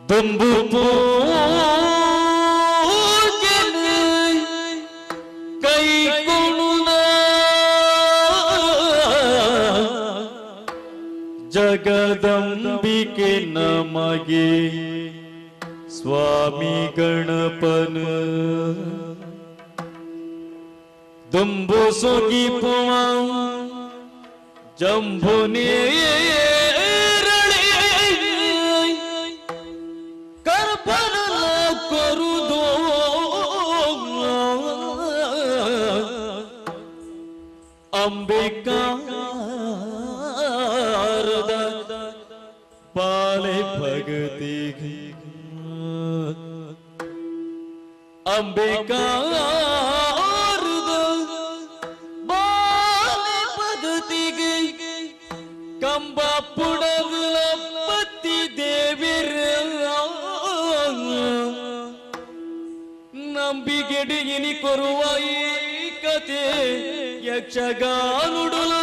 ದುಂಬು ಪೂಜನೆ ಕೈಗೊಳ್ಳುವ ಜಗದಂಬಿಕೆ ನಮಗೆ ಸ್ವಾಮಿ ಗಣಪನ ದುಂಬು ಸುಗಿಪುವ ಜಂಬುನೇ ಅಂಬಿಕಾರದ ಬಾಲೆ ಭಗತಿ ಅಂಬಿಕಾರದ ಬಾಲೆ ಭಗತಿಗೆ ಕಂಬ ಪುಡಲ ಪತಿ ದೇವಿರ ನಂಬಿಗೆಡಿಗಿನಿ ಕೊರುವ ಈ ಕತೆ ಯಕ್ಷಗಾನುಡುಲು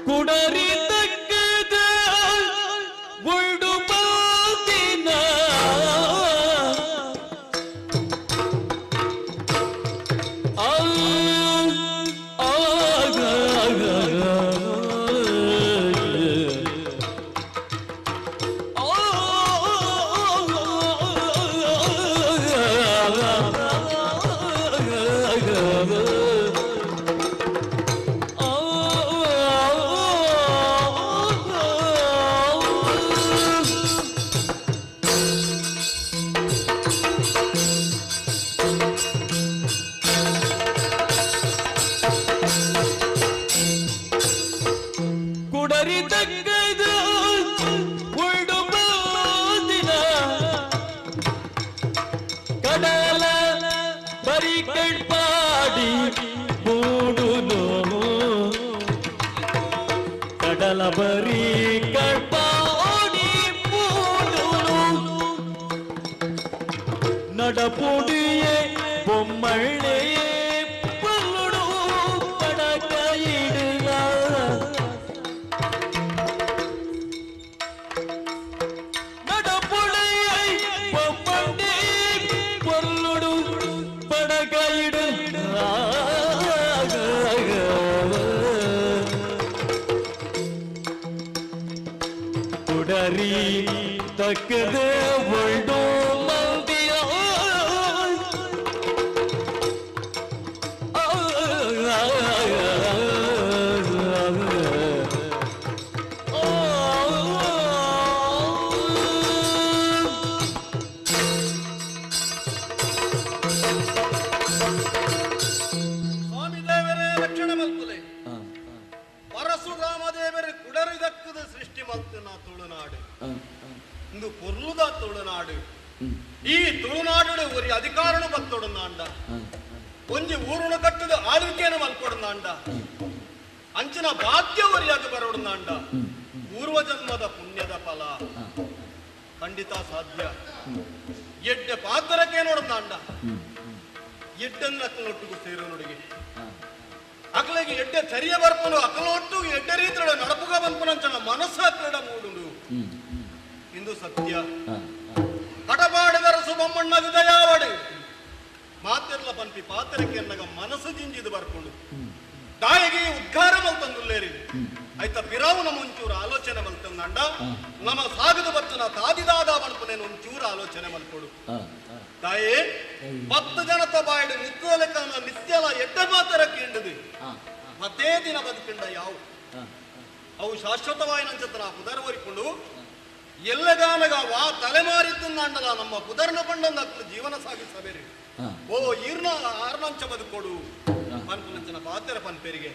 ಕುಡರಿ ತಕ್ಕದ ಉಳ್ಡು ಬಾತಿನ ಕುಡರಿ ತಕ್ಕದ ಉಳ್ಡು ಬಾದಿನ ಕಡಲ ಬರಿ ಕಡ್ಪಾಡಿ ಬೂಡುನು ಕಡಲ ಬರಿ ಕಡ್ಪಾಡಿ ಬೂಡುನು நடப்புடியே பொம்மள்ளையே பல்லுடு படக்கையிடுதா நடப்புடியை பொம்மண்டே பொருளுடு படகையிடுதா குடரி தக்கது உள்டோ மந்தியா ಸ್ವಾಮಿ ದೇವರೇ ರಕ್ಷಣೆ ಮಲ್ಪುಲೆ. ಪರಶುರಾಮ ದೇವರೇ ಕುಡರಿದಕ್ಕದ ಸೃಷ್ಟಿ ಮಲ್ತನ ತುಳುನಾಡು, ಇಂದು ಪೊರ್ಲುದ ತುಳುನಾಡು. ಈ ತುಳುನಾಡು ಒರಿ ಅಧಿಕಾರನು ಬತ್ತೊಡನಾಂಡ, ಒಂಜಿ ಊರುನು ಕಟ್ಟದ ಆಳ್ವಿಕೆಯನ್ನು ಮಲ್ಕೊಡನಾಂಡ, ಅಂಚಿನ ಭಾಗ್ಯ ಒರಿಯಾಗ ಬರೋಡನಾಂಡ ಪೂರ್ವ ಜನ್ಮದ ಪುಣ್ಯದ ಫಲ ಖಂಡಿತ ಸಾಧ್ಯ. ಎಡ್ಡೆ ಪಾತ್ರಕ್ಕೆ ನೋಡನಾಂಡ ಎಡ್ಡನ್ನ ಅಕ್ಕಲೊಟ್ಟಿಗೂ ಸೇರೋನುಡಿಗೆ ಅಕಲಿಗೆ ಎಡ್ಡೆ ಚರಿಯ ಬರ್ಪನು ಅಕಲೊಟ್ಟು ಎಡ್ಡೆ ರೀತಿಯ ನಡಪುಗ ಬಂಪನಂಚನ ಮನಸ್ಸು ಅಕ್ಕಡ ಮೂಡುಂಡು ಇಂದು ಸತ್ಯ. ಕಟಪಾಡಿದರ ಸುಬೊಮ್ಮಣ್ಣ ವಿದಯಾವಡು ಮಾತೆರ್ಲ ಪನ್ಪಿ ಪಾತ್ರಕ್ಕೆ ಅನ್ನಗ ಮನಸ್ಸು ಜಿಂಜಿದು ಬರ್ಕೊಂಡು ತಾಯಿಗೆ ಉದ್ಗಾರ ಮಲ್ತಂದುಲ್ಲೇರಿ. ಐತ ಪಿರಾವು ನಮ್ಮ ಒಂಚೂರು ಆಲೋಚನೆ ಮಲ್ತಂದಂಡ ನಮ್ಮ ಸಾಗದ ಬತ್ತನ ತಾದಿದಾದ ಮಲ್ಪನೇನು ಒಂಚೂರು ಆಲೋಚನೆ ಮಲ್ಕೊಡು ತಾಯಿ 10 ಜನತ ಬಾಯಿಡು ನಿತ್ಯಲೆಕ್ಕನ ನಿತ್ಯಲ ಎಡ್ಡೆ ಮಾತರ ಕೇಂಡದು ಮತ್ತೇ ದಿನ ಬದುಕಿಂಡ ಯಾವು ಅವು ಶಾಶ್ವತವಾಯಿನಂಚತನ ಪುದರ್ ಒರಿಕೊಂಡು ಎಲ್ಲಗಾನಗ ವಾ ತಲೆಮಾರಿದ್ದಂಡಲ ನಮ್ಮ ಪುದರ್ನ ಪಂಡಂದ ಜೀವನ ಸಾಗಿಸಬೇರಿ ಓ ಈರ್ನ ಆರ್ನಂಚ ಬದುಕೊಡು ಪನ್ಪುನಂಚನ ಪಾತೆರ ಪನ್ಪೆರಿಗೆ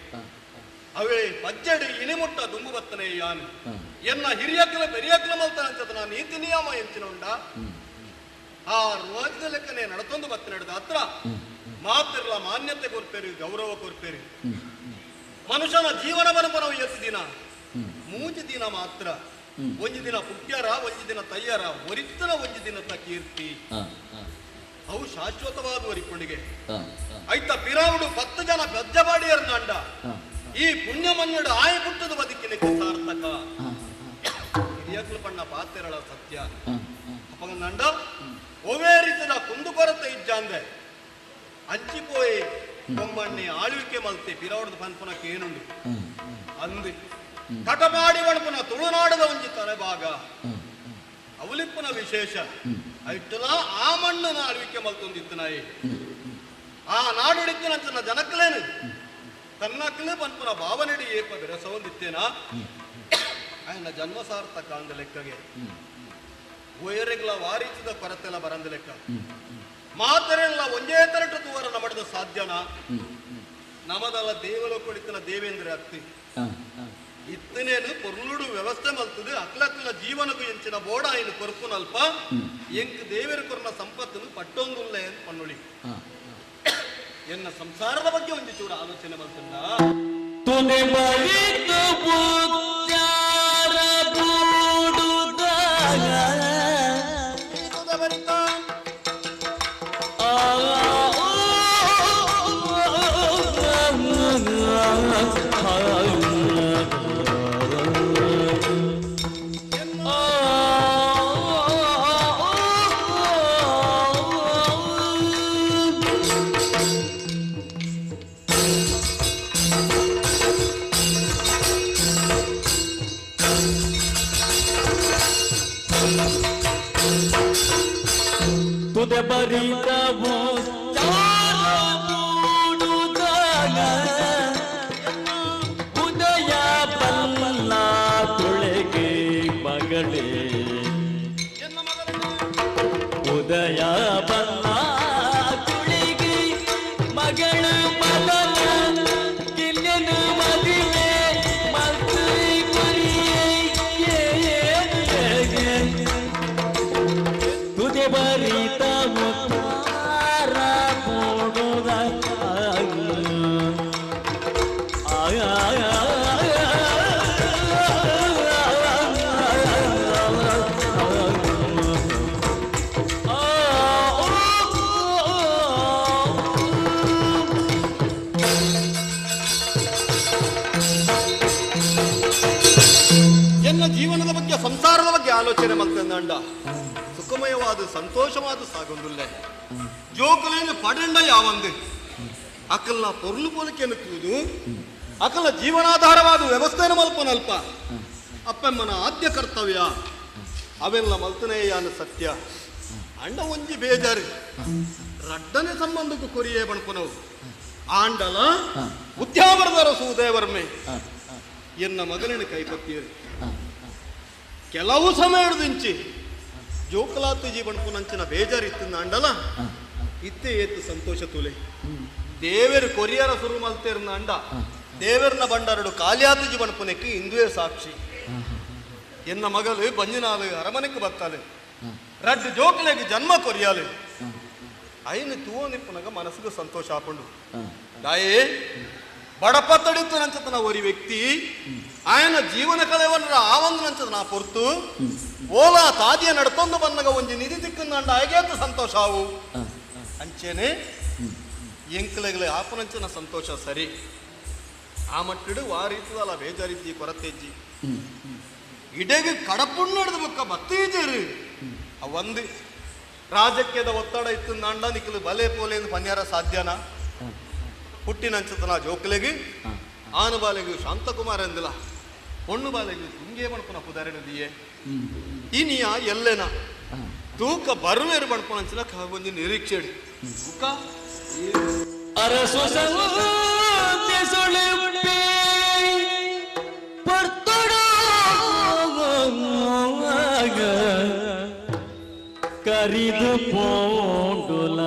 ಅವೇ ಪಜ್ಜಡಿ ಇನಿಮುಟ್ಟ ದುಂಬು ಬತ್ತನೆ ಯಾನು ಎನ್ನ ಹಿರಿಯಕ್ಲ ಪೆರಿಯಕ್ಲ ಮಲ್ತನಂಚತನ ನೀತಿ ನಿಯಮ ಎಂಚಿನ ಉಂಡ ಆ ರೋಜದ ಲೆಕ್ಕನೆ ನಡತೊಂದು ಬತ್ತ ನಡೆದ ಹತ್ರ ಮಾತಿರ್ಲ ಮಾನ್ಯತೆ ಕೊರ್ಪೇರಿ ಗೌರವ ಕೊರ್ಪೇರಿ ಮನುಷ್ಯನ ಜೀವನ ಬನಪನವು ಎತ್ತು ದಿನ ಮೂಜಿ ದಿನ ಮಾತ್ರ ಒಂಜಿ ದಿನ ಪುಟ್ಯರ ಒಂಜಿ ದಿನ ತಯ್ಯರ ಒರಿತ್ತನ ಒಂಜಿ ದಿನದ ಕೀರ್ತಿ ಅವು ಶಾಶ್ವತವಾದ ಒರಿಕೊಂಡಿಗೆ ಐತ ಪಿರಾವುಡು 10 ಜನ ಬೆಜ್ಜಬಾಡಿಯರ್ನಂಡ ಈ ಪುಣ್ಯ ಮನ್ನಡು ಆಯ ಪುಟ್ಟದ ಬದುಕಿನಕ್ಕೆ ಸಾರ್ಥಕ ಹಿರಿಯಕ್ಲು ಪಣ್ಣ ಪಾತೆರಳ ಸತ್ಯ ಅಪ್ಪಗಂಡ ಒವೇ ರೀತಿಯ ಕುಂದುಕೊರತೆ ಇಜ್ಜಾಂದೆ ಅಂಚಿಪೋಯಿ ಬೊಮ್ಮಣ್ಣಿ ಆಳ್ವಿಕೆ ಮಲ್ತೆ ಪಿರಾವುಡ್ದು ಪನ್ಪುನಕ್ಕೆ ಏನುಂಡು ಅಂದು ಕಟಪಾಡಿ ವಣಪುನ ತುಳುನಾಡದ ಒಂಜಿ ತಲೆಭಾಗ ಅವಲಿಪ್ಪನ ವಿಶೇಷ ಐಟ್ಟಲ ಆ ಮಣ್ಣನ ಆಳ್ವಿಕೆ ಮಲ್ತೊಂದಿತ್ತು ನಾಯಿ ಆ ನಾಡುಡಿತ್ತಿನಂಚಿನ ಜನಕ್ಕಲೇನು ತನ್ನಕ್ಕಲೇ ಪನ್ಪುನ ಭಾವನೆಡಿ ಏಪ ವಿರಸವೊಂದಿತ್ತೇನಾ ఆయన ಜನ್ಮ ಸಾರ್ಥಕ ಅಂದ ಲೆಕ್ಕಗೆ ಒಯರೆಗ್ಲ ವಾರೀಚದ ಕೊರತೆಲ್ಲ ಬರಂದ ಲೆಕ್ಕ ಮಾತರೆಲ್ಲ ಒಂದೇ ತರಟು ತೂವರ ನಮಡದ ಸಾಧ್ಯನಾ ನಮದಲ್ಲ ದೇವಲೋ ಕೊಡಿತನ ದೇವೇಂದ್ರ ಅತ್ತಿ ಇತ್ತನೇನು ಪೊರ್ಲುಡು ವ್ಯವಸ್ಥೆ ಮಲ್ತದೆ ಅಕ್ಲಕ್ಲ ಜೀವನకు ಎಂಚಿನ ಬೋಡ ఆయన ಕೊರ್ಪುನಲ್ಪ ಎಂಕ್ ದೇವೇರ ಕೊರ್ನ ಸಂಪತ್ತನ್ನು ಪಟ್ಟೊಂದುಲ್ಲೆ ಅಂತ ಪನ್ನುಳಿ ಎನ್ನ ಸಂಸಾರದ ಬಗ್ಗೆ ಒಂದು ಚೂರು ಆಲೋಚನೆ ಮಲ್ತಂಡ ತುನೆ ಬಳಿತು ಬುಚ್ಚಾರ ಬೂಡುದಾಗ ತುದೆ ಬರಿತವು ಉದಯ ಬಲ್ಲ ತುಳೆಗೆ ಮಗಳೇ ಉದಯ ಬಲ್ಲ ತುಳಿಗೆ ಮಗಳು ಮದನ ಕಿಲ್ಯನು ಮದುವೆ ಮಲ್ತು ಕೊರಿಯೇ ತುದೆ ಬರಿತ ಮುತ್ತಾರ ಪೋಡುದ ಎನ್ನ ಜೀವನದ ಬಗ್ಗೆ ಸಂಸಾರದ ಬಗ್ಗೆ ಆಲೋಚನೆ ಮಲ್ತಂದಂಡ ಸುಖಮಯವಾದ ಸಂತೋಷವಾದ ಸಾಗೊಂದುಲ್ಲೆ ಜೋಕುಲೇನು ಪಡಂಡ ಯಾವಂದು ಅಕಲ್ನ ಪೊರ್ಲು ಪೊಲಿಕೆನು ಕೂದು ಅಕಲ ಜೀವನಾಧಾರವಾದ ವ್ಯವಸ್ಥೆನ ಮಲ್ಪನಲ್ಪ ಅಪ್ಪಮ್ಮನ ಆದ್ಯ ಕರ್ತವ್ಯ ಅವೆಲ್ಲ ಮಲ್ತನೇಯಾನ ಸತ್ಯ ಅಂಡ ಒಂಜಿ ಬೇಜಾರು ರಡ್ಡನೆ ಸಂಬಂಧಕ್ಕೂ ಕೊರಿಯೇ ಬಣ್ಪನವು ಆಂಡಲ ಉದ್ಯಾವರದರ ಸೂದೇವರ್ಮೆ ಎನ್ನ ಮಗಲಿನ ಕೈಪತ್ತಿಯರು ಕೆಲವು ಸಮಯದಿಂಚಿ ಜೋಕಲಾತು ಜೀವನಪುನಂಚಿನ ಬೇಜಾರಿತ್ತು ಅಂಡಲ ಇತ್ತೆ ಏತು ಸಂತೋಷ ತುಲೆ ದೇವರು ಕೊರಿಯರ ಸುರು ಮಲ್ತೇರ್ನ ಅಂಡ ದೇವರನ ಬಂಡಾರಡು ಕಾಲಿಯಾತು ಜೀವನಪುನಕ್ಕೆ ಇಂದುವೇ ಸಾಕ್ಷಿ ಎನ್ನ ಮಗಲು ಬಂಜಿನಾಲು ಅರಮನೆಗೆ ಬತ್ತಾಲೆ ರಡ್ಡು ಜೋಕಲೆಗೆ ಜನ್ಮ ಕೊರಿಯಾಲು ಐನು ತೂವನಿಪ್ಪನಗ ಮನಸ್ಸಿಗೆ ಸಂತೋಷ ಹಾಕೊಂಡು ದಾಯೇ ಬಡಪತ್ತಡಿತ್ತು ನಂಚತನ ಒರಿ ವ್ಯಕ್ತಿ ಆಯನ ಜೀವನ ಕಳೆವನ್ನ ಆವಂದು ನಂಚತನ ಪೊರ್ತು ಓಲಾ ತಾದಿಯ ನಡ್ತೊಂದು ಬನ್ನಗ ಒಂಜಿ ನಿಧಿ ತಿಕ್ಕಂದಂಡ ಆಗೇತ ಸಂತೋಷ ಆವು ಅಂಚೇನೆ ಎಂಕ್ಲೆಗ್ಲೆ ಆಪನಂಚನ ಸಂತೋಷ ಸರಿ ಆ ಮಟ್ಟಿಡು ವಾರೀತದಲ್ಲ ಬೇಜಾರಿದ್ದಿ ಕೊರತೆಜ್ಜಿ ಇಡೆಗೆ ಕಡಪುಣ್ಣಡ್ದು ಬೊಕ್ಕ ಬತ್ತೀಜೇರು ಅವಂದು ರಾಜಕೀಯದ ಒತ್ತಡ ಇತ್ತು ನಾಂಡ ನಿಕ್ಕಲು ಬಲೆ ಪೋಲೆ ಪನ್ಯಾರ ಸಾಧ್ಯನಾ ಹುಟ್ಟಿನಂಚತನ ಜೋಕುಲೆಗೆ ಆನುಬಾಲೆಗೆ ಶಾಂತಕುಮಾರ್ ಎಂದಿಲ್ಲ ಪೊಣ್ಣು ಬಾಲೆಗೆ ತುಂಗೆ ಬಣ್ಪುನ ಪುದಾರಿನದಿಯೇ ಇನಿಯ ಎಲ್ಲೆನ ತೂಕ ಬರುವೇರು ಬಣ್ಪುನ ಅಂಚಿನ ಒಂಜಿ ನಿರೀಕ್ಷೆ ತೂಕ ಅರಸು ಸುಳಿಪಿ ಕರಿದು ಪೋಂಡುಲ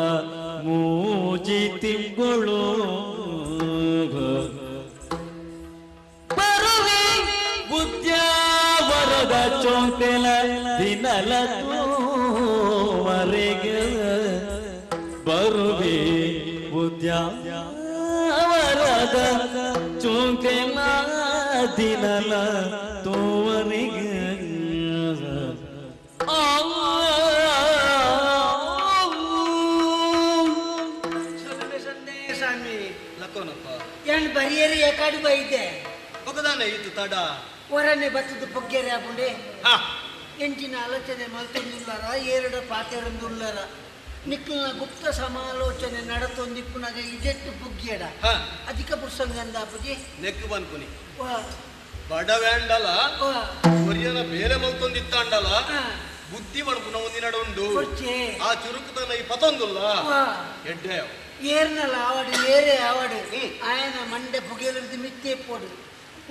ಮೂಜಿ ತಿಂಗಳು ಬರುವೆ ಉದ್ಯಾವರದ ಚೋತೆಲ ದಿನಲ ತೋವರೆಗೆ ಬರುವೆ ಉದ್ಯಾವರದ ಚೋತೆಲ ದಿನಲ ತೋವರೆಗೆ ಬರಿಯರಿ ಏಕಾಡು ಬೈದೆ ಒಗದಾನೆ ಇತ್ತು ತಡ ಹೊರನೆ ಬತ್ತದ ಪೊಗ್ಗೆರೆ ಆಪುಂಡೆ ಎಂಚಿನ ಆಲೋಚನೆ ಮಲ್ತೊಂದುಲ್ಲಾರ ಏರಡ ಪಾತೆರೊಂದುಲ್ಲಾರ ನಿಕ್ಕಲ್ನ ಗುಪ್ತ ಸಮಾಲೋಚನೆ ನಡತೊಂದಿಪ್ಪುನಾಗ ಇಜೆಟ್ಟು ಪುಗ್ಗೆಡ ಅಧಿಕ ಪುರ್ಸಂಗಂದ ಅಪ್ಪುಜಿ ನೆಕ್ಕು ಬನ್ಪುನಿ ಬಡವೇಂಡಲ ಒರಿಯನ ಬೇಲೆ ಮಲ್ತೊಂದಿತ್ತಾಂಡಲ ಬುದ್ಧಿ ಮಣ್ಪುನ ಒಂದಿನಡ ಉಂಡು ಆ ಚುರುಕುತನ ಈ ಪತೊಂದುಲ್ಲ ಎಡ್ಡೆ ಏರ್ನಲ್ಲ ಆವಾಡು ಏರೇ ಆವಾಡು ಆಯನ ಮಂಡೆ ಪುಗೆಲುದು ಮಿತ್ತೆ ಪೋಡು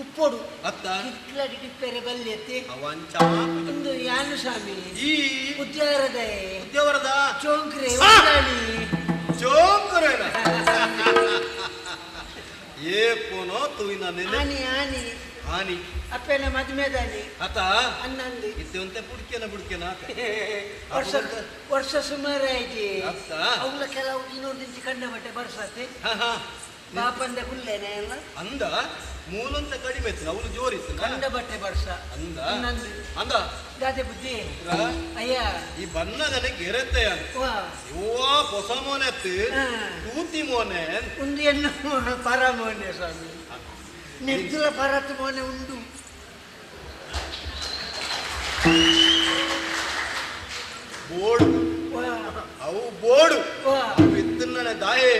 ಉಪ್ಪೋಡು ಅತ್ತ ಇಟ್ಲಡಿ ಟಿಪ್ಪೆರೆ ಬಲ್ಯತೆ ಅವಂಚ ಒಂದು ಯಾನು ಸ್ವಾಮಿ ಈ ಉದ್ಯಾವರದ ಉದ್ಯಾವರದ ಚೋಂಕ್ರೆ ಉದ್ದಾಳಿ ಚೋಂಕ್ರೆನ ಏ ಪೋನೋ ತುವಿನ ನೆನೆ ಆನಿ ಆನಿ ಆನಿ ಅಪ್ಪನ ಮದುವೆದಾನಿ ಅತ ಅನ್ನಂದು ಇದ್ದಂತೆ ಬುಡ್ಕೆನ ಬುಡ್ಕೆನ ವರ್ಷ ವರ್ಷ ಸುಮಾರು ಆಯ್ತು ಅತ್ತ ಅವುಗಳ ಕೆಲವು ಇನ್ನೊಂದು ಕಂಡ ಬಟ್ಟೆ ಬರ್ಸತ್ತೆ ಬಾಪಂದ ಕುಲ್ಲೇನೆ ಎಲ್ಲ ಅಂದ ಮೂಲಂತ ಕಡಿಮೆ ಇತ್ತು ಅವನು ಜೋರಿತ್ತು ಕಂಡ ಬಟ್ಟೆ ಬರ್ಸ ಅಂದ ಅನ್ನಂದು ಅಂದ ದಾದೆ ಬುದ್ಧಿ ಅಯ್ಯ ಈ ಬನ್ನಗನೆ ಗೆರೆತೆ ಯುವ ಹೊಸ ಮೋನೆ ತೂತಿ ಮೋನೆ ಒಂದು ಎನ್ನು ಪರ ಮೋನೆ ಸ್ವಾಮಿ ನಿರ್ಜಲ ಪರತ್ ಮೋನೆ ಉಂಡು ಬೋಡು ಅವು ಬೋಡು ಇತ್ತನ್ನ ದಾಯೆ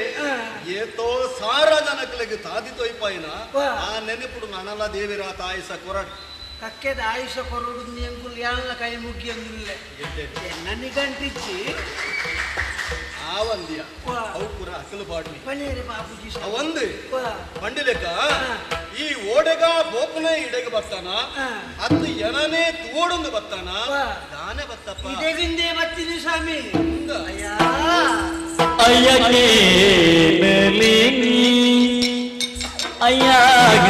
ಏತೋ ಸಾರ ಜನಕ್ಲೆಗ್ ತಾದಿ ತೊಯ್ಪಾಯಿನ ಆ ನೆನಪುಡು ನನಲ ದೇವಿರ ತಾಯಿಸ ಕೊರಡ್ ಕಕ್ಕೆದ ಆಯುಷ ಕೊರಡು ಎಂಕುಲು ಯಾನ್ಲ ಕೈ ಮುಗ್ಗಿಯೊಂದಿಲ್ಲ ನನಗಂಟಿಚ್ಚಿ ಆ ಒಂದಿಯ ಅವು ಪೂರ ಅಕಲು ಪಾಡ್ನಿ ಪನೇರಿ ಬಾಪುಜಿ ಅವಂದು ಬಂಡಿಲೆಕ್ಕ ಈ ಓಡೆಗ ಬೋಪನೆ ಇಡೆಗೆ ಬರ್ತಾನ ಅದು ಎನನೇ ತೋಡೊಂದು ಬರ್ತಾನ ದಾನೆ ಬತ್ತಪ್ಪ ಇಡೆಗಿಂದೇ ಬರ್ತೀನಿ ಸ್ವಾಮಿ ಅಯ್ಯ ಅಯ್ಯಕ್ಕೆ ಅಯ್ಯಾಗ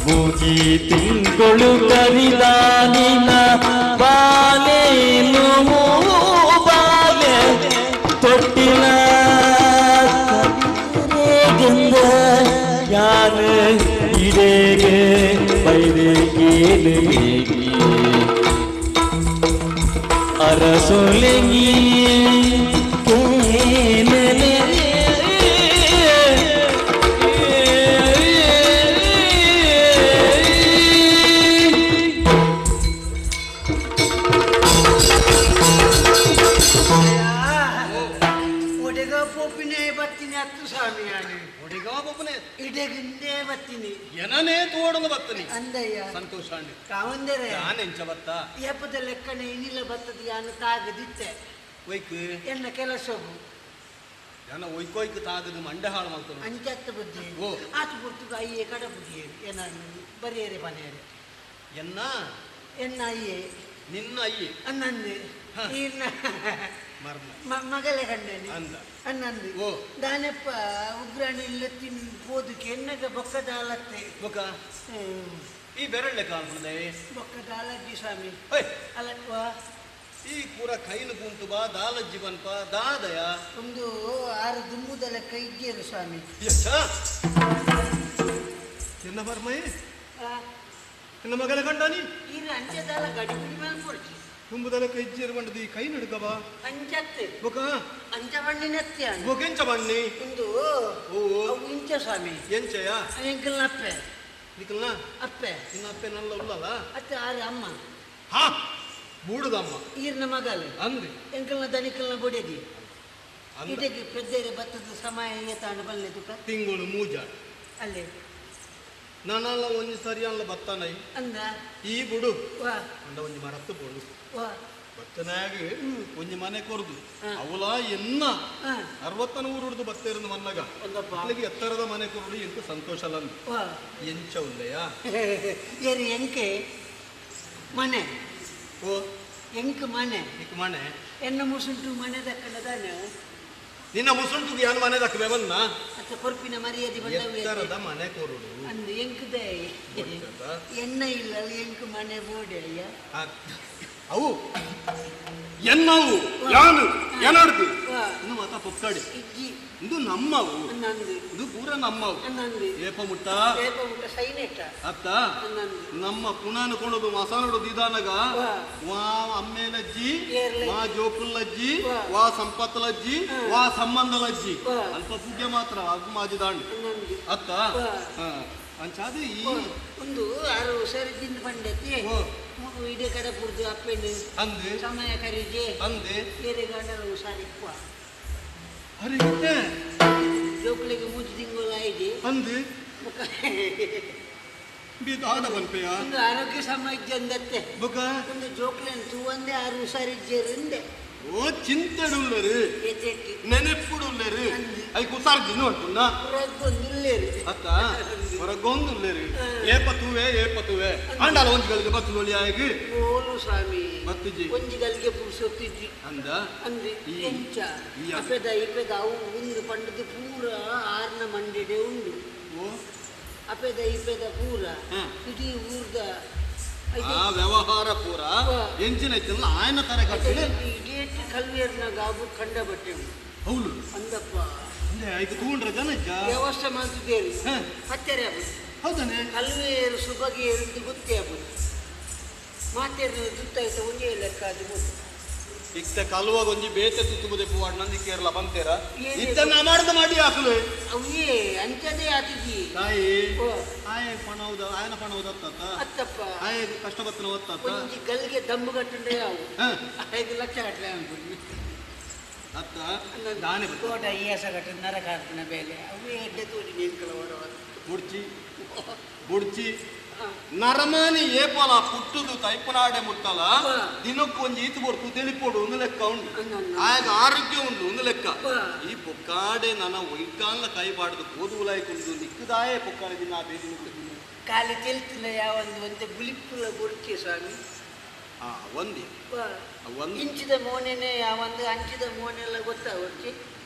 ಮೂಜಿ ತಿಂಗಳು ಕರಿದಾನಿನ ಬಾಲೇನು ಬಾಲೆ ತೊಟ್ಟಿಲ ಗಂಧ ಯಾನ ಇಡೇಗೆ ಬೈದೆ ಕೇಳು ಅರಸೊಲೆಂಗಿ ಕೇನಲೆ ಒಡೆಗ ಪೋಪಿನೇ ಬರ್ತೀನಿ ಹತ್ತು ಸ್ವಾಮಿ ನಾನು ಒಡೆಗ ಪೋಪನೆ ಇಡೆಗಿಂದೇ ಬರ್ತೀನಿ ಏನನೇ ತೋಡಲು ಬರ್ತೀನಿ ಅಂದಯ್ಯ ಸಂತೋಷ ಕಾವಂದರೆ ನಾನೆಂಚ ಬತ್ತ ಏಪದ ಲೆಕ್ಕನೆ ಇನ್ನಿಲ್ಲ ಬತ್ತದ ಯಾನು ತಾಗದಿತ್ತೆ ಒಯ್ಕ್ ಎನ್ನ ಕೆಲಸವು ಜನ ಒಯ್ಕೊಯ್ಕ್ ತಾಗದು ಮಂಡೆ ಹಾಳು ಮಾಡ್ತಾನೆ ಅಂಚತ್ತ ಬುದ್ಧಿ ಓ ಆತು ಪುರ್ತುಗು ಅಯ್ಯೇ ಕಡ ಬುದ್ಧಿ ಏನಾನು ಬರಿಯರೆ ಪನೆಯರೆ ಎನ್ನ ಎನ್ನ ಅಯ್ಯೇ ನಿನ್ನ ಅಯ್ಯೆ ಅನ್ನಂದು ಇನ್ನ ಮರ್ಮ ಮಗಲೆ ಕಂಡೇನೆ ಅಂದ ಅನ್ನಂದು ಓ ದಾನೆಪ್ಪ ಉಗ್ರಾಣಿ ಇಲ್ಲ ತಿನ್ ಪೋದಕ್ಕೆ ಎನ್ನಗ ಬೊಕ್ಕದಾಲತ್ತೆ ಬೊಕ್ಕ ಈ ಬೆರಳ್ಳೆ ಕಾಣ್ತದೆ ಬೊಕ್ಕದಾಲಜ್ಜಿ ಸ್ವಾಮಿ ಅಲ್ಲ ಈ ಪೂರ ಕೈನು ಕುಂಟು ಬಾ ದಾಲಜ್ಜಿ ಬನ್ಪ ದಾದಯ ಒಂದು ಆರು ದುಂಬುದಲ ಕೈಜ್ಜೇರು ಸ್ವಾಮಿ ಯಶ ಚಿನ್ನ ಬರ್ಮಯ್ಯ ನಿನ್ನ ಮಗನ ಕಂಡಾನಿ ಇದು ಅಂಚೆದಲ್ಲ ಗಡಿಬಿಡಿ ಮೇಲೆ ಕೊಡ್ತಿ ತುಂಬುದಲ ಕೈಜ್ಜಿಯರು ಬಂಡದು ಈ ಕೈ ನಡುಕವ ಅಂಚತ್ತೆ ಬೊಕ ಅಂಚ ಬಣ್ಣಿನತ್ತೆ ಬೊಕೆಂಚ ಬಣ್ಣಿ ಇಂದು ಓ ಅವು ಇಂಚ ಸ್ವಾಮಿ ಎಂಚಯ ಎಂಕಲ್ನ ಅಪ್ಪೆ ನಿಕಲ್ನ ಅಪ್ಪೆ ನಿನ್ನ ಅಪ್ಪೆ ನಲ್ಲ ಉಲ್ಲಲ್ಲ ಅತ್ತೆ ಆರು ಅಮ್ಮ ಹಾ ಬೂಡುದಮ್ಮ ಈರ್ನ ಮಗಲು ಅಂದಿ ಎಂಕಲ್ನ ದನಿಕಲ್ನ ಬೊಡೆದಿ ಅಂದ ಇದಕ್ಕೆ ಪೆದ್ದೇರೆ ಬತ್ತದ ಸಮಯ ಏತಾಂಡ ಬಲ್ಲೆ ತುಕ ತಿಂಗಳು ಮೂಜ ಅಲ್ಲೇ ನಾನಲ್ಲ ಒಂಜಿ ಸರಿ ಅಲ್ಲ ಬತ್ತನೈ ಅಂದ ಈ ಬುಡು ವಾ ಅಂಡ ಒಂಜಿ ಮರತ್ತು ಬೋಡು ವಾ ಬತ್ತನಾಗ ಒಂಜಿ ಮನೆ ಕೊರ್ದು ಹಾ. ಅವಲ ಎನ್ನ ಹಾ ಅರವತ್ತನ ಊರುಡ್ದು ಬತ್ತೇರದು ಮನ್ನಗ ಒಂದಪ್ಪ ಅಲ್ಲಿಗೆ ಎತ್ತರದ ಮನೆ ಕೊರಡು ಎಂತ ಸಂತೋಷ ಅಲ್ಲ ವಾ ಎಂಚ ಉಲ್ಲೆಯ ಏರಿ ಎಂಕೆ ಮನೆ ಓ ಎಂಕ್ ಮನೆ ನಿಕ್ ಮನೆ ಎನ್ನ ಮುಸುಂಟು ಮನೆ ದಕ್ಕಂಡದಾನೆ ನಿನ್ನ ಮುಸುಂಟು ಯಾನ್ ಮನೆ ದಕ್ಕವೆ ಬನ್ನ ಅತ್ತ ಕೊರ್ಪಿನ ಮರ್ಯಾದೆ ಬಂದವು ಎತ್ತರದ ಮನೆ ಕೊರಡು ಅಂದು ಎಂಕುದೇ ಗೊತ್ತದ? ಎಣ್ಣ ಇಲ್ಲ ಅಲ್ಲಿ ಎಂಕ್ ಮನೆ ಬೋಡೆ ಅಯ್ಯ ಅವು ಎನ್ನವು ಯಾನು ಎನಡ್ದು ವಾ ಇನ್ನು ಮಾತ ಪೊಕ್ಕಡಿ ಇಜ್ಜಿ ಇದು ನಮ್ಮವು ಅನ್ನಂದು ಇದು ಪೂರ ನಮ್ಮವು ಅನ್ನಂದು ಏಪ ಮುಟ್ಟ ಏಪ ಊಟ ಸೈನೆಟ ಅತ್ತ ಅನ್ನಂದು ನಮ್ಮ ಪುಣಾನ ಕೊಣದು ಮಸಾನಡು ದಿದಾನಗ ವಾ. ವಾ ಅಮ್ಮೇಲಜ್ಜಿ ಏರ್ಲಜ್ಜಿ. ವಾ ಜೋಕುಲ್ಲಜ್ಜಿ ವಾ. ವಾ ಸಂಪತ್ತಲಜ್ಜಿ ಹಾ. ವಾ ಸಂಬಂಧಲಜ್ಜಿ ವಾ. ಅಲ್ಪ ಪೂಜೆ ಮಾತ್ರ ಅದು ಮಾಜಿ ದಾಂಡು ಅನ್ನಂದು ಅತ್ತ ವಾ. ಹಾ. ಅಂಚಾದ ಈ ಒಂದು ಆರು ಸರಿ ತಿಂದು ಬಂಡತಿ ಓ. ಮಗು ಇಡೀ ಕಡೆ ಪುರ್ದು ಅಪ್ಪೆಣ್ಣು ಅಂದೆ ಸಮಯ ಕರೀಜೆ ಅಂದೆ ಬೇರೆ ಗಂಡನ ಹುಷಾರಿಪ್ಪ ಅರೆ ಜೋಕುಲಿಗೆ ಮೂಜಿ ತಿಂಗಳು ಆಯ್ದು ಅಂದೆ ಬಿದಾದ ಬನ್ಪೆಯ ಒಂದು ಆರೋಗ್ಯ ಸಮಾಜ ಅಂದತ್ತೆ ಬೊಕ ಒಂದು ಜೋಕ್ಲೆನ್ ತೂವಂದೆ ಆರು ಹುಷಾರಿಜ್ಜೇರಿಂದೆ ಓ ಚಿಂತೆಡುಲ್ಲರು ಎಚ್ಚೆಟ್ಟಿ ನೆನೆಪ್ಪುಡುಲ್ಲರು I ಕುಸಾರ್ ದಿನ ಉಂಟುನ್ನ ಹೊರಗೊಂದಿಲ್ಲೇರು ಅತ್ತ ಹೊರಗೊಂದುಲ್ಲೇರು ಏಪತುವೆ ಏಪತುವೆ ಅಂಡಾಲ ಒಂಜಿ ಬತ್ತು ಆಗಿ ಓಲು ಸ್ವಾಮಿ ಬತ್ತಿಜಿ ಒಂಜಿ ಗಲ್ಗೆ ಪುರುಸೊತ್ತಿಜ್ಜಿ ಅಂದ ಅಂದ್ರೆ ಈ- ಎಂಚ ಈ ಅಪೆದ ಇಪೆದ ಅವು ಒಂದು ಪಂಡದ ಪೂರ ಆರ್ನ ಮಂಡೆಡೆ ಉಂಡು ಓ ಅಪೆದ ಇಪೆದ ಪೂರ ಹ್ಮ್. ಇಡೀ ಊರ್ದ ಆ ವ್ಯವಹಾರ ಪೂರ ಎಂಚಿನ ಐತಲ್ಲ ಆಯನ ತರ ಕಟ್ಟಿದೆ ಇಡೀ ಕಲ್ವೇರ್ನ ಗಾಬು ಕಂಡ ಬಟ್ಟೆ ಉಂಡು ಹೌದು ಅಂದಪ್ಪ ಅಂದ್ರೆ ಐದು ತೂಂಡ್ರ ಜನ ಇಜ್ಜ? ವ್ಯವಸ್ಥೆ ಮಾಡ್ತಿದ್ದೇವೆ ಹ. ಹತ್ತೆರೆ ಆಗುದು ಹೌದಾನೆ ಕಲ್ವೇರು ಸುಬಗೇರು ಅಂತ ಗೊತ್ತೇ ಆಗುದು ಮಾತೇರು ದುತ್ತಾಯ್ತ ಒಂದೇ ಲೆಕ್ಕ ಅದು ಗೊತ್ತು ಇತ್ತ ಕಲುವಾಗ ಒಂಜಿ ಬೇತೆ ತುತ್ತುಬುದೆ ಪೂವಾಡ್ ನಂದಿ ಕೇರಳ ಬಂತೇರ ಏನೇ ಇತ್ತ ನಾ ಮಾಡ್ದ ಮಾಡಿ ಹಾಕಲು ಅವೇ ಅಂಚದೇ ಆತಿದ್ದಿ ತಾಯಿ ಓ. ಆಯ ಪಣ ಹೌದ ಆಯನ ಪಣ ಹೌದತ್ತ ಅತ್ತಪ್ಪ ಆಯ ಕಷ್ಟ ಬತ್ತನ ಒತ್ತತ್ತ ಒಂಜಿ ಗಲ್ಗೆ ದಮ್ಮು ಕಟ್ಟಂಡೆ ಅವು ಹ. 5 ಲಕ್ಷ ಕಟ್ಟಲೆ ಅನ್ಕೊಂಡು ಅತ್ತ ದಾನೆ ಬತ್ತ ಕೋಟ ಈ ಕಟ್ಟ ನರಕ ಹಾಕ್ನ ಬೇಲೆ ಅವೇ ಎಡ್ಡೆ ತೋರಿ ನೀನ್ಕಲ ಹೊರವ ಬುಡ್ಚಿ ಬುಡ್ಚಿ ನರಮಾನಿ ಏಪಲ ಪುಟ್ಟುದು ತೈಪನಾಡೆ ಮುಟ್ಟಲ ವಾ. ದಿನಕ್ಕೆ ಒಂಜಿ ಈತು ಬೊರ್ತು ತಿಳಿಪೋಡು ಒಂದು ಲೆಕ್ಕ ಉಂಟು ಅನ್ನನ್ನ. ಆಗ ಆರೋಗ್ಯ ಉಂಟು ಒಂದು ಲೆಕ್ಕ ವಾ. ಈ ಪೊಕ್ಕಾಡೆ ನನ್ನ ಒಯ್ಕಾನ್ಲ ಕೈ ಬಾಡ್ದು ಕೋದುಲಾಯ್ಕೊಂಡು ನಿಕ್ಕದಾಯೇ ಪೊಕ್ಕಾಡೆ ದಿನ ಆ ಬೇದಿ ನಿಕ್ಕದಿನ ಖಾಲಿ ತೆಲ್ತಿಲ್ಲ ಯಾವೊಂದು ಒಂತೆ ಬುಲಿಪುಲ ಬೊರ್ಚಿ ಸ್ವಾಮಿ ಆ ಒಂದೇ ವಾ. ಒಂದು ಇಂಚಿದ ಮೋನೆನೆ ಯಾವೊಂದು ಅಂಚಿದ ಮೋನೆಲ್ಲ ಗೊತ್ತಾ ಒರ್ಚಿ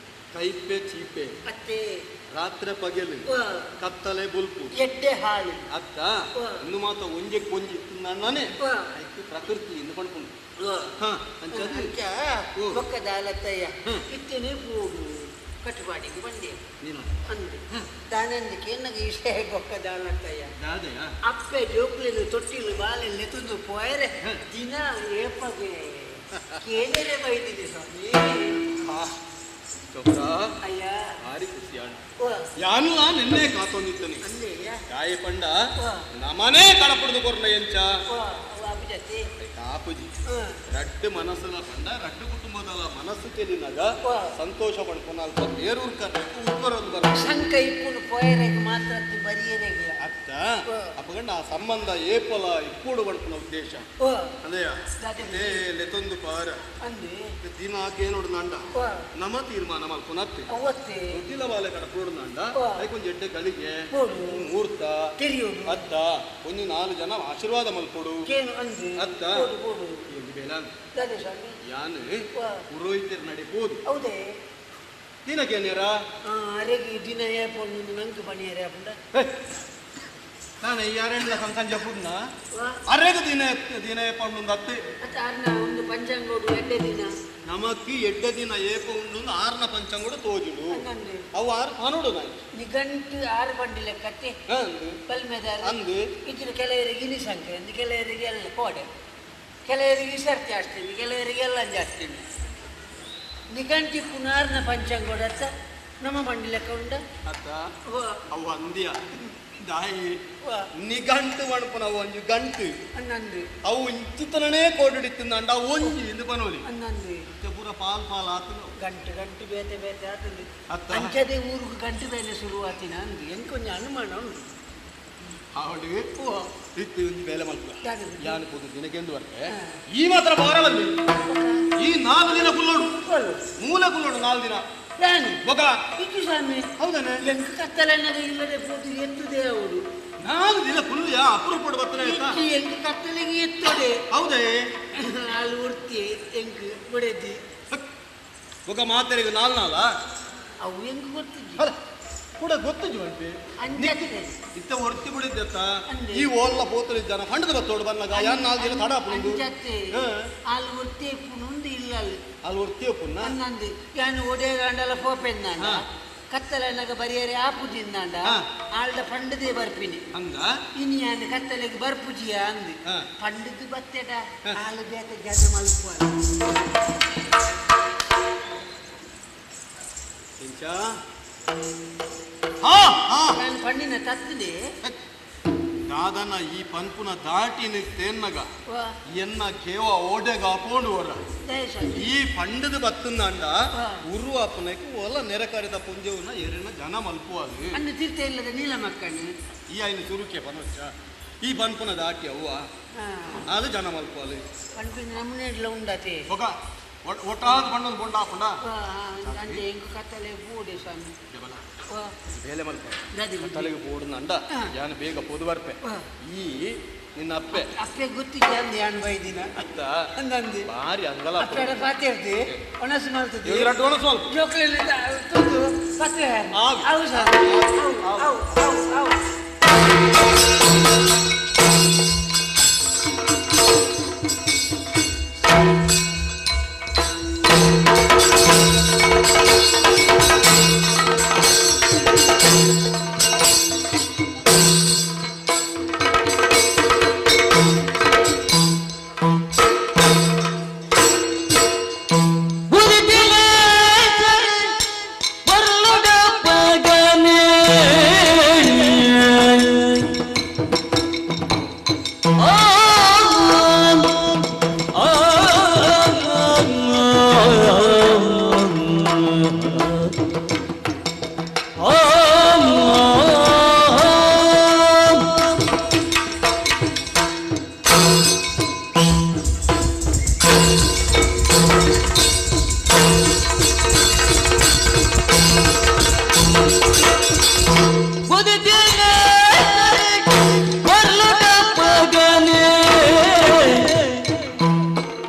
ಕೈಪೆ ಚೀಪೆ ಅತ್ತೆ ರಾತ್ರಿ ಪಗೆಲು ವಾ. ಕತ್ತಲೆ ಬುಲ್ಪು ಎಡ್ಡೆ ಹಾಳು ಅತ್ತ ವಾ. ಇನ್ನು ಮಾತ ಒಂಜೆಕ್ ಒಂಜಿ ನನ್ನನೆ ವಾ. ಐಕ್ ಪ್ರಕೃತಿ ಇಂದು ಪಣ್ಪುಂಡು ವಾ. ಹಾ ಅಂಚದು ಅಂಚ ಓ. ಬೊಕ್ಕದ ಅಲತ್ತಯ್ಯ ಹ್ಮ್. ಇತ್ತೇನೆ ಪೋಡು ಕಟ್ಟುಪಾಡಿಗೆ ಬಂದೆ ನೀನು ಅಂದೆ ದಾನಂದಕ್ಕೆ ಎನ್ನಗ ಇಷ್ಟೇ ಬೊಕ್ಕದ ಅಲತ್ತಯ್ಯ ದಾದೆಯ ಅಪ್ಪೆ ಜೋಕ್ಲಿಲು ತೊಟ್ಟಿಲು ಬಾಲೆಲ್ಲ ತುಂದು ಪೋಯರೆ ದಿನ ಏಪಗೆ ಕೇಳರೆ ಬೈದಿದೆ ಸ್ವಾಮಿ ಹಾ ಚೊಪ್ರ ಅಯ್ಯ ಭಾರಿ ಖುಷಿ ಆಂಡ್ ಓ ಯಾನುಲ ನಿನ್ನೆ ಕಾತೊಂದಿತ್ತನಿ ಅಂದೆಯ ಕಾಯಿ ಪಂಡ ವಾ. ನಮನೇ ಕಡಪುಡ್ದು ಕೊರ್ನ ಎಂಚ ಓ ಅವ ಅಭಿಜತಿ ಕಾಪುಜಿ ಹ್ಮ್ ರಡ್ಡು ಮನಸ್ಸುಲ ಪಂಡ ರಡ್ಡು ಕುಟುಂಬದಲ ಮನಸ್ಸು ತೆಲಿನಾಗ ವಾ. ಸಂತೋಷ ಪಡ್ಕೊಂಡು ಅಲ್ಪ ಬೇರೂರ್ ಕರ್ನಾಟಕ ಉತ್ಪರೊಂದು ಬರ ಸಂಕ ಇಪ್ಪುನು ಪೋಯರೆಗ್ ಮಾತ್ರ ಅತ್ತು ಬರಿಯರೆಗಿಲ್ಲ ಅತ್ತ ವಾ. ಅಪ್ಪಗಂಡ ಆ ಸಂಬಂಧ ಏಪಲ ಇಪ್ಪೋಡು ಪಡ್ಪುನ ಉದ್ದೇಶ ಓ ಅದೇಯ ದಾದೆ. ಲೆತೊಂದು ಪಾರ ಅಂದೆ ದಿನ ಆಕೇನೋಡು ನಂಡ ಓ ನಮ ತೀರ್ಮಾನ ಮಲ್ಪುನತ್ತೆ ಅವತ್ತೇ ದೊಡ್ಡಿಲ ಬಾಲೆ ಕಡಪುಡು ನಂಡ ವಾ. ಐಕೊಂಜಿ ಎಡ್ಡೆ ಗಳಿಗೆ ಬೋಡು. ಮುಹೂರ್ತ ತೆರಿಯೋಡು ಅತ್ತ ಒಂಜಿ ನಾಲು ಜನ ಆಶೀರ್ವಾದ ಮಲ್ಪೊಡು ಕೇನು ಅಂದೆ ಅತ್ತ. ಬೋಡು ಬೋಡು ಈ ಬೇಲ ದಾದೆ ಸ್ವಾಮಿ ಯಾನು ವಾ. ಪುರೋಹಿತರ ನಡಿಬೋದು ಹೌದೇ ದಿನಕ್ಕೇನೇರ ಅರೆಗೆ ದಿನ ಏಪೊಂದು ನಂಗೆ ಪಣಿಯರೆ ಅಪ್ಪುಂಡ ನಾನು ಈ ಅರೆಂಡ್ಲ ಸಂಜೆ ಪುಣ್ಣ ಅರೆಗ ದಿನ ದಿನ ಏಪ ಉಂಡು ಅತ್ತೆ ಒಂದು ಪಂಚಾಂಗೋಡು ಎಡ್ಡೆ ದಿನ ನಮಕ್ ಎಡ್ಡೆ ದಿನ ಏಪ ಉಂಡು ಆರ್ನ ಪಂಚಾಂಗೋಡು ತೋಜುಡು ಅವು ಆರು ಪನೋಡು ನಾನು ನಿಗಂಟು ಆರು ಬಂಡಿ ಲೆಕ್ಕತ್ತೆ ಬಲ್ಮೆದಾರ ಅಂದು ಇದ್ರ ಕೆಲವರಿಗೆ ಇನಿ ಸಂಕ್ರಾಂತಿ ಕೆಲವರಿಗೆ ಎಲ್ಲ ಕೋಡೆ ಕೆಲವರಿಗೆ ಸರ್ತಿ ಜಾಸ್ತಿ ಕೆಲವರಿಗೆ ಎಲ್ಲ ಜಾಸ್ತಿ ನಿಗಂಟಿ ಪುನಾರ್ನ ಪಂಚಾಂಗೋಡತ್ತ ನಮ್ಮ ಬಂಡಿ ಲೆಕ್ಕ ಉಂಡ ಅತ್ತ ಅವು ಅಂದ್ಯ ದಾಯಿ ನಿಗಂಟು ಮಣಪುನ ಅವು ಒಂಜಿ ಗಂಟು ಅನ್ನಂದು ಅವು ಇಂಚಿತನೇ ಕೋಡಿಡಿತ್ತಿಂದಂಡ ಒಂಜಿ ಇಂದು ಪನೋಲಿ ಅನ್ನಂದು ಪೂರ ಪಾಲ್ ಪಾಲ್ ಆತನು ಗಂಟು ಗಂಟು ಬೇತೆ ಬೇತೆ ಆತಂದು ಅತ್ತ ಅಂಚದೆ ಊರುಗು ಗಂಟು ಬೇಲೆ ಶುರು ಆತಿನ ಅಂದು ಎಂಕೊಂಜ ಅನುಮಾನ ಉಂಡು ಆವಡು ಇತ್ತು ಒಂಜಿ ಬೇಲೆ ಮಲ್ಪ ಯಾನು ಪೋದು ದಿನಕ್ಕೆಂದು ಬರ್ತೆ ಈ ಮಾತ್ರ ಬಾರವಲ್ಲಿ ಈ 4 ದಿನ ಕುಲ್ಲೋಡು ಮೂಲ ಕುಲ್ಲೋಡು 4 ದಿನ ಒಗ ಇತ್ತು ಸ್ವಾಮಿ ಹೌದಾನೆ ಎಂಕ ಕತ್ತಲೆನ್ನದ ಇಲ್ಲದೆ ಪೋದು ಎತ್ತುದೇ ಅವರು 4 ದಿನ ಕುಲ್ಲು ಅಪರೂಪಡು ಬರ್ತಾನೆ ಎಂಕ ಕತ್ತಲೆಗೆ ಎತ್ತದೆ ಹೌದೇ ಅಲ್ಲಿ ಉರ್ತಿ ಎಂಕ್ ಬಡೆದಿ ಒಗ ಮಾತೆರಿಗೆ 4 ನಾಲ ಅವು ಎಂಕ್ ಗೊತ್ತಿದ್ದು ಕೂಡ ಗೊತ್ತಿದ್ದು ಬಂತೆ ಇತ್ತ ಒರ್ತಿ ಬಿಡಿದ್ದತ್ತ ಈ ಓಲ್ಲ ಪೋತಲಿ ಜನ ಹಂಡದ ಬತ್ತೋಡು ಬಂದಾಗ ಯಾನ್ 4 ದಿನ ತಡ ಪುಂಡು ಅಲ್ಲಿ ಒರ್ತಿ ಪುನುಂದು ಇಲ್ಲ ಅಲ್ಲಿ ಅಲ್ಲಿ ಒರ್ತಿ ಪುನ್ನ ಅನ್ನಂದು ಯಾನು ಒಡೆ ಗಂಡಲ ಪೋಪೆಂದಾಂಡ ಕತ್ತಲೆನಾಗ ಬರಿಯರೆ ಆಪುಜಿಂದಾಂಡ ಆಲ್ದ ಪಂಡದೇ ಬರ್ಪಿನಿ ಹಂಗ ಇನಿ ಯಾನು ಕತ್ತಲೆಗೆ ಬರ್ಪುಜಿಯ ಅಂದು ಪಂಡದ್ದು ಬತ್ತೆಡ ಆಲು ಬೇತ ಜನ ಮಲ್ಪುವ ನಾನು ಪಣ್ಣಿನ ತತ್ತದೆ ದಾದನ ಈ ಪನ್ಪುನ ದಾಟಿ ತೇನ್ನಗ ಎನ್ನ ಕೇವ ಓಡೆಗ ಅಪೋಂಡು ವರ ಈ ಪಂಡದ ಬತ್ತಂದಾಂಡ ಉರು ಅಪ್ಪನಕ್ಕೆ ಒಲ ನೆರೆಕರಿದ ಪುಂಜವನ್ನ ಎರಿನ ಜನ ಮಲ್ಪುವಾಗ ಅನ್ನು ತೀರ್ಥ ಇಲ್ಲದ ನೀಲ ಮಕ್ಕಳು ಈ ಐನ ಚುರುಕೆ ಪನೊಚ್ಚ ಈ ಪನ್ಪುನ ದಾಟಿ ಅವ್ವ ಅದು ಜನ ಮಲ್ಪುವಲ್ಲಿ ಪನ್ಪಿನ ನಮ್ಮನೆ ಉಂಡತೆ ಒಗ ಒಟ್ಟಾದ ಬಣ್ಣದ ಬೊಂಡ ಹಾಕೊಂಡ ಅಂಚೆ ಎಂಕು ಕತ್ತಲೆ ಪೂಡೆ ಸ್ವಾಮಿ ಬೇಲೆ ಮಲ್ಪ ಕತ್ತಲೆಗೆ ಪೋಡುನಂಡ ಯಾನು ಬೇಗ ಪೋದು ಬರ್ಪೆ ಈ ನಿನ್ನ ಅಪ್ಪೆ ಅಪ್ಪೆ ಗೊತ್ತಿದ್ದ ಅಂದೆ ಯಾನ್ ಬೈದಿನ ಅತ್ತ ಅಂದಂದು ಭಾರಿ ಅಂಗಲ ಅಪ್ಪೆಡ ಪಾತಿರ್ತಿ ಒಣಸು ಮಾಡ್ತದೆ ಎರಡು ಒಣಸು ಮಲ್ಪ ಜೋಕ್ಲೆಲ್ಲ ತಂದು ಪತ್ರೆ ಅವು ಸ್ವಾಮಿ ಅವು ಅವು ಅವು ಅವು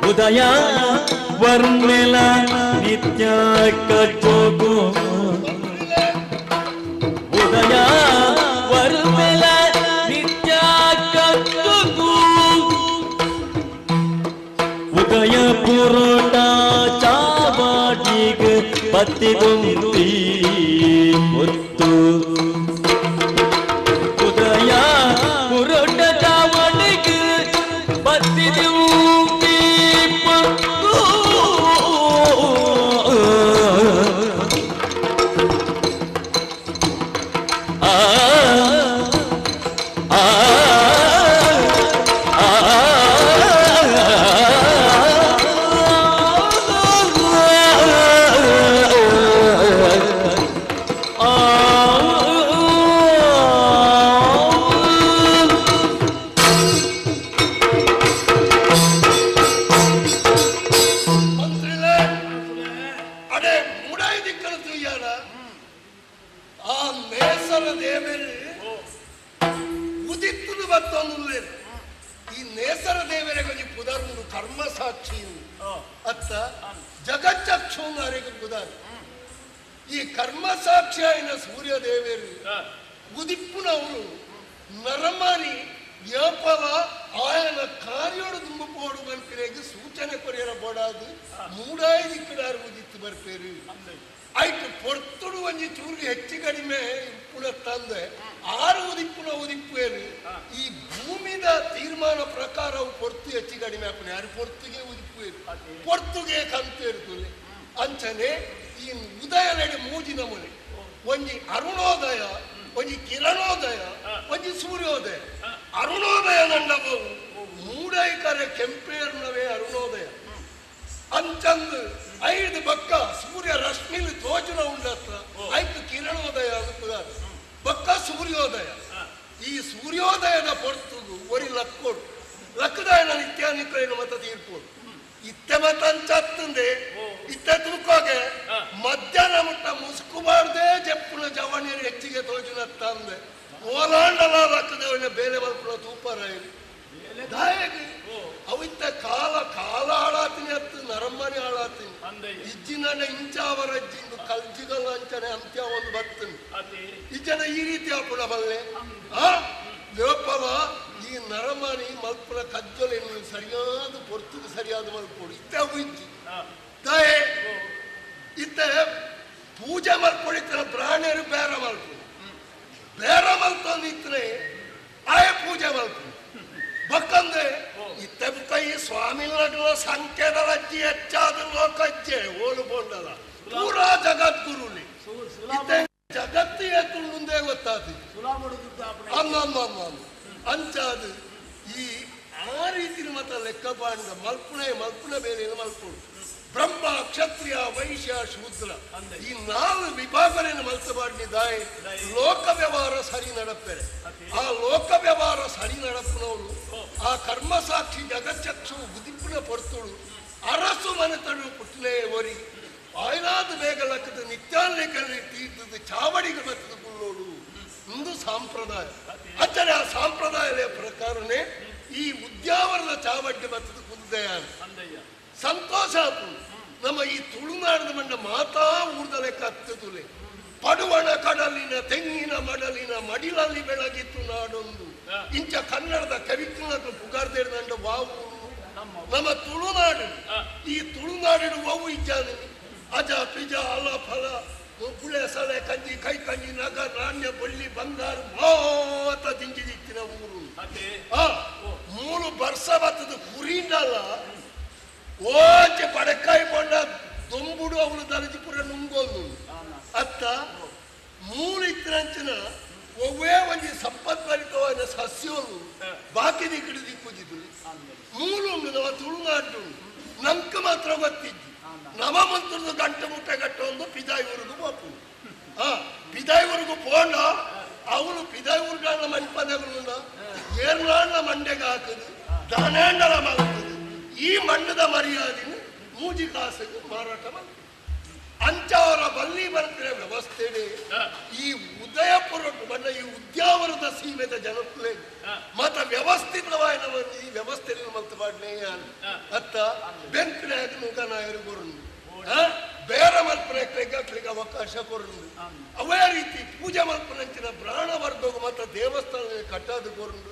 ಉದಯ ವರ್ಮೆಲ ನಿತ್ಯ ಕಚ್ಚೋಗು ಉದಯ ವರ್ಮೆಲ ನಿತ್ಯ ಕಚ್ಚೋಗು ಉದಯ ಪುರೋಟ ಚಾವಾಟಿಗ ಪತ್ತಿದುಂಬಿ ಮುತ್ತು ಉದಯ ಪುರೋಟ ಚಾವಾಟಿಗ ಪತ್ತಿದುಂಬಿ ಈ ಕರ್ಮಸಾಕ್ಷಿಯಾಯಿನ ಸೂರ್ಯದೇವರು ಉದಿಪ್ಪುನವರು ನರಮಾನಿ ವ್ಯಾಪಾರ ಆಯನ ಕಾರ್ಯೋಡು ತುಂಬ ಪೋಡು ಬರ್ಪಿರೇಗೆ ಸೂಚನೆ ಕೊರಿಯರ ಬೋಡಾದು ಮೂಡಾಯಿ ದಿಕ್ಕಡಾರು ಉದಿತ್ತು ಬರ್ಪೇರು ಆಯ್ತು ಪೊರ್ತುಡು ಒಂಜಿ ಚೂರು ಹೆಚ್ಚು ಕಡಿಮೆ ಇಪ್ಪುಣ ತಂದೆ ಆರು ಉದಿಪ್ಪುನ ಉದಿಪ್ಪೇರು ಈ ಭೂಮಿದ ತೀರ್ಮಾನ ಪ್ರಕಾರ ಅವು ಪೊರ್ತು ಹೆಚ್ಚು ಕಡಿಮೆ ಆಪುನೆ ಯಾರು ಪೊರ್ತುಗೆ ಉದಿಪ್ಪೇರು ಪೊರ್ತುಗೆ ಕಂತೇರ್ತುಲೆ ಅಂಚನೆ ಈ ಉದಯಲೆಡೆ ಮೂಜಿ ನಮೂನೆ ಒಂಜಿ ಅರುಣೋದಯ ಒಂಜಿ ಕಿರಣೋದಯ ಒಂಜಿ ಸೂರ್ಯೋದಯ ಅರುಣೋದಯ ನಂಡವು ಮೂಡೈಕರೆ ಕೆಂಪೇರ್ನವೇ ಅರುಣೋದಯ ಅಂಚಂದು ಐದು ಬಕ್ಕ ಸೂರ್ಯ ರಶ್ಮಿಲಿ ತೋಜುನ ಉಂಡತ್ತ ಐದು ಕಿರಣೋದಯ ಅನುಕೂಲ ಬಕ್ಕ ಸೂರ್ಯೋದಯ ಈ ಸೂರ್ಯೋದಯದ ಪೊರ್ತುಗು ಒರಿ ಲಕ್ಕೋಡು ಲಕ್ಕದಾಯನ ನಿತ್ಯಾನಿಕೈನ ಮತ ತೀರ್ಪೋಡು ಇತ್ತೆ ಮತಂಚತ್ತಂದೆ ಇತ್ತೆ ತೂಕೋಗೆ ಮಧ್ಯಾಹ್ನ ಮುಟ್ಟ ಮುಸುಕುಬಾರ್ದೆ ಜಪ್ಪುನ ಜವಣಿಯರು ಹೆಚ್ಚಿಗೆ ತೋಜುನತ್ತ ಅಂದೆ ಓಲಾಂಡಲ ಲಕ್ಕದವನ ಬೇಲೆ ಮಲ್ಪುನ ತೂಪರ ದಾಯಗೆ ಅವಿತ್ತ ಕಾಲ ಕಾಲ ಹಾಳಾತೀನಿ ಅತ್ತು ನರಮ್ಮನೆ ಹಾಳಾತೀನಿ ಇಜ್ಜಿನ ಇಂಚಾವರ ಅಜ್ಜಿಂದು ಕಲ್ಜಿಗಲ ಅಂಚನೆ ಅಂತ್ಯ ಒಂದು ಬರ್ತನೆ ಇಜ್ಜನ ಈ ರೀತಿ ಆಪುಣ ಬಲ್ಲೆ ಆ ಲೋಪವ ಈ ನರಮನಿ ಮಲ್ಪುನ ಕಜ್ಜಲೇನು ಸರಿಯಾದ ಪೊರ್ತುಗೆ ಸರಿಯಾದ ಮಲ್ಪೋಡು ಇತ್ತೆ ಅವು ಇಜ್ಜಿ ದಾಯೆ ಇತ್ತೆ ಪೂಜೆ ಮಲ್ಪೊಡಿತ್ತಿನ ಪ್ರಾಣಿಯರು ಬೇರ ಮಲ್ಪು ಬೇರ ಮಲ್ತೊಂದು ಇತ್ತನೆ ಆಯ ಪೂಜೆ ಮಲ್ಪು ಬಕ್ಕಂದ್ರೆ ಇತ್ತೆ ಕೈ ಸ್ವಾಮಿಗಳ ಸಂಖ್ಯೆದ ಅಜ್ಜಿ ಹೆಚ್ಚಾದ ಲೋಕಜ್ಜೆ ಓಲು ಬೋಂಡಲ ಪೂರಾ ಜಗದ್ಗುರುಲಿ ಇತ್ತೆ ಜಗತ್ತು ಎತ್ತು ಮುಂದೆ ಗೊತ್ತಾದ ಅನ್ನ ಅಂಚಾದು ಈ ಆ ರೀತಿ ಮತ ಲೆಕ್ಕ ಬಾಂಡ ಮಲ್ಪುಣೆ ಮಲ್ಪುಣ ಬೇರೆ ಮಲ್ಪುಡು ಬ್ರಹ್ಮ ಕ್ಷತ್ರಿಯ ವೈಶ್ಯ ಶೂದ್ರ ಈ ನಾಲ್ಕು ವಿಭಾಗಗಳನ್ನು ಮಲ್ತಬಾಡ್ನಿ ದಾಯಿ ಲೋಕ ವ್ಯವಹಾರ ಸರಿ ನಡಪೆರೆ ಆ ಲೋಕ ವ್ಯವಹಾರ ಸರಿ ನಡಪುನವರು ಆ ಕರ್ಮಸಾಕ್ಷಿ ಜಗಚ್ಚಕ್ಷು ಉದಿಪ್ಪುನ ಪೊರ್ತುಳು ಅರಸು ಮನೆತಡು ಪುಟ್ಟನೆ ಒರಿ ಆಯ್ನಾದ ಬೇಗ ಲಕ್ಕದ ನಿತ್ಯಾನ್ಲೇಖನ ತೀರ್ಥದ ಚಾವಡಿಗೆ ಬರ್ತದ ಕುಲ್ಲೋಡು ಒಂದು ಸಾಂಪ್ರದಾಯ ಅಚ್ಚನೆ ಆ ಸಾಂಪ್ರದಾಯದ ಪ್ರಕಾರನೇ ಈ ಉದ್ಯಾವರದ ಚಾವಡ್ಡಿ ಬರ್ತದ ಕುಲ್ದಯ ಸಂತೋಷ ಆತು ನಮ್ಮ ಈ ತುಳುನಾಡಿದ ಮಂಡ ಮಾತಾ ಊರ್ದಲೆ ಕತ್ತುಲೆ ಪಡುವಣ ಕಡಲಿನ ತೆಂಗಿನ ಮಡಲಿನ ಮಡಿಲಲ್ಲಿ ಬೆಳಗಿತ್ತು ನಾಡೊಂದು ಇಂಚ ಕನ್ನಡದ ಕವಿಕೃತ ಪುಗಾರ್ದೇರ್ದಂಡ ವಾವು ನಮ್ಮ ತುಳುನಾಡು ಈ ತುಳುನಾಡಿನ ವಾವು ಇಜ್ಜಾನಿ ಅಜ ಪಿಜ ಅಲ ಫಲ ಪುಳೆ ಸಳೆ ಕಂಜಿ ಕೈ ಕಂಜಿ ನಗ ನಾಣ್ಯ ಬಳ್ಳಿ ಬಂಗಾರ ಮಾತ ದಿಂಜಿದಿತ್ತಿನ ಊರು ಆ ಮೂರು ಬರ್ಸ ಬತ್ತದ ಕುರಿಂಡಲ್ಲ ಓಚೆ ಪಡಕಾಯಿ ಪೊಂಡ ದೊಂಬುಡು ಅವಳು ದಲಜಿಪುರ ನುಂಗೋದು ಅತ್ತ ಮೂರು ಇತ್ತಿನಂಚಿನ ಒವ್ವೇ ಒಂಜಿ ಸಂಪತ್ಭರಿತವಾದ ಸಸ್ಯವು ಬಾಕಿ ದಿಕ್ಕಡು ದಿಕ್ಕುಜಿದ್ದು ಮೂರು ಉಂಡು ನಮ್ಮ ತುಳುನಾಡು ನಂಕ ಮಾತ್ರ ಗೊತ್ತಿದ್ದು ನವ ಮಂತ್ರದ ಗಂಟೆ ಮುಟ್ಟೆ ಗಟ್ಟೊಂದು ಪಿದಾಯಿ ಊರಿಗೂ ಪೋಪು ಆ ಪಿದಾಯಿ ಊರಿಗೂ ಪೋಂಡ ಅವಳು ಪಿದಾಯಿ ಊರುಗಳ ಮಣ್ಪದಗಳು ಏರ್ನಾಳ್ನ ಮಂಡೆಗೆ ಹಾಕುದು ದಾನೇಂಡಲ ಮಲ್ತದೆ ಈ ಮಣ್ಣದ ಮರ್ಯಾದೆನ ಮೂಜಿ ಕಾಸಿಗೆ ಮಾರಾಟ ಮಾಡ್ತಾರೆ ಅಂಚವರ ಬಲ್ಲಿ ಬರ್ತಿರೋ ವ್ಯವಸ್ಥೆ ಈ ಉದಯಪುರ ಬಣ್ಣ ಈ ಉದ್ಯಾವರದ ಸೀಮೆದ ಜನಕ್ಕೇ ಮತ ವ್ಯವಸ್ಥಿತವಾದ ಈ ವ್ಯವಸ್ಥೆಯನ್ನು ಮಲ್ತು ಮಾಡ್ಲೇ ಅತ್ತ ಬೆಂಕಿನಾಗ ನುಗನಾಯರು ಕೊರಂಡು ಬೇರೆ ಮಲ್ಪನೆಗೆ ಅವಕಾಶ ಕೊರಂಡು ಅವೇ ರೀತಿ ಪೂಜೆ ಮಲ್ಪನಂಚಿನ ಬ್ರಾಣ ವರ್ಗವು ಮತ್ತ ದೇವಸ್ಥಾನ ಕಟ್ಟಾದು ಕೊರಂಡು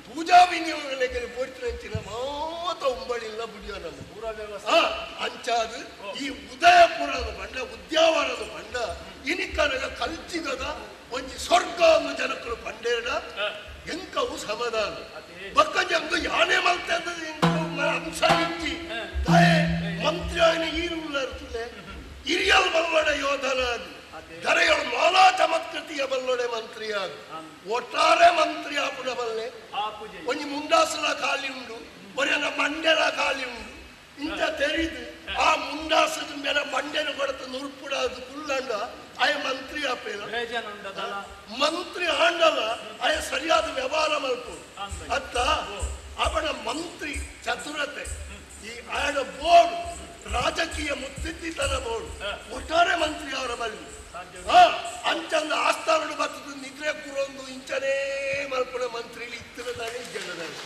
ಪೂಜಾ ವಿನಿಯೋಗಗಳಿಗೆ ಪೋಡ್ತಿನಂಚಿನ ಮಾತ ಉಂಬಳಿಲ್ಲ ಬುಡಿಯೋ ನಮ್ಮ ಅಂಚಾದು ಈ ಉದಯಪುರದ ಬಂಡ ಉದ್ಯಾವರದ ಬಂಡ ಇನಿಕನಗ ಕಲ್ಚಿಗದ ಒಂಜಿ ಸ್ವರ್ಗ ಒಂದು ಜನಕ್ಕಳು ಬಂಡೇಡ ಎಂಕವು ಸಮಾಧಾನ ಬಕ್ಕ ಜಂಗು ಯಾನೆ ಮಲ್ತೆ ಅಂಶ ಇಚ್ಚಿ ತಾಯೇ ಮಂತ್ರಿ ಆಯ್ನ ಈರುಳ್ಳರ್ತದೆ ಹಿರಿಯಲ್ ಬಲ್ಲೊಡೆ ಯೋಧನಾಗಿ ಧರೆಯಳು ಮಾಲಾ ಚಮತ್ಕೃತಿಯ ಬಲ್ಲೊಡೆ ಮಂತ್ರಿಯಾಗಿ ಒಟ್ಟಾರೆ ಮಂತ್ರಿ ಆಪುಣ ಬಲ್ಲೆ ಒಂಜಿ ಮುಂಡಾಸಲ ಖಾಲಿ ಉಂಡು ಒರೆಯನ ಮಂಡೆಲ ಖಾಲಿ ಉಂಡು ಇಂತ ತೆರಿದು ಆ ಮುಂಡಾಸದ ಮೇಲೆ ಮಂಡೆನ ಕೊಡತ ನುರ್ಪುಡಾದು ಕುಲ್ಲಂಡ ಆಯ ಮಂತ್ರಿ ಆಪೇಲ ಮಂತ್ರಿ ಆಂಡಲ ಆಯ ಸರಿಯಾದ ವ್ಯವಹಾರ ಮಲ್ಪು ಅತ್ತ ಅವನ ಮಂತ್ರಿ ಚತುರತೆ ಈ ಆಯನ ಬೋರ್ಡ್ ರಾಜಕೀಯ ಮುತ್ತಿದ್ದಿತನ ಬೋರ್ಡ್ ಒಟ್ಟಾರೆ ಮಂತ್ರಿ ಅವರ ಬಲ್ಲಿ ಅಂಚಂದ ಆಸ್ಥಾನಡು ಬರ್ತದ ನಿದ್ರೆ ಕುರೊಂದು ಇಂಚನೇ ಮಲ್ಪುನ ಮಂತ್ರಿ ಇತ್ತಿರದಾನೆ ಇಜ್ಜಂಡದಾನೆ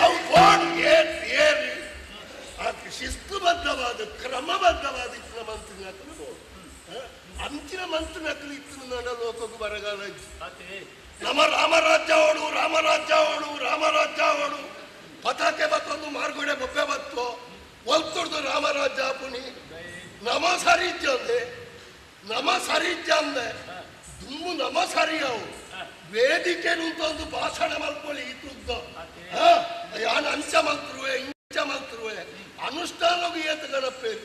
ಅವು ಬೋರ್ಡ್ ಏರ್ ಏರಿ ಅದಕ್ಕೆ ಶಿಸ್ತುಬದ್ಧವಾದ ಕ್ರಮಬದ್ಧವಾದ ಇತ್ತಿನ ಮಂತ್ರಿ ಬೋರ್ಡ್ ಅಂಚಿನ ಮಂತ್ರಿ ನಕಲು ಇತ್ತಿನ ಲೋಕಕ್ಕೂ ಬರಗಾಲ ನಮ್ಮ ರಾಮರಾಜ್ಯ ಓಡು ರಾಮರಾಜ್ಯ ಓಡು ರಾಮರಾಜ್ಯ ಓಡು ಪತಾಕೆ ಬತ್ತೊಂದು ಮಾರ್ಗೋಡೆ ಬೊಬ್ಬೆ ಬತ್ತು ಒಲ್ತುಡ್ದು ರಾಮರಾಜ್ಯ ಪುನಿ ನಮ ಸರಿ ಇಜ್ಜಂದೆ ನಮ ಸರಿ ಇಜ್ಜಂದೆ ದುಮ್ಮು ನಮ ಸರಿಯವು ವೇದಿಕೆ ಒಂದು ಭಾಷಣ ಮಲ್ಪೊಲಿ ಇತ್ತುದ್ದ ಯಾನ್ ಅಂಚ ಮಲ್ತರುವೆ ಇಂಚ ಮಲ್ತರುವೆ ಅನುಷ್ಠಾನಗೂ ಏತ ಗಣಪೇರು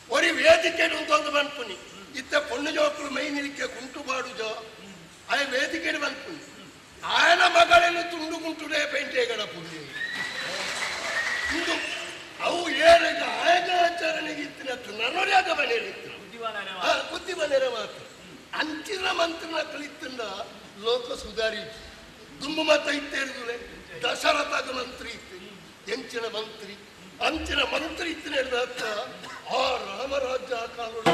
ಒರಿ ವೇದಿಕೆ ಒಂದು ಬನ್ಪುನಿ ಇತ್ತ ಪೊಣ್ಣು ಜೋಕುಲು ಮೈ ನಿಲಿಕೆ ಕುಂಟು ಬಾಡುಜ ಆಯ ವೇದಿಕೆ ಬನ್ಪುನಿ ಆಯನ ಮಗಳನ್ನು ತುಂಡು ಕುಂಟುడే ಪೆಂಟೆ ಗಣಪುನಿ ಇಂದು ಅವು ಏರಗ ಆಯಗ ಆಚರಣೆಗೆ ಇತ್ತಿನತ್ತು ನನೊರ್ಯಾಗ ಮನೆಯಲ್ಲಿತ್ತು ಬುದ್ಧಿ ಮನೆಯ ಮಾತು ಅಂಚಿನ ಮಂತ್ರನ ಕಲಿತಂದ ಲೋಕ ಸುಧಾರಿ ದುಂಬು ಮತ ಇತ್ತೇರಿದುಲೆ ದಶರಥದ ಮಂತ್ರಿ ಇತ್ತು ಎಂಚಿನ ಮಂತ್ರಿ ಅಂಚಿನ ಮಂತ್ರಿ ಇತ್ತಿನ ಅರ್ಥ ಆ ರಾಮರಾಜ್ಯ ಕಾಲೋಡ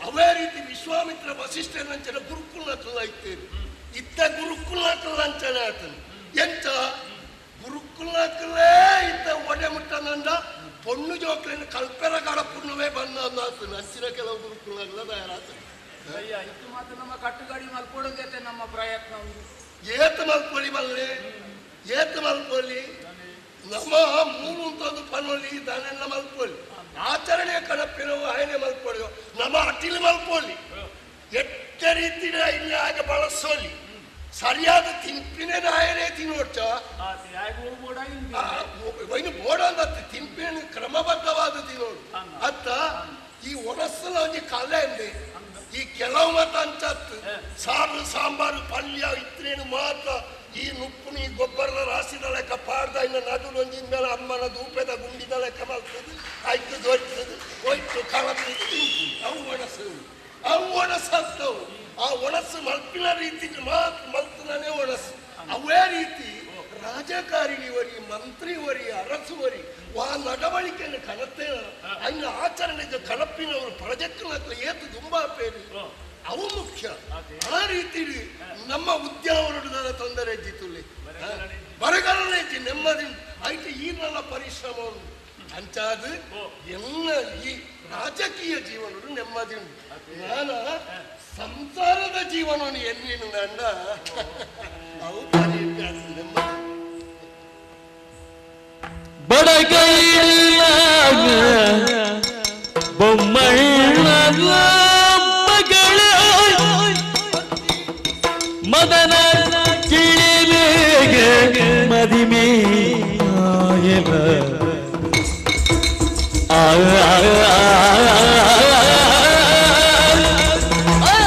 ಅವೇ ರೀತಿ ವಿಶ್ವಾಮಿತ್ರ ವಸಿಷ್ಠರಂಚನ ಗುರುಕುಲ ಕಲ್ಲ ಇತ್ತೇರಿ ಇತ್ತ ಗುರುಕುಲ ಕಲ್ಲ ಅಂಚನ ಆತನು ಎಂಚ ಗುರುಕುಲಕ್ಕಲೇ ಇತ್ತ ಒಡೆ ಮುಟ್ಟನಂದ ಪೊಣ್ಣು ಜೋಕ್ಲಿನ ಕಲ್ಪೆರ ಕಡ ಪುಣ್ಣವೇ ಬಂದ ಅಂದಾತನು ಅಂಚಿನ ಕೆಲವು ಗುರುಕುಲಗಳ ತಯಾರಾತನು. ಅಯ್ಯ ಇತ್ತು ಮಾತ್ರ ನಮ್ಮ ಕಟ್ಟುಗಾಡಿ ಮಲ್ಪೊಡುಗತ್ತೆ ನಮ್ಮ ಪ್ರಯತ್ನ ಉಂಟು. ಏತ ಮಲ್ಪೊಲಿ ಮಲ್ಲೆ ಏತ ಮಲ್ಪೊಲಿ ನಮ್ಮ ಮೂರು ಅಂತಂದು ಪನ್ನೊಲಿ ದಾನೆಲ್ಲ ಮಲ್ಪೊಲಿ ಆಚರಣೆ ಕಡಪಿನವು ಆಯನೆ ಮಲ್ಪೊಲಿ ನಮ್ಮ ಅಟಿಲ್ ಮಲ್ಪೊಲಿ ಎಟ್ಟ ರೀತಿಯ ಇಲ್ಲಿ ಆಗ ಬಳಸೋಲಿ ಸರಿಯಾದ ತಿಂಪಿನ ನಾಯನೇ ತಿನ್ನೋಡ್ಚ ಇನ್ನು ಬೋಡ ಅಂತ ತಿಂಪಿನ ಕ್ರಮಬದ್ಧವಾದ ತಿನ್ನೋಡು ಅತ್ತ ಈ ಒಣಸಲ ಒಂಜಿ ಕಲೆ ಅಂದೆ ಈ ಕೆಲವು ಮತ ಅಂಚತ್ತು ಸಾರು ಸಾಂಬಾರು ಪಲ್ಯ ಇತ್ರೇನು ಮಾತ್ರ ಈ ನುಪ್ಪುನಿ ಗೊಬ್ಬರದ ರಾಶಿದ ಲೆಕ್ಕ ಪಾಡ್ದ ಇನ್ನು ನಡು ಒಂಜಿನ ಮೇಲೆ ಅಮ್ಮನ ದೂಪದ ಗುಂಡಿದ ಲೆಕ್ಕ ಮಲ್ತದೆ ಆಯ್ತು ದೊಯ್ತದೆ ಹೋಯ್ತು ಕಳತದೆ ಅವು ಒಣಸು ಅವು ಒಣಸತ್ತವು ಆ ಒಣಸು ಮಲ್ಪಿನ ರೀತಿ ಮಾತ್ರ ಮಲ್ತನೇ ಒಣಸು. ಅವೇ ರೀತಿ ರಾಜಕಾರಣಿ ವರಿ ಮಂತ್ರಿ ವರಿ ಅರಸು ವರಿ ವಾ ನಡವಳಿಕೆಯನ್ನು ಕಣತ್ತೇನ ಅನ್ನ ಆಚರಣೆಗೆ ಕಣಪ್ಪಿನವರು ಪ್ರಜೆಕ್ಕನ ಏತು ತುಂಬಾ ಪೇರಿ ಅವು ಮುಖ್ಯ. ಆ ರೀತಿ ನಮ್ಮ ಉದ್ಯಾನವನದ ತೊಂದರೆ ಇದ್ದಿತ್ತುಲ್ಲಿ ಬರಗಾಲನೇ ಇಜ್ಜಿ ನೆಮ್ಮದಿ ಆಯ್ತು. ಈ ನನ್ನ ಪರಿಶ್ರಮ ಉಂಟು ಅಂಚಾದ ಎಲ್ಲ ಈ ರಾಜಕೀಯ ಜೀವನಡು ನೆಮ್ಮದಿ ಉಂಟು. ನಾನು ಸಂಸಾರದ ಜೀವನವನ್ನು ಎನ್ನಿನ ನನ್ನ ಅವು ನೆಮ್ಮದಿ ಬಡಗೈಲಾಗ ಬೊಮ್ಮಣ್ಣ ಮಗಳ ಮದನ ಕಿಳಿಬೇಗ ಮದಿಮೆ ಆಯಲ ಆ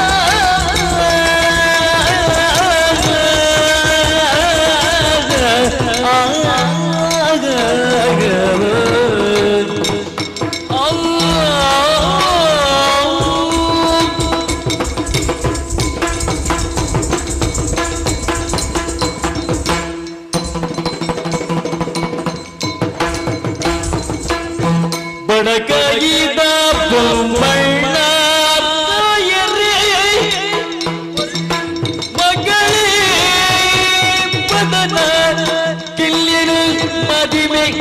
ಬಡಕೈದ ಬೊಮ್ಮಣ್ಣ ಮಗಳೇ ಮದನ ಕಿಲ್ಲಿರು ಮದಿಮೆ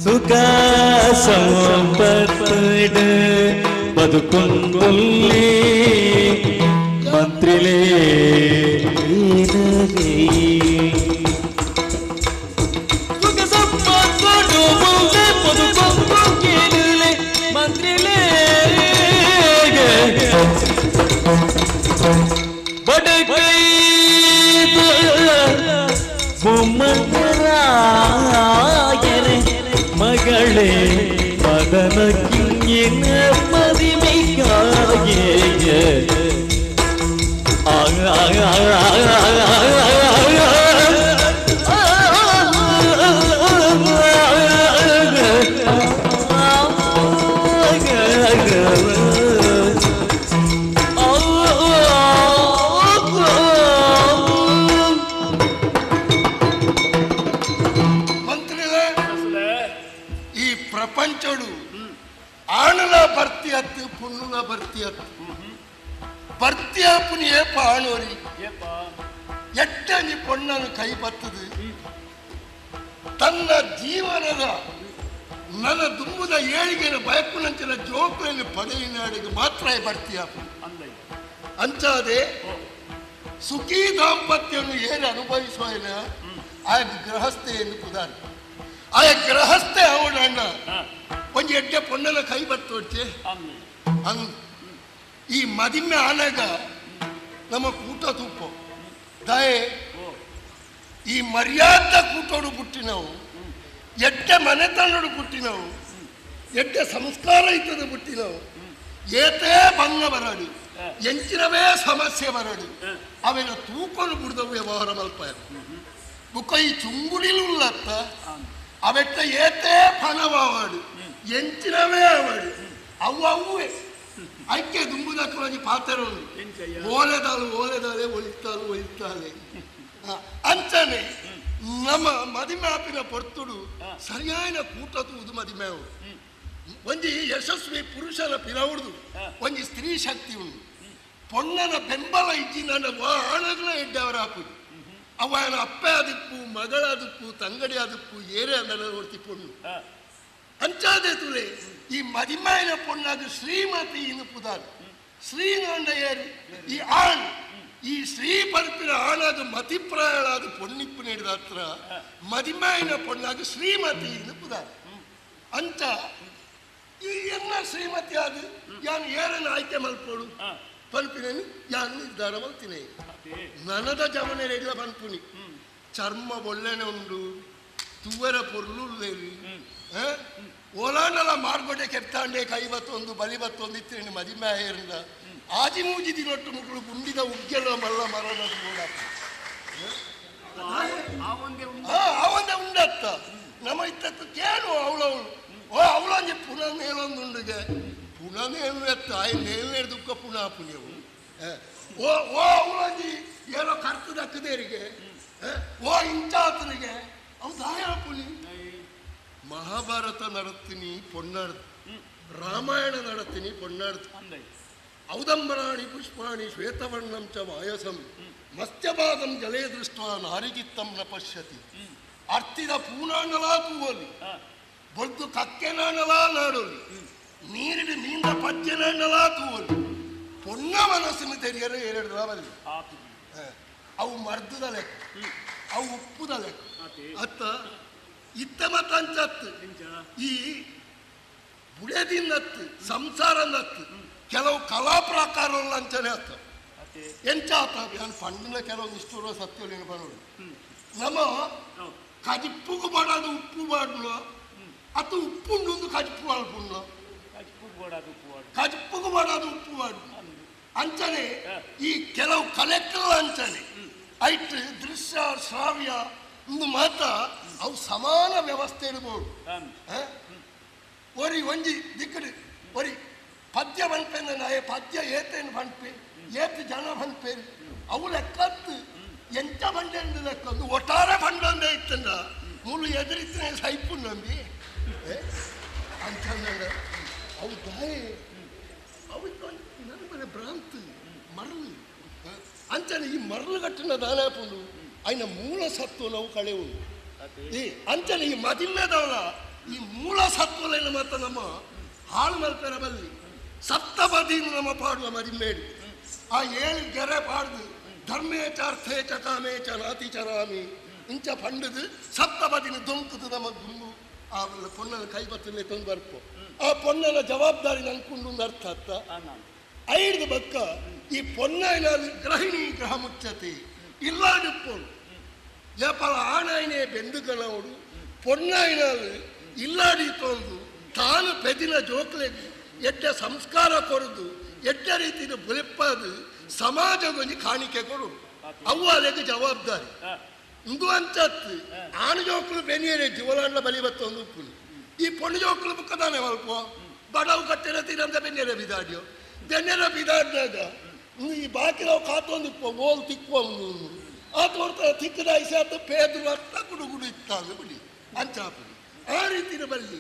ಸುಖ ಸಂಪತ್ತಡ ಬದುಕೊಂದೊಲ್ಲಿ ಮಂತ್ರಿಲೇ ಬಡಕೈದ ಬೊಮ್ಮರಾಯರೆ ಮಗಳೇ ಮದನ ಕಿಂಗಿನ ಮದಿಮೆಗಾಗೆ ಆಗ ಆಗ ಆಗ ಈ ಪ್ರಪಂಚಡು ಆಣುಲ ಭರ್ತಿ ಹತ್ತು ಪುಣ್ಣುಲ ಭರ್ತಿ ಹತ್ತು ಭರ್ತಿ ಆಪುನಿ ಏಪ ಆಣೋರಿ ಎಟ್ಟಂಜಿ ಪೊಣ್ಣನು ಕೈ ಬತ್ತದು ತನ್ನ ಜೀವನದ ನನ್ನ ದುಂಬುದ ಏಳಿಗೆನ ಬಯಕುನಂಚಿನ ಜೋಕುలను ಪಡೆಯಿನಾಡಿಗೆ ಮಾತ್ರ ಬರ್ತೀಯಪ್ಪ. ಅಂಚಾದೆ ಸುಖಿ ದಾಂಪತ್ಯವನ್ನು ಏನು ಅನುಭವಿಸುವ ಆ ಗೃಹಸ್ಥೆಯನ್ನು ಪುದಾನ ಆ ಗೃಹಸ್ಥೆ ಅವಳು ಅಣ್ಣ ಒಂಜಿ ಎಡ್ಡೆ ಪೊಣ್ಣನ ಕೈ ಬತ್ತೋಡ್ಚೆ ಅಂಗ್ ಈ ಮದಿಮೆ ಆನಾಗ ನಮ್ಮ ಕೂಟ ತುಪ್ಪ ದಾಯೆ ಈ ಮರ್ಯಾದ ಕೂಟೋಡು ಬುಟ್ಟಿನವು ಎಡ್ಡೆ ಮನೆತನೋಡು ಬುಟ್ಟಿನವು ಎಡ್ಡೆ ಸಂಸ್ಕಾರ ಇತ್ತದ ಬುಟ್ಟಿನವು ಏತೇ ಭಂಗ ಬರಡು ಎಂಚಿನವೇ ಸಮಸ್ಯೆ ಬರಡು ಅವೆಲ್ಲ ತೂಕೊಂಡು ಬಿಡ್ದವು ವ್ಯವಹಾರ ಮಲ್ಪ ಬುಕ್ಕ ಈ ಚುಂಗುಡಿಲುಲ್ಲತ್ತ ಅವೆಟ್ಟ ಏತೇ ಫಣವಾಡು ಎಂಚಿನವೇ ಆವಾಡು ಅವು ಅವುವೇ ಐಕ್ಯ ದುಂಬುದಕ್ಕಿ ಪಾತ್ರ ಓಲೆದಾಳು ಓಲೆದಾಳೆ ಒಲಿತಾಳು ಒಲಿತಾಳೆ ಅಂಚನೆ ನಮ್ಮ ಮದಿಮಾಪಿನ ಪೊರ್ತುಡು ಸರಿಯಾದ ಕೂಟ ತೂದು ಮದಿಮೆ ಒಂಜಿ ಯಶಸ್ವಿ ಪುರುಷನ ಪಿರವುಡ್ದು ಒಂಜಿ ಸ್ತ್ರೀ ಶಕ್ತಿ ಉಂಡು ಪೊಣ್ಣನ ಬೆಂಬಲ ಇಜ್ಜಿ ನನ್ನ ಆಣಗಳ ಎಡ್ಡವರ ಹಾಕುದು ಅವನ ಅಪ್ಪೆ ಆದಿಪ್ಪು ಮಗಳಾದಿಪ್ಪು ತಂಗಡಿ ಆದಿಪ್ಪು ಏರೇ ಅಂದರ ಹೊರ್ತಿ ಪೊಣ್ಣು ಅಂಚಾದೆ ತುಲೆ ಈ ಮದಿಮಾಯನ ಪೊಣ್ಣಾಗ ಶ್ರೀಮತಿ ಇನುಪುದಾರು ಶ್ರೀನಂಡ ಏರು ಈ ಆಣ್ ಈ ಶ್ರೀ ಪರ್ಪಿನ ಆಣಾದ ಮತಿಪ್ರಾಯಳಾದ ಪೊಣ್ಣಿಪ್ಪು ನೀಡಿದ ಹತ್ರ ಮದಿಮಾಯನ ಪೊಣ್ಣಾಗ ಶ್ರೀಮತಿ ಇನುಪುದಾರು ಅಂಚ ಈ ಎನ್ನ ಶ್ರೀಮತಿ ಆದ ಯಾನು ಏರನ್ನು ಆಯ್ಕೆ ಮಲ್ಪೋಡು ಪಲ್ಪಿನೇನು ಯಾನು ನಿರ್ಧಾರ ಮಲ್ತೀನಿ ನನದ ಜಮನೆ ಪನ್ಪುನಿ ಚರ್ಮ ಒಳ್ಳೆನೆ ಉಂಡು ತುವರ ಪೊರ್ಲುಲ್ಲೇರಿ ಓಲಾಂಡಲ ಮಾರ್ಗೊಡೆ ಕೆತ್ತಾಂಡೆ ಕೈ ಬತ್ತೊಂದು ಬಲಿ ಬತ್ತೊಂದು ಇತ್ತಿನ ಮದಿಮೆ ಏರಿಂದ ಆಜಿ ಮೂಜಿ ದಿನೊಟ್ಟು ಮುಕ್ಕಳು ಗುಂಡಿದ ಉಗ್ಗೆಲ್ಲ ಮಲ್ಲ ಮರದ ಆ ಒಂದೇ ಉಂಡತ್ತ ನಮ್ಮ ಇತ್ತತ್ತು ಕೇಳು ಅವಳವಳು ಓ ಅವಳೊಂಜಿ ಪುನಃ ಮೇಲೊಂದು ಉಂಡುಗೆ ಪುನಃ ನೇಲು ಎತ್ತ ಆಯ್ ನೇಲು ದುಃಖ ಪುನಃ ಪುಣ್ಯವು ಓ ಓ ಅವಳೊಂಜಿ ಏನೋ ಕರ್ತದಕ್ಕದೇರಿಗೆ ಓ ಇಂಚಾತನಿಗೆ ಅವು ದಾಯ ಪುನಿ ಮಹಾಭಾರತ ನಡತ್ತೀನಿ ಪೊನ್ನಾಡ್ದು ರಾಮಾಯಣ ನಡತ್ತೀನಿ ಪೊನ್ನಾಡ್ದು ಔದಂಬರಾಣಿ ಪುಷ್ಪಾಣಿ ಶ್ವೇತವರ್ಣಂ ಚ ವಾಯಸಂ ಮತ್ಸ್ಯಪಾದಂ ಜಲೇ ದೃಷ್ಟ ನಾರಿಚಿತ್ತಂ ನ ಪಶ್ಯತಿ ಅರ್ತಿದ ಪೂನಾಣಲಾ ತೂವಲಿ ಬೊಡ್ದು ಕಕ್ಕೆನಾಣಲಾ ನಾಡೋಲಿ ನೀರಿಡು ಮೀಂದ ಪಜ್ಜೆನಾಣಲಾ ತೂವಲಿ ಪೊನ್ನ ಮನಸ್ಸಿನ ತೆರಿಯರೆ ಎರಡು ಬಲ್ಲಿ ಅವು ಮರ್ದದ ಲೆಕ್ಕ ಅವು ಉಪ್ಪುದ ಲೆಕ್ಕ ಅತ್ತ ಇತ್ತ ಮತ್ತಂಚತ್ತು ಈ ಬುಡದಿನ್ನತ್ತು ಸಂಸಾರನತ್ತು ಕೆಲವು ಕಲಾ ಪ್ರಾಕಾರ ಅಂಚನೆ ಅತ್ತ ಎಂಚ ಆತ ನಾನು ಪಂಡಿನ ಕೆಲವು ನಿಷ್ಠುರ ಸತ್ಯಲಿನ ಬರೋದು ನಮ್ಮ ಕಜಿಪ್ಪುಗು ಬಾಡದು ಉಪ್ಪು ಬಾಡ್ಲು ಅದು ಉಪ್ಪುಂಡು ಕಜಿಪ್ಪು ಬಾಳ್ಪುಂಡು ಕಜಿಪ್ಪುಗು ಬಾಡದು ಉಪ್ಪು ಬಾಡು ಅಂಚನೆ ಈ ಕೆಲವು ಕಲೆಕ್ಟರ್ ಅಂಚನೆ ಐಟ್ ದೃಶ್ಯ ಶ್ರಾವ್ಯ ಒಂದು ಮಾತ ಅವು ಸಮಾನ ವ್ಯವಸ್ಥೆ ಇರ್ಬೋದು. ಒರಿ ಒಂಜಿ ದಿಕ್ಕಡು ಒರಿ ಪದ್ಯ ಪನ್ಪೆಂದ ನಾಯ ಪದ್ಯ ಏತೇನು ಪನ್ಪೆ ಏತು ಜನ ಪನ್ಪೆ ಅವು ಲೆಕ್ಕತ್ತು ಎಂಚ ಬಂಡೆಂದು ಲೆಕ್ಕ ಒಂದು ಒಟ್ಟಾರೆ ಬಂಡೊಂದೇ ಇತ್ತಂದ ಮೂಲು ಎದುರಿತ್ತನೆ ಸೈಪು ನಂಬಿ ಅಂತಂದ ಅವು ದಾಯ ಅವಕ್ಕೆ ನನ್ನ ಭ್ರಾಂತಿ ಮರಳು ಅಂಚನೆ ಈ ಮರಳು ಕಟ್ಟಿನ ದಾನಾಪುಂಡು అయిన ಮೂಲ ಸತ್ವನವು ಕಳೆಯುವುದು. ಈ ಅಂಚನೆ ಈ ಮದಿಮ್ಮೆದವಳ ಈ ಮೂಲ ಸತ್ವಲೈನ ಮಾತ್ರ ನಮ್ಮ ಹಾಳು ಮಲ್ಪೆರ ಬಲ್ಲಿ ಸಪ್ತಪದಿ ನಮ್ಮ ಪಾಡುವ ಮದಿಮ್ಮೇಡಿ ಆ ಏಳು ಗೆರೆ ಪಾಡ್ದು ಧರ್ಮೇ ಚಾರ್ಥೇ ಚ ಕಾಮೇ ಚ ನಾತಿ ಚರಾಮಿ ಇಂಚ ಪಂಡದು ಸಪ್ತಪದಿನ ದೊಂಕುದು ನಮ್ಮ ಗುಂಬು ಆ ಪೊನ್ನನ ಕೈ ಬತ್ತಲೇ ತಂದು ಬರ್ಪು ಆ ಪೊನ್ನನ ಜವಾಬ್ದಾರಿ ನಂಕೊಂಡು ಅರ್ಥ ಅತ್ತ ಐದು ಬಕ್ಕ ಈ ಪೊನ್ನ ಗ್ರಹಿಣಿ ಗ್ರಹ ಮುಚ್ಚತಿ ಇಲ್ಲಾಡಿಪ್ಪೋಡು ಏಪಲ ಆಣಾಯನೇ ಬೆಂದುಗಳವಡು ಪೊನ್ನಾಯಿನಾಲು ಇಲ್ಲಾಡಿ ತೊಂದು ತಾನು ಪೆದಿನ ಜೋಕ್ಲೆಗೆ ಎಡ್ಡೆ ಸಂಸ್ಕಾರ ಕೊರದು ಎಡ್ಡೆ ರೀತಿಯ ಬುಲೆಪ್ಪಾದು ಸಮಾಜಗೊಂಜಿ ಕಾಣಿಕೆ ಕೊಡು ಅವು ಅಲೆಗೆ ಜವಾಬ್ದಾರಿ ಇಂದು ಅಂಚತ್ತು ಆಣ ಜೋಕ್ಲು ಬೆನಿಯರೆ ಜೀವಲಾಂಡ ಬಲಿ ಬತ್ತೊಂದು ಉಪ್ಪುನು ಈ ಪೊಣ್ಣು ಜೋಕ್ಲು ಬುಕ್ಕದಾನೆ ಅಲ್ಪ ಬಡವು ಕಟ್ಟಿನ ತೀರಂತ ಬೆನ್ನೆರೆ ಬಿದಾಡಿಯೋ ಬೆನ್ನೆರೆ ಬಿದಾಡಿದಾಗ ಈ ಬಾಕಿ ನಾವು ಕಾತೊಂದು ಓಲ್ ತಿಕ್ಕುವ ಆ ತೋರ್ತ ತಿಕ್ಕದ ಐಸಾತ ಪೇದ್ರು ಅತ್ತ ಗುಡು ಗುಡು ಇತ್ತಾಗ ಬಿಡಿ ಅಂಚಾಪುಡಿ ಆ ರೀತಿಯ ಬಲ್ಲಿ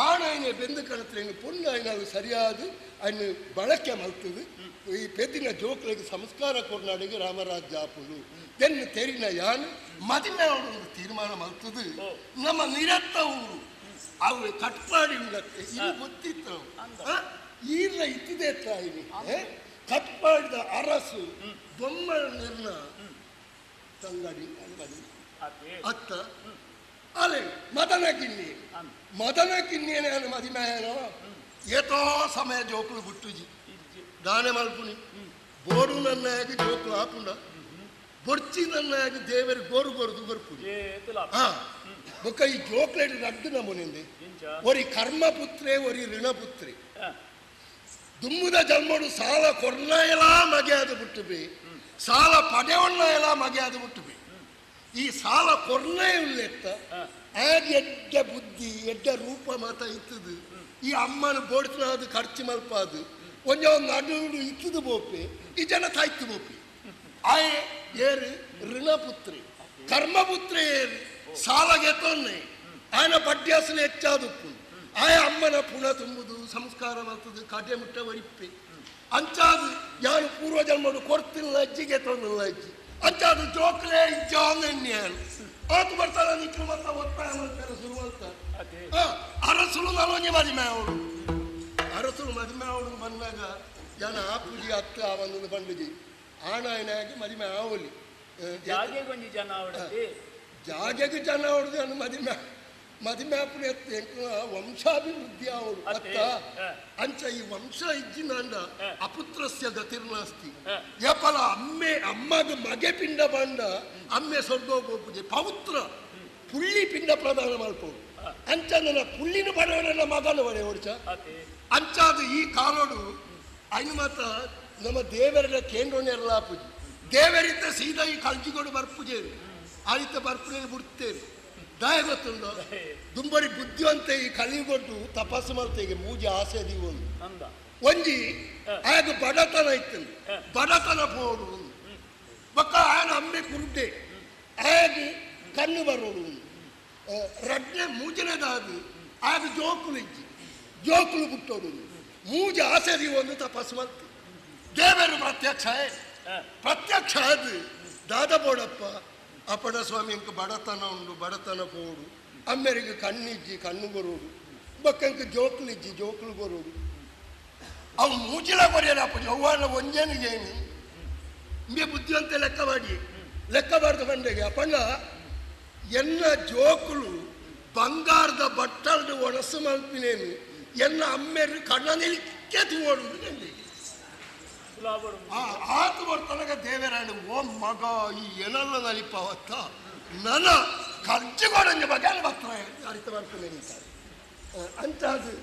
ಆಣಾಯನೆ ಬೆಂದು ಕಣತ್ರೇನು ಪೊಣ್ಣು ಆಯ್ನಾಲು ಸರಿಯಾದ ಅನ್ನು ಬಳಕೆ ಮಲ್ತದು ಈ ಪೆದ್ದಿನ ಜೋಕ್ಲಿಗೆ ಸಂಸ್ಕಾರ ಕೊರ್ನಾಡಿಗೆ ರಾಮರಾಜ್ಯ ಆಪುಂಡು then ತೆರಿನ ಯಾನು ಮದಿಮೆ ಒಂದು ತೀರ್ಮಾನ ಮಲ್ತದು ನಮ್ಮ ನಿರತ್ತ ಊರು ಅವು ಕಟ್ಪಾಡಿ ಉಂಡತ್ತೆ ಇದು ಗೊತ್ತಿತ್ತು ಈರ್ಲ ಇತ್ತಿದೆ ತಾಯಿನಿ ಕಟ್ಪಾಡಿದ ಅರಸು ಬೊಮ್ಮನ ತಂಗಡಿ ಅಂಗಡಿ ಅತ್ತ ಅಲೆ ಮದನ ಕಿನ್ನಿ ಮದನ ಕಿನ್ನಿಯೇ ಮದಿಮಯನೋ ಏತೋ ಸಮಯ ಜೋಕುಲು ಬುಟ್ಟುಜಿ ದಾನೆ ಮಲ್ಪುನಿ ಬೋಡು ನನ್ನಾಗಿ ಜೋಕುಲು ಆಪುಂಡ ಬೊರ್ಚಿ ನನ್ನಾಗಿ ದೇವರು ಗೋರು ಗೋರುದು ಬರ್ಪುನಿ ಹಾ ಬೊಕ್ಕ ಈ ಜೋಕ್ಲೇಟ್ ರಡ್ಡು ನಮೂನಿಂದೆ ಒರಿ ಕರ್ಮಪುತ್ರೆ ಒರಿ ಋಣಪುತ್ರೆ ದುಮ್ಮುದ ಜನ್ಮಡು ಸಾಲ ಕೊರ್ನಾಯಲ ಮಗೆಯಾದ ಬಿಟ್ಟುಬಿ ಸಾಲ ಪಡೆಯೊಣ್ಣಯಲ ಮಗೆಯಾದ ಬಿಟ್ಟುಬಿ ಈ ಸಾಲ ಕೊರ್ನೇ ಉಲ್ಲೆತ್ತ ಆಗ ಎಡ್ಡ ಬುದ್ಧಿ ಎಡ್ಡ ರೂಪ ಮಾತ ಇತ್ತದು ಈ ಅಮ್ಮನ ಬೋಡ್ತನಾದ ಖರ್ಚು ಮಲ್ಪಾದು ಒಂಜ ಒಂದು ನಡು ಇತ್ತದು ಬೋಪೆ ಈ ಜನ ತಾಯ್ತು ಬೋಪೆ ಆಯೆ ಏರು ಋಣಪುತ್ರಿ ಕರ್ಮಪುತ್ರಿ ಏರು ಸಾಲಗೆ ತೊನ್ನೆ ಆಯನ ಬಡ್ಡಿಯಾಸನ ಹೆಚ್ಚಾದುಪ್ಪು ಆಯ ಅಮ್ಮನ ಪುಣ ತುಂಬುದು ಸಂಸ್ಕಾರ ಮಾಡ್ತದೆ ಕಡೆ ಮುಟ್ಟ ಒರಿಪ್ಪೆ ಅಂಚಾದು ಯಾರು ಪೂರ್ವ ಜನ್ಮಡು ಕೊಡ್ತಿಲ್ಲ ಅಜ್ಜಿಗೆ ತೊಂದಿಲ್ಲ ಅಜ್ಜಿ ಅಂಚಾದು ಜೋಕ್ಲೆ ಇಜ್ಜಾನ್ಯಾನು ಆತು ಬರ್ತಾರ ನಿಕ್ಲು ಮತ್ತ ಒತ್ತಾಯ ಮಾಡ್ತಾರೆ ಶುರು ಮಾಡ್ತಾರೆ ಅರಸುಲು ನಲೊಂಜಿ ಮದಿಮೆ ಅವಳು ಅರಸುಲು ಮದಿಮೆ ಅವಳು ಬಂದಾಗ ಜನ ಆ ಪೂಜೆ ಅತ್ತ ಆ ಬಂದದ್ದು ಬಂಡುಜಿ ಆಣಾಯನಾಗಿ ಮದಿಮೆ ಆವಲಿ ಜಾಗೆಗೊಂಜಿ ಜನ ಅವಡತಿ ಜಾಗೆಗೆ ಜನ ಅವಳದು ಅನ್ನು ಮದಿಮೆ ಮದಿಮೆ ಆಪುನ ಎತ್ತು ವಂಶಾಭಿವೃದ್ಧಿ ಅವಳು ಅತ್ತ ಅಂಚ ಈ ವಂಶ ಇಜ್ಜಿನಾಂಡ ಅಪುತ್ರಸ್ಯ ಗತಿರ್ನಾಸ್ತಿ ಯಪಲ ಅಮ್ಮೆ ಅಮ್ಮದ ಮಗೆ ಪಿಂಡ ಬಂಡ ಅಮ್ಮೆ ಸ್ವರ್ಗೋಪೂಜೆ ಪೌತ್ರ ಪುಳ್ಳಿ ಪಿಂಡ ಪ್ರದಾನ ಮಲ್ಪೋಡು ಅಂಚ ನನ್ನ ಪುಳ್ಳಿನ ಬಡವರನ್ನ ಮಗನ ಬಡೆ ಓಡ್ಚ ಅಂಚಾದ ಈ ಕಾಲೋಡು ಐನು ಮಾತ ನಮ್ಮ ದೇವರ ಕೇಂದ್ರನೆಲ್ಲ ಪೂಜೆ ದೇವರಿದ್ದ ಸೀದಾ ಈ ಕಲ್ಜಿಗೋಡು ಬರ್ಪೂಜೆ ಆರಿತ ಬರ್ಪುನೆ ಬಿಡ್ತೇವೆ ದಾಯ ಗೊತ್ತುಂಡು ದುಂಬರಿ ಬುದ್ಧಿವಂತೆ ಈ ಕಲಿಗೊಟ್ಟು ತಪಸ್ಸು ಮಾಡ್ತೇಗೆ ಮೂಜಿ ಆಸೆ ದೀವೊಂದು ಒಂಜಿ ಆಗ ಬಡತನ ಇತ್ತು ಬಡತನ ಪೋಡು ಬಕ್ಕ ಆಯನ ಅಮ್ಮೆ ಕುರುಡೆ ಆಗ ಕಣ್ಣು ಬರೋಡು ರಡ್ನೆ ಮೂಜನೆದಾದ ಆಗ ಜೋಕುಲು ಇಜ್ಜಿ ಜೋಕುಲು ಬಿಟ್ಟೋಡು ಮೂಜಿ ಆಸೆ ದೀವೊಂದು ತಪಸ್ಸು ಮಾಡ್ತು ದೇವರು ಪ್ರತ್ಯಕ್ಷ ಪ್ರತ್ಯಕ್ಷ ಅದು ದಾದ ಬೋಡಪ್ಪ ಅಪ್ಪಣ ಸ್ವಾಮಿ ಇಂಕ ಬಡತನ ಉಂಡು ಬಡತನ ಪೋಡು ಅಮ್ಮೆರಿಗೆ ಕಣ್ಣಿಜ್ಜಿ ಕಣ್ಣು ಬರೋಡು ಬಕ್ಕಂಕ ಜೋಕ್ಲಿಜ್ಜಿ ಜೋಕ್ಲು ಬರೋಡು ಅವು ಮೂಜಿಲ ಬರೆಯಲಪ್ಪ ಯವ್ವಾನ ಒಂಜೇನಿಗೇನು ಇಂಬೆ ಬುದ್ಧಿವಂತ ಲೆಕ್ಕ ಮಾಡಿ ಲೆಕ್ಕ ಬಾರ್ದು ಬಂಡೆಗೆ ಅಪ್ಪಣ್ಣ ಎನ್ನ ಜೋಕುಲು ಬಂಗಾರದ ಬಟ್ಟಲ್ದು ಒಣಸು ಮಲ್ಪಿನೇನು ಎನ್ನ ಅಮ್ಮೆರು ಕಣ್ಣ ನಿಲಿಕ್ಕೆ ತೂವಡುದು ಕಂಡಿಗೆ ಆತು ಬರ್ತನಗ ದೇವರಾಣಿ ಓ ಮಗ ಈ ಏನಲ್ಲ ನಲಿಪಾವತ್ತ ನನ್ನ ಖರ್ಚು ಬಗ್ಗೆ ಅಲ್ಲಿ ಬತ್ತ ಅರಿತ ಮಾಡ್ಕೊಂಡು ನಿಂತಾರೆ ಅಂತಾದು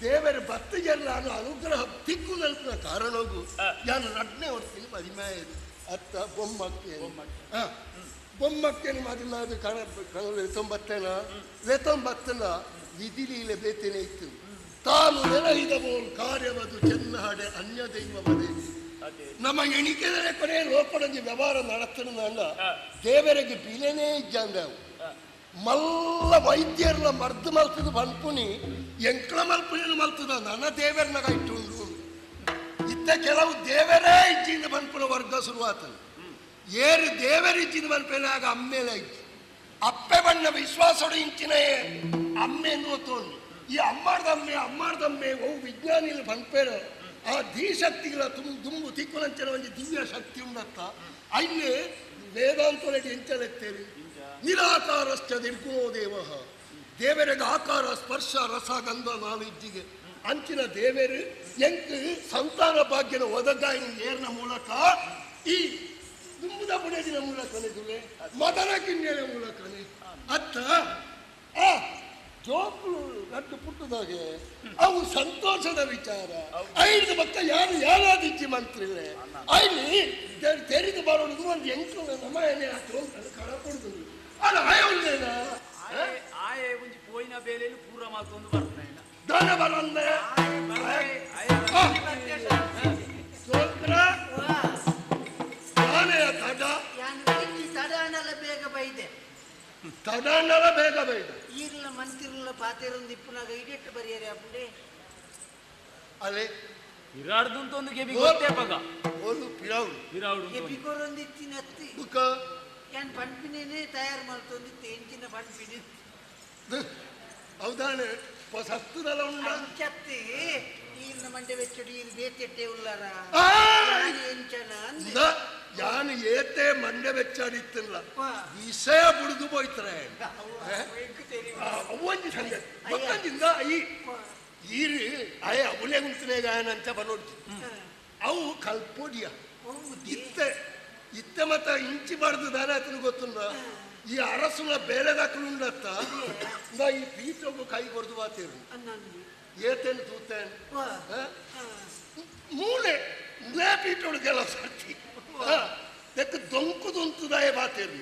ದೇವರ ಬತ್ತಿಗೆಲ್ಲ ಅನುಗ್ರಹ ತಿಕ್ಕು ನಲ್ಪಿನ ಕಾರಣಗೂ ನಾನು ರಡ್ನೆ ಹೊರ್ತೀನಿ ಮದಿಮಾಯದು ಅತ್ತ ಬೊಮ್ಮಕ್ಕೆ ಬೊಮ್ಮಕ್ಕೆ ಮದಿಮಾಯದು ಕಣ ಕಣ ಲೆತೊಂಬತ್ತೇನ ಲೆತೊಂಬತ್ತನ ವಿಧಿಲೀಲೆ ಬೇತೇನೆ ಇತ್ತು ತಾನು ನೆಲಹಿದ ಬೋಲ್ ಕಾರ್ಯವದು ಚೆನ್ನಹಾಡೆ ಅನ್ಯ ದೈವ ಬದೆ ನಮ್ಮ ಎಣಿಕೆದರೆ ಕೊನೆ ಲೋಕಡಂಜಿ ವ್ಯವಹಾರ നടത്തുന്നതല്ല ದೇವರಿಗೆ ಬಿಲೆನೇ ಇಜ್ಜಂದವು ಮಲ್ಲ ವೈದ್ಯರ್ಲ ಮರ್ದು ಮಲ್ತದ ಪನ್ಪುನಿ ಎಂಕ್ಲ ಮಲ್ಪುನಿ ಮಲ್ತದ ನನ್ನ ದೇವರನ್ನ ಇಟ್ಟುಂಡು ಇತ್ತ ಕೆಲವು ದೇವರೇ ಇಜ್ಜಿಂದ ಪನ್ಪುನ ವರ್ಗ ಶುರುವಾತನು ಏರು ದೇವರ ಇಜ್ಜಿಂದ ಪನ್ಪೇನಾಗ ಅಮ್ಮೇಲೆ ಇಜ್ಜಿ ಅಪ್ಪೆ ಬಣ್ಣ ವಿಶ್ವಾಸಡು ಇಂಚಿನ ಅಮ್ಮೆ ತೋಣು ಈ ಅಮ್ಮಾರ್ದಮ್ಮೆ ಅಮ್ಮಾರ್ದಮ್ಮೆ ಓ ವಿಜ್ಞಾನಿಗಳು ಪನ್ಪೇರು ಆ ಧೀಶಕ್ತಿಗಳ ತುಂಬ ದುಂಬು ತಿಕ್ಕುನಂಚಿನ ಒಂದು ದಿವ್ಯ ಶಕ್ತಿ ಉಂಡತ್ತ ಅಲ್ಲೇ ವೇದಾಂತೊಳಗೆ ಎಂಚಲೆತ್ತೇರಿ ನಿರಾಕಾರಶ್ಚ ನಿರ್ಗುಣೋ ದೇವ ದೇವರಿಗೆ ಆಕಾರ ಸ್ಪರ್ಶ ರಸ ಗಂಧ ನಾನು ಇಜ್ಜಿಗೆ ಅಂಚಿನ ದೇವರು ಎಂಕ್ ಸಂತಾನ ಭಾಗ್ಯನ ಒದಗಾಯಿ ಏರ್ನ ಮೂಲಕ ಈ ದುಂಬುದ ಬುಡದಿನ ಮೂಲಕನೇ ದುಲೆ ಮದನ ಕಿನ್ನೆಲೆ ಮೂಲಕನೇ ಅತ್ತ ಆ ಜೋಕುಲು ರಡ್ಡು ಪುಟ್ಟದಾಗೆ ಅವು ಸಂತೋಷದ ವಿಚಾರ ಐದು ಭಕ್ತ ಯಾರು ಯಾರಾದಿಜ್ಜಿ ಮಂತ್ರಿಲೆ ಐಲಿ ತೆರೆದು ಬರೋದು ಒಂದು ಎಂಟು ನಮಯನೆ ಕಳಕೊಡುದು ಅಲ್ಲ ಆಯೋಲ್ಲೇನ ಆಯೆ ಒಂಜಿ ಪೋಯಿನ ಬೇಲೆಯಲ್ಲಿ ಪೂರ ಮಾತೊಂದು ಬರ್ತಾನೆ ದಾನ ಬರಂದೆ ಜೋಕ್ರ ದಾನೆಯ ತಡ ತಡಾನಲ ಬೇಗ ಬೈದೆ ತಡಾನಲ ಬೇಗ ಬೈದೆ ಈರ್ಲ ಮಂತಿರ್ಲ ಪಾತಿರಂದು ಇಪ್ಪುನಾಗ ಇಡೆಟ್ಟು ಬರಿಯರೆ ಅಪ್ಪುಂಡೆ ಅಲೆ ಇರಾಡ್ದಂತ ಒಂದು ಕೆಬಿ ಗೊತ್ತೇ ಪಗ ಓಲು ಪಿರಾವು ಪಿರಾವುಡು ಕೆಬಿ ಕೊರೊಂದಿತ್ತಿನ ಅತ್ತಿ ಬುಕ್ಕ ಯಾನ್ ಪನ್ಪಿನೇನೆ ತಯಾರು ಮಾಡ್ತೊಂದಿತ್ತು ಎಂಚಿನ ಪನ್ಪಿನಿ ಹೌದಾನೆ ಸತ್ತದಲ್ಲ ಉಂಡ ಅಂಚತ್ತಿ ಈರ್ನ ಮಂಡೆ ಬೆಚ್ಚಡಿ ಈರು ಬೇತೆಟ್ಟೆ ಉಲ್ಲಾರ ಎಂಚನ ಯಾನು ಏತೆ ಮಂಡೆ ಬೆಚ್ಚಾಡಿತ್ತಲ್ಲ ವಿಷಯ ಬುಡಿದು ಹೋಯ್ತಾರೆ ಅವೊಂಜಿ ಸಂಗತಿ ಮತ್ತೊಂದಿಂದ ಈ ಈರು ಅಯ ಅವಲೇ ಉಂಟನೆ ಗಾಯನಂಚ ಬರೋಡ್ತಿ ಅವು ಕಲ್ಪೊಡಿಯ ಇತ್ತೆ ಇತ್ತೆ ಮತ್ತ ಇಂಚಿ ಬಾರ್ದು ದಾನ ಆತನ ಗೊತ್ತುಂಡ ಈ ಅರಸುನ ಬೇಲೆದಾಕಲು ಉಂಡತ್ತ ಈ ಪೀಠಗೂ ಕೈ ಕೊಡ್ದು ಬಾತೇರು ಏತೇನು ತೂತೇನು ಮೂಲೆ ಮೂಲೆ ಪೀಠೊಳಗೆಲ್ಲ ಸರ್ತಿ ತೆಕ್ಕ ದೊಂಕು ದೊಂತುದಾಯ ಬಾತೇರು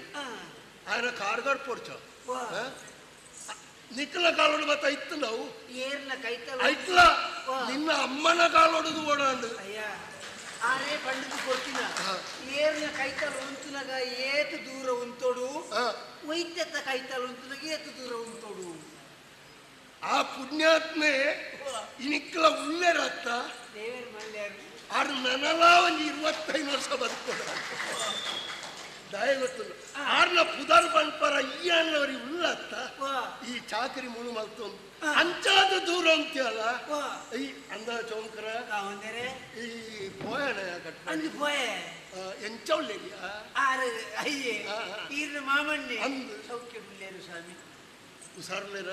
ఆయన ಕಾರ್ಗಾಡ್ ಪೊಡ್ಚ ನಿಕ್ಕಲ ಕಾಲೋಡು ಬತ್ತ ಇತ್ತು ನಾವು ಐತ್ಲ ನಿನ್ನ ಅಮ್ಮನ ಕಾಲೋಡುದು ಓಡಾಂಡು ಆರೇ పండుగ ಕೊಡ್ತಿನ ಏರ್ನ ಕೈತಲ ಉಂತುನಗ ಏತು ದೂರ ಉಂತೋಡು ವೈದ್ಯತ ಕೈತಲ ಉಂತುನಗ ಏತು ದೂರ ಉಂತೋಡು ಆ ಪುಣ್ಯಾತ್ಮೆ ಇನಿಕ್ಕಲ ಉಲ್ಲೇರತ್ತ ದೇವರ ಮಲ್ಯಾರು ಆರು ನನಲ ಒಂದು 25 ವರ್ಷ ಬದುಕೋಡ ದಯ ಗೊತ್ತಿಲ್ಲ ಆರ್ನ ಪುದರ್ ಪನ್ಪರ ಈ ಅನ್ನವರಿ ಉಳ್ಳತ್ತ ಈ ಚಾಕರಿ ಮುಳು ಮಲ್ತೊಂದು ಅಂಚಾದ ದೂರ ಅಂತೀಯಲ್ಲ ಈ ಅಂದ ಚೌಂಕರ ಈ ಪೋಯಣ ಅಂದು ಪೋಯೆ ಎಂಚ ಉಳ್ಳೇರಿ ಆರು ಅಯ್ಯೇ ಈರ್ನ ಮಾಮಣ್ಣೆ ಅಂದು ಸೌಖ್ಯ ಉಳ್ಳೇರು ಸ್ವಾಮಿ ಹುಷಾರ್ಲೇರ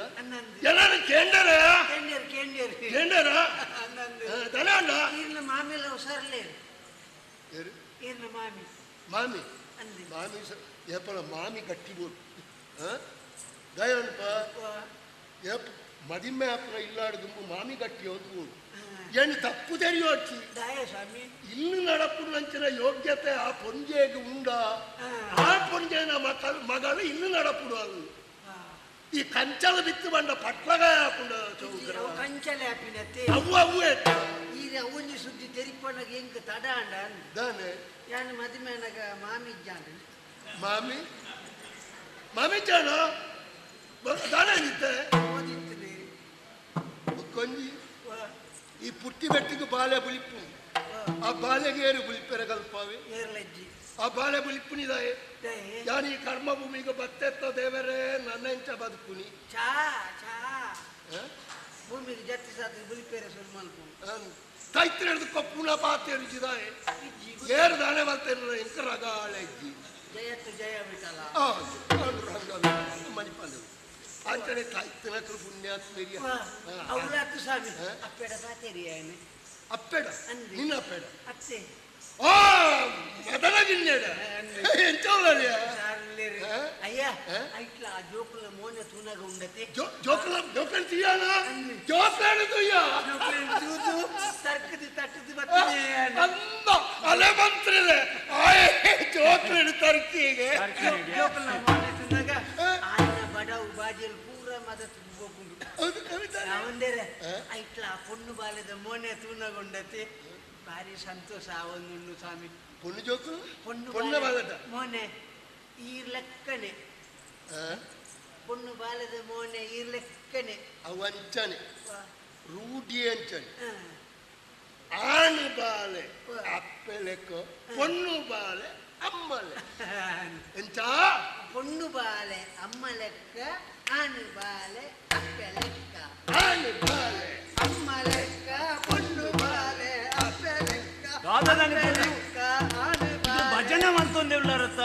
ಎಲ್ಲಾರು ಕೇಂಡರ ಕೇಂಡೇರು ಕೇಂಡೇರು ಕೇಂಡರ ದನ ಅಣ್ಣ ಈರ್ನ ಮಾಮೆಲ್ಲ ಹುಷಾರ್ಲೇರು ಈರ್ನ ಮಾಮಿ ಮಾಮಿ ಮಾಮಿ ಏಪಲ ಮಾಮಿ ಗಟ್ಟಿ ಬೋಡು ದಯನಪ್ಪ ಏಪ ಮದಿಮೆ ಅಪ್ಪನ ಇಲ್ಲಾಡ್ದು ಮಾಮಿ ಗಟ್ಟಿ ಒಂದು ಬೋಡು ಏನು ತಪ್ಪು ತೆರಿಯೋಡ್ಸಿ ಇನ್ನು ನಡಪುಡು ಯೋಗ್ಯತೆ ಆ ಪೊಂಜೆಗೆ ಉಂಡ ಆ ಪೊಂಜೆನ ಮಕ್ಕಳು ಮಗಳು ಇನ್ನು ನಡಪುಡು ಅದು ಈ ಕಂಚಲ ಬಿತ್ತು ಬಂಡ ಪಟ್ಲಗಾಯ ಹಾಕೊಂಡ ಚೌಕರ ಕಂಚಲೆ ಹಾಪಿನತ್ತೆ ಅವು ಅವೇ ಈಗ ಅವನಿ ಸುದ್ದಿ ತೆರಿಪಣಗ ಎಂಕ್ ತಡ ಅಂಡ ದಾನೆ ಯಾನು ಮದಿಮೆನಗ ಮಾಮಿ ಜಾನ ಮಾಮಿ ಮಾಮಿ ಜಾನ ದಾನೆ ನಿತ್ತೆ ಓದಿತ್ತನೆ ಕೊಂಜಿ ಈ ಪುಟ್ಟಿ ಬೆಟ್ಟಿಗೆ ಬಾಲೆ ಬುಲಿಪ್ಪು ಆ ಬಾಲೆಗೆ ಏರು ಬುಲಿಪ್ಪೆರ ಕಲ್ಪಾವೆ ಏರ್ಲಜ್ಜಿ ಆ ಬಾಲೆ ಬುಲಿಪ್ಪುನಿದಾಯೆ ಯಾನು ಈ ಕರ್ಮಭೂಮಿಗೆ ಬತ್ತೆತ್ತ ದೇವರೇ ನನ್ನೆಂಚ ಬದುಕುನಿ ಚಾ ಚಾ ಭೂಮಿಗೆ ಜತ್ತಿ ಸಾತಿ ಬುಲಿಪೇರೆ ಸುರು ಮಲ್ಪು ತೈತ್ರ ಹಿಡಿದು ಕೊಪ್ಪುನ ಪಾತೇರಿಸಿದಾಯೆ ಏರು ದಾನೆ ಬರ್ತೇನೆ ಎಂಕ ರಗಾಳೆ ಇಜ್ಜಿ ಜಯತ್ತು ಜಯ ಬಿಟ್ಟಲ್ಲ ಮಣಿಪಾಂಡವು ಅಂಚನೆ ತಾಯ್ತನಕರು ಪುಣ್ಯಾತ್ಮರಿಯ ಅವಳಾತು ಸ್ವಾಮಿ ಅಪ್ಪೆಡ ಪಾತೇರಿಯಾನೆ ಅಪ್ಪೆಡ ನಿನ್ನ ಅಪ್ಪೆಡ ಅತ್ತೆ ಆ ಮದನ ಗಿನ್ನೆಡ ಎಂಚ ಅಯ್ಯ ಐಟ್ಲ ಆ ಜೋಕುಲ ಮೋನೆ ತೂನಗ ಉಂಡತೆ ಜೋಕುಲ ಜೋಕುಲ ತೀಯಾನ ಜೋಕುಲ ತುಯ್ಯ ತೂದು ತರ್ಕದು ತಟ್ಟದು ಬರ್ತದೆ ಅಂದ ಅಲೆ ಮಂತ್ರಿಲೆ ಆಯೆ ಜೋಕುಲ ತರ್ಕಿಗೆ ಜೋಕುಲ ಮೋನೆ ತೂನಗ ಆಯನ ಬಡವು ಬಾಜಿಯಲ್ಲಿ ಪೂರ ಮದತ್ ಹೋಗುಂಡು ಹೌದು ಕವಿತಾ ಒಂದೇರೆ ಐಟ್ಲ ಆ ಪೊಣ್ಣು ಬಾಲ್ಯದ ಮೋನೆ ತೂನಗ ಉಂಡತೆ ಭಾರಿ ಸಂತೋಷ ಆವೊಂದುಂಡು ಸ್ವಾಮಿ ಪೊಣ್ಣು ಜೋಕುಲು ಪೊಣ್ಣು ಪೊಣ್ಣು ಬಾಲದ ಮೋನೆ ಈ ಲೆಕ್ಕನೆ ಪೊಣ್ಣು ಬಾಲದ ಮೋನೆ ಈ ಲೆಕ್ಕನೆ ಅವು ಅಂಚನೆ ರೂಢಿ ಅಂಚನೆ ಆಣು ಬಾಲೆ ಅಪ್ಪೆ ಲೆಕ್ಕ ಪೊಣ್ಣು ಬಾಲೆ ಅಮ್ಮಲೆ ಎಂಚ ಪೊಣ್ಣು ಬಾಲೆ ಅಮ್ಮ ಲೆಕ್ಕ ಆಣು ಬಾಲೆ ಅಪ್ಪೆ ಲೆಕ್ಕ ಆಣು ಬಾಲೆ ಅಮ್ಮ ಲೆಕ್ಕ ಪೊಣ್ಣು ಬಾಲೆ ಅಪ್ಪೆ ಲೆಕ್ಕ ಲೆಕ್ಕ ಆಣು ಬಾಲೆ ಭಜನೆ ಮಾಡ್ತೊಂದೆ ಉಳ್ಳಾರತ್ತ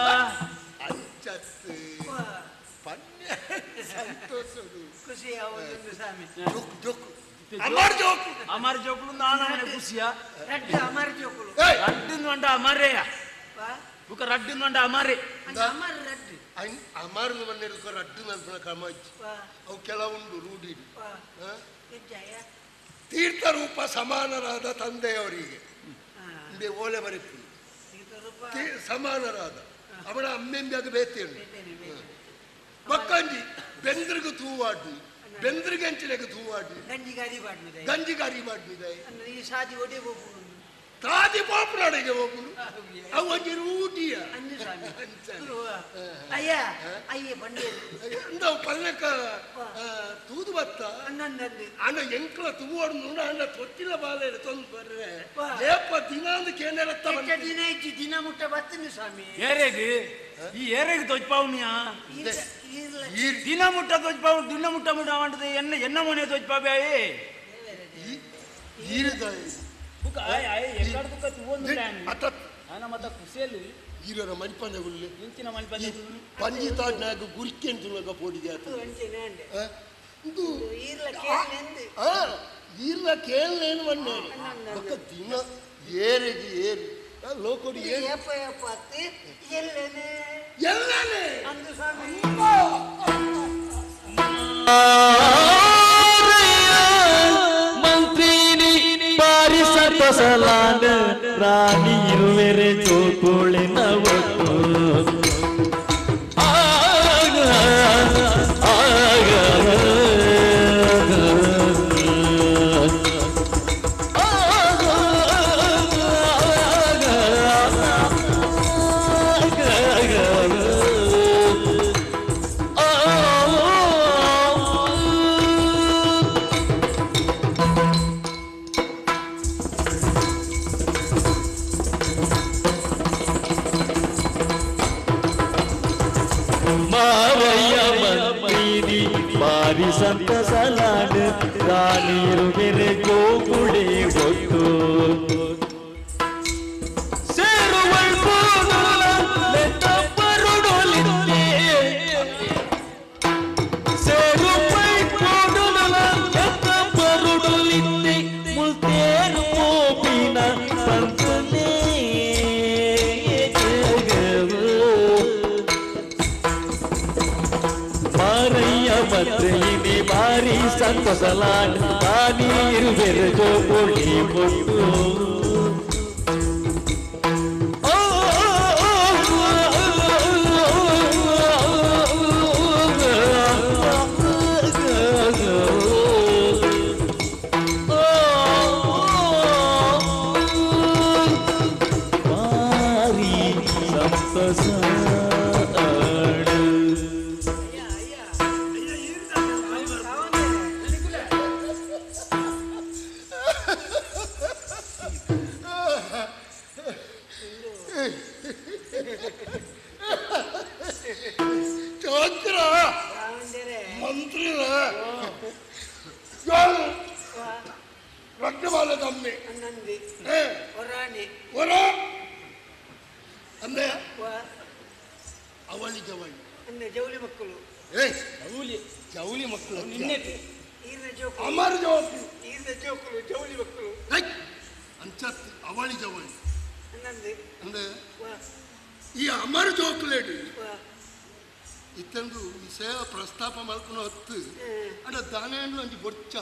ಅಂಚತ್ತು ಪನ್ಯ ಸಂತೋಷದು ಖುಷಿ ಆವೊಂದು ಸ್ವಾಮಿ ಜೋಕು ಜೋಕು ಅಮರ್ ಜೋಕು ಅಮರ್ ಜೋಕುಲು ನಾನವನ ಖುಷಿಯ ರಡ್ಡು ಅಮರ್ ಜೋಕುಲು ರಡ್ಡು ಅಂಡ ಅಮರೇಯ ಬುಕ ರಡ್ಡು ಅಂಡ ಅಮರೇ ಅಮರ್ ರಡ್ಡು ಅಮರ್ ಮನ್ನೆಡ್ಕ ರಡ್ಡು ನಲ್ಪನ ಕ್ರಮ ಇಜ್ಜಿ ಅವು ಕೆಲವುಂಡು ರೂಢಿ ತೀರ್ಥರೂಪ ಸಮಾನರಾದ ತಂದೆಯವರಿಗೆ ಓಲೆ ಬರೆಪು ಸಮಾನರಾದ ಅವಳ ಅಮ್ಮೆಂಬಾಗ ಬೇತೇನು ಬಕ್ಕಂಜಿ ಬೆಂದ್ರಿಗೂ ತೂವಾಡ್ನಿ ಬೆಂದ್ರಿಗೆ ಅಂಚಿನಗೆ ತೂವಾಡ್ನಿ ಗಂಜಿಗಾರಿ ಮಾಡ್ಮಿದೆ ಸಾದಿ ಒಡೆ ಹೋಗುದು ತಾದಿ ಪಾಪುನಾಡಿಗೆ ಹೋಗುದು ಅವು ಒಂಜಿ ರೂಢಿಯ ಅಯ್ಯ ಅಯ್ಯ ಬಂಡೆ ಅಂದವು ಪಲ್ಲಕ ತೂದು ಬತ್ತ ಅಣ್ಣ ಎಂಕ್ಲ ತೂವಾಡು ನೋಡ ಅಣ್ಣ ತೊಟ್ಟಿಲ ಬಾಲೆ ತೊಂದು ಬರ್ರೆ ಏಪ ದಿನ ಅಂದ್ ಕೇನೆರತ್ತ ದಿನ ಇಜ್ಜಿ ದಿನ ಮುಟ್ಟ ಬತ್ತಿನಿ ಸ್ವಾಮಿ ಏರೇಗಿ ಈ ಏರೆಗೆ ತೋಜ್ಪಾವುನಿಯಾ ದಿನ ಮುಟ್ಟ ತೋಜ್ಪಾವು ದಿನ ಮುಟ್ಟ ಮುಟ್ಟ ಮಾಡಿದ ಎನ್ನ ಎನ್ನ ಮನೆ ತೋಜ್ಪಾಬೆ ಬುಕ್ ಆಯ್ ಆಯ್ ಎಕ್ಕಡ ಬುಕ್ಕ ತೂವೊಂದು ಆನ ಮತ್ತ ಕುಸೇಲು ಈರರ ಮಣಿಪಂದ ಗುಲ್ಲೆ ಇಂಚಿನ ಮಣಿಪಂದ ಪಂಜಿತಾಡ್ನಾಗ ಗುರಿಕೆನ್ ತುಳಗ ಪೋಡಿಗೆ ಆತ ಇದು ಈರ್ಲ ಕೇಳ್ನೆಂದು ಆ ಈರ್ಲ ಕೇಳ್ನೇನು ಮಣ್ಣೆ ಬೊಕ್ಕ ದಿನ ಏರೆಗೆ ಏರು ಲೋಕೋಡಿ ಏರು ಏಪ ಏಪ ಅತ್ತಿ ಎಲ್ಲನೆ ಎಲ್ಲನೆ ಅಂದು ಸ್ವಾಮಿ ಮಂತ್ರಿನಿ ಪಾರಿಸತಸಲಾನ ರಾಣಿ ಇರುವೆರೆ ಜೋಕುಳಿನ ಒಟ್ಟು ಆಗ ಆಗ ಮಾವಯ್ಯ ಮಂತ್ರಿನಿ ಬಾರಿ ಸಂತಸಲಾನ ರಾಣಿರುವೆರೆ ಗೋಕುಳೆ ಒಟ್ಟು ಸೇರುವಳ್ ಪೂನುಲ ಲೆತ್ತಪ್ಪರುಡೊಲಿತ್ತೆ ಸೇರುವಳ್ ಪೂನುಲ ಲೆತ್ತಪ್ಪರುಡೊಲಿತ್ತೆ ಮುಲ್ತೇರು ಪೋಪಿನ ಪಂಪನೇ ಮಾರಯ್ಯ ಮಂತ್ರಿನಿ ಬಾರಿ ಸಂತಸಲಾನ್ ರಾಣಿ ಇರುವೆರೆ ಜೋಕುಳಿ ಒಟ್ಟು ಬಾರಿ ಸಂತಸ ಚೋತ್ರ ರಾವಂದೇರೆ ಮಂತ್ರಿನ ಯಾರು ರಡ್ಡಬಾಲ ತಮ್ಮೆ ಅನ್ನಂದಿ ಒರಾಣಿ ಒರ ಅಂದ್ರೆ ವಾ ಅವಳಿ ಜವಳಿ ಅನ್ನ ಜೌಲಿ ಮಕ್ಕಳು ಏ ಜೌಲಿ ಜೌಲಿ ಮಕ್ಕಳು ನಿನ್ನೆ ಈರ್ನ ಜೋಕುಲು ಅಮರ್ ಜೋಕುಲು ಈರ್ನ ಜೋಕುಲು ಜೌಲಿ ಮಕ್ಕಳು ಅಂಚತ್ ಅವಳಿ ಜವಳಿ ಅನ್ನಂದಿ ಅಂದ್ರೆ ವಾ ಈ ಅಮರ್ ಜೋಕುಲೇಡು ವಾ ಇತ್ತಂದು ವಿಷಯ ಪ್ರಸ್ತಾಪ ಮಲ್ಪುನ ಹೊತ್ತು ಅಡ ದಾನೇಂಡು ಒಂಜಿ ಬೊಚ್ಚ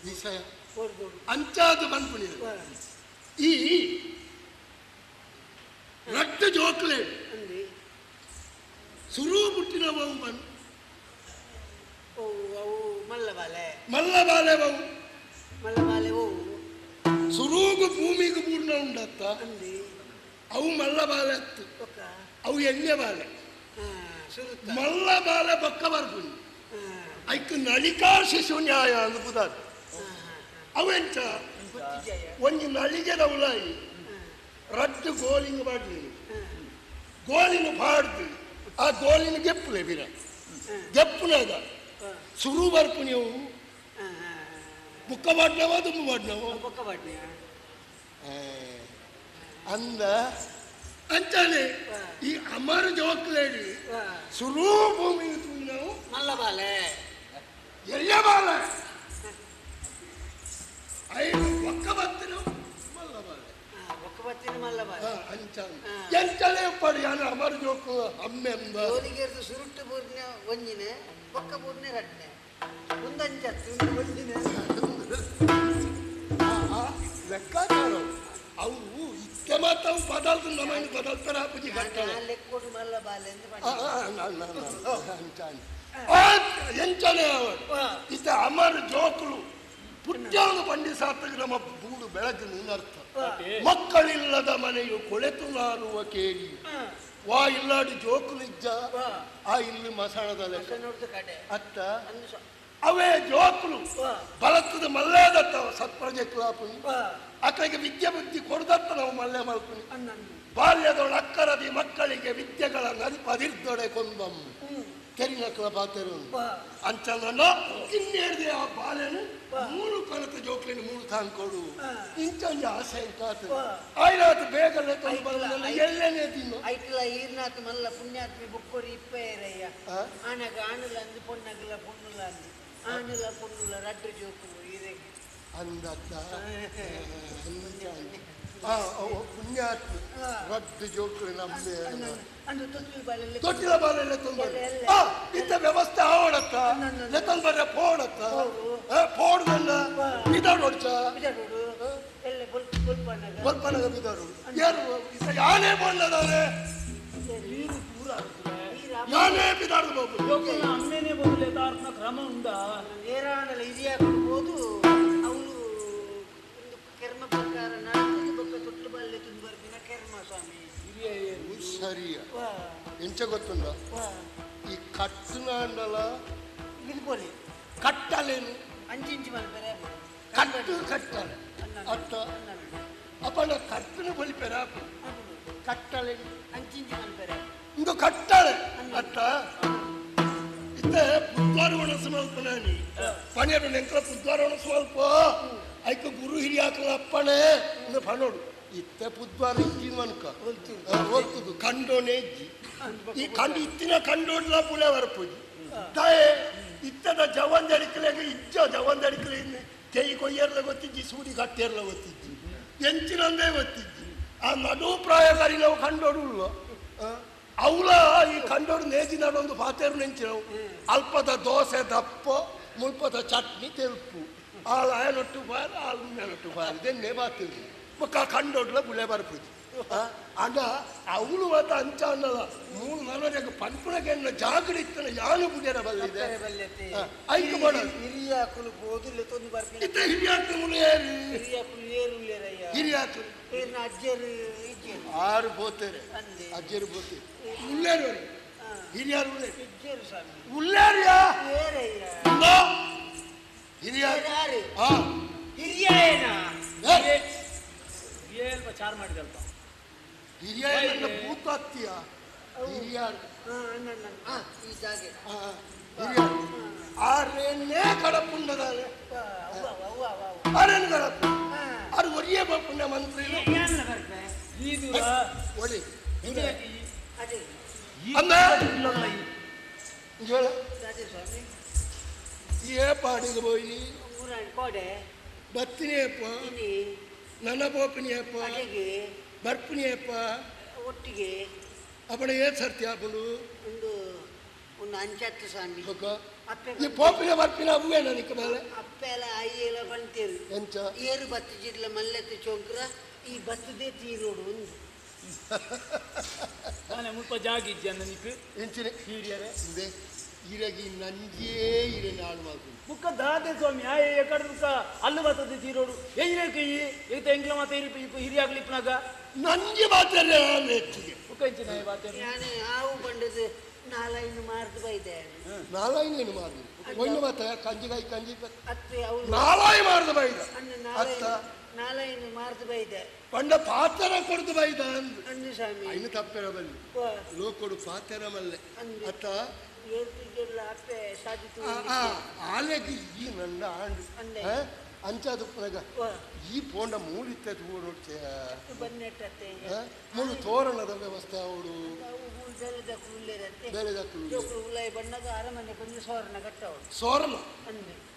ವಿಷಯ ಬೋಡು ಬೋಡು ಅಂಚಾದ ಪನ್ಪುನಿ ವಾ ಈ ರಡ್ಡ ಜೋಕುಲೇಡು ಅಂದಿ ಸುರು ಪುಟ್ಟಿನ ಬನ್ ಓ ಅವು ಮಲ್ಲಬಾಲೆ ಮಲ್ಲ ಬಾಲೆ ಬವು ಮಲ್ಲಬಾಲೆ ಓ ಸುರೂಗು ಭೂಮಿಗೆ ಪೂರ್ಣ ಉಂಡತ್ತ ಅಂದಿ ಅವು ಮಲ್ಲ ಬಾಲೆ ಅತ್ತು ಒಕ್ಕ ಅವು ಎಣ್ಣೆ ಬಾಲೆ ಹಾ ಸುರುತ್ತ ಮಲ್ಲ ಬಾಲೆ ಬೊಕ್ಕ ಬರ್ಪುನಿ ಹಾ ಐಕ್ ನಳಿಕಾ ಶಿಶು ನ್ಯಾಯ ಅಂದ್ ಅವೆಂಚ ಗೊತ್ತಿಜಯ ಒಂಜಿ ನಳಿಗೆದ ಉಲಾಯಿ ರಡ್ಡು ಗೋಲಿಂಗ್ ಬಾಡ್ಲಿ ಗೋಲಿನ ಪಾಡ್ದು ಆ ಗೋಲಿನ ಗೆಪ್ಪುಲೆ ಬಿರ ಗೆಪ್ಪುನಾಗ ಸುರು ಬರ್ಪುನಿ ಅವು ಹಾ ಹಾ ಬುಕ್ಕ ಬಾಡ್ನವ ದುಂಬು ಬಾಡ್ನವ ಬೊಕ್ಕ ಬಾಡ್ನಿಯ ಅಂದ ಅಂಚಾನೆ ಈ ಅಮರ ಜೋಕ್ಲೇಡಿ ವಾ ಸುರು ಭೂಮಿ ನಾವು ಮಲ್ಲಬಾಲೆ ಎಲ್ಲ ಬಾಲ ಐದು ಒಕ್ಕ ಬತ್ತಿನ ಮಲ್ಲ ಬಾಲೆ ಹಾ ಬೊಕ್ಕ ಬತ್ತಿನ ಮಲ್ಲಬಾಲೆ ಅಂಚಾನೆ ಎಂಚಲೆ ಪಡಿ ಯಾನು ಅಮರ ಜೋಕು ಅಮ್ಮೆಂದ ಜೋಲಿಗೆರ್ದು ಸುರುಟ್ಟು ಬೂರ್ನೆ ಒಂಜಿನೆ ಬೊಕ್ಕ ಬೂರ್ನೆ ರಡ್ನೆ ಒಂದಂಚತ್ತು ಒಂದು ಒಂಜಿನೆ ಆ ಲೆಕ್ಕಾಚಾರ ಅವು ಇತ್ತೆ ಮಾತ್ರ ಅವು ಬದಲ್ತು ನಮ್ಮನ್ನು ಬದಲ್ತಾರ ಪೂಜಿ ಕಟ್ಟಳೆ ಲೆಕ್ಕೋಡು ಮಲ್ಲಬಾಲೆ ಎಂದು ಆ, ಆ, ನಾ, ನಾ, ನಾ, ಅಂಚಾನೆ ಆ, ಎಂಚನೆ ಅವರು ಇತ್ತ ಅಮರ ಜೋಕುಲು ಪುಟ್ಟಾನು ಪಂಡಿ ಸಾತಕ ನಮ್ಮ ಬೂಡು ಬೆಳಗಿನ ಅರ್ಥ ಮಕ್ಕಳಿಲ್ಲದ ಮನೆಯು ಕೊಳೆತು ನಾರುವ ಕೇರಿ ವಾ ಇಲ್ಲಾಡಿ ಜೋಕುಲಿಜ್ಜ ಆ ಇಲ್ಲಿ ಮಸಣದ ಲೆಕ್ಕ ನೋಡ್ದು ಕಡೆ ಅತ್ತ ಅಂದು ಅವೇ ಜೋಕುಲು ಬಲತ್ತದ ಮಲ್ಲೇದತ್ತ ಸತ್ಪ್ರಜೆಕ್ಲಾಪುನಿ ಅಕ್ಕಳಿಗೆ ವಿದ್ಯೆ ಬುದ್ಧಿ ಕೊಡದತ್ತ ನಾವು ಮಲ್ಲೆ ಮಲ್ಪುನಿ ಬಾಲ್ಯದೊಳ ಅಕ್ಕರದಿ ಮಕ್ಕಳಿಗೆ ವಿದ್ಯೆಗಳ ನರಿಪದಿರ್ದೊಡೆ ಕೊಂದಮ್ಮ ತೆರಿನಕ್ಕಳ ಪಾತೆರು ಅಂಚಲ್ಲ ಇನ್ನೇಳಿದೆ ಆ ಬಾಲ್ಯನು ಮೂರು ಕಲತ ಜೋಕ್ಲಿನ ಮೂರು ತಾಂಕೊಡು ಇಂಚೊಂಜಿ ಆಸೆ ಕಾತು ಆಯ್ಲಾತು ಬೇಗನೆ ತಂದು ಬರಲ್ಲ ಎಲ್ಲನೇ ತಿನ್ನು ಐಟ್ಲ ಈರ್ನಾಥ ಮಲ್ಲ ಪುಣ್ಯಾತ್ಮಿ ಬುಕ್ಕೊರಿ ಇಪ್ಪೇರಯ್ಯ ಆನಗ ಆಣುಲ ಅಂದು ಪೊಣ್ಣಗಲ ಪೊಣ್ಣುಲ ಅಂದು ಆಣುಲ ಪೊಣ್ಣುಲ ರಡ್ಡು ಜೋಕುಲು ಇದೇ ಅಂದತ್ತ ಪುಣ್ಯಾತ್ಮ ರಡ್ಡು ಜೋಕುಲು ನಮ್ಮೆ ತೊಟ್ಟಿಲ ಬಾಲೆಲ್ಲ ತೊಂದರೆ ಇಂಥ ವ್ಯವಸ್ಥೆ ಆವಡತ್ತ ಲೆತ್ತಲ್ ಬರ್ರೆ ಪೋಡತ್ತ ಪೋಡ್ದಲ್ಲ ಬಿದಾಡೋಡ್ಚ ಬಲ್ಪನಗ ಬಿದಾಡು ಯಾರು ಯಾನೇ ಬೋಡ್ಲದಾರೆ ಯಾನೇ ಬಿದಾಡ್ದು ಬಾಬು ಅಮ್ಮೇನೆ ಬೋಡ್ಲೆ ತಾರ್ನ ಕ್ರಮ ಉಂಡ ನೇರಾಣಲ ಹಿರಿಯಾಕೊಡ್ಬೋದು ಅವನು ಒಂದು ಕರ್ಮ ಪ್ರಕಾರ ನಡತದ ಬೊಕ್ಕ ತೊಟ್ಟು ಬಾಲ್ಯ ತುಂಬ ಬರ್ಪಿನ ಕರ್ಮ ಸ್ವಾಮಿ ಸರಿಯ ಎಂಚ ಗೊತ್ತುಂಡ ಈ ಕಟ್ಟುನಾಂಡಲ ಬಿದ್ಕೊಲಿ ಕಟ್ಟಲೇನು ಅಂಚಿಂಚು ಮಲ್ಪೆರೆ ಕಟ್ಟು ಕಟ್ಟಲೆ ಅತ್ತ ಅಪ್ಪನ ಕಟ್ಟುನ ಬಲಿಪೆರ ಕಟ್ಟಲೇನು ಅಂಚಿಂಚು ಮಲ್ಪೆರೆ ಇಂದು ಕಟ್ಟಳೆ ಅತ್ತ ಇತ್ತೆ ಪುದ್ವಾರ ಒಣಸು ಮಲ್ಪನಾನಿ ಪಣಿಯರು ನೆಂಕಲ ಪುದ್ವಾರ ಒಣಸು ಮಲ್ಪ ಐಕ ಗುರು ಹಿರಿಯಾಕಲ ಅಪ್ಪಣೆ ಇಂದು ಪಣೋಡು ಇತ್ತೆ ಪುದ್ವಾರ ಇಜ್ಜಿ ಮನ್ಕ ಒಲ್ತುದು ಕಂಡೋನೆ ಇಜ್ಜಿ ಈ ಕಂಡು ಇತ್ತಿನ ಕಂಡೋಡ್ಲ ಪುಲೆ ವರಪುಜಿ ತಾಯೇ ಇತ್ತದ ಜವಂದಡಿಕಲೆಗ ಇಜ್ಜ ಜವಂದಡಿಕಲೆ ತೇಯಿ ಕೊಯ್ಯರ್ಲ ಗೊತ್ತಿಜ್ಜಿ ಸೂಡಿ ಕಟ್ಟೇರ್ಲ ಗೊತ್ತಿಜ್ಜಿ ಎಂಚಿನಂದೇ ಗೊತ್ತಿಜ್ಜಿ ಆ ನಡು ಪ್ರಾಯಕಾರಿ ನಾವು ಕಂಡೋಡುಲ್ಲ ಅವಳ ಈ ಕಂಡೋಡು ನೇಜಿ ನಡೊಂದು ಪಾತೇರು ನೆಂಚಿನವು ಅಲ್ಪದ ದೋಸೆ ದಪ್ಪ ಮುಲ್ಪದ ಚಟ್ನಿ ತೆಲ್ಪು ಆಳು ಆಯನೊಟ್ಟು ಬಾರು ಆಳು ಮೇಲೊಟ್ಟು ಬಾರು ಇದನ್ನೇ ಬಾತಿರು ಬೊಕ್ಕ ಕಂಡೋಡ್ಲ ಬುಳೆ ಬರ್ಪುಜಿ ಅಣ್ಣ ಅವಳು ಮಾತ ಅಂಚ ಅನ್ನಲ್ಲ ಮೂರು ನಲವರೆಗೆ ಪನ್ಪುಣಕ್ಕೆ ಜಾಗೃತನ ಯಾನು ಬುಡ್ಯರ ಬಲ್ಲಿದೆ ಐಕು ಬಡ ಹಿರಿಯಾಕುಲು ಬೋದುಲೆ ತೊಂದು ಬರ್ಪಿನ ಇತ್ತೆ ಹಿರಿಯಾಕುಲು ಏರು ಹಿರಿಯಾಕುಲು ಏರುಲ್ಲೇರಯ್ಯ ಹಿರಿಯಾಕುಲು ಏರ್ನ ಅಜ್ಜರು ಇಜ್ಜರು ಆರು ಬೋತೇರೆ ಅಜ್ಜರು ಬೋತೇರೆ ಉಳ್ಳೇರು ಹಿರಿಯಾರು ಉಳ್ಳೇರು ಇಜ್ಜರು ಸ್ವಾಮಿ ಉಳ್ಳೇರಿಯಾ ಏರಯ್ಯ ಹಿರಿಯಾರು ಹಿರಿಯ ಏನ ಚಾರ್ ಮಾಡಿದಲ್ಪ ಹಿರಿಯ ಭೂತಾತ್ಯ ಹಿರಿಯಾರು ಈ ಜಾಗೆ ಹಿರಿಯಾರು ಆರೇನೇ ಕಡಪುಂಡದಾರೆ ಆರೇನು ಕಡಪು ಆರು ಒರಿಯೇ ಪುಣ್ಯ ಮಂತ್ರಿ ಒಡಿ ಹೇಳ ಏ ಪಾಡಿಗೆ ಹೋಯಿ ಬತ್ತಿನಿಯಪ್ಪ ನನ್ನ ಪೋಪಿನಿಯಪ್ಪ ಬರ್ಪಿನಿಯಪ್ಪ ಒಟ್ಟಿಗೆ ಅಪ್ಪಣ ಏನ್ ಸರ್ತಿ ಆಪುಂಡು ಒಂದು ಒಂದು ಅಂಚತ್ತು ಸ್ವಾಮಿ ಈ ಪೋಪಿನ ಬರ್ಪಿನ ಅವುವೇ ನನಗೆ ಮೇಲೆ ಅಪ್ಪೆಲ್ಲ ಅಯ್ಯೆಲ್ಲ ಬಂತೇರು ಎಂಚ ಏರು ಬತ್ತು ಜಿಡ್ಲ ಮಲ್ಲೆತ್ತು ಚೊಂಕ್ರ ಈ ಬತ್ತದೇ ತೀರೋಡು ಒಂದು ನಾನೇ ಮುಲ್ಪ ಜಾಗಿಜ್ಜ ನನಗೆ ಎಂಚಿನ ಹಿರಿಯರೇ ಹಿಂದೆ ಇರಗಿ ನಂಜೇ ಇರೆ ನಾಳು ಮಾತು ಬುಕ್ಕ ದಾದೆ ಸ್ವಾಮಿ ಆ ಎಕಡೆ ಬುಕ್ಕ ಅಲ್ಲು ಬರ್ತದೆ ತೀರೋಡು ಎಂಜಿನ ಕೈ ಈತ ಎಂಗ್ಲ ಮಾತ ಹಿರಿಯಾಗ್ಲಿ ಇಪ್ಪನಾಗ ನಂಜೆ ಮಾತಾರೆ ಹೆಚ್ಚಿಗೆ ಬುಕ್ಕ ಎಂಚಿನ ಬಾತೆ ಯಾನೆ ಆವು ಬಂಡದು ನಾಲೈನು ಮಾರ್ದು ಬೈದೆ ನಾಲಾಯಿನೇನು ಮಾರ್ದು ಒಂದು ಮಾತ ಕಂಜಿಗಾಯಿ ಕಂಜಿ ಅತ್ತೆ ಅವಳು ನಾಲಾಯಿ ಮಾರ್ದು ಬೈದ ಅತ್ತ ನಾಲೈನು ಮಾರ್ದು ಬೈದೆ ಪಂಡ ಪಾತ್ರ ಕೊಡ್ದು ಬೈದ ಅಂದು ಅಂದು ಸ್ವಾಮಿ ಐನು ತಪ್ಪೆರ ಬಲ್ಲಿ ಲೋಕೊಡು ಪಾತ್ರ ಮಲ್ಲೆ ಅತ್ತ ಆಲೆಗೆ ಈ ನನ್ನ ಆಂಡು ಅಂಚಾದ ಈ ಪೋಂಡ ಮೂಲಿತ್ತೆ ತೂರೋಡ್ಚೆ ಮೂಲು ತೋರಣದ ವ್ಯವಸ್ಥೆ ಅವಳು ಸೋರಣ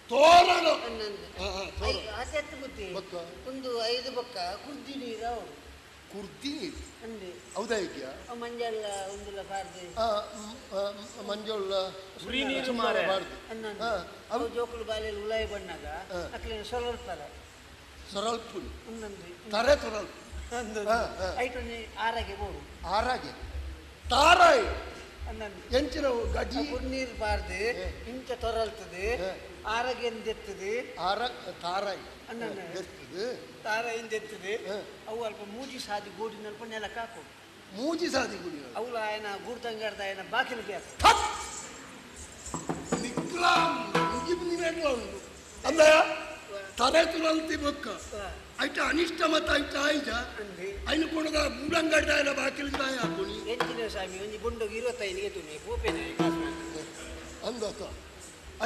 ತೋರಣ ಒಂದು ಐದು ಬೊಕ್ಕ ಕುರ್ದಿ ನೀರು ಅವಳು ಕುರ್ದಿ ನೀರು ಹೌದಾ ಇದೆಯಾ ಮಂಜಲ್ಲ ಒಂದುಲ ಬಾರ್ದು ಮಂಜೊಳ್ಳ ಉರಿ ನೀರು ಮಾರೆ ಬಾರ್ದು ಅವು ಜೋಕುಲು ಬಾಲೆಯಲ್ಲಿ ಉಲಾಯಿ ಬಣ್ಣಾಗ ಅಕ್ಲೇನು ಸೊರಲ್ಪರ ಸೊರಲ್ಪುಡಿ ಒಂದೊಂದು ತರೆ ತೊರಲ್ಪು ಐಟೊಂದು ಆರಾಗೆ ಬೋಡು ಆರಾಗೆ ತಾರಾಯಿ ಅಂದಂದು ಎಂಚಿನ ಗಡಿ ನೀರು ಬಾರ್ದು ಇಂಚ ತೊರಲ್ತದೆ ಆರಾಗೆ ಎಂದೆತ್ತದೆ ಆರ ತಾರಾಯಿ ಅನ್ನನ್ನು ತಾರಾಯಿ ಎಂದೆತ್ತದೆ ಅವು ಅಲ್ಪ ಮೂಜಿ ಸಾದಿ ಗೋಡಿನಲ್ಪ ನೆಲಕ್ಕೆ ಹಾಕು ಮೂಜಿ ಸಾದಿ ಗುಡಿ ಅವಳು ఆయన ಗುಡ್ತಂಗಾಡ್ದ ఆయన ಬಾಕಿಲಿಗೆ ನಿಕ್ಲಾ ಮುಗಿ ಇರ್ಬೇಕಲ್ಲ ಉಂಡು ಅಂದಯ ತಲೆ ತುಳಲ್ತಿ ಬೊಕ್ಕ ಐಟ ಅನಿಷ್ಟ ಮತ್ತ ಐಟ ಆಯ್ಜ ಐನು ಕೊಡದ ಬೂಡಂಗಡ್ಡ ಬಾಕಿಲ್ ದಾಯ ಹಾಕೋನಿ ಎಂಚಿನ ಸ್ವಾಮಿ ಒಂಜಿ ಗುಂಡೋಗಿ 25ಗೆ ತುನಿ ಪೋಪೇನೆ ಅಂದತ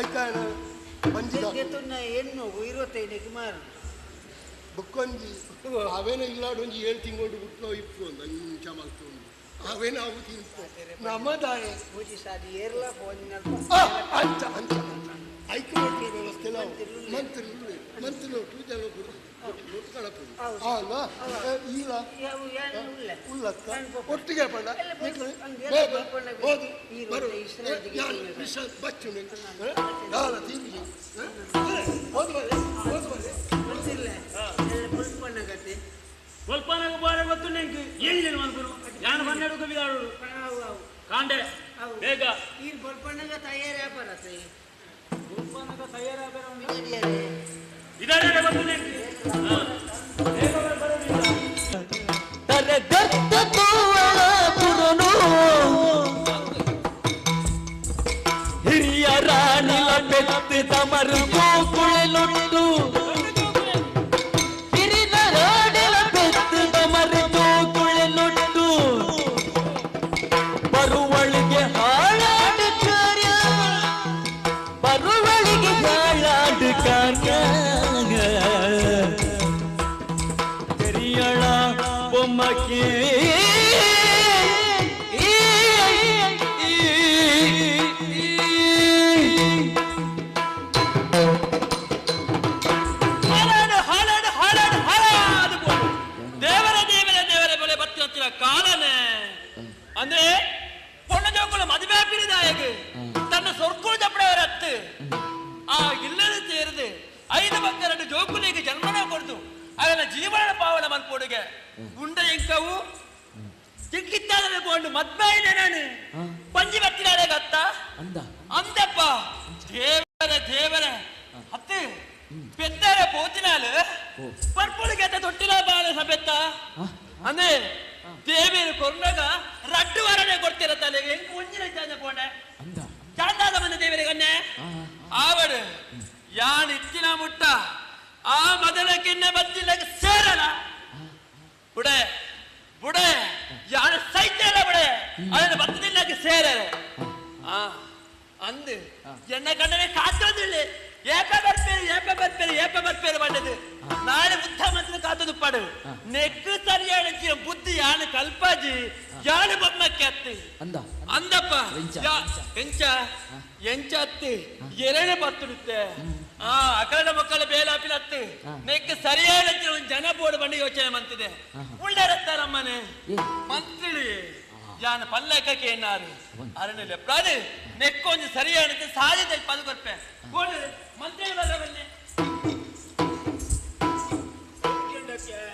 ಐಕಾಯನ ಬಂಜಿದ ತುನ್ನ ಹೆಣ್ಣು 25ಕ್ಕೆ ಮಾರು ಬೊಕ್ಕೊಂಜಿ ಅವೇನ ಇಲ್ಲಾಡು ಒಂಜಿ 7 ತಿಂಗಳು ಬಿಟ್ಟು ಇಪ್ಪು ಅಂದ ಇಂಚ ಮಲ್ತು ಅವೇನ ಅವು ತಿಂತು ನಮ್ಮದಾಯ ಪೂಜಿ ಸಾದಿ ಏರ್ಲ ಫೋನ್ ಅಂಚ ಅಂಚ ಐಕು ಮಾಡ್ತಾರೆ ವ್ಯವಸ್ಥೆ ಮಂತ್ರಿ ಮಂತ್ರಿ ನೋಟು ಜನ ಅಲ್ಲ ಇಲ್ಲ ಉಲ್ಲತ್ತ ಒಟ್ಟಿಗೆ ಪಂಡ ಹೋದು ಬರು ಬಚ್ಚು ತೀರಿ ಹೋದು ಬರೆ ಹೋದು ಬರೆ ಕೊಲ್ಪನಾಗ ಬಾರೆ ಗೊತ್ತು ನೆಂಕು ಏನಿದೆ ಮನ್ಪುರು ಯಾನು ಬನ್ನೆಡು ಕವಿದಾಡು ಕಾಂಡೆ ಬೇಗ ಈ ಬಲ್ಪಣ್ಣಗ ತಯಾರಿ ವ್ಯಾಪಾರ ಕೊಲ್ಪನಾಗ ತಯಾರಿ ವ್ಯಾಪಾರ ಇದಾರೆ ಗೊತ್ತು ನೆಂಕು ಬೇಗ ಬರೋದಿಲ್ಲ ತರಗತ್ತ ತೋವಳ ಪುರನು ಹಿರಿಯ ರಾಣಿಲ ಬೆತ್ತು ತಮರು ಗೋಕುಳಲುಂಟು ಹಿರಿಯ ರಾಣಿಲ ಬೆತ್ತು ತಮರು ಗೋಕುಳಲುಂಟು ಬರುವಳಿಗೆ ಹಾಳಾಡು ಕಾರ್ಯ ಬರುವಳಿಗೆ ಹಾಳಾಡು ಕಾರ್ಯ ಕರಿಯಳ ಬೊಮ್ಮಕ್ಕೆ ಹಾಳಾಡು ಹಾಳಾಡು ಹಾಳಾಡು ಹಾಳಾದು ಬೋಡು. ದೇವರ ದೇವರ ದೇವರ ಬಲೆ ಬತ್ತಿನ ಕಾಲನೆ ಅಂದ್ರೆ ಪೊಣ್ಣ ಜೋಕುಲು ಮದುವೆ ಪಿರಿದಾಯಗ ತನ್ನ ಸೊರ್ಕುಳು ಜಪ್ಪಡವರತ್ತು ಆ ಇಲ್ಲದ ಸೇರಿದು 5 ಮಕ್ಕಳನ್ನು ಜೋಕುಲಿಗೆ ಜನ್ಮನ ಕೊಡ್ದು ಅದನ್ನ ಜೀವನ ಪಾವನ ಮನ್ಪೋಡುಗೆ ಉಂಡ ಎಂಕವು ಚಿಕ್ಕಿತ್ತಾದರೆ ಕೊಂಡು ಮದ್ಮೈನೆ ನಾನು ಪಂಜಿ ಬತ್ತಿನಾರೆ ಗತ್ತ ಅಂದಪ್ಪ ದೇವರ ದೇವರ ಹತ್ತು ಪೆತ್ತಾರೆ ಪೋತಿನಾಲು ಪರ್ಪುಳಿಗೆ ತೊಟ್ಟಿನ ಬಾಲ ಸಬೆತ್ತ ಅಂದ್ರೆ ದೇವಿಯ ಕೊರ್ನಾಗ ರಡ್ಡು ವಾರನೆ ಕೊಡ್ತೀರ ತಲೆಗೆ ಹೆಂಗ್ ಮುಂಜಿನ ಚಾಂದ ಪೋಂಡೆ ಚಾಂದಾದ ಬಂದ ದೇವರಿಗೆ ಅನ್ನೆ ಆವಡು ಯಾನ್ ಇತ್ತಿನ ಮುಟ್ಟ ಆ ಮೊದಲ ಕಿನ್ನೆ ಬತ್ತಿಲ್ಲ ಸೇರಲ್ಲ ಬುಡೆ ಬುಡೆ ಯಾನ ಸೈತ್ಯಲ್ಲ ಬುಡೆ ಅದನ್ನ ಬತ್ತಿಲ್ಲಕ್ಕೆ ಸೇರರೆ ಆ ಅಂದು ಎನ್ನ ಕಂಡನೆ ಕಾತೋದಿಲ್ಲ ಏಪ ಬರ್ಪೇರು ಏಪ ಬರ್ಪೇರು ಏಪ ಬರ್ಪೇರು ಬಂದದ್ದು ನಾಳೆ ಬುದ್ಧ ಮಂತ್ರ ಕಾತದು ಪಡು ನೆಕ್ಕು ಸರಿಯಾದ ಬುದ್ಧಿ ಯಾನು ಕಲ್ಪಾಜಿ ಯಾನು ಬೊಮ್ಮಕ್ಕೆ ಅತ್ತಿ ಅಂದಪ್ಪ ಎಂಚ ಎಂಚ ಅತ್ತಿ ಎರಡೇ ಬತ್ತುಡುತ್ತೆ ಆ ಅಕಲದ ಮಕ್ಕಳ ಬೇಲಾಪಿನ ಅತ್ತಿ ನೆಕ್ ಸರಿಯಾದ ಒಂದು ಜನ ಬೋರ್ಡ್ ಬಂದು ಯೋಚನೆ ಮಂತಿದೆ ಉಳ್ಳರತ್ತಾರಮ್ಮನೆ ಮಂತ್ರಿ ಯಾನ ಪಲ್ಲಕ್ಕಕ್ಕೆ ಏನಾರು ಅರಣ್ಯ ಪ್ರಾದು ನೆಕ್ಕೊಂದು ಸರಿಯಾದ ಸಾಧ್ಯತೆ ಪದು ಕೊರ್ಪೆ ಮಂತ್ರಿ ಬನ್ನಿ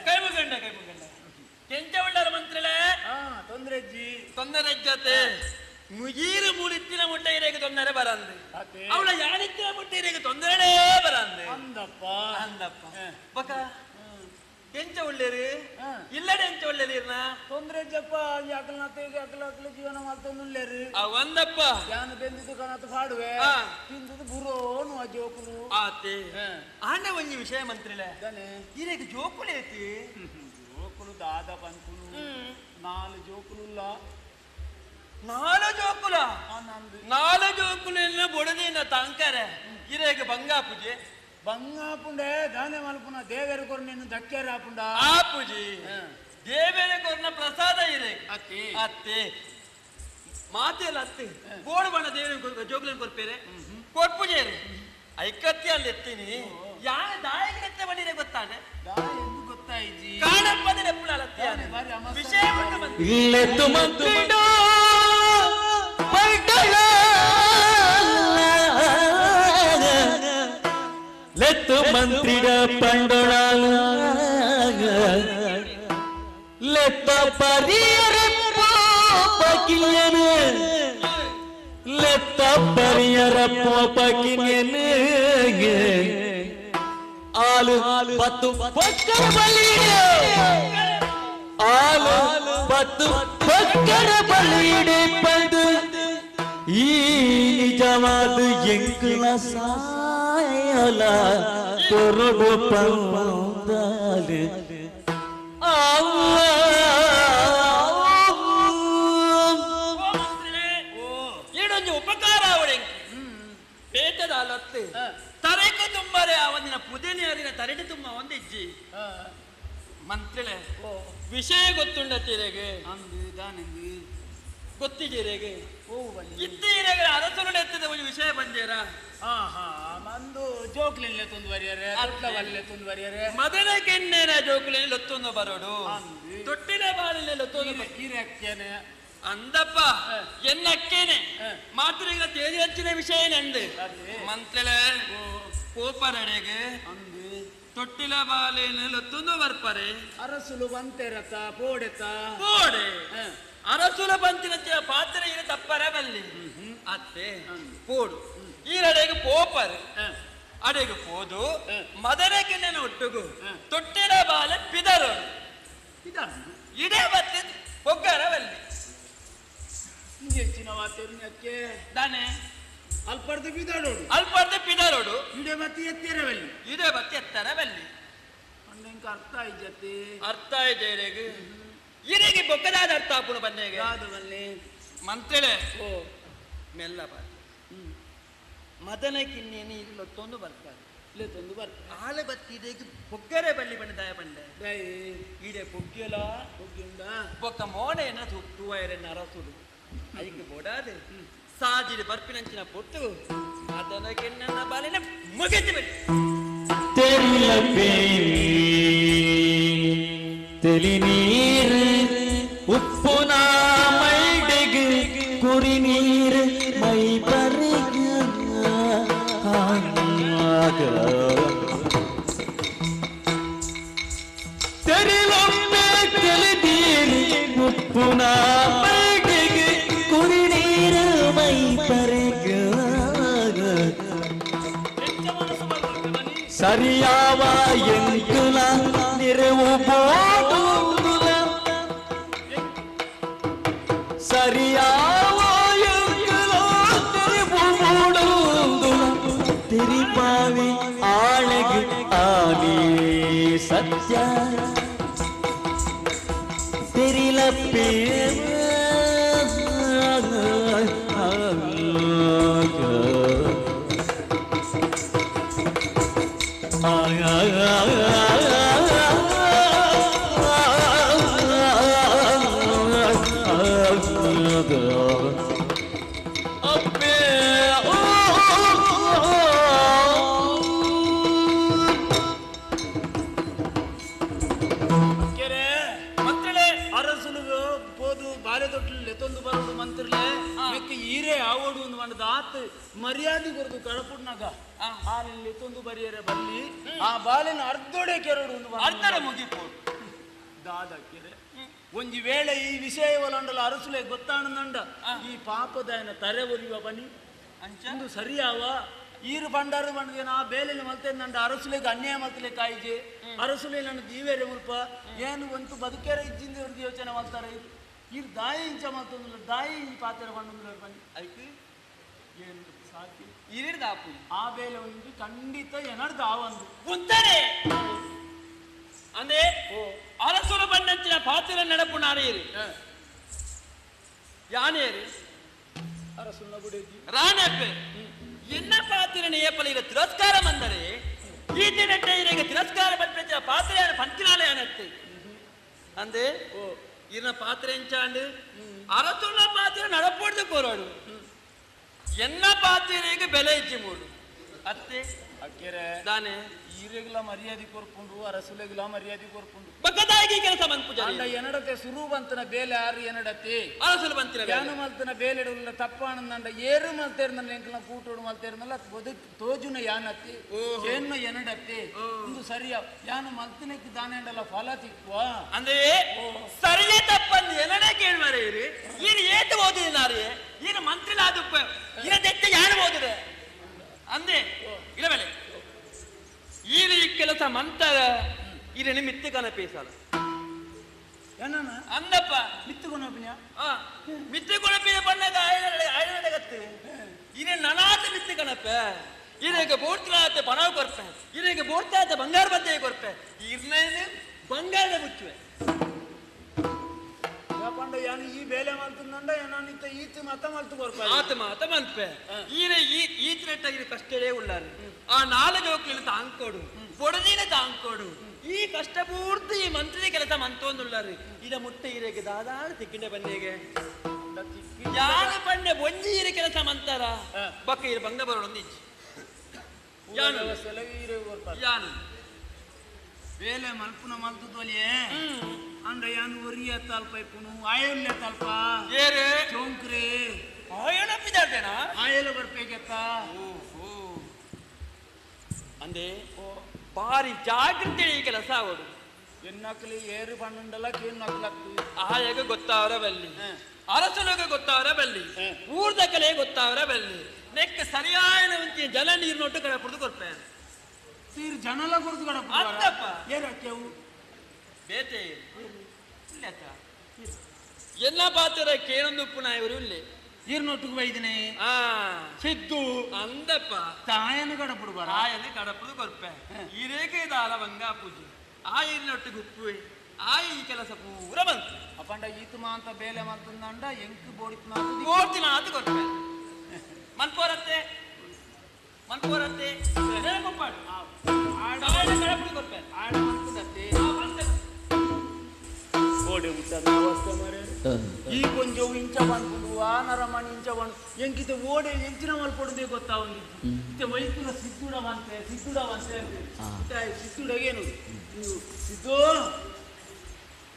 ಕೈ ಮುಗಂಡ ಕೈ ಮುಗಂಡ ಕೆಂಚ ಉಳ್ಳಾರ ಮಂತ್ರಿಲೇ ತೊಂದರೆ ಅಜ್ಜಿ ತೊಂದರೆ ಜೊತೆ ಮುಗೀರು ಮೂಡಿತ್ತಿನ ಮುಟ್ಟ ಇರೇಗೆ ತೊಂದರೆ ಬರಂದು ಅವಳ ಯಾರಿತ್ತಿನ ಮುಟ್ಟ ಇರೇಗೆ ತೊಂದರೆನೇ ಬರಂದು ಅಂದಪ್ಪ ಅಂದಪ್ಪ ಬಕ ಎಂಚ ಒಳ್ಳೇರಿ ಇಲ್ಲಡೆ ಎಂಚ ಒಳ್ಳೇರಿರ್ನ ತೊಂದರೆ ಜಪ್ಪ ಅಕಲ ಅಕಲ ಅಕಲ ಜೀವನ ಮಾಡ್ತೊಂದುಳ್ಳೇರು ಒಂದಪ್ಪ ಯಾನು ಬೆಂದಿದ್ದು ಕಣತು ಪಾಡುವೆ ತಿಂದದ್ದು ಬುರೋನು ಆ ಜೋಕುಲು ಆತೆ ಆಂಡ ಒಂಜಿ ವಿಷಯ ಮಂತ್ರಿಲೆ ಇರೇಗೆ ಜೋಕುಲು ಐತಿ ಜೋಕುಲು ದಾದ ಪನ್ಪುನು 4 ಜೋಕುಲುಲ್ಲ 4 ಜೋಕುಲ 4 ಜೋಕುಲು ಬೊಡದಿನ ತಾಂಕರೆ ಇರೇಗೆ ಬಂಗಾಪುಜಿ ಬಂಗಾಪುಂಡೆ ದಾನೆ ಮಲ್ಪುನ ದೇವೇರ ಕೊರ್ನ ದಕ್ಕೇರ ಆಪುಂಡ ಆ ಪೂಜಿ ದೇವೇರ ಕೊರ್ನ ಪ್ರಸಾದ ಇರೆ ಅತ್ತೆ ಅತ್ತೆ ಮಾತೆಲ್ಲ ಅತ್ತೆ ಬೋಡು ಬಣ್ಣ ದೇವರ ಜೋಕುಲಿನ ಕೊರ್ಪೇರೆ ಕೊರ್ಪುಜೇರು ಐಕತ್ಯ ಅಲ್ಲಿ ಎತ್ತೀನಿ ಯಾರ ದಾಯಿಗೆ ಎತ್ತೆ ಬಂದಿದೆ ಗೊತ್ತಾನೆ ಗೊತ್ತಾಯ್ತು ಕಾಣಪ್ಪದ ನೆಪ್ಪುಳಲ್ಲ ವಿಷಯ ಬಂದು ಇಲ್ಲೆತ್ತು ಮಂತ್ರಿಡೋ ಪಂಡಳ ಲೆತ್ತು ಮಂತ್ರಿಡ ಪಂಡೊಳ ಲೆತ್ತ ಪರಿಯರ ಪೋಪಕಿಯನು ಲೆತ್ತ ಪರಿಯರ ಪೋಪಕಿಯನು ಆಲು ಪತ್ತು ಪಕ್ಕರ ಬಲಿಡು ಆಲು ಪತ್ತು ಪಕ್ಕರ ಬಲಿಡು ಪಂದು ಈ ನಿಜವಾದ ಎಂಕುಲ ಸಾಯ ಕೊರಡು ಪಂದಾಲೆ ಈಡೊಂದು ಉಪಕಾರ ಅವಳೆಂಕಿ ಪೇಟದ ಅಲತ್ತು ತರೆಕ ತುಂಬರೆ ಅವನಿನ ಪುದೆನೆ ಅರಿನ ತರೆಡು ತುಂಬ ಒಂದಿಜ್ಜಿ ಮಂತ್ರಿಳೆ ವಿಷಯ ಗೊತ್ತುಂಡ ತೀರೆಗೆ ಅಂದು ದಾನಂದು ಗೊತ್ತಿದ್ದೀರೆಗೆ ಓ ಬಲ್ಲಿ ಇತ್ತೀರೆಗೆ ಅರಸುರುಡೆ ಎತ್ತದ ಒಂದು ವಿಷಯ ಬಂದೇರಾ ಆಹಾ ಮಂದು ಜೋಕ್ಲೆಲ್ಲ ತೊಂದು ಬರಿಯರೆ ತೊಟ್ಲವಲ್ಲೆ ತೊಂದು ಬರಿಯರೆ ಮದನ ಕೆನ್ನೆನ ಜೋಕುಲೆನ ಲೊತ್ತೊಂದು ಬರೋಡು ತೊಟ್ಟಿನ ಬಾಲಿನ ಲೊತ್ತೊಂದು ಈರಕ್ಕೇನೆ ಅಂದಪ್ಪ ಎನ್ನಕ್ಕೇನೆ ಮಾತ್ರ ಈಗ ತೇಜಿ ಹಚ್ಚಿನ ವಿಷಯ ನಂದು ಮಂತ್ರಿಳೆ ಕೋಪರಡೆಗೆ ಅಂದು ತೊಟ್ಟಿಲ ಬಾಲೇನ ಲೊತ್ತೊಂದು ಬರ್ಪರೆ ಅರಸುಲು ಬಂತೆರತ ಪೋಡೆತ ಪೋಡೆ ಅರಸುಲ ಬಂತಿನ ಪಾತ್ರೆ ಇರ ತಪ್ಪರ ಬಲ್ಲಿ ಅತ್ತೆ ಪೋಡು ಈ ಅಡೆಗೆ ಪೋಪರ್ ಅಡೆಗೆ ಪೋದು ಮದರಕ್ಕೆ ಒಟ್ಟುಗು ತೊಟ್ಟಿಲ ಬಾಲೆ ಪಿದರು ಇಡೇ ಬತ್ತಿ ಪೊಗ್ಗರ ಬಲ್ಲಿ ಹೆಚ್ಚಿನ ವಾತೆರ್ನಕ್ಕೆ ದಾನೆ ಅಲ್ಪರ್ದು ಬಿದಾಡೋಡು ಅಲ್ಪರ್ದು ಪಿದರೋಡು ಇಡೇ ಬತ್ತಿ ಎತ್ತೆರ ಬಲ್ಲಿ ಇಡೇ ಬತ್ತಿ ಎತ್ತರ ಬಲ್ಲಿ ಅಂದಂಗೆ ಅರ್ಥ ಆಯ್ಜತ್ತೆ ಅರ್ಥ ಆಯ್ತು ಇರೆಗೆ ಬೊಕ್ಕದಾದ ಅರ್ಥ ಆಪುಣ ಬನ್ನೆಗೆ ಯಾವುದು ಬಲ್ಲಿ ಮಂತ್ರಿಳೆ ಓ ಮೆಲ್ಲ ಬಾ ಮದನ ಕಿನ್ನೇನು ಇಲ್ಲಿ ಲೊತ್ತೊಂದು ಬರ್ತಾರೆ ಲೊತ್ತೊಂದು ಬರ್ತಾರೆ ಆಲೆ ಬತ್ತಿದೆಗೆ ಬೊಗ್ಗರೆ ಬಲ್ಲಿ ಬಣ್ಣ ದಾಯ ಬಂಡೆ ದಾಯಿ ಈಡೆ ಬೊಗ್ಗೆಲ ಬೊಗ್ಗೆಂಡ ಬೊಕ್ಕ ಮೋಣೆನ ತೂವೈರೆ ನರಸುಡು ಐಕ್ ಬೋಡಾದೆ ಸಾಜಿಡಿ ಬರ್ಪಿನಂಚಿನ ಪೊಟ್ಟು ಮದನ ಕಿನ್ನನ ಬಾಲಿನ ಮುಗಿತು ಬಿಡಿ தெளி நீர் உப்பு நாமல்டெகு குறி நீர் my தெரியலொப்பே தெளிநீர் உப்பு நாமல்டெகு குறி நீர் my ಸರಿಯಾವ ಎಂಕುಲ ನಿರವು ಬೋಡುಲ ಸರಿಯಾವ ಎಂಕುಲ ನಿರವು ಬೋಡುಲ ತಿರಿಪಾವಿ ಆಳೆಗೆ ಆನಿ ಸತ್ಯ ತಿರಿಲಪ್ಪೇ ಮಂತ್ರಿಲೆ ಅರಸುಲು ಪೋದು ಬಾರೆ ತೊಟ್ಲು ತೊಂದು ಬರೋದು ಮಂತ್ರಿಲೆ ಮೆಕ್ಕ ಈರೇ ಆವೋಡು ಒಂದು ಮಂಡದ ಆತ್ ಮರ್ಯಾದೆ ಕೊರದು ಕಳಪುಡ್ನಾಗ ಹಾಲಲ್ಲಿ ತೊಂದು ಬರಿಯರೆ ಬಲ್ಲಿ ಆ ಬಾಲಿನ ಅರ್ಧೋಡೆ ಕೆರಡು ಒಂದು ಅರ್ಧರ ಮುಗಿಪೋಡು ದಾದ ಕೆರೆ ಒಂಜಿ ವೇಳೆ ಈ ವಿಷಯ ಒಲಂಡಲ ಅರಸುಲೆ ಗೊತ್ತಾಣಂದಂಡ ಈ ಪಾಪದಾಯನ ತರೆ ಒಲಿಯುವ ಬನ್ನಿ ಅಂಚಂದು ಸರಿಯಾವ ಈರು ಬಂಡಾರು ಬಂಡದೇನ ಆ ಬೇಲೆನ ಮಲ್ತೇನಂಡ ಅರಸುಲೆಗೆ ಅನ್ಯಾಯ ಮಲ್ತಲೆ ಕಾಯಿಜೆ ಅರಸುಲೆ ನನ್ನ ದೀವೇರೆ ಮುಲ್ಪ ಏನು ಒಂತು ಬದುಕೇರೆ ಇಜ್ಜಿಂದ ಇವ್ರದ್ದು ಯೋಚನೆ ಮಾಡ್ತಾರೆ ಇರ್ ದಾಯಿ ಇಂಚ ಮಲ್ತೊಂದಿಲ್ಲ ದಾಯಿ ಇಂಚ ಪಾತ್ರೆ ಬಂಡಂದಿಲ್ಲ ಬನ್ನಿ ಐಕ್ ಏನು ಸಾಕಿ ಇರಿದಾಪು ಆ ಬೇಲೆ ಒಂದು ಖಂಡಿತ ಏನರ್ದು ಆ ಒಂದು ಉತ್ತರೆ ಅಂದ್ರೆ ಅರಸುಲ ಬಂದಂಚಿನ ಪಾತ್ರೆ ನಡಪು ನಾರೇರಿ ಯಾನೇರಿ ಅರಸುನ ಬುಡೇಜಿ ರಾಣಪ್ಪೆ ಎನ್ನ ಪಾತ್ರೆ ಏಪಲ ಈಗ ತಿರಸ್ಕಾರ ಬಂದರೆ ಈ ದಿನಟ್ಟೆ ಈಗ ತಿರಸ್ಕಾರ ಬಂದ ಪಾತ್ರೆ ಪಂಚಿನಾಲೆ ಅನತ್ತೆ ಅಂದೆ ಇರ್ನ ಪಾತ್ರೆ ಎಂಚಾಂಡು ಅರಸುನ ಪಾತ್ರೆ ನಡಪೊಡ್ದು ಕೋರಾಡು ಎನ್ನ ಪಾತ್ರೆಗೆ ಬೆಲೆ ಇಜ್ಜಿ ಮೂಡು ಅತ್ತೆ ಅಕ್ಕೆರೆ ದಾನೆ ಈರೆಗ್ಲ ಮರ್ಯಾದೆ ಕೊರ್ಪುಂಡು ಅರಸುಲೆಗ್ಲ ಮರ್ಯಾದೆ ಕೊರ್ಪುಂಡು ಬಗ್ಗದಾಗಿ ಕೆಲಸ ಬಂದ್ ಪೂಜಾರಿ ಅಂಡ ಎನಡತೆ ಸುರು ಬಂತನ ಬೇಲೆ ಆರು ಎನಡತೆ ಅರಸುಲು ಬಂತಿನ ಯಾನು ಮಲ್ತನ ಬೇಲೆಡುಲ್ಲ ತಪ್ಪಾನಂದಂಡ ಏರು ಮಲ್ತೇರ್ನಲ್ಲ ಎಂಕಲ್ನ ಕೂಟೋಡು ಮಲ್ತೇರ್ನಲ್ಲ ಬದುಕ್ ತೋಜುನ ಯಾನತ್ತಿ ಏನ್ನು ಎನಡತ್ತೆ ಒಂದು ಸರಿಯ ಯಾನು ಮಲ್ತನಕ್ಕೆ ದಾನೆಂಡಲ್ಲ ಫಲ ತಿಕ್ಕುವ ಅಂದ್ರೆ ಸರಿಯೇ ತಪ್ಪಂದು ಏನಡ ಕೇಳ್ಮಾರೆ ಇರು ಈನು ಏತು ಓದಿದ ಈನು ಮಂತ್ರಿಲಾದುಪ್ಪ ಈನ ದೆತ್ತೆ ಯಾರು ಓದಿದೆ ಅಂದೆ ಇರಬಲೆ ಈರು ಈ ಕೆಲಸ ಮಂತರ ಈರಣ ಮಿತ್ತು ಕನಪೇಸಲ ಏನನ ಅಂದಪ್ಪ ಮಿತ್ತು ಕೊನಪಿನ ಆ ಮಿತ್ತು ಕೊನಪಿನ ಬಣ್ಣದ ಆಯನಡಗತ್ತು ಈನ ನನಾತ ಮಿತ್ತು ಕನಪ ಇರೇಗ ಬೋರ್ತಿಲಾತ ಪಣವು ಕೊರ್ಪೆ ಇರೇಗ ಬೋರ್ತಾತ ಬಂಗಾರ ಬದ್ದೆ ಕೊರ್ಪೆ ಇರ್ನೇನು ಬಂಗಾರದ ಮುಚ್ಚುವೆ ಪಂಡ ಯಾನು ಈ ಬೇಲೆ ಮಲ್ತಂದಂಡ ಏನಾನಿತ್ತ ಈತ ಮತ ಮಲ್ತು ಕೊರ್ಪ ಆತ ಮಾತ ಮನ್ಪೆ ಈರೆ ಈ ಈತನೆಟ್ಟಾಗಿ ಕಷ್ಟವೇ ಉಳ್ಳಾರು ಆ ನಾಲ್ ಜೋಕ್ಲಿನ ತಾಂಕೋಡು ಬೊಡದಿನ ತಾಂಕೋಡು ಈ ಕಷ್ಟ ಪೂರ್ತಿ ಈ ಮಂತ್ರಿ ಕೆಲಸ ಮಂತೊಂದುಳ್ಳಾರು ಇದ ಮುಟ್ಟೆ ಈರೆಗೆ ದಾದಾಳ ತಿಕ್ಕಿಂಡೆ ಬನ್ನಿಗೆ ಯಾನ ಪಂಡೆ ಒಂಜಿ ಈರೆ ಕೆಲಸ ಮಂತಾರ ಬಕ್ಕ ಈರೆ ಬಂಗ ಬರೋಣ ಇಜ್ಜಿ ಯಾನು ಯಾನು ಬೇಲೆ ಮಲ್ಪುನ ಮಲ್ತು ತೋಲಿಯೇ ಅಂಡ ಯಾನು ಒರಿಯ ತಲ್ಪ ಇಪ್ಪುನು ಆಯಲ್ಲೆ ತಲ್ಪ ಏರೆ ಚೌಂಕ್ರೆ ಆಯಲ ಪಿದಾರ್ದೇನಾ ಆಯಲ ಬರ್ಪೇಗೆತ್ತ ಓಹೋ ಅಂದೆ ಬಾರಿ ಜಾಗೃತಿ ಈ ಕೆಲಸ ಅವಡು ಎನ್ನಕ್ಲಿ ಏರು ಪಣ್ಣುಂಡಲ ಕೇನ್ನಕ್ಲಕ್ಕು ಆಯಗ ಗೊತ್ತಾವರ ಬಲ್ಲಿ ಅರಸಲುಗ ಗೊತ್ತಾವರ ಬಲ್ಲಿ ಊರ್ದ ಕಲೆ ಗೊತ್ತಾವರ ಬಲ್ಲಿ ನೆಕ್ ಸರಿಯಾದ ಒಂಚಿ ಜಲ ನೀರು ನೊಟ್ಟು ಕಡೆ ಪುಡ್ದು ಕೊರ್ಪೆ ತೀರ್ ಜನಲ ಕೊಡ್ದು ಕಡ ಅಂತಪ್ಪ. ಏರಕ್ಕೆವು ಬೇತೆ ಇಲ್ಲತ್ತ ಎಲ್ಲ ಪಾತ್ರ ಕೇಳೊಂದು ಉಪ್ಪು ನಾಯವರು ಇಲ್ಲಿ ಈರ್ನೊಟ್ಟಿಗೆ ಬೈದಿನಿ ಆ ಸಿದ್ದು ಅಂದಪ್ಪ ತಾಯನ ಕಡಪುಡು ಬರ ಆಯನೆ ಕಡಪುದು ಕೊರ್ಪೆ ಇರೇಕೆ ದಾಲ ಬಂಗ ಪೂಜೆ ಆ ಇರಿನೊಟ್ಟಿಗೆ ಉಪ್ಪು ಆ ಈ ಕೆಲಸ ಪೂರ ಬಂತು ಅಪಂಡ ಈತು ಮಾಂತ ಬೇಲೆ ಮಂತಂದಂಡ ಎಂಕ್ ಬೋಡಿತ್ ಮಾತು ಬೋಡ್ತಿನ ಅದು ಕೊರ್ಪೆ ಮನ್ಪೋರತ್ತೆ ಮನ್ಪೋರತ್ತೆ ಕೊಪ್ಪಾಡು ಕಡಪುದು ಕೊರ್ಪೆ ಆಡ ಮಂತದತ್ತೆ ಓಡೆ ಮುಟ್ಟದ ಅವಸ್ಥೆ ಮರೆ ಈ ಕೊಂಜವು ಇಂಚ ಪನ್ಪುಂಡು ಆ ನರಮಣಿ ಇಂಚ ಪಣ್ ಎಂಕಿತ ಓಡೆ ಎಂಚಿನ ಮಲ್ಪೊಡುದೇ ಗೊತ್ತಾ ಒಂದು ಇತ್ತೆ ವೈಕುಲ ಸಿದ್ದುಡವಂತೆ ಸಿದ್ದುಡವಂತೆ ಇತ್ತೆ ಸಿದ್ದುಡಗೇನು ನೀವು ಸಿದ್ದು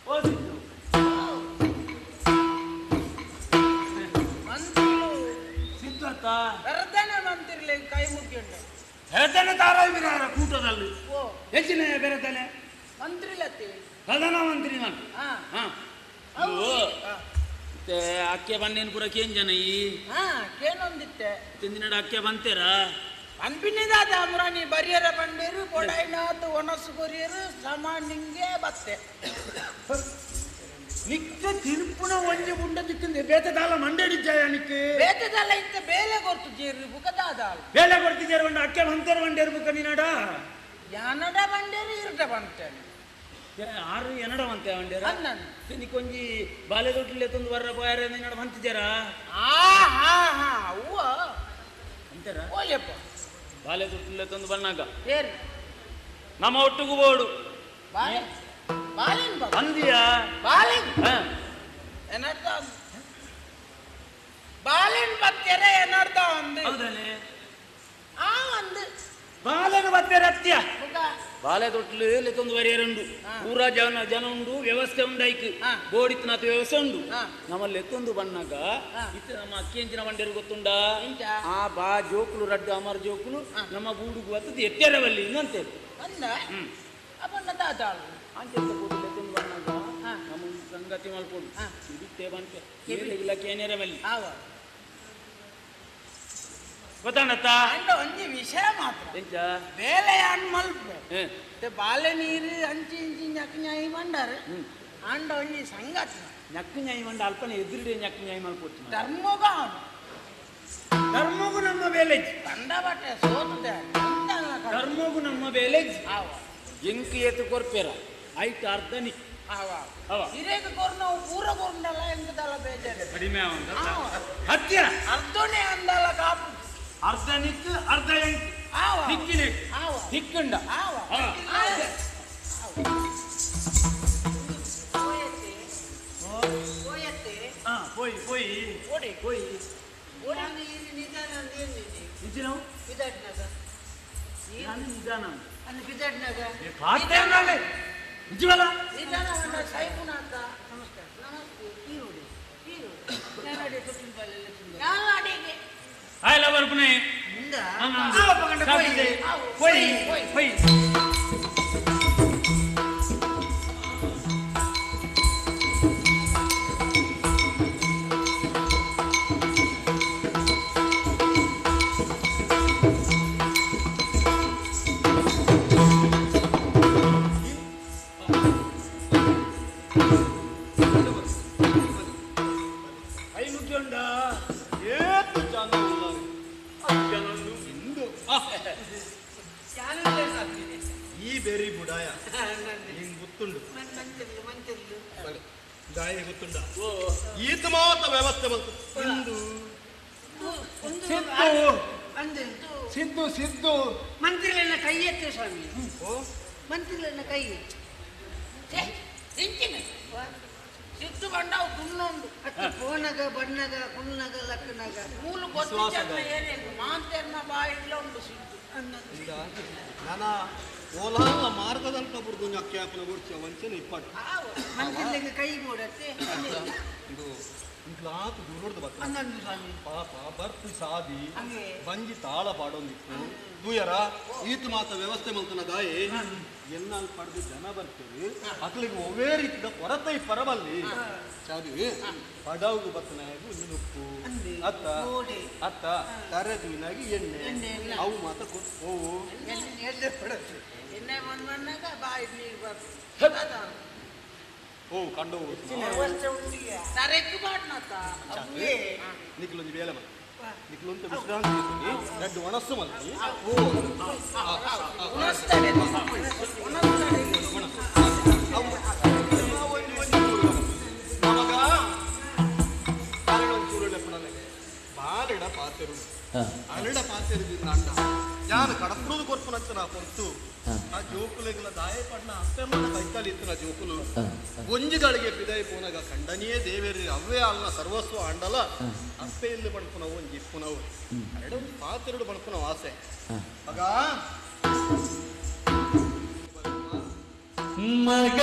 ಓ ಸಿದ್ದು ಮಂತ್ರಿಲು ಸಿದ್ದು ಅತ್ತ ಬೆರ್ದನೆ ಮಂತ್ರಿಲೆ ಕೈ ಮುಗ್ಗಿಂಡು ಹೇಳ್ತಾನೆ ತಾರಾಯಿ ಬಿರಾರ ಕೂಟದಲ್ಲಿ ಓ ಹೆಚ್ಚಿನ ಬೆರೆತಾನೆ ಮಂತ್ರಿಲತ್ತಿ ಪ್ರಧಾನಮಂತ್ರಿ ನಾನು ಹಾ ಹಾ ಮತ್ತೆ ಅಕ್ಕೆ ಬನ್ನೇನು ಪೂರ ಕೇನ್ ಜನ ಈ ಹಾ ಕೇನೊಂದಿತ್ತೆ ತಿಂದಿನಡ ಅಕ್ಕೆ ಬಂತೇರಾ ಪಂಪಿನಿದಾದ ಅಮ್ರಾನಿ ಬರಿಯರ ಬಂಡೇರು ಬೊಡೈನಾಥ್ ಒಣಸು ಕೊರಿಯರು ಸಾಮಾನ್ಯಂಗೆ ಬತ್ತೆ ನಿಕ್ಕ ತಿರುಪುನ ಒಂಜಿ ಉಂಡ ದಿಕ್ಕಿಂದೆ ಬೇತದಾಲ ಮಂಡೇಡಿದ್ದಾಯ ನಿಕ್ಕೆ ಬೇತದಲ್ಲ ಇತ್ತ ಬೇಲೆ ಕೊರ್ತು ಜೇರು ಬುಕದಾದ ಬೇಲೆ ಕೊಡ್ತಿದ್ದಾರೆ ಬಂಡ ಅಕ್ಕೆ ಬಂತೇರ ಬಂಡೇರು ಬುಕ್ಕ ನೀನಡ ಯಾನಡ ಬಂಡೇರು ಇರ್ಟ ಬಂತೇನೆ ಆರು ಎನಡ ಬಂತೆ ಬಂಡೇರ ಅನ್ನನ್ ನಿಕ್ಕೊಂಜಿ ಬಾಲೆ ದೊಡ್ಡಲೆ ತಂದು ಬರ್ರ ಬಾಯರ ನೀನಡ ಬಂತಿದ್ದೀರಾ ಆ ಹಾ ಹಾ ಅವ್ವ ಅಂತಾರ ಓಲೆಪ್ಪ ಬಾಲೆ ದೊಡ್ಡಲೆ ತಂದು ಬನ್ನಾಗ ಏರಿ ನಮ್ಮ ಒಟ್ಟಿಗೂ ಬೋಡು ಬಾಲೆ ಬಾಲೆನ್ ಬಾಬಾ ಅಂದಿಯಾ ಬಾಲೆನ್ ಹಾ ಏನರ್ಥ ಬಾಲೆನ್ ಬತ್ತೆರೆ ಏನರ್ಥ ಅಂದು ಹೌದಲ್ಲೇ ಆ ಅಂದು ಬಾಲೆನ ಬತ್ತೆರ ಅತ್ಯ ಬುಕ ಬಾಲೆ ತೊಟ್ಲು ಲೆತ್ತೊಂದು ವರಿಯರುಂಡು ಪೂರಾ ಜನ ಜನ ಉಂಡು ವ್ಯವಸ್ಥೆ ಉಂಡೈಕ್ ಬೋಡಿತ್ನಾಥ ವ್ಯವಸ್ಥೆ ಉಂಡು ನಮ್ಮಲ್ಲಿ ಎತ್ತೊಂದು ಬಣ್ಣಾಗ ಇತ್ತ ನಮ್ಮ ಅಕ್ಕಿ ಅಂಚಿನ ಬಂಡೇರು ಗೊತ್ತುಂಡ ಎಂಚ? ಆ ಬಾ ಜೋಕುಲು ರಡ್ಡು ಅಮರ ಜೋಕುಲು ನಮ್ಮ ಬೂಡುಗು ಬತ್ತದ ಎತ್ತೆರವಲ್ಲಿ ಇನ್ನಂತೇಳಿ ಅಂದ ಅಪ್ಪನ ದಾದಾಳು ಅಂಚೆತ್ತ ಪೋದು ಲೆತ್ತೊಂದು ಬಣ್ಣಾಗ ನಮ್ಮ ಒಂದು ಸಂಗತಿ ಮಲ್ಪೊಡು ಇಡಿತ್ತೆ ಬಂತೆ ಇಲ್ಲ ಕೇನೇರವಲ್ಲಿ ಆವ ಗೊತ್ತಾಣತ್ತ ಅಂಡ ಒಂಜಿ ವಿಷಯ ಮಾತ್ರ ಎಂಚ ಬೇಲೆ ಅನ್ ಮಲ್ಪೆ ಹೇ. ते ಬಾಲೆ ನೀರು ಅಂಚಿ ಇಂಚಿ ñಕ್ ನ್ಯಾಯಿ ಬಂಡಾರ ಅಂಡ ಒಂಜಿ ಸಂಗತಿ ñಕ್ ನ್ಯಾಯ ಮಂಡ ಅಲ್ಪನೆ ಎದುರುಡೆ ñಕ್ ನ್ಯಾಯ ಮಲ್ಪೊಟ್ಟು ಧರ್ಮಗ ಅವನು ಧರ್ಮಗೂ ನಮ್ಮ ಬೇಲೆ ಕಂಡ ಬಟ್ಟೆ ಸೋತದೆ ಧರ್ಮಗೂ ನಮ್ಮ ಬೇಲೆ ಆವ ಎಂಕ್ ಏತು ಕೊರ್ಪೇರ ಐಟ್ ಅರ್ಧ ನಿಕ್ ಆವ ಅವ. ಹಿರೇಗ ಕೊರ್ನ ಪೂರ ಕೊರ್ನಲ್ಲ ಎಂಕದಲ್ಲ ಬೇಜಾರು ಕಡಿಮೆ ಆವ. ಹತ್ಯ ಅರ್ಧನೇ ಅಂದಲ್ಲ ಕಾಪು ಅರ್ಧ ನಿಕ್ ಅರ್ಧ ಎಂಕ್ ಆವ ನಿಕ್ಕಿನೆ ಆವ ನಿಕ್ಕಂಡ ಆವ ಆ. ಹೋಯತ್ತೆ ಹೋಯತ್ತೆ ಆ, ಪೋಯಿ ಪೋಯಿ ಓಡಿ ಪೋಯಿ ನಾನು ಇಲ್ಲಿ ನಿಧಾನ ಅಂದ್ರೆ ಏನಿದೆ ನಿಜ ನಾವು ಬಿದಾಟ್ನಾಗ ನಾನು ನಿಧಾನ ಅಲ್ಲಿ ಬಿದಾಟ್ನಾಗ ನಿಜವಲ್ಲ ನಿಧಾನ ಅಂಡ ಸೈಪುನಾಥ ನಮಸ್ಕಾರ ನಮಸ್ತೆ ಈರುಳ್ಳಿ ಈರುಳ್ಳಿ ನಾನು ಅಡಿ ತೊಟ್ಟಿನ ಬಾಲೆಲ್ಲ ತಿಂದೆ. ನಾನು ಅಡಿಗೆ ಹಾಯ್ ಲವರ್ ಪುಣೆ ಮುಂದ ಪೋಯಿ ಪೋಯಿ ಕೈ ಮುಗಿಯುಂಡ ಏತು ಜನ ಉಳ್ಳಾರು. ಆ ಜನನು ಇಂದು. ಈ ಬೇರಿ ಬುಡಾಯ ನಿಂಗೆ ಗೊತ್ತುಂಡು ದಾಯ ಗೊತ್ತುಂಡ ಈತ ಮಾತ ವ್ಯವಸ್ಥೆ ಬಂತು ಇಂದು ಸಿದ್ದು ಸಿದ್ದು ಮಂತ್ರಿಗಳನ್ನ ಕೈ ಎತ್ತು ಸ್ವಾಮಿ ಮಂತ್ರಿಗಳನ್ನ ಕೈ ಸಿದ್ದು ಬಂಡವು ಕುಣ್ಣುಂಡು ಫೋನಗ ಬಣ್ಣಗ ಕುಣ್ಣಗ ಲಕ್ಕನಗ ಮೂಲು ಗೊತ್ತಿಲ್ಲ ಏನೇನು ಮಾಂತೇರ್ನ ಬಾಯಿಡ್ಲ ಉಂಡು ಸಿದ್ದು ನಾನ ಓಲಾಲ ಮಾರ್ಗದಂತ ಬುರ್ದು ಅಕ್ಕಿಯಾಪನ ಗುರ್ಚಿ ವಂಚನೆ ಇಪ್ಪಟ್ಟು ಮಂತ್ರಿಗಳಿಗೆ ಕೈ ಮೂಡತ್ತೆ ಇದು ಇಂಕ್ಲಾತ್ ದೂರಡ್ದು ಬತ್ತ ಅನ್ನೊಂದು ಸ್ವಾಮಿ ಪಾಪ ಬರ್ಪು ಸಾದಿ ಬಂಜಿ ತಾಳ ಪಾಡೊಂದಿತ್ತು ದೂಯರ ಈತ ಮಾತ ವ್ಯವಸ್ಥೆ ಮಲ್ತನ ದಾಯಿ ಎನ್ನಲ್ಲಿ ಪಡೆದು ಜನ ಬರ್ತೀರಿ ಅಕ್ಲಿಗೆ ಒವೇ ರೀತಿದ ಕೊರತೆ ಪರಬಲ್ಲಿ ಚಾರಿ ಪಡವುಗು ಬತ್ತನಾಗು ನುಪ್ಪು ಅತ್ತ ಅತ್ತ ತರೆದುವಿನಾಗಿ ಎಣ್ಣೆ ಅವು ಮಾತ ಓವು ಎಣ್ಣೆ ಬಂದ್ ಬಾಯಿ ನೀರು ಬರ್ತದೆ ಓ ಕಂಡು ತರೆಕ್ಕು ಬಾಡ್ನತ್ತ ನಿಕ್ಲೊಂದು ಬೇಲೆ ಮಾ ನಿಕ್ಲೊಂದು ವಿಶ್ರಾಂತಿ ರೆಡ್ಡು ಒಣಸು ಮಲ್ತಿ ಓ ಬಾಲಿಡ ಪಾತೆರು ಅಲಿಡ ಪಾತೆರು ಅಣ್ಣ ಯಾನು ಕಡಪುರುದು ಕೊರ್ಪುನಂಚನ ಹೊರತು ಆ ಜೋಕುಲೆಗಳ ದಾಯ ಪಡ್ನ ಅಪ್ಪೆಮ್ಮನ ಕೈಕಾಲಿ ಇತ್ತಿನ ಜೋಕುಲು ಒಂಜಿಗಳಿಗೆ ಬಿದೈ ಪೋನಗ ಖಂಡನಿಯೇ ದೇವೇರಿ ಅವ್ವೇ ಅಲ್ಲ ಸರ್ವಸ್ವ ಅಂಡಲ ಅಪ್ಪೆ ಇಲ್ಲಿ ಬಣ್ಪುನವು ಒಂಜಿ ಇಪ್ಪುನವು ಎರಡು ಪಾತೆರಡು ಬಣ್ಪುನವು ಆಸೆ ಮಗ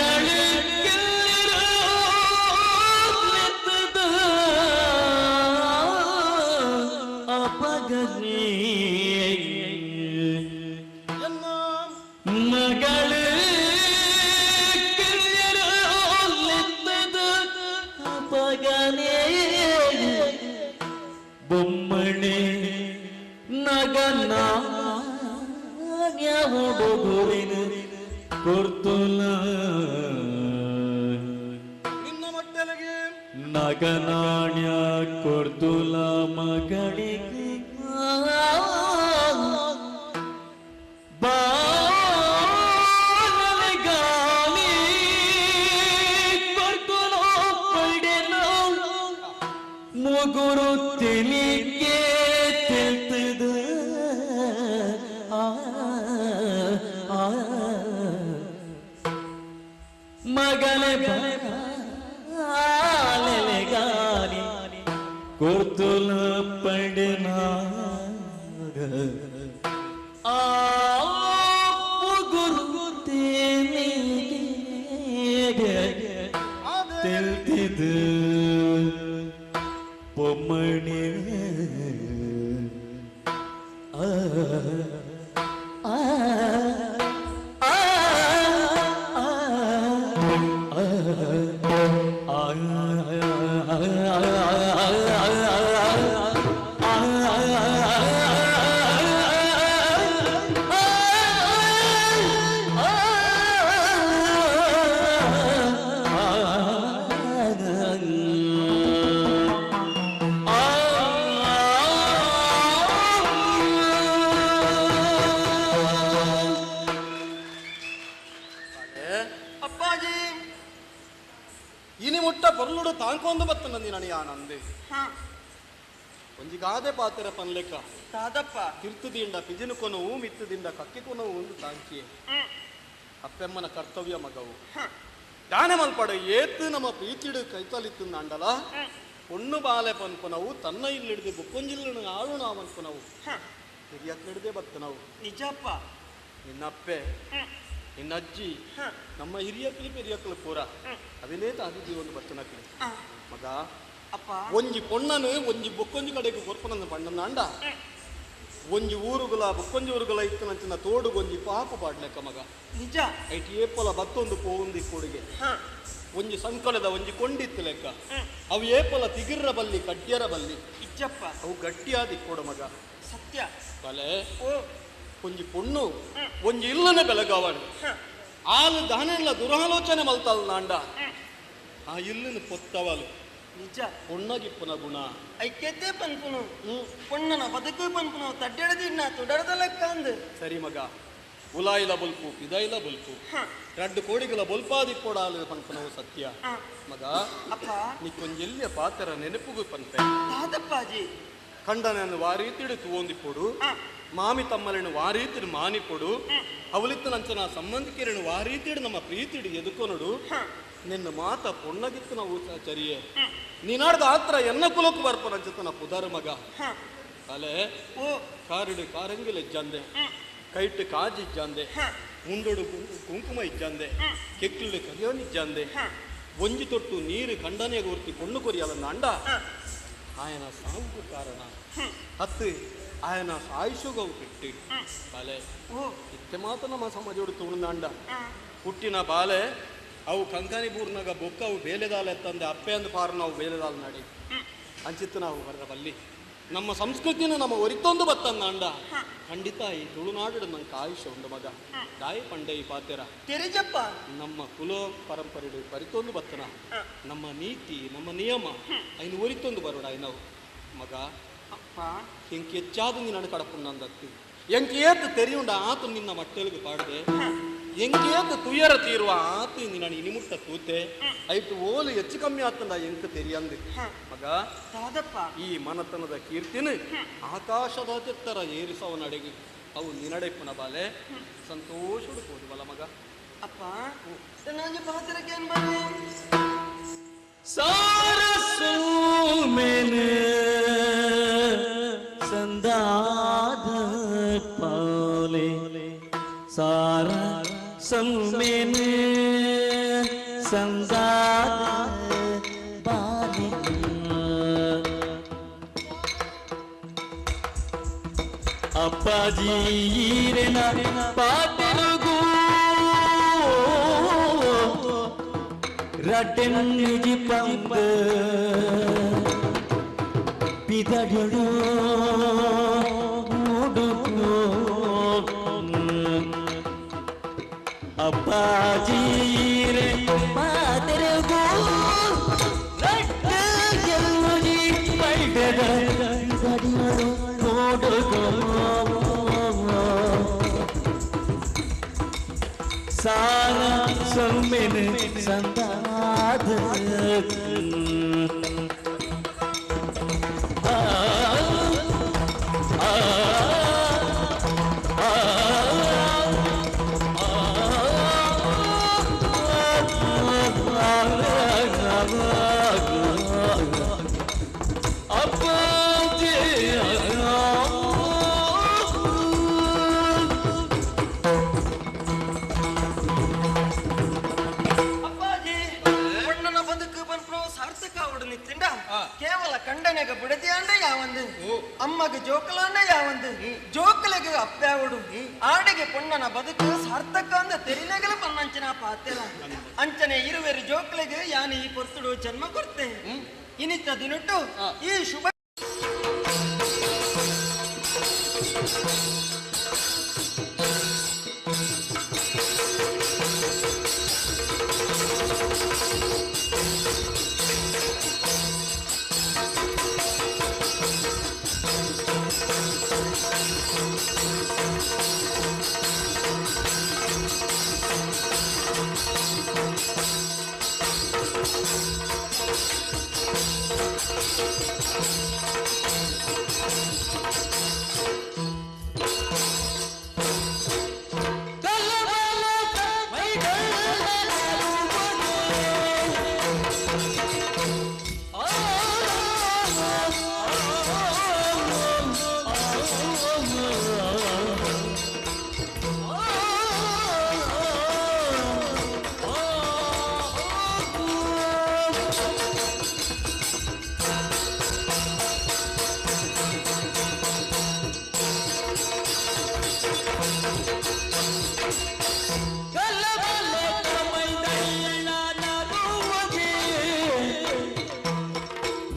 ಬೊಮ್ಮಣೆ ನಗನ ಹುಡುಗುರಿನ ಕೊರ್ತುಲ ನಿನ್ನ ಮಟ್ಟಲಿಗೆ ನಗನಾಣ್ಯ ಕೊರ್ತುಲ ಮಗಳಿಗೆ ಬಾಲಗಾಲಿ ಕೊರ್ತುಲ ಪಡೆಲೋ ಮುಗುರು ತಿಳಿಗೆ ತಿಳ್ತದ ಮಗಲೆ ಬಾಲೆಗಾಲಿ ಕೊರ್ತುಲ ಪಡೆನಾಗ ಆ ಮುಗುರು ತಿಳಿಗೆ ತಿಳ್ತಿದ பொம்மணி ஆ ஆ ಅಪ್ಪಾಜಿ ಇನಿ ಮುಟ್ಟ ಪೊರ್ಲುಡು ತಾಂಕೊಂದು ಬತ್ತ ನಂದಿ ನನಗೆ ಆನಂದೆ ಒಂಜಿ ಗಾದೆ ಪಾತೆರ ಪನ್ಲೆಕ್ಕ ದಾದಪ್ಪ ತಿರ್ತುದಿಂದ ಪಿಜಿನು ಕೊನವು ಮಿತ್ತುದಿಂದ ಕಕ್ಕೆ ಕೊನವು ಒಂದು ತಾಂಕಿಯೆ ಅಪ್ಪೆಮ್ಮನ ಕರ್ತವ್ಯ ಮಗವು ದಾನೆ ಮಲ್ಪಡ ಏತು ನಮ್ಮ ಪ್ರೀತಿಡು ಕೈತಲಿತ್ತು ಅಂಡಲ ಪೊಣ್ಣು ಬಾಲೆ ಪನ್ಪುನವು ತನ್ನ ಇಲ್ಲಿಡಿದು ಬುಕ್ಕೊಂಜಿಲ್ಲನು ಆಳು ನಾವನ್ಪುನವು ಹಿರಿಯಕ್ಲಿಡ್ದೆ ಬತ್ತನವು ನಿಜಪ್ಪ ನಿನ್ನಪ್ಪೆ ನಿನ್ನಜ್ಜಿ ನಮ್ಮ ಹಿರಿಯಕ್ಲಿ ಪೆರಿಯಕ್ಲು ಪೂರ ಅವಿನೇ ತಾದಿ ಒಂದು ಬತ್ತನಕ್ಲಿ ಮಗ ಅಪ್ಪ ಒಂಜಿ ಪೊಣ್ಣನು ಒಂಜಿ ಬೊಕ್ಕೊಂಜಿ ಕಡೆಗೆ ಕೊರ್ಪನಂದು ಪಣ್ಣನ ಅಂಡ ಒಂಜಿ ಊರುಗುಲ ಬೊಕ್ಕೊಂಜಿ ಊರುಗುಲ ಇತ್ತನಂಚಿನ ತೋಡುಗೊಂಜಿ ಪಾಪ ಪಾಡ್ಲೆಕ್ಕ ಮಗ ನಿಜ ಐಟ್ ಏಪಲ ಬತ್ತೊಂದು ಪೋಂದಿ ಕೊಡುಗೆ ಒಂಜಿ ಸಂಕಲದ ಒಂಜಿ ಕೊಂಡಿತ್ತು ಲೆಕ್ಕ ಅವು ಏಪಲ ತಿಗಿರ್ರ ಬಲ್ಲಿ ಕಡ್ಯರ ಬಲ್ಲಿ ಇಜ್ಜಪ್ಪ ಅವು ಗಟ್ಟಿಯಾದಿ ಕೊಡು ಮಗ ಸತ್ಯ ಬಲೆ ಓ ಒಂಜಿ ಪೊಣ್ಣು ಒಂಜಿ ಇಲ್ಲನೆ ಬೆಳಗಾವಣ ಆಲು ದಾನೆಲ್ಲ ದುರಾಲೋಚನೆ ಮಲ್ತಲ್ ನಾಂಡ ಆ ಇಲ್ಲನ ಪೊತ್ತವಲು ನಿಜ ಪೊಣ್ಣಗಿಪ್ಪನ ಗುಣ ಐಕ್ಯತೆ ಪನ್ಪುನು ಪೊಣ್ಣನ ಬದುಕು ಪನ್ಪುನು ತಡ್ಡೆಡದಿನ್ನ ತುಡರದ ಲೆಕ್ಕ ಅಂದು. ಸರಿ ಮಗ, ಉಲಾಯಿಲ ಬೊಲ್ಪು ಪಿದಾಯಿಲ ಬೊಲ್ಪು ರಡ್ಡು ಕೋಡಿಗಳ ಬೊಲ್ಪಾದಿ ಕೊಡಾಲು ಪನ್ಪುನವು ಸತ್ಯ ಮಗ. ಅಪ್ಪ ನಿಕ್ಕೊಂಜೆಲ್ಲಿಯ ಪಾತ್ರ ನೆನಪುಗು ಪನ್ಪೆ. ತಾತಪ್ಪಾಜಿ ಖಂಡನನ್ನು ವಾರೀತಿಡು ತೂವೊಂದಿಪ್ಪೊಡು, ಮಾಮಿ ತಮ್ಮలను ವಾರೀತಿಡು ಮಾನಿಪೊಡು, ಅವಲಿತ್ತನಂಚನ ಸಂಬಂಧಿಕರನ್ನು ವಾರೀತಿಡು ನಮ್ಮ ಪ್ರೀತಿಡು ಎದುಕೊನಡು. ನಿನ್ನ ಮಾತ ಪೊಣ್ಣಗಿತ್ತು ನಾವು ಚರಿಯೆ ನೀನಾಡ್ದ ಆತ್ರ ಎನ್ನ ಕುಲಕ್ಕು ಬರ್ಪನಂಚತನ ಪುದರ್ ಮಗ. ಅಲೆ ಕಾರಿಡು ಕಾರಂಗಿಲ ಇಜ್ಜಂದೆ, ಕೈಟ್ಟು ಕಾಜಿ ಇಜ್ಜಂದೆ, ಮುಂಡೊಡು ಕುಂಕುಮ ಇಜ್ಜಂದೆ, ಕೆಕ್ಲು ಕರಿಯೋನಿಜ್ಜಂದೆ, ಒಂಜಿ ತೊಟ್ಟು ನೀರು ಖಂಡನೆಯ ಗುರ್ತಿ ಪೊಣ್ಣು ಕೊರಿಯಲ್ಲ ಅಂಡ ಆಯನ ಸಾವುಕು ಕಾರಣ ಹತ್ತು ಆಯನ ಸಾಯಿಸುಗವು ಬಿಟ್ಟು ಬಾಲೆ. ಇತ್ತೆ ಮಾತ ನಮ್ಮ ಸಮಾಜೋಡು ತುಣುಂದಾಂಡ ಹುಟ್ಟಿನ ಬಾಲೆ ಅವು ಕಂಕನಿ ಬೂರ್ನಾಗ ಬೊಕ್ಕ ಅವು ಬೇಲೆದಾಲ ಎತ್ತಂದೆ ಅಪ್ಪೆ ಅಂದು ಪಾರು ನಾವು ಬೇಲೆದಾಲ ನಾಡಿ ಅಂಚಿತ್ತು ನಾವು ಬರ ಬಲ್ಲಿ ನಮ್ಮ ಸಂಸ್ಕೃತಿನ ನಮ್ಮ ಒರಿತೊಂದು ಬತ್ತಂದಾಂಡ ಖಂಡಿತ ಈ ತುಳುನಾಡು ನಂಗೆ ಆಯುಷ್ಯ ಉಂಡು ಮಗ. ದಾಯಿ ಪಂಡೆ ಈ ಪಾತೆರ ತೆರಿಜಪ್ಪ ನಮ್ಮ ಕುಲ ಪರಂಪರೆ ಪರಿತೊಂದು ಬತ್ತನ ನಮ್ಮ ನೀತಿ ನಮ್ಮ ನಿಯಮ ಐನು ಒರಿತೊಂದು ಬರೋಡ ನಾವು ಮಗ. ಅಪ್ಪ ಎಂಕ್ ಹೆಚ್ಚಾದ ನಿನ್ನ ಕಡಪುಣ್ಣಂದತ್ತು ಎಂಕ್ ಏತ್ ತೆರಿಯುಂಡ ಆತು ನಿನ್ನ ಮಟ್ಟೆಲ್ಗೆ ಪಾಡದೆ, ಎಂಕೇತ ತುಯರ ತೀರುವ ಆತು ನಿನ್ನ ಇನಿಮುಟ್ಟ ತೂತೆ ಐಟು ಓಲು ಹೆಚ್ಚು ಕಮ್ಮಿ ಆತಂದ ಎಂಕ್ ತೆರಿಯಂದು ಮಗ. ತಾದಪ್ಪ ಈ ಮನತನದ ಕೀರ್ತಿನ ಆಕಾಶದ ತೆತ್ತರ ಏರಿಸವನಡೆಗೆ ಅವು ನಿನಡೆಪ್ಪನ ಬಾಲೆ ಸಂತೋಷಡು ಹೋದು ಬಲ ಮಗ. ಅಪ್ಪ ನಾನು ಪಾತ್ರಕ್ಕೆ ಏನ್ ಬನ್ನಿ ಸಾರಸು ಮೇನೆ ಸಂದಾದ ಪಾಲೆ ಸಾರ ಸಲ್ಮೇನೆ ಸಂದಾದ ಬಾಲೆ ಅಪ್ಪಾಜಿ ಈರೆನ ಪಾತೆಲುಗು ರಟ್ಟೆನ್ನಿಜಿ ಪಂಪ ಪಿದಡು ಅಪ್ಪಾಜಿ ರೇ ಪಾತೆಲುಗು ರಟ್ಟೆನ್ನಿಜಿ ಪಂಡದ ಪಿದಡು ಸಾರ ಸೊಮ್ಮೆನೆ ಸಂದಾದ ಆ ಆ ಆ ಅಪ್ಪಾಜಿ ಅಪ್ಪಾಜಿ ಪೊಣ್ಣನ ಬದುಕು ಪನ್ಪುನ ಸಾರ್ಥಕ ಅವಡು ನಿತ್ತಿಂಡ ಕೇವಲ ಕಂಡನೆಗ ಬುಡತಿ ಅಂಡ ಯಾವಂದು, ಅಮ್ಮಗ ಜೋಕಲಾಂಡ ಯಾವಂದು, ಜೋಕಲಿಗೆ ಅಪ್ಪಾವುಡು ಆಡಿಗೆ ಪೊಣ್ಣನ ಬದುಕು ಸಾರ್ಥಕ ಅಂದ ತೆರಿನೆಗಲ ಪನ್ನಂಚಿನ ಪಾತೆಲ ಅಂಚನೆ ಇರುವೆರು ಜೋಕಲಿಗೆ ಯಾನು ಈ ಪೊರ್ತುಡು ಜನ್ಮ ಕೊರ್ತೆ ಇನಿತ ದಿನಟ್ಟು ಈ ಶುಭ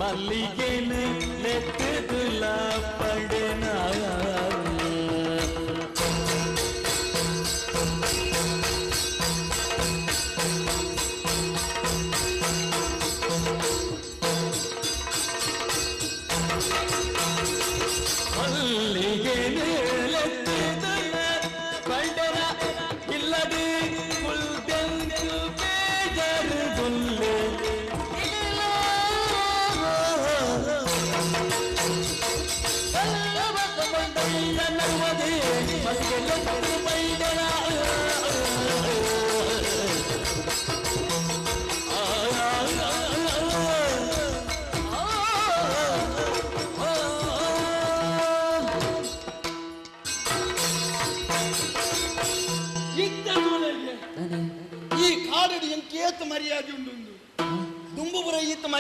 ಮಲ್ಲಿಗೆನ ನೆತ್ತುಲ ಪಡೆನ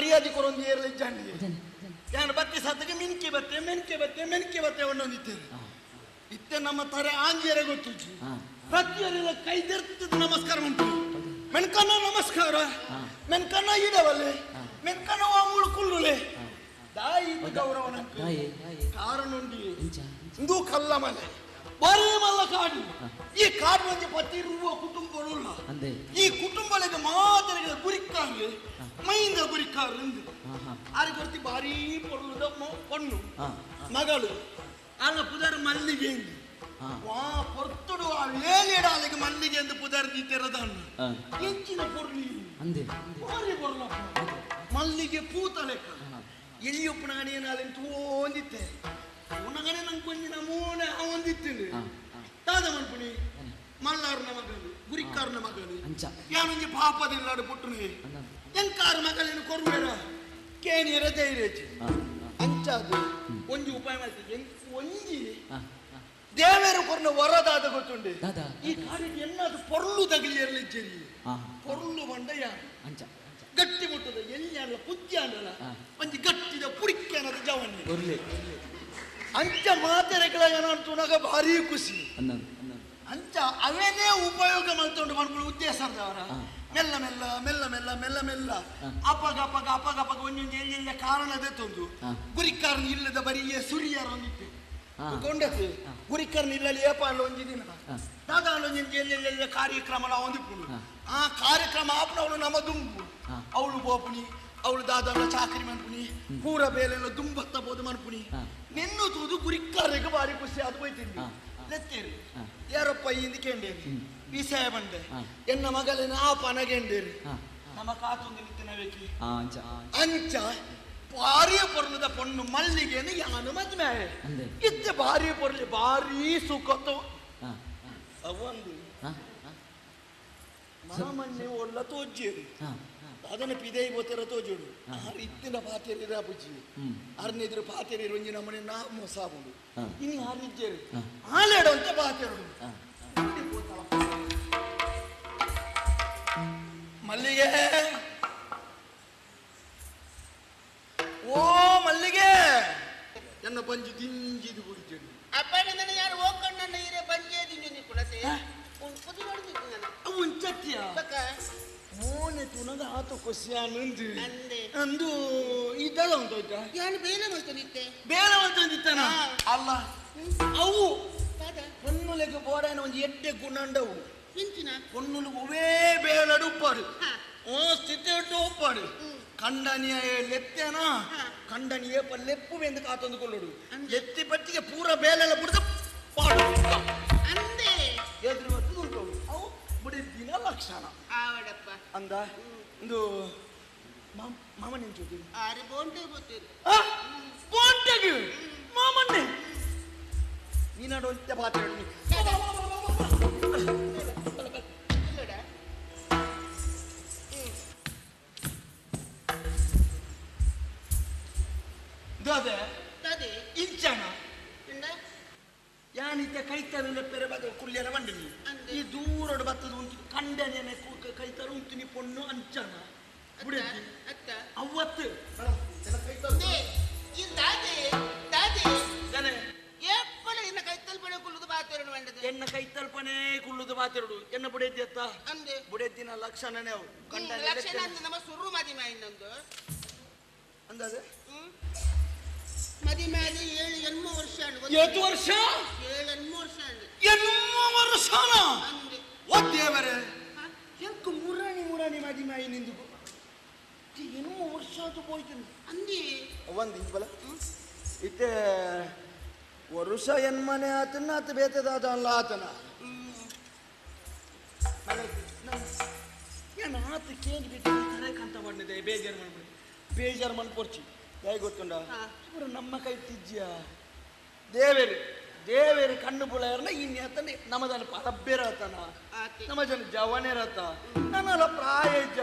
ಮರ್ಯಾದೆ ಕೊರೊಂದು ಏರ್ಲಿ ಜಂಡಿ ಯಾನು ಬತ್ತಿ ಸತ್ತಗೆ ಮಿನ್ಕೆ ಬತ್ತೆ ಮೆನ್ಕೆ ಬತ್ತೆ ಮೆನ್ಕೆ ಬತ್ತೆ ಒಂದೊಂದಿತ್ತೇನೆ ಇತ್ತೆ ನಮ್ಮ ತರೆ ಆಂಜಿಯರೆ ಗೊತ್ತುಜ್ಜಿ ಪ್ರತಿಯೊರೆಲ್ಲ ಕೈ ತೆರ್ತದ ನಮಸ್ಕಾರ ಉಂಟು ಮೆನ್ಕನ್ನ ನಮಸ್ಕಾರ ಮೆನ್ಕನ್ನ ಇಡವಲ್ಲೆ ಮೆನ್ಕನ್ನ ವಾಮೂಳು ಕುಳ್ಳುಲೆ ದಾಯಿ ಗೌರವ ಕಾರಣ ಉಂಡಿ ಇಂದು ಕಲ್ಲ ಮನೆ ಬಾರಿ ಮಲ್ಲ ಕಾಡು ಈ ಕಾಡು ಒಂಜಿ ಪತ್ತಿರುವ ಕುಟುಂಬ ಈ ಕುಟುಂಬಗಳಿಗೆ ಮಾದರಿಗಳ ಗುರಿಕಾರ್ಲೆ ಮೈಂದ ಗುರಿಕಾರ್ ಆರು ಕೊರ್ತಿ ಭಾರಿ ಪೊರ್ಲುದ ಪೊಣ್ಣು ಮಗಳು ಆಗ ಪುದರ್ ಮಲ್ಲಿಗೆ ವಾ ಪೊರ್ತುಡು ಆ ವೇಲೆಡಾಲಿಗೆ ಮಲ್ಲಿಗೆ ಎಂದು ಪುದರ್ ತೆರದನ್ನು ಹೆಚ್ಚಿನ ಪೊರ್ಲಿ ಭಾರಿ ಪೊರ್ಲಪ್ಪ ಮಲ್ಲಿಗೆ ಪೂತ ಲೆಕ್ಕ ಎಲ್ಲಿಯೊಪ್ಪನಗಣೆ ಏನಾಲೆಂತ ಓಂದಿತ್ತೆ ಉನಗಣೆ ನಂಗೆ ಕೊಂಚ ನಮೂನೆ ಹೊಂದಿತ್ತೇನೆ ದಾದ ಮನ್ಪುಣಿ ಮಲ್ಲಾರನ ಮಗನು ಗುರಿಕಾರನ ಮಗನು ಯಾನೊಂಜಿ ಪಾಪದಿಲ್ಲಾಡು ಪುಟ್ಟುನಿ ಎಂಕಾರ ಮಗಲೇನು ಕೊರುವೇರ ಕೇನಿಯರ ಧೈರ್ಯ ಅಂಚಾದು ಒಂಜಿ ಉಪಾಯ ಮಾಡ್ತೀವಿ ಒಂಜಿ ದೇವೇರು ಕೊರ್ನ ವರದಾದ ಗೊತ್ತುಂಡೆ ಈ ಕಾಡಿಗೆ ಎನ್ನಾದು ಪೊರ್ಲು ತಗಲಿ ಇರಲಿಜ್ಜರಿ ಪೊರ್ಲು ಬಂಡ ಯಾರು ಗಟ್ಟಿ ಮುಟ್ಟದ ಎಲ್ಲಿ ಅಲ್ಲ ಪುಜ್ಜಿ ಅನ್ನಲ್ಲ ಒಂಜಿ ಗಟ್ಟಿದ ಪುಡಿಕೆ ಅನ್ನೋದು ಜವನಿ ಅಂಚ ಮಾತೆರೆಗಳ ತುಣಗ ಭಾರಿ ಖುಷಿ ಅಂಚ ಅವೇನೇ ಉಪಯೋಗ ಮಾಡ್ಕೊಂಡು ಮಾಡ್ಕೊಂಡು ಉದ್ದೇಶ ಅವರ ಮೆಲ್ಲ ಮೆಲ್ಲ ಮೆಲ್ಲ ಮೆಲ್ಲ ಮೆಲ್ಲ ಮೆಲ್ಲ ಅಪಗ ಅಪಗ ಅಪಗ ಅಪಗ ಒಂದೊಂದು ಎಲ್ಲಿ ಕಾರಣದೇ ತಂದು ಗುರಿಕಾರನ ಇಲ್ಲದ ಬರೀ ಸುರಿಯಾರ ಒಂದಿತ್ತು ಕೊಂಡತ್ತು ಗುರಿಕಾರನ ಇಲ್ಲಲ್ಲಿ ಏಪ ಅಲ್ಲ ಒಂಜಿ ದಿನ ದಾದ ಒಂಜಿ ಎಲ್ಲೆಲ್ಲೆಲ್ಲ ಕಾರ್ಯಕ್ರಮ ಒಂದಿಪ್ಪುಂಡು ಆ ಕಾರ್ಯಕ್ರಮ ಆಪನವಳು ನಮ್ಮ ದುಂಬು ಅವಳು ಬೋಪುನಿ ಅವಳು ದಾದಾಳ ಚಾಕರಿ ಮನ್ಪುನಿ ಪೂರ ಬೇಲೆಲ್ಲ ದುಂಬತ್ತ ಬೋದು ಮನ್ಪುನಿ ನಿನ್ನು ತೂದು ಗುರಿಕಾರಿಗೆ ಭಾರಿ ಖುಷಿ ಅದು ಹೋಯ್ತೀನಿ ಲೆತ್ತೇರಿ ಯಾರಪ್ಪ ಇಂದ ಕೇಂಡೇರಿ ವಿಷಯ ಬಂಡೆ ಎನ್ನ ಮಗಲಿನ ಆ ಪನಗೆಂಡೇರಿ ನಮ್ಮ ಕಾತೊಂದು ನಿತ್ತಿನವೇಕಿ ಅಂಚ ಭಾರಿ ಪೊರ್ಲದ ಪೊಣ್ಣು ಮಲ್ಲಿಗೆನು ಯಾನು ಮದ್ಮೆ ಇತ್ತೆ ಭಾರಿ ಪೊರ್ಲಿ ಭಾರಿ ಸುಖ ಅವೊಂದು ಮಾಮನ್ನೆ ಒಳ್ಳ ತೋಜ್ಜೇರಿ ಅದನ್ನ ಪಿದೈ ಬೋತೆರ ತೋಜೋಡು ಆರು ಇತ್ತಿನ ಪಾತೆರಿ ರಾಪುಜಿ ಅರ್ನೆದ್ರು ಪಾತೆರಿ ಒಂಜಿ ನಮ್ಮನೆ ನಾ ಮೋಸ ಆಪುಂಡು ಇನ್ನು ಆರು ಇಜ್ಜೇರಿ ಆಲೆಡು ಅಂತ ಪಾತೆರು ಮಲ್ಲಿಗೆ ಓ ಮಲ್ಲಿಗೆ ಎನ್ನ ಬಂಜಿ ದಿಂಜಿದು ಕುಡಿಚೇರಿ ಅಪ್ಪನ ಯಾರು ಹೋಗ್ಕೊಂಡು ಹಿರೇ ಬಂಜೆ ದಿಂಜಿ ಕುಣತೆ ಅವು ಸತ್ಯ ಮೋನೆ ತುನಗ ಆತ ಖುಷಿಯಾನಂದು ಅಂದು ಇದಲ್ಲ ಉಂಟು ಯಾನು ಬೇಲೆ ಮಂತನಿತ್ತೆ ಬೇಲೆ ಮಂತನಿತ್ತನ ಅಲ್ಲ ಅವು ಪೊನ್ನುಲೆಗೆ ಬೋಡಾನ ಒಂದು ಎಡ್ಡೆ ಗುಣಂಡವು ಪೊನ್ನುಲು ಒವೇ ಬೇಲಡು ಉಪ್ಪಾಡು ಓ ಸ್ಥಿತಿ ಉಪ್ಪಾಡು ಕಂಡನಿಯ ಲೆತ್ತೇನ ಕಂಡನಿಯ ಲೆಪ್ಪು ಎಂದು ಕಾತಂದುಕೊಳ್ಳೋಡು ಎತ್ತಿ ಪಟ್ಟಿಗೆ ಪೂರ ಬೇಲೆಲ್ಲ ಬಿಡ್ದ ಪಾಡು ಎದುರು ಹೊತ್ತು ಉಂಟು ಅವು ಬಿಡಿದ್ದಿನ ಲಕ್ಷಣ ಅಂದ ಒಂದು ಮಾಮಣ್ಣ ಚೂತಿ ಬೋಂಟೆಗೆ ಮಾಮಣ್ಣೆ ನೀನಾಡು ಅಂತ ಪಾತ್ರ ಇಂಚಣ ಯಾನಿದ್ದ ಕೈತರಲ್ಲ ಪೆರೆ ಬದ ಕುಳ್ಳಿಯರ ಬಂಡಿನಿ ಈ ದೂರಡು ಬತ್ತದ ಉಂಟು ಕಂಡನೆ ಕೈತರ ಉಂಟು ನೀ ಪೊಣ್ಣು ಅಂಚಣ ಅವತ್ತು ಎನ್ನ ಕೈತಲ್ಪನೆ ಕುಳ್ಳುದು ಬಾತೆರಡು ಎನ್ನ ಬುಡೆದ್ದಿ ಅತ್ತ ಬುಡೆದ್ದಿನ ಲಕ್ಷಣನೇ ಅವು ಲಕ್ಷಣ ನಮ್ಮ ಸುರು ಮದಿ ಮಾಯಿಂದೊಂದು ಅಂದಾಜೆ ಮದಿ ಮಾದಿ ಏಳು ಎನ್ಮು ವರ್ಷ ಏತು ವರ್ಷ ಏಳು ಎನ್ಮು ವರ್ಷ ಎನ್ಮು ವರ್ಷನ ಓ ದೇವರೇ ಎಂಕು ಮುರಾಣಿ ಮುರಾಣಿ ಮದಿ ಮಾಯಿ ನಿಂದು ಎನ್ಮು ವರ್ಷ ಅದು ಹೋಯ್ತು ಅಂದಿ ಒಂದು ಇಂಬಲ ಇತ್ತೆ ವರುಷ ಎನ್ಮನೆ ಆತನ ಆತ ಬೇತದಾದ ಅಲ್ಲ ಆತನ ಏನು ಆತ ಕೇಂದ್ರ ಬಿಟ್ಟು ತರಕಂತ ಬಂದಿದೆ ಬೇಜಾರು ಮಾಡ್ಬಿಡಿ ಬೇಜಾರು ಮನ್ಪೊರ್ಚಿ ಹೇಗೆ ಗೊತ್ತುಂಡ ಇವರು ನಮ್ಮ ಕೈ ತಿಜ್ಜಿಯ ದೇವೇರಿ ದೇವೇರಿ ಕಣ್ಣು ಬುಳೆಯರ್ನ ಇನ್ಯಾತನೆ ನಮ್ಮದನ್ನ ಪರಬ್ಬೇರತನ ನಮ್ಮ ಜನ ಜವನೇರತ ನನ್ನಲ್ಲ ಪ್ರಾಯ ಇಜ್ಜ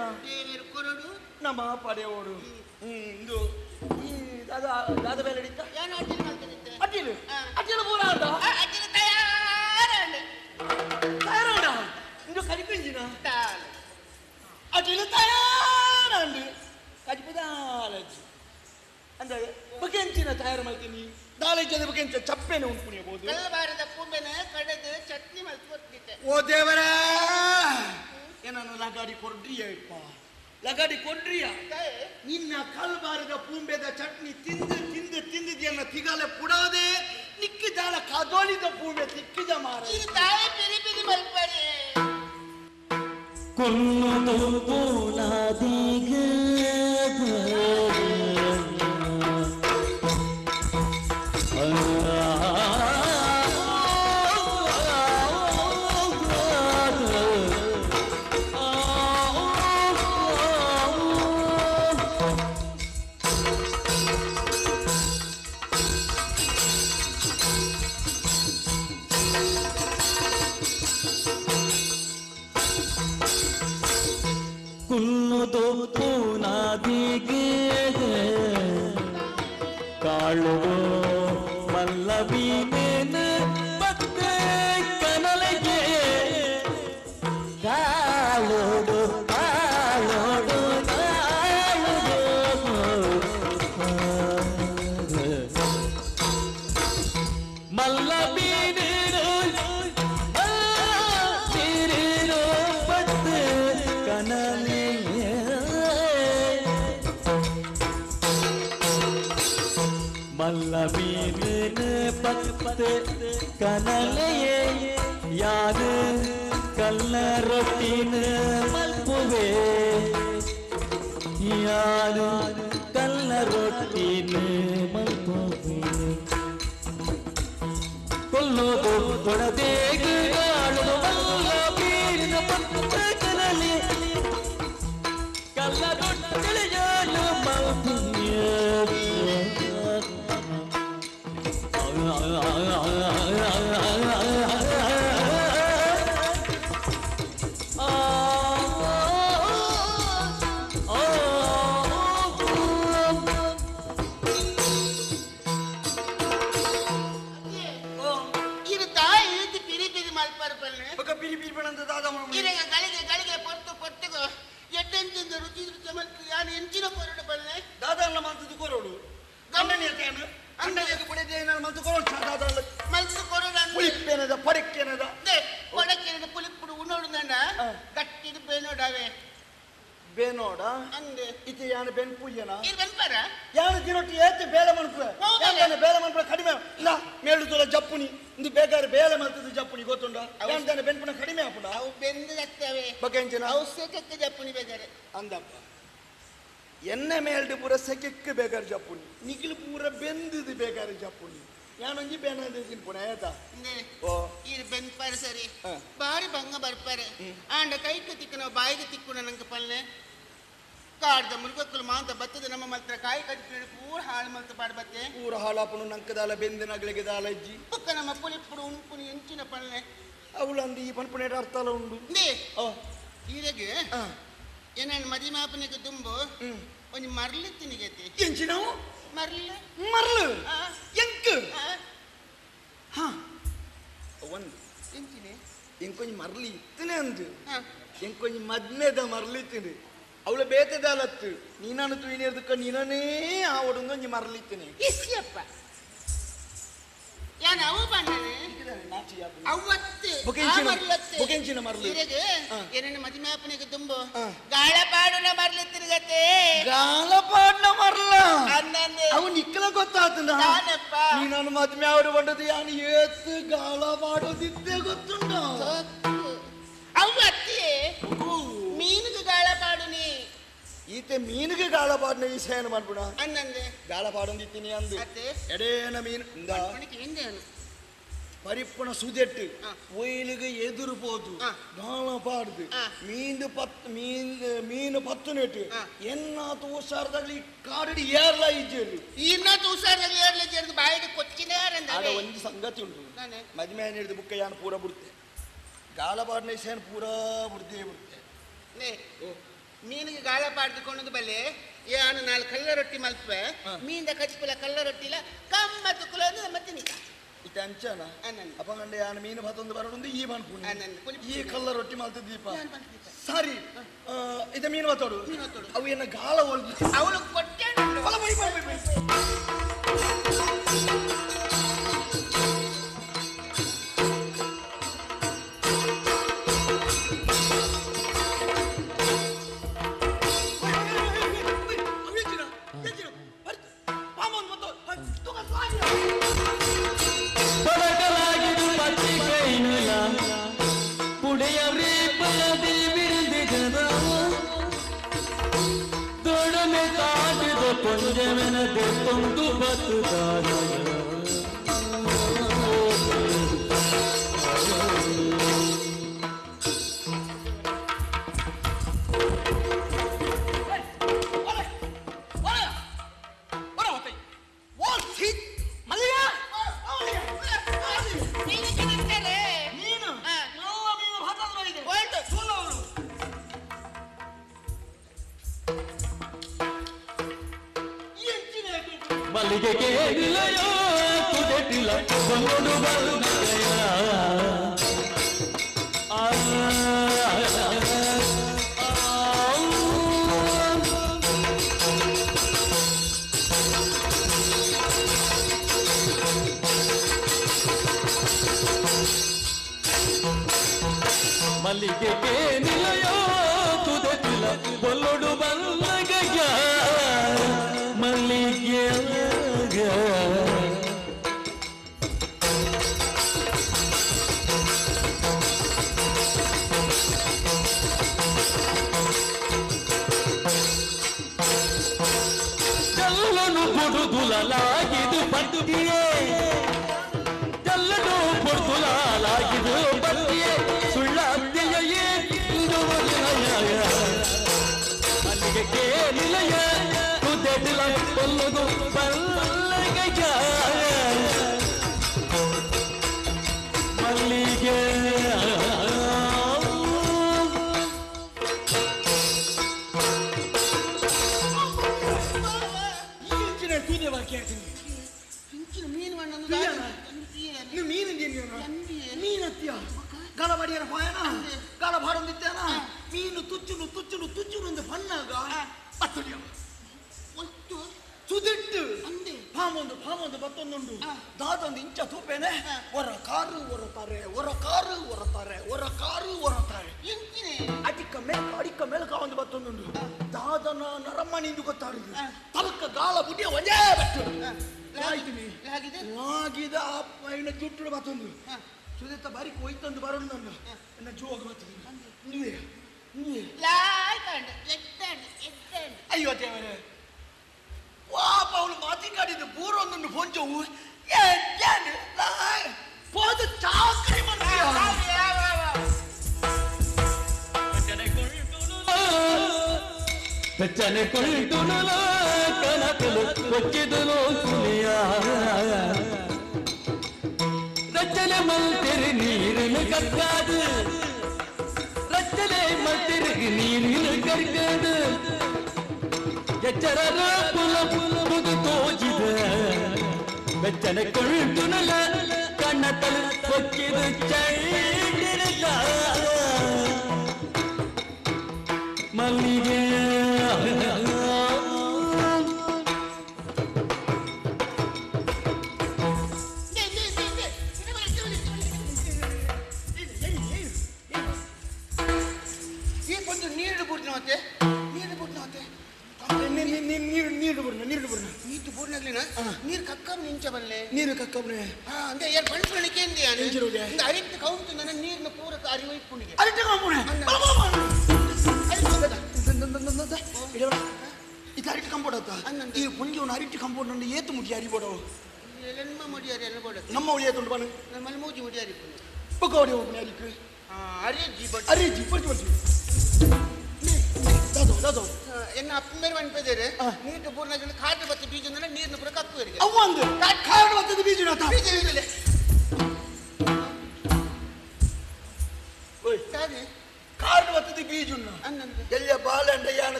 ನಮ್ಮ ಪಡೆಯೋಡು ಇದು ಈ ದಾದ ದಾದ ಬೇಲೆ ಹಿಡಿತ ಅಟಿಲು ಅಟಿಲು ಪೂರ ಆಂಡ ತಯಾರಾಂಡ ಇಂದು ಕರಿಪಿಂಜಿನ ಅಟಿಲು ತಯಾರಾಂಡು ಕಜಿಪುದ ಅಂದ್ರೆ ಬಗೆಂಚಿನ ತಯಾರು ಮಾಡ್ತೀನಿ ದಾಳಿ ಜನ ಬಗೆಂಚ ಚಪ್ಪೆನೆ ಉಂಟು ಕಲ್ಲಬಾರದ ಪೂಂಬೆನ ಕಡೆದು ಚಟ್ನಿ ಮಲ್ಕೊತ್ತಿದ್ದೆ. ಓ ದೇವರ, ಏನನ್ನು ಲಗಾಡಿ ಕೊಡ್ರಿಯಪ್ಪ, ಲಗಾಡಿ ಕೊಡ್ರಿಯ. ನಿನ್ನ ಕಲ್ಬಾರದ ಪೂಂಬೆದ ಚಟ್ನಿ ತಿಂದು ತಿಂದು ತಿಂದಿದ್ಯನ್ನ ತಿಗಲೆ ಪುಡೋದೆ ನಿಕ್ಕಿದಾಳ ಕದೋಲಿದ ಪೂಂಬೆ ತಿಕ್ಕಿದ ಮಾರ. ತಾಯಿ ಪಿರಿ ಪಿರಿ ಮಲ್ಪರೆ ಕುಲ್ಲುದು ಪೂಲಾದಿಗ ಕುಲ್ಲುದು ಪೂನಾದಿಗೆ ಕಾಳುದು ಮಲ್ಲವೀನೇನ ಮತ್ತೆ ಕನಲಿಗೆ ಕಾಳುದು ಕಾಳುದು ಕಾಳುದು ಮಲ್ಲವೀನೇನು ನೀರೇನು ಮತ್ತೆ ಕನಲಿಗೆ ಮಲ್ಲವೀನ ಪತ್ತೆ ಕನಲೆಯೇ ಯಾರು ಕಲ್ಲ ರೊಟ್ಟಿನ ಮಲ್ಪುವೆ ಯಾರು ಕಲ್ಲ ರೊಟ್ಟಿನ ಮಲ್ಪುವೆ ಕೊಲ್ಲೋದು ಕೊಡದೇಗ ಮಲ್ಲ ಬೀರಿನ ಪತ್ತೆ ಕನಲೆ ಕಲ್ಲ ರೊಟ್ಟಿಯಾನು ಮಲ್ಪುವೆ. ಇದು ತಾಯಿ ಇದು ಪಿರಿ ಪಿರಿ ಮಲ್ಪರ ಪಲ್ಲೆ. ಬೊಕ ಪಿರಿ ಪಿರಿ ಪಣಂತ ದಾದ ಇರೆಗ ಗಳಿಗೆ ಗಳಿಗೆ ಪೊರ್ತು ಪೊರ್ತಿಗು ಎಡ್ಡೆಂಚಿಂದ ರುಚಿ ರುಚಿ ಮಲ್ತು ಯಾನು ಎಂಚಿನ ಕೊರಡು ಪಲ್ಲೆ. ದಾದಾನ ಮಂತದ್ದು ಕೊರೋಡು ಗಂಡನ ಹೇಳ್ತೇನೆ ಅಂಡಗೆ ಪುಡಿದೆ ನಾನು ಮಂತು ಕೊರೋಡು ದಾದಾನ ಮಲ್ತು ಕೊರಡು ಅಂದ್ರೆ ಪುಳಿಪ್ಪೇನದ ಪಡಿಕ್ಕೇನದ ಕೊಡಕ್ಕೆ ಪುಳಿಪ್ಪುಡು ಉಣೋಡು ನಂಡ ಗಟ್ಟಿಡು ಬೇನೋಡವೆ ಬೇನೋಡ ಅಂದೆ ಇತಿ ಯಾನು ಬೆನ್ ಪೂಜೆನ ಇದು ಬೆನ್ಪರ ಯಾನು ದಿನೊಟ್ಟು ಏತೆ ಬೇಲೆ ಮನ್ಪುವೆ ಯಾನು ಬೇಲೆ ಮನ್ಪುವೆ ಕಡಿಮೆ ಇಲ್ಲ ಮೇಳು ತೋಲ ಜಪ್ಪುನಿ ಇಂದು ಬೇಕಾದ್ರೆ ಬೇಲೆ ಮಲ್ತದ ಜಪ್ಪುನಿ ಗೊತ್ತುಂಡ ಯಾನು ತಾನೆ ಬೆನ್ಪುನ ಕಡಿಮೆ ಆಪುಂಡ ಅವು ಬೆಂದು ದತ್ತವೆ ಬಗೆ ಎಂಚಿನ ಅವು ಸೆಕೆಕ್ಕೆ ಜಪ್ಪುನಿ ಬೇಕಾರೆ ಅಂದಪ್ಪ ಎಣ್ಣೆ ಮೇಲ್ಡು ಪೂರ ಸೆಕೆಕ್ಕೆ ಬೇಕಾದ್ರೆ ಜಪ್ಪುನಿ ನಿಗಿಲು ಪೂರ ಬೆಂದಿದ್ದು ಬೇಕಾದ್ರೆ ಜಪ್ಪುನಿ ಯಾನೊಂಜಿ ಬೇನಂದ್ರೆ ತಿನ್ಪುಣ ಆಯ್ತಾ ಓ ಇದು ಬೆನ್ಪಾರ ಸರಿ ಬಾರಿ ಭಂಗ ಬರ್ಪಾರೆ ಆಂಡ ಕೈಗೆ ತಿಕ್ಕನ ಬಾಯಿಗೆ ತಿಕ್ಕುನ ನಂಗೆ ಪಲ್ಲೆ ಕಾಡ್ದ ಮುರುಗಕ್ಕಲು ಮಾಂತ ಬತ್ತದ ನಮ್ಮ ಮಲ್ತ್ರ ಕಾಯಿ ಕಟ್ಟಿ ಪೂರ ಹಾಳು ಮಲ್ತ ಪಾಡ್ ಬತ್ತೆ ಪೂರ ಹಾಳಾಪುನು ನಂಕದಾಲ ಬೆಂದಿನಗಳಿಗೆ ದಾಲ ಇಜ್ಜಿ ಬುಕ್ಕ ನಮ್ಮ ಪುಲಿಪ್ಪುಡು ಉಂಪುನಿ ಎಂಚಿನ ಪಲ್ಲೆ ಅವಳಂದು ಈ ಪನ್ಪುನೇಟ ಅರ್ಥಲ ಉಂಡು ಈರೆಗೆ ಏನಾನು ಮದಿ ಮಾಪನಿಗೆ ದುಂಬು ಒಂಜಿ ಮರ್ಲಿ ತಿನ್ನಿಗೈತಿ ಎಂಚಿನವು ಮರ್ಲು ಮರ್ಲು ಎಂಕ್ ಹಾ ಒಂದು ಎಂಚಿನಿ ಎಂಕೊಂಜಿ ಮರ್ಲಿ ಇತ್ತನೆ ಅಂದು ಎಂಕೊಂಜಿ ಮದ್ಮೆದ ಮರ್ಲಿ ಇತ್ತಿನಿ ಅವಳ ಬೇತೆದಾಲತ್ತು ನೀನಾನು ತುಯಿನೇರ್ದಕ್ಕ ನೀನನೇ ಆವಡೊಂದು ಒಂಜಿ ಮರ್ಲಿ ಇತ್ತನೆ ಇಸ್ಯಪ್ಪ ಯಾನ್ ಅವು ಬಂಡನೆ ಅವತ್ತು ಬೊಕೆಂಚಿನ ಮರ್ಲು ಇರೆಗೆ ಏನನ್ನ ಮದಿಮಾಪನಿಗೆ ದುಂಬು ಗಾಳಪಾಡುನ ಮರ್ಲಿ ತಿರುಗತೆ ಗಾಳಪಾಡ್ನ ಮರ್ಲ ಅವು ನಿಕ್ಕಲ ಗೊತ್ತಾತನ ನೀನನ್ನು ಮದ್ಮೆ ಅವರು ಬಂಡದು ಯಾನು ಏತ್ ಗಾಳಪಾಡೋದಿದ್ದೆ ಗೊತ್ತುಂಡ ಅವು ಅತ್ತಿಯೇ ಮೀನಿಗೆ ಗಾಳಪಾಡುನಿ ಈತೆ ಮೀನಿಗೆ ಗಾಳಪಾಡಿನ ವಿಷಯನ ಮಾಡ್ಬಿಡ ಅನ್ನಂದೆ ಗಾಳಪಾಡೊಂದಿತ್ತೀನಿ ಅಂದು ಎಡೇನ ಮೀನು ಪರಿಪ್ಪಣ ಸುದೆಟ್ಟು ಒಯ್ಲಿಗೆ ಎದುರು ಪೋದು ಗಾಳ ಪಾಡ್ದು ಮೀನು ಪತ್ ಮೀನ್ ಮೀನು ಪತ್ತು ನೆಟ್ಟು ಎನ್ನಾತು ಹುಷಾರ್ದಾಗ್ಲಿ ಕಾಡಡಿ ಏರ್ಲ ಇಜ್ಜೇರು ಇನ್ನಾತು ಹುಷಾರ್ದಾಗ್ಲಿ ಏರ್ಲ ಇಜ್ಜೇರು ಬಾಯಿಗೆ ಕೊಚ್ಚಿನೇ ಆಡ ಒಂದು ಸಂಗತಿ ಉಂಟು ಮದ್ಮೆ ಹಿಡಿದು ಬುಕ್ಕ ಯಾನು ಪೂರ ಬಿಡುತ್ತೆ ಗಾಳ ಪಾಡಿನ ವಿಷಯನ ಪೂರಾ ಬಿಡ್ತೇ ಬಿಡುತ್ತೆ ಮೀನಿಗೆ ಗಾಳ ಪಾಡ್ದುಕೊಂಡು ಬಲ್ಲೆ ಯಾನು ನಾಲ್ಕು ಕಲ್ಲ ರೊಟ್ಟಿ ಮಲ್ಪೆ ಮೀನ್ದ ಕಚ್ಪುಲ ಕಲ್ಲ ರೊಟ್ಟಿಲ ಕಮ್ಮ ತುಕ್ಕುಲ ಮತ್ತೆ ನಿಕ ಇತ್ತೆ ಅಂಚನ ಅಪಂಗಂಡೆ ಯಾನ್ ಮೀನು ಭಾತೊಂದು ಬರೊಂದು ಈ ಮನ್ಪುನಿ ಈ ಕಲ್ಲ ರೊಟ್ಟಿ ಮಲ್ತ ದೀಪ ಸಾರಿ ಇತ್ತೆ ಮೀನು ಭಾತೋಡು ಅವು ಎನ್ನ ಗಾಳ ಒಲ್ದು ಅವಳು ಕೊಟ್ಟೆ ಬೈ ಬೈ ಬೈ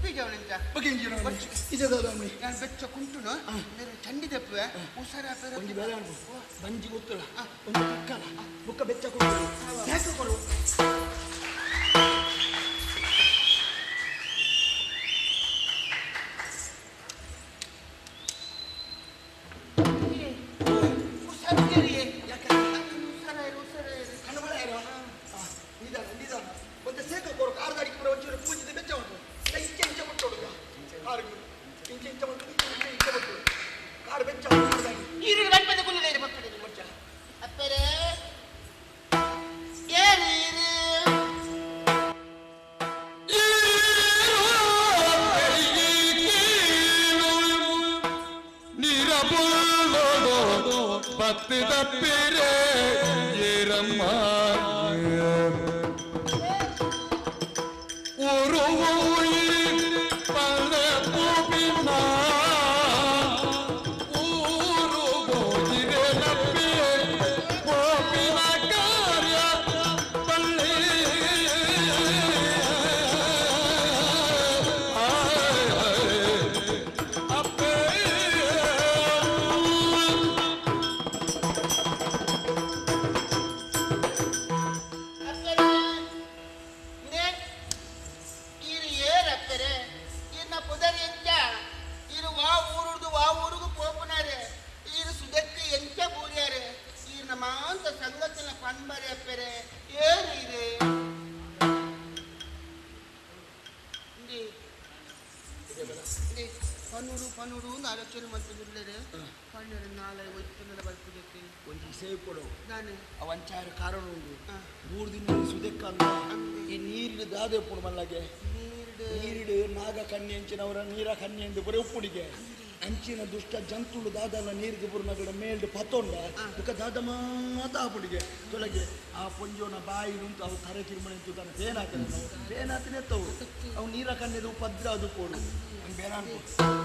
ಉಪ್ಪಿಗೆ ಬಗೆಂಜಿನ ಇಜದಾದ ನಾನು ಬೆಚ್ಚ ಕುಂಟುನು ಚಂಡಿ ದಪ್ಪುವೆ ಉಸಾರ ಒಂಜಿ ಬೇಲೆ ಅನ್ಪು ಬಂಜಿ ಗೊತ್ತಲ್ಲ ಒಂದು ಕಕ್ಕಲ ಬುಕ್ಕ ಬೆಚ್ಚ ಕೊಡು ಯಾಕೆ ಕೊಡು ನಿಧಾನ ನಿಧಾನ ಮತ್ತೆ ಸೇಕ ಕೊಡು ಕಾರ್ದಾಡಿಗೆ ಬರೋ ಒಂಚೂರು ಪೂಜಿದ ಬೆಚ್ಚ ಉಂಟು ಇಂಚೆ ಇಂಚೆ ಮುಟ್ಟೋಡು ಕಾರಿಗೆ ಇಂಚೆ ಇಂಚೆ ಮುಟ್ಟು ಇಂಚೆ ಇಂಚೆ ಮುಟ್ಟು ಕಾರು ಬೆಚ್ಚ ಕಾರ್ದಾಡಿ ನೀರು ಗಣಪತಿ ಕುಲ್ಲಿದೆ ಮಕ್ಕಳಿಗೆ ಮುಚ್ಚ ಅಪ್ಪರೇ ಏನಿರು பத்து தப்பிரே ஏரம்மா ஒரு உயிர் பல பூபினா ஊரு போகிரே நப்பே கோபின காரிய பள்ளி அப்பே ಅಪ್ಪರೇ ಇರು ಏರಪ್ಪರೇ ಇನ್ನ ಪುದರ್ ಎಂಚ ಇರು ವಾ ಊರುದು ವಾ ಊರುಗು ಪೋಪುನಾರೆ ಇರು ಸುದಕ್ಕೆ ಎಂಚ ಬೂರ್ಯಾರೆ ಈರ್ನ ಮಾಂತ ಸಂಗತಿನ ಪನ್ಬರೆ ಅಪ್ಪರೇ ಏರು ಇರು ಇಂದಿ ಇಂದಿ ಪನೂರು ಪನೂರು ಅಂತ ಆಲೋಚನೆ ಮಾಡ್ತಿದ್ದಿಲ್ಲರೆ ಪನ್ನೀರು ನಾಳೆ ಒಯ್ತುಂದಲ ಬರ್ಪುದಕ್ಕೆ ಒಂಜಿ ಸೇವ್ ಕೊಡು ನಾನು ಅವಂಚಾರ ಕಾರಣ ಉಂಡು ಮೂರು ದಿನ ಸುದೆಕ್ಕಂದ ಈ ನೀರಿನ ದಾದೆ ಉಪ್ಪುಡು ಮಲ್ಲಗೆ ನೀರಿಡು ನಾಗ ಕಣ್ಣಿ ಅಂಚಿನವರ ನೀರ ಕಣ್ಣಿ ಎಂದು ಬರೀ ಉಪ್ಪುಡಿಗೆ ಅಂಚಿನ ದುಷ್ಟ ಜಂತುಳು ದಾದಲ್ಲ ನೀರಿಗೆ ಬುರ್ನಗಡ ಮೇಲ್ಡು ಪತ್ತೊಂಡ ಬುಕ್ಕ ದಾದ ಮಾತ ಆಪುಡಿಗೆ ತೊಲಗೆ ಆ ಪೊಂಜೋನ ಬಾಯಿ ಉಂಟು ಅವು ಕರೆ ಕಿರುಮಣಿ ಅಂತ ತನ್ನ ಪೇನಾತನೆ ಪೇನಾತನೆ ಎತ್ತವು ಅವು ನೀರ ಕಣ್ಣೆದು ಪದ್ರ ಅದು ಕೊಡು ಬೇರೆ ಅನ್ಕೋ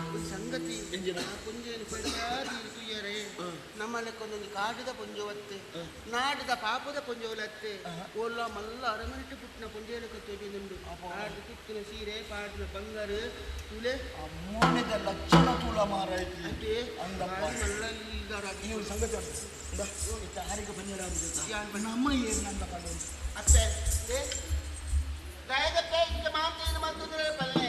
ಒಂದು ಸಂಗತಿ ಎಂಜಿನ? ಆ ಪುಂಜೆಯನ್ನು ಪೆಡಾದಿ ತುಯ್ಯರೆ ನಮ್ಮಲ್ಲಿ ಕಾಡದ ಪುಂಜವತ್ತೆ ನಾಡದ ಪಾಪದ ಪುಂಜವಲತ್ತೆ ಓಲ್ಲ ಮಲ್ಲ ಅರಮನೆಟ್ಟು ಪುಟ್ಟಿನ ಪುಂಜೇಲ ಕತ್ತೋಜಿ ಆಡ್ದ ತುತ್ತಿನ ಸೀರೆ ಪಾಡಿನ ಬಂಗಾರ ತುಲೆ ಆ ಮೋನೆದ ಲಕ್ಷಣ ತೂಲ ಮಾರಾಯ್ತಿ ಅದೇ ಅಂದಪ್ಪ. ಭಾರಿ ಮಲ್ಲ ಇಲ್ದಾರ ಈ ಒಂದು ಸಂಗತಿ ಉಂಟು. ಇಂದ, ಇತ್ತ ಹಾರಿಗೆ ಬನ್ನಿರ ನಮ್ಮ ಏನು ನನ್ನ ಪಂಡ ಅತ್ತೆ ಏ ದಾಯದಪ್ಪ ಇಂಚ ಮಾತೇನು ಮಾತಂದ್ರೆ ಪಲ್ಲೆ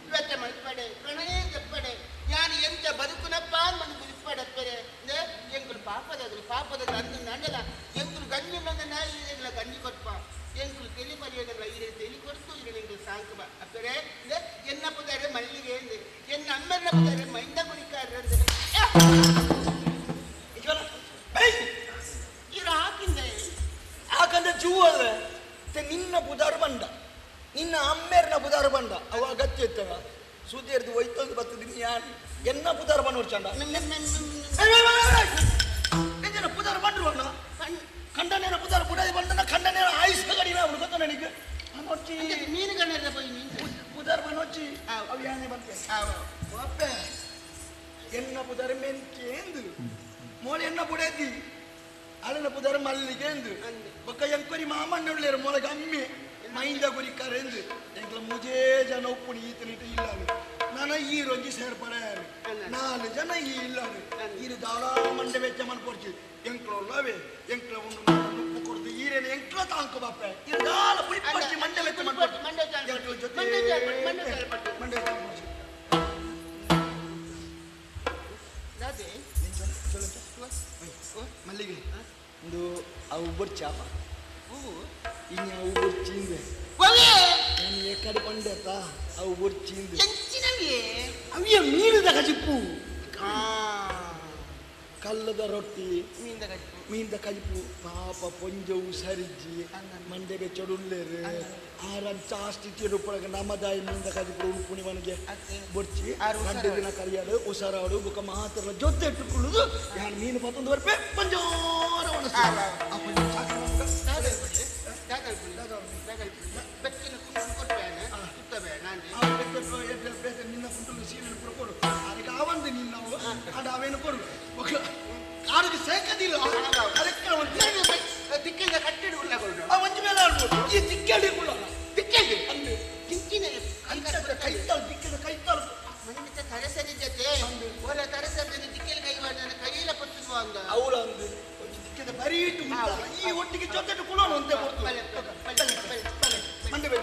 ಇವತ್ತೆ ಮಲ್ಪಡೆ ಪ್ರಣಯ ದಪ್ಪಡೆ ಯಾನು ಎಂತ ಬದುಕುನಪ್ಪ ಮನ ಬುಲಿಪಡಪ್ಪರೆ ಎಂಕುಲು ಪಾಪದಾಗಲಿ ಪಾಪದ ಅಂದು ನಂಡಲ ಎಂಕುಲು ಗಂಜಿ ನಂದ ನಾಯಿ ಇರೆಗಳ ಗಂಜಿ ಕೊರ್ಪ ಎಂಕುಲು ತೆಲಿ ಪರಿಯಗಲ್ಲ ಇರೆ ತೆಲಿ ಕೊರ್ತು ಇರೆ ಎಂಕುಲು ಸಾಂಕುಬ ಅಪ್ಪರೆ ಎನ್ನ ಪುದಾರೆ ಮಲ್ಲಿಗೆ ಎಂದೆ ಎನ್ನ ಅಮ್ಮನ ಪುದಾರೆ ಮೈಂದ ಗುರಿಕಾರ ಇರು ಹಾಕಿಂದೆ ಯಾಕಂದ್ರೆ ಜೂ ಅಲ್ಲ ಮತ್ತೆ ನಿನ್ನ ಬುದಾರು ಬಂಡ ನಿನ್ನ ಅಮ್ಮೇರ್ನ ಬುದಾರು ಬಂಡ ಅವ ಅಗತ್ಯ ಇತ್ತವ ಸುದ್ದಿ ಒಯ್ತೊಂದು ಬರ್ತದೆ ಯಾನ್ ಎನ್ನ ಬುದಾರು ಬಂದು ಚಂಡ ಪುದಾರು ಬಂದ್ರು ಅಣ್ಣ ಖಂಡನೇನ ಪುದಾರು ಬುಡಾದಿ ಬಂಡನ ಖಂಡನೇನ ಆಯುಷ್ ಕಡಿಮೆ ಅವನು ಗೊತ್ತ ನನಗೆ ಮನೋಚ್ಚಿ ಮೀನುಗಳೆಲ್ಲ ಪೋಯಿ ನೀನು ಪುದಾರ್ ಮನೋಚ್ಚಿ ಅವು ಯಾನೆ ಬಂತೆ ಅಪ್ಪೆ ಎನ್ನ ಪುದಾರ ಮೆಂಕೆ ಎಂದು ಮೋಳೆ ಎನ್ನ ಬುಡೇದಿ ಅಳನ ಪುದಾರ ಮಲ್ಲಿಗೆ ಎಂದು ಬೊಕ್ಕ ಎಂಕೊರಿ ಮಾಮಣ್ಣುಳ್ಳೇರು ಮೊಳಗ ಅಮ್ಮೆ ಮೈಂದ ಗುರಿಕಾರ ಎಂದು ಎಂಕ್ಲ ಮುಜೇ ಜನ ಉಪ್ಪುಣಿ ಈತನಿಟ ಇಲ್ಲ ನನ ಈ ರೊಂಜಿ ಸೇರ್ಪಡೆ ನಾಲು ಜನ ಈ ಇಲ್ಲ ಈರು ದಾಳ ಮಂಡೆ ವೆಚ್ಚ ಮನ್ಪೊರ್ಚಿ ಎಂಕ್ಲೊಲ್ಲವೇ ಎಂಕ್ಲ ಉಂಡು ಉಪ್ಪು ಕೊಡ್ದು ಈರೇನು ಎಂಕ್ಲ ತಾಂಕು ಬಾಪೆ ಇರು ದಾಳ ಪುಳಿಪರ್ಚಿ ಮಂಡೆ ವೆಚ್ಚ ಮನ್ಪೊರ್ಚಿ ಎಂಕ್ಲ ಜೊತೆ ಮಂಡೆ ವೆಚ್ಚ ದಾದೆ ಮಲ್ಲಿಗೆ ಒಂದು ಅವು ಬೊರ್ಚಾಪ ಹೂವು ಇನ್ನು ಅವು ಬೊರ್ಚಿಂದೆ ಒವೆ ನಾನು ಎಕ್ಕಡೆ ಪಂಡೆತ ಅವು ಬೊರ್ಚಿಂದೆ ಎಂಚಿನವೇ ಅವಿಯ ಮೀನದ ಕಜಿಪ್ಪು ಆ ಕಲ್ಲದ ರೊಟ್ಟಿ ಮೀನ್ದ ಕಜಿಪು ಮೀನ್ದ ಕಜಿಪು ಪಾಪ ಪೊಂಜವು ಸರಿಜ್ಜಿ ಮಂಡೆ ಬೆಚ್ಚಡುಲ್ಲೇರು ಆರನ್ ಜಾಸ್ತಿ ತಿರುಪಳಗ ನಮ್ಮದಾಯಿ ಮೀನ್ದ ಕಜಿಪು ಉಳ್ಪುಣಿ ಮನೆಗೆ ಬೊರ್ಚಿ ಆರು ಗಂಟೆ ದಿನ ಕರಿಯಾಡು ಉಸಾರಾಡು ಬುಕ್ಕ ಮಾತ್ರ ಜೊತೆ ಇಟ್ಟುಕೊಳ್ಳುದು ಯಾರು ಮೀನು ಪತ್ತೊಂದು ಬರ್ಪೆ ಪಂಜೋರ ಒಣಸು ಆ ಪಂಜ ಸಾಕು ನಮ್ಗೆ. ಬೆಚ್ಚಿನ ಕುಂಟು ಕೊಟ್ಟೇನೆ ಸುತ್ತಬೇಡ ನಾನು ಆ ಬೆತ್ತ ಬೆತ್ತ ನಿನ್ನ ಕುಂಟಲು ಸೀರೆ ಪೂರ ಕೊಡು ಅದಕ್ಕೆ ಆವಂದು ನಿನ್ನ ಅಡ ಅವೇನು ಕೊಡು ಕಾಡಿಗೆ ಸೇಕದಿಲ್ಲ ಅದಕ್ಕೆ ಒಂದು ದಿಕ್ಕಿಂದ ಕಟ್ಟಿಡು ಉಳ್ಳಗಳು ಆ ಒಂಜಿ ಮೇಲೆ ಆಡ್ಬೋದು ಈ ದಿಕ್ಕೇಳಿ ಕೂಡ ದಿಕ್ಕಿಂದ ಅಂದು ಕಿಂಚಿನ ಕೈತಲ್ ಅಂದ ಅವಳು ಅಂದು ಒಂಜಿ ದಿಕ್ಕದ ಬರೀ ಇಟ್ಟು ಈ ಒಟ್ಟಿಗೆ ಜೊತೆ ಕುಲೋಣ ಒಂದೇ ಕೊಡ್ತು ಮಂಡೆ ಬೇಡ.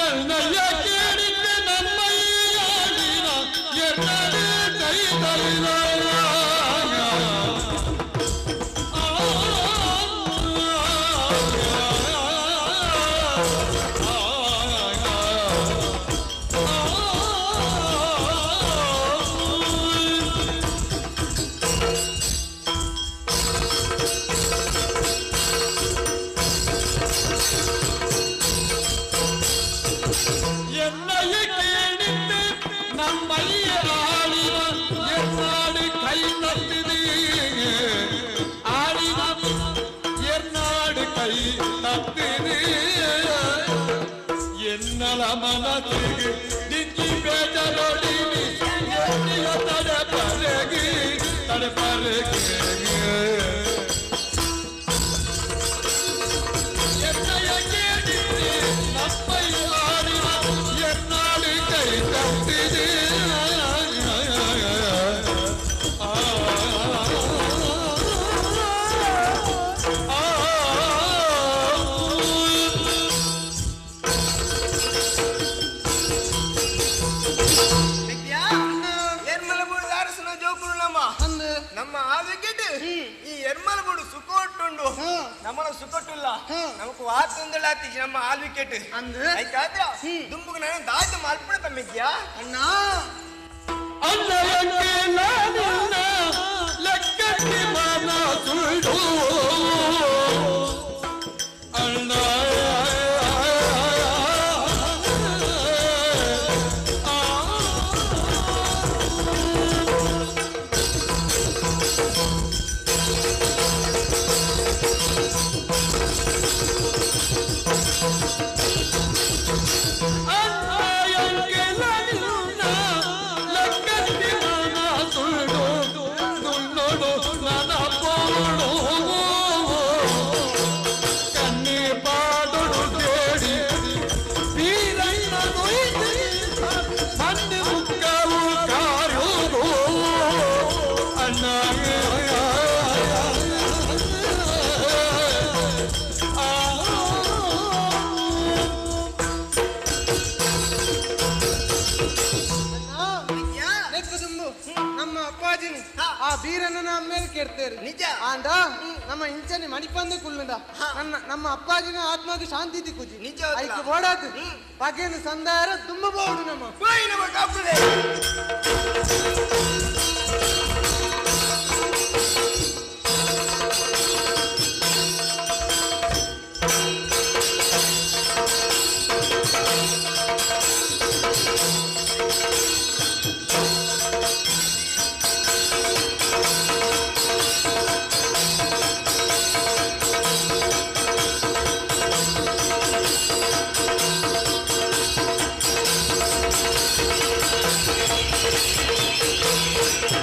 ಎನ್ನಯ್ಯ ಕೇಳಿದ್ದೆ ನಮ್ಮಯ್ಯಾಡಿನ ಎನ್ನಡೆ ಕೈ என்னைய கேணித்து நம்மைய ஆடின என்னாடு கை தட்டுது ஆடின என்னாடு கை தட்டுது என்னல மனத்துக்கு திக்கி பேஜலோடி எண்ணிய தட பரகு தட பரகு என்னைய கேடித்து நம்மை ஆடின என்னாடு கை தட்டுது ஆ, ஆ, ஆ. ಎರ್ಮಲಬೂಡು ದಾರಸನ ಜೋಕುಲು ನಮ್ಮ ನಮ್ಮ ಆ ವಿಕೆಟ್ ಈ ಎರ್ಮಲಬೂಡು ಸುಖ ಒಟ್ಟುಂಡು ನಮ್ಮನ ಸುಖಟ್ಟುಲ್ಲ ನಮಕ್ ವಾತೊಂದಳಾತಿ ನಮ್ಮ ಆಲ್ ವಿಕೆಟ್ ಆಯ್ತಾದ್ರ ದುಂಬುಗ್ ನಾನು ದಾದ ಮಲ್ಪಣ ತಮ್ಮಿದ್ಯಾ ಅಣ್ಣ ಅಣ್ಣಯಂಗೆ ನಾನಿನ್ನ ಲೆಕ್ಕಕ್ಕೆ ಮನ ಸುಳ್ಳು ಅಣ್ಣ ಅಣ್ಣಯಂಗೆ ನಾನಿನ್ನ ಲೆಕ್ಕಕ್ಕೆ ಮನ ಸುಳ್ಳು ದುಳ್ಳೋಡು ನನ್ನ ಪೋಡು ಕಣ್ಣಿ ಪಾಡೋಡು ಕೇಳಿ ವೀರಣ್ಣ ನೊಯ್ದು ಮಣ್ಣು ಮುಕ್ಕವು ಕಾರೋದು ಅಣ್ಣ ಲೆಕ್ಕದುಂಬು ನಮ್ಮ ಅಪ್ಪಾಜಿನ ಆ ಬೀರನ್ನ ಮೇಲೆ ಕೇಳ್ತೇವೆ ನಿಜ ಆಂಡ ನಮ್ಮ ಇಂಚನೆ ಮಣಿಪಂದೆ ಕುಲ್ಲುಂಡ ನನ್ನ ನಮ್ಮ ಅಪ್ಪಾಜಿನ ಆತ್ಮಕ್ಕೆ ಶಾಂತಿ ತಿಕ್ಕುಜಿ ನಿಜ ಐಕ್ ಬೋಡಾತು ಪಗೆನು ಸಂದಾರ ತುಂಬ ಬೋಡು ನಮ್ಮ ಹೋಯ್ ನಮ್ಮ ಕಾಪುಲೆ ಆ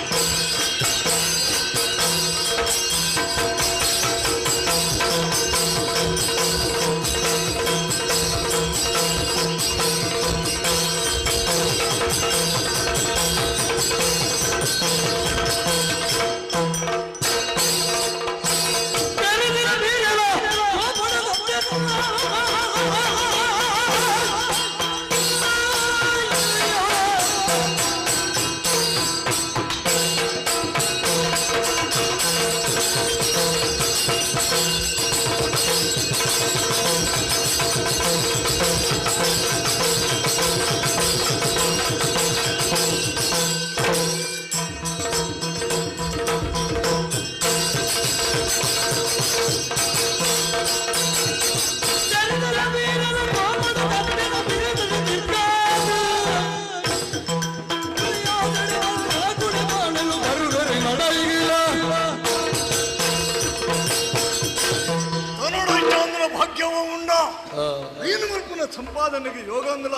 ಸಂಪಾದನೆಗೆ ಯೋಗ ಅಂದಲ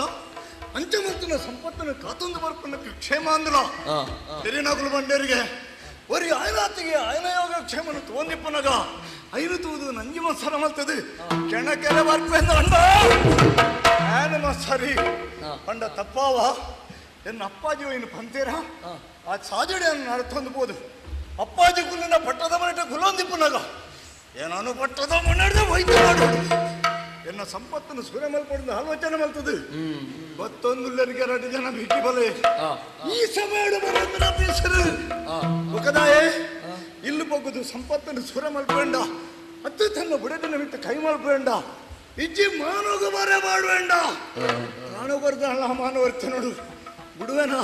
ಅಂಚಮಂತನ ಸಂಪತ್ತನ್ನು ಕಾತೊಂದು ಬರ್ಪನಕ್ಕೆ ಕ್ಷೇಮ ಅಂದಲ ತೆರಿನಗುಲು ಬಂಡೇರಿಗೆ ಒರಿ ಆಯನಾತಿಗೆ ಆಯನ ಯೋಗ ಕ್ಷೇಮನು ತೋಂದಿಪ್ಪನಗ ಐನು ತೂದು ನಂಜಿ ಮತ್ಸರ ಮಲ್ತದೆ ಕೆಣಕೆರೆ ಬರ್ಪೆಂದ ಅಂಡ ಆನ ಮತ್ಸರಿ ಅಂಡ ತಪ್ಪಾವ ಎನ್ನ ಅಪ್ಪಾಜಿ ಇನ್ನು ಪಂತೀರ ಆ ಸಾಜಡಿಯನ್ನು ನಡ್ತೊಂದು ಅಪ್ಪಾಜಿ ಕುಲ್ಲಿನ ಪಟ್ಟದ ಮನೆಟ ಕುಲೊಂದಿಪ್ಪನಗ ಏನಾನು ಪಟ್ಟದ ಮನೆಡ್ದ ವೈದ್ಯ ಮಾಡೋಡು ಎನ್ನ ಸಂಪತ್ತನ್ನು ಸೂರ್ಯ ಮಲ್ಪಡಿದ ಆಲೋಚನೆ ಮಲ್ತದೆ ಮತ್ತೊಂದು ಎರಡು ಜನ ಭೀಟಿ ಬಲೆ ಈ ಸಮಯ ಮುಖದಾಯೇ ಇಲ್ಲು ಬಗ್ಗುದು ಸಂಪತ್ತನ್ನು ಸೂರ್ಯ ಮಲ್ಪೇಂಡ ಅತ್ತು ತನ್ನ ಬುಡದಿನ ಬಿಟ್ಟು ಕೈ ಮಲ್ಪೇಂಡ ಇಜ್ಜಿ ಮಾನೋಗ ಬರೆ ಮಾಡಬೇಡ ಪ್ರಾಣವರ್ಧ ಮಾನವರ್ತ ನೋಡು ಬಿಡುವೆನಾ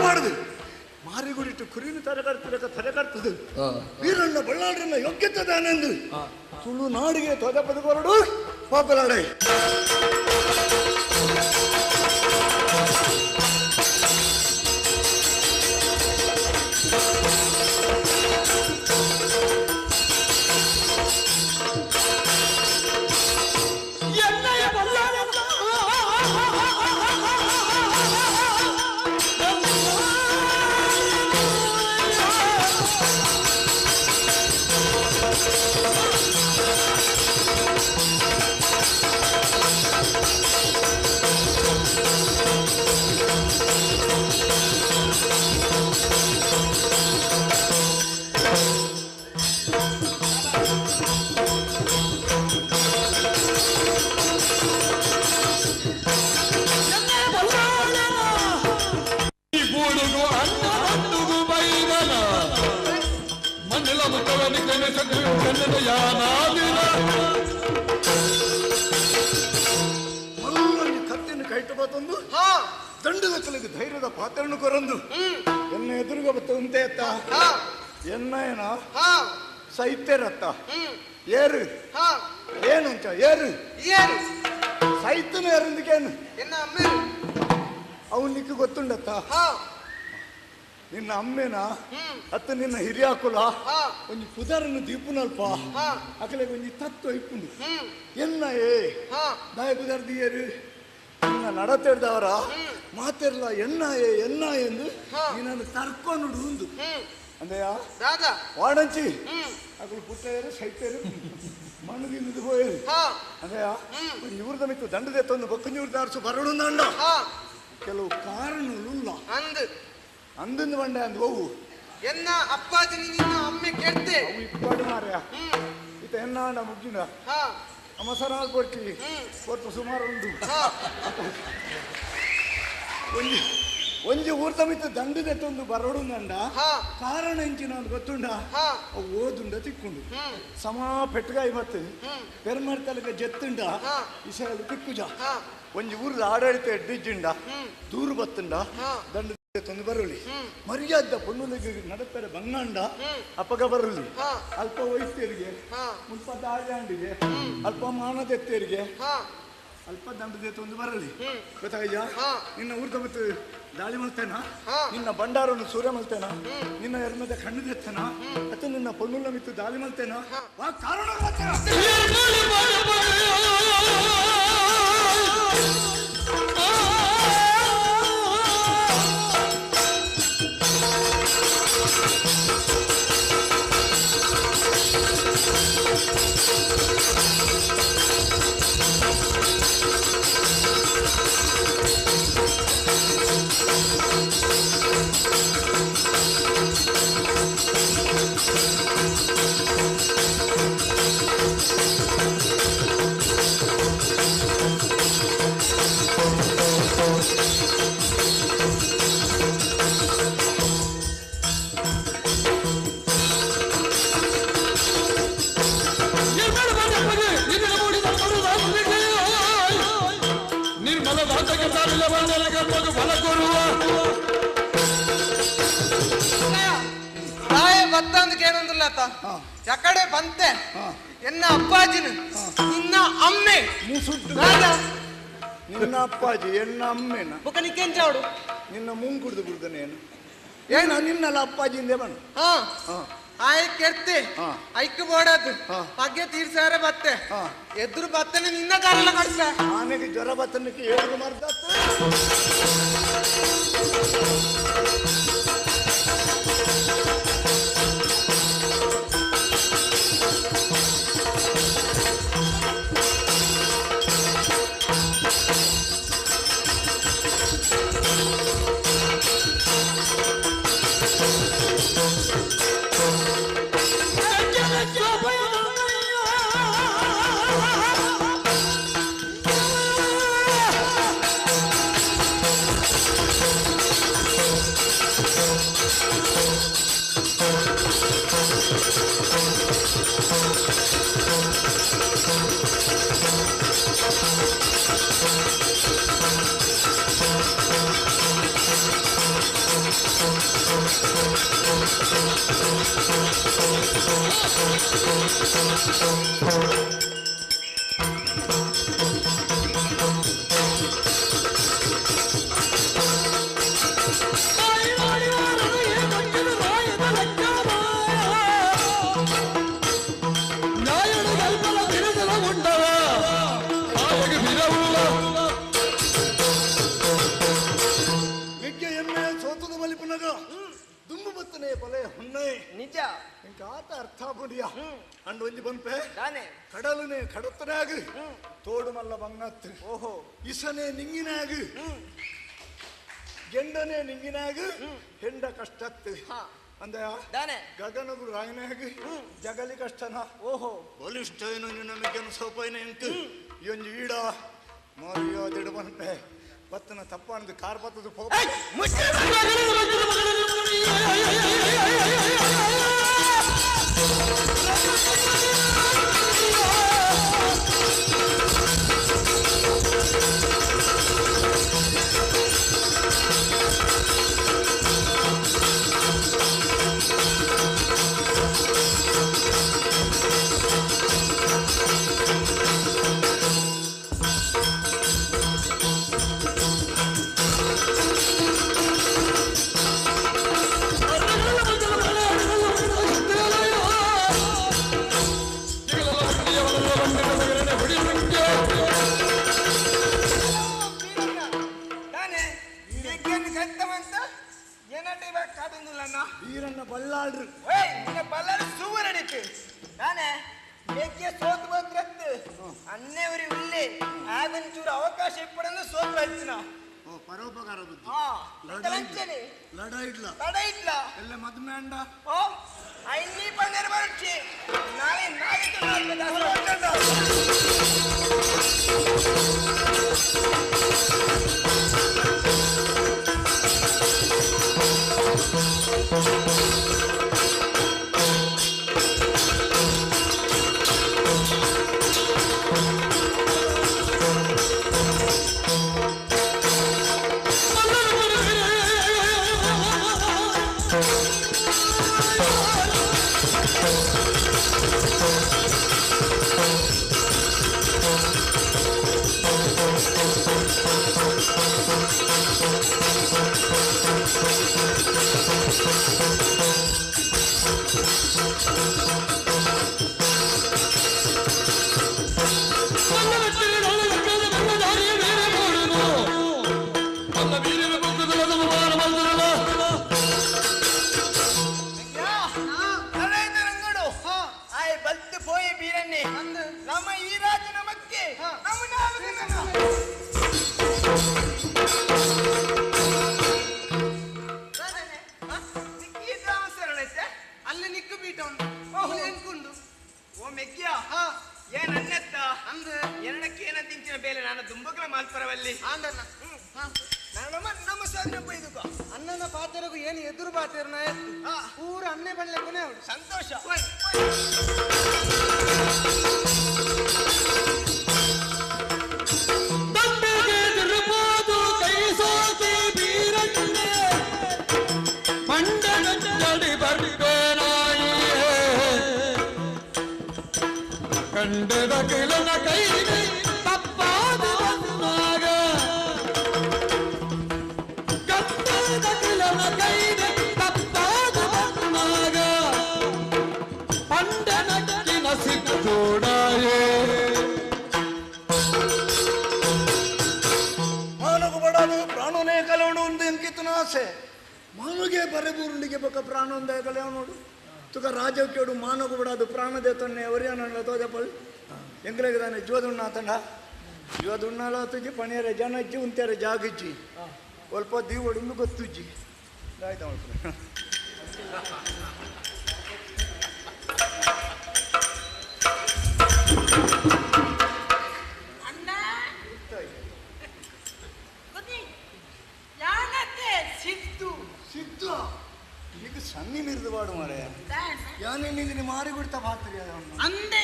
ಮಾಡುದು ಮಾರಿಗುಡಿಟ್ಟು ಕುರಿನ ತರಗಡ್ತಿರಕ ತರಗಡ್ತದೆ ವೀರಣ್ಣ ಬಳ್ಳಾರನ್ನ ಯೋಗ್ಯತೆ ದಾನೆಂದು ತುಳು ನಾಡಿಗೆ ತೊದ ಪದಕೊರಡು ಪಾಪಲಾಡೆ ಕತ್ತಿನ ಕೈಟ ಬತ್ತೊಂದು ದಂಡದ ಕಲಿಗೆ ಧೈರ್ಯದ ಪಾತ್ರನು ಕೊರಂದು ಎನ್ನ ಎದುರುಗ ಬತ್ತ ಎತ್ತ ಎನ್ನ ಏನ ಸೈತ್ಯರತ್ತ ಏರು ಏನಂಚ ಏರು ಸೈತನ ಏರಂದಕ್ಕೇನು ಅವನಿಗೆ ಗೊತ್ತುಂಡತ್ತ ನಿನ್ನ ಅಮ್ಮೇನ ಅತ್ತ ನಿನ್ನ ಹಿರಿಯಾಕುಲ ಒಂಜಿ ಪುದರನ್ನು ದೀಪುನಲ್ಪ ಅಕಲೆಗೆ ಒಂಜಿ ತತ್ವ ಇಪ್ಪುಂಡು ಎನ್ನ ಏ ದಾಯ ಪುದರ್ ದಿಯರು ನಿನ್ನ ನಡತೆಡ್ದವರ ಮಾತಿರ್ಲ ಎನ್ನ ಏ ಎನ್ನ ಎಂದು ನಿನ್ನನ್ನು ತರ್ಕೊಂಡು ಉಂದು ಅಂದೆಯ ವಾಡಂಚಿ ಅಕಲು ಪುಟ್ಟೇರು ಸೈತೇರು ಮಣ್ಣು ತಿಂದು ಪೋಯರು ಅಂದೆಯ ಇವ್ರದ ಮಿತ್ತು ದಂಡದೆ ತಂದು ಬೊಕ್ಕಂಜೂರು ದಾರ್ಸು ಬರಡು ಅಂಡ ಕೆಲವು ಕಾರಣಗಳು ಅಂದು ಅಂದಂದು ಬಂಡೆ ಅಂದು ಹೋಗು ಎನ್ನ ಅಪ್ಪಾಜಿ ನಿನ್ನ ಅಮ್ಮೆ ಕೆಡ್ತೆ ಅವು ಇಪ್ಪಾಡು ಮಾರ್ಯ ಇತ ಎನ್ನ ಅಂಡ ಮುಗ್ಗಿನ ಅಮಸರಾಲ್ ಕೊಡ್ತಿ ಕೊಟ್ಟು ಸುಮಾರು ಉಂಟು ಒಂಜಿ ಒಂಜಿ ಊರ್ದ ಮಿತ್ತ ದಂಡದ ತಂದು ಬರಡು ನಂಡ ಕಾರಣ ಎಂಚಿನ ಅಂತ ಗೊತ್ತುಂಡ ಅವು ಓದುಂಡ ತಿಕ್ಕೊಂಡು ಸಮಾ ಪೆಟ್ಗಾಯಿ ಮತ್ತು ಪೆರ್ಮರ್ ತಲಕ ಜತ್ತುಂಡ ಇಸಲು ತಿಕ್ಕುಜ ಒಂಜಿ ಊರ್ದ ಆಡಳಿತ ಎಡ್ಡಿಜ್ಜಿಂಡ ದೂರು ಬತ್ತುಂಡ ದಂಡ ತಂದು ಬರಲಿ ಮರ್ಯಾದ ಪೊನ್ನುಲಿಗೆ ನಡಪೆರೆ ಬಂಗಾಂಡ ಅಪ್ಪಗ ಬರಲಿ ಅಲ್ಪ ವಯಸ್ಸರಿಗೆ ಮುಲ್ಪ ದಾಜಾಂಡಿಗೆ ಅಲ್ಪ ಮಾನದೆತ್ತೇರಿಗೆ ಅಲ್ಪ ದಂಡದೆ ತಂದು ಬರಲಿ ಗೊತ್ತಾಯ್ಯಾ ನಿನ್ನ ಊರ್ದ ಮತ್ತು ದಾಳಿ ಮಲ್ತೇನ ನಿನ್ನ ಭಂಡಾರನ್ನು ಸೂರ್ಯ ಮಲ್ತೇನ ನಿನ್ನ ಎರ್ಮದ ಕಣ್ಣು ದೆತ್ತೇನ ಅಥವಾ ನಿನ್ನ ಪೊನ್ನುಲ ಮಿತ್ತು ದಾಳಿ ಮಲ್ತೇನ ಕಾರಣ ಬತ್ತಂದು ಕೇಳೊಂದುಲ್ಲತ್ತ ಯಕಡೆ ಬಂತೆ ಎನ್ನ ಅಪ್ಪಾಜಿನ ನಿನ್ನ ಅಮ್ಮೆ ನಿನ್ನ ಅಪ್ಪಾಜಿ ಎನ್ನ ಅಮ್ಮೆನ ಬೊಕ ನಿಕ್ಕೆಂಚಾವಡು ನಿನ್ನ ಮುಂಗುಡ್ದು ಬಿಡ್ದನೇನು ಏನು ನಿನ್ನಲ್ಲ ಅಪ್ಪಾಜಿಂದೆ ಬಣ್ಣ ಹಾ ಆಯ್ ಕೆರ್ತೆ ಐಕ್ ಬೋಡದು ಪಗ್ಗೆ ತೀರ್ಸಾರ ಬತ್ತೆ ಎದುರು ಬತ್ತನೆ ನಿನ್ನ ಕಾರಲ್ಲ ಕಡ್ಸ ಆನೆಗೆ ಜ್ವರ ಬತ್ತನಕ್ಕೆ ಏಳು ಮರ್ದ ನಿಜ ಆತ ಅರ್ಥ ಪುಡಿಯ ಅಂಡ್ ಒಂಜಿ ಬಂಪೆ ಕಡಲನೆ ಕಡತನಾಗ ತೋಡು ಮಲ್ಲ ಬಂಗತ್ತು ಓಹೋ ಇಸನೆ ನಿಂಗಿನಾಗ ಗೆಂಡನೆ ನಿಂಗಿನಾಗ ಹೆಂಡ ಕಷ್ಟತ್ತು ಅಂದ ಗಗನಗು ರಾಯನಾಗ ಜಗಲಿ ಕಷ್ಟನ ಓಹೋ ಬಲಿಷ್ಠ ಏನು ನಿನ್ನ ಸೋಪೈನ ಎಂಕು ಈ ಒಂಜಿ ಈಡ ಮರ್ಯಾದಿಡು ಬಂಪೆ ಬತ್ತನ ತಪ್ಪಾನದು ಕಾರ್ ಬತ್ತದು ವೀರಣ್ಣ ಬಲ್ಲಾಳ್ರು ಬಲ್ಲಾಳು ಸೂವರಡಿತು ನಾನೇ ಬೆಗ್ಗೆ ಸೋತು ಬಂದ್ರತ್ತು ಅನ್ನೆವರಿ ಉಳ್ಳಿ ಆಗೊಂಚೂರು ಅವಕಾಶ ಇಪ್ಪಡನ್ನು ಸೋತು ಹಚ್ಚಿನ ಓ ಪರೋಪಕಾರ ಬುದ್ಧಿ ಹಾ ಲಂಚನೆ ಲಡ ಇಡ್ಲ ಲಡ ಇಡ್ಲ ಎಲ್ಲ ಮದ್ಮೆ ಅಂಡ ಓ ಐನಿ ಪಂದರ ಬರುಚಿ ನಾಳೆ ನಾಳೆ ನಮ್ಮ ಈ ರಾಜನ ಮಕ್ಕೆ ಅಲ್ಲಿ ನಿಕ್ಕು ಬೀಟ ಉಂಟು ಎನ್ಕುಂಡು ಓ ಮೆಗ್ಯ ಏನ್ ಅನ್ನೆತ್ತ ಅಂದ ಎರಡಕ್ಕೆ ಏನ ತಿಂಚಿನ ಬೇಲೆ ನಾನು ದುಂಬಕಲ ಮಾಲ್ಪರವಲ್ಲಿ ಆಂಡಣ್ಣ ನಮ್ಮ ನಮ್ಮ ಸಾಧನೆ ಬೈದುಕ ಅಣ್ಣನ ಪಾತ್ರಗೂ ಏನು ಎದುರು ಪಾತ್ರ ಪೂರ ಅನ್ನೆ ಬಳ್ಳೆಕ್ಕನೆ ಅವಳು ಸಂತೋಷ ಕೈ ಸೋತಿ ಬೀರಣ್ಣೆ ಮಂಡನಡಿ ಬರ್ಬೇನಾಯ. ಕಂಡದ ಕಿಲನ ಕೈಗೆ ತಪ್ಪಾದ ಬಂದಾಗ ಕಂಡದ ಕಿಲನ ಕೈಗೆ ತಪ್ಪಾದ ಬಂದಾಗ ಪಂಡನಕ್ಕಿನ ಸಿಕ್ಕೋಡಾಯೇ ಮಾನಗು ಬಡದು ಪ್ರಾಣನೇ ಕಲವಣ ಒಂದು ಎಂಕಿತನ ಆಸೆ ಮಾನುಗೆ ಬರೆಬೂರುಂಡಿಗೆ ಬೊಕ್ಕ ಪ್ರಾಣೊಂದೇ ಕಲೆವನೋಡು ತುಕ ರಾಜಕ್ಕೋಡು ಮಾನಗು ಬಡದು ಪ್ರಾಣದೇ ತೊನ್ನೆ ಒರಿಯನಲ್ಲ ತೋಜಪಲ್ ಎಂಗ್ಲೇಗೆ ತಾನೆ ಜೋದುಣ್ಣ ಆತಂಡ ಜೋದುಣ್ಣಲ ತುಜಿ ಪಣಿಯರೆ ಜನ ಇಜ್ಜಿ ಉಂತಾರೆ ಜಾಗಿಜ್ಜಿ ಸ್ವಲ್ಪ ದೀವಡುಂದು ಗೊತ್ತುಜ್ಜಿ ಆಯ್ತಾ ಮಾಡ್ತಾರೆ. ಅಣ್ಣ ಗೊತ್ತಿ ಯಾನತ್ತೆ ಸಿದ್ದು ಸಿದ್ದು ಈಗ ಸನ್ನಿ ಮಿರಿದು ಬಾಡು ಮಾರೆ ಯಾನೇನಿದ್ದೀನಿ ಮಾರಿ ಬಿಡ್ತಾ ಪಾತ್ರಿ ಅದನ್ನು ಅಂದೆ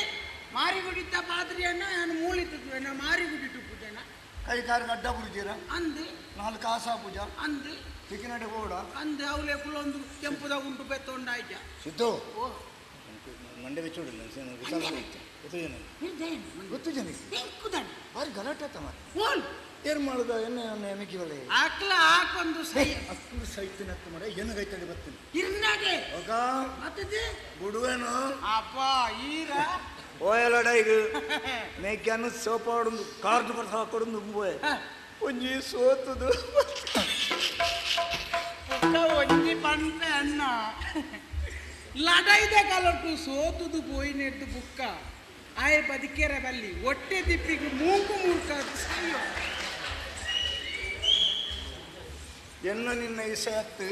ಮಾರಿಗುಡಿತ ಪಾತ್ರಿಯನ್ನ ನಾನು ಮೂಲಿತಿದ್ವೆ ನಾ ಮಾರಿಗುಡಿ ಟುಪ್ಪುಜನ ಕೈ ಕಾರಿಗೆ ಅಡ್ಡ ಪೂಜೀರ ಅಂದು ನಾಲ್ಕು ಆಸಾ ಪೂಜಾ ಅಂದು ತಿಕ್ಕಿನಡೆ ಹೋಡ ಅಂದು ಅವಳೆ ಕುಲೊಂದು ಕೆಂಪುದ ಉಂಟು ಬೆತ್ತೊಂಡಾಯ್ತ ಸಿದ್ದು ಓ ಮಂಡೆ ಬೆಚ್ಚೋಡಿಲ್ಲ ಗೊತ್ತು ಜನ ದಿಕ್ಕುದಣ್ಣ ಬಾರಿ ಗಲಾಟೆ ಆತ ಮಾರೆ ಓಲ್ ಏನ್ ಮಾಡುದ ಎಣ್ಣೆ ಎಣ್ಣೆ ಮಿಕ್ಕಿ ಆಕ್ಲ ಹಾಕೊಂದು ಸೈ ಅಕ್ಕರು ಸೈತಿನ ಮರೆ ಏನಗೈತಡಿ ಬರ್ತೀನಿ ಇರ್ನಾಗೆ ఒక ಮತ್ತದೇ ಬುಡುವೇನು ಅಪ್ಪ ಈರ ಓಯಲಡ ಈಗ ಮೇಕ್ಯಾನು ಸೋಪಾಡೊಂದು ಕಾರ್ದು ಬರ್ಸ ಹಾಕೊಡೊಂದು ದುಂಬುವೆ ಒಂಜಿ ಸೋತುದು ಪುಕ್ಕ ಒಂಜಿ ಪಂಪೆ ಅಣ್ಣ ಲಡೈದ ಕಲಟು ಸೋತುದು ಪೋಯಿ ನೆಡ್ದು ಬುಕ್ಕ ಆಯೆ ಬದುಕೇರ ಬಲ್ಲಿ ಹೊಟ್ಟೆ ದಿಪ್ಪಿಗೆ ಮೂಗು ಮೂರ್ಖ ಸಯ್ಯೋ ಎನ್ನ ನಿನ್ನ ಇಸೆ ಹತ್ತು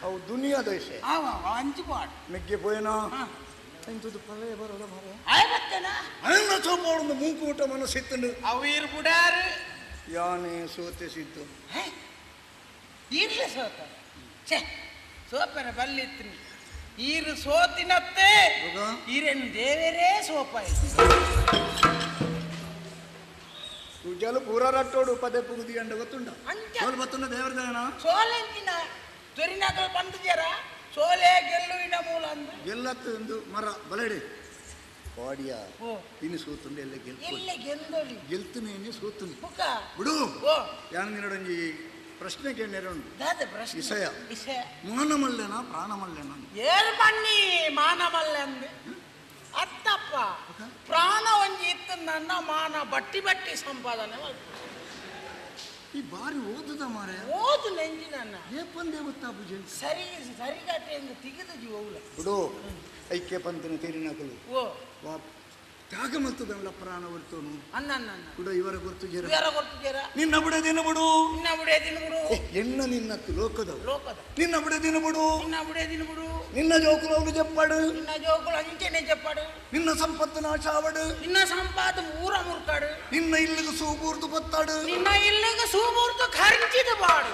ಅವು ದುನಿಯಾದ ಇಸೆ ಅವ ಅಂಚು ಪಾಡು ಮೆಗ್ಗೆ ಪೋಯನೋ ಇಂಥದ್ದು ಪಲ್ಯ ಬರೋದ ಮರ ಆಯ್ ಬತ್ತೇನಾ ಅಣ್ಣ ಸೋಪಾಡೊಂದು ಮೂಕು ಊಟ ಮನಸ್ಸಿತ್ತಂಡು ಅವು ಇರ್ ಬುಡಾರು ಯಾನೆ ಸೋತೆ ಸಿದ್ದು ಈರ್ಲೆ ಸೋತ ಛೇ ಸೋಪನ ಬಲ್ಲಿತ್ತು ಈರು ಸೋತಿನತ್ತೆ ಈರೇನು ದೇವರೇ ಸೋಪ ಪೂಜಾಲು ಪೂರ ರಟ್ಟೋಡು ಪದೇ ಪುಗುದಿ ಅಂಡ ಗೊತ್ತುಂಡ ಅಂಚ. ಸೋಲ್ ಬತ್ತುಂಡ ದೇವರ ದಯನ ಸೋಲೆಂಚಿನ ದೊರಿನಕಲ್ ಬಂದಿದ್ದೀರ ಸೋಲೆ ಗೆಲ್ಲುವಿನ ಮೂಲ ಅಂದು ಗೆಲ್ಲತ್ತು ಒಂದು ಮರ ಬಲಡಿ ಪಾಡಿಯ ಓ. ಇನ್ನು ಸೋತುಂಡು ಎಲ್ಲ ಗೆಲ್ಪು ಎಲ್ಲೆ ಗೆಂದೊಲಿ ಗೆಲ್ತುನೇನೆ ಸೋತುನಿ ಬುಕ್ಕ ಬಿಡು ಓ ಯಾನ್ ನಿನ್ನೊಡೊಂಜಿ ಪ್ರಶ್ನೆ ಕೇಳಿರುಂಡು ದಾದ ಪ್ರಶ್ನೆ ವಿಷಯ. ವಿಷಯ ಮಾನಮಲ್ಲೆನ ಪ್ರಾಣಮಲ್ಲೆನ ಏರ್ ಬನ್ನಿ ಮಾನಮಲ್ಲೆ ಅಂದೆ ಅತ್ತಪ್ಪ ಪ್ರಾಣ ಒಂಜಿ ಇತ್ತು ನನ್ನ ಮಾನ ಬಟ್ಟಿ ಬಟ್ಟಿ ಸಂಪಾದನೆ ಮಲ್ಪು. ಈ ಬಾರಿ ಓದುದ ಮಾರೆ ಓದು ನೆಂಜಿ ನನ್ನ ಏಪಂದೇ ಗೊತ್ತಾ ಪೂಜೆ ಸರಿ ಸರಿಗಟ್ಟೆ ಎಂದು ತಿಗಿದು ಜೀವವುಲ ಬಿಡು ಐಕ್ಯ ಪಂತನ ತೇರಿನಕಲು ಓ ವಾ ತ್ಯಾಗ ಮಲ್ತದಲ್ಲ ಪ್ರಾಣ ಹೊರ್ತೋನು ಅನ್ನ ಅನ್ನ ಅನ್ನ ಕೂಡ ಇವರ ಗುರ್ತು ಜರ ಇವರ ಗೊತ್ತಿದ್ದೀರ ನಿನ್ನ ಬಿಡದಿನ ಬಿಡು ನಿನ್ನ ಬಿಡೇ ದಿನ ಬಿಡು ಏ, ಎಣ್ಣ ನಿನ್ನತ್ತು ಲೋಕದವು ಲೋಕದ ನಿನ್ನ ಬಿಡದಿನ ಬಿಡು ನಿನ್ನ ಬಿಡೇ ದಿನ ಬಿಡು ನಿನ್ನ ಜೋಕುಲವರು ಜಪ್ಪಾಡು ನಿನ್ನ ಜೋಕುಲು ಅಂಚೆನೆ ಜಪ್ಪಾಡು ನಿನ್ನ ಸಂಪತ್ತು ನಾಶ ಆವಡು ನಿನ್ನ ಸಂಪಾದ ಊರ ಮುರ್ಕಾಡು ನಿನ್ನ ಇಲ್ಲಿಗೆ ಸೂಬೂರ್ದು ಬತ್ತಾಡು ನಿನ್ನ ಇಲ್ಲಿಗೆ ಸೂಬೂರ್ದು ಖರ್ಚಿದ ಬಾಡು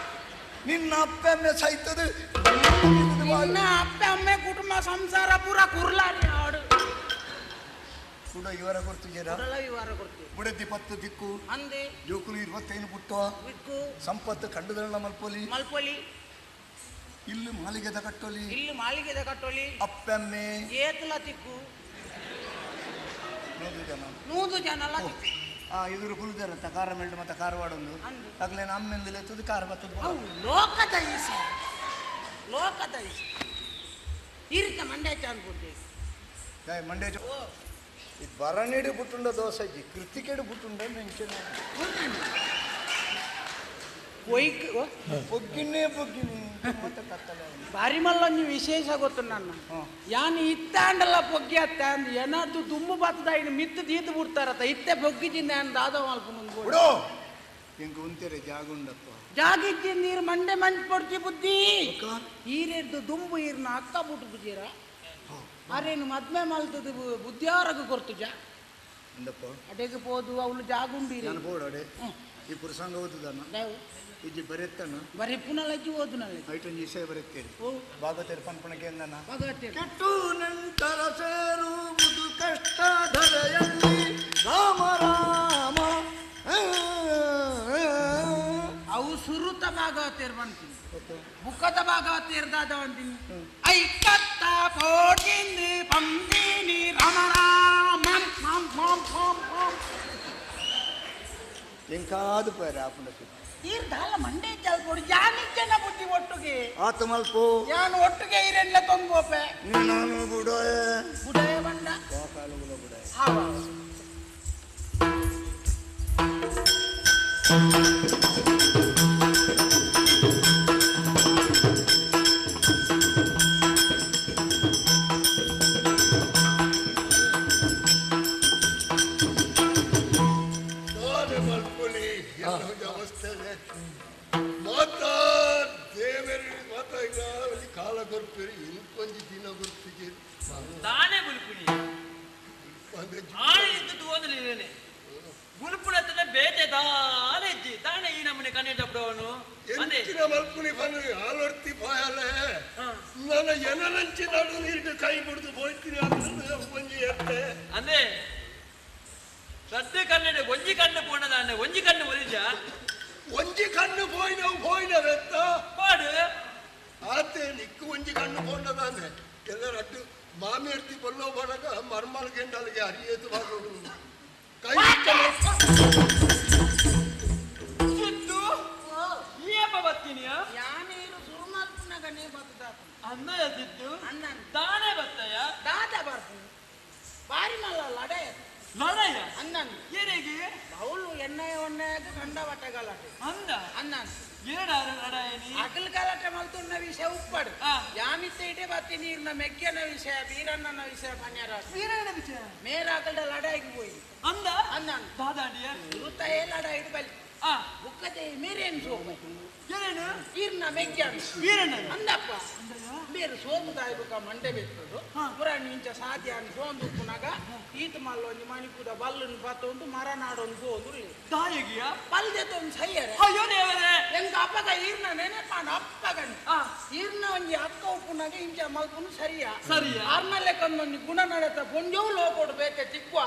ನಿನ್ನ ಅಪ್ಪೆಮ್ಮೆ ಸೈತದು ನಿನ್ನ ಅಪ್ಪ ಅಮ್ಮೆ ಕುಟುಂಬ ಸಂಸಾರ ಪೂರ ಕುರ್ಲಾರಿ ಆಡು ಕೂಡ ಇವರ ಗುರ್ತು ಜರ ಕುರಲ ವಿವರ ಕೊಡ್ತೀವಿ ಬುಡದಿ ಪತ್ತು ದಿಕ್ಕು ಅಂದೆ ಜೋಕುಲು ಇರುವತ್ತೈನು ಪುಟ್ಟ ಬಿಕ್ಕು ಸಂಪತ್ತು ಕಂಡುದಳ್ಳ ಮಲ್ಪೊಲಿ ಮಲ್ಪೊಲಿ ಇಲ್ಲಿ ಮಾಲಿಗೆದ ಕಟ್ಟೊಲಿ ಇಲ್ಲಿ ಮಾಲಿಗೆದ ಕಟ್ಟೊಲಿ ಅಪ್ಪೆಮ್ಮೆ ಏತಲ ತಿಕ್ಕು ನೂದು ಜನ ನೂದು ಜನ ಅಲ್ಲ ತಿಕ್ಕು ಆ ಇವರು ಕುಲ್ದಾರಂತ ಕಾರ ಮೆಲ್ಡು ಮತ್ತೆ ಕಾರವಾಡೊಂದು ಅಂದು. ಆಗ್ಲೇ ನಮ್ಮೆಂದಲೇ ತುದು ಕಾರ ಬತ್ತದ ಅವು ಲೋಕದ ಈಸ ಲೋಕದ ಈಸ ಈ ರೀತಿ ಮಂಡ್ಯ ಅನ್ಕೊಡ್ತೀವಿ ಮಂಡ್ಯ ಈ ಬರಣಿಡು ಪುಟ್ಟುಂಡ ದೋಸೆಜಿ ಕೃತಿಕೆಡು ಪುಟ್ಟುಂಡ ಮೆಂಚಿನ ಒಯ್ಕ್ ಪೊಗ್ಗಿನೇ ಪೊಗ್ಗಿನಿ ಮತ್ತೆ ಕತ್ತಲೆ ಬಾರಿ ಮಲ್ಲೊಂಜಿ ವಿಶೇಷ ಗೊತ್ತು ನನ್ನ ಯಾನ್ ಇತ್ತಾಂಡಲ್ಲ ಪೊಗ್ಗಿ ಅತ್ತ ಅಂದ್ ಏನಾದ್ರು ದುಮ್ಮು ಬತ್ತದ ಇನ್ನು ಮಿತ್ತು ದೀತು ಬಿಡ್ತಾರತ್ತ ಇತ್ತೆ ಪೊಗ್ಗಿಜಿಂದ ಯಾನ್ ದಾದ ಮಲ್ಪ ಮುಂದೆ ಬಿಡು ಇಂಕ ಉಂತೆರೆ ಜಾಗ ಉಂಡಪ್ಪ ಜಾಗಿಜ್ಜಿ ನೀರು ಮಂಡೆ ಮಂಚ್ ಪೊಡ್ಚಿ ಬುದ್ಧಿ ಈರೆದ್ದು ದುಂಬು ಈರ್ನ ಅಕ್ಕ ಬುಟ್ಟು ಬುಜೀರ ಅರೇನು ಮದ್ಮೆ ಮಲ್ತದ ಬುದ್ಧಿಯಾರಗ ಕೊರ್ತುಜ ಉಂಡಪ್ಪ ಅಡೆಗೆ ಪೋದು ಅವಳು ಜಾಗುಂಡು ನಾನು ಬೋಡಡೆ ಈ ಪುರುಷಾಂಗ ಓದುದನ್ನ ಇಜ್ಜಿ ಬರೆತ್ತಣ್ಣ ಬರೀ ಪುನಲಜ್ಜಿ ಓದುನಲ್ಲ ಐಟೊಂಜಿ ಇಸೆ ಬರೆತ್ತೇರಿ ಭಾಗವತರು ಪನ್ಪಣಕ್ಕೆ ಅಂದನ ಭಗವತೇರು. ಕೆಟ್ಟು ನಂತರ ಸೇರುವುದು ಕಷ್ಟ ಧರೆಯಲ್ಲಿ ರಾಮ ರಾಮ ಅವು ಸುರುತ ಭಾಗವತೇರ್ ಬಂತೀನಿ ಬುಕ್ಕದ ಭಾಗವತೇರ್ ದಾದ ಅಂತೀನಿ ಐಕತ್ತ ಪೋಟಿಂದು ಪಂದಿನಿ ರಾಮ ರಾಮ ಮಾಂ ಮಾಂ ಎಂಕಾದು ಪೋಯರೆ ಆಪುಂಡ ಈರ್ ದಾಲ ಮಂಡೆ ಚಲ್ಪೊಡು ಯಾನಿಜ್ಜನ ಬುದ್ಧಿ ಒಟ್ಟುಗೆ ಆತ ಮಲ್ಪು ಯಾನು ಒಟ್ಟುಗೆ ಈರೆಲ್ಲ ತೊಂಬೋಪೆ ನಾನು ಬುಡೋಯೆ ಬುಡೋಯೆ ಬಂಡ ಕಾಲುಗುಲ ಬುಡೋಯೆ ಹಾವ ಮಾತಾ ದೇವರು ಮಾತಾ ಈಗ ಕಾಲ ಕೊರ್ಪೇರಿ ಇಂಕೊಂಜಿ ದಿನ ಕೊರ್ಪಿಗೆ ತಾನೇ ಬುಲ್ಪುನಿ ಆನೆ ಇದ್ದದ್ದು ಓದಲಿದ್ದೇನೆ ಗುಲ್ಪುಣತನ ಬೇಟೆ ದಾನೆ ಇಜ್ಜಿ ತಾನೇ ಈ ನಮ್ಮನೆ ಕಣ್ಣೀಟ ಬಿಡೋನು ಎಂಚಿನ ಮಲ್ಪುನಿ ಬನ್ನು ಆಲೊರ್ತಿ ಪಾಯಲೆ ನನ್ನ ಎನನಂಚಿ ನಡು ನೀರಿಗೆ ಕೈ ಬಿಡ್ದು ಹೋಯ್ತೀನಿ ಅಂದ್ರೆ ಒಂಜಿ ಎತ್ತೆ ಅಂದ್ರೆ ಸದ್ಯ ಕನ್ನಡ ಒಂಜಿ ಕಣ್ಣು ಪೋಣದಾನೆ ಒಂಜಿ ಕಣ್ಣು ಒಲಿಜ ಒಂಜಿ ಕಣ್ಣು ಪೋಯಿನವು ಪೋಯಿನವೆತ್ತ ಪಾಡು ಆತೆ ನಿಕ್ಕು ಒಂಜಿ ಕಣ್ಣು ಪೋಂಡದಾನೆ ಎಲ್ಲರ ಅಡ್ಡು ಮಾಮಿ ಎಡ್ತಿ ಬಲ್ಲೋ ಬಡಗ ಮರ್ಮಲ್ ಗೆಂಡಲಿಗೆ ಅರಿಯೇತು ಬಾಗೋಡು ಕೈ ಸಿದ್ದು ಏಪ ಬತ್ತೀನಿಯ ಯಾನೇನು ಸುರುಮಲ್ಪುನಗನೇ ಬತ್ತದಾತ ಅನ್ನಯ ಸಿದ್ದು ಅನ್ನ ತಾನೇ ಬತ್ತಯ್ಯ ದಾದ ಬರ್ತೀನಿ ಬಾರಿ ಮಲ್ಲ ಲಡಾಯ ಲಡಾಯ ಅನ್ನನ್ ಏನೇಗೆ ಅವಳು ಎಣ್ಣೆ ಒಣ್ಣೆಯಾಗ ಕಂಡ ಬಟ್ಟ ಗಲಾಟೆ ಅಂದ ಅನ್ನನ್ ಏನಾರು ಲಡಾಯನಿ ಅಗಲ್ ಗಲಾಟೆ ಮಲ್ತುನ್ನ ವಿಷಯ ಉಪ್ಪಡು ಯಾಮಿತ್ತ ಇಟೆ ಬತ್ತಿ ನೀರ್ನ ಮೆಗ್ಗೆನ ವಿಷಯ ಬೀರಣ್ಣನ ವಿಷಯ ಪನ್ಯರ ವೀರಣ್ಣನ ವಿಷಯ ಮೇರಾಗಲ್ಡ ಲಡಾಯಿಗೆ ಹೋಯಿ ಅಂದ ಅನ್ನನ್ ದಾದಾಡಿಯ ಇರುತ್ತಾಯೇ ಲಡಾಯಿಡು ಬಲಿ ಬುಕ್ಕತೆ ಮೇರೇನು ಸೋಮು ಏನೇನು ಈರ್ನ ಮೆಗ್ಗ್ಯಾನ ವೀರಣ್ಣ ಅಂದಪ್ಪ ಬೇರೆ ಸೋಮು ತಾಯ್ಬುಕ ಮಂಡೆ ಬೆತ್ತದು ಪುರಾಣಿ ಇಂಚ ಸಾಧ್ಯ ಸೋಂದು ಉಪ್ಪುನಾಗ ಈತ ಮಲ್ಲೊಂಜಿ ಮಣಿಪುದ ಬಲ್ಲುನ್ ಪತ್ತೊಂದು ಮರ ನಾಡೊಂದು ಸೋಂದು ತಾಯಿಗಿಯ ಪಲ್ದೆ ತೊಂದು ಸೈಯರೆ ಅಯ್ಯೋ ದೇವರೇ ಎಂಕ ಅಪ್ಪಗ ಈರ್ನ ನೆನೆಪಾಂಡ ಅಪ್ಪಗನ್ ಈರ್ನ ಒಂಜಿ ಅಕ್ಕ ಉಪ್ಪುನಾಗ ಇಂಚ ಮಲ್ಪುನು ಸರಿಯಾ ಸರಿಯಾ ಆರ್ನಲ್ಲೆ ಕಂದೊಂಜಿ ಗುಣ ನಡೆತ ಪೊಂಜೋವು ಲೋಕೋಡು ಬೇತೆ ತಿಕ್ವ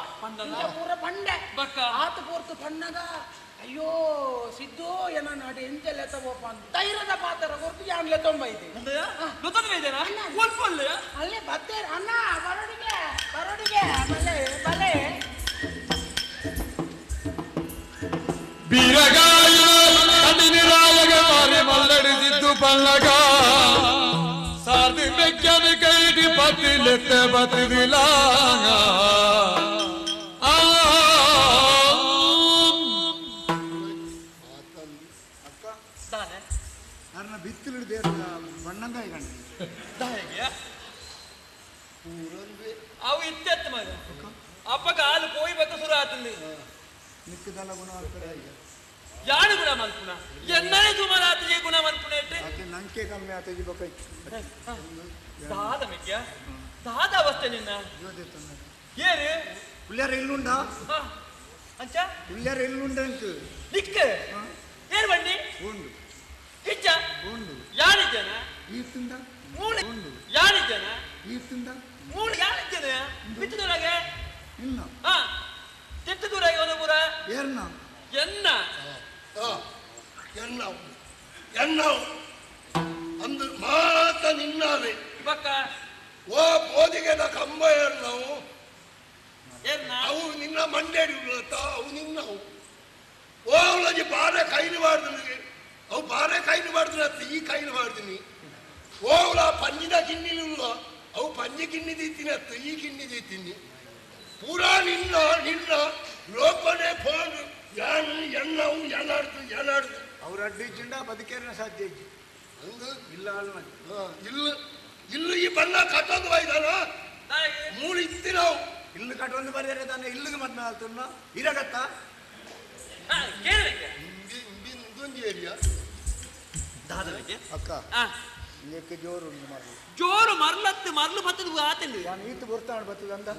ಇಂಚ ಪೂರ ಪಂಡೆ ಬಕ್ಕ ಆತ ಪೂರ್ತು ಪಣ್ಣಗ ಅಯ್ಯೋ ಸಿದ್ದು ಏನ ನಾಡು ಎಂಚೆಲ್ಲ ತಗೋಪ ಅಂತ ಧೈರ್ಯದ ಪಾತ್ರ ಕೊರ್ತು ಯಾನ್ಲೆ ತೊಂಬೈತಿ ಅಲ್ಲೇ ಬತ್ತೇರ ಅಣ್ಣ ಬರೋಡಿಗೆ ಬರೋಡಿಗೆ ಬಲೆ ಬಲೆ ಬೀರಗಾಯ ಅಡಿನಿರಾಯಗ ಮಾರಿ ಮಲ್ಲಡಿಸಿದ್ದು ಪಲ್ಲಗ ಸಾರ್ದಿ ಮೆಕ್ಕನ ಕೈಡಿ ಪತ್ತಿಲೆತ್ತೆ ಬತ್ತಿದಿಲ್ಲ ಆ ಅರ್ನ ಬಿತ್ತಿಲು ದೇವ್ರ ಬಣ್ಣಂಗಾಯಿ ಕಂಡು ಅವು ಇತ್ತೆತ್ತ ಮಗ ಅಪ್ಪಗ ಹಾಲು ಪೋಯಿ ಬಕ್ಕ ಸುರು ಆತಂದು ನಿಕ್ಕದಲ್ಲ ಗುಣ ಆಗ್ತದೆ ಯಾರು ಗುಣ ಮಲ್ಪುನ ಎನ್ನನೇ ಸುಮಾರು ಆತಗೆ ಗುಣ ಮಲ್ಪುನ ಇಟ್ಟೆ ಆಕೆ ನಂಕೆ ಕಮ್ಮಿ ಆತಜಿ ಬೊಕ್ಕ ದಾದ ಮಿಕ್ಯ ದಾದ ಅವಸ್ಥೆ ನಿನ್ನ ಏರು ಪುಳ್ಯಾರ ಎಲ್ಲುಂಡ ಅಂಚ ಪುಳ್ಯಾರ ಎಲ್ಲುಂಡ ಅಂಕ ನಿಕ್ಕ ಏರು ಬಣ್ಣಿ ಉಂಡು ಕಿಚ್ಚ ಉಂಡು ಯಾರಿದ್ದೇನ ಈರ್ತಿಂದ ಮೂಳೆ ಯಾರಿದ್ದೇನ ಈರ್ತಿಂದ ಮೂಳೆ ಯಾರಿದ್ದೇನೆ ಬಿತ್ತದೊಳಗೆ ಇನ್ನ ಹಾ ತಿಟ್ಟದೂರಾಗೆ ಒಂದು ಪೂರ ಏರ್ನ ಎನ್ನ ಎನ್ನವು ಎನ್ನವು ಅಂದು ಮಾತ ನಿನ್ನಾವೆ ಬಕ್ಕ ಓ ಬೋಧಿಗೆದ ಕಂಬ ಏರ್ನವು ಎನ್ನ ಅವು ನಿನ್ನ ಮಂಡೇಡಿ ಉಳ್ಳತ್ತ ಅವು ನಿನ್ನವು ಓ ಅವಳಜಿ ಬಾರೆ ಕೈಲಿ ಮಾಡ್ದು ಅವು ಬಾರೆ ಕೈಲಿ ಮಾಡಿದ್ರೆ ಈ ಕೈಲಿ ಮಾಡ್ತೀನಿ ಓ ಅವಳ ಪಂಜಿದ ಗಿನ್ನಿಲಿಲ್ಲ ಅವು ಪಂಜಿ ಗಿನ್ನಿ ದೀತೀನಿ ಅತ್ತು ಈ ಗಿನ್ನಿ ದೀತೀನಿ ಪೂರಾ ನಿನ್ನ ನಿನ್ನ ಲೋಕನೇ ಫೋನ್ ಯಾನು ಎನ್ನವು ಎನಾಡ್ತು ಎನಾಡ್ತು ಅವ್ರ ಅಡ್ಡಿ ಇಜ್ಜಿಂಡ ಬದುಕೇರಿನ ಸಾಧ್ಯ ಇಜ್ಜಿ ಅಂದು ಇಲ್ಲ ಅಲ್ಲ ಇಲ್ಲ ಇಲ್ಲ ಈ ಬಣ್ಣ ಕಟ್ಟೊಂದು ಬೈದಾನ ಮೂಳು ಇತ್ತಿ ನಾವು ಇಲ್ಲು ಕಟ್ಟೊಂದು ಬರ್ಯಾರೆ ತಾನೆ ಇಲ್ಲಿಗೆ ಮದ್ವೆ ಆಲ್ತುನ್ನ ಇರಗತ್ತ ಇಂದೊಂದು ಏರಿಯಾ ಅಕ್ಕ ಇಂದಕ್ಕೆ ಜೋರು ಉಂಟು ಮರಳು ಜೋರು ಮರ್ಲತ್ತು ಮರ್ಲು ಬತ್ತದ ಆತಂದು ನಾನು ಈತು ಬರ್ತಾಣ ಬತ್ತದ ಅಂದ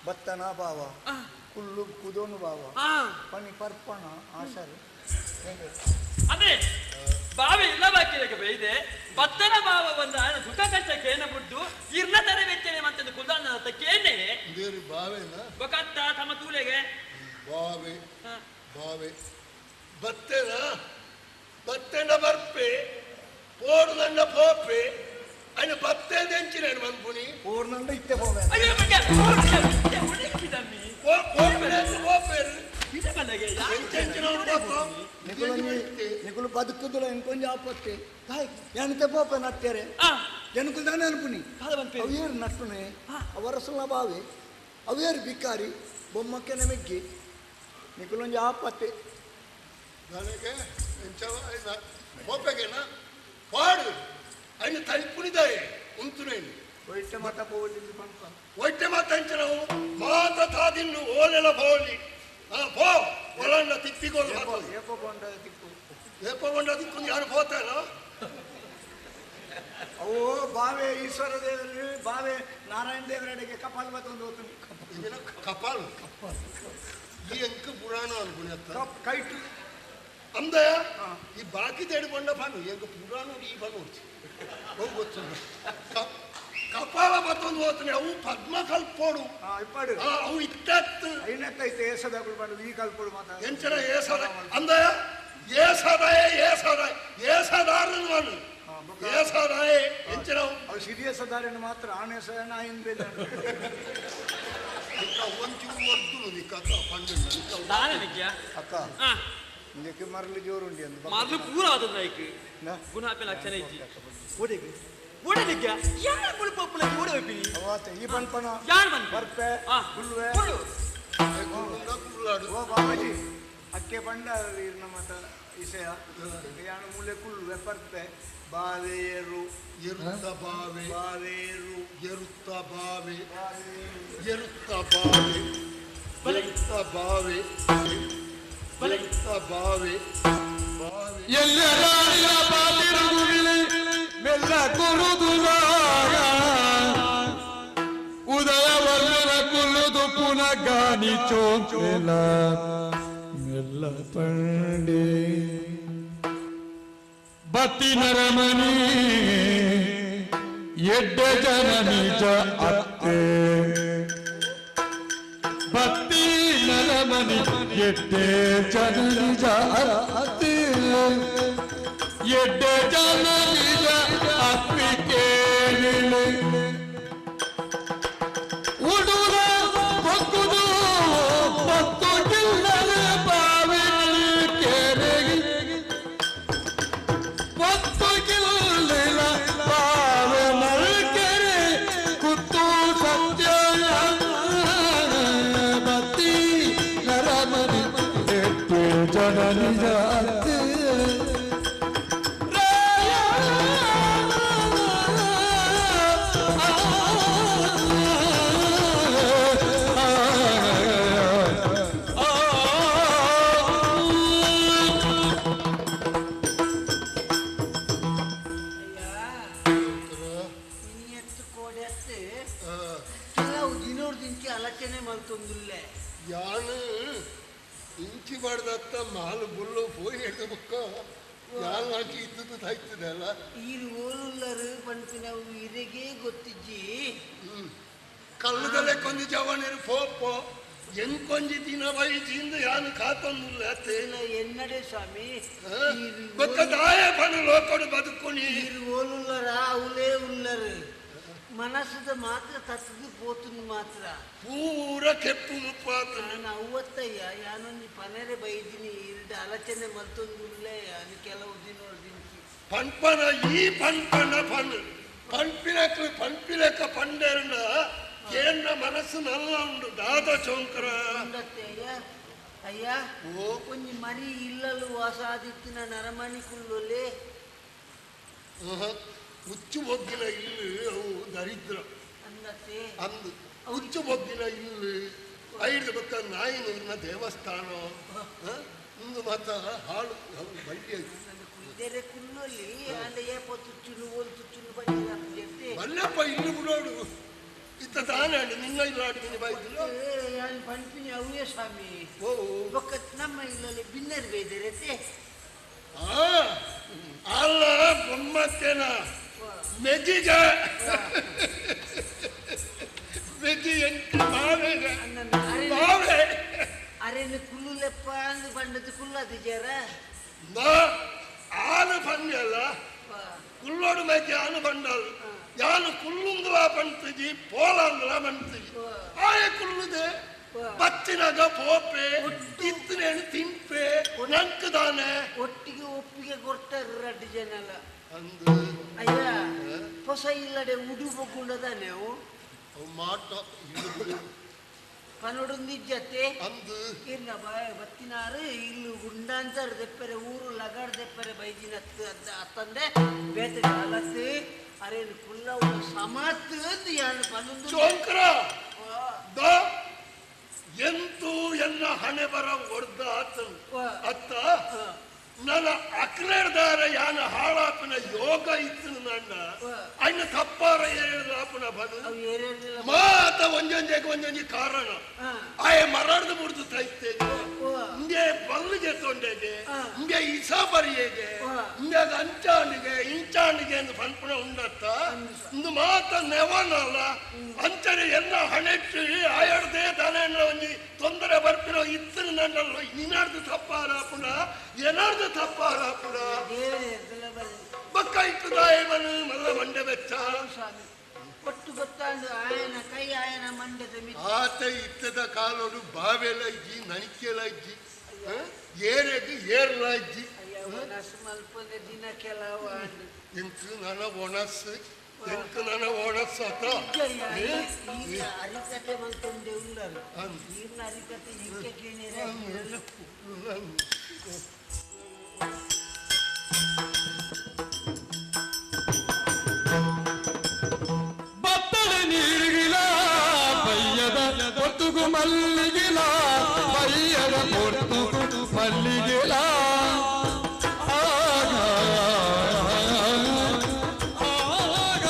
ಬತ್ತನ ಬಾವ ಕುಲ್ಲು ಕುದೋನು ಬಾವ ಪನಿ ಪರ್ಪಣ ಆಶಾರು ಅದೇ ಬಾವಿ ಇಲ್ಲ ಬಾಕಿದಕ್ಕೆ ಬೈದೆ ಬತ್ತನ ಬಾವ ಬಂದ ಆನ ಸುಖ ಕಷ್ಟ ಕೇನ ಬಿಟ್ಟು ಇರ್ನ ತರ ವೆಚ್ಚನೆ ಮತ್ತೆ ಕುಲ್ದಾನ ಕೇನೆ ಬೇರೆ ಬಾವೆನ ಬಕತ್ತ ತಮ್ಮ ತೂಲೆಗೆ ಬಾವೆ ಬಾವೆ ಬತ್ತೇನ ಬತ್ತೇನ ಬರ್ಪೆ ಪೋಡು ನನ್ನ ಪೋಪೆ ಅಯ್ಯ ಬತ್ತೇದ ಎಂಚಿನ ಮನ್ಪುನಿ ಪೋರ್ನಂಡ ಇತ್ತೆ ಪೋವೆ ಅಯ್ಯೋ ಮಗ ಪೋಪೆ ಪೋಪೆ ಇದ ಬಲ್ಲಗೆ ಎಂಚೆಂಚಿನ ನಿಕುಲು ಬದುಕುದುಲ ಎಂಕೊಂಜಿ ಆಪತ್ತೆ ಏನತೆ ಪೋಪ ನಟ್ಟೆರೆ ಜನಕುಲು ದಾನೆ ಅನ್ಪುನಿ ಅವೇರು ನಟ್ಟುನೆ ಅವರಸುಲ ಬಾವೆ ಅವೇರು ಬಿಕಾರಿ ಬೊಮ್ಮಕ್ಕೆನೆ ಮೆಗ್ಗಿ ನಿಕುಲೊಂಜಿ ಆಪತ್ತೆ ನನಗೆ ಪೋಪೆಗೆನ ಪಾಡು ಅಯ್ಯ ತಲಿಪುನಿದಾಯೆ ಉಂತುನೇನು ಒಯ್ಟೆ ಮಾತ ಪೋವಲ್ಲಿ ಪಂಪ ಒಯ್ಟೆ ಮಾತ ಅಂಚನವು ಮಾತ ತಾದಿನ್ನು ಓಲೆಲ ಪೋಲಿ ಪೋ ಒಲಣ್ಣ ತಿಪ್ಪಿಗೋಲು ಏಪೋ ಕೊಂಡ ತಿಕ್ಕು ಏಪೋ ಕೊಂಡ ತಿಕ್ಕು ಯಾರು ಪೋತಾರ ಅವು ಬಾವೆ ಈಶ್ವರ ದೇವರು ಬಾವೆ ನಾರಾಯಣ ದೇವರಡೆಗೆ ಕಪಾಲ್ ಬತ್ತೊಂದು ಹೋಗ್ತಾನೆ ಕಪಾಲ್ ಕಪಾಲ್ ಈ ಅಂಕ ಪುರಾಣ ಅನ್ಕುಣಿ ಕೈಟು ಅಂದಯ ಈ ಬಾಕಿ ತೇಡಿಕೊಂಡ ಪನ್ನು ಎಂಕ ಪುರಾಣ ಈ ಪನ್ನು ಗೊತ್ತು ಕಪಾಲ ಬತ್ತೊಂದು ಹೋಗ್ತಾನೆ ಅವು ಪದ್ಮ ಕಲ್ಪೋಡು ಇಪ್ಪಾಡು ಅವು ಇತ್ತತ್ತು ಐನತ್ತೈತೆ ಏಸದಾಗುಳು ಪಂಡು ಈ ಕಲ್ಪೋಡು ಮಾತ ಎಂಚನ ಏಸದ ಅಂದಯ ಏಸದಾಯ ಏಸದಾಯ ಏಸದಾರನು ಮನು ಏಸದಾಯ ಎಂಚನ ಅವು ಸಿರಿಯಸದಾರನ್ನು ಮಾತ್ರ ಆಣೆಸನ ಆಯಿನ ಒಂಚೂರು ಒರ್ದುನು ನಿಕ್ಕ ಪಂಡು ದಾನೆ ನಿಕ್ಯ ಅಕ್ಕ ಇಂದಕ್ಕೆ ಮರಳು ಜೋರುಂಡಿ ಅಂದು ಮರಳು ಪೂರ ಆದದ ನಾಯ್ಕ್ ಗುಣ ಆಪಿನ ಅಚ್ಚನ ಇಜ್ಜಿ ಓಡೆಗೆ ಓಡೆ ನಿಕ್ಯ ಯಾರು ಮುಳುಪಪ್ಪುಲ ಓಡೆ ಹೋಯ್ಪಿನಿ ಅವಾತೆ ಈ ಪನ್ಪನ ಯಾರು ಬಂದ ಬರ್ಪೆ ಕುಲ್ಲುವೆ ಕುಲ್ಲು ಓ ಬಾಬಾಜಿ ಅಕ್ಕೆ ಬಂಡ ಇರ್ನ ಮತ ಇಸೆಯ ಯಾನು ಮೂಲೆ ಕುಲ್ಲುವೆ ಬರ್ಪೆ ಬಾವೇರು ಎರುತ್ತ ಬಾವೆ ಬಾವೇರು ಎರುತ್ತ ಬಾವೆ ಎರುತ್ತ ಬಾವೆ ಎರುತ್ತ ಬಾವೆ ಎರುತ್ತ ಬಾವೆ ಬಾವೆ ಎಲ್ಲರಾಯ ಬಾತಿರುಗುವಿಲಿ ಮೆಲ್ಲ ಕುರುದುಲಾಗ ಉದಯವಲ್ಲನ ಕುಲ್ಲುದು ಪುನಃ ಗಾನಿ ಚೋಂಕೆಲ ಮೆಲ್ಲ ಪಂಡೆ ಬತ್ತಿ ನರಮನಿ ಎಡ್ಡೆ ಜನ ನಿಜ ಅತ್ತೆ ಬತ್ತಿ ನರಮನಿ ಎಡ್ಡೆ ಜನ ನಿಜ ಅತ್ತೆ ಎಡ್ಡೆ ಜನ ನಿಜ ಅಪ್ಪಿಕೇಳಿಲೆ ಉಡುರ ಬೊಕ್ಕುದು ಮತ್ತು ಗಿಲ್ಲದ ಬಾವಿ ಕೆರೆಗೆ ಮತ್ತು ಗಿಲ್ಲಿಲ ಬಾವೆ ಮಲ್ಕೆರೆ ಕುತ್ತು ಸತ್ಯ ಬತ್ತಿ ನರಮನಿ ಎಟ್ಟು ಜನ ನಿಜ ಅತ್ತೆ. ಇನಿಯತ್ತು ಕೋಡೆತ್ತು ಕೆಲವು ದಿನೋರ್ದಿಂಚಿ ಅಲಚನೆ ಮಲ್ತೊಂದುಲ್ಲೆ ಯಾನು ಇಂಚಿ ಮಾಡ್ದತ್ತ ಮಾಲು ಬುಲ್ಲು ಪೋಯಿ ಹಿಡ್ದು ಬುಕ್ಕ ಯಾನು ಹಾಕಿ ಇದ್ದದ್ದು ತಾಯ್ತದೆ ಅಲ್ಲ ಈರು ಓಲುಲ್ಲರು ಪನ್ಪಿನವು ಇರೆಗೆ ಗೊತ್ತಿಜ್ಜಿ ಕಲ್ಲದಲ್ಲೇ ಕೊಂದು ಜವನಿರು ಪೋಪೋ ಎಂಕೊಂಜಿ ದಿನ ವೈಜಿಂದ ಯಾನು ಕಾತೊಂದುಲ್ಲ ಅತ್ತೆ ಎನ್ನಡೆ ಸ್ವಾಮಿ ಬೊಕ್ಕ ದಾಯ ಪನು ಲೋಕಡು ಬದುಕುನಿ ಈರು ಓಲುಲ್ಲರ ಅವಲೇ ಉಲ್ಲರು ಮನಸ್ಸದ ಮಾತ್ರ ತತ್ತದು ಪೋತುಂದು ಮಾತ್ರ ಪೂರ ಕೆಪ್ಪು ಮುಪ್ಪಾತು ನಾನು ಅವ್ವತ್ತಯ್ಯ ಯಾನೊಂದು ಪನೆರೆ ಬೈದಿನಿ ಇರ್ಡ ಅಲಚನೆ ಮಲ್ತೊಂದುಲ್ಲೆ ಯಾನು ಕೆಲವು ದಿನೋರ್ದಿಂಚಿ ಪನ್ಪನ ಈ ಪನ್ಪನ ಪನ್ ಪನ್ಪಿನಕ್ಲು ಪನ್ಪಿಲೆಕ್ಕ ಪಂಡೇರ್ನ ಏನ್ನ ಮನಸ್ಸು ನಲ್ಲ ಉಂಡು ದಾದ ಚೌಂಕರ ಅಯ್ಯ ಅಯ್ಯ ಒಂಜಿ ಮರಿ ಇಲ್ಲಲು ವಾಸ ಆದಿತ್ತಿನ ನರಮನಿ ಕುಲ್ಲೊಲೆ ಹುಚ್ಚು ಬೊಗ್ಗಿನ ಇಲ್ಲಿ ಅವು ದರಿದ್ರ ಅಂದತ್ತೆ ಅಂದು ಹುಚ್ಚು ಬೊಗ್ಗಿನ ಇಲ್ಲಿ ಐದು ಬಕ್ಕ ನಾಯಿ ನೀರಿನ ದೇವಸ್ಥಾನ ಇಂದು ಮಾತ ಹಾಳು ಅವು ಬಳ್ಳಿ ಆಯ್ತು ಕುಲ್ದೇರೆ ಕುಲ್ಲೊಲಿ ಅಂಡ ಏಪ ತುಚ್ಚುನು ಓಲ್ ತುಚ್ಚುನು ಬಂದಿರ ಮಲ್ಲಪ್ಪ ಇಲ್ಲಿ ಬಿಡೋಡು ಇತ್ತ ತಾನೇ ಅಣ್ಣ ನಿನ್ನ ಇಲ್ಲ ಆಡಿದ್ದೀನಿ ಬಾಯ್ದಿಲ್ಲ ಯಾನ್ ಪಂಪಿನಿ ಅವೇ ಸ್ವಾಮಿ ಬೊಕ್ಕ ನಮ್ಮ ಇಲ್ಲಲ್ಲಿ ಬಿನ್ನರ್ ಬೇಯ್ದಿರತ್ತೆ ಅಲ್ಲ ಬೊಮ್ಮತ್ತೇನ ಮೆಜಿಗ ಮೆಜಿ ಎಂಟು ಬಾವೆಗ ಬಾವೆ ಅರೆನು ಕುಲ್ಲುಲೆಪ್ಪ ಅಂದು ಬಂಡದು ಕುಲ್ಲದು ಜರ ನಾ ಆನು ಪಂಜಲ್ಲ ಕುಲ್ಲೋಡು ಮೆಜಿ ಆನು ಬಂಡಲ್ ಯಾನು ಕುಲ್ಲುಂದುಲ ಪಂತಜಿ ಪೋಲಾಂದುಲ ಪಂತಜಿ ಆಯ ಕುಲ್ಲುದೆ ಬತ್ತಿನಾಗ ಪೋಪೆ ಇತ್ತನೇನು ತಿನ್ಪೆ ನಂಕದಾನೆ ಒಟ್ಟಿಗೆ ಒಪ್ಪಿಗೆ ಕೊಡ್ತಾರೆ ರಡ್ಡು ಜನ ಅಲ್ಲ ಅಯ್ಯ ಹೊಸ ಇಲ್ಲಡೆ ಉಡುಪುಕೊಂಡದಾನೆ ಅವು ಮಾಟ ಪನೊಡೊಂದಿಜ್ಜತೆ ಅಂದು ಇರ್ನ ಬಾಯ ಬತ್ತಿನಾರು ಇಲ್ಲು ಗುಂಡಾಂತರ್ ದೆಪ್ಪರೆ ಊರು ಲಗಾಡ್ ದೆಪ್ಪರೆ ಬೈದಿನ ಅತ್ತಂದೆ ಬೇತೆ ಅಲತ್ತು ಅರೇನು ಕುಲ್ಲ ಸಮತ್ ಯಾನು ಪನೊಂದು ಚೋಂಕ್ರ the ಎಂತೂ ಎನ್ನ ಹಣೆ ಬರ ಒಡ್ದ ಆತನು ಅತ್ತ ನನ್ನ ಅಕ್ರೇರ್ದಾರ ಯಾನ ಹಾಳಾಪನ ಯೋಗ ಇತ್ತು ನನ್ನ ಅಣ್ಣ ತಪ್ಪಾರ ಏರಿದಾಪನ ಬದು ಮಾತ ಒಂಜೊಂಜೆಗೆ ಒಂಜೊಂಜಿ ಕಾರಣ ಆಯ ಮರಾಡ್ದು ಮುಡ್ದು ತೈತೇಗೆ ಇಂಗೆ ಬಲ್ಲಿಗೆ ತೊಂಡೆಗೆ ಇಂಗೆ ಇಸ ಬರಿಯೇಗೆ ಇಂಗೆ ಅಂಚಾಣಿಗೆ ಇಂಚಾಣಿಗೆ ಎಂದು ಪನ್ಪುಣ ಉಂಡತ್ತ ಇಂದು ಮಾತ ನೆವನಲ್ಲ ಅಂಚನೆ ಎಲ್ಲ ಹಣೆಟ್ಟು ಆಯಡ್ದೇ ತಾನೇ ಒಂಜಿ ತೊಂದರೆ ಬರ್ಪಿರೋ ಇತ್ತು ನನ್ನ ನಿನಾಡ್ದು ತಪ್ಪಾರ ಪುಣ ಏನಾರ್ದು ತಪ್ಪಾರ ಪುಣ ಬಕ್ಕ ಇಟ್ಟುದಾಯಮನು ಮಲ್ಲ ಮಂಡೆ ಬೆಚ್ಚ ಒಟ್ಟು ಗೊತ್ತಾಂಡು ಆಯನ ಕೈ ಆಯನ ಮಂಡೆದ ಆತ ಇತ್ತದ ಕಾಲೋಡು ಬಾವೆಲ ಇಜ್ಜಿ ನಣಿಕೆಲ ಇಜ್ಜಿ ಏರೆಗ್ ಏರ್ಲ ಇಜ್ಜಿ ಮಲ್ಪದ ದಿನ ಕೆಲವು ಎಂಕು ನನ್ನ ಒಣಸು ಎಂಕು ನನ್ನ ಒಣಸು ಅತ ಅರಿಕತೆ ಮಲ್ತೊಂಡೆ ಉಳ್ಳರು ನೀರಿನ ಅರಿಕತೆ ಇಕ್ಕೆ ಕೇಳಿರ ಬತ್ತಲೆ ನೀರಿಗಿಲ ಬಯ್ಯದ ಪೊರ್ತುಗು ಮಲ್ಲಿಗಿಲ ಬಯ್ಯದ ಪೊರ್ತುಗು ಮಲ್ಲಿಗಿಲ ಆಗ ಆಗ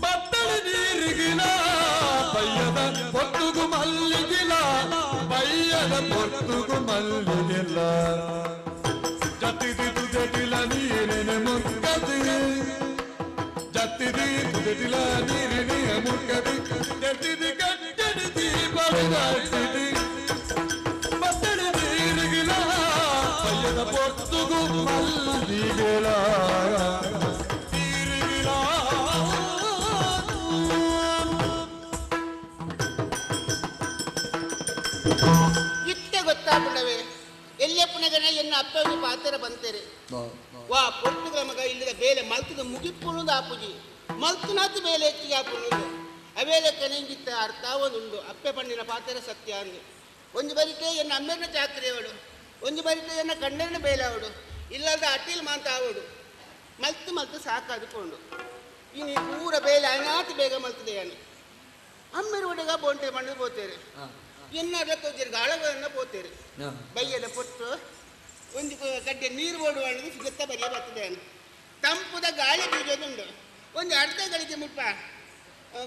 ಬತ್ತಲೆ ನೀರಿಗಿಲ ಬಯ್ಯದ ಪೊರ್ತುಗು ಮಲ್ಲಿಗಿಲ ಬಯ್ಯದ ಪೊರ್ತುಗು ಮಲ್ಲಿಗಿಲ ಜತ್ತಿದಿ ತುದೆಟಿಲ ನೀರಿನ ಮುಕ್ಕದಿ ಜತ್ತಿದಿ ತುದೆಟಿಲ ನೀರಿನ ಮುಕ್ಕದಿ ಜತ್ತಿದಿ ಕಟ್ಟಡಿದಿ ಬಳಿದಾಟಿದಿ ಬತ್ತಲೆ ನೀರಿಗಿಲ ಬಯ್ಯದ ಪೊರ್ತುಗು ಮಲ್ಲಿಗಿಲ ನೀರಿಗಿಲ ಇತ್ತೆ ಗೊತ್ತಾಪುಂಡವೆ ಎಲ್ಲೆಪ್ಪನಗನ ಎನ್ನ ಅಪ್ಪಗೆ ಪಾತ್ರ ಬಂತೇರೆ ವಾ ಪೊರ್ತುಗಳ ಮಗ ಇಲ್ಲದ ಬೇಲೆ ಮಲ್ತದ ಮುಗಿಪ್ಪುಣದು ಆಪುಜಿ ಮಲ್ತುನಾತು ಬೇಲೆ ಹೆಚ್ಚಿಗೆ ಆಪುಣದು ಅವೇಲೆ ಕನೆಂಗಿತ್ತ ಅರ್ಥ ಒಂದುಂಡು ಅಪ್ಪೆ ಪಣ್ಣಿನ ಪಾತ್ರ ಸತ್ಯ ಅಂದು ಒಂದು ಬರಿಟೆ ಎನ್ನ ಅಮ್ಮೆರ್ನ ಚಾಕ್ರಿಯವಳು ಒಂದು ಬರಿಟೆ ಎನ್ನ ಕಣ್ಣರ್ನ ಬೇಲೆ ಅವಳು ಇಲ್ಲದ ಅಟ್ಟಿಲ್ ಮಾಂತ ಅವಳು ಮಲ್ತು ಮಲ್ತು ಸಾಕಾದುಕೊಂಡು ಇನ್ನು ಪೂರ ಬೇಲೆ ಅನಾಥ ಬೇಗ ಮಲ್ತದೆ ಅನ್ನು ಅಮ್ಮೆರು ಒಡೆಗ ಬೋಂಟೆ ಮಣ್ಣು ಪೋತೇರೆ ಎನ್ನಾರ್ಲ ತೋಜೇರು ಗಾಳಗಳನ್ನ ಪೋತೇರು ಬೈಯದ ಪೊಟ್ಟು ಒಂದು ಗಡ್ಡೆ ನೀರು ಓಡುವ ಸಿಗುತ್ತಾ ಬರಿಯ ಬರ್ತದೆ ತಂಪುದ ಗಾಳಿ ಬೀಜೋದುಂಡು ಒಂದು ಅರ್ಧ ಗಳಿಗೆ ಮುಟ್ಪ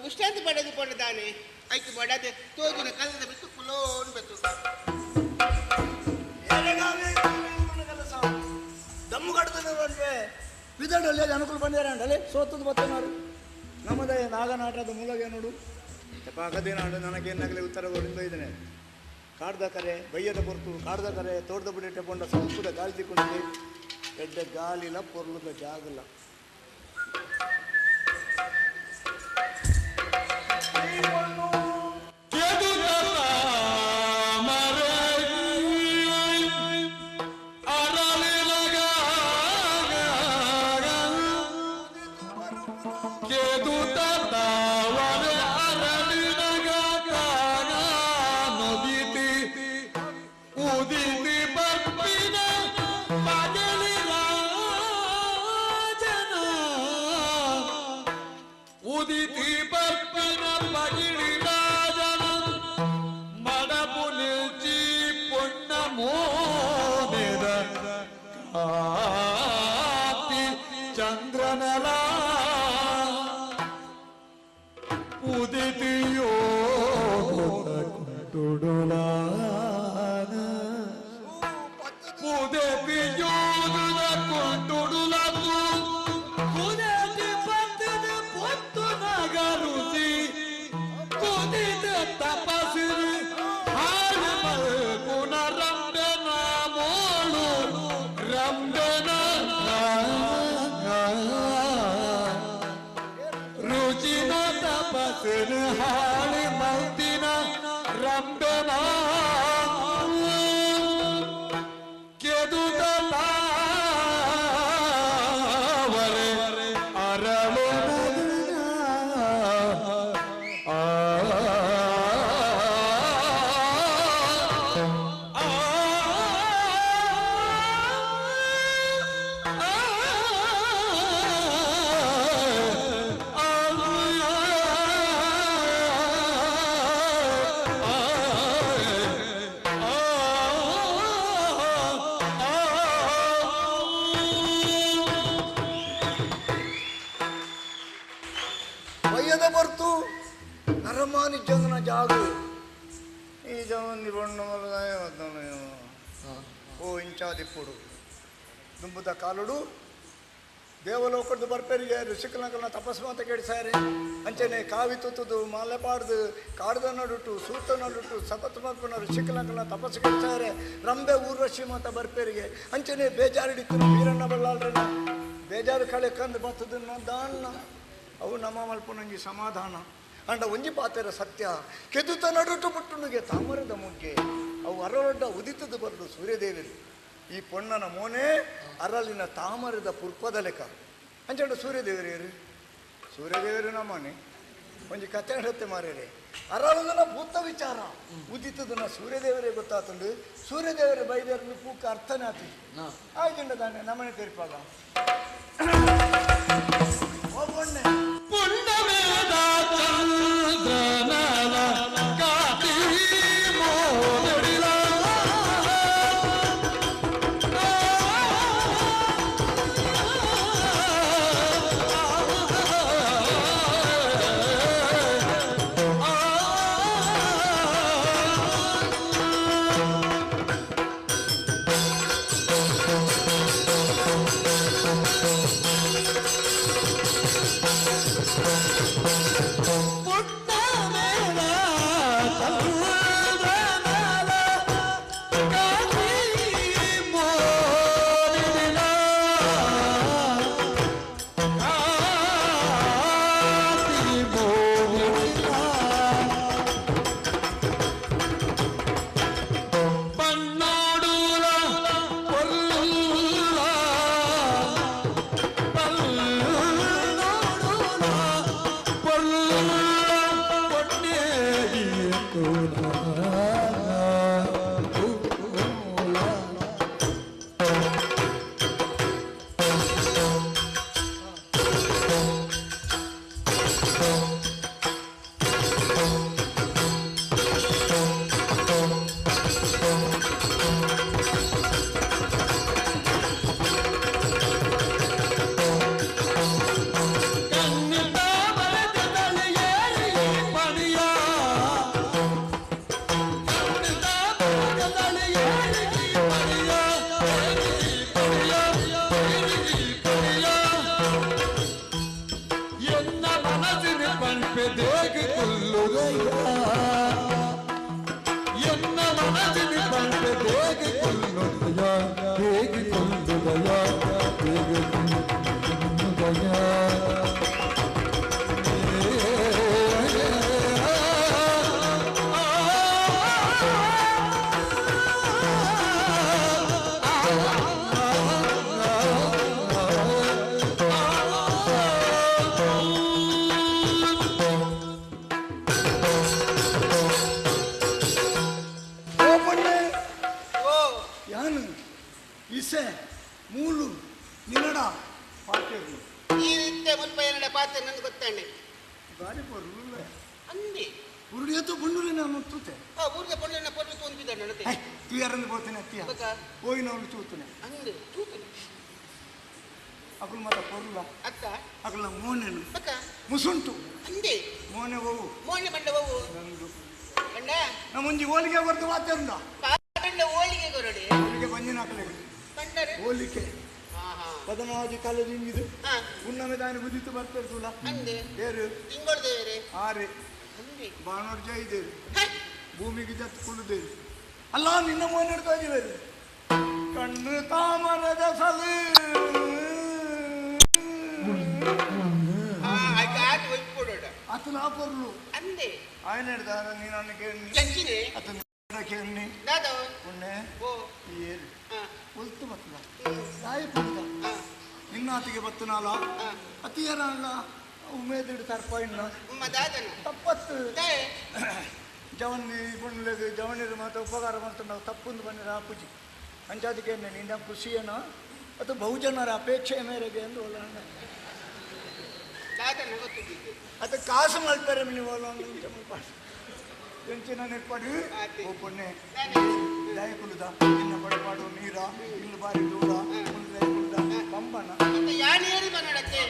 ವಿಶ್ರಾಂತಿ ಪಡೆದು ಕೊಂಡದಾನೆ ಆಯ್ತು ಬಡದೆ ತೋಜಿನ ಕಲ್ಲದ ಬಿಟ್ಟು ಕುಲೋನ್ ಬೇಕು ದಮ್ಮು ಕಡ್ತದೆ ವಿದಡಲ್ಲಿ ಅನುಕೂಲ ಬಂದಿರ ಸೋತದ್ದು ಬತ್ತನಾರು ನಮ್ಮದೇ ನಾಗನಾಟದ ಮೂಲಗೆ ನೋಡು ಪಾಕದೇನಾಡು ನನಗೇನಾಗಲಿ ಉತ್ತರ ಕೊಡಿಂದ ಇದ್ದೇನೆ ಕಾಡ್ದ ಕರೆ ಬಯ್ಯದ ಪೊರ್ತು ಕಾಡ್ದ ಕರೆ ತೋಟದ ಬುಡಿ ಟೆಪೊಂಡ ಸಂಪುದ ಗಾಳಿ ತಿಕ್ಕೊಂಡಿದೆ ಎಡ್ಡ ಗಾಲಿಲ ಪೊರ್ಲುದ ಜಾಗಲ ತಪಸ್ಸಿರಿ ಹಾಳು ಪುನರಂಬೆ ನಾಮೋಳು. ರಂಬೆನ ಕೆದುದಲಾವರೆ ಅರಳು ಆ ವಯ್ಯದ ಬರ್ತು ನರಮಾನಿ ಜಂಗನ ಜಾಗ ಈ ಜವನಿ ಬಣ್ಣ ಓ ಇಂಚಾದಿಪ್ಪುಡು ದುಂಬುದ ಕಾಲುಡು ದೇವಲೋಕದ್ದು ಬರ್ಪೆರಿಗೆ ಋಷಿಕಲಂಕಲ್ನ ತಪಸ್ಸು ಅಂತ ಕೇಳಿಸಾರೆ ಅಂಚನೆ ಕಾವಿ ತುತ್ತದು ಮಾಲೆ ಪಾಡ್ದು ಕಾಡ್ದ ನಡುಟು ಸೂತ ನಡುಟು ಸಪತ್ ಮಲ್ಪನ ಋಷಿಕಲಂಕಲ್ನ ತಪಸ್ಸು ಕೇಳಿಸಾರೆ ರಂಬೆ ಊರ್ವಶಿ ಮಾತ ಬರ್ಪೆರಿಗೆ ಅಂಚನೆ ಬೇಜಾರಿಡಿತ್ತು ವೀರಣ್ಣ ಬಲ್ಲಾಳ್ರನ್ನ ಬೇಜಾರು ಕಳೆ ಕಂದು ಬತ್ತದನ್ನ ದಾನ್ನ ಅವು ನಮ್ಮ ಮಲ್ಪನಂಜಿ ಸಮಾಧಾನ ಅಂಡ ಒಂಜಿ ಪಾತೆರ ಸತ್ಯ ಕೆದುತ ನಡುಟು ಪುಟ್ಟುನುಗೆ ತಾಮರದ ಮುಗ್ಗೆ ಅವು ಅರಳೊಡ್ಡ ಉದಿತದ ಬರಲು ಸೂರ್ಯದೇವರು ಈ ಪೊಣ್ಣನ ಮೋನೆ ಅರಳಿನ ತಾಮರದ ಪುರ್ಪದ ಲೆಕ್ಕ ಅಂಚಂಡ ಸೂರ್ಯದೇವರು ಸೂರ್ಯದೇವರು ನಮ್ಮನೆ ಒಂಜಿ ಕತೆ ಹೇಳುತ್ತೆ ಮಾರೇರೆ ಅರಳುದನ ಭೂತ ವಿಚಾರ ಉದಿತದನ ಸೂರ್ಯದೇವರೇ ಗೊತ್ತಾತಂಡು ಸೂರ್ಯದೇವರ ಬೈದೇರನ್ನು ಪೂಕ ಅರ್ಥನೇ ಆತು ಆಯ್ತುಂಡ ತಾನೆ ನಮ್ಮನೆ ತೆರಿಪಾಗ ಓ ಪೊಣ್ಣೆ ಪುಣ್ಯವೇದ ಚಂದ್ರನಲ ಕಾತಿ ಮೋದಡಿಲ ಪುಟ್ಟಮೇಲ ಚಂದ್ರನಲ ಕಾತಿ ಮೋದಿನ ಕಾತಿ ಮೋದಿನ ಪನ್ನಾಡೂರ ಕೊಲ್ಲ ಎನ್ನ ಮನಸ್ಸಿನ ಪಂಪೆ ದೇಗಿ ಕೊಲ್ಲುದಯ್ಯ ಎನ್ನ ಮನಸ್ಸಿನ ಪಂಪೆ ದೇಗಿ ಕೊಲ್ಲುದಯ್ಯ ದೇಗಿ ಕೊಲ್ಲುದಯ್ಯ ದೇಗಿ ಕೊಲ್ಲುದಯ್ಯ ಓ ಪೊಣ್ಣೆ ಯಾನು ಇಸೆ ಮೂಲು ನಿನ್ನಡ ಪಾತೆರ್ನು ಈ ರೀತಿಯ ಮುಲ್ಪ ಏನಡ ಪಾತ್ರ ನನ್ಗೆ ಗೊತ್ತಾಣೆ ಬಾರಿ ಪೊರ್ಲು ಅಂದೆ ಉರುಡಿಯತ್ತು ಪುಣ್ಣುರಿ ನಾನು ತೂತೆ ಆ ಊರ್ದ ಪೊಣ್ಣನ ಪೊರ್ಲು ತೋಂಪಿದ್ದಾನೆ ನಡತೆ ತುಯರಂದು ಪೋತೇನೆ ಅತ್ತಿಯ ಬೊಕ? ಹೋಯಿನವಳು ಚೂತನೆ ಅಂದೆ ತೂತನೆ ಅಕುಲು ಮಾತ ಪೊರ್ಲ ಅತ್ತ ಅಕುಲ ಮೋನೆನು ಬೊಕ ಮುಸುಂಟು ಅಂದೆ ಮೋನೆ ಹೋವು ಮೋನೆ ಬಂಡವವು ನಂದು ಬಂಡ ನಮ್ಮೊಂಜಿ ಹೋಲಿಗೆ ಹೊರತು ವಾತೆಂದ ಬಂಡ ಹೋಳಿಗೆ ಕೊರಡೆ ಹೋಲಿಗೆ ಬಂಜಿನ ಹಾಕಲೆ ಬಂಡರೆ ಹೋಲಿಕೆ ಹಾ ಹಾ ಪದನಾಜಿ ಕಾಲೇಜ್ ಹಿಂಗಿದು ಹಾ ಉನ್ನಮೆ ದಾನಿ ಬುದ್ಧಿತ್ತು ಬರ್ತಿರ್ತುಲ್ಲ ಅಂದೆ ಬೇರು ತಿಂಗಳು ದೇವರೇ ಆರೆ ಅಂದೆ ಬಾಣೋಡ್ ಜೈದೇರು ಹೇ, ಭೂಮಿಗೆ ಜತ್ ಕುಳ್ಳುದೇರು ಅಲ್ಲ ನಿನ್ನ ಮೋನೆ ಹಿಡ್ದು ಹೋಗಿವೇರು ಕಣ್ಣು ತಾಮರದ ಸಲು ಆ ಆಯ್ತು ಆಯ್ತು ಒಯ್ಕೊಡೋಣ ಅತನ ಪೊರ್ಲು ಅಂದೆ ಆಯನ ಹಿಡ್ದಾರ ನೀನು ಕೇಳಿ ಜಂಜಿನೆ ಅತನ ಕೇಳಿ ದಾದ ಪುಣ್ಯ ಓ ಏರು ಒಲ್ತು ಬತ್ತದ ದಾಯಿ ಪುಡ್ದ ನಿನ್ನಾತಿಗೆ ಬತ್ತನಾಲ ಅತಿಯರಲ್ಲ ಉಮೇದಿಡು ತರ್ಪ ಇನ್ನ ತಪ್ಪತ್ತು ಜವನಿ ಪುಣ್ಲೆಗ್ ಜವನಿರು ಮಾತ್ರ ಉಪಕಾರ ಮಾಡ್ತು ನಾವು ತಪ್ಪೊಂದು ಬಂದಿರ ಆಪುಜಿ ಅಂಚಾದಿಗೆ ನಿನ್ನ ಖುಷಿಯೇನೋ ಅಥವಾ ಬಹುಜನರ ಅಪೇಕ್ಷೆಯ ಮೇರೆಗೆ ಎಂದು ಒಲ್ಲ ಅದು ಕಾಸು ಮಲ್ಪೆರೆ ನೀವು ಒಲ್ಲ ಎಂಚಿನ ನೆಪ್ಪಡು ಓ ಪೊಣ್ಣೆ ದಯಕುಲುದ ನಿನ್ನ ಬಡಪಾಡು ನೀರ ಇಲ್ಲು ಬಾರಿ ದೂರ ದಯಕುಲುದ ಪಂಬನ ಯಾನೇರಿ ಬನ್ನಡಕ್ಕೆ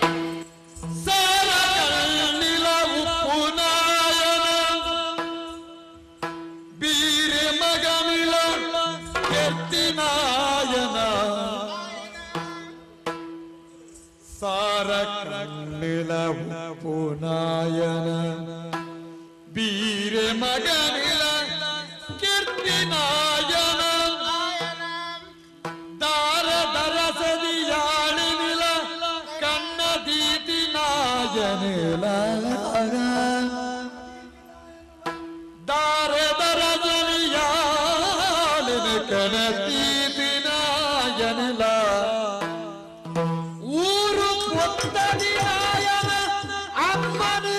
ಸಾರಕಣ್ಣಿಲ ಉಪ್ಪುನಾಯನ ಬೀರೆ ಮಗನಿಲ ಕೆತ್ತಿನಾಯನ ಸಾರಕಣ್ಣಿಲ ಉಪ್ಪುನಾಯನ ಬೀರೆ ಮಗನಿಲ ಕೀರ್ತಿನಾಯನ ದಾರ ದರಸದಿಯಾಳಿನಿಲ ಕಣ್ಣ ದೀತಿನಾಯನಿಲ ದಾರ ದರಸದಿಯಾಳಿನ ಕಣ ದೀತಿನಾಯನಿಲ ಊರು ಪೊತ್ತದಿನಾಯನ ಅಮ್ಮನು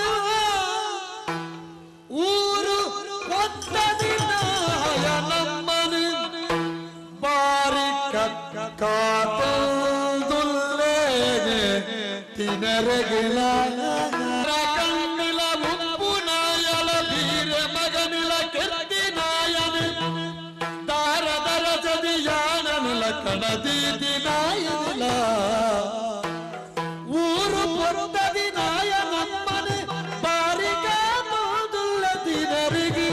ಊರು ಪೊತ್ತದಿನಾಯ ನಮ್ಮನು ಬಾರಿ ಕಕ್ಕಾತೊಂದುಲ್ಲೇಗೆ ತಿನರೆಗಿಲ ಕಣ್ಣಿಲ ಉಪ್ಪು ನಾಯಲ ಬೀರೆ ಮಗನಿಲ ಕೆತ್ತಿನಾಯನ ದಾರ ದರಸದಿಯಾನನಿಲ ಕಣದೀತಿ ನಾಯನಿಲ ಊರು ಪೊತ್ತದಿ ನಾಯ ನಮ್ಮನೆ ಬಾರಿಕಾದುಲ್ಲ ದಿನರಿಗೆ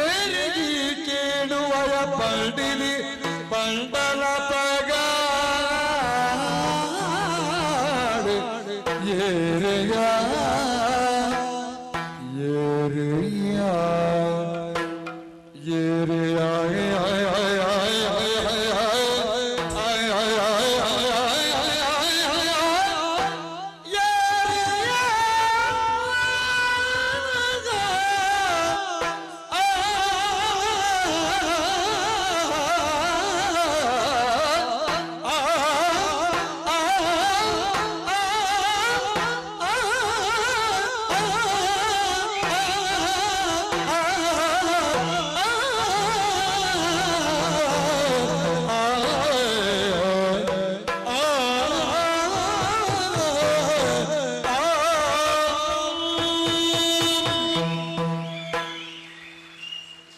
ಏರಿಗಿ ಕೇಳುವಯ ಪಂಡಿಲಿ ಪಂಡಲ ಪಗ ಏರೆಯ ಏರೆಯ ಏರೆಯ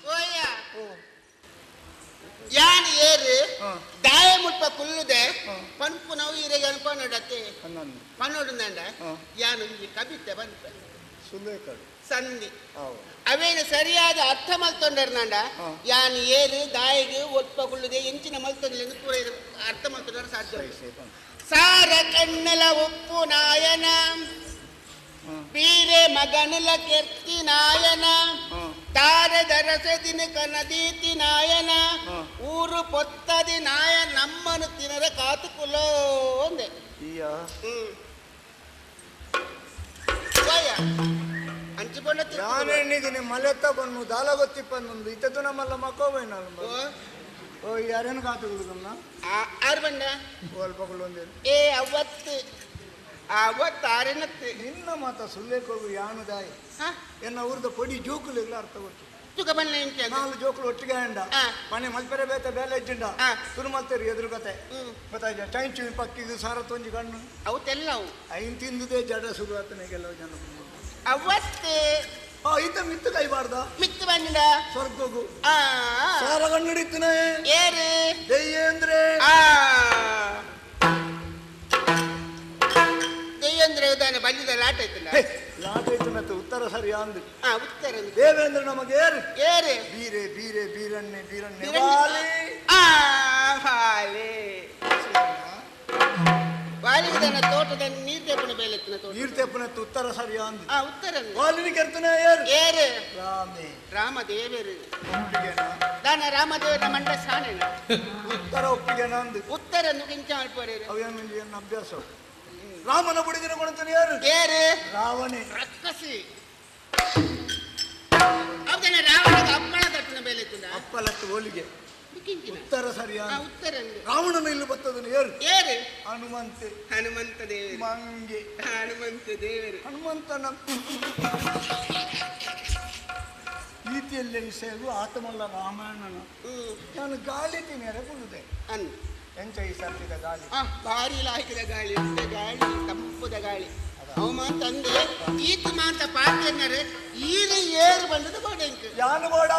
ಓಯ್ಯ ಯಾನ್ ಏರು ದಾಯ ಮುಲ್ಪ ಕುಲ್ಲುದೆ ಪನ್ಪು ನಾವು ಇರೆಗೆ ಅನ್ಪನಡತ್ತೆ ಪನ್ನೊಡುಂದಂಡ ಯಾನು ಈ ಕವಿತೆ ಪನ್ಪೆ ಸುಲೇಕಡು ಸಂಧಿ ಅವೇನು ಸರಿಯಾದ ಅರ್ಥ ಮಲ್ತೊಂಡರ್ನಂಡ ಯಾನ್ ಏರು ದಾಯಿಗೆ ಒಲ್ಪ ಕುಲ್ಲುದೆ ಎಂಚಿನ ಮಲ್ತೊಂದಿಲ್ಲ ಪೂರ ಇದು ಅರ್ಥ ಮಲ್ತೊಂಡರ ಸಾಧ್ಯ ಉಂಟು. ಸಾರ ಕಣ್ಣಲ ಉಪ್ಪು ನಾಯನ ಬೀರೆ ಮಗನಲ ಕೆರ್ತಿ ನಾಯನ ತಾರೆ ದರಸದಿನ ಕನದೀತಿ ನಾಯನ ಊರು ಪೊತ್ತದಿ ನಾಯ ನಮ್ಮನು ತಿನರ ಕಾತುಕುಲೋ ಅಂದೆ ಈಯ ಓಯ್ಯ, ಅಂಚಿಕೊಂಡ ನಾನು ಎಣ್ಣಿದ್ದೀನಿ ಮಲೆತ್ತ ಬನ್ನು ದಾಲ ಗೊತ್ತಿಪ್ಪಂದು ಇತ್ತದ್ದು ನಮ್ಮಲ್ಲ ಮಕ್ಕೋಬೇನಲ್ಲ ಓ ಯಾರೇನು ಕಾತುಕುಲುದನ್ನ ಆರು ಬಂಡ ಅಲ್ಪ ಕುಲ್ಲೊಂದೇನು ಏ ಅವತ್ತು ಅವತ್ತು ಆರೇನತ್ತು ನಿನ್ನ ಮಾತ ಸುಲ್ಲೇಕೋಗು ಯಾನು ದಾಯಿ ಎನ್ನ ಊರ್ದ ಪೊಡಿ ಜೋಕುಲು ಇಲ್ಲ ಅರ್ಥ ಗೊತ್ತು ತುಕ ಬಣ್ಣ ಇಂಚ ನಾಲ್ ಜೋಕುಲು ಒಟ್ಟಿಗೆ ಅಂಡ ಮನೆ ಮಲ್ಪೆರೆ ಬೇತ ಬೇಲೆ ಇಜ್ಜಿಂಡ ತುರು ಮಲ್ತೇರಿ ಎದುರು ಕತೆ ಗೊತ್ತಾಯ್ತಾ ಚೈಂಚು ಪಕ್ಕಿಗೆ ಸಾರ ತೊಂಜಿ ಕಣ್ಣು ಅವತ್ತೆಲ್ಲ ಅವು ಐನ್ ತಿಂದುದೇ ಜಡ ಶುರು ಆತನೆ ಕೆಲವು ಜನ ಅವತ್ತು ಆ ಈತ ಮಿತ್ತು ಕೈಬಾರ್ದ ಮಿತ್ತು ಬಂಡ ಸ್ವರ್ಗಗು ಆ ಸಾರ ಕಣ್ಣು ಹಿಡಿತನ ಏರು ದೆಯ್ಯೇಂದ್ರೆ ಆ ದೆಯ್ಯಂದ್ರೆ ಉದಾಹರಣೆ ಬಂದಿದ್ದ ಲಾಟ ಐತಲ್ಲ ಲಾಟ ಐತನತ್ತು ಉತ್ತರ ಸರಿ ಅಂದು ಆ ಉತ್ತರ ದೇವೇಂದ್ರ ನಮಗೆ ಏರು ಏರು ಬೀರೆ ಬೀರೆ ಬೀರಣ್ಣೆ ಬೀರಣ್ಣೆ ಬೀರಣ್ಣೆ. ವಾಲಿ ಆ ವಾಲಿ ವಾಲಿಗೆ ತೋಟದ ನೀರ್ ತೆಪ್ಪನ ಬೇಲೆತ್ತಿನ ತೋಟ ನೀರ್ ತೆಪ್ಪನತ್ತು ಉತ್ತರ ಸರಿ ಅಂದು ಆ ಉತ್ತರ ವಾಲಿನಿ ಕೆರ್ತನ ಏರು ಏರು ರಾಮೇ ರಾಮ ದೇವರು ಒಪ್ಪಿಗೆನಾ ದಾನ ರಾಮದೇವರ ಮಂಡ ಸಾಣೆನ ಉತ್ತರ ಒಪ್ಪಿಗೆನಾ ಅಂದು ಉತ್ತರ ನುಗಿಂಚ ಮಲ್ಪೊರೇರು ಅವೇನು ಅಭ್ಯಾಸ ರಾಮನ ಬುಡಿದಿನ ಕೊಡಂತಾನೆ ಯಾರು? ಏರು ರಾವಣೆ. ರಕ್ಕಸಿ. ಅವನ ರಾವಣಗ ಅಪ್ಪಳ ತಟ್ಟನ ಬೇಲೆ ಇತ್ತುಂಡ. ಅಪ್ಪಲತ್ತು ಹೋಲಿಗೆ. ಉತ್ತರ ಸರಿಯಾ? ಉತ್ತರ. ರಾವಣನ ಇಲ್ಲಿ ಬತ್ತದನು ಯಾರು? ಏರು ಹನುಮಂತೆ. ಹನುಮಂತ ದೇವರು. ಮಂಗೆ. ಹನುಮಂತ ದೇವರು. ಹನುಮಂತನ ರೀತಿಯಲ್ಲಿ ವಿಷಯವು ಆತಮಲ್ಲ ರಾಮಾಯಣನ ನಾನು ಗಾಳಿ ತಿನ್ನಿಯರೆ ಕೊಡುದೆ ಎಂಚ ಈ ಸರ್ತಿದ ಗಾಳಿ ಭಾರಿ ಲಾಯ್ಕದ ಗಾಳಿ, ಗಾಳಿ ತಂಪುದ ಗಾಳಿ. ಅವ ಮಾತಂದೆ ಈತ ಮಾತ ಪಾತ್ರನರೆ ಈಗ ಏರು ಬಂದದ್ದು ಗೋಡೆಂಕ್ ಯಾನು ಗೋಡ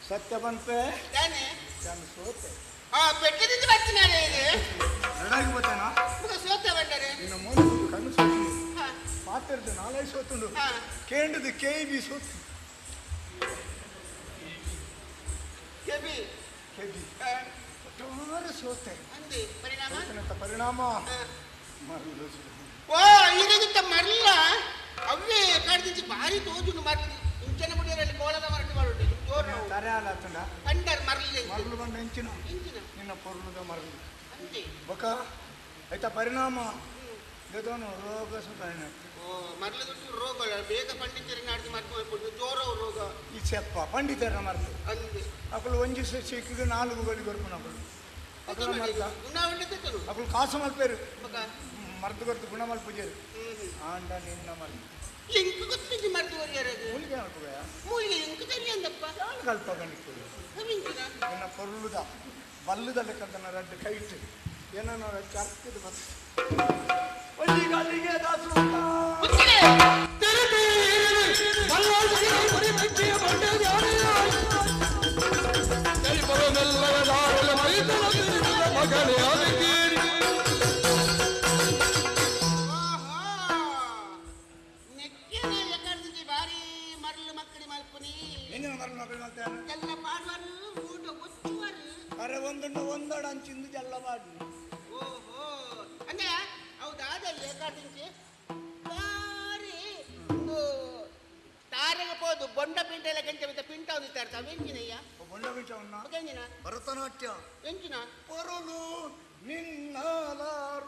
ಸತ್ಯ ಬಂತೆ ಸೋತೆ. ಕಣ್ಣು ಸೋತು ಪಾತ್ರದ ನಾಲೈ ಸೋತುಂಡು ಕೇಂದ್ರದ ಕೆ ಬಿ ಸೋತು ಕೆಬಿ ಒಟ್ಟಾರೆ ಸೋತೆ. ಪರಿಣಾಮ ಓ ಈಗಿಂತ ಮರಲ್ಲ ಅವೇ ಕಾಡ್ದಿಂಚಿ ಭಾರಿ ತೋಜುಂಡು ಮರಲಿ ಇಂಚನ ಮುಡಿಯರಲ್ಲಿ ಕೋಲದ ಮರಟಿ ಮಾಡುಂಟು ಜೋರು ತರೆ ಆಲತ್ತುಂಡ ಕಂಡರ್ ಮರಲಿ ಮರಳು ಬಂದ ಹೆಂಚಿನ ಇಂಚಿನ ನಿನ್ನ ಪೊರ್ಲುದ ಮರಳು ಅಂದೆ ಬೊಕ ಆಯ್ತಾ ಪರಿಣಾಮ ಗದನು ರೋಗ ಸುಧಾರಣೆ. ಓ ಮರಳು ದುಡ್ಡು ರೋಗ ಬೇಗ ಪಂಡಿತರಿ ನಾಡ್ದು ಮರ್ತು ಜೋರ ರೋಗ ಈ ಚೆಪ್ಪ ಪಂಡಿತರ ಮರಳು ಅಂದೆ ಅಕಲು ಒಂಜಿ ಸಿಕ್ಕಿಗೆ ನಾಲ್ಕು ಗೋಲಿ ಕೊರ್ಪುನ ಅಕಲು ಅಕಲು ಮರ್ದ ಗುಣ ಉಂಟು ಅಕಲು ಕಾಸು ಮಲ್ಪೇರು ಮರ್ದು ಕೊರ್ತು ಗುಣ ಮಲ್ಪುಜೇರು ಆಂಡ ನಿನ್ನ ಮರಳು ಇಂಕು ಗೊತ್ತಿದ್ದು ಮರ್ದು ಒರಿಯರದು ಮೂಲಿಗೆ ಮಲ್ಪುಗಯ ಮೂಲಿಗೆ ಇಂಕು ತೆರಿಯಂದಪ್ಪ ಯಾರು ಕಲ್ಪ ಗಣಿತು ನಿನ್ನ ಪೊರ್ಲುದ ಬಲ್ಲುದ ಲೆಕ್ಕಂತನ ರಡ್ಡು ಕೈಟು ಏನೋ ಚರ್ಕಿದು ಬಸ್ ಒಂಜಿ ಗಾಲಿಗೆ ದಾಸು ಒಂದೊಂದು ಒಂದಡ ಅಂಚಿಂದು ಜಲ್ಲ ಮಾಡಿ. ಓಹೋ ಅಂದ್ರೆ ಹೌದಾದಲ್ಲೇ ಕಾಟಿಂಚಿ ಬಾರಿ ಒಂದು ತಾರಗ ಪೋದು ಬೊಂಡ ಪಿಂಟ ಎಲ್ಲ ಗಂಟೆ ಮತ್ತೆ ಪಿಂಟ ಒಂದು ಇತ್ತಾರೆ ಎಂಚಿನಯ್ಯ ಬೊಂಡ ಪಿಂಟವನ್ನ ಎಂಚಿನ ಭರತನಾಟ್ಯ ಎಂಚಿನ ಪೊರಲು ನಿನ್ನ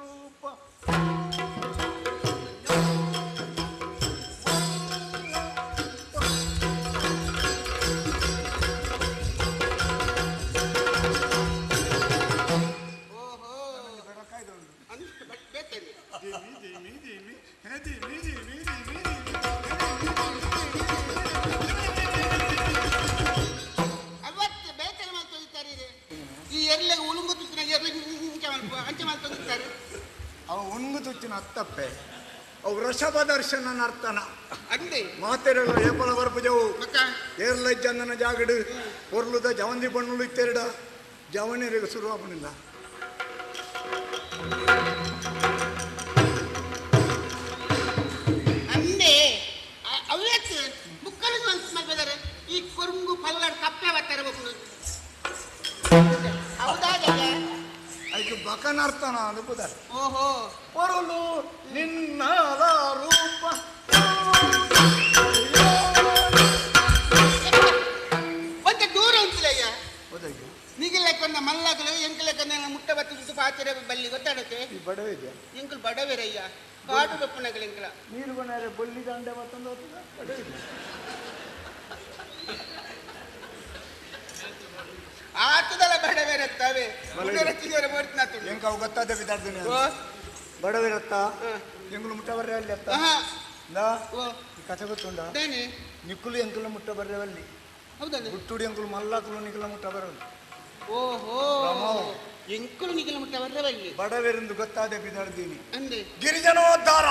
ರೂಪ ಅವತ್ತು ಬೇತನ ಮಾಡ್ತೊಂದಿದ್ದಾರೆ ಈ ಎರ್ಲೆಗೆ ಉಲುಂಗು ತುಚ್ಚಿನ ಎರ್ಲೆಗೆ ಅಂಚೆ ಮಾಡ್ತೊಂದಿದ್ದಾರೆ. ಅವ ಉಂಗು ತುಚ್ಚಿನ ಅತ್ತಪ್ಪೆ ಅವು ವೃಷಭ ದರ್ಶನ ನರ್ತನ ಅಂದೆ ಮಾತೆರಲ್ಲ ಏಪಲ ಬರ್ಪುಜವು ಏರ್ಲ ಚಂದನ ಜಾಗಡು ಪೊರ್ಲುದ ಜವಂದಿ ಬಣ್ಣುಲು ಇತ್ತೆರಡ ಜವನಿರಿಗೆ ಶುರುವಾಪನಿಲ್ಲ. ಅಂದೆ ಅವತ್ತು ಮುಕ್ಕಳಿಗೆ ಮನ್ಸು ಮಾಡ್ಬೇಕಾರೆ ಈ ಕೊರಂಗು ಪಲ್ಲಾಡ್ ಕಪ್ಪೆ ಬರ್ತಾರೆ ಒಬ್ಬನು ಹೌದಾದ ಅದಕ್ಕೆ ಬಕನರ್ತನ ಅನುಕೂಲ. ಓಹೋ ಪೊರಲು ನಿನ್ನ ರೂಪ ಒಂದ ದೂರ ಉಂಟಿಲ್ಲಯ್ಯ ನೀಗಿಲ್ಲಕ್ಕೊಂದ ಮಲ್ಲಗಲು ಎಂಕಲಕ್ಕೊಂದ ಮುಟ್ಟ ಬತ್ತು ಪಾತ್ರೆ ಬಲ್ಲಿ ಗೊತ್ತಾಡತ್ತೆ ಈ ಬಡವೆ ಇದೆಯಾ ಎಂಕಲ್ ಬಡವೆರಯ್ಯ ಕಾಡು ಬೆಪ್ಪನಗಳು ಎಂಕಲ ನೀರು ಬಣ್ಣಾರೆ ಬೊಲ್ಲಿ ದಂಡೆ ಮತ್ತೊಂದು ಬಡವೆ ಆತದಲ್ಲ ಬಡವೆರತ್ತವೆ ಎಂಕ ಅವು ಗೊತ್ತಾದ ಬಿದ್ದಾರ್ದಿನ ಬಡವಿರತ್ತ ಎಂಗುಲು ಮುಟ್ಟ ಬರ್ರೆ ಅಲ್ಲಿ ಅತ್ತ ಈ ಕಥೆ ಗೊತ್ತುಂಡ ನಿಕ್ಕುಲು ಎಂಕುಲ ಮುಟ್ಟ ಬರ್ರೆವಲ್ಲಿ ಹೌದಲ್ಲ ಗುಟ್ಟುಡಿ ಎಂಕುಲು ಮಲ್ಲಾಕುಲು ನಿಕ್ಕುಲ ಮುಟ್ಟ ಬರವಲ್ಲಿ. ಓಹೋ ಎಂಕುಲು ನಿಕ್ಕುಲ ಮುಟ್ಟ ಬರ್ರೆವಲ್ಲಿ ಬಡವೆರೆಂದು ಗೊತ್ತಾದ ಬಿದ್ದಾರ್ದೀನಿ ಅಂದೆ ಗಿರಿಜನೋದ್ಧಾರ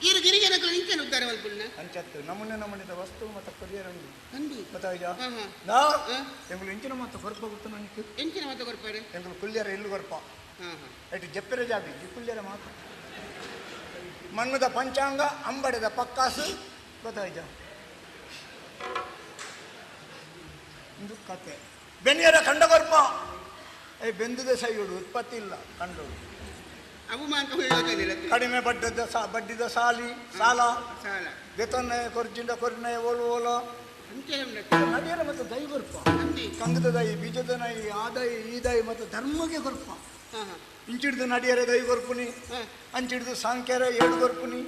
ಇರು ಗಿರಿಜನಗಳು ಇಂಚನ ಉದ್ಧಾರ ಮಲ್ಪುಣ್ಣ ಅಂಚತ್ತು ನಮೂನೆ ನಮೂನಿದ ವಸ್ತು ಮತ್ತು ಕೊರಿಯರಂಗು ಅಂದು ಗೊತ್ತಾಯ್ತಾ ನಾ ಎಂಗುಲು ಎಂಚಿನ ಮಾತ ಕೊರ್ಪ ಗೊತ್ತು ನನಗೆ ಎಂಚಿನ ಮಾತ ಕೊರ್ಪಾರೆ ಎಂಗುಲು ಕುಲ್ಯರ ಇಲ್ಲು ಕೊರ್ಪ ಎಟ್ಟು ಜಪ್ಪೆರ ಜಾಬಿ ಕುಲ್ಯರ ಮಾತು ಮಣ್ಣದ ಪಂಚಾಂಗ ಅಂಬಡೆದ ಪಕ್ಕಾಸು ಗೊತ್ತಾಯ್ತಾ ಇಂದು ಕತೆ ಬೆನ್ನಿಯರ ಕಂಡ ಕೊರ್ಪ ಏ ಬೆಂದುದ ಸೈಯುಡು ಉತ್ಪತ್ತಿ ಇಲ್ಲ ಕಂಡೋಡು ಕಡಿಮೆ ಬಡ್ಡದ ಬಡ್ಡಿದ ಸಾಲಿ ಸಾಲ ಸಾಲ ವೇತನ ಕೊರ್ಜಿಂಡ ಕೊರ್ನ ಓಲು ಓಲೋ ನಡಿಯರ ಮತ್ತು ದೈ ಕೊರ್ಪ ಕಂಗದ ದೈ ಬೀಜದ ನೈ ಆದಾಯ ಈ ದೈ ಮತ್ತು ಧರ್ಮಕ್ಕೆ ಕೊರ್ಪ ಇಂಚಿಡ್ದು ನಡಿಯರ ದೈ ಕೊರ್ಪುನಿ ಅಂಚಿಡ್ದು ಸಾಂಖ್ಯರ ಏಳು ಕೊರ್ಪುನಿ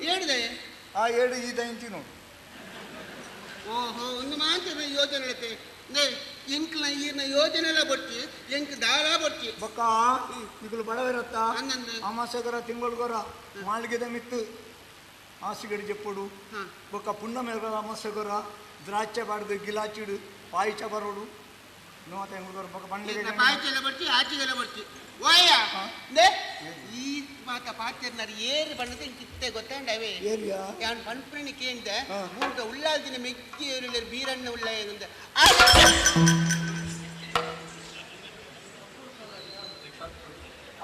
ಆ ಏಳು ಈ ದೈ ಇಂತಿ ನೋಡು. ಓಹೋ ಒಂದು ಮಾತು ಯೋಜನೆ ಎಂಕ್ಲ ಈರ್ನ ಯೋಜನೆ ಎಲ್ಲ ಬರ್ತಿ ಎಂಕ್ ದಾರ ಬರ್ತಿ ಬಕ್ಕ ನಿಗುಲು ಬಡವಿರತ್ತ ಅಮಾಸೆಗರ ತಿಂಗಳುಗರ ಮಾಳಿಗೆದ ಮಿತ್ತು ಆಸಿಗಡಿ ಜಪ್ಪುಡು ಬೊಕ್ಕ ಪುಣ್ಣಮೆಗರ ಅಮಾಸೆಗರ ದ್ರಾಕ್ಷೆ ಬಾಡ್ದು ಗಿಲಾಚಿಡು ಪಾಯಿಚ ಬರೋಡು ನೋತ ಎಂಗುಗರ ಬೊಕ್ಕ ಬಂಡಿಗೆ ಪಾಯಿಚೆಲ್ಲ ಬರ್ತಿ ಆಚಿಗೆಲ್ಲ ಬರ್ತಿ ಓಯ ಈ ಮಾತ ಪಾತೆರ್ನಾರು ಏರು ಬಣ್ಣದ ಇಂಕಿತ್ತೆ ಗೊತ್ತಾಂಡವೇ ಯಾನ್ ಪನ್ಪುಣಿ ಕೇಂದ ಊರ್ದ ಉಳ್ಳಾಲ್ದಿನ ಮೆಕ್ಕಿ ಏರುಳ್ಳರು ಬೀರಣ್ಣ ಉಳ್ಳ ಏನುಂದ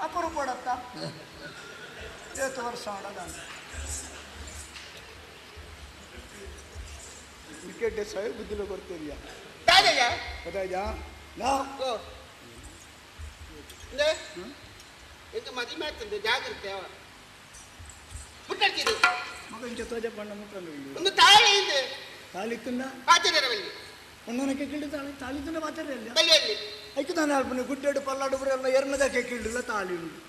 ಅಪರೂಪಡತ್ತ ಏತು ವರ್ಷ ಆಡದ ಕ್ರಿಕೆಟ್ ಸಹ ಬುದ್ಧಿಲ ಕೊಡ್ತೀರಿಯಾ ಗೊತ್ತಾಯ್ತಾ ನಾ ಎಂತ ಮದಿ ಮಾಡ್ತಂದೆ ಜಾಗ್ರತೆ ಅವ ಮುಟ್ಟಾಡ್ತಿದ್ದು ಮಗನ ಜೊತೆ ಬಣ್ಣ ಮುಟ್ಟಂದು ಒಂದು ತಾಳಿ ಇದೆ ತಾಳಿ ತಿನ್ನ ಪಾತ್ರೆರವಲ್ಲಿ ಒಂದೊಂದಕ್ಕೆ ಕಿಂಡು ತಾಳಿ ತಾಳಿ ತಿನ್ನ ಪಾತ್ರೆ ಅಲ್ಲ ಬಲ್ಲಿಯಲ್ಲಿ ಐಕು ತಾನೆ ಅಲ್ಪನೆ ಗುಡ್ಡೆಡು ಪಲ್ಲಾಡು ಬರೆಲ್ಲ ಎರ್ಮದಕ್ಕೆ ಕಿಂಡಿಲ್ಲ ತಾಳಿ ಉಂಟು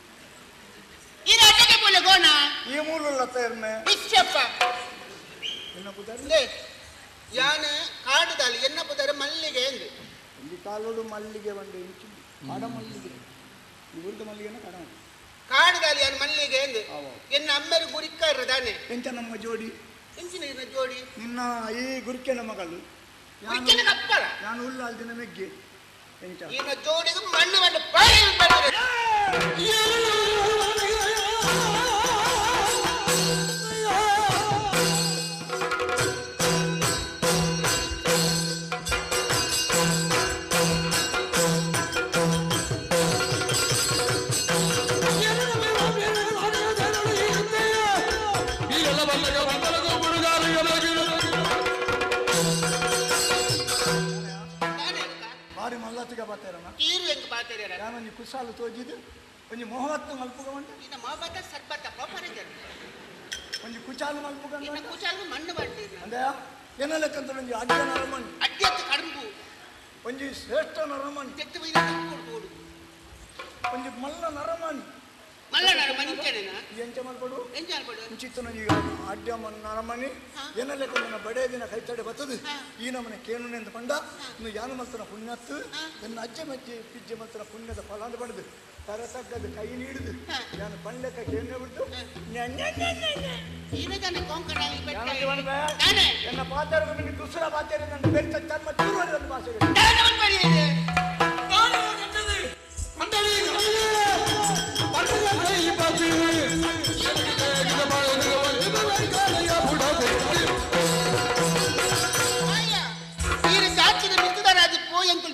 ಈ ರಾಟಕ್ಕೆ ಬೋಲೆ ಗೋಣ ಈ ಮೂಲಲ್ಲ ಎರ್ಮೆ ಇಚ್ಚಪ್ಪ ಎನ್ನ ಪುದಾರ ಯಾನ ಕಾಡುದಾಲಿ ಎನ್ನ ಪುದಾರ ಮಲ್ಲಿಗೆ ಎಂದು ಒಂದು ಕಾಲೋಡು ಮಲ್ಲಿಗೆ ಒಂದು ಇಂಚು ಕಾಡ ಮಲ್ಲಿಗೆ ಇವ್ರದ್ದು ಮಲ್ಲಿಗೆನ ಕಾಡ ಕಾಡುದಾಲಿ ಯಾನು ಮಲ್ಲಿಗೆ ಎಂದು ಎನ್ನ ಅಮ್ಮರು ಗುರಿಕಾರ ತಾನೆ ಎಂತ ನಮ್ಮ ಜೋಡಿ ಎಂಚಿನ ಜೋಡಿ ನಿನ್ನ ಈ ಗುರುಕೆನ ಮಗಳು ಗುರಿಕೆನ ಕಪ್ಪಳ ನಾನು ಉಳ್ಳಾಲ್ದಿನ ಮೆಗ್ಗೆ ಎಂಚ ನಿನ್ನ ಜೋಡಿಗೆ ಮಣ್ಣು ಮಣ್ಣು ಬಾಯಿ ಬಂದಿದೆ. ಬಾರಿ ಮಲ್ಲತ್ತಿಗೆ ಪಾತೆರನ ಈರು ಎಂಕ್ ಪಾತೆರ ನಾನು ಒಂಜಿ ಕುಸಾಲು ತೋಜಿದು ಒಂಜಿ ಮೊಹವತ್ತು ಮಲ್ಪುಗ ಉಂಟು ನಿನ್ನ ಮೊಹಬತ್ತ ಸರ್ಬತ್ತ ಪ್ರಾಪರ್ ಇದೆ ಒಂಜಿ ಕುಚಾಲು ಮಲ್ಪುಗ ನಿನ್ನ ಕುಚಾಲು ಮಣ್ಣು ಮಾಡ್ತೀನಿ ಅಂದೆ ಏನಲ್ಲಕ್ಕಂತ ಒಂಜಿ ಅಡ್ಡ ನರಮಣಿ ಅಡ್ಡತ್ತು ಕಡುಂಬು ಒಂಜಿ ಶ್ರೇಷ್ಠ ನರಮಣಿ ತೆತ್ತು ಬೈದ ಕೊಡ್ಬೋದು ಒಂಜಿ ಮಲ್ಲ ನರಮಣಿ ಮಲ್ಲ ನರಮಣಿ ಇಂಚನೇನಾ ಎಂಚ ಮಲ್ಪಡು ಎಂಚ ಮಲ್ಪಡು ಇಂಚಿತ್ತನ ಈಗ ಅಡ್ಡ ನರಮಣಿ ಏನಲ್ಲಕ್ಕ ನನ್ನ ಬಡೇ ದಿನ ಕೈತಡೆ ಬತ್ತದು ಈ ನಮನೆ ಕೇನುನೆಂದು ಪಂಡ ಇನ್ನು ಯಾನು ಮಲ್ತನ ಪುಣ್ಯತ್ತು ನನ್ನ ಅಜ್ಜ ಮಜ್ಜೆ ಪಿಜ್ಜೆ ಮಲ್ತನ ಪುಣ್ಯದ ಫಲ ಅಂತ ಪಡೆದು ತರ ತಗ್ಗದು ಕೈ ನೀಡುದು ನಾನು ಪಂಡಕ್ಕ ಕೇನು ಬಿಡ್ದು ಎನ್ನ ಪಾತ್ರ ದುಸರ ಪಾತ್ರ ನನ್ನ ಬೆರ್ತ ಚರ್ಮ ಚೂರು ಭಾಷೆ.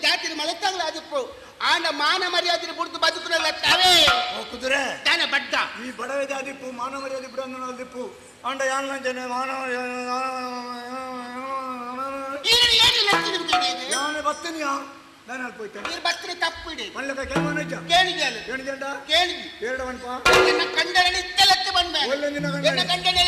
ಜಾತಿನ ಮಳೆತ್ತಾಗಲಾದಿಪ್ಪು ಆಂಡ ಮಾನ ಮರ್ಯಾದೆ ಬುಡ್ದು ಬದುಕುನಲ್ಲ ತಾವೇ ಕುದುರೆ ತಾನೆ ಬಡ್ಡ ಈ ಬಡವೆ ಜಾದಿಪ್ಪು ಮಾನ ಮರ್ಯಾದೆ ಬಿಡಂದಿಪ್ಪು ಆಂಡ ಯಾನ್ ಮಾನ ನಾನು ಬತ್ತೀನಿ ನಾನು ಅಲ್ಲಿ ಹೋಯ್ತೇನೆ ನೀರು ಬತ್ತಿನ ತಪ್ಪು ಇಡಿ ಮಲ್ಲಕ ಕೇಳಿದ ಕೇಳಿದ್ಯಲ್ಲ ಕೇಳಿದ್ಯಂಡ ಕೇಳಿದ್ವಿ ಕೇಳವನ್ಪ ಎನ್ನ ಕಂಡನೆ ಇತ್ತಲಕ್ಕೆ ಬಂದ ಒಳ್ಳೆ ನಿನ್ನ ಗಂಡನೆ. ಎನ್ನ ಕಂಡನೆ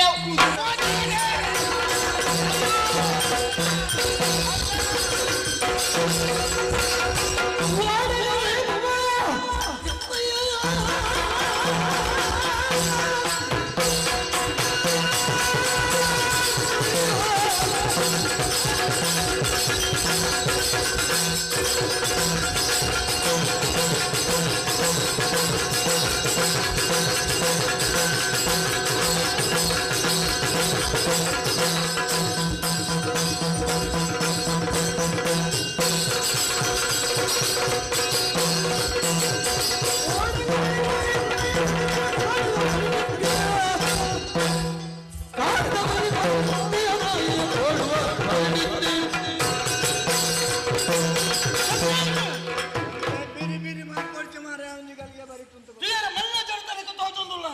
ಬಿರಿ ಬಿರಿ ಮಾಡ್ಕೊಳ್ಚೆ ಮಾರ್ರೆ ಅವನಿಗೆ ಅಲ್ಲಿಗೆ ಬರೀತುಂಟು. ಮಲ್ಲ ಜಡತನಕ ತೋಚೊಂದುಲ್ಲ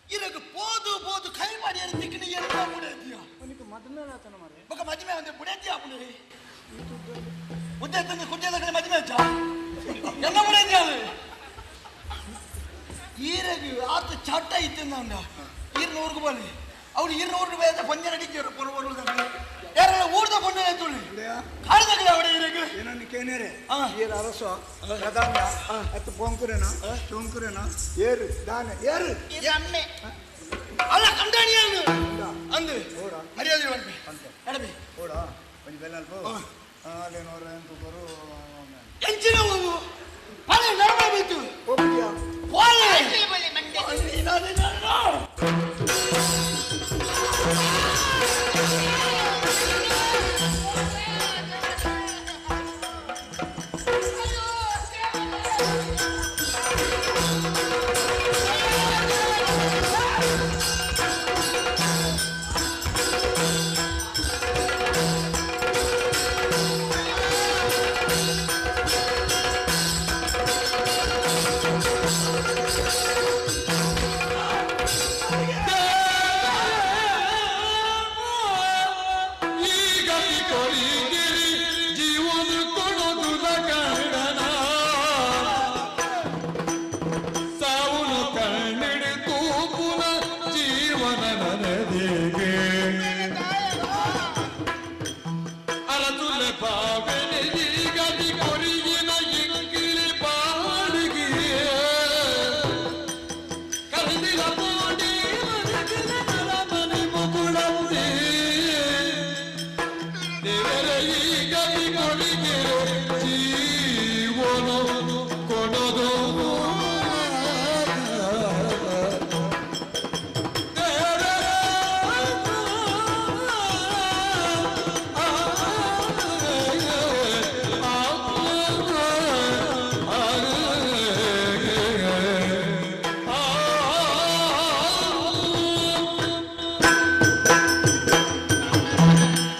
ಇರಗ ಪೋದು ಪೋದು ಕೈ ಮಾಡಿ ತಿಕ್ಕಿನ ಎಲ್ಲ ಬುಡೇತಿಯ ಅವನಿಗೆ ಮದುವೆ ಆತನ ಮಾರ್ರೆ ಬೊಕ ಮದುವೆ ಅಂದ್ರೆ ಬುಡೇತಿಯ ಪುಡಿ ಉದ್ದೆ ತಂದು ಕುಡ್ಯದ ಕಡೆ ಮದುವೆ ಆಚ ಎಲ್ಲ ಬುಡೇತಿಯ ಈರಗ ಆತ ಚಟ್ಟ ಇತ್ತಿಂದ ಈರ್ನೂರ್ಗು ಬಲ್ಲಿ ಅವ್ರು ಈರ್ನೂರು ಬೇದ ಪಂಜರ ಅಡಿಕ್ಕಿರು ಪೊರ ಯಾರೆಲ್ಲ ಊರ್ದ ಪೊಂಡ ತುಳಿ ಕಾಡ್ದಗಲ ಅವಡೆ ಈರಗ ಏನನ್ನು ಕೇನೇರೆ ಏರು ಅರಸ ಪ್ರಧಾನ ಅತ್ತು ಪೊಂಕುರೇನ ಚೊಂಕುರೇನ ಏರು ದಾನೆ ಏರು ಅಮ್ಮೆ ಅಲ್ಲ ಕಂಡಾಣಿಯಾನು ಅಂದು ಓಡ ಮರ್ಯಾದೆ ಮಾಡ್ಬಿ ನಡಬಿ ಓಡ ಒಂಜಿ ಬೆಲ್ಲಲ್ಪ ಅಲ್ಲೇನೋರ ಎಂತ ಬರು ಎಂಚಿನ ಹೋಗು ಪಳೆ ನಡಬ ಬಿತ್ತು ಹೋಗ್ಬಿಟ್ಯಾ ಪೋಲೆ ಮಂಡೆ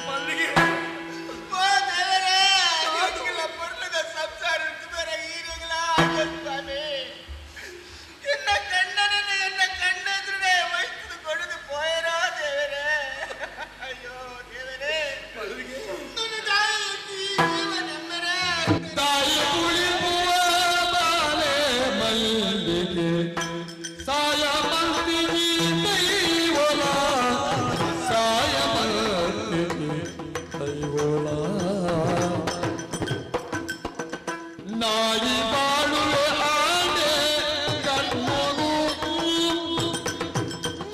ಮಲ್ಲಿಗೆ ಓ ದೇವರೇ, ಎಂಕುಲ ಪೊರ್ಲುದ ಸಂಸಾರ ಉಂಟು ಬೇರೆ. ತಾಯಿ ಬಾಳುವೆ ಆನೆ ಕರ್ಮಗು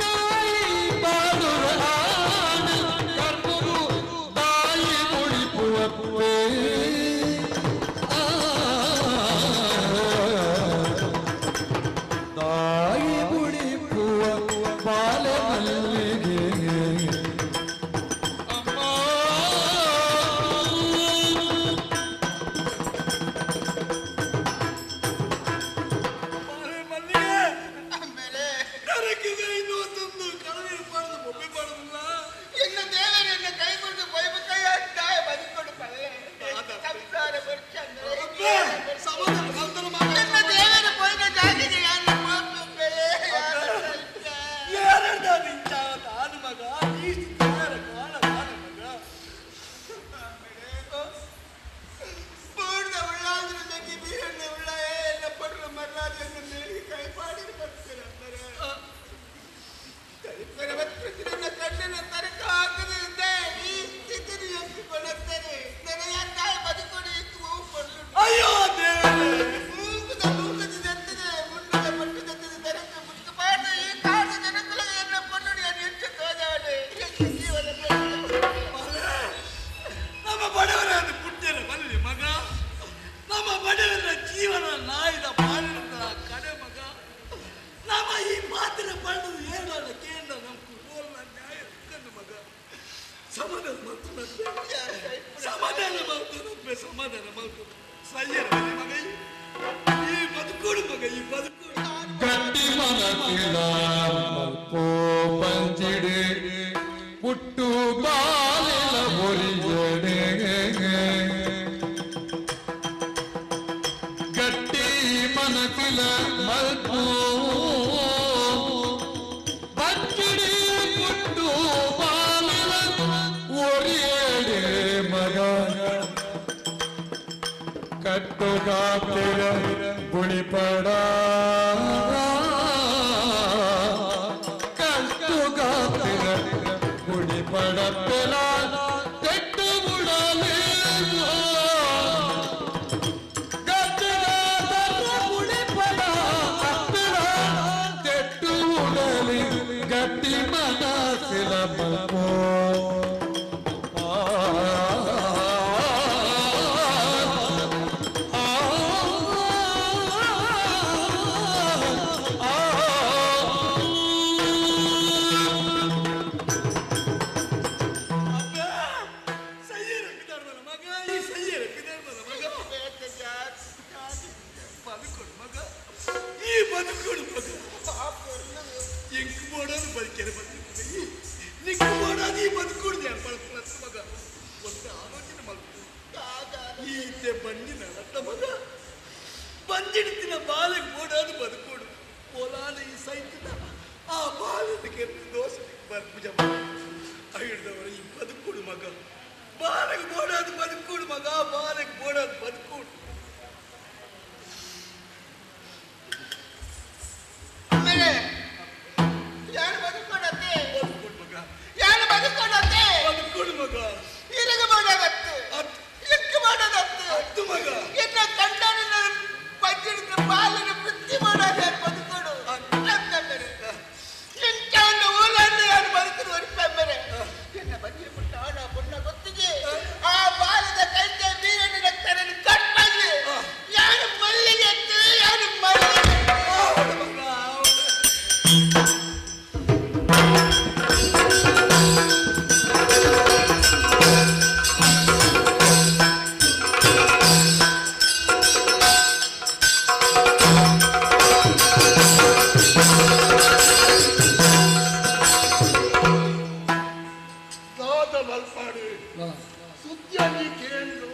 ನಾಯಿ ಬಾಳುವೆ ಆನೆ ಕರ್ಮಗು ತಾಯಿ ಮುಳಿಪುವಪ್ಪೇ ತಾಯಿ ಮುಳಿಪುವ ಬಾಲೆ ಮಲ್ಲಿಗೆ ಎನ್ನ ದೇವರನ್ನ ಕೈಗೊಂಡು ಬೈಬಕೈ ಅಂತಾಯ ಬದುಕೊಂಡು ಪಲ್ಲೆ ಸಂಸಾರ ವರ್ಷ ಎನ್ನ ದೇವರ ಪೋಯಿನ ಜಾಗಿಗೆ ಯಾರ ಮಗ ಈ ಕಾಣ ಮಗ ಪೂರ್ಣ ಉಳ್ಳಾದ್ರ ಜಗಿ ಬೀರಣ್ಣ ಉಳ್ಳಾಯ ಎಲ್ಲ ಪಡ್ರ ಮರ್ರಾಜನ್ನ ಮೇಲಿಗೆ ಕೈ ಪಾಡಿ ಬರ್ತೀರ ನನ್ನ ಕಣ್ಣಿನ ತರಕ ಹಾಕದಿಂದ ಈ ಸ್ಥಿತಿ ಎತ್ತಿಕೊಳ್ಳುತ್ತೇನೆ ನನಗೆ ತಾಯಿ ಬದುಕೊಂಡು ಇತ್ತು ಕೊಡ್ಲು ಅಯ್ಯೋ ದೇವರೇ ಮೂಕದ ಮೂಕದ ಜತ್ತದೆ ಮುನ್ನದ ಪಟ್ಟು ಜತ್ತದೆ ತರಕ ಮುಚ್ಚಬಾರದು ಈ ಕಾಡು ಜನಕುಲಗೆ ಎನ್ನ ಪೊನ್ನುಡಿ ಹೆಚ್ಚು ತೋಜಾಡೆ ಹೆಚ್ಚು ಜೀವನ ನಮ್ಮ ಬಡವರ ಪುಟ್ಯರ ಬಲ್ಲಿ ಮಗ ನಮ್ಮ ಬಡವರ ಜೀವನ ನಾಯಿದ ಪಾಲಿನ ಕಡೆ ಮಗ ನಮ್ಮ ಈ ಮಾತಿನ ಬಣ್ಣದ ಏನಾದ ಕೇಂದ್ರ ನಮ್ಮ ಕುಟೋಲ್ನ ನ್ಯಾಯ ಕಂಡು ಮಗ ಸಮಾಧಾನ ಮಾಡ್ತು ಸಮಾಧಾನ ಮಾಡ್ತು ಸಮಾಧಾನ ಮಾಡ್ತು ಸಯ್ಯರ ಬಲ್ಲಿ ಮಗ ಈ ಬದುಕೋಡು ಮಗ ಈ ಬದುಕೋಡು ಗಟ್ಟಿ ಮನಸ್ಸಿನ ಮಲ್ಪೋ ಪಂಚಿಡು ಪುಟ್ಟು ಬಾಲಿನ ಒರಿಯಡೆ ಗಟ್ಟಿ ಮನಸ್ಸಿನ ಮಲ್ಪೋ ಪಂಚಿಡಿ ಪುಟ್ಟು ಬಾಲಿನ ಒರಿಯಡೆ ಮಗ ಕಟ್ಟುಗಾತಿರ ಗುಳಿಪಡ ಕಟ್ಟುಗಾತಿರ ಗುಳಿಪಡ ಪೆಲ ತೆಟ್ಟು ಬುಡಲಿ ಗುಳಿಪಡ ಅಪ್ಪಿರ ತೆಟ್ಟು ಉಡಲಿ ಗಟ್ಟಿ ಮನಸ್ಸಿನ ಮಲ್ಪೋ ಮಗ ಈ ಸಯ್ಯರ ಮಗ ಬದುಕೋಡು ಮಗ ಈ ಬದುಕೋಡು ಮಗ ಎಂಕ್ ಬೋಡೋದು ಬದುಕೆರೆ ಬದುಕು ಮಗ ನಿಕ್ಕು ಬೋಡೋದು ಈ ಬದುಕೋಡು ಬಳಸ್ಕೊಳತ್ತ ಮಗ ಒಂದು ಆಲೋಚನೆ ಮಲ್ಪು ಈತೆ ಬಂದಿನ ರತ್ತ ಮಗ ಬಂದಿಡ್ತಿನ ಬಾಲೆಗೆ ಬೋಡೋದು ಬದುಕೋಡು ಪೊಲಾಲ ಈ ಸೈತಿನ ಆ ಬಾಲದ ಕೆರೆ ದೋಸೆ ಬರ್ಪುಜ ಹಿಡ್ದವರ ಈ ಬದುಕೋಡು ಮಗ ಬಾಲೆಗೆ ಬೋಡೋದು ಬದುಕೋಡು ಮಗ ಬಾಲೆಗೆ ಬೋಡೋದು ಬದುಕೋಡು ಆಮೇಲೆ ಯಾರು ಬದುಕೊಂಡತ್ತೆ ಬದುಕೋಡು ಮಗ ಯಾರು ಬದುಕೊಂಡತ್ತೆ ಬದುಕೋಡು ಮಗ ಇರಗ ಮಾಡೋದತ್ತು ಎಕ್ಕ ಮಾಡೋದತ್ತು ಹತ್ತು ಮಗ ಎನ್ನ ಕಂಡನ ಪಂಚಿಡಿದ ಬಾಲನ ವೃತ್ತಿ ಮಾಡೋದು ಯಾರು ಬದುಕೋಡು ಅಂತಂದರೆ ಇಂಥ ಒಂದು ಊರನ್ನು ಯಾರು ಬದುಕಲು ಹೊರಪೆಂದರೆ ಎನ್ನ ಬನ್ನಿ ಪುಟ್ಟ ಹಣ ಪುಣ್ಣ ಗೊತ್ತಿಗೆ ಆ ಬಾಲದ ಕೈತೆ ಬೀರಣ್ಣ ರಕ್ತನನ್ನು ಕಟ್ ಮಾಡಿ ಯಾರು ಮಲ್ಲಿಗೆ ಎತ್ತು ಯಾರು ಮಲ್ಲಿಗೆ ಹೌದು ಮಗ ಹೌದು. ದಾದ ಮಲ್ಪಾಡು ಸುದ್ದಿಯಾಗಿ ಕೇಂದ್ರ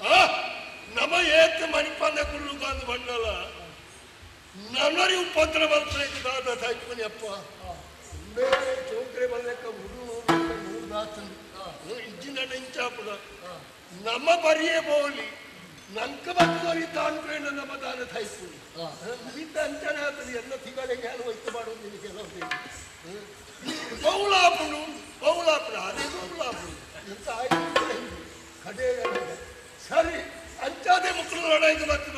ಆ ನಮ ಏತ ಮಣಿಪಂದ ಕುಳ್ಳು ಬಂದು ಬಣ್ಣಲ ನನ್ನರಿ ಉಪದ್ರ ಮಲ್ಪಬೇಕು ದಾದ ಸಾಯ್ಪನಿ ಅಪ್ಪ ಬೇರೆ ಚೌಕ್ರೆ ಬಲ್ಲೆಕ್ಕ ಹುಡು ನೂರು ದಾತನು ಇಜ್ಜಿನ ನೆಂಚಾಪುಡ ನಮ್ಮ ಬರಿಯೇ ಬೋಲಿ ನಂಕ ಬತ್ತೋರಿ ತಾನ್ಕ್ರೇಣ ನಮ್ಮ ದಾನ ಥೈಪುಡಿ ಈತ ಅಂಚನೆ ಆತನು ಎಲ್ಲ ತಿಗಳಿಗೆ ಯಾರು ಹೋಯ್ತು ಮಾಡೋದು ನಿನಗೆ ಬೌಲಾಪುಡು ಬೌಲಾಪುಡು ಅದೇ ಬೌಲಾಪುಡು ಇಂತ ಆಯ್ತು ಕಡೆ ಸರಿ ಅಂಚಾದೆ ಮಕ್ಕಳು ಲಡಾಯಿಗೆ ಬರ್ತದೆ.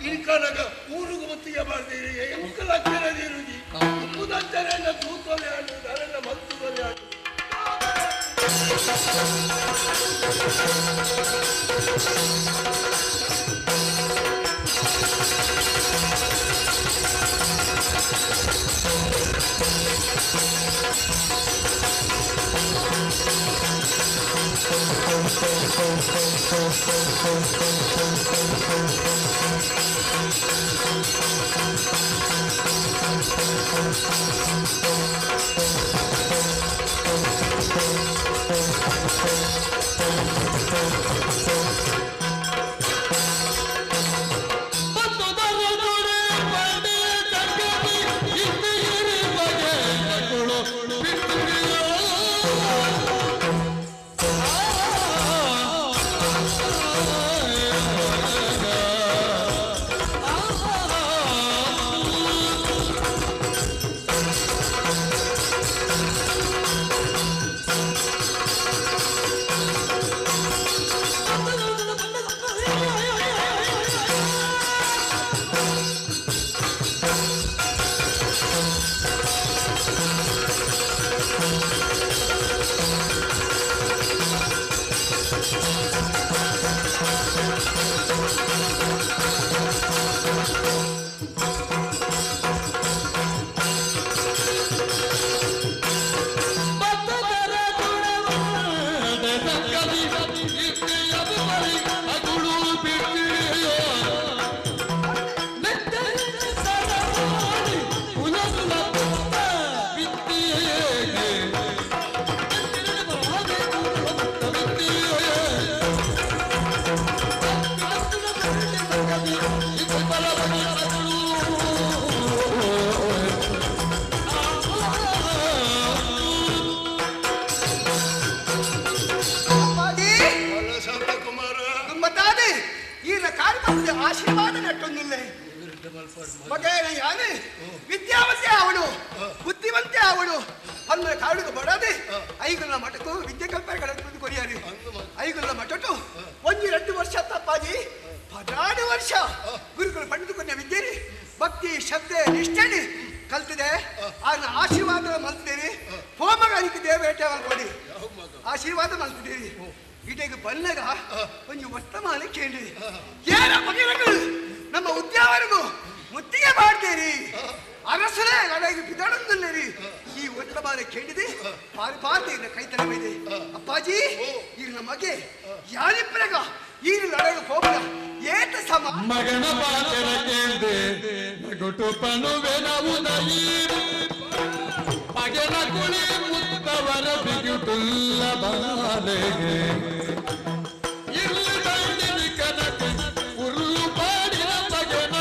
ಇನ್ಕನಗ ಊರುಗು ಮುತ್ತಿಗೆ ಮಾಡ್ತೀರಿ ಎಂಕಲ ಕೆರದಿರುಜಿ ತುಂಬುದಂಚರೆಲ್ಲ ತೂತೊಲೆ ಆಡು ನರೆಲ್ಲ ಮಂತುದೊಲೆ ಆಡು ಆಶೀರ್ವಾದ ನಟ್ಟೊಂದಿಲ್ಲ ಮಗೇನ ವಿದ್ಯಾವಂತೆ ಅವಳು ಬುದ್ಧಿವಂತೆ ಅವಳು ಅಂದ್ರೆ ಕಾಡುಗೆ ಬಡದೆ ಐಗುಲ ಮಠಕ್ಕೂ ವಿದ್ಯೆ ಕಲ್ಪನೆ ಕೊರಿಯಾರಿ ಐಗುಲ ಮಠಟು 1-2 ವರ್ಷ ತಪ್ಪಾಜಿ 14 ವರ್ಷ ಗುರುಗಳು ಪಡೆದುಕೊಂಡ ವಿದ್ಯೆರಿ ಭಕ್ತಿ ಶ್ರದ್ಧೆ ನಿಷ್ಠೆನಿ ಕಲ್ತಿದೆ ಆಗ ಆಶೀರ್ವಾದ ಮಲ್ತಿದ್ದೀರಿ ಹೋಮಗಾರಿಕೆ ದೇವೇಟೆ ಮಲ್ಕೊಡಿ ಆಶೀರ್ವಾದ ಮಲ್ತಿದ್ದೀರಿ ಇಟೆಗೆ ಬಲ್ಲಗ ಒಂದು ವರ್ತಮಾನ ಕೇಳಿ ಏನ ಮಗನಗಳು ನಮ್ಮ ಉದ್ಯಾವರಿಗೂ ಮುತ್ತಿಗೆ ಮಾಡ್ತೀರಿ ಅರಸರೇ ನನಗೆ ಬಿದಡಂದಿಲ್ಲರಿ ಈ ವರ್ತಮಾನ ಕೇಳಿದೆ ಪಾರಿ ಪಾರ್ತಿ ಕೈ ತಲೆ ಅಪ್ಪಾಜಿ ಈಗ ನಮಗೆ ಯಾರಿಬ್ಬರಗ ಈ ಲಡಗ ಹೋಗಲ ಏತ ಸಮ ಮಗನ ಪಾತ್ರ ಕೇಂದೆ ಗುಟು ಪಣುವೆನವುದಯಿ ಪಗೆನ ಕುಳಿ ಮುತ್ತವರ ಬಿಗುಟುಲ್ಲ ಬಾಲೆಗೆ ಇಲ್ಲಿ ಬಂದಿನಿ ಕನಕ ಉರುಳು ಪಾಡಿನ ಮಗನ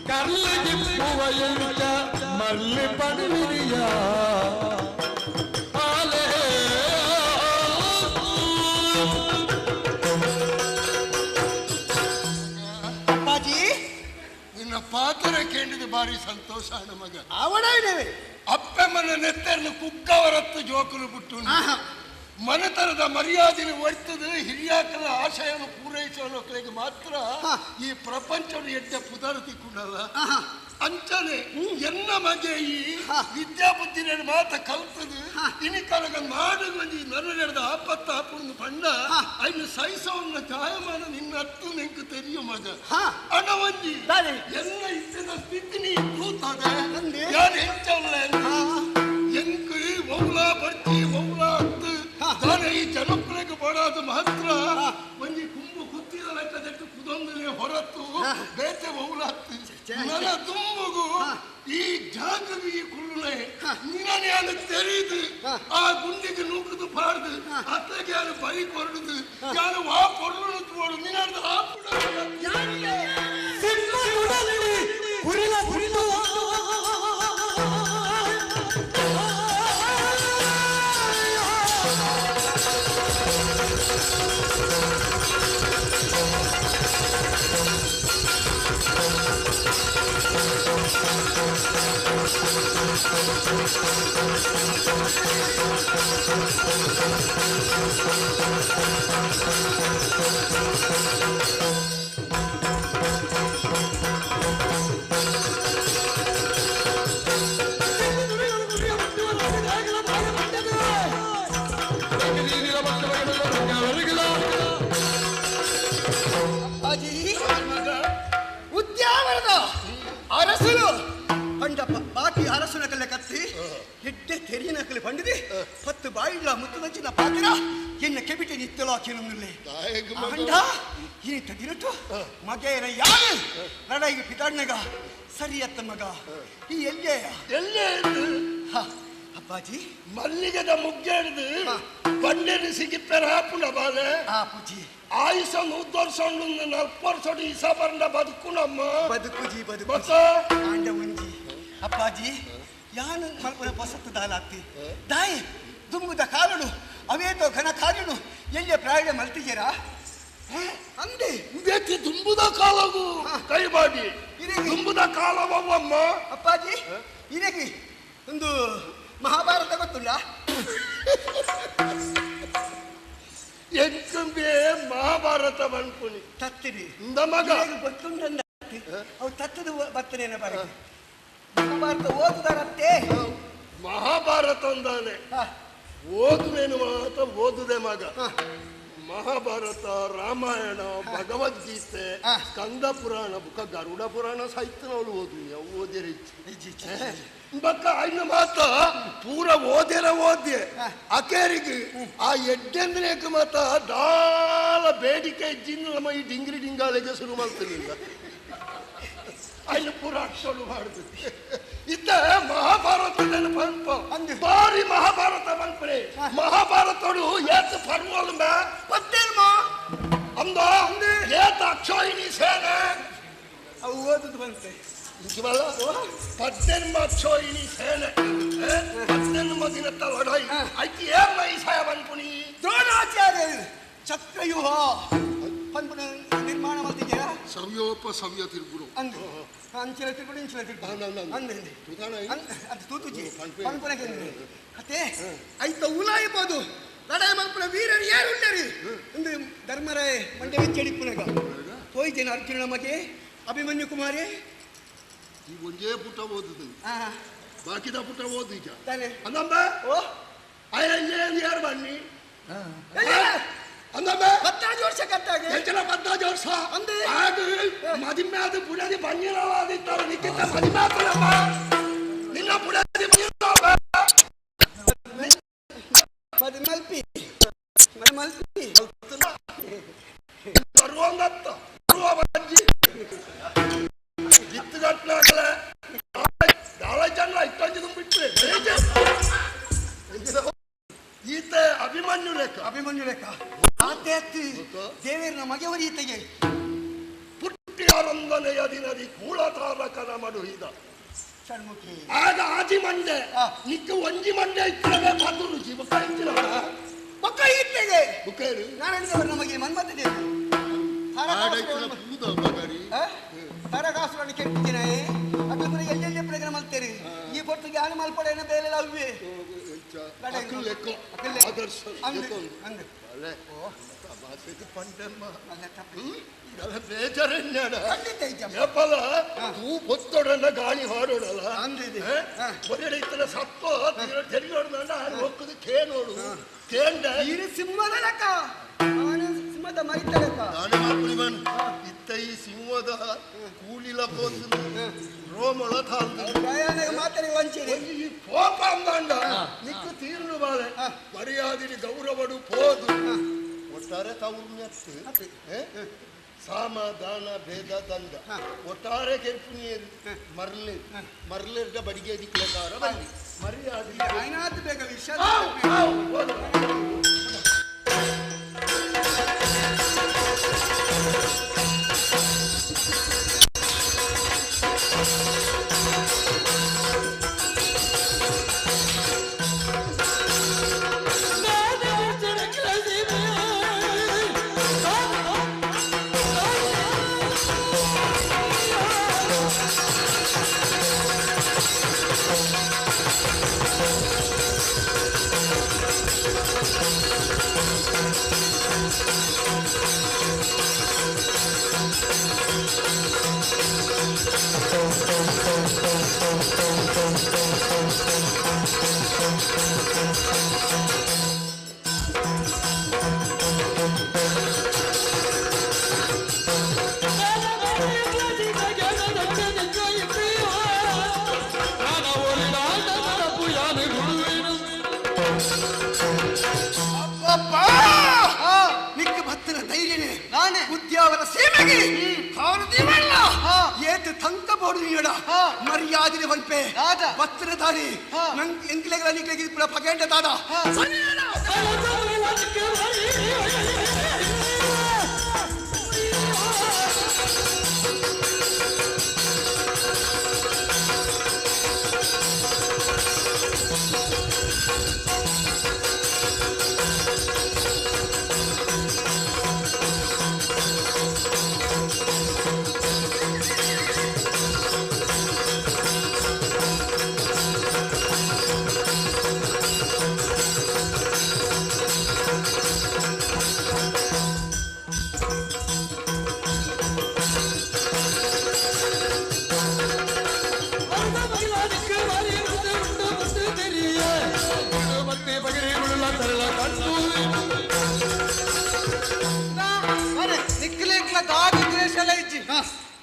ಕರ್ಲಗಿಪ್ಪುವ ಎಂಚ ಮರ್ಲಿ ಪಡುವಿರಿಯ ಆಲೆ ಅಪ್ಪಾಜಿ ನಿನ್ನ ಪಾತ್ರ ಕೇಳಿದ ಬಾರಿ ಸಂತೋಷ ನಮಗ ಅವಡ ಇದ್ದೇವೆ ಅಪ್ಪಮ್ಮನ ನೆತ್ತರನ್ನು ಕುಕ್ಕವರತ್ತು ಜೋಕಲು ಬಿಟ್ಟು ಮನೆತನದ ಮರ್ಯಾದೆಯನ್ನು ಒಡ್ತದೆ ಹಿರಿಯಾಕಲ ಆಶಯವನ್ನು ಪೂರೈಸುವ ಮಾತ್ರ ಈ ಪ್ರಪಂಚವನ್ನು ಎಡ್ಡೆ ಪುದರತಿ ಕುಂಡಲ್ಲ ಅಂಚನೆ ಎನ್ನ ಮಗೆ ಈ ವಿದ್ಯಾಬುದ್ಧಿನ ಮಾತ ಕಲ್ತದು ಇನಿ ಕನಗ ನಾಡು ಒಂಜಿ ನರು ಆಪತ್ತ ಆಪುಂದು ಪಂಡ ಐನು ಸೈಸವನ್ನ ಛಾಯಮಾನ ನಿನ್ನ ಅತ್ತು ನಿಂಕು ತೆರಿಯು ಮಗ ಅಣ ಒಂಜಿ ಎನ್ನ ಇತ್ತಿನ ಸ್ಥಿತಿ ನೀ ತೂತದೆ ಯಾರು ಹೆಚ್ಚಲ್ಲ ಎಂಕು ಒವ್ಲಾ ಬರ್ತಿ ಒವ್ಲಾ ಅತ್ತು ದಾನೆ ಈ ಜನಪ್ರಿಯಕ್ಕೆ ಬಡಾದ ಮಾತ್ರ ಒಂಜಿ ಕುಂಬು ಕುತ್ತಿದ ಲೆಕ್ಕದಟ್ಟು ಕುದೊಂದನೆ ಹೊರತು ಬೇತೆ ಒವ್ಲಾತ್ತು ನನ್ನ ತುಂಬುಗು ಈ ಜಾಗದ ಈ ಕುಳ್ಳೆ ನಿನ್ನ ತೆರೆದು ಆ ಗುಂಡಿಗೆ ನೂಕುದು ಪಾಡ್ದು ಅತ್ತಗೆ ಯಾರು ಬೈ ಕೊರಡುದು ಯಾರು ಆ ಪೊರ್ಲು ತೋಡು ನಿನ್ನ ಆ ಪುಡ ಮಗ ಉದ್ಯಾವರದ ಅರಸನು ಪಂಡಪ್ಪ ಬಾಕಿ ಅರಸುನ ಕಲ್ಲೆ ಕತ್ತಿ ಎಡ್ಡೆ ತೆರಿಯನಕಲೆ ಪಂಡಿದೆ ಪತ್ತು ಬಾಯಿಡ್ಲ ಮುತ್ತುದಂಚಿನ ಪಾತ್ರ ಎನ್ನ ಕೆಬಿಟೆ ನಿತ್ತಲೋ ಕೇಳುന്നില്ലേ ಅಂಡ ಇನಿತ ದಿನಟು ಮಗೇನ ಯಾರು ಲಡಾಯಿಗೆ ಪಿತಾಡ್ನಗ ಸರಿಯತ್ತ ಮಗ ಈ ಎಲ್ಲೇ ಎಲ್ಲೇ ಅಪ್ಪಾಜಿ ಮಲ್ಲಿಗೆದ ಮುಗ್ಗೆ ಹಿಡಿದು ಬಂಡೆನ ಸಿಗಿಪ್ಪೆರ ಹಾಪುಣ ಬಾಲೆ ಆಪುಜಿ ಆಯುಷ ನೂರು ವರ್ಷ ನಲ್ಪ ವರ್ಷ ಈಸ ಬರಂಡ ಬದುಕುನಮ್ಮ ಬದುಕುಜಿ ಬದುಕು ಆಂಡ ಒಂಜಿ ಅಪ್ಪಾಜಿ ಯಾನು ಮಲ್ಪನ ಪೊಸತ್ತು ದಾಲಾಗ್ತಿ ದಾಯಿ ದುಂಬುದ ಕಾಲುಡು ಅವೇತೋ ಘನ ಕಾಲುಡು ಎಲ್ಲಿಯ ಪ್ರಾಯ ಮಲ್ತಿದ್ದೀರಾ ಅಂದೆ ಬೇತಿ ದುಂಬುದ ಕಾಲಗು ಕೈ ಮಾಡಿ ದುಂಬುದ ಕಾಲವಮ್ಮ ಅಪ್ಪಾಜಿ ಇರಗಿ ಒಂದು ಮಹಾಭಾರತ ಗೊತ್ತುಲ್ಲ ಎಂಕುಂಬೆ ಮಹಾಭಾರತ ಬನ್ಪುನಿ ತತ್ತಿರಿ ಇಂದ ಮಗ ಗೊತ್ತುಂಟಂದ ಅವು ತತ್ತದ ಬತ್ತನೇನ ಬರ ಮಹಾಭಾರತ ಓದುದಾರತ್ತೆ ಮಹಾಭಾರತ ಅಂದಾನೆ ಓದುವೇನು ಮಾತ್ರ ಓದುದೆ ಮಗ ಮಹಾಭಾರತ ರಾಮಾಯಣ ಭಗವದ್ಗೀತೆ ಸ್ಕಂದ ಪುರಾಣ ಬುಕ್ಕ ಗರುಡ ಪುರಾಣ ಸಾಹಿತ್ಯನವಳು ಓದು ಓದಿರ ಬಕ್ಕ ಅಯ್ನ ಮಾತ ಪೂರ ಓದಿರ ಓದ್ಯ ಅಕೇರಿಗೆ ಆ ಎಡ್ಡೆಂದ್ರೆ ಮಾತ ದಾಲ ಬೇಡಿಕೆ ಇಜ್ಜಿಂದ ನಮ್ಮ ಈ ಡಿಂಗ್ರಿ ಡಿಂಗಾಲಿಗೆ ಶುರು ಮಾಡ್ತಿರ್ಲಿಲ್ಲ ಅಯ್ನ ಪೂರ ಅಕ್ಷರು ಮಾಡುದು ಇದ್ದ ಮಹಾಭಾರತ ನೆನಪನ್ಪ ಬಾರಿ ಮಹಾಭಾರತ ಬನ್ಪರೆ ಮಹಾಭಾರತೋಡು ಏತ ಪರ್ವಲ್ಮ ಪತ್ತೇನ್ಮ ಅಂದ ಏತ ಅಕ್ಷೋಹಿಣಿ ಸೇನೆ ಅವು ಓದುದು ಬಂತೆ ಪದ್ದೆನ್ಮ ಅಕ್ಷೋಹಿಣಿ ಸೇನೆ ಪದ್ದೆನ್ಮ ದಿನತ್ತ ಲಡಾಯಿ ಐತಿ ಏರ್ನ ಈ ಸಾಯ ಬನ್ಪುನಿ ದ್ರೋಣಾಚಾರ್ಯ ಚಕ್ರವ್ಯೂಹ ಪನ್ಪುನ ನಿರ್ಮಾಣ ಮಾಡ್ತಿದ್ದೀರಾ ಸವ್ಯೋಪ ಸವ್ಯ ತಿರುಗುಡು ಅಂದು ಅಂಚಿನ ತಿರುಗುಡು ಇಂಚಿನ ತಿರುಗುಡು ಅಂದೆ ಅದು ತೂತುಜಿ ಪನ್ಪುನ ಅತ್ತೆ ಐತ ಉಲಾಯಿಬೋದು ಲಡಾಯಿ ಮಲ್ಪುನ ವೀರರು ಯಾರು ಉಳ್ಳರಿ ಒಂದು ಧರ್ಮರಾಯ ಮಂಡ್ಯ ಬೆಚ್ಚಡಿಪ್ಪುನಗ ಹೋಯ್ತೇನೆ ಅರ್ಜುನನ ಮಗೆ ಅಭಿಮನ್ಯು ಕುಮಾರೇ ಈ ಒಂದೇ ಪುಟ ಓದುದು ಬಾಕಿದ ಪುಟ ಓದು ಈಗ ಅಂದಮ್ಮ ಓ ಅಯ್ಯ ಯಾರು ಬನ್ನಿ ಅಂದಮ್ಮ ಪತ್ತಾಜು ವರ್ಷ ಕಟ್ಟಾಗ ಎಂಚಲ ಪತ್ತಾಜು ವರ್ಷ ಅಂದೆ ಆಗ ಮದಿಮ್ಯಾದ ಬುಡದಿ ಬನ್ನಿರವಾದಿತ್ತಾರೆ ನಿಕ್ಕಿಂತ ಮದಿಮ್ಯಾತನಮ್ಮ ನಿನ್ನ ಬುಡದಿ ಬನ್ನಿರವ ಮಲ್ಪಿ ಮಲ್ಪಿ ಬರುವಂದತ್ತ ಬರುವ ಬಜ್ಜಿ ಗಿತ್ತುಗಟ್ನಾಗಲೇ ದಾಳ ಜನ ಇಟ್ಟಂಜಿ ತುಂಬಿಟ್ರೆ ಈತ ಅಭಿಮನ್ಯು ಲೆಕ್ಕ ಅಭಿಮನ್ಯು ಲೆಕ್ಕ ಆತೆ ಅತ್ತಿ ದೇವೇರ್ನ ಮಗೆವರು ಈತಗೆ ಪುಟ್ಟಿಯಾರೊಂದನೆಯ ದಿನದಿ ಕೂಳತಾರಕನ ಮಡುಹಿದ ಷಣ್ಮುಖಿ ಆಗ ಆಜಿ ಮಂಡೆ ನಿಕ್ಕ ಒಂಜಿ ಮಂಡೆ ಇತ್ತಲೇ ಬಂದು ರುಚಿ ಬುಕ್ಕ ಇತ್ತಿಲ್ಲ ಬೊಕ್ಕ ಈತೆಗೆ ಬುಕ್ಕೇರು ನಾರಾಯಣದೇವರು ನಮಗೆ ಮನ್ಮಥ ದೇವರು ತಾರಕಾಸುರನ್ನು ಕೆಟ್ಟಿದ್ದೇನೆ ಅದ್ರ ಎಲ್ಲೆಲ್ಲಿ ಪ್ರಯೋಜನ ಮಾಡ್ತೇನೆ ಈ ಪೊಟ್ಟಿಗೆ ಆನೆ ಮಲ್ಪಡೆನ ಬೇಲೆ ಅವ್ವೆ ತೂ ಪೊತ್ತೊಡನ ಗಾಳಿ ಹಾಡೋಡಲ್ಲ ಒಳ್ಳೆ ಇತ್ತಲ ಸತ್ತೋ ತೆರಿಯೋಡ್ದ ಹೋಗುದು ಕೇನೋಡು ಕೇಂಡ ಸಿಂಹದ ಲೆಕ್ಕ ಸಿಂಹದ ಮರಿತ ಲೆಕ್ಕ ನಾನೇ ಮಾಡ್ಕೊಳ್ಳಿ ಬನ್ ಇತ್ತ ಈ ಸಿಂಹದ ಕೂಲಿಲ ಪೋತು ರೋಮೊಳ ತಾಲ್ದು ಮಾತಾಡಿ ವಂಚನೆ ಈ ಕೋಪ ಅಂದಾಂಡ ನಿಕ್ಕು ತೀರ್ನು ಬಾಳೆ ಮರ್ಯಾದಿರಿ ಗೌರವಡು ಪೋದು ಒಟ್ಟಾರೆ ತಾವು ಸಾಮ ದಾನ ಭೇದ ದಂಡ ಒಟ್ಟಾರೆ ಕೆರ್ಪು ನೀರು ಮರ್ಲೆ ಮರ್ಲೆರ್ಡ ಬಡಿಗೆ ದಿಕ್ಲೆಕಾರ ಬನ್ನಿ ಮರ್ಯಾದೆ ಆಯ್ನಾತು ಬೇಗ ವಿಷ Thank you. ಪಾತಾಳ ಸೀಮೆಗೆ ಕಾಲು ದೀವಲ್ಲ ಏತು ತಂಕ ಬೋಡು ನೀಡ ಮರ್ಯಾದಿನ ಬಲ್ಪೆ ಪತ್ರಧಾರಿ ನಂಗ್ ಎಂಕ್ಲೆಗಳ ನಿಕ್ಲೆಗೆ ಪುರ ಪಗೇಂಡ ದಾದ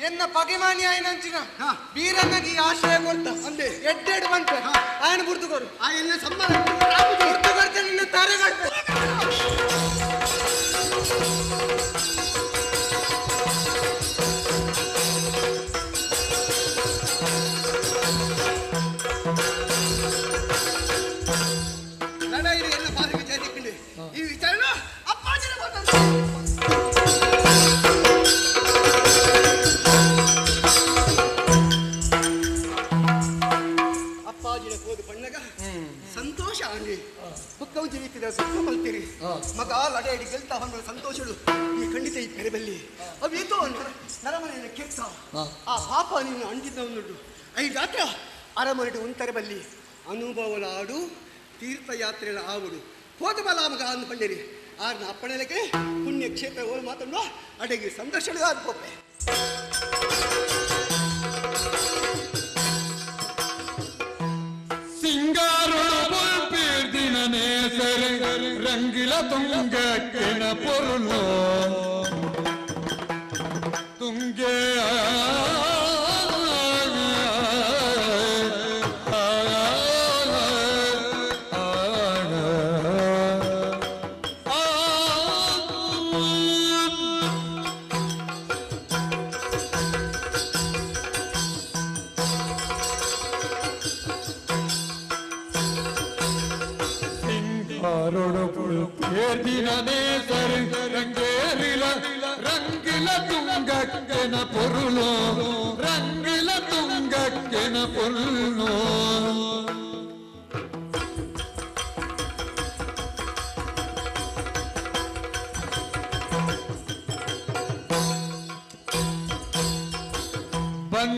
ಎನ್ನ ಪಗೆಮಾನಿ ಆಯ್ನಂಚಿನ ಬೀರನ್ನಗಿ ಆಶ್ರಯ ಕೊಡ್ತ ಅಂದೆ ಎಡ್ಡೆಡ್ ಬಂತ ಆಯನ ಬುರ್ದುಕೊರು ಆಯನ್ನ ಸಮ್ಮನ ಬುರ್ದುಕೊರ್ತ ನಿನ್ನ ತರೆಗಟ್ಟ ಲಡಾಯಿ ಎಲ್ಲ ಬಾರಿ ವಿಚಾರ ಈ ವಿಚಾರನ ಅಪ್ಪಾಜಿನ ಅಪ್ಪಾಜಿನ ಕೋದು ಬಣ್ಣಗ ಸಂತೋಷ ಆಂಡಿ ಬುಕ್ಕವು ಜೀವಿತಿದ ಸುಖ ಮಲ್ತೀರಿ ಮಗ ಲಡಾಯಿ ಗೆಲ್ತಾ ಬಂದ ಸಂತೋಷಳು ಈ ಖಂಡಿತ ಈ ಪೆರೆಬಲ್ಲಿ ಅವೇತೋ ನರಮನೆಯನ್ನು ಕೆತ್ತ ಆ ಪಾಪ ನೀನು ಅಂಟಿದ್ದವನುಂಟು ಐದಾತ್ರ ಅರಮನೆಡು ಉಂತರ ಬಲ್ಲಿ ಅನುಭವಲಾಡು ತೀರ್ಥಯಾತ್ರೆಗಳ ಆವಡು ಹೋದ ಮಗ ಅಂದು ಪಂಡಿರಿ ಆರ್ನ ಅಪ್ಪಣೆಲಕ್ಕೆ ಪುಣ್ಯಕ್ಷೇತ್ರ ಹೋಗಿ ಮಾತನ್ನು ಅಡಗಿ ಸಂದರ್ಶನ ಆದ್ಪೋಪೆ ರಂಗಿಲ ತುಂಗಕ್ಕಿನ ಪೊರುಳು ತುಂಗೆ ರಂಗಿಲ ತುಂಗಕ್ಕೆನ ಪೊರುಳು ರಂಗಿಲ ತುಂಗಕ್ಕೆನ ಪೊರುಳು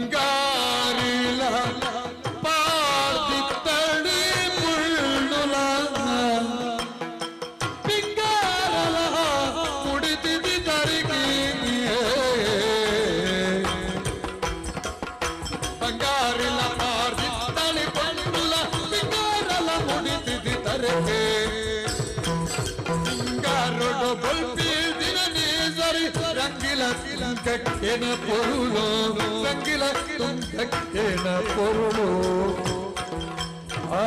ಬಂಗಾರಿಲ ಪಾರ್ದಿತ್ತಡಿ ಮುಳ್ಳುಲ ಪಿಂಗಾರಲ ಕುಡಿತಿದಿ ತರಿಗೆ ಬಂಗಾರಿಲ ಪಾರ್ದಿತ್ತಳಿ ಪಳ್ಳುಲ ಪಿಂಗಾರಲ ಮುಡಿತಿದಿ ತರಕೆ ಸಿಂಗಾರೊಡು ಬಲ್ಪಿ ದಿನ ನೀಸರಿ ರಂಗಿಲ ತುಂಗಕ್ಕೆನ ಪೊರುಳು ರಂಗಿಲ ತುಂಗಕ್ಕೆನ ಪೊರುಳು ಆ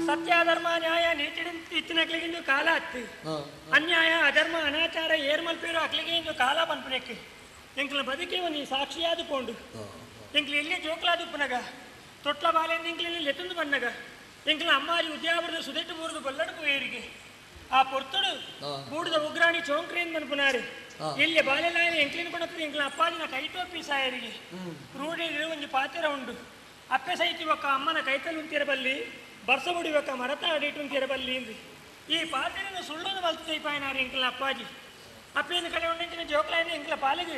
ಸತ್ಯ ಧರ್ಮ ನ್ಯಾಯ ನೀತಿ ಇತ್ತಿನಕ್ಲಿಗಿಂದು ಕಾಲ ಹತ್ತಿ ಅನ್ಯಾಯ ಅಧರ್ಮ ಅನಾಚಾರ ಏರ್ಮಲ್ಪೇರು ಅಕ್ಲಿಗೆ ಇಂದು ಕಾಲ ಪನ್ಪುನೆಕ್ಕೆ ಎಂಕ್ಲ ಬದುಕಿ ಒಂದು ಸಾಕ್ಷಿಯಾದ ಪೋಂಡು ಎಂಕ್ಲ ಎಲ್ಲಿ ಜೋಕ್ಲಾದು ಪುನಗ ತೊಟ್ಲ ಬಾಲೆಂದು ಎಂಕ್ಲ ಲೆತ್ತಂದು ಬನ್ನಗ ಎಂಕ್ಲ ಅಮ್ಮಾರಿ ಉದ್ಯಾವರದ ಸುದೆಟ್ಟು ಬೂರದು ಬಲ್ಲಡು ಪೋಯರಿಗೆ ಆ ಪೊರ್ತುಡು ಬೂಡದ ಉಗ್ರಾಣಿ ಚೌಂಕ್ರೇನ್ ಮನ್ಪುನಾರು ಎಲ್ಲಿ ಬಾಲೆಲಾಯನ ಎಂಕ್ಲಿನ ಕೊಡಪ್ಪು ಎಂಕ್ಲ ಅಪ್ಪಾಜಿನ ಕೈಟೋಪಿ ಸಾಯರಿಗೆ ರೂಢಿ ಒಂಜಿ ಪಾತ್ರ ಉಂಡು ಅಪ್ಪೆ ಸೈತಿ ಒಕ್ಕ ಅಮ್ಮನ ಕೈತಲ್ ಉಂತಿರಬಲ್ಲಿ ಬರ್ಸ ಮುಡಿಬೇಕ ಮರತ ಅಡಿಟು ಉಂತಿರಬಲ್ಲಿ ಇಂದು ಈ ಪಾತ್ರೆಯನ್ನು ಸುಳ್ಳನ್ನು ಮಲ್ತು ಎಂಕ್ಲ ಅಪ್ಪಾಜಿ ಅಪ್ಪೇನ ಕಡೆ ಉಂಡಿನ ಜೋಕ್ಲಾಯನ ಎಂಕ್ಲ ಪಾಲಿಗೆ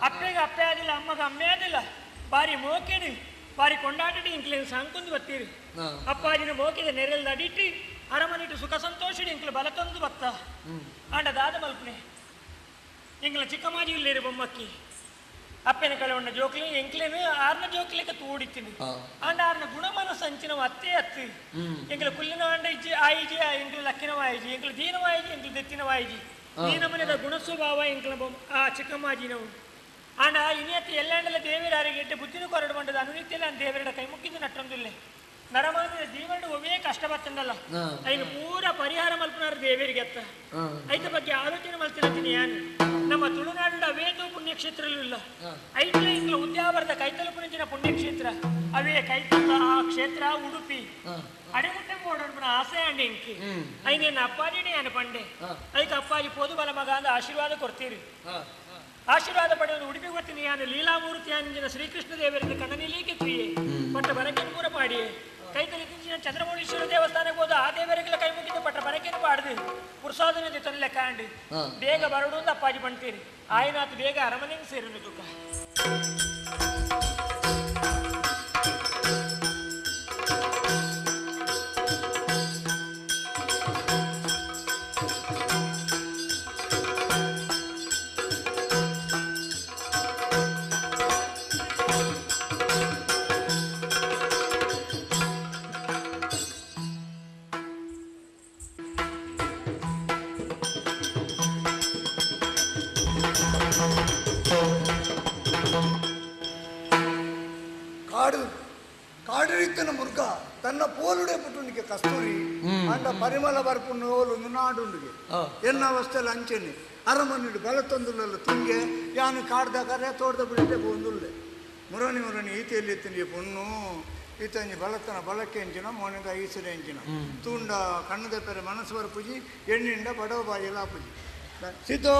ಅಪ್ಪೆಗೆ ಅಪ್ಪೆ ಆದಿಲ್ಲ ಅಮ್ಮಗ ಅಮ್ಮೆ ಆದಿಲ್ಲ ಬಾರಿ ಮೋಕೆಡು ಬಾರಿ ಕೊಂಡಾಟಡಿ ಎಂಕ್ಲೇನು ಸಾಂಕುಂದು ಬತ್ತೀರಿ ಅಪ್ಪಾಜಿನ ಮೋಕಿದ ನೆರೆಲ್ದ ಅಡಿಟ್ಟು ಅರಮನಿಟ್ಟು ಸುಖ ಸಂತೋಷಡಿ ಎಂಕ್ಲ ಬಲ ತಂದು ಬತ್ತ ಆಂಡ ದಾದ ಮಲ್ಪನೆ ಎಂಕ್ಲ ಚಿಕ್ಕಮಾಜಿ ಇಲ್ಲೇರು ಬೊಮ್ಮಕ್ಕಿ ಅಪ್ಪೆನ ಕಡೆ ಉಂಡ ಜೋಕ್ಲಿ ಎಂಕ್ಲೇನು ಆರ್ನ ಜೋಕ್ಲಿಕ್ಕೆ ತೂಡಿತೀನಿ ಆಂಡ ಆರ್ನ ಗುಣಮನ ಸಂಚಿನವ ಅತ್ತೇ ಅತ್ತಿ ಎಂಕ್ಲ ಕುಲ್ಲಿನ ಆಂಡ ಇಜ್ಜಿ ಆಯಿಜಿ ಎಂಕ್ಲ ಲಕ್ಕಿನವ ಆಯಿಜಿ ಎಂಕ್ಲ ದೀನವಾಯಿಜಿ ಎಂಕ್ಲ ದೆತ್ತಿನವಾಯಿಜಿ ಈ ನಮನೆದ ಗುಣ ಸ್ವಭಾವ ಎಂಕ್ಲ ಆ ಚಿಕ್ಕಮ್ಮಾಜಿನವು ಆಂಡ ಇನಿಯತ್ತು ಎಲ್ಲಾಂಡಲ ದೇವರಾರಿಗೆ ಎಡ್ಡೆ ಬುದ್ಧಿನ ಕೊರಡು ಬಂಡದ ಅನುನಿತ್ಯ ನಾನು ದೇವರ ಕೈ ಮುಕ್ಕಿದ್ದು ನಟ್ಟೊಂದಿಲ್ಲ ನರಮಾನದ ಜೀವನ ಒವೇ ಕಷ್ಟ ಬರ್ತಂದಲ್ಲ ಐನು ಪೂರ ಪರಿಹಾರ ಮಲ್ಪನಾರು ದೇವರಿಗೆ ಅತ್ತ ಐತ ಬಗ್ಗೆ ಆಲೋಚನೆ ಮಲ್ತಿರತ್ತೀನಿ ಯಾನು ನಮ್ಮ ತುಳುನಾಡು ಅವೇತೋ ಪುಣ್ಯಕ್ಷೇತ್ರಲೂ ಇಲ್ಲ ಐಟ್ಲ ಇಂಗ್ಲ ಉದ್ಯಾವರದ ಕೈತಲುಪುನಿಂಚಿನ ಪುಣ್ಯಕ್ಷೇತ್ರ ಅವೇ ಕೈತಲ ಆ ಕ್ಷೇತ್ರ ಉಡುಪಿ ಅಡಿಗುಟ್ಟೆ ಓಡೋಣ ಆಸೆ ಅಂಡಿ ಇಂಕಿ ಐನೇನು ಅಪ್ಪಾಜಿನೇ ಅನು ಪಂಡೆ ಐಕ ಅಪ್ಪಾಜಿ ಪೋದು ಬಲ ಮಗ ಅಂದ ಆಶೀರ್ವಾದ ಕೊಡ್ತೀರಿ ಆಶೀರ್ವಾದ ಪಡೆಯುವುದು ಉಡುಪಿ ಗೊತ್ತಿನಿ ಯಾನು ಲೀಲಾಮೂರ್ತಿ ಅಂಜಿನ ಶ್ರೀಕೃಷ್ಣ ದೇವರಿಂದ ಕಣ್ಣನಿಲೀಕೆ ತುಯ್ಯೆ ಪಟ್ಟ ಬರಕೆನು ಪೂರ ಪಾಡಿಯೆ ಕೈತಲಿ ತಿಂಚಿನ ಚಂದ್ರಮೌಳೀಶ್ವರ ದೇವಸ್ಥಾನಕ್ಕೆ ಹೋದ ಆ ದೇವರಿಗೆಲ್ಲ ಕೈ ಮುಗಿದು ಪಟ್ಟ ಬರಕೆನು ಪಾಡ್ದು ಪುರುಷಾದನ ತೊಂದರೆ ಕಾಂಡಿ ಬೇಗ ಬರಡು ಅಂತ ಅಪ್ಪಾಜಿ ಬಂತೀರಿ ಆಯ್ನಾತ್ ಬೇಗ ಅರಮನೆಗೆ ಸೇರಿನು ತುಕ್ಕ ತನ್ನ ಪೋಲುಡೆ ಪುಟ್ಟುನಿಗೆ ಕಸ್ತೂರಿ ಅಂಡ ಪರಿಮಳ ಬರ್ಪುಣ್ಣು ಓಲೊಂದು ನಾಡುಂಡಿಗೆ ಎನ್ನ ಅವಸ್ಥೆಲ್ಲ ಅಂಚೆನೆ ಅರಮನಿಡು ಬಲತೊಂದುಲ್ಲ ತುಂಗೆ ಯಾನು ಕಾಡ್ದ ಕರೆ ತೋಟದ ಬಿಡಿಟ್ಟೆ ಪೋಂದುಲ್ಲೆ ಮುರಣಿ ಮುರಣಿ ಈತೆಯಲ್ಲಿ ಎತ್ತಿನ ಪೊಣ್ಣು ಈತಂಜಿ ಬಲತನ ಬಳಕೆ ಎಂಚಿನ ಮೋನಿದ ಈಸರೆ ಎಂಚಿನ ತೂಂಡ ಕಣ್ಣದ ಪೆರೆ ಮನಸ್ಸು ಬರ್ಪುಜಿ ಎಣ್ಣಿಂಡ ಬಡವ ಬಾಯಿಲ ಆಪುಜಿ ಸಿದ್ದೋ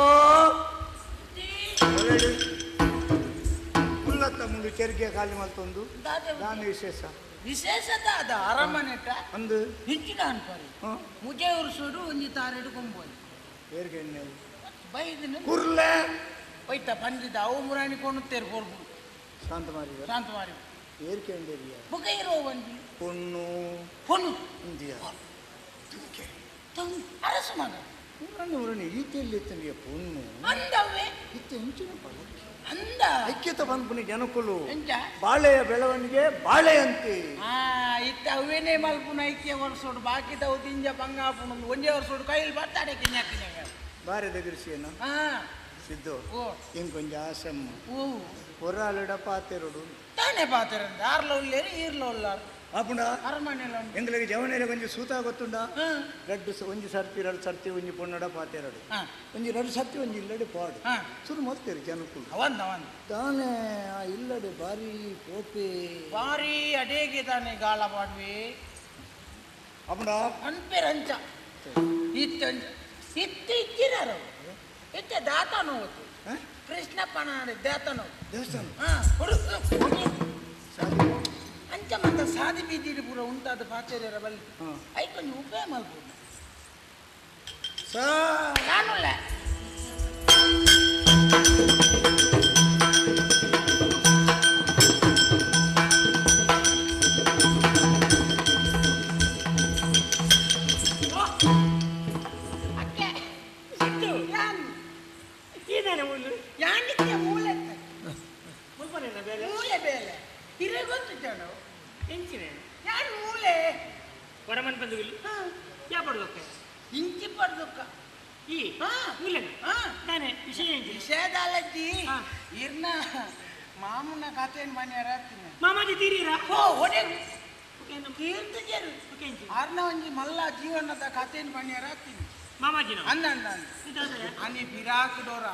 ಉಲ್ಲತ್ತ ಮುಂದೆ ಚೆರಿಗೆ ಖಾಲಿ ಮಲ್ತೊಂದು ದಾನ ವಿಶೇಷ ವಿಶೇಷತ ಅದ ಅರಮನೆಟ ಅಂದು ಹಿಂಚಿನ ಅನ್ಪರಿ ಮುಜೆ ಉರ್ಸೋಡು ಒಂಜಿ ತಾರೆಡು ಕೊಂಬೋದು ಏರ್ಗೆ ಬೈದಿನ ಕುರ್ಲೆ ಪೈತ ಪಂಜಿದ ಅವು ಮುರಾಣಿ ಕೊಂಡು ಪೊರ್ಬು ಶಾಂತ ಮಾರಿ ಶಾಂತ ಮಾರಿ ಏರ್ಕೆ ಅಂದೇರಿಯ ಬುಗ ಇರೋ ಒಂಜಿ ಪೊಣ್ಣು ಪೊಣ್ಣು ಇಂದಿಯ ತಂಗ್ ಅರಸು ಮಗ ಮುರಾಣಿ ಮುರಾಣಿ ಈತೆಯಲ್ಲಿ ಎತ್ತನಿಯ ಪೊಣ್ಣು ಅಂದವೇ ಇತ್ತ ಹೆಂಚಿನ ಬಳಕೆ ಅಂದ ಐಕ್ಯತ ಬಂದ್ಪುನಿ ಜನಕುಲು ಎಂಚ ಬಾಳೆಯ ಬೆಳವಣಿಗೆ ಬಾಳೆಯಂತೆ ಆ ಇತ್ತ ಅವೇನೇ ಮಲ್ಪುನ ಐಕ್ಯ ವರ್ಷೋಡು ಬಾಕಿದವು ತಿಂಜ ಬಂಗಾಪುನ ಒಂಜೇ ವರ್ಷೋಡು ಕೈಲಿ ಬರ್ತಾಡೆ ಕಿನ್ಯಾಕಿನ ಬಾರೆ ದಗರಿಸಿಯೇನ ಹಾ ಸಿದ್ದು ಓ ಇಂಕೊಂಜ ಆಸಮ್ಮ ಓ ಒರಾಲಿಡ ಪಾತೆರಡು ತಾನೇ ಪಾತೆರಂದ ಆರ್ಲ ಉಲ್ಲೇರು ಈರ್ಲ ಉಲ್ಲಾರು ಆಪುಂಡ ಅರಮನೆಲ ಎಂಗ್ಲಿಗೆ ಜವನೇರ ಕೊಂಚ ಸೂತ ಗೊತ್ತುಂಡ ರಡ್ಡು ಒಂಜಿ ಸರ್ತಿ ಎರಡು ಸರ್ತಿ ಒಂಜಿ ಪೊಣ್ಣಡ ಪಾತೆರಡು ಒಂಜಿ ಎರಡು ಸರ್ತಿ ಒಂಜಿ ಇಲ್ಲಡೆ ಪಾಡು ಸುರು ಮಲ್ತೇರು ಜನಕುಲು ಅವಂದ ಅವಂದ ತಾನೇ ಆ ಇಲ್ಲಡೆ ಬಾರಿ ಪೋಪೆ ಬಾರಿ ಅಡೇಗೆ ತಾನೆ ಗಾಳ ಪಾಡ್ವಿ ಅಪುಂಡ ಅನ್ಪೇರಂಚ ಇತ್ತಂಚ ಇತ್ತು ಇಚ್ಚಿರಾರು ಇತ್ತ ದಾತನೋ ಹೋತು ಕೃಷ್ಣಪ್ಪನ ದೇತನೋ ದೇವಸ್ಥಾನ ಅಂಚ ಮತ್ತೆ ಸಾದಿ ಬೀದಿಡಿ ಪೂರ ಉಂಟಾದ ಪಾಚೇರಿಯರ ಬಲ್ಲಿ ಐಕೊಂಜಿ ಉಪಾಯ ಮಲ್ಪು ನಾನುಲ್ಲ ಮೂಲೆ ಬೇಲೆ ಹಿರೇ ಗೊತ್ತು ನಾವು ಎಂಚಿನ ಯಾರು ಮೂಲೆ ವರಮನ್ ಬಂದು ಇಲ್ಲಿ ಯಾ ಪಡ್ದೊಕ್ಕ ಇಂಚಿ ಪಡ್ದೊಕ್ಕ ಈ ಮೂಲೆ ನಾನೇ ವಿಷಯ ಎಂಚಿ ವಿಷಯದಾಲಜ್ಜಿ ಇರ್ನ ಮಾಮೂನ ಕಥೆಯನ್ನು ಮನೆಯರ ಮಾಮಾಜಿ ತೀರೀರಾ ಹೋ ಹೊಡೆ ತೀರ್ತು ಆರ್ನ ಒಂಜಿ ಮಲ್ಲ ಜೀವನದ ಕಥೆಯನ್ನು ಮನೆಯರ ಹತ್ತೀನಿ ಮಾಮಾಜಿನ ಅಂದ ಅಂದ ಅಂದ ಅನಿ ಬಿರಾಕ್ ಡೋರ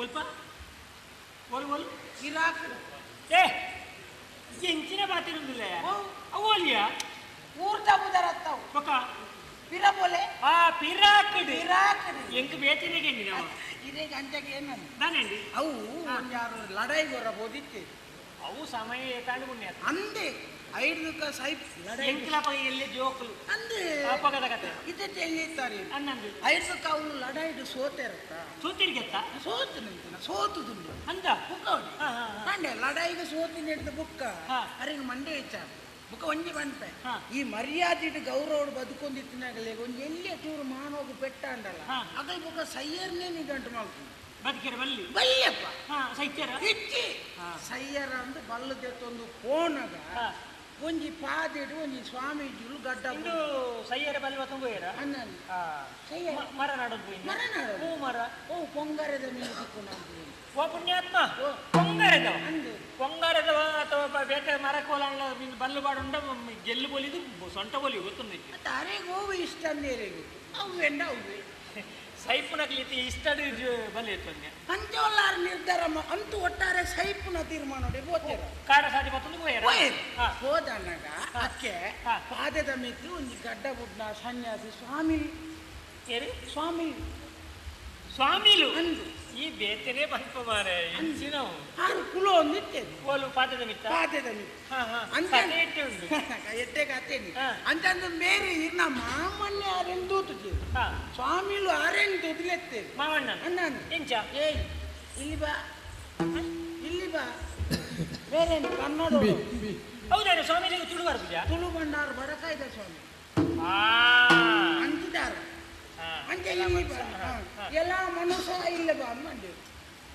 ಒಲ್ಪ ಒಲ್ ಒಲ್ ಇರಾಕ್ ಏ ಎಂಚಿನ ಬಾತಿರುಂದಿಲ್ಲ ಅವೋಲಿಯ ಊರ್ದ ಬುದರತ್ತವು ಬೊಕ ಪಿರ ಬೋಲೆ ಆ ಪಿರಾಕ್ ಪಿರಾಕ್ ಎಂಕ್ ಬೇತಿನೆಗೆ ನಾವು ಇರೇಗ ಅಂಚಗೆ ಏನಂದ ನಾನೇಂಡಿ ಅವು ಒಂಜಾರು ಲಡಾಯಿಗೊರ ಬೋದಿತ್ತೆ ಅವು ಸಮಯ ಏತಾಂಡು ಪುಣ್ಯ ಅಂದೆ ಐದುಕ ಸೈಪ್ ಲಡಾಯಿ ಎಂಕ್ಲಪ ಎಲ್ಲಿ ಜೋಕುಲು ಅಂದೆ ಅಪಗದ ಕತೆ ಇದೆ ತಿಳಿಯುತ್ತಾರೆ ಅನ್ನಂದು ಐದುಕ ಅವನು ಲಡಾಯಿಡು ಸೋತೆರತ್ತ ಸೋತಿರ್ಗೆತ್ತ ಸೋತು ನಿಂತಿನ ಸೋತುದುಂಡು ಅಂದ ಬುಕ್ಕ ಮಂಡೆ ಲಡಾಯಿಗೆ ಸೋತಿ ನೆಡ್ದ ಬುಕ್ಕ ಅರಿಗೆ ಮಂಡೆ ಹೆಚ್ಚಾರ ಬುಕ್ಕ ಒಂಜಿ ಬಂಪೆ ಈ ಮರ್ಯಾದಿಟ್ಟು ಗೌರವ ಬದುಕೊಂದಿತ್ತಿನಾಗಲೇ ಒಂಜಿ ಎಲ್ಲಿ ಚೂರು ಮಾನೋಗು ಪೆಟ್ಟ ಅಂದಲ್ಲ ಅಗಲ್ ಬುಕ್ಕ ಸೈಯರ್ನೇ ನಿಗಂಟು ಮಾಡ್ತೀನಿ ಬದುಕಿರ ಬಲ್ಲಿ ಬಲ್ಲಿಯಪ್ಪ ಸೈತ್ಯರ ಇಚ್ಚಿ ಸೈಯರ ಅಂದು ಬಲ್ಲದೆತ್ತೊಂದು ಫೋನಾಗ ಒಂಜಿ ಪಾದೆಡು ಒಂಜಿ ಸ್ವಾಮೀಜಿಲು ಗಡ್ಡ ಇಂದು ಸೈಯರ ಬಲ್ವ ತುಂಬೋಯರ ಮರ ನಾಡೋದು ಮರ ನಾಡೋದು ಹೂ ಮರ ಓ ಪೊಂಗರದ ಮೇಲೆ ತಿಕ್ಕು ಓ ಪುಣ್ಯಾತ್ಮ ಪೊಂಗರದ ಪೊಂಗರದ ಅಥವಾ ಬೇತೆ ಮರ ಕೋಲ ಬಲ್ಲು ಬಾಡುಂಡ ಗೆಲ್ಲು ಬೋಲಿದು ಸೊಂಟ ಬೋಲಿ ಗೊತ್ತುಂದು ಅರೆಗೆ ಹೋವು ಇಷ್ಟ ಅಂದೇರಿಗೆ ಅವೆಂಡ ಅವ್ವೆ ಸೈಪುನಕ್ಲಿತಿ ಇಷ್ಟಡು ಬಲಿ ಇತ್ತು ಅಂಚೋಲಾರ್ ನಿರ್ಧಾರ ಅಂತೂ ಒಟ್ಟಾರೆ ಸೈಪುನ ತೀರ್ಮಾನ ಬೋತೇರ ಕಾಡ ಸಾದಿ ಬತ್ತೊಂದು ಪೋಯರ ಹೋದನಾಗ ಅಕ್ಕೆ ಪಾದದ ಮಿತ್ತು ಒಂಜಿ ಗಡ್ಡ ಬುಡ್ನ ಸನ್ಯಾಸಿ ಸ್ವಾಮಿ ಸ್ವಾಮಿ ಸ್ವಾಮಿಲು ಈ ಬೇತನೆ ಪಲ್ಪ ಮಾರೆ ಇಂಚಿನವು ಆರು ಕುಲ ಒಂದು ಇಟ್ಟೇನೆ ಓಲು ಪಾದದ ಮಿತ್ತ ಪಾದದ ಮಿತ್ತ ಅಂತ ಎಟ್ಟೆ ಉಂಟು ಎಟ್ಟೆ ಕತ್ತೇನಿ ಅಂತಂದು ಮೇರೆ ಇರ್ನ ಮಾಮನ್ನೇ ಆರೆನ್ ದೂತುಜಿ ಸ್ವಾಮಿಲು ಆರೆನ್ ದೂತುಲೆತ್ತೇನೆ ಮಾವಣ್ಣ ಅಣ್ಣ ಎಂಚ ಏಯ್ ಇಲ್ಲಿ ಬಾ ಇಲ್ಲಿ ಬಾ ಬೇರೆ ಕನ್ನಡ ಹೌದಾರೆ ಸ್ವಾಮಿಲಿಗೆ ತುಳು ಬರ್ಪುಜ ತುಳು ಬಂಡಾರು ಬಡಕಾಯ್ದ ಸ್ವಾಮಿ ಅಂತಿದ್ದಾರೆ ಅಂಚೆ ಇಲ್ಲಿ ಬಾ ಎಲ್ಲ ಮನುಷ್ಯ ಇಲ್ಲ ಬಾ ಅಂದೆ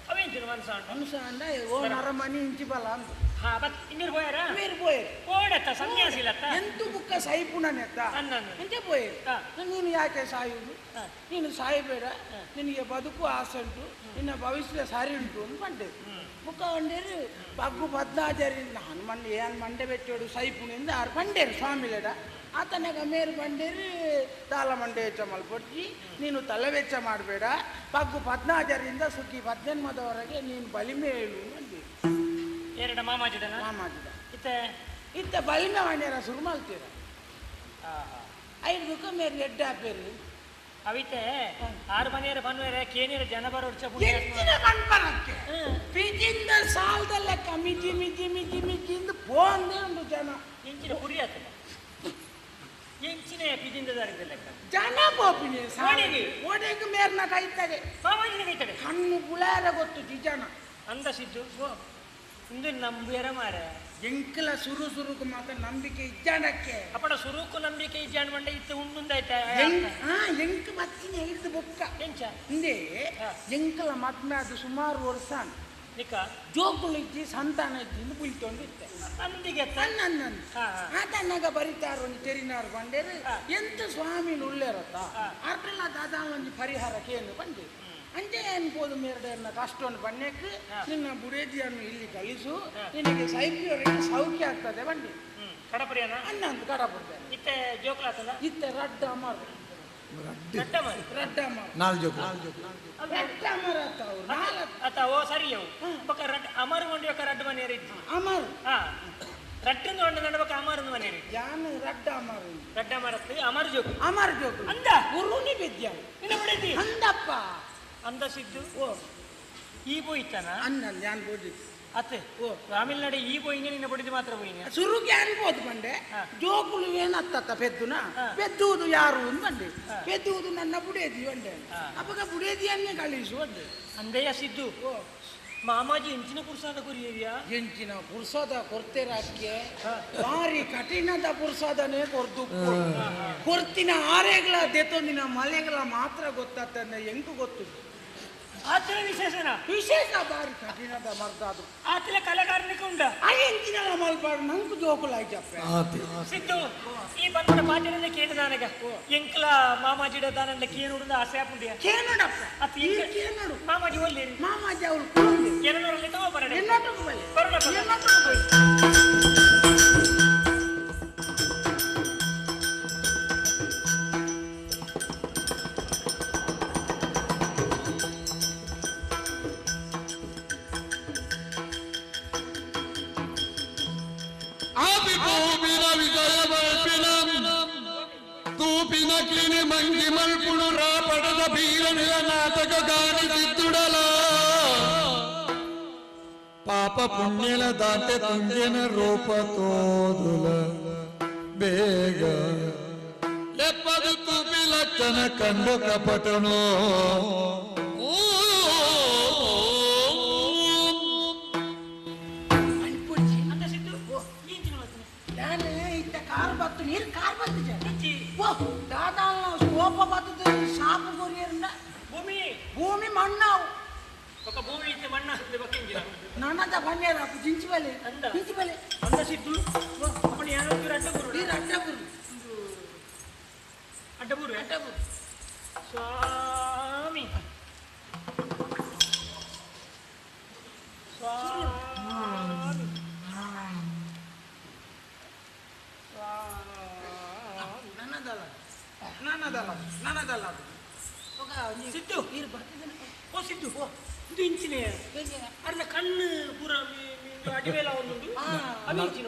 ಅವೇಂಚಿನ ಮನುಷ್ಯ ಮನುಷ್ಯ ಅಂದ ಓ ನರಮನಿ ಇಂಚಿ ಬಲ ಅಂದ ಹಾ ಬತ್ ಇನ್ನೀರು ಪೋಯರ ಮೇರು ಪೋಯರು ಓಡತ್ತ ಸನ್ಯಾಸಿ ಇಲ್ಲತ್ತ ಎಂತು ಬುಕ್ಕ ಸೈಪುಣನೆತ್ತ ಅಂಚೆ ಪೋಯರು ನೀನು ಯಾಕೆ ಸಾಯುವುದು ನೀನು ಸಾಯಬೇಡ ನಿನಗೆ ಬದುಕು ಆಸೆ ಉಂಟು ನಿನ್ನ ಭವಿಷ್ಯ ಸರಿ ಉಂಟು ಅಂತ ಬಂಡೆ ಬುಕ್ಕ ಬಂಡೇರು ಬಗ್ಗು ಪದ್ನಾಚಾರಿ ನಾನು ಮಂಡೆ ಏನು ಮಂಡೆ ಬೆಟ್ಟೋಡು ಸೈಪುಣಿಂದ ಆರು ಬಂಡೇರು ಸ್ವಾಮಿಲೆಡ ಆತನಾಗ ಮೇರು ಬಂಡೇರು ದಾಲ ಮಂಡೆ ವೆಚ್ಚ ಮಲ್ಪೊಡ್ಚಿ ನೀನು ತಲೆ ವೆಚ್ಚ ಮಾಡಬೇಡ ಬಗ್ಗು ಪದ್ನಾಚಾರಿಂದ ಸುಗ್ಗಿ ಪದ್ನೆನ್ಮದವರೆಗೆ ನೀನು ಬಲಿಮೆ ಹೇಳು ಅಂದೇರು ಎರಡ ಮಾಮಾಜಿದನ ಮಾಮಾಜಿದ ಇತ್ತೆ ಇತ್ತ ಬಲಿಮೆ ಮಣ್ಯರ ಶುರು ಮಾಡ್ತೀರ ಐದು ಮೇರು ಎಡ್ಡೆ ಹಾಪೇರು ಅವಿತೆ ಆರು ಮನೆಯರ ಬನ್ವೇರೆ ಕೇನಿರ ಜನ ಬರೋಡ್ಚ ಕಣ್ಪನಕ್ಕೆ ಪಿಜಿಂದ ಸಾಲದ ಲೆಕ್ಕ ಮಿಜಿ ಮಿಜಿ ಮಿಜಿ ಮಿಜಿಂದ ಪೋಂದೆ ಉಂಟು ಜನ ಎಂಚಿನ ಪುರಿ ಆತದ ಎಂಚಿನ ಪಿಜಿಂದ ದಾರಿದ ಲೆಕ್ಕ ಜನ ಪೋಪಿನಿ ಓಡೆಗೆ ಓಡೆಗೆ ಮೇರ್ನ ಕೈತದೆ ಮಾಮಾಜಿನ ಕೈತದೆ ಕಣ್ಣು ಬುಳಾರ ಗೊತ್ತು ಜನ ಅಂದ ಸಿದ್ದು ಇಂದು ನಂಬಿಯರ ಮಾರೆ ಎಂಕಲ ಸುರು ಸುರುಕು ಮಾತ್ರ ನಂಬಿಕೆ ಇಜ್ಜಾಂಡಕ್ಕೆ ಅಪ್ಪಣ ಸುರುಕು ನಂಬಿಕೆ ಇಜ್ಜಾಂಡ್ ಮಂಡೆ ಇತ್ತು ಉಂಡುಂದಾಯ್ತ ಎಂಕ್ ಮತ್ತಿನ ಹಿಡಿದು ಬೊಕ್ಕ ಎಂಚ ಇಂದೇ ಎಂಕಲ ಮದ್ಮೆ ಅದು ಸುಮಾರು ವರ್ಷ ನಿಕ ಜೋಕುಳು ಇಜ್ಜಿ ಸಂತಾನ ಇಜ್ಜಿ ಇಂದು ಬುಲ್ತೊಂಡು ಇತ್ತೆ ಅಂದಿಗೆ ನನ್ನ ಆತನಾಗ ಬರಿತಾರು ಒಂದು ತೆರಿನಾರು ಬಂಡೇರು ಎಂತ ಸ್ವಾಮಿ ಉಳ್ಳೇರತ್ತ ಅರ್ಟಲ್ಲ ದಾದಾ ಒಂದು ಪರಿಹಾರಕ್ಕೆ ಏನು ಬಂದೆ ಅಂಚೆ ಅನ್ಬೋದು ಮೇರಡೆಯನ್ನ ಕಷ್ಟವನ್ನು ಬಣ್ಣಕ್ಕೆ ನಿನ್ನ ಬುಡೇದಿಯನ್ನು ಇಲ್ಲಿ ಕಳಿಸು ನಿನಗೆ ಸೈಪಿಯವರೆಗೆ ಸೌಖ್ಯ ಆಗ್ತದೆ ಬಂಡಿ ಕಡಪುರಿಯನ ಅನ್ನಂದು ಕಡಪುರ ಇತ್ತೆ ಜೋಕುಲಾತದ ಇತ್ತೆ ರಡ್ಡ ಅಮರ್ ರಡ್ಡ ಅಮರ್ ನಾಲ್ ಜೋಕು ರಡ್ಡ ಅಮರ್ ಆತ ಅವ್ರು ಆತ ಓ ಸರಿ ಅವು ಬೊಕ ರಡ್ಡ ಅಮರ್ ಮಂಡಿ ಬೊಕ ರಡ್ಡ ಮನೆಯರು ಇತ್ತು ಅಮರ್ ಹಾ ರಟ್ಟಂದು ಒಂಡ ನಡಬಕ ಅಮರ್ ಮನೆಯರು ಯಾನು ರಡ್ಡ ಅಮರ್ ರಡ್ಡ ಅಮರ್ ಅಮರ್ ಜೋಕು ಅಮರ್ ಜೋಕು ಅಂದ ಗುರುನಿ ಬಿದ್ಯ ನಿನ್ನ ಬುಡೇದಿ ಅಂದಪ್ಪ ಅಂದ ಸಿದ್ದು ಓ ಈ ಬೋಯ್ತಾನ ಅನ್ನ ಯಾನ್ ಬೋಡಿ ಅತ್ತೆ ಓ ತಮಿಳ್ನಾಡು ಈ ಬೋಯಿನ ನಿನ್ನ ಬಡಿದು ಮಾತ್ರ ಬೋಯಿನ ಸುರುಗೆ ಅನ್ಬೋದು ಬಂಡೆ ಜೋಕುಲು ಏನತ್ತ ಪೆದ್ದುನ ಪೆದ್ದುವುದು ಯಾರು ಅಂತ ಬಂಡೆ ಪೆದ್ದುವುದು ನನ್ನ ಬುಡೇದಿ ಬಂಡೆ ಅಪ್ಪಗ ಬುಡೇದಿಯನ್ನೇ ಕಳಿಸು ಬಂಡೆ ಅಂದೆಯ ಸಿದ್ದು ಓ ಮಾಮಾಜಿ ಎಂಚಿನ ಪುರ್ಸಾದ ಕೊರಿಯಾ ಎಂಚಿನ ಪುರ್ಸಾದ ಕೊರ್ತೆರಕ್ಕೆ ಭಾರಿ ಕಠಿಣದ ಪುರ್ಸಾದನೇ ಕೊರ್ದು ಕೊರ್ತಿನ ಆರೆಗಳ ದೆತೊಂದಿನ ಮಲೆಗಳ ಮಾತ್ರ ಗೊತ್ತಾಗ್ತದೆ ಎಂಕು ಗೊತ್ತು ಆತನ ವಿಶೇಷನ ವಿಶೇಷ ಭಾರಿ ಕಠಿಣದ ಮರ್ದ ಅದು ಆತನ ಕಲಾಕಾರನಿಗೆ ಉಂಡ ಆ ಎಂಚಿನ ಮಲ್ಪಾಡು ನಂಗೆ ಜೋಕುಲಾಯ್ತಪ್ಪ ಸಿದ್ದು ಈ ಬಂದ ಪಾತಿರನ್ನ ಕೇಳಿದಾನಗ ಎಂಕಲ ಮಾಮಾಜಿಡ ದಾನಂದ ಕೇನುಡುದ ಆಸೆ ಆಪುಂಡಿಯ ಕೇನುಡಪ್ಪ ಅತ್ತ ಕೇನುಡು ಮಾಮಾಜಿ ಒಲ್ಲಿ ಮಾಮಾಜಿ ಅವಳು ಏನೋರಲ್ಲಿ ತಗೋ ಬರಡೆ ಎನ್ನೋಟಕ್ಕೆ ಬಲ್ಲಿ ಬರೋಣ ಎನ್ನೋಟಕ್ಕೆ ಬಲ್ಲಿ ತೂಪಿನ ಕ್ಲಿನಿ ಮಂಗಿ ಮಲ್ಪುಡು ರಾ ಪಡದ ಬೀರನಿಲ ನಾಟಕ ಗಾನಿಸಿದ್ದುಡಲ ಪಾಪ ಪುಣ್ಯಲ ದಾಂತೆ ತುಂಜನ ರೂಪ ತೋದುಲ ಬೇಗ ಲೆಪ್ಪದು ತುಪಿ ಲಕ್ಷಣ ಕಂಡು ಕಪಟನು ನಾನು ಇತ್ತ ಕಾರ್ ಬತ್ತು ನೀರು ಕಾರ್ ಬತ್ತು ಓ ದಾದಾ ಕೋಪ ಬತ್ತದ ಶಾಪ ಕೊರಿಯರಿಂದ ಭೂಮಿ ಭೂಮಿ ಮಣ್ಣಾವು ఒక ಭೂಮಿ ಇತ್ತೆ ಮಣ್ಣ ಬಕ್ಕಿಂಜಿನ ನಾನದ ಬನ್ನೇರ ಜಿಂಚಿಬಲೆ ಅಂದ ಜಿಂಚಿಬಲೆ ಅಂದ ಸಿದ್ದು ಅಪ್ಪಣ ಯಾರೋ ಅಡ್ಡಬೂರು ನೀರು ಅಡ್ಡಬೂರು ಅಡ್ಡಬೂರು ಅಡ್ಡಬೂರು ಸ್ವಾಮಿ ಸ್ವಾಮಿ ನನ್ನದಲ್ಲ ನನ್ನದಲ್ಲ ನನ್ನದಲ್ಲ ಸಿದ್ದು ನೀರು ಬರ್ತಿದ್ದಾನೆ. ಓ ಸಿದ್ದು, ಇದು ಇಂಚಿನ ಅರ್ನ ಕಣ್ಣು ಪೂರ ಅಡಿಮೇಲ ಒಂದುಂಡು ಅದು ಇಂಚಿನ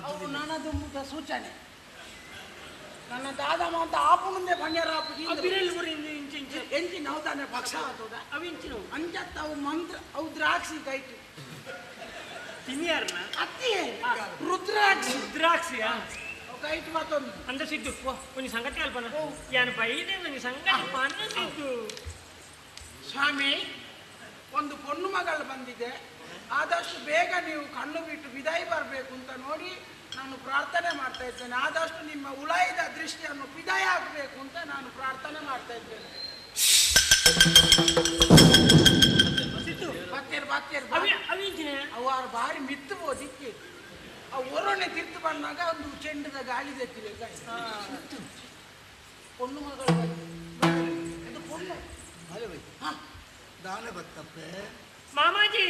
ಅವು ನಾನದು ಮುಖ ಸೂಚನೆ. ನನ್ನ ದಾದ ಮಾತ ಆಪುನುಂದೆ ಬಂಜಾರ ಆಪು ಬಿರೆಲ್ ಪೂರ ಇಂಚು ಇಂಚು ಎಂಚಿ ನಾವು ತಾನೆ ಪಕ್ಷ ಆತೋದ ಅವು ಇಂಚಿನ ಅಂಚತ್ತ ಅವು ಮಂತ್ರ ಅವು ದ್ರಾಕ್ಷಿ ಕೈಟು ತಿನ್ನಿಯಾರನ ಅತ್ತಿ ರುದ್ರಾಕ್ಷಿ ರುದ್ರಾಕ್ಷಿಯಾ ಕೈಟು ಮಾತೊಂದು ಅಂದ ಸಿದ್ದು ಒಂದು ಸಂಗತಿ ಅಲ್ಪನ ಯಾನು ಬೈದೆ ಒಂದು ಸಂಗತಿ ಪನ್ನ ಸಿದ್ದು. ಸ್ವಾಮಿ, ಒಂದು ಪೊಣ್ಣು ಮಗಳು ಬಂದಿದೆ, ಆದಷ್ಟು ಬೇಗ ನೀವು ಕಣ್ಣು ಬಿಟ್ಟು ವಿದಾಯಿ ಬರಬೇಕು ಅಂತ ನೋಡಿ ನಾನು ಪ್ರಾರ್ಥನೆ ಮಾಡ್ತಾ ಇದ್ದೇನೆ. ಆದಷ್ಟು ನಿಮ್ಮ ಉಳಾಯಿದ ದೃಷ್ಟಿಯನ್ನು ವಿದಾಯ ಆಗಬೇಕು ಅಂತ ನಾನು ಪ್ರಾರ್ಥನೆ ಮಾಡ್ತಾ ಇದ್ದೇನೆ. ಬತ್ತೇರು ಬತ್ತೇರು ಅವಾರು ಬಾರಿ ಮಿತ್ತು ಬೋದಿಕ್ಕೆ ಆ ಒರೊಣೆ ತಿರ್ತು ಬಂದಾಗ ಒಂದು ಚೆಂಡದ ಗಾಳಿ ತೆತ್ತಿದೆ. ಪೊಣ್ಣು ಮಗಳು ಅದು ಪೊಣ್ಣು ದಾನ ಬತ್ತಪ್ಪೆ ಮಾಮಾಜಿ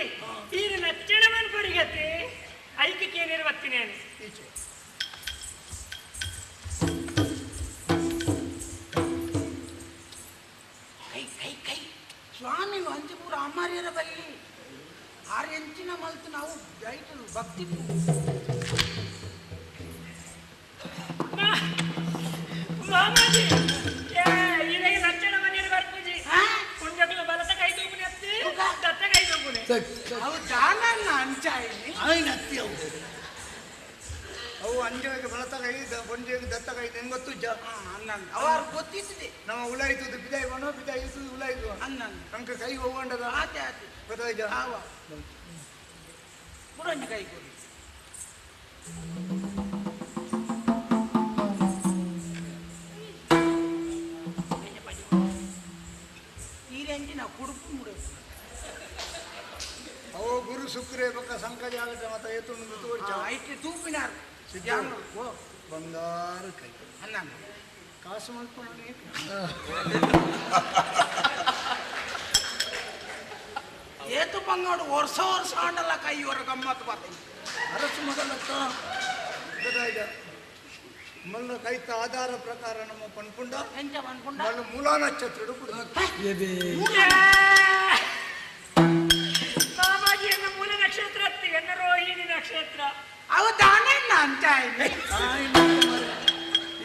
ಈಗ ನಚ್ಚಣವನ್ ಕೊಡಿಗತ್ತೆ ಐಕೆ ಕೇನೇರು ಬರ್ತೀನಿ ಈಚೆ ಕೈ ಕೈ ಕೈ ಸ್ವಾಮಿ ಅಂಚಿಪುರ ಅಮ್ಮಾರಿಯರ ಬಲ್ಲಿ ಆರು ಎಂಚಿನ ಮಲ್ತು ನಾವು ರೈತರು ಭಕ್ತಿ ಮಾಮಾಜಿ ಈರೆಗೆ ನಚ್ಚಣ ಮನೆಯಲ್ಲಿ ಬರ್ಪುಜಿ ಪುಂಜಕ್ಲ ಬಲತ ಕೈ ತೂಪುನೆ ಅತ್ತಿ ದತ್ತ ಕೈ ತೂಪುನೆ ಅವು ದಾನನ್ನ ಅಂಚಾಯಿನಿ ಆಯ್ನ ಅತ್ತಿ ಅವು ಅವು ಅಂಜೆಗೆ ಬಲತ ಕೈ ಪೊಂಜೆಗೆ ದತ್ತ ಕೈ ನಿಂಗೆ ಗೊತ್ತು ಜ ಅವರು ಗೊತ್ತಿತ್ತದೆ ನಮ್ಮ ಉಲಾಯ್ತದ ಬಿದಾಯಿ ಬಣ್ಣೋ ಬಿದಾಯಿ ಇರ್ತದೆ ಉಲಾಯ್ತು ಅನ್ನ ಅಂಕ ಕೈ ಹೋಗೊಂಡದ ಆತೆ ಆತೆ ಗೊತ್ತಾಯ್ತ ಆವ ಪುರಂಜಿ ಕೈ ಕೊಡಿ. ಈರೆಂಜಿನ ಕುಡುಪು ಮುಡೆ ಅವು ಗುರು ಶುಕ್ರೆ ಬಕ್ಕ ಸಂಕಜ ಆಗತ್ತೆ ಮತ್ತೆ ಏತುಂಡು ತೋರ್ಚ ಐತಿ ತೂಪಿನಾರ್ ಬಂಗಾರ ಕೈ ಅನ್ನ ಕಾಸು ಮಾಡ್ಕೊಂಡು ಏತು ಬಂಗಾಡು ವರ್ಷ ವರ್ಷ ಆಂಡಲ್ಲ ಕೈ ಇವರ ಗಮ್ಮತ್ತು ಬರ್ತೀನಿ ಅರಸು ಮೊದಲತ್ತ ಗೊತ್ತಾಯ್ತ ಮಲ್ಲ ಕೈತ ಆಧಾರ ಪ್ರಕಾರ ನಮ್ಮ ಪನ್ಪುಂಡ ಎಂಚ ಪನ್ಪುಂಡ ಮಲ್ಲ ಮೂಲ ನಕ್ಷತ್ರಡು ಮಾಮಾಜಿಯನ್ನು ಮೂಲ ನಕ್ಷತ್ರ ಅತ್ತಿ ಎನ್ನ ರೋಹಿಣಿ ನಕ್ಷತ್ರ ಅವು ದಾನೇ ಅಂಚಾಯಿನಿ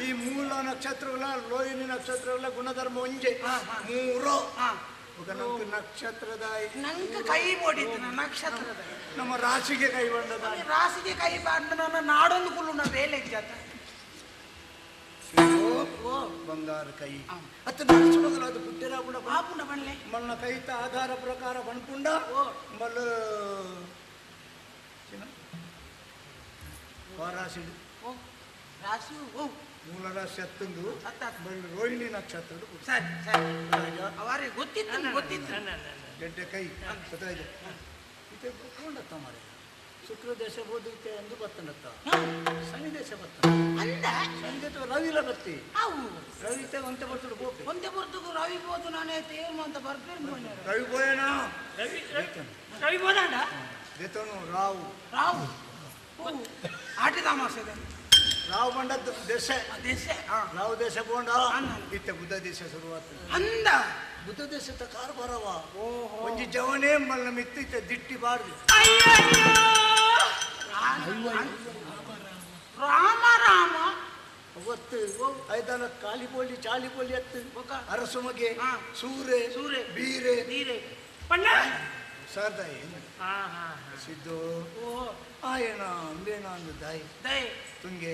ಈ ಮೂಲ ನಕ್ಷತ್ರಗಳ ರೋಹಿಣಿ ನಕ್ಷತ್ರಗಳ ಗುಣಧರ್ಮ ಒಂಜೆ ಮೂರು ನಂಗೆ ನಕ್ಷತ್ರದ ನಂಗೆ ಕೈ ಬೋಡಿತ್ತು ನಕ್ಷತ್ರದ ನಮ್ಮ ರಾಶಿಗೆ ಕೈ ಬಂದದ ರಾಶಿಗೆ ಕೈ ಬಂದ ನನ್ನ ನಾಡೊಂದು ಕುಲ್ಲು ನಾ ಬೇಲೆ ಜಾತ ಬಂಗಾರ ಕೈ ಅತ್ತ ನರಸಿಂಹಗಳು ಅದು ಪುಟ್ಟಿರ ಗುಣ ಬಾಪುನ ಬನ್ಲೆ ಮಲ್ಲ ಕೈತ ಆಧಾರ ಪ್ರಕಾರ ಬಣ್ಪುಂಡ ಮಲ್ಲ ರಾಶಿ ರಾಶಿ ಮೂಲ ರಾಶಿ ಹತ್ತೊಂದು ರೋಹಿಣಿ ನಕ್ಷತ್ರ ಸರಿ ಸರಿ ಅವರಿಗೆ ಗೊತ್ತಿತ್ತು ಗೊತ್ತಿತ್ತು ಗೆಡ್ಡೆ ಕೈ ಗೊತ್ತಾಯ್ತು ಇತ್ತೆ ಕೊಂಡತ್ತ ಮಾರೆ ಶುಕ್ರ ದೇಶ ಬೋಧಿತ್ತೆ ಎಂದು ಬತ್ತನತ್ತ ಶನಿ ದೇಶ ಬತ್ತ ಅಂದ ಶನಿ ದೇಶ ರವಿಲ ಬತ್ತಿ ಅವು ರವಿ ಒಂತೆ ಬರ್ತಡು ಬೋಪೆ ಒಂತೆ ಬರ್ತಡು ರವಿ ಬೋದು ನಾನೇ ಏನು ಅಂತ ಬರ್ಪೇರು ರವಿ ಬೋಯನ ರವಿ ರವಿ ಬೋದಾಂಡ ದೇತನು ರಾವು ರಾವು ಆಟಿದ ಮಾಸದ ರಾವು ಬಂಡದ್ದು ದೇಶ ದೇಶ ರಾವು ದೇಶ ಬೋಂಡ ಇತ್ತೆ ಬುದ್ಧ ದೇಶ ಶುರುವಾತು ಅಂದ ಬುದ್ಧ ದೇಶದ ಕಾರ್ ಬರವ ಒಂಜಿ ಜವನೇ ಮಲ್ಲ ಮಿತ್ತಿತ್ತೆ ದಿಟ್ಟಿ ಬಾರ್ದು ರಾಮ ರಾಮ ಅವತ್ತು ಐದಾನ ಕಾಲಿ ಪೋಲಿ ಚಾಲಿ ಪೋಲಿ ಅತ್ತು ಅರಸುಮಗೆ ಸೂರೆ ಸೂರೆ ಬೀರೆ ಬೀರೆ ಪಣ್ಣ ಸರ್ದಾಯಿ ಸಿದ್ದು ಆಯನ ಅಂಬೇನ ಅಂದು ದಾಯಿ ದಯ ತುಂಗೆ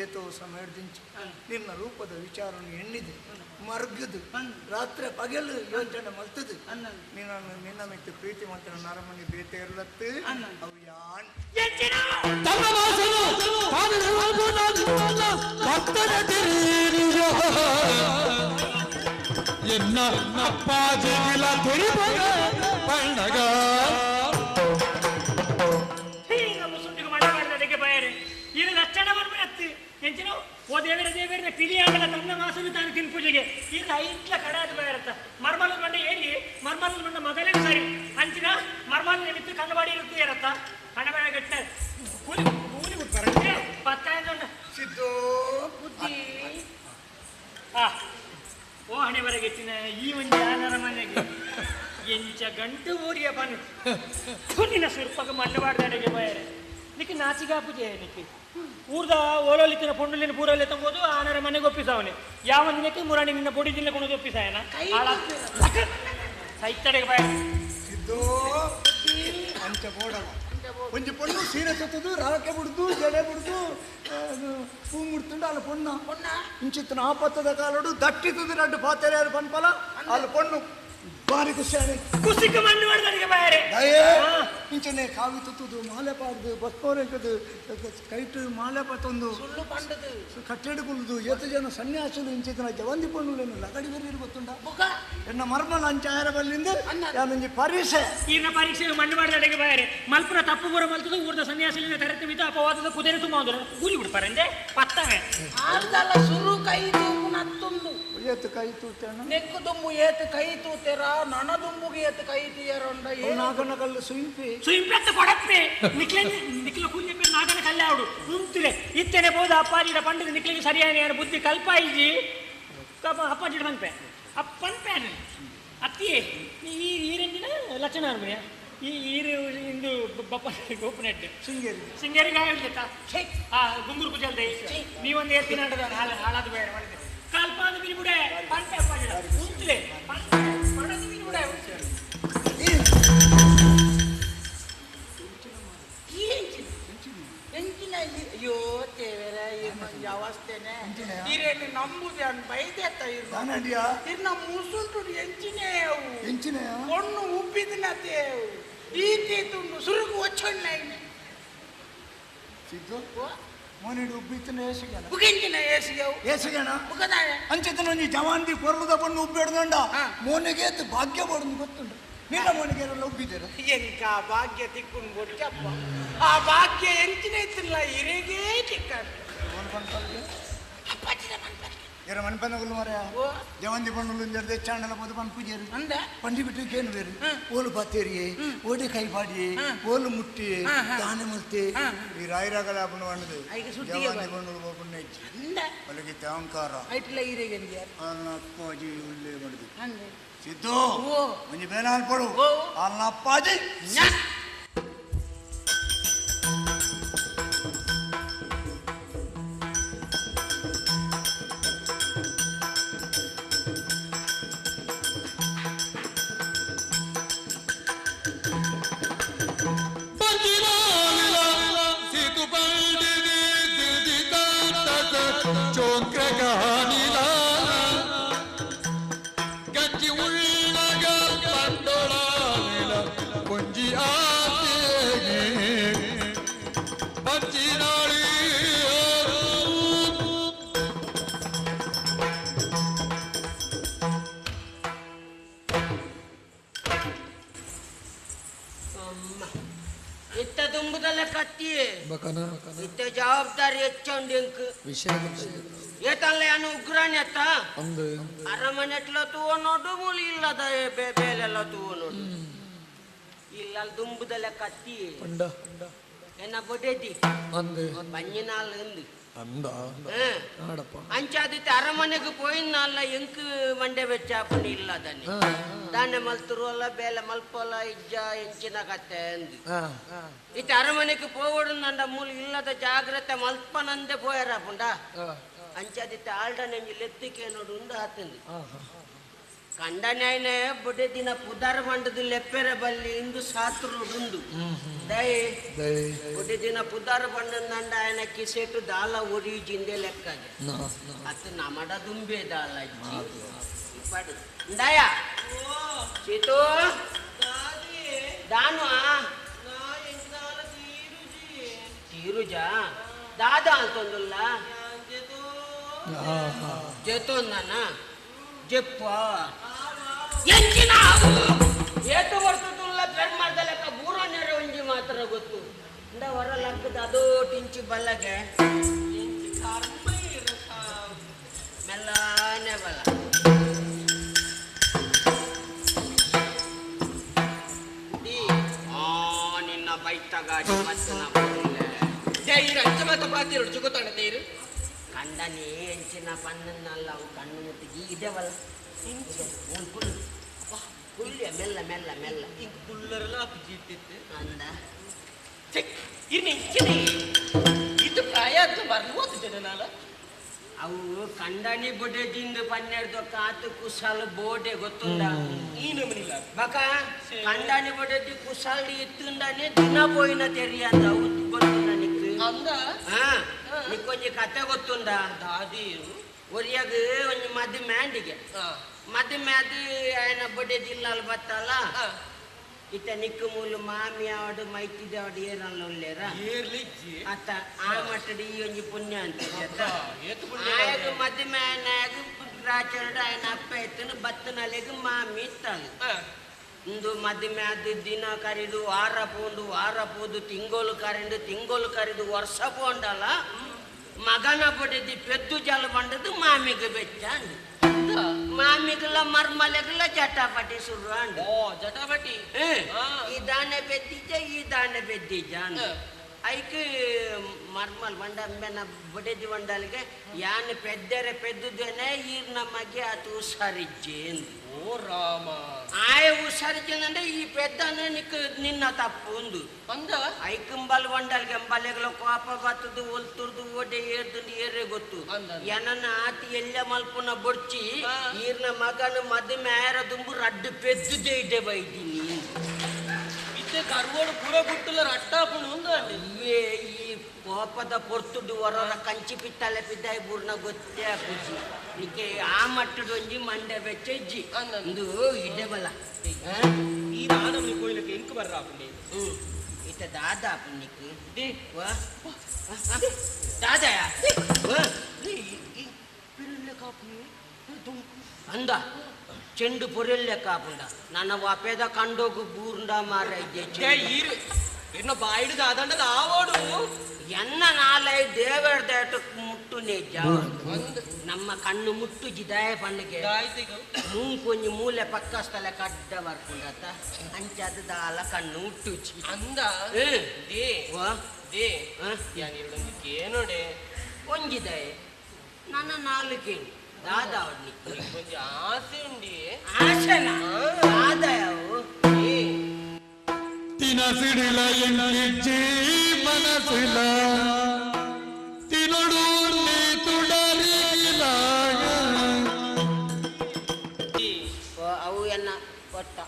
ಏತೋ ಸಮಯ ದಿಂಚು ನಿನ್ನ ರೂಪದ ವಿಚಾರವನ್ನು ಎಣ್ಣಿದೆ ಮರ್ಗದು ರಾತ್ರಿ ಪಗಲು ಯೋಚನೆ ಮಲ್ತದು ನಿನ್ನ ನಿನ್ನ ಮಿತ್ತು ಪ್ರೀತಿ ಮಾತ್ರ ನರಮನಿ ಬೇತೆ ಇರ್ಲತ್ತು ಅವು ಯಾನ್ ಎನ್ನ ಅಪ್ಪಾಜಿಗಿಲ ತಿಳಿಬ ಪಣ್ಣಗ ಇದು ಲಕ್ಷಣ ಬರ್ಬೇಕು ಎಂಚಿನ ಓ ದೇವರ ದೇವರ ಪಿಲಿಯಾಗಲ ತನ್ನ ಮಾಸನು ತಾನು ತಿನ್ಪೂಜೆಗೆ ಇದು ಐಟ್ಲ ಕಡಾದ ಬರತ್ತ ಮರ್ಮಲ ಬಂಡ ಏರಿ ಮರ್ಮಲ ಬಂಡ ಮಗಲೇ ಸರಿ ಅಂಚಿನ ಮರ್ಮಲ ನಿಮಿತ್ತ ಕಣ್ಣಬಾಡಿ ಇರುತ್ತೆ ಇರತ್ತ ಕಣ್ಣಬಾಡ ಗಟ್ಟ ಕೂಲಿ ಕೂಲಿ ಬಿಟ್ಬಾರ ಪತ್ತ ಸಿದ್ದು ಬುದ್ಧಿ ಆ ಓ ಹಣೆ ಬರಗೆಚ್ಚಿನ ಈ ಒಂದು ಯಾನರ ಮನೆಗೆ ಎಂಚ ಗಂಟು ಊರಿಯ ಬನ್ನು ನಿನ್ನ ಸುರ್ಪಗ ಮಣ್ಣು ಬಯರೆ ನಿಕ್ಕೆ ನಾಚಿಗಾ ಪೂಜೆ ನಿಕ್ಕೆ ಊರ್ದ ಓಲೋಲಿತ್ತಿನ ಪೊಂಡುಲಿನ ಪೂರಲ್ಲಿ ತಂಬೋದು ಆನರ ಮನೆಗೆ ಒಪ್ಪಿಸವನೆ ಯಾವ ದಿನಕ್ಕೆ ಮುರಾಣಿ ನಿನ್ನ ಪೊಡಿ ಜಿಲ್ಲೆ ಕೊಂಡು ಒಪ್ಪಿಸಾಯನ ಸೈತಡೆಗೆ ಬಾಯ ಸಿದ್ದು ಅಂಚ ಬೋಡವ ಒಂಜಿ ಪೊಣ್ಣು ಸೀರೆ ಸುತ್ತದು ರಾಕೆ ಬಿಡ್ದು ಜಡೆ ಬಿಡ್ದು ಪೂ ಮುಡ್ತುಂಡು ಅಲ್ಲ ಪೊಣ್ಣ ಇಂಚಿತ್ತಿನ ಆಪತ್ತದ ಕಾಲಡು ದಟ್ಟಿತದು ರಡ್ಡು ಪಾತೆರೆ ಯಾರು ಪನ್ಪಲ ಅಲ್ಲಿ ಪೊಣ್ಣು ಬಾರಿ ಖುಷಿ ಆನೆ ಕುಸಿಕ ಮಣ್ಣು ಮಾಡ್ದನಿಗೆ ಬಾಯರೆ ದಯೆ ಇಂಚನೆ ಕಾವಿ ತುತ್ತುದು ಮಾಲೆ ಪಾಡ್ದು ಬಸ್ಕೋರೆಂಕದು ಕೈಟು ಮಾಲೆ ಪತ್ತೊಂದು ಸುಳ್ಳು ಪಂಡದು ಕಟ್ಟೆಡು ಕುಲ್ದು ಏತು ಜನ ಸನ್ಯಾಸುಲು ಇಂಚಿತ್ತಿನ ಜವಂದಿ ಪೊಣ್ಣುಲೇನು ಲಗಡಿ ಬೆರೀರು ಗೊತ್ತುಂಡ ಎನ್ನ ಮರ್ಮಲ ಅಂಚಾಯರ ಬಲ್ಲಿಂದ ಯಾನೊಂಜಿ ಪರೀಕ್ಷೆ ಈನ ಪರೀಕ್ಷೆ ಮಣ್ಣು ಮಾಡ್ದಡೆಗೆ ಬಾಯರೆ ಮಲ್ಪುನ ತಪ್ಪು ಬರ ಮಲ್ತದು ಊರ್ದ ಸನ್ಯಾಸಿಲಿನ ತರತೆ ಮಿತ ಅಪವಾದದ ಕುದುರೆ ತುಂಬ ಅಂದ್ರೆ ಕೂಲಿ ಬಿಡ್ಪಾರಂದೆ ಪತ್ತವೆ ಆರ್ದಲ ಸುರು ಕೈ ತೂಪು ನತ್ತುಂಡು ಏತು ಕೈ ತೂತೇನ ನೆಕ್ಕು ದುಂಬು ಏತು ಕೈ ತೂತೆರ ನನ ದುಂಬುಗೆ ಏತು ಕೈ ತೀಯರೊಂಡ ನಾಗನ ಕಲ್ಲು ಸುಯಿಂಪಿ ಸುಯಿಂಪೆತ್ತ ಕೊಡಪ್ಪೆ ನಿಕ್ಲೆ ನಿಕ್ಲ ಕೂಲಿ ನಾಗನ ಕಲ್ಲೆ ಆವಡು ಉಂತುಲೆ ಇತ್ತನೆ ಬೋದ ಅಪ್ಪಾಜಿಡ ಪಂಡದ ನಿಕ್ಲಿಗೆ ಸರಿಯಾದ ಯಾರು ಬುದ್ಧಿ ಕಲ್ಪಾಯಿಜಿ ಅಪ್ಪಾಜಿಡ ಪನ್ಪೆ ಅಪ್ಪನ್ಪೆ ಅತ್ತಿಯೇ ಈ ಈರೆಂಜಿನ ಲಕ್ಷಣ ಅನ್ಮಯ ಈ ಈರು ಇಂದು ಬಪ್ಪ ಗೋಪನೆಡ್ ಶೃಂಗೇರಿ ಶೃಂಗೇರಿ ಗಾಯ ಆ ಗುಂಗುರು ಕುಜಲ್ದೆ ನೀವೊಂದು ಏರ್ತಿನ ಹಾಳಾದ ಬೇಡ ಮಾಡಿದೆ ಕಲ್ಪಾದ ಬಿನ್ಬಿಡೆ ಪಂಪೆ ಅಪ್ಪಾಜಿಡ ಉಂತುಲೆ ಪಂಡದ ಬಿನ್ಬಿಡೆ ಎಂಚಿನ ಅಯ್ಯೋ ತೇವರ ಅವಸ್ಥೆನೆ ಇರೇನು ನಂಬುದೆ ಅನ್ ಬೈದೆತ್ತ ದಾನಡಿಯ ಇರ್ನ ಮುಸುಂಟು ಎಂಚಿನೇ ಅವು ಎಂಚಿನ பொண்ணு உப்பிதுனா ஈட்டி துண்டு சுருக்கு வச்சொன்ன ಸಿದ್ದು ಮೋನಿಡು ಉಬ್ಬಿತ್ತನ ಏಸಿಗಣ ಬುಗಿಂಚಿನ ಏಸಿಗವು ಏಸಿಗಣ ಬುಗದಾಯ ಅಂಚಿತನ ಒಂಜಿ ಜವಾನ್ದಿ ಕೊರಲದ ಪಣ್ಣು ಉಬ್ಬಿಡ್ದಂಡ ಮೋನಿಗೆ ಎದ್ದು ಭಾಗ್ಯ ಬಡದು ಗೊತ್ತುಂಡು ನಿನ್ನ ಮೋನಿಗೆ ಎಲ್ಲ ಉಬ್ಬಿದ್ದೀರ ಎಂಕ ಭಾಗ್ಯ ತಿಕ್ಕುಂಡು ಬೊಚ್ಚಪ್ಪ ಆ ಭಾಗ್ಯ ಎಂಚಿನ ಇತ್ತಿಲ್ಲ ಇರೆಗೇ ತಿಕ್ಕ ಅಪ್ಪಾಜಿನ ಮನ್ಪರ್ಗೆ ಇರ ಮನ್ಪನಗುಲು ಮರೆಯ ಜವಂದಿ ಪಣ್ಣುಲು ಇಂದೆರ್ದೆ ಚಾಂಡಲ ಪೋದು ಪನ್ ಪೂಜೆರು ಪಂಡಿ ಬಿಟ್ಟು ಕೇನು ಬೇರು ಓಲು ಪಾತೇರಿಯೇ ಓಡಿ ಕೈ ಪಾಡಿಯೇ ಓಲು ಮುಟ್ಟಿಯೇ ದಾನೆ ಮುರ್ತಿ ಈ ರಾಯರಾಗಲ ಅಪ್ಪನ వండదు ಐಗ ಸುದ್ದಿಗೆ ಜವಂದಿ ಪಣ್ಣುಲು ಪೋಪುಣ್ಣ ಇಜ್ಜಿ ಅಂದ ಒಲಗಿ ಅಹಂಕಾರ ಐಟ್ಲ ಇರೆಗೆ ಅನ್ನ ಅಪ್ಪಾಜಿ ಉಲ್ಲೇ ಮಾಡಿದು ಅಂದೆ ಸಿದ್ದು ಒಂಜಿ ಬೇಲ ಅನ್ಕೊಡು ಅಲ್ಲ ಅಪ್ಪಾಜಿ ಇತ್ತ ದುಂಬುದಲ್ಲ ಕತ್ತಿ ಇತ್ತ ಜವಾಬ್ದಾರಿ ಹೆಚ್ಚೊಂಡು ವಿಷಯ ಏತಲ್ಲ ಏನು ಉಗ್ರಾಣಿ ಅತ್ತ ಅರಮನೆಟ್ಲ ತೂವ ನೋಡು ಮೂಲಿ ಇಲ್ಲದ ಬೇಲೆಲ್ಲ ತೂವ ನೋಡು ಇಲ್ಲ ದುಂಬುದಲ್ಲ ಕತ್ತಿ ಎನ್ನ ಬೊಡೆದಿ ಬಂಜಿನಾಲ್ ಎಂದು ಅಂಚಾದಿತ್ತೆ ಅರಮನೆಗೆ ಪೋಯಿನಲ್ಲ ಎಂಕ್ ಮಂಡೆ ಬೆಚ್ಚ ಹಾಕೊಂಡು ಇಲ್ಲ దాన్ని దాన్ని మల్తురువల్ల ಬೇಲೆ ಮಲ್ಪೊಲ್ಲ ಇಜ್ಜ ಎಂಚಿನ ಕತ್ತೆ ಅಂದು ಇತ್ತ ಅರಮನೆಗೆ ಪೋವಡು ಮೂಲ ಇಲ್ಲದ ಜಾಗ್ರತೆ ಮಲ್ಪನಂದೆ ಪೋಯರ ಪುಂಡ ಅಂಚಾದಿತ್ತೆ ಆಲ್ಡನೆಂಜಿ ಲೆತ್ತಿಕೆ ನೋಡು ಉಂಡು ಹಾತಂದು ಕಂಡನಾಯನೆ ಬೊಡೆ ದಿನ ಪುದಾರ ಮಂಡದು ಲೆಪ್ಪೆರೆ ಬಲ್ಲಿ ಇಂದು ಸಾತ್ರುಡುಂದು ದಯೆ ಬೊಡೆ ದಿನ ಪುದಾರ ಬಂಡಂದಂಡ ఆయన ಕಿಸೆಟು ದಾಲ ಒರಿ ಜಿಂದೆ ಲೆಕ್ಕಗೆ ಅತ್ತ ನಮಡ ದುಂಬೆ ದಾಲ ಅಜ್ಜಿ ಇಪ್ಪಡು ಇಂದಾಯ ಚೀತು ದಾನು ತೀರುಜಾ ದಾದ ಅಂತಂದುಲ್ಲ ಜೇತೋಂದನ ಜೆಪ್ಪ ಎಂಚಿನ ಏತು ಬರ್ತದೆ ಮಾತ್ರ ಗೊತ್ತು ಇಂದ ಹೊರ ಲಕ್ಕದ ಅದೋ ಟಿಂಚಿ ಬಲ್ಲಗೆ ಮೆಲ್ಲನೆ ಬಲ ನಿನ್ನ ಬೈತ ಗಾಡಿ ಮತ್ತೆ ಕಂಡನಿ ಎಂಚಿನ ಪನ್ನಲ್ಲ ಅವು ಕಣ್ಣು ಮುತ್ತಿಗೆ ಇದೇವಲ್ಲ ಕುಳ್ಳು ಕುಳ್ಳಿಯ ಮೆಲ್ಲ ಮೆಲ್ಲ ಮೆಲ್ಲ ಕುಳ್ಳರೆಲ್ಲ ಅಂದ ಇದು ಪ್ರಾಯ ಅದು ಬರ್ಬೋದು ಜನನಾಲ ಅವು ಕಂಡನಿ ಬೊಡೆದಿಂದ ಪನ್ನೆರಡು ಕಾತು ಕುಸಾಲು ಬೋಡೆ ಗೊತ್ತುಂಡ ಈ ನಮನಿಲ್ಲ ಬಕ ಕಂಡನಿ ಬೊಡೆದಿ ಕುಸಾಲು ಇತ್ತುಂಡನೆ ದಿನ ಪೋಯಿನ ತೆರಿಯಂದ ಅವು ಗೊತ್ತುಂಡ ನಿಕ್ಕು ಅಂದ ನಿಕ್ಕೊಂಜಿ ಕತೆ ಗೊತ್ತುಂಡ ದಾದಿ ಒರಿಯಾಗ ಒಂಜಿ ಮದುವೆ ಮ್ಯಾಂಡಿಗೆ ಮದುವೆ ಅದು ఆయన ಬೊಡೆದಿಲ್ಲ ಬತ್ತಲ್ಲ ಇತ್ತ ನಿಕ್ಕು ಮೂಲು ಮಾಮಿ ಆವಡು ಮೈತಿದಾವಡು ಏರಲ್ಲ ಉಳ್ಳೇರ ಅತ್ತ ಆ ಮಟ್ಟದ ಈ ಒಂಜಿ ಪುಣ್ಯ ಅಂತ ಆಯಗ ಮದುವೆ ಆಯನಾಗ ರಾಚರಡು ఆయన ಅಪ್ಪ ಎತ್ತನು ಬತ್ತನಲೆಗ್ ಮಾಮಿ ಇತ್ತಾಳು ಇಂದು ಮದುವೆ ಆದ ದಿನ ಕರಿದು ವಾರ ಪೋಂಡು ವಾರ ಪೋದು ತಿಂಗೋಲು ಕರಿಂಡು ತಿಂಗೋಲು ಕರಿದು ವರ್ಷ ಪೋಂಡಲ್ಲ ಮಗನ ಪಡೆದಿ ಪೆದ್ದು ಜಲ ಬಂಡದು ಮಾಮಿಗೆ ಬೆಚ್ಚ ಅಂದು ಮಾಮಿಗೆಲ್ಲ ಮರ್ಮಲೆಗೆಲ್ಲ ಜಟಾಪಟಿ ಶುರು ಅಂಡು ಜಟಾಪಟಿ ಈ ದಾನೆ ಬೆದ್ದಿದ್ದ ಈ ದಾನೆ ಬೆದ್ದಿದ್ದ ಅಂದು ಐಕ್ ಮರ್ಮಲ್ ಬಂಡ ಅಂಬೆನ ಬಡೆದಿ ಬಂಡಲ್ಗೆ ಯಾನ್ ಪೆದ್ದರೆ ಪೆದ್ದುದೇನೆ ಈರ್ನ ಮಗೆ ಆತು ಹುಷಾರಿಜ್ಜೆ ಅಂದು ಓ ರಾಮ ಆಯ ಹುಷಾರಿಜ್ಜಂದ್ರೆ ಈ ಪೆದ್ದನೆ ನಿಕ್ ನಿನ್ನ ತಪ್ಪು ಒಂದು ಅಂದ ಐಕಂಬಲ್ ಬಂಡಲ್ಗೆ ಅಂಬಲೆಗಳ ಕೋಪ ಬತ್ತದು ಒಲ್ತುರ್ದು ಓಡೆ ಏರ್ದು ಏರೇ ಗೊತ್ತು ಏನನ್ನ ಆತಿ ಎಲ್ಲ ಮಲ್ಪುನ ಬೊಡ್ಚಿ ಈರ್ನ ಮಗನ ಮದುವೆ ಆಯರ ದುಂಬು ರಡ್ಡು ಪೆದ್ದುದೇ ಇಡ್ಡೆ ಬೈದಿನಿ ಇತ್ತೆ ಕರ್ಗೋಡು ಪೂರ ಗುಟ್ಟುಲ ರಟ್ಟಾಪುಣು ಒಂದು ಇವೇ ಈ ಕೋಪದ ಪೊರ್ತುಡು ಹೊರರ ಕಂಚಿ ಪಿತ್ತಲೆ ಪಿದ್ದಾಯಿ ಬೂರ್ನ ಗೊತ್ತೇ ಆಪುಜಿ ನಿಕ್ಕೆ ಆ ಮಟ್ಟದ ಒಂಜಿ ಮಂಡೆ ಬೆಚ್ಚ ಇಜ್ಜಿ ಒಂದು ಇಡ್ಡೆ ಬಲ ಈ ರಾನಮ್ನಿ ಕೋಯಿಲಕ್ಕೆ ಇಂಕ್ ಬರ್ರಾಪುಂಡಿ ಇತ್ತ ದಾದಾ ಪುಣ್ಯಕ್ಕೆ ದಾದಾಯ ಅಂದ ಚೆಂಡು ಪೊರೆಲ್ಲೆ ಕಾಪುಂಡ ನನ್ನ ವಾಪೇದ ಕಂಡೋಗು ಬೂರ್ಂಡ ಮಾರ ಎನ್ನ ಬಾಯಿಡು ದಾದಂಡ ಆವೋಡು ಎನ್ನ ನಾಲೈ ದೇವರ ದೇಟ ಮುಟ್ಟು ನೇಜ ನಮ್ಮ ಕಣ್ಣು ಮುಟ್ಟು ಜಿದಾಯ ಪಣ್ಣಿಗೆ ಮೂಂಕೊಂಜಿ ಮೂಲೆ ಪಕ್ಕಸ್ಥಲ ಕಡ್ಡ ಬರ್ಕೊಂಡತ ಅಂಚಾದ ದಾಲ ಕಣ್ಣು ಮುಟ್ಟುಜಿ ಅಂದ they they ಏನೋಡೆ ಒಂಜಿದಾಯ ನನ್ನ ನಾಲ್ಕೇನು ದಾದಾ ಒಂಜಿ ಆಸೆ ಉಂಡಿ ಆಸೆನಾ ದಾದಾಯವು ತಿನಸಿಡಿಲ ಎಂಗಿಜ್ಜಿ ಮನಸಿಲ ತಿನೊಡು ನೀ ತುಡರಿಗಿಲ ಅವು ಎನ್ನ ಕೊಟ್ಟ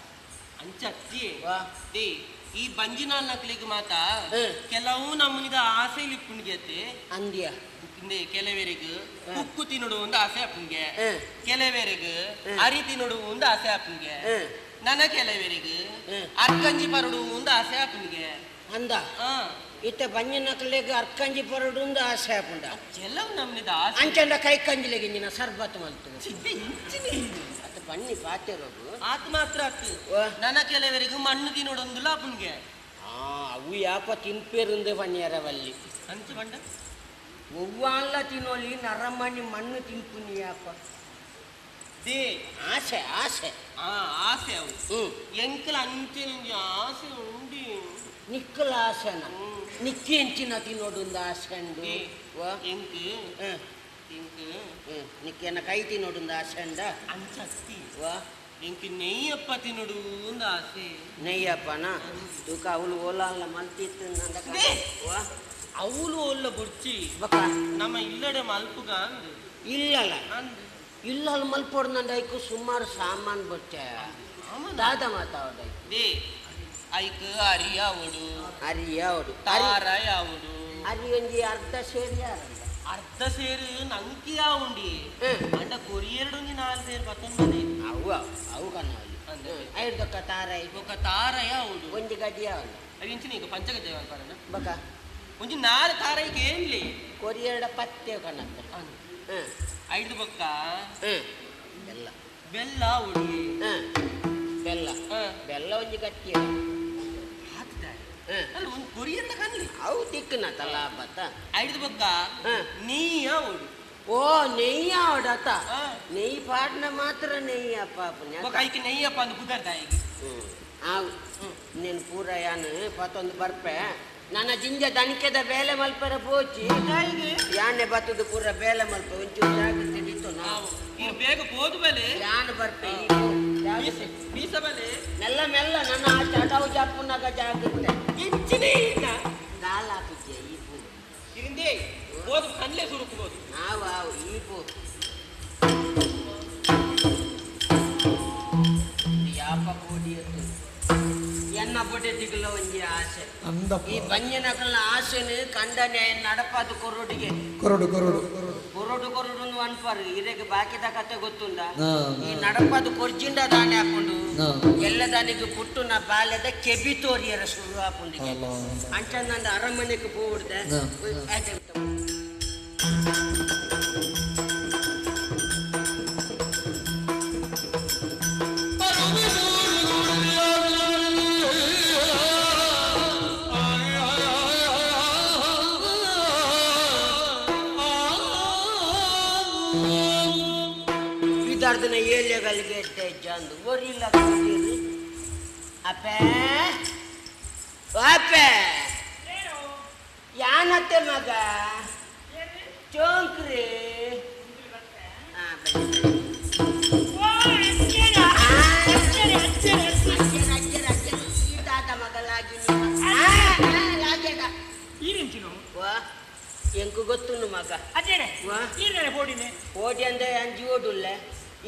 ಅಂಚತ್ತಿ they ಈ ಬಂಜಿನಾಲ್ ನಕ್ಲಿಗೆ ಮಾತ ಕೆಲವು ನಮ್ಮನಿದ ಆಸೆ ಲಿಪ್ಪುಣಿಗೆ ಅಂದ್ಯ ಕೆಲವರಿಗೆ ಉಕ್ಕು ತಿನ್ನಡು ಒಂದು ಆಸೆ ಆಪುಂಗೆ ಕೆಲವರಿಗೆ ಅರಿ ತಿನ್ನಡು ಒಂದು ಆಸೆ ಆಪುಂಗೆ ನನ್ನ ಕೆಲವರಿಗೆ ಅರ್ಕಂಜಿ ಪರಡು ಒಂದು ಆಸೆ ಆಪುಂಗೆ ಅಂದ ಇತ್ತ ಬಂಜಿನಕ್ಲೆಗ್ ಅರ್ಕಂಜಿ ಪರಡು ಒಂದು ಆಸೆ ಆಪುಂಡ ಕೆಲವು ನಮ್ಮನಿದ ಆಸೆ ಅಂಚಂಡ ಕೈ ಕಂಜಿಲೆಗೆ ನಿನ್ನ ಸರ್ಬತ್ ಮಲ್ತು ಅತ್ತ ಬನ್ನಿ ಪಾತಿರೋಗು ಆತ ಮಾತ್ರ ಆತು ನನ್ನ ಕೆಲವರಿಗೆ ಮಣ್ಣು ತಿನ್ನೋಡೊಂದುಲ ಆಪುಂಗೆ ಅವು ಯಾಪ ತಿನ್ಪೇರುಂದೆ ಬನ್ನಿಯರವಲ್ಲಿ ಅಂಚು ಬಂಡ ಒವ್ವಾಲ್ಲ ತಿನ್ನೋಲಿ ನರಮಣಿ ಮಣ್ಣು ತಿನ್ಪುನಿ ಯಾಪ they ಆಸೆ ಆಸೆ ಆಸೆ ಅವು ಎಂಕಲ ಅಂಚೆ ನಿಂಗೆ ಆಸೆ ಉಂಡಿ ನಿಕ್ಕಲ ಆಸೆನ ನಿಕ್ಕಿ ಎಂಚಿನ ತಿನ್ನೋಡೊಂದು ಆಸೆ ಉಂಡು ಎಂಕ್ ಎಂಕ್ ನಿಕ್ಕೇನ ಕೈ ತಿನ್ನೋಡೊಂದು ಆಸೆ ಉಂಡ ಅಂಚತ್ತಿ ಎಂಕ್ ನೆಯ್ಯಪ್ಪ ತಿನ್ನೋಡು ಒಂದು ಆಸೆ ನೆಯ್ಯಪ್ಪನ ತೂಕ ಅವಳು ಓಲಾಲ್ಲ ಮಲ್ತಿತ್ತು ಅವಳು ಒಲ್ಲ ಬುಡ್ಚಿ ನಮ್ಮ ಇಲ್ಲಡೆ ಮಲ್ಪುಗ ಅಂದು ಇಲ್ಲಲ್ಲ ಇಲ್ಲಲ್ಲ ಮಲ್ಪೋಡ್ ನಂದು ಐಕು ಸುಮಾರು ಸಾಮಾನು ಬೊಚ್ಚ ದಾದ ಮಾತಾಡ they ಐಕ್ ಅರಿ ಯಾವಡು ಅರಿ ಯಾವಡು ತಾರ ಯಾವಡು ಅರಿ ಒಂಜಿ ಅರ್ಧ ಸೇರು ಯಾರಂದ ಅರ್ಧ ಸೇರು ನಂಕಿ ಯಾವುಂಡಿ ಅಂಡ ಕೊರಿಯರ್ಡು ಒಂಜಿ ನಾಲ್ ಸೇರು ಪತ್ತೊಂಬನೇ ಅವು ಅವು ಕಣ್ಣಲ್ಲಿ ಐದೊಕ್ಕ ತಾರ ಬೊಕ್ಕ ತಾರ ಯಾವಡು ಒಂಜಿ ಗಡಿ ಯಾವಲ್ಲ ಅವು ಇಂಚಿನ ಈಗ ಪಂಚಗದ್ದೆ ಯಾವಲ್ಲ ಬೊಕ್ಕ ಒಂಜಿ ನಾಲ್ ತಾರ ಈಗ ಏನ್ಲಿ ಕೊರಿಯರ್ಡ ಪತ್ತೆ ಕಣ್ಣತ್ತ ಐದು ಬೊಕ್ಕ ಬೆಲ್ಲ ಬೆಲ್ಲ ಉಡಿ ಬೆಲ್ಲ ಬೆಲ್ಲ ಒಂಜಿ ಗಟ್ಟಿ ಅಲ್ಲ ಒಂದು ಕೊರಿಯನ್ನ ಕನ್ಲಿ ಅವು ತಿಕ್ಕನ ತಲಾಬತ್ತ ಐದು ಬೊಕ್ಕ ನೆಯ್ಯ ಓಡು ಓ ನೆಯ್ಯ ಓಡತ ನೆಯ್ಯಿ ಪಾಡ್ನ ಮಾತ್ರ ನೆಯ್ಯ ಪಾಪ ಬೊಕ್ಕ ಐಕೆ ನೆಯ್ಯಪ್ಪ ಅಂದು ಬುದರ್ದ ಈಗ ಆವು ನೀನು ಪೂರ ಯಾನು ಪತ್ತೊಂದು ಬರ್ಪೆ ನನ್ನ ಜಿಂಜ ದನಿಕೆದ ಬೇಲೆ ಮಲ್ಪರ ಪೋಚಿ ಯಾನೆ ಬತ್ತದ ಪೂರ ಬೇಲೆ ಮಲ್ಪ ಒಂಚೂರು ಜಾಗ್ರತೆ ಇತ್ತು ನಾವು ನೀನು ಬೇಗ ಹೋದ ಮೇಲೆ ಯಾನು ಬರ್ಪೆ ಬೀಸ ಬಲೆ ಮೆಲ್ಲ ಮೆಲ್ಲ ನನ್ನ ಆ ಚಟಾವು ಜಾಪುನಾಗ ಜಾಗ್ರತೆ ಇಂಚಿನೇ ಇಲ್ಲ ದಾಲ ಹಾಕಿದ್ದೆ ಈ ಪೂ ಇರಿಂದೇ ಹೋದ ಕನ್ಲೆ ಸುರುಕ್ಬೋದು ಆವು ಆವು ಈ ಪೂ ಯಾಪ ಕೋಡಿ ಎನ್ನ ಬೊಡೆದಿಗಲ ಒಂಜಿ ಆಸೆ ಈ ಬಂಜನಕಲ್ನ ಆಸೆನು ಕಂಡನೆ ನಡಪಾದ ಕೊರೊಡಿಗೆ ಕೊರಡು ಕೊರಡು ಕೊರಡು ಕೊರಡು ಅನ್ಪಾರು ಇರೆಗೆ ಬಾಕಿದ ಕತೆ ಗೊತ್ತುಂಡ ಈ ನಡಪಾದ ಕೊರ್ಜಿಂಡ ದಾನೆ ಹಾಕೊಂಡು ಎಲ್ಲ ದಾನಿಗೆ ಪುಟ್ಟು ನಾ ಬಾಲ್ಯದ ಕೆಬಿ ತೋರಿಯರ ಶುರು ಹಾಕೊಂಡಿಗೆ ಅಂಚ ನಂದು ಅರಮನೆಗೆ ಹೋಗ್ಬಿಡ್ದೆ. ಇದರ್ದನ ಏಳಿಯಗಳಿಗೆ ಎದ್ದೆ ಜಂದು ಒರಿಲ್ಲ ಕೂತಿರಿ. ಅಪ್ಪೆ ಅಪ್ಪೆ ಯಾನತ್ತೆ ಮಗ ಚೋಂಕ್ರಿ ಎಂಕು ಗೊತ್ತುಂಡು ಮಗ ಓಡಿ ಅಂದ್ರೆ ಅಂಜಿ ಓಡುಲ್ಲ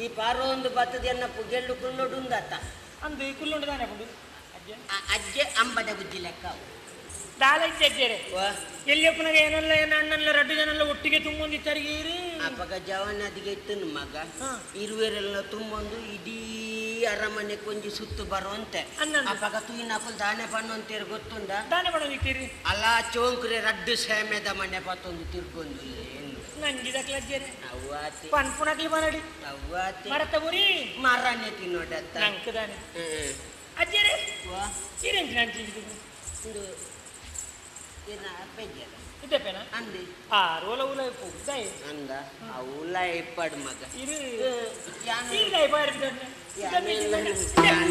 ಈ ಪಾರೋ ಒಂದು ಬತ್ತದ ಎನ್ನ ಪುಗೆಲ್ಲು ಕುಲ್ಲೊಡುಂದತ್ತ ಅಂದು ಕುಲ್ಲೊಂಡು ತಾನೆ ಪುಡು ಅಜ್ಜೆ ಅಂಬದ ಬುಜ್ಜಿ ಲೆಕ್ಕ ದಾಲಜ್ಜೆ ಅಜ್ಜೆರೆ ಎಲ್ಲಿ ಒಪ್ಪನಾಗ ಏನಲ್ಲ ಏನ ಅಣ್ಣಲ್ಲ ರಡ್ಡು ಜನಲ್ಲ ಒಟ್ಟಿಗೆ ತುಂಬೊಂದಿತ್ತರಿಗೆ ಅಪ್ಪಗ ಜವನದಿಗೆ ಇತ್ತು ಮಗ ಇರುವೆರೆಲ್ಲ ತುಂಬೊಂದು ಇಡೀ ಅರಮನೆ ಕೊಂಜಿ ಸುತ್ತು ಬರುವಂತೆ ಅಪ್ಪಗ ತೂಯಿನಕುಲ್ ದಾನೆ ಬಣ್ಣಂತೀರಿ ಗೊತ್ತುಂಡ ದಾನೆ ಬಣ್ಣಂತೀರಿ ಅಲ್ಲ ಚೋಂಕ್ರೆ ರಡ್ಡು ಸೇಮೆದ ಮನೆ ಪತ್ತೊಂದು ತಿರ್ಗೊಂದು ನಂಗಿದಕ್ಲಜ್ಜೆರೆ ಅವ್ವಾತಿ ಪನ್ಪುನಕ್ಲಿ ಬನಡಿ ಅವ್ವಾತಿ ಮರತ ಬುರಿ ಮರನೆ ತಿನ್ನೋಡತ್ತ ನಂಕದಾನೆ ಅಜ್ಜೆರೆ ಇರೆಂಚಿ ನಂಚಿ ಇಂದು ಏನ ಅಪ್ಪೆಜ್ಜೆರೆ ಇದ್ದಪ್ಪೇನ ಅಂದೆ ಆ ರೋಲ ಉಲ ಇಪ್ಪು ಅಂದ ಆ ಉಲ ಇಪ್ಪಡು ಮಗ ಇರು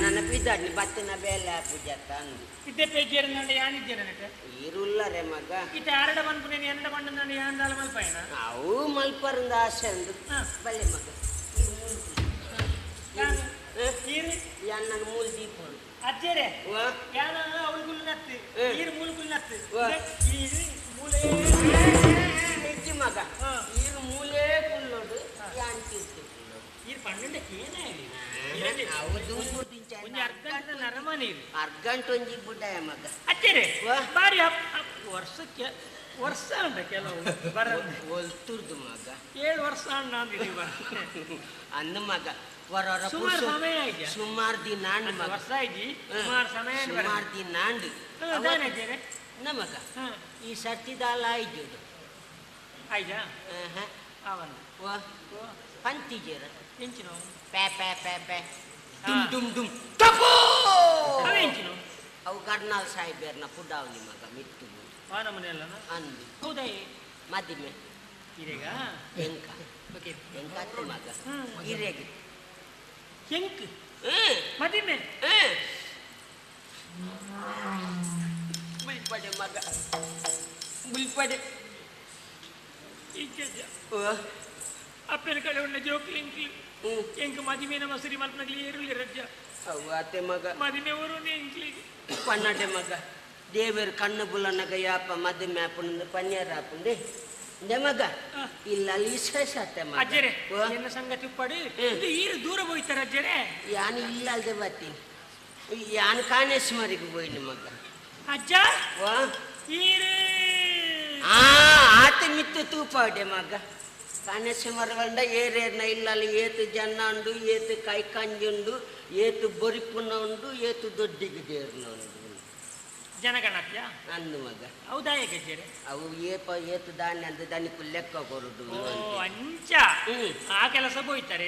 ನನ್ನ ಪಿದ್ದಾಡ್ನಿ ಬತ್ತಿನ ಬೇಲೆ ಪೂಜಾತ ಅಂದು ಇದ್ದೆ ಪೇಜಿಯರ್ ನಂಡ ಯಾನಿದ್ದೀರ ನೆಟ ಇರುಲ್ಲರೆ ಮಗ ಇತ್ತ ಆರಡ ಬನ್ಪುನೇನು ಎನ್ನಡ ಬಂಡ ನಂಡ ಯಾನ್ ದಾಲ ಮಲ್ಪಾಯನ ಅವು ಮಲ್ಪರಂದ ಆಸೆ ಅಂದು ಬಲ್ಲೆ ಮಗ ಯಾನ್ ನನ್ನ ಮೂಲ ದೀಪ ಅಜ್ಜೆರೆ ಯಾನ ಅವಳು ಗುಲ್ ನತ್ತು ಈರು ಮೂಲ ಗುಲ್ ನತ್ತು ಈರು ಮೂಲೆ ಇಜ್ಜಿ ಮಗ ಈರು ಮೂಲೆ ಕುಲ್ಲೋಡು ಯಾನ್ ತೀರ್ತು ಈರು ಪನ್ನೊಂಡಕ್ಕೆ ಏನೇ ಅರ್ಗಂಟು ಒಂಜಿ ಬುಡ್ಡಾಯ ಮಗ ಅಜ್ಜೆರೆ ಬಾರಿ ವರ್ಷಕ್ಕೆ ವರ್ಷ ಉಂಟ ಕೆಲವು ಬರ ಒಲ್ತುರ್ದು ಮಗ 7 ವರ್ಷ ಅಣ್ಣ ಅಂದಿದ್ದೀವಿ ಅಂದು ಮಗ ಸುಮಾರು ಸಮಯ ಆಯ್ತು ಸುಮಾರು ದಿನ ವರ್ಷ ಆಯ್ತು ಸುಮಾರು ಸಮಯ ಸುಮಾರು ದಿನ ನಮಗ ಈ ಸರ್ತಿದಾಲ ಆಯ್ತು ಆಯ್ತಾ ಪಂತಿಜೇರ ಎಂಚಿನ ಪೇ ಪೇ ಪೇ ಪೇ ಡುಮ್ ಡುಮ್ ಡುಮ್ ಟಪೋ ಎಂಚಿನ ಅವು ಕರ್ನಾಲ್ ಸಾಹೇಬರ್ನ ಪುಡಾವನಿ ಮಗ ಮಿತ್ತು ನಮ್ಮನೆಲ್ಲ ಅಂದು ಹೌದಾ ಮದಿಮೆ ಇರೇಗ ಎಂಕ ಎಂಕ ಮಗ ಇರೇಗ ಎಂಕ್ ಮದಿಮೆ ಬುಲ್ಪಡೆ ಮಗ ಬುಲ್ಪಡೆ ಅಪ್ಪನ ಕಡೆ ಉಣ್ಣ ಜೋಕ್ಲಿಂಕ್ಲಿ ಎಂಕ್ ಮದಿಮೆನ ಮಸೂರಿ ಮಲ್ಪನಗ್ಲಿ ಏರುಲಿ ರಜ್ಜ ಅವ್ವಾತೆ ಮಗ ಮದಿಮೆ ಊರು ಎಂಕ್ಲಿ ಪನ್ನಡೆ ಮಗ ದೇವರು ಕಣ್ಣು ಬುಲ್ಲನಗ ಯಾಪ ಮದಿಮೆ ಆಪುಂಡು ಪನ್ಯರ ಆಪುಂಡೆ ಮಗ ಇಲ್ಲ ಅಲ್ಲಿ ವಿಶೇಷತೆ ಮಗ ಅಜ್ಜರೆ ಎನ್ನ ಸಂಗತಿ ಉಪ್ಪಾಡು ಈರು ದೂರ ಹೋಯ್ತಾರ ಅಜ್ಜರೆ ಯಾನು ಇಲ್ಲ ಅಲ್ದೆ ಬರ್ತೀನಿ ಯಾನು ಕಾಣೇಶ್ವರಿಗೆ ಹೋಯ್ನಿ ಮಗ ಅಜ್ಜ ಈರು ಆತ ಮಿತ್ತು ತೂಪಾಡೆ ಮಗ ಕಾಣೇಶ್ವರ ಬಂಡ ಏರೇರ್ನ ಇಲ್ಲ ಅಲ್ಲಿ ಏತು ಜನ ಉಂಡು ಏತು ಕೈ ಕಂಜುಂಡು ಏತು ಬೊರಿಪುನ ಉಂಡು ಏತು ದೊಡ್ಡಿಗೆ ದೇರ್ನ ಉಂಡು ಜನಗಣತ್ಯ ಅಂದು ಮಗ ಹೌದಾ ಹೇಗೆ ಅವು ಏಪ ಏತು ದಾನ್ಯ ಅಂತ ದನಿಕು ಲೆಕ್ಕ ಕೊರುಡು ಅಂಚ ಆ ಕೆಲಸ ಹೋಯ್ತಾರೆ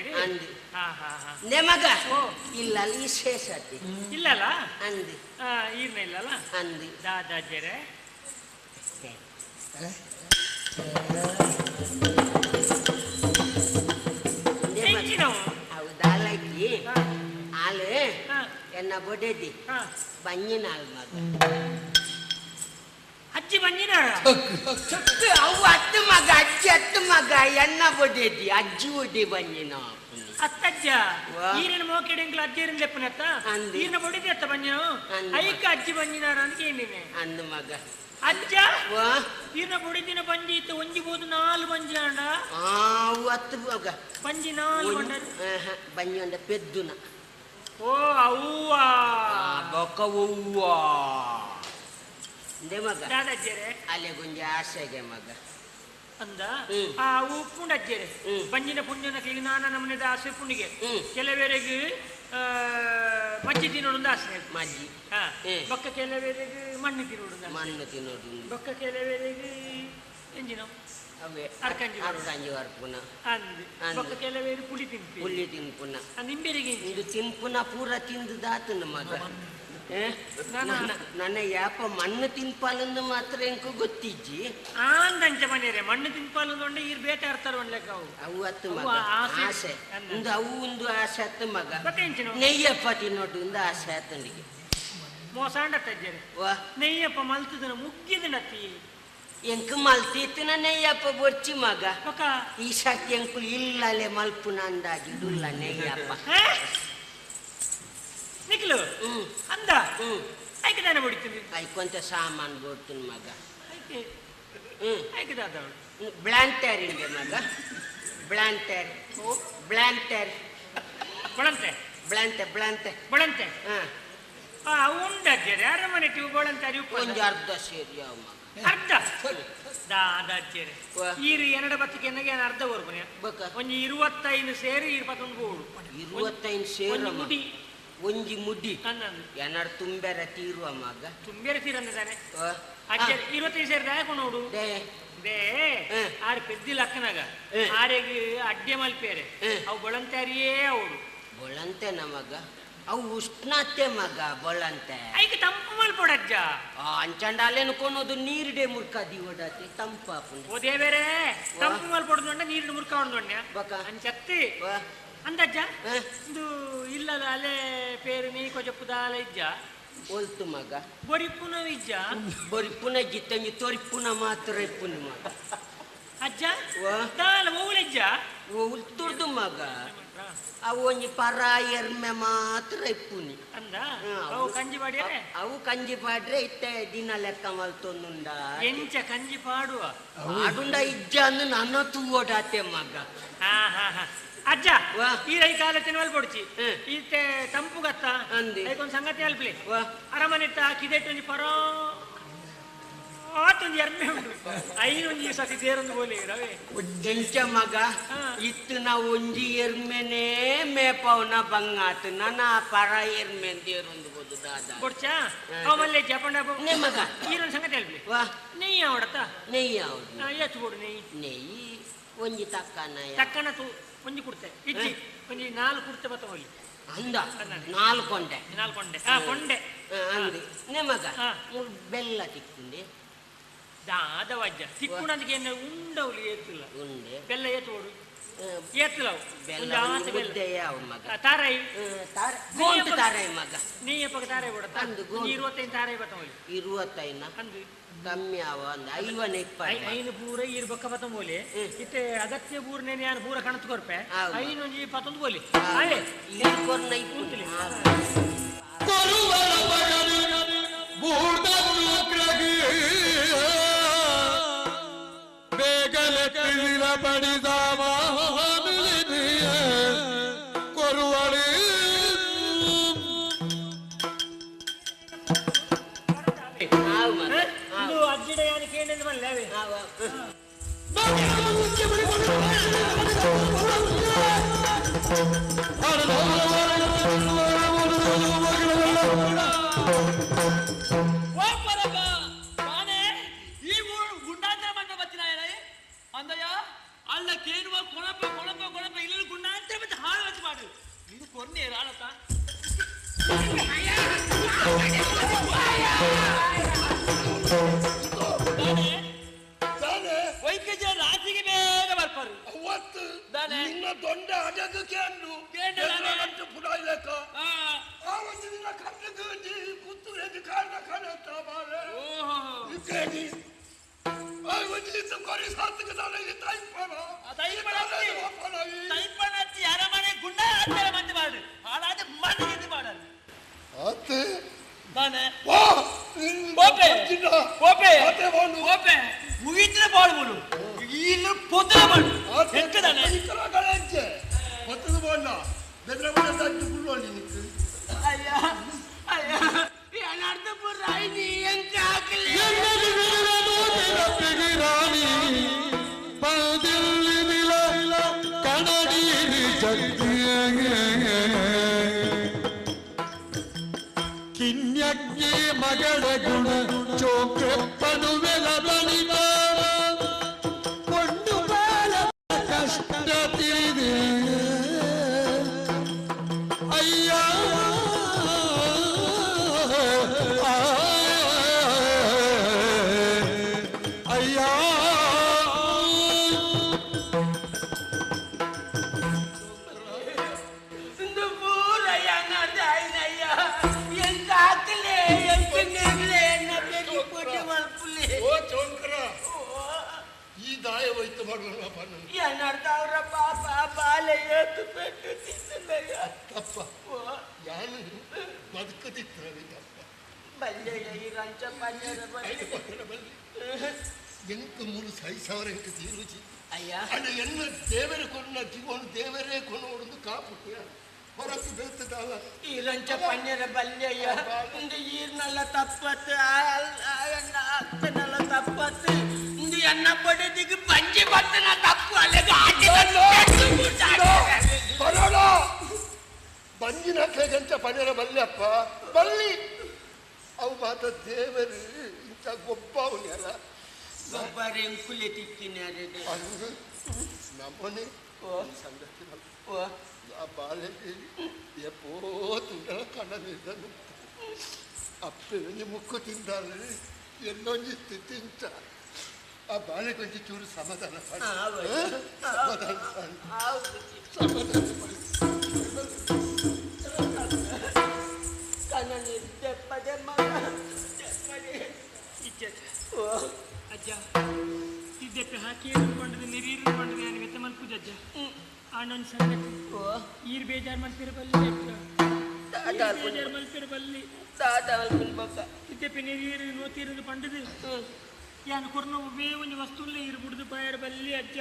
ಮಗ ಇಲ್ಲ ವಿಶೇಷ ಇಲ್ಲಲ್ಲ ಅಂದಿ ಈರ್ನ ಇಲ್ಲಲ್ಲ ಅಂದಿ ದಾದಾಜ್ಯರೇ ಹೌದಾಲಕ್ಕಿ ಆಲು ಎನ್ನ ಬೊಡೆದಿ ಬಂಜಿನಾಲ್ ಮಗ ಅಜ್ಜಿ ಬಂಜಿನಾಳ ಅವು ಹತ್ತು ಮಗ ಅಜ್ಜಿ ಹತ್ತು ಮಗ ಎನ್ನ ಬೊಡೆದಿ ಅಜ್ಜಿ ಒಡಿ ಬಂಜಿನ ಅತ್ತಜ್ಜ ಈರಿನ ಮೋಕೆಡೆಂಕ್ಲ ಅಜ್ಜಿಯರಿನ ಲೆಪ್ಪನತ್ತ ಈರಿನ ಬೊಡೆದಿ ಅತ್ತ ಬಂಜಿನ ಐಕ ಅಜ್ಜಿ ಬಂಜಿನಾರ ಅಂತ ಕೇಳಿನೆ ಅಂದು ಮಗ ಅಜ್ಜ ಈರಿನ ಬೊಡೆದಿನ ಬಂಜಿ ಇತ್ತು ಒಂಜಿ ಬೋದು ನಾಲ್ ಬಂಜಿ ಅಂಡ ಅವು ಹತ್ತು ಮಗ ಬಂಜಿ ನಾಲ್ ಬಂಜಿ ಅಂಡ ಪೆದ್ದುನ ಓ ಅವ್ವ ಬೊಕ್ಕ ಅವ್ವ ಮಗ ದಾದಾಜ್ಜರೇ ಅಲ್ಲೇ ಗುಂಜಿ ಆಸೆಗೆ ಮಗ ಅಂದ ಆ ಉಪ್ಪುಂಡು ಅಜ್ಜರೆ ಬಂಜಿನ ಪುಣ್ಯನ ನಾನ ನಮ್ಮನೆದ ಆಸೆ ಪುಣ್ಣಿಗೆ ಕೆಲವರಿಗೆ ಮಜ್ಜಿ ತಿನ್ನೋಡು ಆಸೆ ಮಜ್ಜಿ ಬೊಕ್ಕ ಕೆಲವರಿಗೆ ಮಣ್ಣು ತಿನ್ನೋಡು ಮಣ್ಣು ತಿನ್ನೋಡು ಬೊಕ್ಕ ಕೆಲವರಿಗೆ ಎಂಜಿನ ಅರ್ಕಂಜಿ ಅರ್ಕಂಜಿ ವರ್ಪುನ ಅಂದ್ ಬೊಕ್ಕ ಕೆಲವರು ಪುಳಿ ತಿನ್ಪಿ ಪುಳಿ ತಿನ್ಪುನ ನಿಂಬೆರಿಗೆ ಇದು ತಿನ್ಪುನ ಪೂರ ತಿಂದು ದಾತನ ಮಗ ನನ್ನ ಯಾಪ ಮಣ್ಣು ತಿನ್ಪಾಲಂದು ಮಾತ್ರ ಎಂಕು ಗೊತ್ತಿಜ್ಜಿ ಆಂದಂಚ ಮನೆಯರೆ ಮಣ್ಣು ತಿನ್ಪಾಲಂದು ಈರ್ ಬೇತೆ ಅರ್ತಾರ ಒಳ್ಳೆಕ ಅವು ಅವು ಹತ್ತು ಮಗ ಆಸೆ ಒಂದು ಅವು ಒಂದು ಆಸೆ ಹತ್ತು ಮಗ ನೆಯ್ಯಪ್ಪ ತಿನ್ನೋಡು ಒಂದು ಆಸೆ ಆತನಿಗೆ ಮೋಸಾಂಡ ತಜ್ಜರೆ ನೆಯ್ಯಪ್ಪ ಮಲ್ತದನ ಮುಗ್ಗಿದನತ್ತಿ ಎಂಕು ಮಲ್ತೀತನ ನೆಯ್ಯಪ್ಪ ಬೊರ್ಚಿ ಮಗ ಈ ಸತಿ ಎಂಕು ಇಲ್ಲಲೆ ಮಲ್ಪುನ ಅಂದಾಜು ಇಡುಲ್ಲ ನೆಯ್ಯಪ್ಪ ನಿಖಲು ಅಂದ ಐಕೆ ತಾನೆ ಬಡಿತೀನಿ ಐಕೊಂತ ಸಾಮಾನು ಬೋಡ್ತೀನಿ ಮಗ ಐಕೆ ಐಕೆ ದಾದ ಬ್ಲಾಂಟೇರ್ ಇಂದೆ ಮಗ ಬ್ಲಾಂಟೇರ್ ಬ್ಲಾಂಟೇರ್ ಬಳಂತೆ ಬಳಂತೆ ಬಳಂತೆ ಬಳಂತೆ ಆ ಉಂಡಜ್ಜರೆ ಅರಮನೆ ಟ್ಯೂಬ್ ಬಳಂತೆ ಅರಿವು ಒಂದು ಅರ್ಧ ಸೇರಿ ಯಾವ ಮಗ ಅರ್ಧ ದಾದಾಜ್ಜರೆ ಈರು ಎನ್ನಡ ಬತ್ತಿಗೆ ಎನ್ನಗೆ ಅರ್ಧ ಬರ್ಬನೆ ಒಂಜಿ 25 ಸೇರಿ ಈರು ಪತ್ತೊಂದು ಬೋಡು 25 ಸೇರು ಮುಡಿ ಒಂಜಿ ಮುಡಿ ಏನಾರು ತುಂಬೆರ ತೀರುವ ಮಗ ತುಂಬೆರ ತೀರಂದಾನೆ 25 ಸೇರಿ ದಾಯಕ ನೋಡು they ಆರು ಪೆದ್ದಿ ಲಕ್ಕನಾಗ ಆರೆಗೆ ಅಡ್ಡೆ ಮಲ್ಪೇರೆ ಅವು ಬೊಳಂತಾರಿಯೇ ಅವಳು ಬೊಳಂತೆ ನಮಗ ಅವು ಉಷ್ಣತೆ ಮಗ ಬೊಳಂತೆ ಐಕೆ ತಂಪು ಮಲ್ಪೊಡಜ್ಜ ಅಂಚಂಡ ಅಲ್ಲೇನು ಕೊನೋದು ನೀರುಡೆ ಮುರ್ಕಾದಿ ಓಡಾತಿ ತಂಪಾಪು ಓದೇ ಬೇರೆ ತಂಪು ಮಲ್ಪೊಡ್ದೊಂಡ ನೀರು ಮುರ್ಕ ಹೊಡ್ದೊಂಡ ಅಂಚತ್ತಿ ಅಂದಜ್ಜ ಇದು ಇಲ್ಲದ ಅಲೆ ಪೇರು ನೀ ಕೊಜಪ್ಪುದಾಲ ಇಜ್ಜ ಒಲ್ತು ಮಗ ಬೊರಿಪುನ ಇಜ್ಜ ಬೊರಿಪುನ ಜಿತ್ತಂಜಿ ತೊರಿಪುನ ಮಾತ್ರ ಇಪ್ಪುನ ಮಗ ಅಜ್ಜ ದಾಲ ಓವುಲಜ್ಜ ಉಲ್ತುರ್ದು ಮಗ ಅವು ಒಂಜಿ ಪರ ಎರ್ಮೆ ಮಾತ್ರ ಇಪ್ಪುನಿ ಅಂದ ಅವು ಕಂಜಿ ಪಾಡ್ಯರೆ ಅವು ಕಂಜಿ ಪಾಡ್ರೆ ಇತ್ತೆ ದಿನ ಲೆಕ್ಕ ಮಲ್ತೊಂದುಂಡ ಎಂಚ ಕಂಜಿ ಪಾಡುವ ಪಾಡುಂಡ ಇಜ್ಜ ಅಂದು ನನ್ನ ತೂವೋಡಾತೆ ಮಗ ಹಾ ಹಾ ಹಾ ಅಜ್ಜ ಈ ರೈ ಕಾಲ ತಿನ್ವಲ್ ಪೊಡ್ಚಿ ಈತೆ ತಂಪು ಗತ್ತ ಐಕೊಂದು ಸಂಗತಿ ಅಲ್ಪ್ಲಿ ಅರಮನೆತ್ತ ಕಿದೆಟ್ಟು ಒಂಜಿ ಪರೋ ಆತೊಂದು ಎರ್ಮೆ ಉಂಟು ಐನೊಂಜಿ ಸತಿ ತೇರೊಂದು ಬೋಲೆ ರವೆ ಎಂಚ ಮಗ ಇತ್ತು ನಾವು ಒಂಜಿ ಎರ್ಮೆನೇ ಮೇಪವನ ಬಂಗಾತು ನನ್ನ ಪರ ಎರ್ಮೆ ತೇರೊಂದು ಬೋದು ದಾದಾ ಕೊಡ್ಚಾ ಅವ ಮಲ್ಲೆ ಜಪಂಡ ನೇ ಮಗ ಈರೊಂದು ಸಂಗತಿ ಅಲ್ಪ್ಲಿ ನೆಯ್ಯಿ ಅವಡತ್ತ ನೆಯ್ಯಿ ಅವಡು ಏತು ಬೋಡು ನೆಯ್ಯಿ ನೆಯ್ಯಿ ಒಂಜಿ ತಕ್ಕನ ತಕ್ಕನ ತೂ ಒಂಜಿ ಕುಡ್ತೆ ಇಜ್ಜಿ ಒಂಜಿ ನಾಲ್ಕು ಕುಡ್ತೆ ಬತ್ತ ಹೋಗಿ ಅಂದ ನಾಲ್ಕು ಕೊಂಡೆ ನಾಲ್ಕು ಕೊಂಡೆ ಕೊಂಡೆ ಅಂದು ನಿಮಗ ಬೆಲ್ಲ ತಿಕ್కుంಡೆ ದಾದವಜ್ಜ ತಿಕ್ಕುಣದಕ್ಕೆ ಏನು ಉಂಡವ್ಲು ಏತಿಲ್ಲ ಉಂಡೆ ಬೆಲ್ಲ ಏತು ಓಡು ಏತಿಲ್ಲ ಬೆಲ್ಲ ಯಾವ ಮಗ ತಾರಾಯಿ ಗೋಂತು ತಾರಾಯಿ ಮಗ ನೆಯ್ಯಪ್ಪಗೆ ತಾರಾಯಿ ಕೊಡತ್ತ ಅಂದು ಗೋಂತು 25 ತಾರಾಯಿ ಬತ್ತ ಹೋಗಿ 25 ಅಂದು ಕಮ್ಮಿ ಅವ ಅಂದ ಐವನ ಇಪ್ಪತ್ತು ಐನು ಪೂರ ಈರು ಬೊಕ್ಕ ಪತ್ತೊಂಬೋಲಿ ಇತ್ತೆ ಅಗತ್ಯ ಪೂರ್ಣೆ ಯಾರು ಪೂರ ಕಣತ್ ಕೊರ್ಪೆ ಐನೊಂಜಿ ಪತ್ತೊಂದು ಬೋಲಿ ಅದೇ ಕೊರ್ನ ಇಪ್ಪುತ್ತಲೆ ಬೇಗಲೆ ಪಡಿದ ಕೊರುವಳಿ ಅಜ್ಜಿಡ ಯಾನು ಕೇಳಿದ ಮಲ್ಲೆ ಈ ಊರು ಗುಂಡಾಂತರ ಮಂಡ ಬತ್ತಿನ ಅಂದಯ್ಯ ಅಲ್ಲ ಕೇನುವ ಕೊಳಪ ಕೊಳಪ ಕೊಳಪ ಇಲ್ಲ ಗುಂಡ ಅಂತ ಮತ್ತೆ ಹಾಳು ವಚ್ಚ ಮಾಡು ಇದು ಕೊನ್ನೆ ರಾಳತ ವೈದ್ಯ ರಾತ್ರಿಗೆ ಬೇಗ ಬರ್ಪಾರು ಅವತ್ತು ನಿನ್ನ ದೊಂಡ ಅಡಗು ಕೇಂಡು ಕೇಂಡು ಪುಡಾಯ್ಲಕ್ಕ ಆ ಒಂದು ದಿನ ಕಣ್ಣು ಕೂತು ಕಾರಣ ಕಾಣತ್ತ ಬಾಳೆ ಇಕ್ಕೇನಿ ಆ ಒಂದು ದಿವಸ ಕೊರಿ ಸಾತಕ್ಕೆ ನಾನು ತೈಪಣ ತೈಪಣ ಅರಮನೆ ಗುಂಡ ಅಂತಾರೆ ಮತ್ತೆ ಮಾಡು ಹಾಳಾದ ಮನೆ ಮಾಡಲ್ಲ ಆತೆ ತಾನೆ ವಾ ಓಪೆ ಓಪೆ ಓಪೆ ಮುಗಿದ್ರೆ ಬಾಳ್ಬೋದು ಇಲ್ಲ ಪೊತ್ತಲ ಮಾಡು ಎಕ್ಕದಾನೆ ಪೊತ್ತದ ಬೋಂಡ ಬೆದ್ರ ಬೋಂಡ ಗುಳ್ಳೋಳಿ ನಿಕ್ಕು ಅಯ್ಯ ಅಯ್ಯ ಏನಾರ್ದು ಬುರಾಯಿ ಎಂಕ ಹಾಕಲಿ ಕಿನ್ಯಜ್ಞೆ ಮಗಳ ಗುಣ ಚೋಕ್ರೆಪ್ಪನು ವೆಲಬಲಿದ ಕೊಂಡು ಬಾಲ ಕಷ್ಟ ತಿಳಿದೆ ಅಯ್ಯ ಅಯ್ಯ ಓ ಚೌಂಕರ ಈ ದಾಯ ಹೋಯ್ತು ಮಾಡುವಪ್ಪ ಏನಾಡ್ತಾವ್ರ ಪಾಪ ಬಾಲೆ ಏತು ಪೆಟ್ಟು ತಿಂದಯ್ಯ ತಪ್ಪ ಯಾನು ಬದುಕದಿತ್ತು ತಪ್ಪ ಬಲ್ಲೆಯ ಈ ರಂಚ ಪಂಜರ ಬಲ್ಲೆ ಎಂಕ ಮೂರು ಸಹಿಸವರ ಎಂಕ ತೀರುಚಿ ಅಯ್ಯ ಅಣ್ಣ ಎನ್ನ ದೇವರೇ ಕೊನ್ನ ಜೀವನ ದೇವರೇ ಕೊನೋಡೊಂದು ಕಾಪುಟ್ಟಿಯ ಹೊರತು ಬೀಳ್ತದಲ್ಲ ಈ ರಂಚ ಪಂಜರ ಬಲ್ಲೆಯ ಇಂದು ಈರ್ನಲ್ಲ ತಪ್ಪತ್ತು ಅತ್ತನಲ್ಲ ತಪ್ಪತ್ತು ಇಂದು ಎನ್ನ ಪಡೆದಿಗೆ ಬಂಜಿ ಬತ್ತನ ತಪ್ಪು ಅಲ್ಲಿಗೆ ಬರೋಣ ಬಂಜಿನ ಗಂಚ ಪಂಜರ ಬಲ್ಯಪ್ಪ ಬಲ್ಲಿ ಅವು ಮಾತ ದೇವರು ಇಂಥ ಗೊಬ್ಬ ಅವನ್ನೆಲ್ಲ ಗೊಬ್ಬರ ಎಂಕುಲೆ ತಿಕ್ಕಿನ ನಮ್ಮನೆ ಸಂಗತಿ ಆ ಬಾಲೆಗೆ ಎಪ್ಪೋ ತುಂಡಲ ಕಣ್ಣನಿದ್ದನು ಅಪ್ಪೆ ಒಂಜಿ ಮುಕ್ಕು ತಿಂದಾಳೆ ಎಲ್ಲೊಂಜಿ ತಿಂತ ಆ ಬಾಳೆಗೆ ಒಂಜಿ ಚೂರು ಸಮಾಧಾನ ಪಡು. ಸಮಾಧಾನ ಪಡು. ಸಮಾಧಾನ ಪಡು. ಕಣ್ಣನೀರು ತೆಪ್ಪದೆ ಮಗ ತೆಪ್ಪದೆ ಅಜ್ಜ ಇದ್ದಕ್ಕೆ ಹಾಕಿ ಕೊಂಡದ್ದು ನೀರು ಕೊಂಡದ್ದು ನಾನು ವೆತ್ತ ಮಲ್ಪುಜ ಅಜ್ಜ ಆನೊಂದು ಸಂಗತಿ ಈರ್ ಬೇಜಾರ್ ಮಲ್ಪಿರ ಬಲ್ಲಿ ಅಜ್ಜ ಈರ್ ಬೇಜಾರ್ ಮಲ್ಪಿರ ಬಲ್ಲಿ ಇದ್ದಕ್ಕೆ ನೀರು ನೋತೀರದು ಪಂಡದು ಯಾನು ಕೊರ್ನ ಒವ್ವೇ ಒಂಜಿ ವಸ್ತುಲ್ಲ ಈರು ಬುಡ್ದು ಪಾಯರ ಬಲ್ಲಿ ಅಜ್ಜ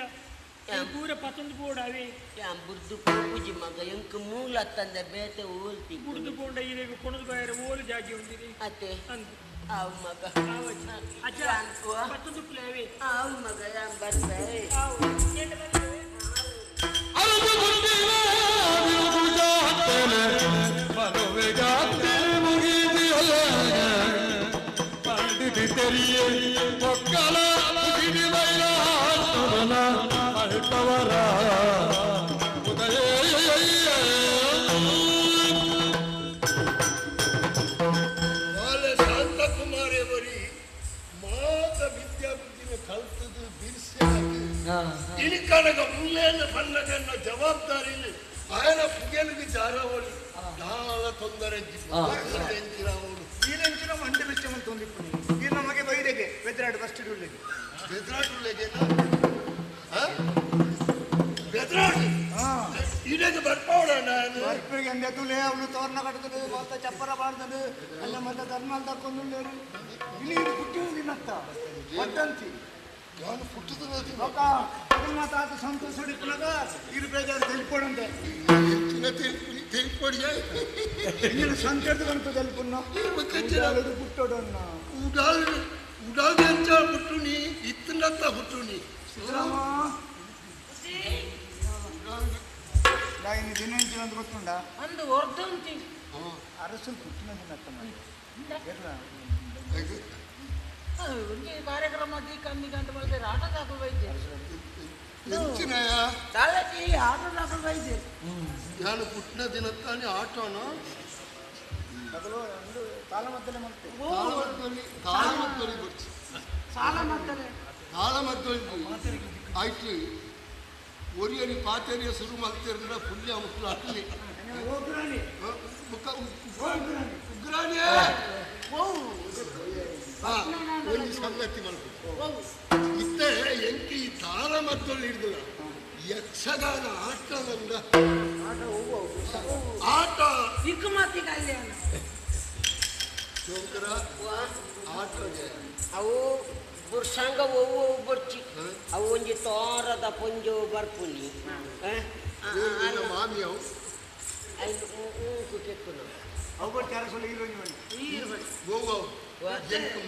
ಪೂರ ಪತಂದು ಪೋಡಾವೆ ಯಾನ್ ಬುಡ್ದು ಪೂಜಿ ಮಗ ಎಂಕ್ ಮೂಲ ತಂದೆ ಬೇತೆ ಊರ್ತಿ ಬುಡ್ದು ಪೋಂಡ ಈರೆಗೆ ಕೊಣದು ಬಾಯರ ಓಲು ಜಾಗಿ ಉಂದಿರಿ ಅತ್ತೆ ಅಂದು ಆವು ಮಗ ಅಜ್ಜ ಪತ್ತೊಂದು ಪ್ಲೇವೆ ಆವು ಮಗ ಯಾನ್ ಬರ್ತೆ ಬಾಲೆ ಶಾಂತಕುಮಾರಿಯವರಿ ಮಾತ ವಿದ್ಯಾ ಬುದ್ಧಿನ ಕಲ್ತದ್ದು ಬಿರ್ಸೆಯಾಗಿ ಇಳಿಕಣಗ ಮುಲ್ಲೇನ ಬಣ್ಣಗನ್ನ ಜವಾಬ್ದಾರಿಲಿ ఆయన ಪುಗೆಲಿಗೆ ಜಾರವಳಿ ದಾಳ ತೊಂದರೆ ಎಂಚಿನವಳು ಈರೆಂಚಿನ ಮಂಡೆ ಬೆಚ್ಚ ತೊಂದಿಪ್ಪು ಈ ನಮಗೆ ಬೈರೆಗೆ ಬೆದ್ರಾಡು ಬಸ್ ಸ್ಟ್ಯಾಂಡ್ ಬೆದ್ರಾಡುಳ್ಳೆಗೆ ಬೆದ್ರಾಡು ಇಡಗೆ ಬರ್ಪಾವಡ ನಾನು ಬರ್ಪಿಗೆ ಅಂದೆ ತುಲೆ ಅವಳು ತೋರಣ ಕಟ್ಟುತ್ತದೆ ಮತ್ತ ಚಪ್ಪರ ಬಾರ್ದದು ಅಲ್ಲ ಮತ್ತೆ ಧರ್ಮಾಲ್ ತಕ್ಕೊಂಡುಳ್ಳೇರು ಇಲ್ಲಿ ಇದು ಪುಟ್ಟಿ ನಿನ್ನತ್ತ ಒಟ್ಟಂತಿ ನಾನು ಪುಟ್ಟದ ఒక మా తాత సంతోష ಪುನಗ ಇರು ಬೇಜಾರು తెలిపోడంತೆ ಹೆಚ್ಚಿನ ತಿಳಿಪೊಡಿಯ ನೀನು ಸಂತೋಷ ಕಣಪ తెలుపున్నా ಪುಟ್ಟೋಡನ್ನ ಉಡಾಲ್ ಉಡಾಲ್ ಎಂಚ ಪುಟ್ಟುನಿ ಇತ್ತನತ್ತ ಹುಟ್ಟುನಿ ಸಿದ್ದರಾಮ ಇನ್ನು ದಿನ ಎಂಚಿನ ಅಂತ ಗೊತ್ತುಂಡ ಅಂದು ಹೊರ್ದುಂತಿ ಅರಸು ಪುಟ್ಟಿನ ದಿನ ಮಾಡಿ ಒಂಜಿ ಕಾರ್ಯಕ್ರಮ ದೀಕಂದಿ ಗಂಟೆ ಬಲ್ತೆ ಆಟ ದಾಖಲು ಬೈತೆ ಎಂಚಿನಯ ತಾಳಕ್ಕೆ ಆಟೋ ಬೈದೆ ನಾನು ಪುಟ್ಟನ ದಿನತ್ತಾನೆ ಆಟೋನ ತಾಳಮದ್ದೊಲಿ ಬರ್ಚಿ ತಾಳಮದ್ದೊಲಿ ಆಯ್ತು ಒರಿಯರಿ ಪಾತೆರಿಯ ಶುರು ಮಲ್ತಿರಂದ್ರ ಪುಲ್ಯ ಮುಕ್ಳು ಅಲ್ಲಿ ಉಗ್ರಾಣಿ ಒಂದು ಸಂಗತಿ ಮಲ್ಪು ಇತ್ತೆ ಎಂಕಿ ಈ ತಾಳಮದ್ದೊಲಿ ಹಿಡಿದಿಲ್ಲ ಯಕ್ಷಗಾನ ಆಟದಂದ ಆಟ ಕಲ್ಯಾಣ ಶಂಕರ ಆಟ ಅವು ಬುರ್ಸಂಗ ಒವ್ವು ಬೊರ್ಚಿ ಅವು ಒಂಜಿ ತೋರದ ಪೊಂಜೋ ಬರ್ಪುನಿ ಮಾಮಿ ಅವು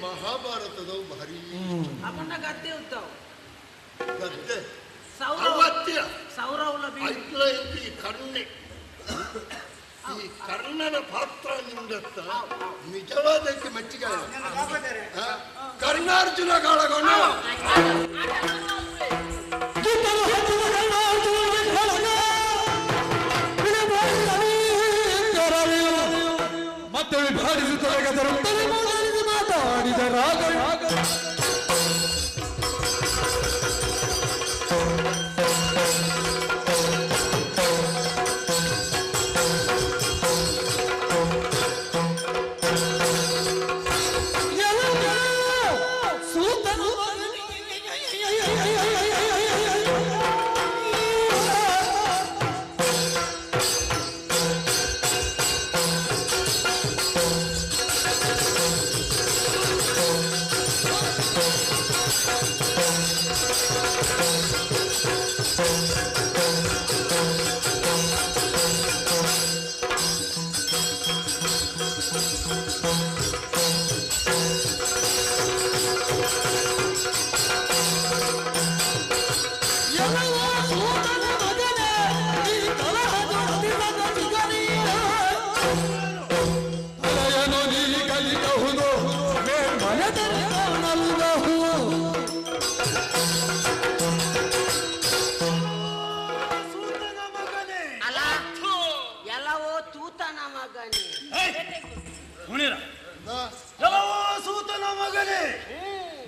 ಮಹಾಭಾರತದವು ಭಾರಿ ಅವನ ಗದ್ದೆ ಉತ್ತಾವು ಗದ್ದೆ ಸೌರವಲ ಈ ಕರ್ಣೆ ಈ ಕರ್ಣನ ಪಾತ್ರ ನಿಂದತ್ತ ನಿಜವಾದಕ್ಕೆ ಮೆಚ್ಚುಗೆ ಕರ್ಣಾರ್ಜುನ ಕಾಳಗಣ ಮತ್ತೆ ವಿಭಾಗಿಸುತ್ತಲಗದರು ಮಾತಾಡಿದ ರಾಗ.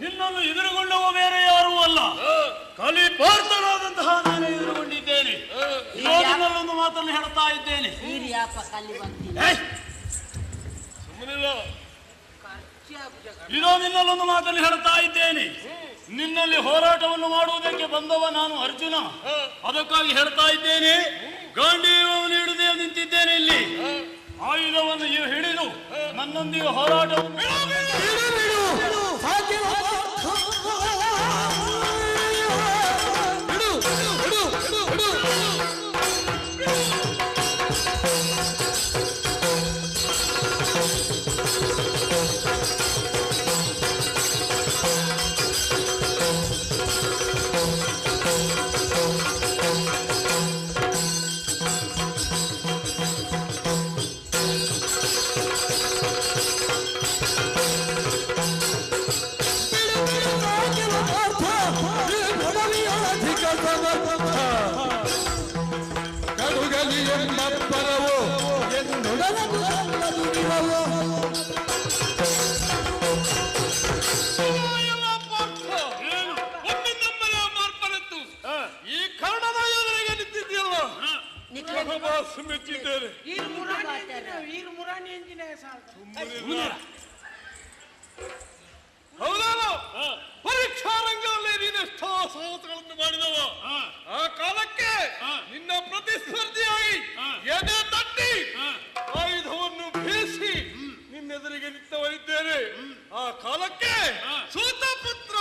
ನಿನ್ನನ್ನು ಎದುರುಗೊಳ್ಳುವ ಬೇರೆ ಯಾರೂ ಅಲ್ಲ, ಕಲಿಪಾರ್ಥನಾದಂತಹ ನಾನು ಎದುರುಗೊಂಡಿದ್ದೇನೆ. ಒಂದು ಮಾತನ್ನು ಹೇಳುತ್ತಾ ಇದ್ದೇನೆ. ಇದೋ ನಿನ್ನಲ್ಲೊಂದು ಮಾತನ್ನು ಹೇಳುತ್ತಾ ಇದ್ದೇನೆ. ನಿನ್ನಲ್ಲಿ ಹೋರಾಟವನ್ನು ಮಾಡುವುದಕ್ಕೆ ಬಂದವ ನಾನು ಅರ್ಜುನ. ಅದಕ್ಕಾಗಿ ಹೇಳ್ತಾ ಇದ್ದೇನೆ, ಗಾಂಡೀವವನ್ನು ಹಿಡಿದೇ ನಿಂತಿದ್ದೇನೆ ಇಲ್ಲಿ. ಆಯುಧವನ್ನು ಹಿಡಿದು ನನ್ನೊಂದಿಗೆ ಹೋರಾಟವನ್ನು ಪರೀಕ್ಷಾ ರಂಗದಲ್ಲಿ ನೀನೆಷ್ಟೋ ಸಾಹಸಗಳನ್ನು ಮಾಡಿದವ. ಆ ಕಾಲಕ್ಕೆ ನಿನ್ನ ಪ್ರತಿಸ್ಪರ್ಧಿಯಾಗಿ ಎದೆ ತಟ್ಟಿ ಆಯುಧವನ್ನು ಬೀಸಿ ನಿನ್ನೆದುರಿಗೆ ನಿಂತವರಿದ್ದೇನೆ. ಆ ಕಾಲಕ್ಕೆ ಸೂತಪುತ್ರ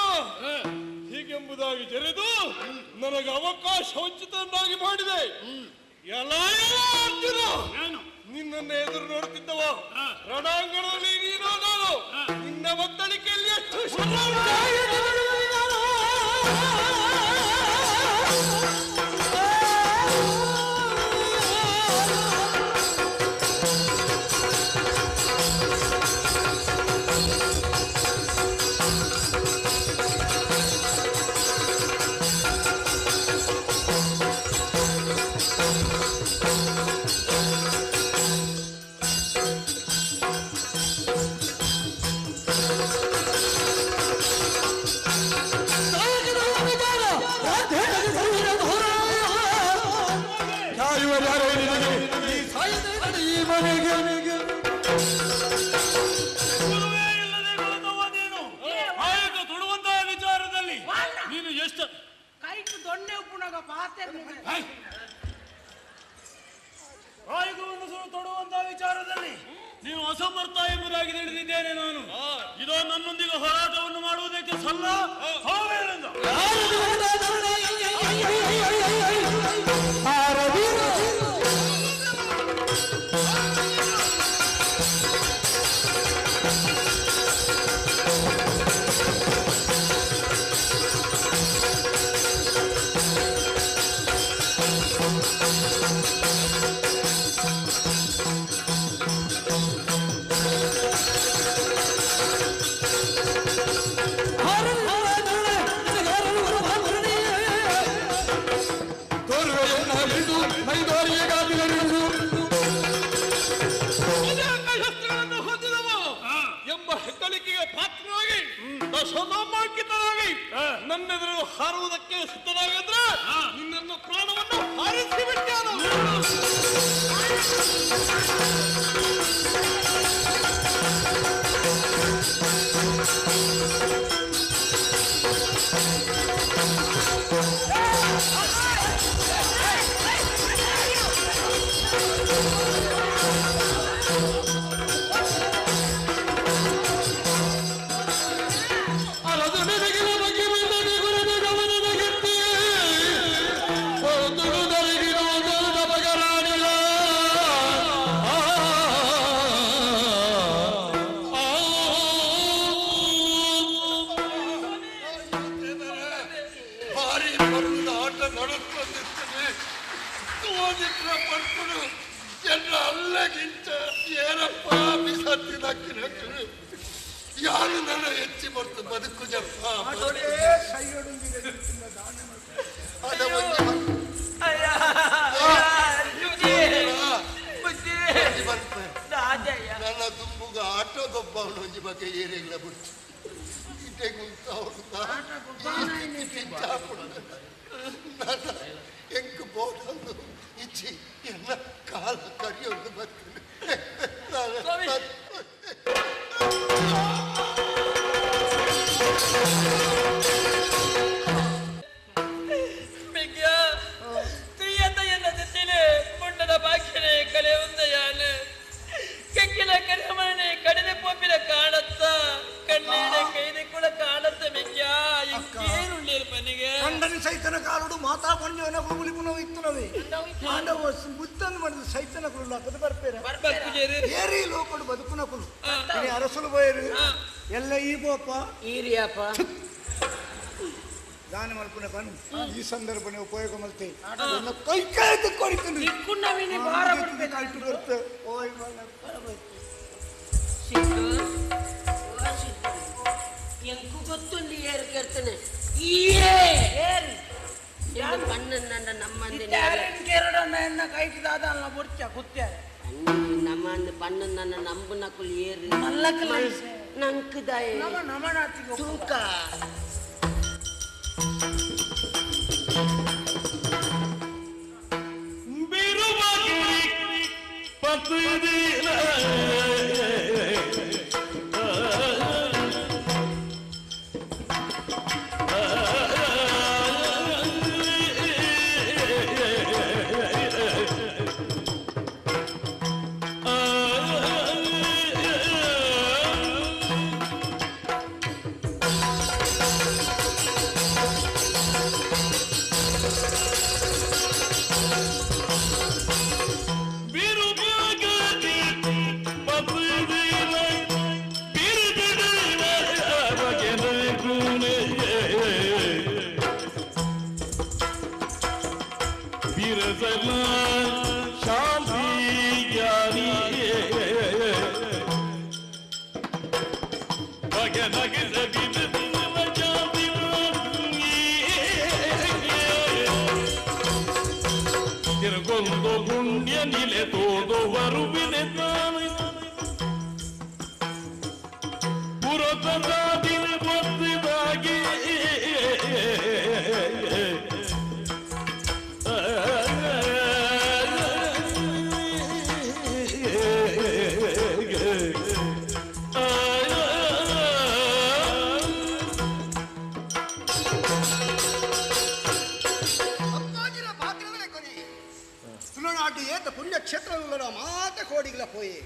ಹೀಗೆಂಬುದಾಗಿ ಜರೆದು ನನಗೆ ಅವಕಾಶ ವಂಚಿತನಾಗಿ ಮಾಡಿದೆ. ಎಲ್ಲ ಅರ್ಜುನ, ನಿನ್ನನ್ನು ಎದುರು ನೋಡುತ್ತಿದ್ದವ ರಣಾಂಗಣದಲ್ಲಿ ನೀನು ನಾನು ನಿನ್ನ ಒತ್ತಳಿಕೆಯಲ್ಲಿ ಎಷ್ಟು ರಾಯಗುವನ್ನು ತೊಡುವಂತಹ ವಿಚಾರದಲ್ಲಿ ನೀನು ಅಸಮರ್ಥ ಎಂಬುದಾಗಿ ತಿಳಿದಿದ್ದೇನೆ ನಾನು. ಇದೋ ನನ್ನೊಂದಿಗೆ ಹೋರಾಟವನ್ನು ಮಾಡುವುದಕ್ಕೆ ಸಲ್ಲ ಹೋಗಬೇಡ. ಶಸ್ತ್ರಗಳನ್ನು ಹೊಂದಿದವ ಎಂಬ ಹೆಗ್ಗಳಿಕೆಗೆ ಪಾತ್ರನಾಗಿ ದಶನಾಮಾಂಕಿತನಾಗಿ ನನ್ನೆದುರು ಹಾರುವುದಕ್ಕೆ ಸಿದ್ಧನಾಗಿದ್ರೆ ನಿನ್ನನ್ನು ಪ್ರಾಣವನ್ನು ಹಾರಿಸಿ ಬಿಟ್ಟೆ. ಯಾರು ನನ್ನ ಹೆಚ್ಚಿ ಬರ್ತು ಬದುಕು ಜಪ್ಪ. ನನ್ನ ತುಂಬುಗ ಆಟೋ ಗೊಬ್ಬ ಅವನು ಒಂಜಿ ಬಗ್ಗೆ ಏರಿಗಳ ಬಿಡ್ತು ಇಟ್ಟೆ ಗುಂತ ನನ್ನ ಎಂಕ್ ಬೋಡೊಂದು ಇಚ್ಚಿ ಎನ್ನ ಕಾಲ ಕರಿಯೊಂದು ಬರ್ತೇನೆ. ಮುಂಡದ ಬಾಕಿನೆ ಕಲೆ ಉಂದಯಾನೆ ಕೆಕ್ಕಿನ ಕರೆಮನೆ ಕಡಿಮೆ ಪೋಪಿನ ಕಾಣತ್ತ ಕಣ್ಣೀಡ ಕೈದೆ ಕೂಡ ಕಾಣತ್ತ ಮಿಗ್ಯಾ ಇಂಕೇನುಳ್ಳೇರು ಮನೆಗೆ ಕಂಡನಿ ಸೈತನ ಕಾಲುಡು ಮಾತಾ ಪಂಜವನ ಕುಗುಲಿಪುನ ಇತ್ತುನವೇ ಮಾಂಡವ ಬುತ್ತನ್ನು ಮಾಡಿದ ಸೈತನ ಕುಲು ಲಕ್ಕದ ಬರ್ಪೇರ ಏರಿ ಲೋಕಡು ಬದುಕುನ ಕುಲು ಇನಿ ಅರಸುಲು ಬೋಯರು ಎಲ್ಲ ಈ ಬೋಪ ಈರಿಯಪ್ಪ ದಾನ ಮಲ್ಪುನ ಕಣ್ಣು ಈ ಸಂದರ್ಭನೇ ಉಪಯೋಗ ಮಲ್ತೆ ನನ್ನ ಕೈ ಕೈ ಕೊಡಿತು ಕಲ್ಟು ಬರ್ತ ಓಯ್ ಎಂಕು ಗೊತ್ತುಂದು ಏರು ಕೇಳ್ತಾನೆ ಬಣ್ಣ ನಮ್ಮಂದೆ ನಮ್ಮಂದು ಬಣ್ಣ ನನ್ನ ನಂಬುನಕುಲು ಏರು ನಂಕುದಾಯ ತೂಕ ತುಳುನಾಡು ಏತ ಪುಣ್ಯಕ್ಷೇತ್ರ ಮಾತ ಕೋಡಿಗಳ ಪೋಯೆ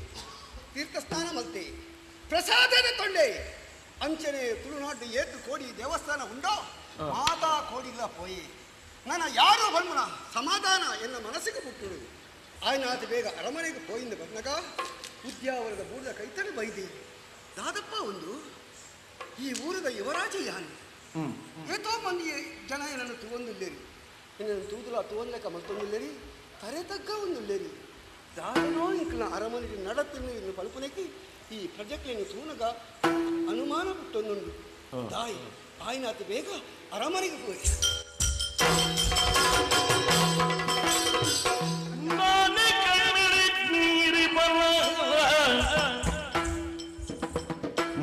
ತೀರ್ಥಸ್ಥಾನ ಮಲ್ತೆ ಪ್ರಸಾದದ ತೊಂಡೆ ಅಂಚನೆ ತುಳುನಾಡು ಏತು ಕೋಡಿ ದೇವಸ್ಥಾನ ಉಂಡೋ ಮಾತಾ ಕೋಡಿಗಳ ಪೋಯೆ ನನ್ನ ಯಾರು ಬನ್ಮನ ಸಮಾಧಾನ ಎನ್ನ ಮನಸ್ಸಿಗೆ ಬಿಟ್ಟುಡು ಆಯ್ನಾತ ಬೇಗ ಅರಮನೆಗೆ ಪೋಯಿಂದ ಬಂದಾಗ ಉದ್ಯಾವರದ ಬೂರ್ದ ಕೈತಡೆ ಬೈದೆ ದಾದಪ್ಪ ಒಂದು ಈ ಊರದ ಯುವರಾಜ ಯಾನು ಏತೋ ಮಂದಿ ಜನ ಏನನ್ನು ತೂವೊಂದುಲ್ಲೇರಿ ಏನನ್ನು ತೂದುಲ ತೂವನ್ಲೆಕ್ಕ ಮಲ್ತೊಂದುಲ್ಲೇರಿ ತರೆ ತಗ್ಗ ಒಂದುಲ್ಲೇರಿ ದಾದನೋ ಇಂಕ್ಲ ಅರಮನೆಗೆ ನಡತಿನ್ನು ಇನ್ನು ಪಲ್ಪನೆకి ಈ ಪ್ರಜೆಕ್ಲೇನು ತೂನಗ ಅನುಮಾನ ಪುಟ್ಟೊಂದುಂಡು ದಾಯಿ ಆಯ್ನಾತ ಬೇಗ ಅರಮನೆಗೆ ಹೋಗಿ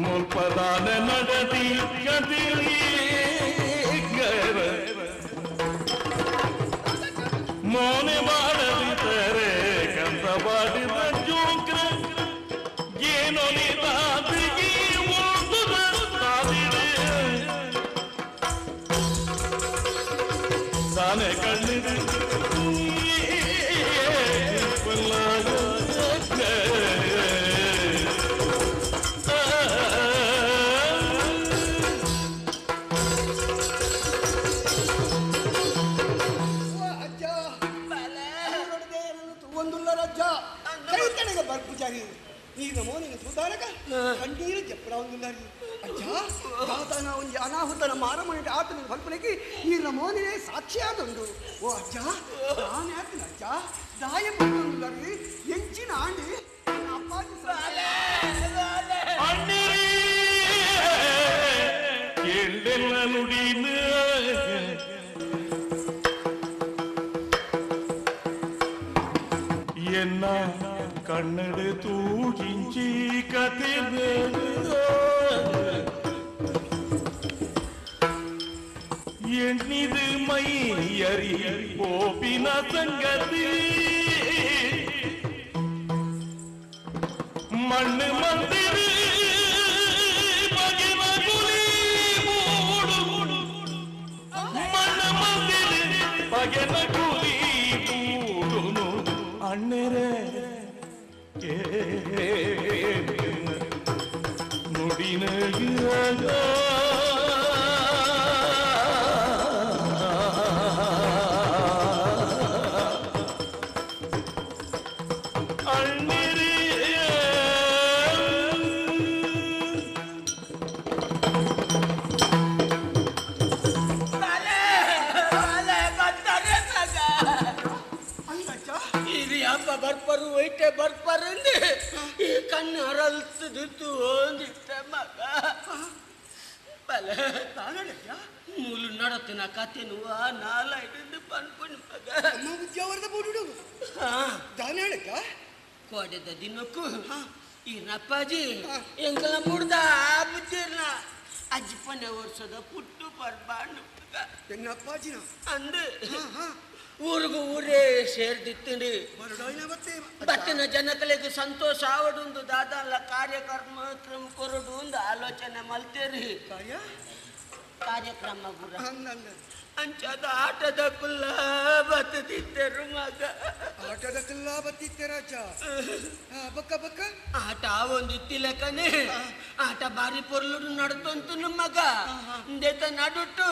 ಮುಲ್ಪದಾನ ನಡತಿ ಕದಿರಿ ಮೋನೆ ಮಾಡದಿದ್ದರೆ ಕಂತ ಬಾಡಿದ ಜೋಕ್ರ ಏನೋ ನಿದಾದಿಗೆ ತಾನೆ ಕಣ್ಣಿದೆ ಪೂಜಾರಿ ನೀನು ಮೋನಿನ ತೂದಾನಕ ಕಣ್ಣೀರು ಜಪ್ಪಡ ಒಂದುಲ್ಲಾರಿ ಅಜ್ಜ ದಾತನ ಒಂದು ಅನಾಹುತ ನಮ್ಮ ಅರಮನೆ ಆತನ ಕಲ್ಪನೆಗೆ ಈ ನಮೋನಿನೇ ಸಾಕ್ಷಿಯಾದುಂಡು ಓ ಅಜ್ಜ ನಾನು ಆತನ ಅಜ್ಜ ದಾಯ ಪಟ್ಟೊಂದುಲ್ಲಾರಿ ಎಂಚಿನ ಆಂಡಿ ನನ್ನ ಅಪ್ಪಾಜಿ ಎಳ್ಳೆಲ್ಲ ನುಡಿನ ಎನ್ನ ಕನ್ನಡ ತೂಜಿಂಚಿ ಕತೆ ಎಣ್ಣಿದು ಮೈಯರಿ ಗೋಪಿನ ಸಂಗತಿ ಮಣ್ಣು ಮಂದಿರಿ ಮಗಿನ ಗುಲಿ ಮೂಡು ಮಣ್ಣು ಮಂದಿರಿ ಬಗೆನ ಗುಲಿ ಮೂಡುನು ಅಣ್ಣರೇ ನುಡಿನ ಬರ್ಪರು ಒಯ್ಟೆ ಬರ್ಪರಂದು ಈ ಕಣ್ಣು ಅರಲ್ತದಿತ್ತು ಅಂದಿಟ್ಟ ಮಗ ಬಲ ಮೂಲು ನಡತಿನ ಕತೆನು ಆ ನಾಲ ಹಿಡಿದು ಪನ್ಪುಣಿ ಮಗ ನಮ್ಮ ಉದ್ಯಾವರದ ಬೋಡು ದಾನಾಳಕ್ಕ ಕೋಡೆದ ದಿನಕ್ಕೂ ಈ ನಪ್ಪಾಜಿ ಎಂಕಲ ಮುಡ್ದ ಬುದ್ಧಿರ್ನ ಅಜ್ಜಪ್ಪನೆ ವರ್ಷದ ಪುಟ್ಟು ಪರ್ಬಾಂಡು ಎನ್ನ ಅಪ್ಪಾಜಿನ ಅಂದು ಊರಿಗೂ ಊರೇ ಸೇರ್ದಿತ್ತಿಂಡು ಬತ್ತಿನ ಜನಕಲಿಗೆ ಸಂತೋಷ ಆವಡುಂದು ದಾದಲ್ಲ ಕಾರ್ಯಕ್ರಮ ಕ್ರಮ ಕೊರಡು ಒಂದು ಆಲೋಚನೆ ಮಲ್ತೇರಿ ಕಾರ್ಯಕ್ರಮ ಗುರ ಅಂಚಾದ ಆಟದ ಕುಲ್ಲ ಬತ್ತಿತ್ತೇರು ಮಗ ಆಟದ ಕುಲ್ಲ ಬತ್ತಿತ್ತೇರಾಜ ಬಕ್ಕ ಬಕ್ಕ ಆಟ ಒಂದು ಇತ್ತಿಲಕನೆ ಆಟ ಬಾರಿ ಪೊರ್ಲು ನಡ್ತಂತು ಮಗ ದೇತ ನಡುಟ್ಟು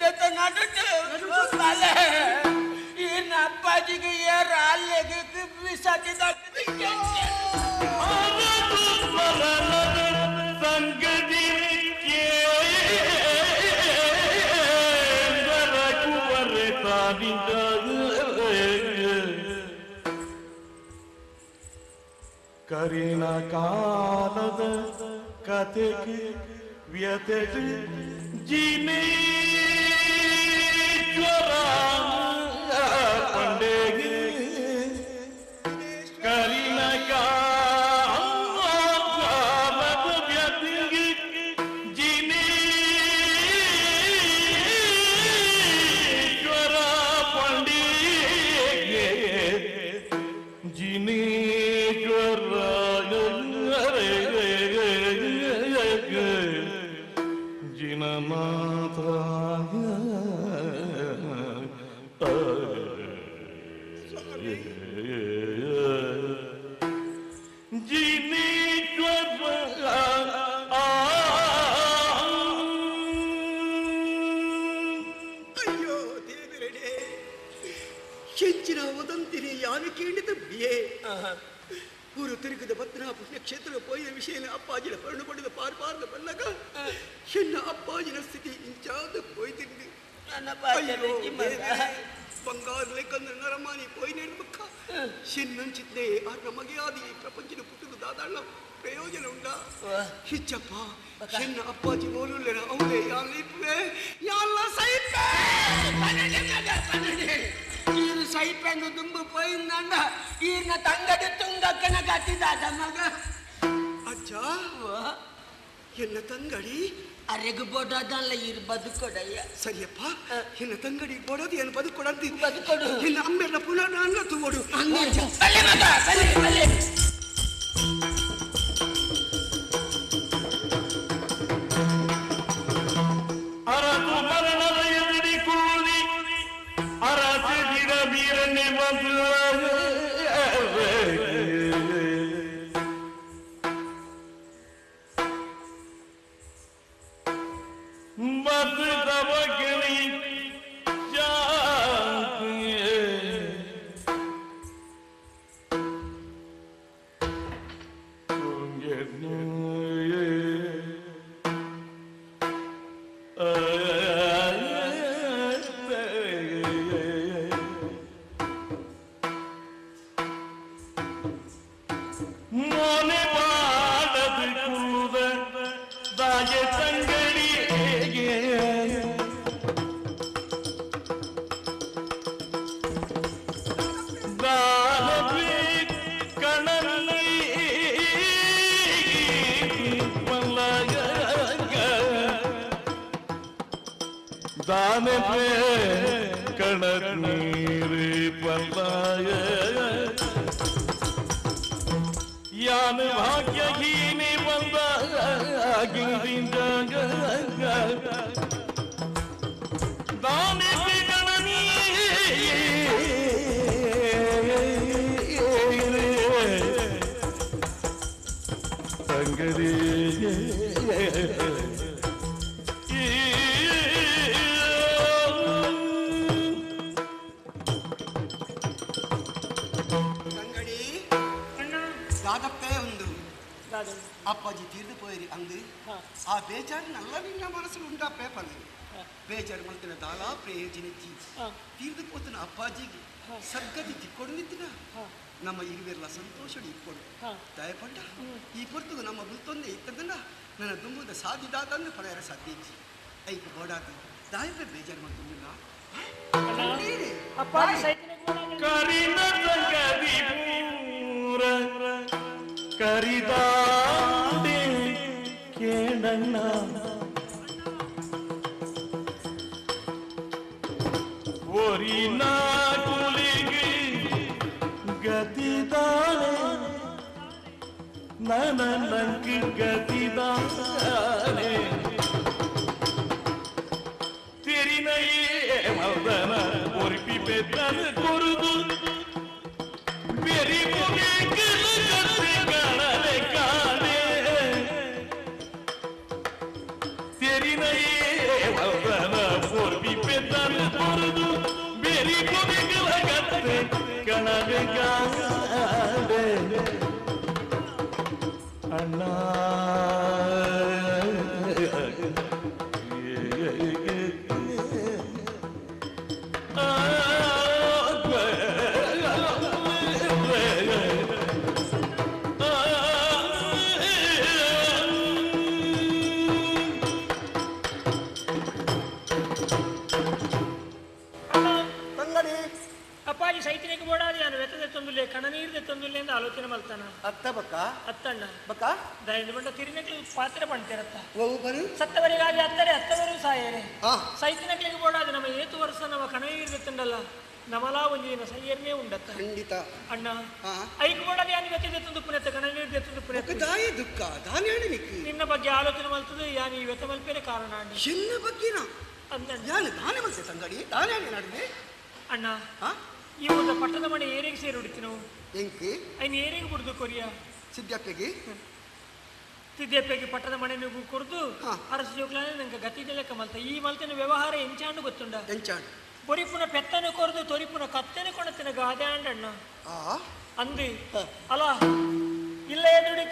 ದೇತ ನಡುಟ್ಟು ಬಲೆ ಈ ಅಪ್ಪಾಜಿಗೆ ಏರ ಅಲ್ಲಿಗೆ ಬಿಸಾಕಿದ ಕರಿಣ ಕಾಲದ ಕತೆಗೆ ವ್ಯತೆಗೆ ಜಿನೇಶ್ವರ ಪಂಡೆಗೆ ಕರಿಣ ಕಾಲದ ವ್ಯತಿಗೆ ಜಿನೇಶ್ವರ ಪಂಡಿಗೆ ಜಿನೇಶ್ವರ ಜಿನನಾಥ ಅಯ್ಯೋ ದೇವರೇ, ಹೆಚ್ಚಿನ ವದಂತಿನಿ ಯಾನು ಕೇಳಿದ ಬಿಯೇ ಊರು ತಿರುಗಿದ ಭದ್ರಾ ಪುಣ್ಯಕ್ಷೇತ್ರ ಪೋಯಿನ ವಿಷಯ ಅಪ್ಪಾಜಿನ ಪರಣು ಪಡೆದ ಪಾರ್ ಪಾರ್ದ ಬಲ್ಲಗ ಎನ್ನ ಅಪ್ಪಾಜಿನ ಸ್ಥಿತಿ ಇಂಚಾದ ಪೋಯ್ತಿಂದು. ಬಂಗಾರ ಲೆಕ್ಕಂದ್ರೆ ನರಮಾನಿ ಪೋಯಿ ನೇಡ್ಬಕ್ಕ ಚಿನ್ನಂಚಿದ್ದೆ ಆ ನಮಗೆ ಆದಿ ಈ ಪ್ರಪಂಚದ ಪುಟ್ಟದ ದಾದಾಳ ಪ್ರಯೋಜನ ಉಂಡಾ ಹಿಚ್ಚಪ್ಪ? ಎನ್ನ ಅಪ್ಪಾಜಿ ಓಲುಲ್ಲೆನ ಅವನೇ ಯಾಲಿಪ್ಪೆ ಯಾಲ ಸೈಪೆ. ಈರು ಸೈಪೆಂದು ದುಂಬು ಪೋಯಿಂದಂಡ ಈರ್ನ ತಂಗಡಿ ತುಂಗಕ್ಕನ ಗತಿದಾದ ಮಗ. ಅಜ್ಜ, ಎನ್ನ ತಂಗಡಿ ಅರೆಗು ಬೋಡೋದಲ್ಲ, ಈರು ಬದುಕೊಡಯ್ಯ. ಸರಿಯಪ್ಪ, ಎನ್ನ ತಂಗಡಿ ಬೋಡೋದು ಏನು ಬದುಕೊಡಂತಿ ಬದುಕೊಡು. ಎನ್ನ ಅಮ್ಮೆಲ್ಲ ಪುನಃ ಅನ್ನ ತೂವಡು. ಬಲ್ಲೆ ಮಗ, ಬಲ್ಲೆ ಬಲ್ಲೆ. ಅರಸು ಮರಣದ ಎದುರಿ ಕೂಡಿ ಅರಸಿದ ವೀರನೆ ಬಂದು ಮತದವಗಲಿ ಮೋನೆ ಬಾಡದು ಕುಳ್ಳುದ ದಾಯ ತಂಗಡಿ ದಾನವೇ ಕಣಲ್ಲಿ ದಾನವೇ ಕಣ ನೀರು ಪಲ್ಲಾಯ ಯಾನು ಭಾಗ್ಯಹೀನಿ ಬಂದ ದಾನೆ ಗಣನೀ ತಂಗಡಿ ತಂಗಡಿ ದಾದಪ್ಪೇ ಒಂದು ಅಪ್ಪಾಜಿ ತೀರ್ದು ಪೋಯಿರಿ ಅಂದು ಆ ಬೇಜಾರು ನಲ್ಲ ನಿನ್ನ ಮನಸ್ಸು ಉಂಡಪ್ಪೇ ಪಂದು ಬೇಜಾರು ಮಲ್ತಿನ ದಾಲಾ ಪ್ರಯೋಜನಿಜ್ಜಿ. ತೀರ್ದು ಪೋತನ ಅಪ್ಪಾಜಿಗೆ ಸದ್ಗತಿ ತಿಕ್ಕೊಡು ನಿಂತಿನ ನಮ್ಮ ಇರುವೆಲ್ಲ ಸಂತೋಷ ಇಕ್ಕೊಡು ದಯಪಂಡ. ಈ ಪೊರ್ತುಗು ನಮ್ಮ ಬುಲ್ತೊಂದೆ ಇತ್ತದನ್ನ ನನ್ನ ದುಂಬುದ ಸಾಧಿದಾದಂದು ಪಡೆಯರ ಸಾಧ್ಯ ಇಜ್ಜಿ. ಐಕು ಬೋಡಾದ ದಾಯಪೆ ಬೇಜಾರು ಮಾಡ್ಕೊಂಡಿಲ್ಲ. ಕರಿನ ಸಂಗದಿ ಪೂರ ಕರಿದಾಂಡೆ ಕೇಳಣ್ಣ ಒರಿನ ಕುಲಿಗೆ ಗತಿದಾನೆ ನನ್ನ ಗತಿದಾನೆ ತೆರಿನಯೇ ಮಲ್ದನ ಒರಿಪಿ ಪೆದ್ದನ ಕೊರುದು ಬೆರಿ ಕತ್ತೆ ಕಾಣಲೆ ಕಾಣೆ ತೆರಿನಯೇ ಮಲ್ದನ ಒರಿಪಿ ಪೆದ್ದನ ಕೊರುದು ಬೆರಿ ಕತ್ತೆ ಕಣಲೆ ಕಾಣೆ ಅಣ್ಣ. ತಂಗಡಿ ಅಪ್ಪಾಜಿ ಸೈತಿನಿಗೆ ಬೋಡಾದಿ ನಾನು ವೆತ್ತದ ತೊಂದುಲ್ಲೆ ಕಣನೀರ್ದೆ ತೊಂದುಲ್ಲೆ ಅಂತ ಆಲೋಚನೆ ಮಲ್ತಾನ. ಅತ್ತ ಬಕ್ಕ ಅತ್ತಣ್ಣ ಬಕ್ಕ ದಯದು ಬಂಡ ತಿರಿನಕ್ಲು ಪಾತ್ರೆ ಪಣ್ತಿರತ್ತ ಓ ಬರು ಸತ್ತವರಿಗಾಗಿ ಅತ್ತರೆ ಅತ್ತವರು ಸಾಯರೆ ಸೈತಿನಕ್ಲಿಗೆ ಬೋಡಾದಿ ನಮ್ಮ ಏತು ವರ್ಷ ನಮ್ಮ ಕಣನೀರ್ದೆ ತಂಡಲ್ಲ ನಮಲಾ ಒಂಜಿ ದಿನ ಸೈಯರ್ನೇ ಉಂಡತ್ತ. ಖಂಡಿತ ಅಣ್ಣ ಐಕು ಬೋಡಾದಿ ಯಾನು ವೆತ್ತದ ತಂದು ಪುನತ್ತ ಕಣನೀರ್ದೆ ತಂದು ಪುನತ್ತ ದಾಯ ದುಃಖ ದಾನ ಹೇಳಿ ನಿನ್ನ ಬಗ್ಗೆ ಆಲೋಚನೆ ಮಲ್ತದೆ ಯಾನು ಈ ವೆತ್ತ ಮಲ್ಪೇರೆ ಕಾರಣ ಅಣ್ಣ. ಎನ್ನ ಬಗ್ಗೆನಾ ಅಂದಣ್ಣ ಯಾನು ದಾನ ಮಲ್ತೆ ತಂಗಡಿ ದಾನ ಹೇಳಿ ನಡುವೆ ಅಣ್ಣ ಈ ಒಂದು ಪಟ್ಟದ ಮನೆ ಏರಿಗೆ ಸೇರಿ ಹೊಡಿತು ನಾವು. ಎಂಕಿ ಐನು ಏರಿಗೆ ಬಿಡುದು ಕೊರಿಯ ಸಿದ್ದಪ್ಪಗೆ. ಸಿದ್ದಪ್ಪಗೆ ಪಟ್ಟದ ಮನೆ ನೀವು ಕೊರ್ದು ಅರಸು ಜೋಕ್ಲಾನೆ ನಂಗೆ ಗತಿ ಲೆಕ್ಕ ಮಲ್ತ. ಈ ಮಲ್ತಿನ ವ್ಯವಹಾರ ಎಂಚಾಂಡು ಗೊತ್ತುಂಡ? ಎಂಚಾಂಡು ಬೊರಿಪುನ ಪೆತ್ತನು ಕೊರ್ದು ತೊರಿಪುನ ಕತ್ತೆನ ಕೊಣತಿನ ಗಾದೆ ಆಂಡಣ್ಣ ಅಂದು ಅಲ್ಲ ಇಲ್ಲ ಎದುರು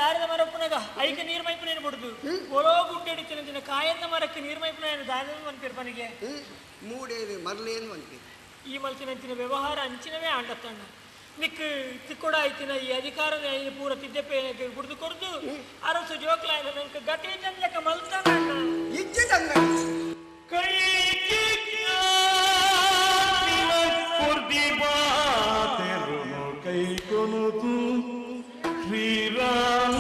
ತಾರಿದ ಮರಪ್ಪುನಗ ಐಕ ನೀರ್ ಮೈಪುನೇನು ಬಿಡುದು ಒಳೋ ಗುಡ್ಡೆ ಹಿಡಿತಿನ ಕಾಯಂದ ಮರಕ್ಕೆ ನೀರ್ ಮೈಪುನ ದಾನ ಅಂತಿರ್ಪನಿಗೆ ಮೂಡೇನು ಮರಲೇನು ಅಂತೀರಿ. ಈ ಮಲ್ತಿನಂತಿನ ವ್ಯವಹಾರ ಅಂಚಿನವೇ ಆಂಡತ್ತಣ್ಣ. ನಿಕ್ ತಿಕ್ಕೊಡ ಆಯ್ತಿನ ಈ ಅಧಿಕಾರದ ಪೂರ ತಿದ್ದಪ್ಪೆ ಬಿಡ್ದು ಕೊರ್ದು ಅರಸು ಜೋಕ್ಲಾಯನ ನಂಗೆ ಗತಿ ಚಂದ್ಲಕ್ಕ ಮಲ್ತಾನ. ಕೈ ಕೈ ಶ್ರೀರಾಮ ಕೈಕೆಗಾದಿನ ಕೊರ್ದಿ ಪಾದೆರು ಕೈ ಕೊನುತು ಶ್ರೀರಾಮ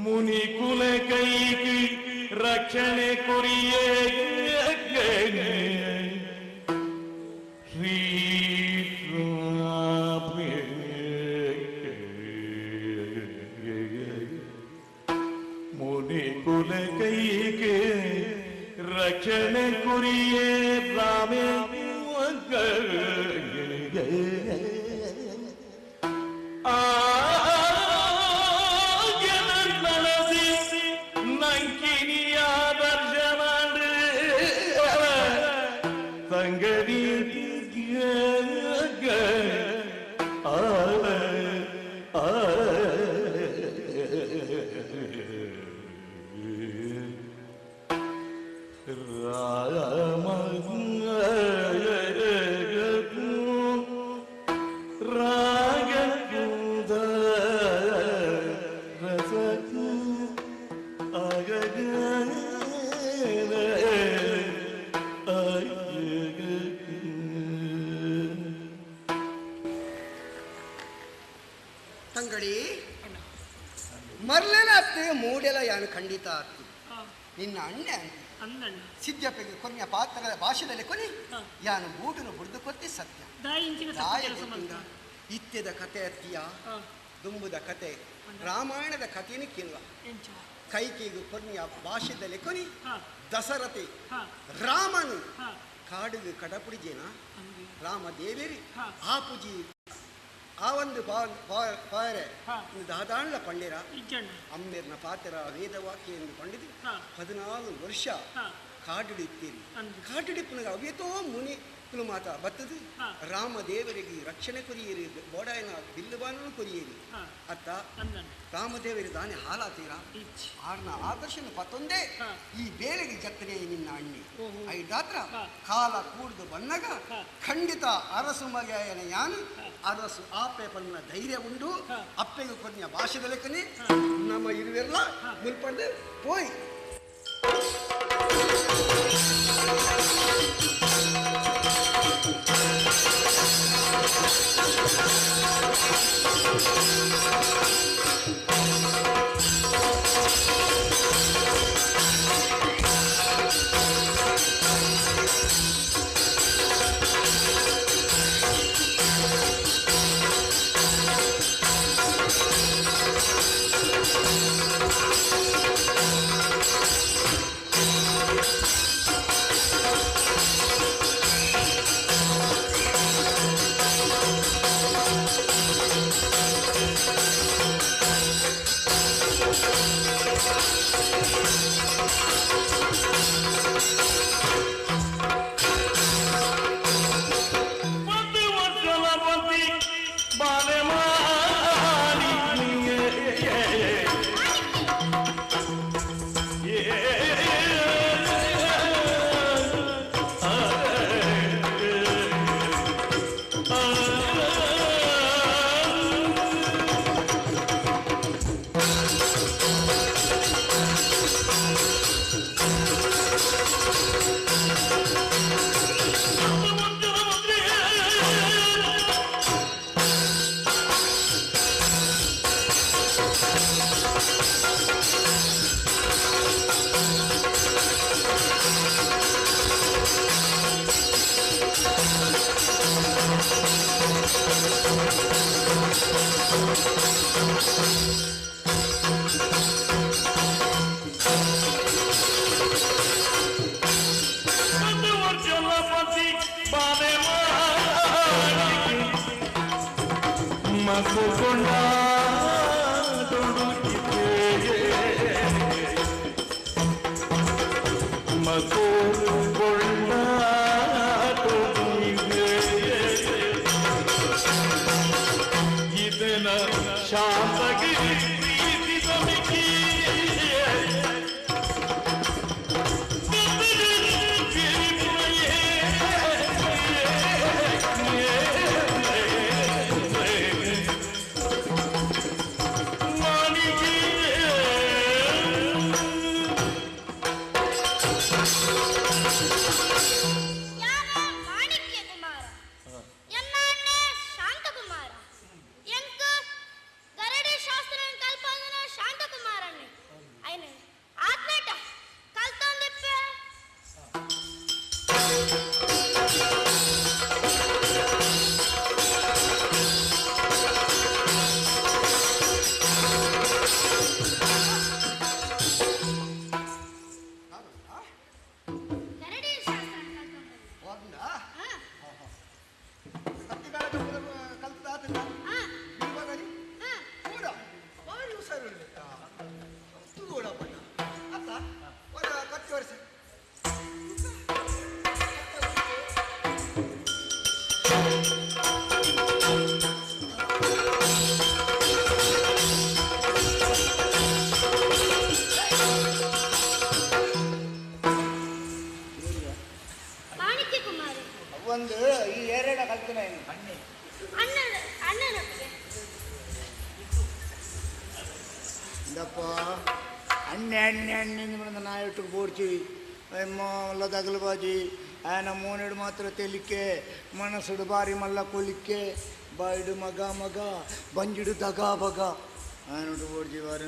ಮುನಿ ಕುಲ ಕೈಗೆ ರಕ್ಷಣೆ ಕೊರಿಯೇ ಶ್ರೀ ಮುನಿ ಕುಲ ಕೈಗೆ ರಕ್ಷಣೆ ಕೊರಿಯೇ ರಾಮೇ ನಂಕಿನಿಯ ದರ್ಶನ ತಂಗಡಿ ರಾಮ ರಾಗ ರಸ ತಂಗಡಿ ಮರ್ಲೆನ ಅತ್ತೆ ಮೂಡೆಲ ಯಾನು ಖಂಡಿತ ಅತ್ತಿ ನಿನ್ನ ಅಣ್ಣ ಅಂದಣ್ಣ ಸಿದ್ದಪ್ಪಗೆ ಕೊನೆಯ ಪಾತ್ರದ ಭಾಷೆದಲ್ಲಿ ಕೊನಿ ಯಾನು ಬೂಟನು ಬುಡ್ದು ಕೊತ್ತಿ ಸತ್ಯ ದಾಯಿ ದಾಯ ಗೊತ್ತಿಲ್ಲ. ಇತ್ಯದ ಕತೆ ಅತ್ತಿಯ ದುಂಬುದ ಕತೆ ರಾಮಾಯಣದ ಕಥೆಯನ್ನು ಕೇಳುವ ಕೈಕೇಗು ಕೊನೆಯ ಭಾಷೆದಲ್ಲಿ ಕೊನಿ ದಶರಥೆ ರಾಮನು ಕಾಡಿಗೆ ಕಡಪುಡಿಜೇನ ರಾಮ ದೇವೇರಿ ಆ ಪೂಜಿ ಆ ಒಂದು ಪಾರೆ ದಾದಾಂಡ್ಲ ಪಂಡಿರ ಅಮ್ಮೇರ್ನ ಪಾತ್ರ ವೇದವಾಕ್ಯ ಎಂದು ಪಂಡಿತು 14 ವರ್ಷ ಕಾಡಿಡಿತ್ತೀರಿ. ಕಾಡಿಡಿಪ್ಪನಾಗ ಅವ್ಯತೋ ಮುನಿ ಮಾತ ಬತ್ತದು ರಾಮ ದೇವರಿಗೆ ರಕ್ಷಣೆ ಕೊರಿಯೇರಿ ಬೋಡಾಯನ ಬಿಲ್ಲುಬಾನನು ಕೊರಿಯೇರಿ ಅತ್ತ ರಾಮದೇವರಿ ದಾನೆ ಹಾಲಾತೀರ ಆರ್ನ ಆದರ್ಶನ ಪತ್ತೊಂದೇ ಈ ಬೇಲೆಗೆ ಜತ್ತನೆ ನಿನ್ನ ಅಣ್ಣಿ ಐದಾತ್ರ ಕಾಲ ಕೂಡ್ದು ಬನ್ನಗ ಖಂಡಿತ ಅರಸು ಮಗೆಯನ ಯಾನು ಅರಸು ಆಪೆ ಪನ್ನ ಧೈರ್ಯ ಉಂಡು ಅಪ್ಪೆಗೆ ಕೊನ್ಯ ಭಾಷೆದಲೆಕ್ಕನೆ ನಮ್ಮ ಇರುವೆಲ್ಲ ಮುಲ್ಪಂಡು ಪೋಯ್. ಆ ತಗಲುಬಾಜಿ ಆಯನ ಮೋನೆಡು ಮಾತ್ರ ತೆಲಿಕೆ ಮನಸ್ಸುಡು ಬಾರಿ ಮಲ್ಲ ಕೊಲಿಕೆ ಬಾಯಿಡು ಮಗ ಮಗ ಬಂಜಿಡು ದಗ ಬಗ ಆಯನೊಟ್ಟು ಬೋಡ್ಜಿ ಬಾರಿ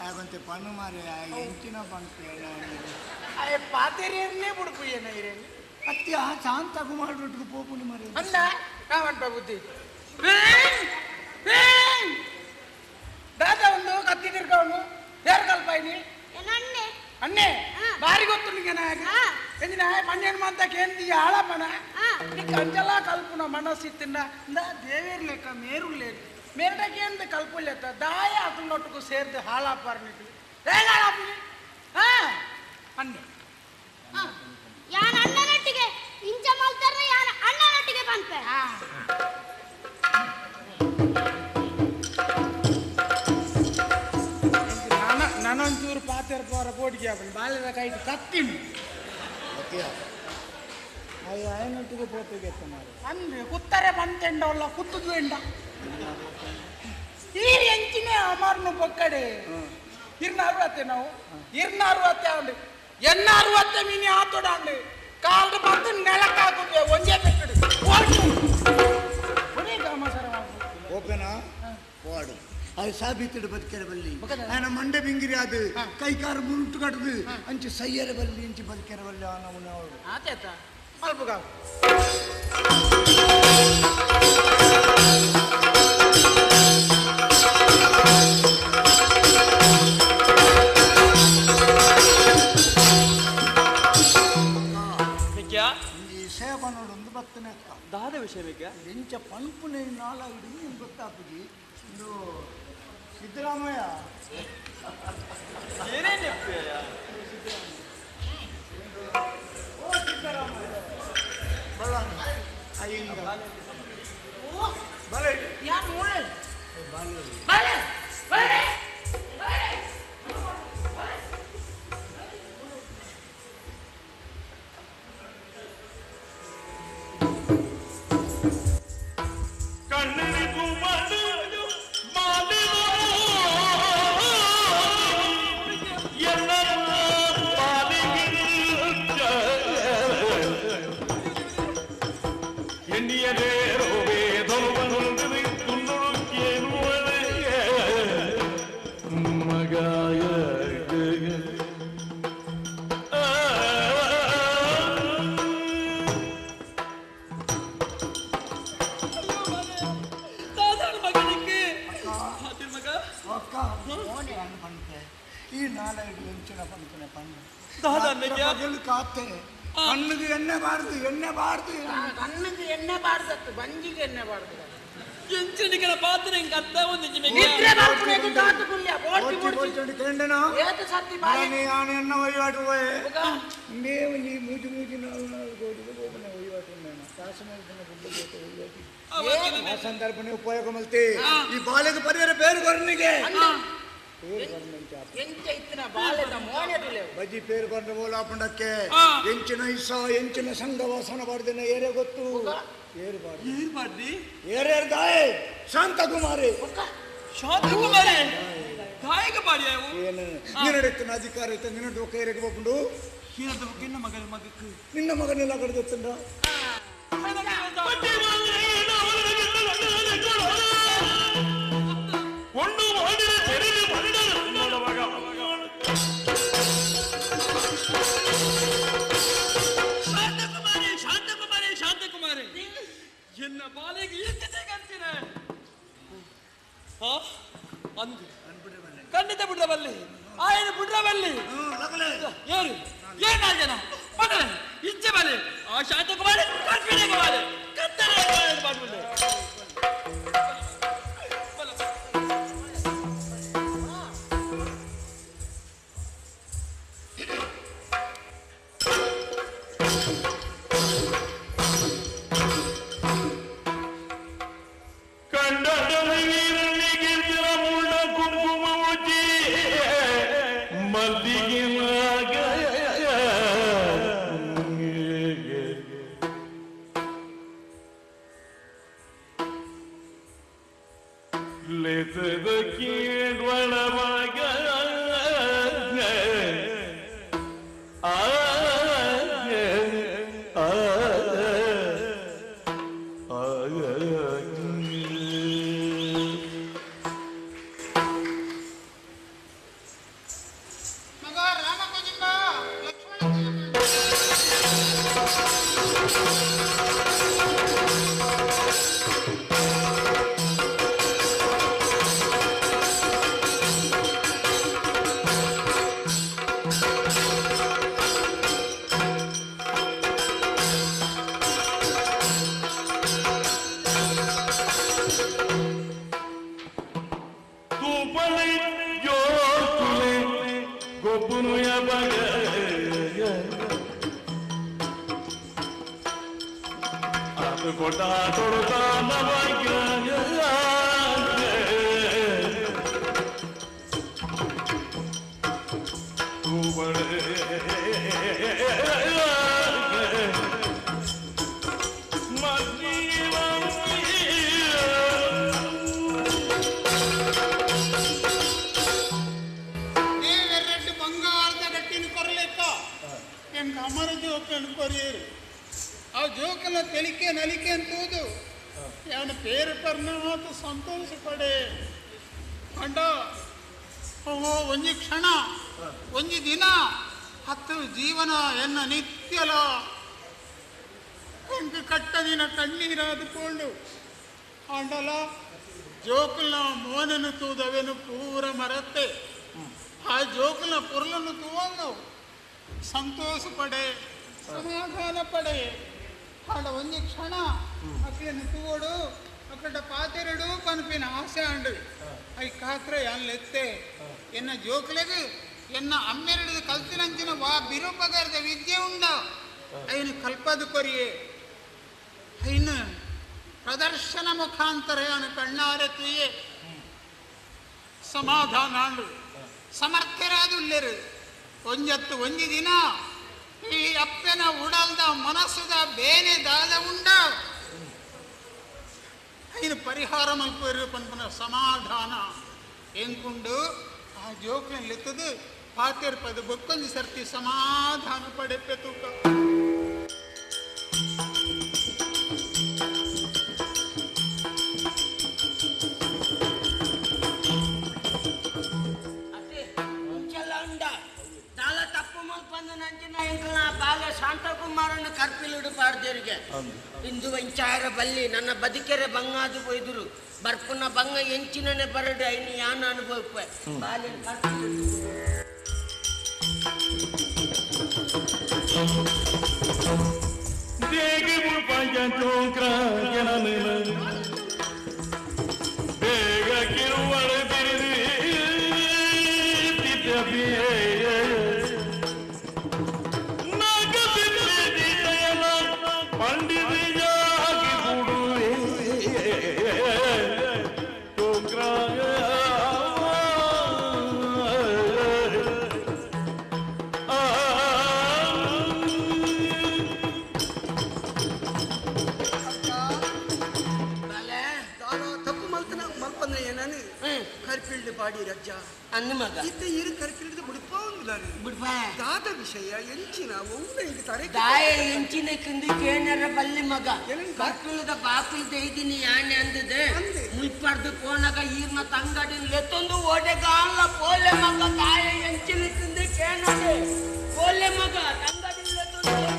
ಆಗೊಂತೆ ಪಣ್ಣು ಮಾರೆ ಎಂಚಿನ ಪಂಪೆ ಪಾತೆರಿಯನ್ನೇ ಬುಡುಪುಯ್ಯನ ಇರೇನು ಅತ್ಯ ಶಾಂತ ಕುಮಾರೊಟ್ಟಿಗೆ ಪೋಪುನಿ ಮಾರೆ ಅಲ್ಲ ಕಾವಂಟ ಬುದ್ಧಿ ದಾದ ಒಂದು ಕತ್ತಿ ತಿರ್ಕವನು ಯಾರು ಕಲ್ಪಾಯಿನಿ ಅಣ್ಣೆ ಬಾರಿ ಗೊತ್ತು ನಿಂಗೆ ನಾಯಕ ಎಂಜಿನ ಪಣ್ಣೇನು ಮಂತ ಕೇಂದಿ ಆಳಪ್ಪನ ನೀ ಅಂಜಲ ಕಲ್ಪುನ ಮನಸ್ಸಿತ್ತಿನ ಇಂದ ದೇವೇರ್ ಲೆಕ್ಕ ಮೇರು ಲೇಖ ಮೇರಡಕ್ಕೆ ಕಲ್ಪುಲೆತ್ತ ದಾಯ ಅತನೊಟ್ಟಿಗೂ ಸೇರ್ದು ಹಾಳಾಪಾರ ನಿಕ್ಲು ಹೇಗೆ ಹಾಳಾಪಿನಿ ಹಾ ಅಣ್ಣೆ ಯಾನ ಅಣ್ಣನೊಟ್ಟಿಗೆ ಇಂಚ ಮಲ್ತಾರ ಯಾನ ಅಣ್ಣನೊಟ್ಟಿಗೆ ಬಂತೆ ನಾನೊಂಚೂರು ಪಾತೆರ್ ಪೋರ ಪೋಟಿಗೆ ಅವನು ಬಾಲ್ಯದ ಕೈಟ್ ಕತ್ತಿನಿ ಅಯ್ಯನೊಟ್ಟಿಗೆ ಪೋತಿಗೆ ಅಂದ್ರೆ ಕುತ್ತಾರೆ ಬಂತೆಂಡವಲ್ಲ ಕುತ್ತದು ಎಂಡ ಈ ಎಂಚಿನೇ ಅಮರ್ನು ಪೊಕ್ಕಡೆ ಇರ್ನ ಅರವತ್ತೆ ನಾವು ಇರ್ನ ಅರವತ್ತೆ ಅಂಡು ಎನ್ನ ಅರವತ್ತೆ ಮೀನಿ ಆತೋಡ ಅಂಡು ಕಾಲ್ದು ಬಂದು ನೆಲಕ್ಕಾಕುದ್ವೆ ಒಂಜೇ ಪೆಟ್ಟಡು ಓಕೆನಾ ವಾಡು ಅದು ಸಾಬೀತಿಡು ಬದುಕೆರ ಬಲ್ಲಿ ಆಯನ ಮಂಡೆ ಬಿಂಗಿರಿ ಅದು ಕೈ ಕಾರು ಮುರುಟು ಕಟ್ಟದು ಅಂಚು ಸೈಯರ ಬಲ್ಲಿ ಅಂಚು ಬದುಕೆರ ಬಲ್ಲಿ ಅವನ ಅವಳು ಆತೇತ ಮಲ್ಪುಗಾವ್ ದಾದ ವಿಷಯ ಬೇಕಾ ಎಂಚ ಪಂಪುನೆ ನಾಲಾಗಿಡಿ ನಿಮ್ಗೆ ಗೊತ್ತಾಪುಜಿ ಇದು ಸಿದ್ದರಾಮಯ್ಯ ಏನೇನು ಓ ಸಿದ್ದರಾಮಯ್ಯ ಬಲ ಅಯ್ಯಿಂದ ಬಲ ಯಾರು ಬಲ ಬಲ ಎಣ್ಣಿಯರೇರೋ ವೇದೊಲ್ವನೊಂದಿರಿ ತುನ್ನುಳುಕ್ಕೇನುವಳೆ. ಬೊಕ್ಕ ಮೋನೆ ಅಣ್ಣ ಪಂತೆ ಈ ನಾಲೈದು ಎಂಚಿನ ಪಂತನೆ ಪಂಡ ಕಾತೆ ಕಣ್ಣಿಗೆ ಎಣ್ಣೆ ಬಾರ್ದು ಎಣ್ಣೆ ಬಾರ್ದು ಕಣ್ಣಿಗೆ ಎಣ್ಣೆ ಬಾರ್ದತ್ತು ಬಂಜಿಗೆ ಎಣ್ಣೆ ಬಾರ್ದು ಎಂಚಿನಿಗರ ಪಾತ್ರೆ ಇಂಕ ಅರ್ಥ ಒಂದು ನಿದ್ರೆ ಬರ್ಪುನೆಗೆ ತಾತು ಕುಲ್ಯ ಬೋಡ್ತಿ ಬೋಡ್ತಿ ಕೇಂಡನ ಏತ ಸರ್ತಿ ಬಾಲೆ ನಾನೇ ಆನೆ ಎನ್ನ ವಹಿವಾಟು ಹೋಯೆ ಮೇವು ನೀ ಮೂಜು ಮೂಜು ನಾಲ್ಕು ನಾಲ್ಕು ಕೋಟಿ ಹೋಗನೆ ವಹಿವಾಟು ನಾನು ಕಾಸು ಮೇಲೆ ವಹಿವಾಟು ಆ ಸಂದರ್ಭನೇ ಉಪಯೋಗ ಮಲ್ತಿ ಈ ಬಾಲೆಗೆ ಪರಿಹಾರ ಬೇರೆ ಕೊರನಿಗೆ ಬಜಿ ಪೇರು ಕೊಂಡ ಓಲಾಪುಂಡಕ್ಕೆ ಎಂಚಿನ ಇಸ ಎಂಚಿನ ಸಂಘ ವಾಸನ ಬಾರ್ದಿನ ಏರೇ ಗೊತ್ತು ಏರು ಬಾರ್ದಿ ಏರೇರು ದಾಯೆ ಶಾಂತಕುಮಾರಿ ಶಾಂತಕುಮಾರಿ ಗಾಯಕ ಪಾಡಿಯ ಏನು ನಿನ್ನಡೆತ್ತಿನ ಅಧಿಕಾರ ಇತ್ತು ನಿನ್ನದು ಒಕ್ಕ ಏರಿಗೆ ಹೋಗ್ಕೊಂಡು ನಿನ್ನ ಮಗನ ಮಗಕ್ಕೆ ನಿನ್ನ ಮಗನೆಲ್ಲ ಕಡ್ದೆತ್ತಂಡ ಒಂದು ಮಾಡಿದ ತೆರೆದು ಬಂಡವಾಗ ಶಾಂತಕುಮಾರಿ ಶಾಂತಕುಮಾರಿ ಶಾಂತಕುಮಾರಿ ಎನ್ನ ಬಾಲೆಗೆ ಎಂತಿದೆ ಕಂತಿನ ಅಂದು ಖಂಡಿತ ಬಿಡ್ರಬಲ್ಲಿ ಆಯನ ಬಿಡ್ರಬಲ್ಲಿ ಏರು ಏನಾಲ್ ಜನ ಮಗನ ಇಚ್ಛೆ ಬಲೆ ಆ ಶಾಂತಕುಮಾರಿ ಕರ್ಪಿಣೆ ಕುಮಾರಿ ಕತ್ತಲೆ ಮಾಡ್ಬಿಡ್ಲೆ ಸಮಾಧಾನ ಸಮರ್ಥರಾದುಲ್ಲೆರು ಒಂಜತ್ತು ಒಂಜಿ ದಿನ ಈ ಅಪ್ಪನ ಉಡಲ್ದ ಮನಸ್ಸುದ ಬೇನೆ ದಾದ ಉಂಡ ಐನು ಪರಿಹಾರ ಮಲ್ಪರು ಪನ್ಪನ ಸಮಾಧಾನ ಎಂಕುಂಡು ಆ ಜೋಕ್ಲೆತ್ತದು ಪಾತಿರ್ಪದು ಬೊಕ್ಕೊಂಜಿ ಸರ್ತಿ ಸಮಾಧಾನ ಪಡೆಪೆ ತೂಕ. ಶಾಂತಕುಮಾರನ ಕರ್ಪಿಲಿಡು ಪಾಡ್ದೇರಿಗೆ ಇಂದು ವಂಚಾರ ಬಲ್ಲಿ ನನ್ನ ಬದುಕೆರೆ ಬಂಗಾದು ಪೋಯ್ದುರು ಬರ್ಪುನ ಬಂಗ ಎಂಚಿನನೆ ಬರಡು ಐನು ಯಾನ ಅನುಭವಿಪ ಬಾಲ್ಯನ್ ದೇಗಿ ಮುಳ್ಪಾಂಜ ಚೋಕ್ರ ಜನನಿನ ಬೇಗ ಕಿರುವಳ ಬಿರಿದಿ ತಿತಬಿಯೇ ನಾಗಬಿದ್ದಿದಯನ ಪಂಡಿತಿಯಾಗಿ ಬಿಡುವೆ ಚೋಕ್ರ ತಪ್ಪು ಮಲ್ತನ ಮಲ್ಪಂದ್ರೆ ಏನಾನು ಕರ್ಪಿಲ್ಡ್ ಪಾಡಿ ರಜ್ಜ ಅನ್ನು ಮಗ ಇತ್ತ ಇರು ಕರ್ಪಿಲ್ಡ್ ಬಿಡ್ಪಾ ಒಂದಿಲ್ಲ ಬಿಡ್ಪಾ ದಾದ ವಿಷಯ ಎಂಚಿನ ಒಮ್ಮೆ ಇಂಕ ತರೆ ದಾಯ ಎಂಚಿನ ಕಿಂದು ಕೇನರ ಬಲ್ಲಿ ಮಗ ಕರ್ಪಿಲ್ದ ಬಾಕುಲ್ ದೈದಿನಿ ಯಾನೆ ಅಂದದೆ ಮುಲ್ಪರ್ದು ಪೋನಗ ಈರ್ನ ತಂಗಡಿ ಲೆತ್ತೊಂದು ಓಡೆಗಾಲ ಪೋಲೆ ಮಗ ದಾಯ ಎಂಚಿನ ಕಿಂದು ಕೇನದೆ ಪೋಲೆ ಮಗ ತಂಗಡಿ ಲೆತ್ತೊಂದು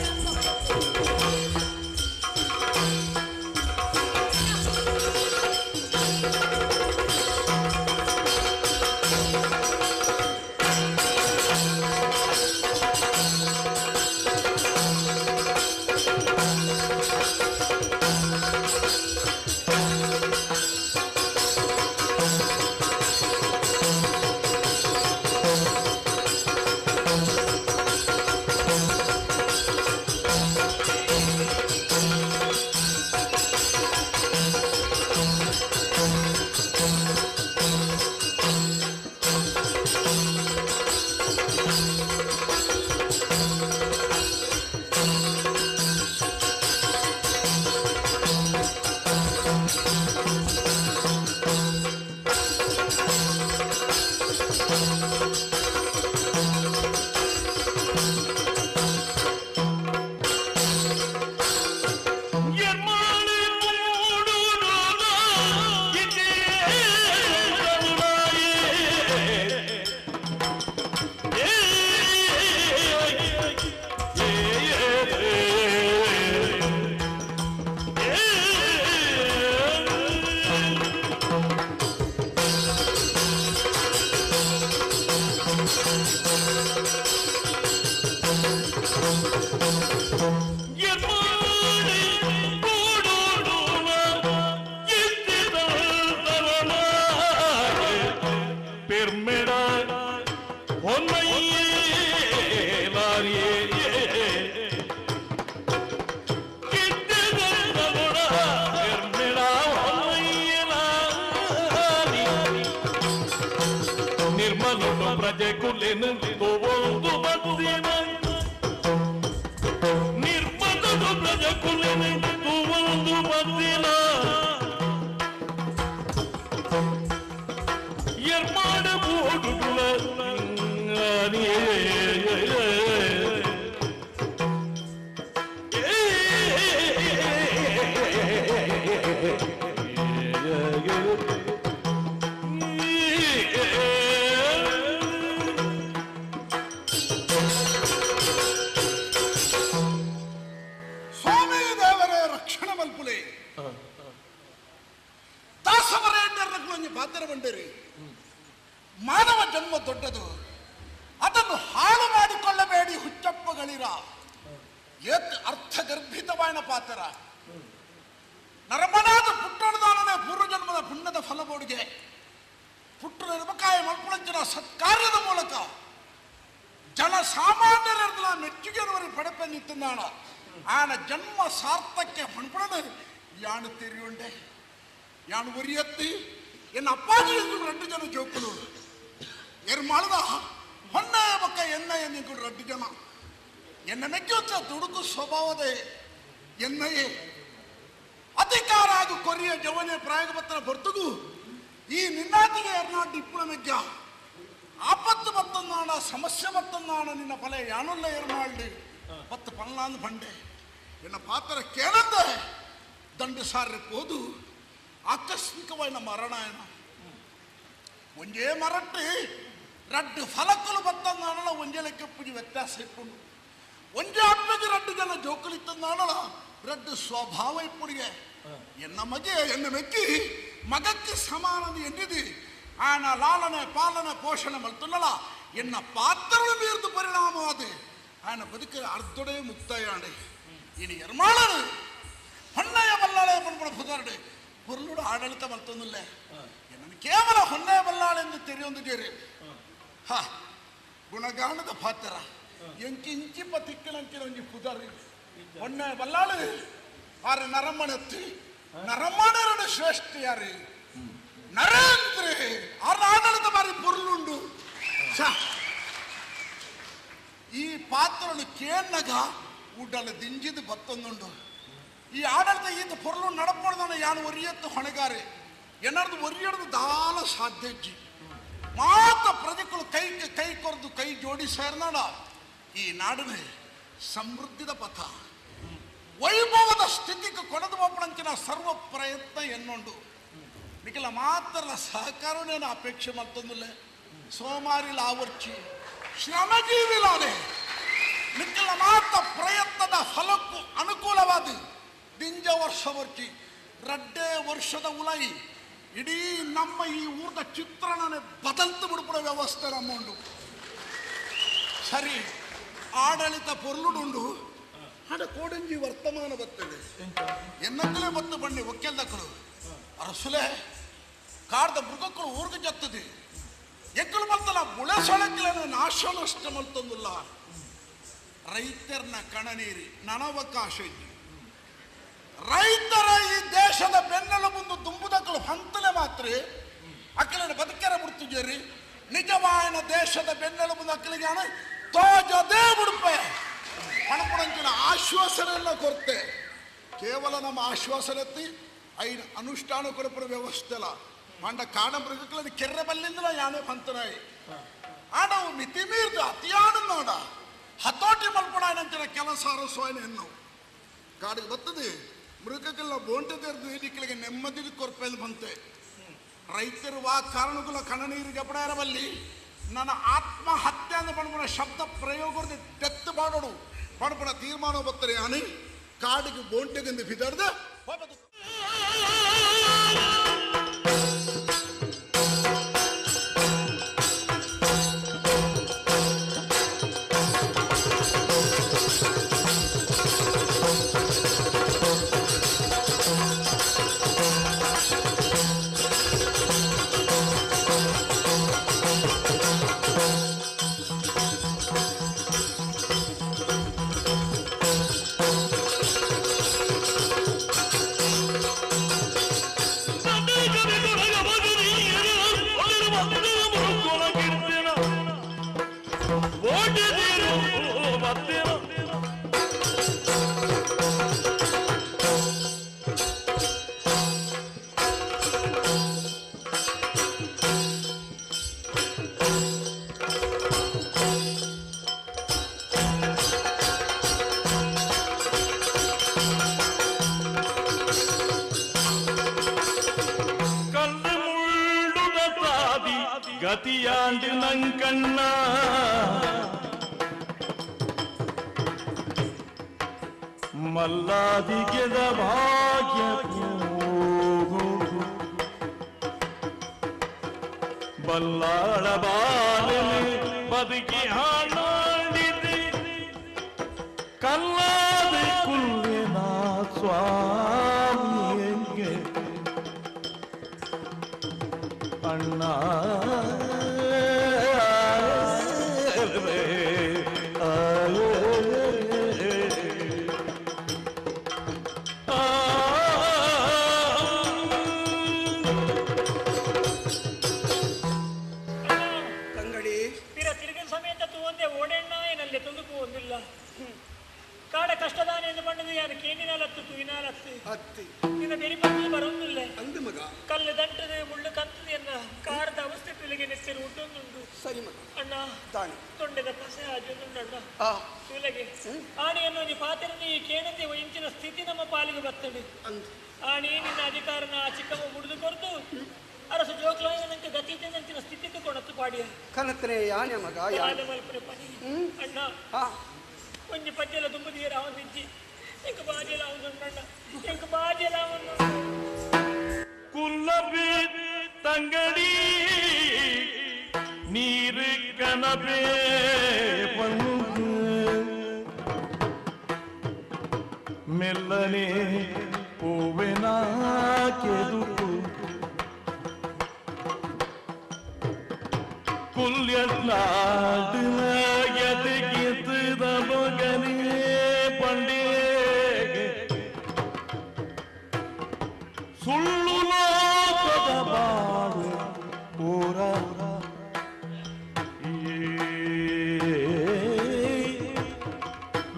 ಮಾನವ ಜನ್ಮ ದೊಡ್ಡದು, ಅದನ್ನು ಹಾಳು ಮಾಡಿಕೊಳ್ಳಬೇಡಿ ಹುಚ್ಚಪ್ಪಗಳಿರ. ಏತ್ ಅರ್ಥಗರ್ಭಿತವಾದ ಪಾತ್ರ ನರಮನಾದ ಪುಟ್ಟಣದಾನನೇ ಪೂರ್ವಜನ್ಮದ ಪುಣ್ಯದ ಫಲಬೋಡಿಗೆ ಪುಟ್ಟಣ ನಿರ್ಮಕಾಯ ಮಲ್ಪುಳಂಚಿನ ಸತ್ಕಾರ್ಯದ ಮೂಲಕ ಜನ ಸಾಮಾನ್ಯರ ಮೆಚ್ಚುಗೆನವರು ಪಡೆಪೆ ನಿಂತಿದ್ದಾಣ ಆನ ಜನ್ಮ ಸಾರ್ಥಕ್ಕೆ ಪಣ್ಪಣದು ಯಾನು ತೆರಿಯುಂಡೆ ಯಾನು ಒರಿಯತ್ತಿ ಎನ್ನ ಅಪ್ಪಾಜಿ ಎರಡು ಜನ ಜೋಕುಲು ಎರ್ಮಾಳದ ಹೊಣ್ಣೆಯ ಬಕ್ಕ ಎಣ್ಣೆಯ ನಿಂಕು ಎರಡು ಜನ ಎನ್ನ ಮೆಚ್ಚುತ್ತ ದುಡುಕು ಸ್ವಭಾವದ ಎನ್ನಯೇ ಅಧಿಕಾರ ಆಗು ಕೊರಿಯ ಜವನೆ ಪ್ರಾಯಗಬತ್ತನ ಹೊರತುಗು ಈ ನಿನ್ನಾತಿಗೆ ಎರ್ನಾಡು ಇಪ್ಪುಣ ಮೆಗ್ಗ ಆಪತ್ತು ಬತ್ತಂದಾಣ ಸಮಸ್ಯೆ ಬತ್ತಂದಾಣ ನಿನ್ನ ಫಲ ಯಾನುಲ್ಲ ಎರ್ಮಾಳ್ಡಿ ಪತ್ತು ಪಲ್ಲಾಂದು ಬಂಡೆ ಎನ್ನ ಪಾತ್ರ ಕೇಳಂದೆ ದಂಡು ಸಾರಿ ಹೋದು ಆಕಸ್ಮಿಕವಾದ ಮರಣಾಯನ ಒಂಜೇ ಮರಟ್ಟು ರಡ್ಡು ಫಲಕಲು ಬತ್ತಂದಾಣಲ ಒಂಜೇ ಲೆಕ್ಕ ಪುಜಿ ವ್ಯತ್ಯಾಸ ಇಪ್ಪುಂಡು ಒಂಜೇ ಅಪ್ಪಗೆ ರಡ್ಡು ಜನ ಜೋಕುಲಿತ್ತಂದಾಣಲ ರಡ್ಡು ಸ್ವಭಾವ ಇಪ್ಪುಡಿಗೆ ಎನ್ನ ಮಗೆ ಎನ್ನ ಮೆಕ್ಕಿ ಮಗಕ್ಕೆ ಸಮಾನದ ಎನ್ನಿದಿ ಆನ ಲಾಲನೆ ಪಾಲನೆ ಪೋಷಣೆ ಮಲ್ತುನ್ನಲ ಎನ್ನ ಪಾತ್ರಗಳು ಮೀರ್ದು ಪರಿಣಾಮವಾದ ಆಯನ ಬದುಕಿನ ಅರ್ಧೊಡೆ ಮುಕ್ತಾಯ ಇನಿ ಎರ್ಮಾಳರು ಹೊನ್ನಯ ಬಲ್ಲಾಳೆ ಪನ್ಪುಣ ಪುದಾರ್ಡೆ ಪೊರ್ಲುಡು ಆಡಳಿತ ಮಲ್ತೊಂದುಲ್ಲೆ ಎನ್ನನ್ನು ಕೇವಲ ಹೊನ್ನಯ ಬಲ್ಲಾಳೆ ಎಂದು ತೆರೆಯೊಂದು ಹಾ ಗುಣಗಾನದ ಪಾತ್ರ ಎಂಕಿಂಚಿಪ ತಿಕ್ಕನಂಚಿನ ಒಂಜಿ ಪುದಾರಿ ಹೊನ್ನಯ ಬಲ್ಲಾಳು ಆರು ನರಮ್ಮಣತ್ತಿ ನರಮ್ಮಣರಡು ಶ್ರೇಷ್ಠ ಯಾರು ನರೇಂದ್ರ ಆರ ಆಡಳಿತ ಬಾರಿ ಪೊರ್ಲುಂಡು ಈ ಪಾತ್ರನು ಕೇನ್ನಗ ಉಡ್ಡಲ ದಿಂಜಿದು ಬತ್ತೊಂದುಂಡು ಈ ಆಡಳಿತ ಈತ ಪೊರ್ಲು ನಡಪೊಡ್ದನ ಯಾನು ಒರಿಯತ್ತು ಹೊಣೆಗಾರೆ ಎನ್ನರ್ದು ಒರಿಯಡ್ದು ದಾಲ ಸಾಧ್ಯಜ್ಜಿ ಮಾತ ಪ್ರಜೆಗಳು ಕೈ ಕೈ ಕೊರೆದು ಕೈ ಜೋಡಿ ಸೇರ್ನಾಡ ಈ ನಾಡಿನ ಸಮೃದ್ಧಿದ ಪಥ ವೈಭವದ ಸ್ಥಿತಿಗೆ ಕೊಡದು ಒಬ್ಬಳಂಚಿನ ಸರ್ವ ಪ್ರಯತ್ನ ಎನ್ನುಂಡು ನಿಖಿಲ ಮಾತ್ರ ಸಹಕಾರ నేను ಅಪೇಕ್ಷೆ ಮಲ್ತೊಂದುಲ್ಲೆ ಸೋಮಾರಿ ಲಾವರ್ಚಿ ಶ್ರಮಜೀವಿಲಾನೆ ನಿಖಿಲ ಮಾತ್ರ ಪ್ರಯತ್ನದ ಫಲಕ್ಕೂ ಅನುಕೂಲವಾದ ದಿಂಜ ವರ್ಷ ವರ್ಚಿ ರಡ್ಡೆ ವರ್ಷದ ಉಲೈ ಇಡೀ ನಮ್ಮ ಈ ಊರ್ದ ಚಿತ್ರಣನೆ ಬದಲ್ತು ಬಿಡುಪುಡ ವ್ಯವಸ್ಥೆ ನಮ್ಮುಂಡು ಸರಿ ಆಡಳಿತ ಪೊರ್ಲುಡುಂಡು ಹಣ ಕೋಡಂಜಿ ವರ್ತಮಾನ ಬರ್ತದೆ ಎನ್ನಕ್ಕಲೇ ಬತ್ತು ಬಣ್ಣಿ ಒಕ್ಕೆಲ್ದಕ್ಕಳು ಅರಸುಲೆ ಕಾಡ್ದ ಮೃಗಕ್ಕಳು ಊರ್ಗ ಜತ್ತದೆ ಎಕ್ಕಳು ಮಲ್ತಲ್ಲ ಬುಳೆ ಸೊಳಕ್ಕಲೇನು ನಾಶ ನಷ್ಟ ಮಲ್ತಂದುಲ್ಲ ರೈತರನ್ನ ಕಣನೀರಿ ನನವಕಾಶ ಇದ್ದಿ ರೈತರ ಈ ದೇಶದ ಬೆನ್ನೆಲುಬುಂದು ದುಂಬುದಕ್ಕಳು ಹಂತಲೆ ಮಾತ್ರ ಅಕ್ಕಲನ್ನು ಬದುಕೆರ ಬಿಡ್ತಿದ್ದೀರಿ ನಿಜವಾಯನ ದೇಶದ ಬೆನ್ನೆಲುಬುಂದು ಅಕ್ಕಲಿಗೆ ಹಣ ತೋಜದೇ ಬಿಡುಪೆ ಪಣಪಣಂಚಿನ ಆಶ್ವಾಸನೆಲ್ಲ ಕೊರತೆ ಕೇವಲ ನಮ್ಮ ಆಶ್ವಾಸನೆ ಐನ ಅನುಷ್ಠಾನ ಕೊರಪುರ ವ್ಯವಸ್ಥೆ ಅಲ್ಲ ಮಂಡ ಕಾಡ ಮೃಗಕ್ಕಳನ್ನು ಕೆರ್ರೆ ಬಲ್ಲಿಂದಲ ಯಾನೇ ಪಂತನಾಯಿ ಆಡವು ಮಿತಿ ಮೀರ್ದು ಅತಿಯಾಡು ನೋಡ ಹತೋಟಿ ಮಲ್ಪಡಾಯನಂಚಿನ ಕೆಲಸ ಅರಸೋಯನ ಎನ್ನು ಕಾಡಿಗೆ ಬರ್ತದೆ ಮೃಗಕ್ಕೆಲ್ಲ ಬೋಂಟೆ ತೆರೆದು ಇದಕ್ಕೆಗೆ ನೆಮ್ಮದಿ ಕೊರ್ಪೆಲ್ ಬಂತೆ ರೈತರು ವಾ ಕಾರಣಕ್ಕೂ ಕಣ್ಣನೀರು ಜಪಡಾರವಲ್ಲಿ ನನ್ನ ಆತ್ಮಹತ್ಯೆ ಅಂತ ಪಣಪುಣ ಶಬ್ದ ಪ್ರಯೋಗದ ಡೆತ್ ಮಾಡೋಡು ಪಣಪುಣ ತೀರ್ಮಾನ ಬರ್ತಾರೆ ಅನಿ ಕಾಡಿಗೆ ಬೋಂಟೆಗೆಂದು ಬಿದರ್ದು ಗತಿಯಾಂಡು ನಂಕಣ್ಣ ಮಲ್ಲಾದಿಗೆದ ಭಾಗ್ಯ ಬಲ್ಲಾಳ ಬಾಲನೆ ಬದುಕಿ ಹಾಡಾಡಿದೆ ಕಲ್ಲಾದ ಕುಲ್ಲಿನ ಸ್ವಾಮಿಯಂಗೆ ಅಣ್ಣ ತಂಗಡಿ ಪಿರ ತಿರುಗಿನ ಸಮೇತ ತೂವಂದೆ ಓಡೆಣ್ಣ ಏನಲ್ಲಿ ತುಳುಕು ಒಂದಿಲ್ಲ ಕಾಡ ಕಷ್ಟದಾನೆ ಎಂದು ಬಂಡದು ಯಾರು ಕೇನಿನಾಲತ್ತು ತುಯಿನಾಲತ್ತು ಅತ್ತಿ ನಿನ್ನ ಬೆರಿ ಬಂದು ಬರೋದಿಲ್ಲ ಅಂದು ಮಗ ಕಲ್ಲು ದಂಟದೆ ಮುಳ್ಳು ಕಂತದೆ ಎನ್ನ ಕಾಡದ ಅವಸ್ಥೆ ಪಿಲಿಗೆ ನೆಚ್ಚರು ಉಂಟೊಂದುಂಟು ಸರಿ ಮಗ ಅಣ್ಣ ತಾನೆ ತೊಂಡೆದ ಪಸೆ ಆಜೊಂದುಂಡು ಅಣ್ಣ ಆ ಸೂಲಗೆ ಆಣಿಯನ್ನು ನೀ ಪಾತಿರನಿ ಈ ಕೇಣತೆ ಇಂಚಿನ ಸ್ಥಿತಿ ನಮ್ಮ ಪಾಲಿಗೆ ಬರ್ತದೆ ಅಂದು ಆಣಿ ನಿನ್ನ ಅಧಿಕಾರನ ಆ ಚಿಕ್ಕಮ್ಮ ಮುಡಿದು ಕೊರತು ಅರಸು ಜೋಕ್ಲಾಯನಂತೆ ಗತಿ ನಂಚಿನ ಸ್ಥಿತಿಗೆ ಕೊಣತ್ತು ಪಾಡಿಯ ಕನತ್ರೆ ಯಾನೆ ಮಗ ಯಾನೆ ಯಾನೆ ಮಲ್ಪುರೆ ಪನಿ ಅಣ್ಣ ಆ ಒಂಜಿ ಪದ್ಯಲ ತುಂಬುದಿಯರ ಅವನಿಜ್ಜಿ ಎಂಕ್ ಬಾಜೆಲ ಉಂಡು ಎಂಕ್ ಬಾಜೆಲ ಉಂಡು ಕುಲ್ಲಬೆ ತಂಗಡಿ ನೀರು ಕನಬೆ ಬಂದು ಮೆಲ್ಲನೆ ಹೂವಿನ ಕೆದುಕು ಕುಲ್ಯನಾಡಿನ ಎದಗಿದ್ದ ಮಗನೇ ಪಂಡೇ ಸುಳ್ಳು ಲೋಕದ ಬಾಳು ಪೂರ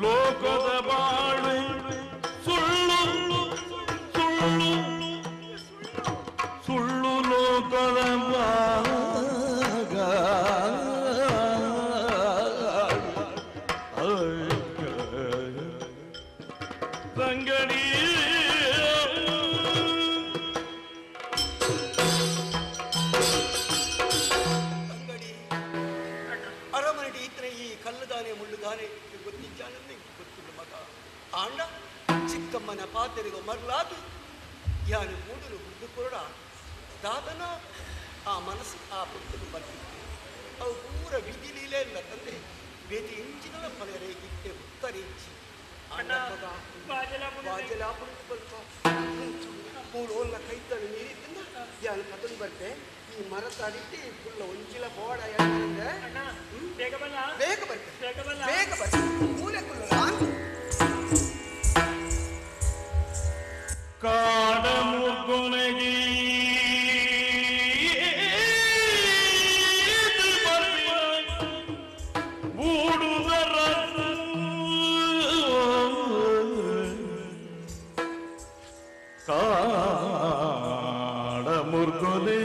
ಲೋಕದ ಬಾಳು ಸುಳ್ಳು ಸುಳ್ಳು ಸುಳ್ಳು ಲೋಕದ ತಂಗಡಿ ತಂಗಡಿ ಅರಮನೆಗೆ ಈತನ ಈ ಕಲ್ಲುದಾನೆ ಮುಳ್ಳುದಾನೆ ಗೊತ್ತಿದ್ದಾನೆ ಗೊತ್ತಿಲ್ಲ ಮಗ ಆಂಡ ಚಿಕ್ಕಮ್ಮನ ಪಾತ್ರೆಗೆ ಮರಲಾದು ಯಾನು ಮೂಡಲು ಹುಡ್ದು ಕೊರಡ ದಾದನ ಆ ಮನಸ್ಸು ಆ ಪುಸ್ತಕ ಬರ್ತಿತ್ತು ಅವು ಪೂರ ವಿಧಿ ಲೀಲೆ ಇಲ್ಲ ತಂದೆ ಬೇತಿ ಇಂಚಿನಲ ಪಲೆರೆ ಇಟ್ಟೆ ಉತ್ತರ ಇಂಚಿ ಆಂಡ ಮಗ ಬಾಜಲಾಪುರ ಬಲ್ಪ ಮೂರು ಕೈತಳು ನೀರಿದ್ದ ಯಾನು ಪತನ್ ಬರ್ತೆ ಈ ಮರ ತಾಡಿಟ್ಟು ಫುಲ್ಲ ಒಂಚಿಲ ಬೋಡ ಬೇಗ ಬಲ್ಲ ಬೇಗ ಬರ್ತೆ ಬೇಗ ಬಲ್ಲ ಬೇಗ ಬರ್ತೆ ಮೂಲೆ ಕುಲ್ಲ ಕಾಡ ಮುಗ್ಗೊನೆಗೆ ಕಾಡ ಮುರ್ಗೊನೆ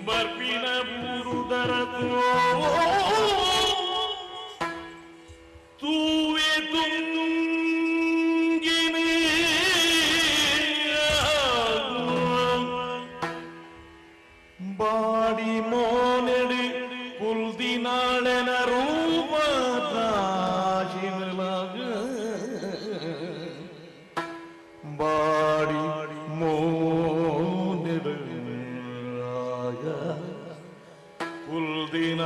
ಬರ್ಪಿನ ಬೂಡುದರ ತೂವೆ ತುಂಗಿನಿ ಬಾಡಿ ಮೋನೆಡಿ ಕುಲ್ದಿನಾಳೆನ ರೂಪ ಬಾಡಿ ಮೋನೆಡು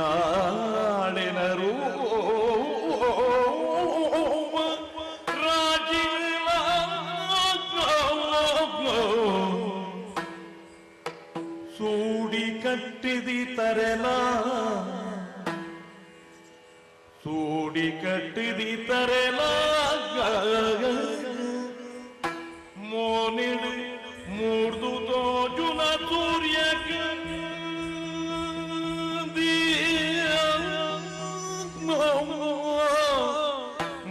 ಕುಲ್ದಿನಾಳೆನ ರೂಪ ರಾಜಿನ ಸೂಡಿ ಕಟ್ಟಿದಿ ತರೆಲ ಸೂಡಿ ಕಟ್ಟಿದಿ ತರೆಲ ಮೋನಿಡು ಮೂರ್ದು ತೋಜುನ ಸೂರ್ಯ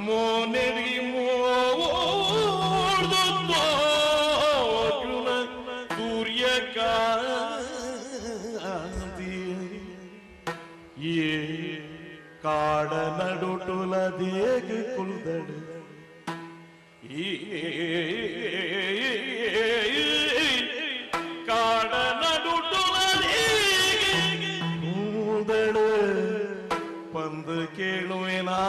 ಮೋನಿಡಿ ಮೂರ್ದು ತೋಜುನ ಸೂರ್ಯ ಕಾಂತಿ ಏ ಕಾಡ ನಡುಟುಲ ದೇಗ ಕುಲ್ದಡು ಈ ಕಾಡ ನಡುಟುಲ ಕೂದಳು ಪಂದು ಕೇಳುವೆನಾ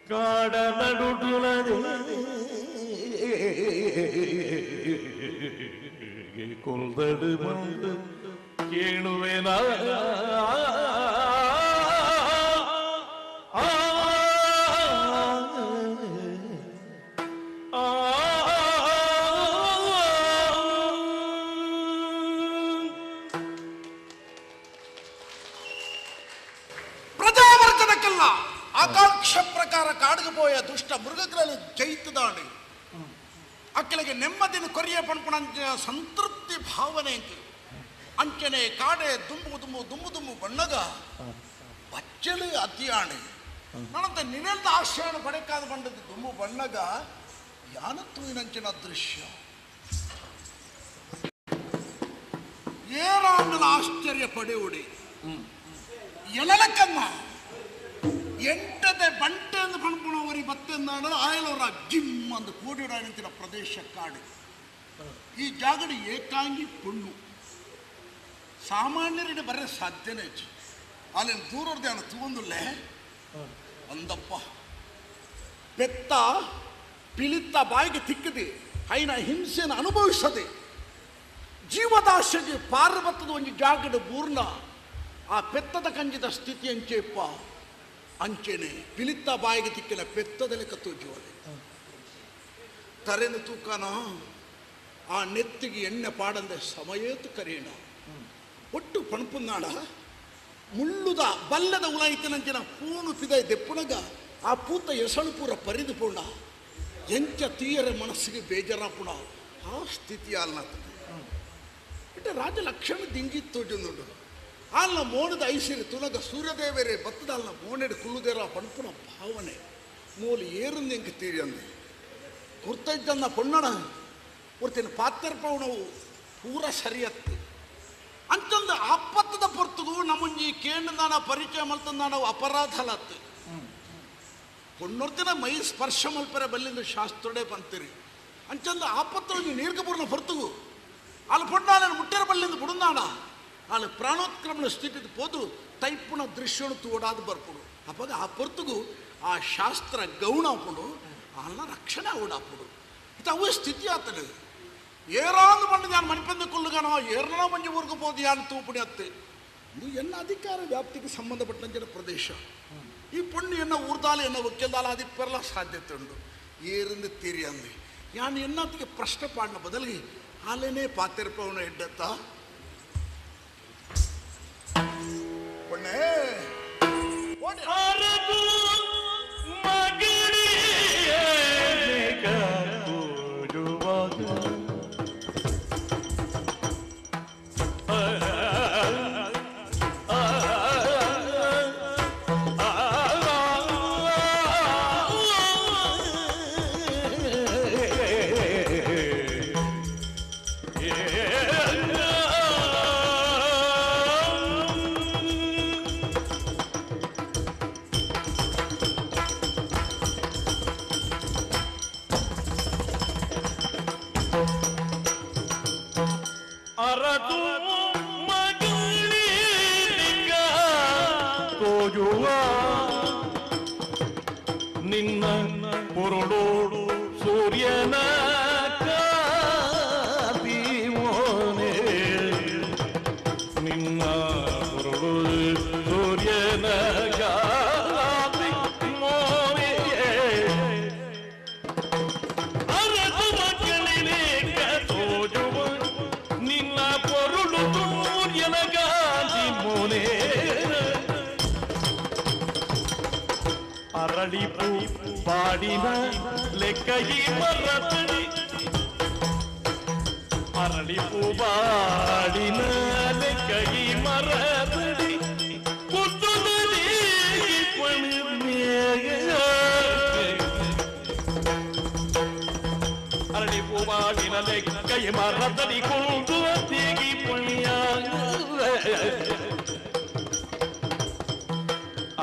ಕಾಡ ನಡುಟುಲದೆ ಕುಲ್ದಡು ಬಂದು ಕೇಳುವೆನಾ ಪ್ರಜಾವರ್ಗದಕ್ಕೆಲ್ಲ ಆಕಾಂಕ್ಷ ಪ್ರಕಾರ ಕಾಡಿಗೆ ಪೋಯ ದುಷ್ಟ ಮೃಗಗಳಲ್ಲಿ ಜಯಿತದಾಡು ಅಕ್ಕಲಿಗೆ ನೆಮ್ಮದಿನ ಕೊರಿಯ ಪಣಪಣಂಚ ಸಂತೃಪ್ತಿ ಭಾವನೆ ಅಂಚನೆ ಕಾಡೆ ದುಂಬು ದುಂಬು ದುಂಬು ದುಂಬು ಬಣ್ಣಗ ಬಚ್ಚಲು ಅತಿಯಾಣೆ ನನ್ನಂತ ನಿನೆಲ್ದ ಆಶ್ರಯನ ಪಡೆಕಾದ ಬಂಡದ ದುಂಬು ಬಣ್ಣಗ ಯಾನ ತೂಯಿನಂಚಿನ ದೃಶ್ಯ ಏನಾಂಡಲ ಆಶ್ಚರ್ಯ ಪಡೆಯುಡಿ ಎಲಲಕ್ಕಮ್ಮ ಎಂಟದೆ ಬಂಟೆ ಎಂದು ಪಣಪುಣವರಿ ಬತ್ತೆಂದಾಡಲು ಆಯಲವರ ಜಿಮ್ ಅಂದು ಕೋಡಿಡಾಣಿಂತಿನ ಪ್ರದೇಶ ಕಾಡು ಈ ಜಾಗಡು ಏಕಾಂಗಿ ಪೊಣ್ಣು ಸಾಮಾನ್ಯರಿಗೆ ಬರ ಸಾಧ್ಯನೇ ಹೆಚ್ಚು ಅಲ್ಲಿ ದೂರದೇ ಅಣ್ಣ ತೂಂದುಲ್ಲೆ ಅಂದಪ್ಪ ಪೆತ್ತ ಪಿಳಿತ ಬಾಯಿಗೆ ತಿಕ್ಕದೆ ಐನ ಹಿಂಸೆಯನ್ನು ಅನುಭವಿಸದೆ ಜೀವದಾಶೆಗೆ ಪಾರ್ವತದ ಒಂದು ಜಾಗದ ಬೂರ್ಣ ಆ ಪೆತ್ತದ ಕಂಜಿದ ಸ್ಥಿತಿ ಅಂಚೆಪ್ಪ ಅಂಚೆನೆ ಪಿಳಿತ ಬಾಯಿಗೆ ತಿಕ್ಕಿನ ಪೆತ್ತದಲ್ಲಿ ಕತ್ತು ಜೀವನೆ ತರೆನ ತೂಕನ ಆ ನೆತ್ತಿಗೆ ಎಣ್ಣೆ ಪಾಡಂದೆ ಸಮಯತ್ತು ಕರೆಯಣ ಒಟ್ಟು ಪಣಪುನ್ನಾಡ ಮುಳ್ಳುದ ಬಲ್ಲದ ಉಲಾಯಿತನಂಚಿನ ಪೂನು ಪಿದೈ ದೆಪ್ಪುನಗ ಆ ಪೂತ ಎಸಳು ಪೂರ ಪರಿದು ಪೋಣ ಎಂಚ ತೀಯರ ಮನಸ್ಸಿಗೆ ಬೇಜಾರಾಪುಣ ಆ ಸ್ಥಿತಿ ಅಲ್ನತ್ತದ ಇಟ್ಟ ರಾಜ ಲಕ್ಷಣ ದಿಂಗಿತ್ತು ಜೊಂದುಂಡು ಅಲ್ಲ ಮೋಣದ ಐಸಿರಿ ತುಲಗ ಸೂರ್ಯದೇವರೇ ಬತ್ತದ ಅಲ್ಲ ಮೋನೆಡು ಕುಳ್ಳುದೇರ ಪಣಪುನ ಭಾವನೆ ಮೂಲ ಏರುಂದು ಎಂಕ ತೀರಿ ಅಂದೆ ಕುರ್ತೈದ್ದನ್ನ ಪೊಣ್ಣಣ ಒರ್ತಿನ ಪಾತ್ರಪವಣವು ಪೂರ ಸರಿಯತ್ತು ಅಂತಂದು ಆಪತ್ತದ ಪೊರ್ತುಗು ನಮ್ಮಂಜಿ ಕೇಂದ್ರದಾನ ಪರಿಚಯ ಮಲ್ತಂದಾನ ಅಪರಾಧಲತ್ತು ಪೊಣ್ಣೊರ್ತಿನ ಮೈ ಸ್ಪರ್ಶ ಮಲ್ಪರೆ ಬಲ್ಲಿಂದ ಶಾಸ್ತ್ರಡೆ ಪಂತಿರಿ ಅಂಚಂದು ಆಪತ್ತೊಂದು ನೀರ್ಗಪೂರ್ಣ ಹೊರ್ತುಗು ಅಲ್ಲಿ ಪೊಣ್ಣಾಲನ್ನು ಮುಟ್ಟೆರ ಬಲ್ಲಿಂದ ಬುಡುಂದಾಣ ಅಲ್ಲಿ ಪ್ರಾಣೋತ್ಕ್ರಮಣ ಸ್ಥಿತಿ ಪೋದು ತೈಪುಣ ದೃಶ್ಯನು ತೋಡಾದ ಬರ್ಪುಡು ಅಪ್ಪಾಗ ಆ ಪೊರ್ತುಗು ಆ ಶಾಸ್ತ್ರ ಗೌಣ ಅಪ್ಪುಡು ಅಲ್ಲ ರಕ್ಷಣೆ ಅವಡಾಪುಡು ಇದು ಅವು ಸ್ಥಿತಿ ಆತನು ಏರಾಂದು ಬಂದು ನಾನು ಮಣಿಪಂದ ಕೊಲ್ಲುಗಾನೋ ಏರ್ನೋ ಮಂಜು ಊರಿಗೆ ಹೋದ ಯಾನ್ ತೂಪುಣಿ ಅತ್ತೆ ಇದು ಎಲ್ಲ ಅಧಿಕಾರ ವ್ಯಾಪ್ತಿಗೆ ಸಂಬಂಧಪಟ್ಟಂತಿನ ಪ್ರದೇಶ ಈ ಪೊಣ್ಣು ಎನ್ನ ಊರ್ದಾಲ ಎನ್ನ ವಕ್ಕೀಲ್ದಾಲ ಅದಿಪ್ಪೆಲ್ಲ ಸಾಧ್ಯತೆ ಉಂಟು ಏರಿಂದ ತೀರಿ ಅಂದೆ ಯಾನು ಎನ್ನತ್ತಿಗೆ ಪ್ರಶ್ನೆ ಪಾಡಿನ ಬದಲಿಗೆ ಅಲ್ಲೇನೇ ಪಾತಿರ್ಪವನ ಎಡ್ಡತ್ತ ಪೊಣ್ಣೆ ಅರದು ಮಗಳಿಗ ತೋಜುವ ನಿನ್ನ ಪೊರುಳೋಡು ಸೂರ್ಯನ ಕಾದಿಮೋನೆ ನಿನ್ನ ಪೊರುಳು ಸೂರ್ಯನ ಕಾದಿಮೋನೆ ಅರದು ಮಗಳಿಗ ತೋಜುವ ನಿನ್ನ ಪೊರುಳು ಸೂರ್ಯನ ಗಾದಿ ಮೋನೆ ಅರಳಿಪು ಪಾಡಿನ ಲೆಕ್ಕಯಿ ಮರತಡಿ ಅರಳಿಪು ಬಾಡಿನ ಲೆಕ್ಕಯಿ ಮರತಡಿ ಕುತ್ತುದಡಿ ಅರಳಿಪು ಬಾಡಿನ ಲೆಕ್ಕಯಿ ಮರತಡಿ ಕುಂದು ತೇಗಿ ಪುಣ್ಯ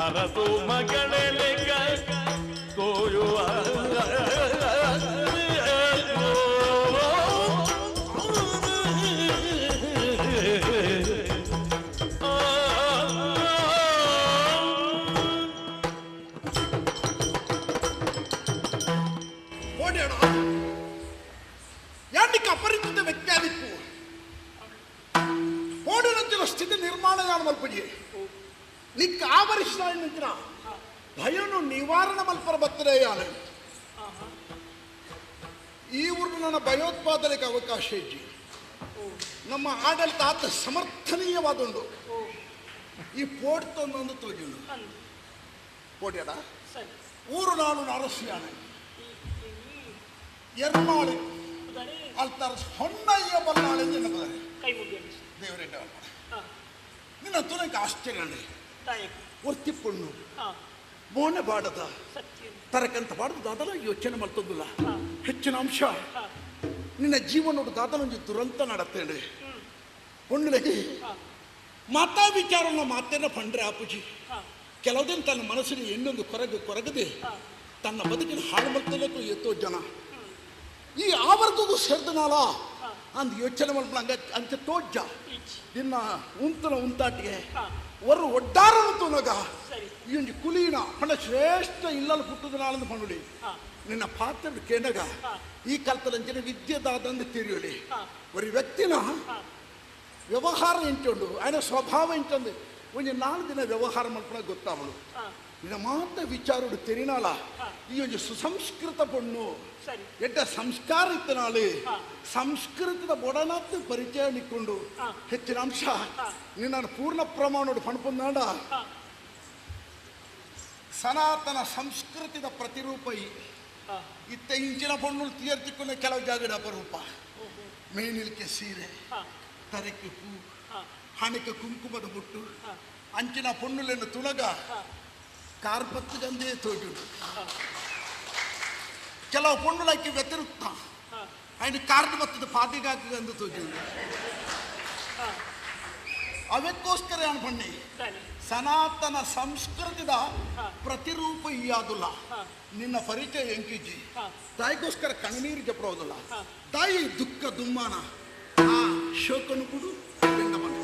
ಅರಸು ಮಗಳೇ ಲೆಕ್ಕ ತೋಯುವ ಓಡ್ಯಾಡ ಯಾಕೆ ಅಪರಿಚಿತ ವ್ಯಕ್ತಿ ಆದಿಪ್ಪು ಓಡಿನಂತಿನ ಸ್ಥಿತಿ ನಿರ್ಮಾಣ ಯಾನು ಮಲ್ಪಜಿ ನಿಕ್ಕ ಆವರಿಸಿದ ನಂತರ ಭಯನು ನಿವಾರಣ ಮಲ್ಪರ ಬರ್ತದೆ ಯಾನು ಈ ಊರು ನನ್ನ ಭಯೋತ್ಪಾದನೆಗೆ ಅವಕಾಶ ಇಜ್ಜಿ ನಮ್ಮ ಆಡಳಿತ ಆತ ಸಮರ್ಥನೀಯವಾದುಂಡು ಈ ಪೋಡ್ ತಂದೊಂದು ತೋಜುಂಡು ಪೋಡ್ಯಾಡ ಊರು ನಾಡು ಅರಸಿಯಾನೆ ಎರ್ಮಾಳೆ ಅಲ್ತಾರ ಹೊನ್ನಯ್ಯ ಬಲ್ಲಾಳೆ ಎನ್ನಬದಾರೆ ದೇವರೆಡ್ಡ ನಿನ್ನ ತುನಕ್ಕೆ ಆಶ್ಚರ್ಯ ಅಂಡೆ ಒರ್ತಿಪ್ಪಣ್ಣು ಮೋನೆ ಬಾಡದ ತರಕಂತ ಬಾಡದು ದಾದಲ ಯೋಚನೆ ಮಾಡ್ತದ್ದಿಲ್ಲ ಹೆಚ್ಚಿನ ಅಂಶ ನಿನ್ನ ಜೀವನೋಡು ದಾದಲೊಂದು ದುರಂತ ನಡತ್ತೇನೆ ಪೊಣ್ಣುಲಗಿ ಮಾತಾ ವಿಚಾರನ ಮಾತೇನ ಪಂಡ್ರೆ ಆಪುಜಿ ಕೆಲವುದಿನ ತನ್ನ ಮನಸ್ಸಿನ ಇನ್ನೊಂದು ಕೊರಗು ಕೊರಗದೆ ತನ್ನ ಬದುಕಿನ ಹಾಳು ಮಾಡ್ತಲಕ್ಕೂ ಎತ್ತೋ ಜನ ಈ ಆವರ್ಗಕ್ಕೂ ಸೇರಿದನಾಲ ಅಂದ್ ಯೋಚನೆ ಮಲ್ಪನ ಹಂಗ ಅಂಚ ತೋಜ್ಜ ನಿನ್ನ ಉಂತನ ಉಂತಾಟಿಗೆ ಒರು ಒಡ್ಡಾರ ತೂನಗ ಈ ಒಂಜಿ ಕುಲೀನ ಪಂಡ ಶ್ರೇಷ್ಠ ಇಲ್ಲಲ್ಲಿ ಪುಟ್ಟದ ನಾಳಂದು ಪಂಡುಲಿ ನಿನ್ನ ಪಾತ್ರ ಕೇನಗ ಈ ಕಲ್ತಲಂಚಿನ ವಿದ್ಯೆದಾದಂದು ತಿರಿಯಲಿ ಒಂದು ವ್ಯಕ್ತಿನ ವ್ಯವಹಾರ ಎಂಟುಂಡು ఆయన ಸ್ವಭಾವ ಎಂಟಂದು ಒಂಜಿ ನಾಲ್ಕು ದಿನ ವ್ಯವಹಾರ ಮಲ್ಪನ ಗೊತ್ತಾವಳು ನಿನ್ನ ಮಾತ ವಿಚಾರುಡು ತೆರಿನಾಳ ಈ ಒಂಜಿ ಸುಸಂಸ್ಕೃತ ಪೊಣ್ಣು ಎಡ್ಡ ಸಂಸ್ಕಾರ ಇತ್ತನಾಳು ಸಂಸ್ಕೃತದ ಬೊಡನಾತ್ ಪರಿಚಯ ನಿಕ್ಕೊಂಡು ಹೆಚ್ಚಿನ ಅಂಶ ನಿನ್ನ ಪೂರ್ಣ ಪ್ರಮಾಣೋಡು ಪಣಪುಂದಾಂಡ ಸನಾತನ ಸಂಸ್ಕೃತಿದ ಪ್ರತಿರೂಪ ಇತ್ತ ಇಂಚಿನ ಪೊಣ್ಣು ತೀರ್ತಿಕೊಂಡ ಕೆಲವು ಜಾಗದ ಅಪರೂಪ ಮೇನಿಲ್ಕೆ ಸೀರೆ ತರಕ್ಕೆ ಹೂ ಹಣಕ್ಕೆ ಕುಂಕುಮದ ಬುಟ್ಟು ಅಂಚಿನ ಪೊಣ್ಣುಲೆನ್ನು ತುಳಗ ಕಾರ್ಪತ್ತು ಗಂದೇ ತೋಜುಡು ಕೆಲವು ಪೊಣ್ಣುಲಕ್ಕೆ ವ್ಯತಿರಿಕ್ತ ఆయన ಕಾರ್ಡ್ ಬತ್ತದ ಪಾದಿಗಾಕಂದು ತೋಜುಡು ಅವಕ್ಕೋಸ್ಕರ ಏನು ಪಣ್ಣಿ ಸನಾತನ ಸಂಸ್ಕೃತಿದ ಪ್ರತಿರೂಪ ಇಯಾದುಲ್ಲ ನಿನ್ನ ಪರಿಚಯ ಎಂಕಿಜಿ ತಾಯಿಗೋಸ್ಕರ ಕಣ್ಣೀರು ಜಪಡೋದಿಲ್ಲ ತಾಯಿ ದುಃಖ ದುಮ್ಮಾನ ಆ ಶೋಕನು ಕೊಡು ಎಂದ ಮನೆ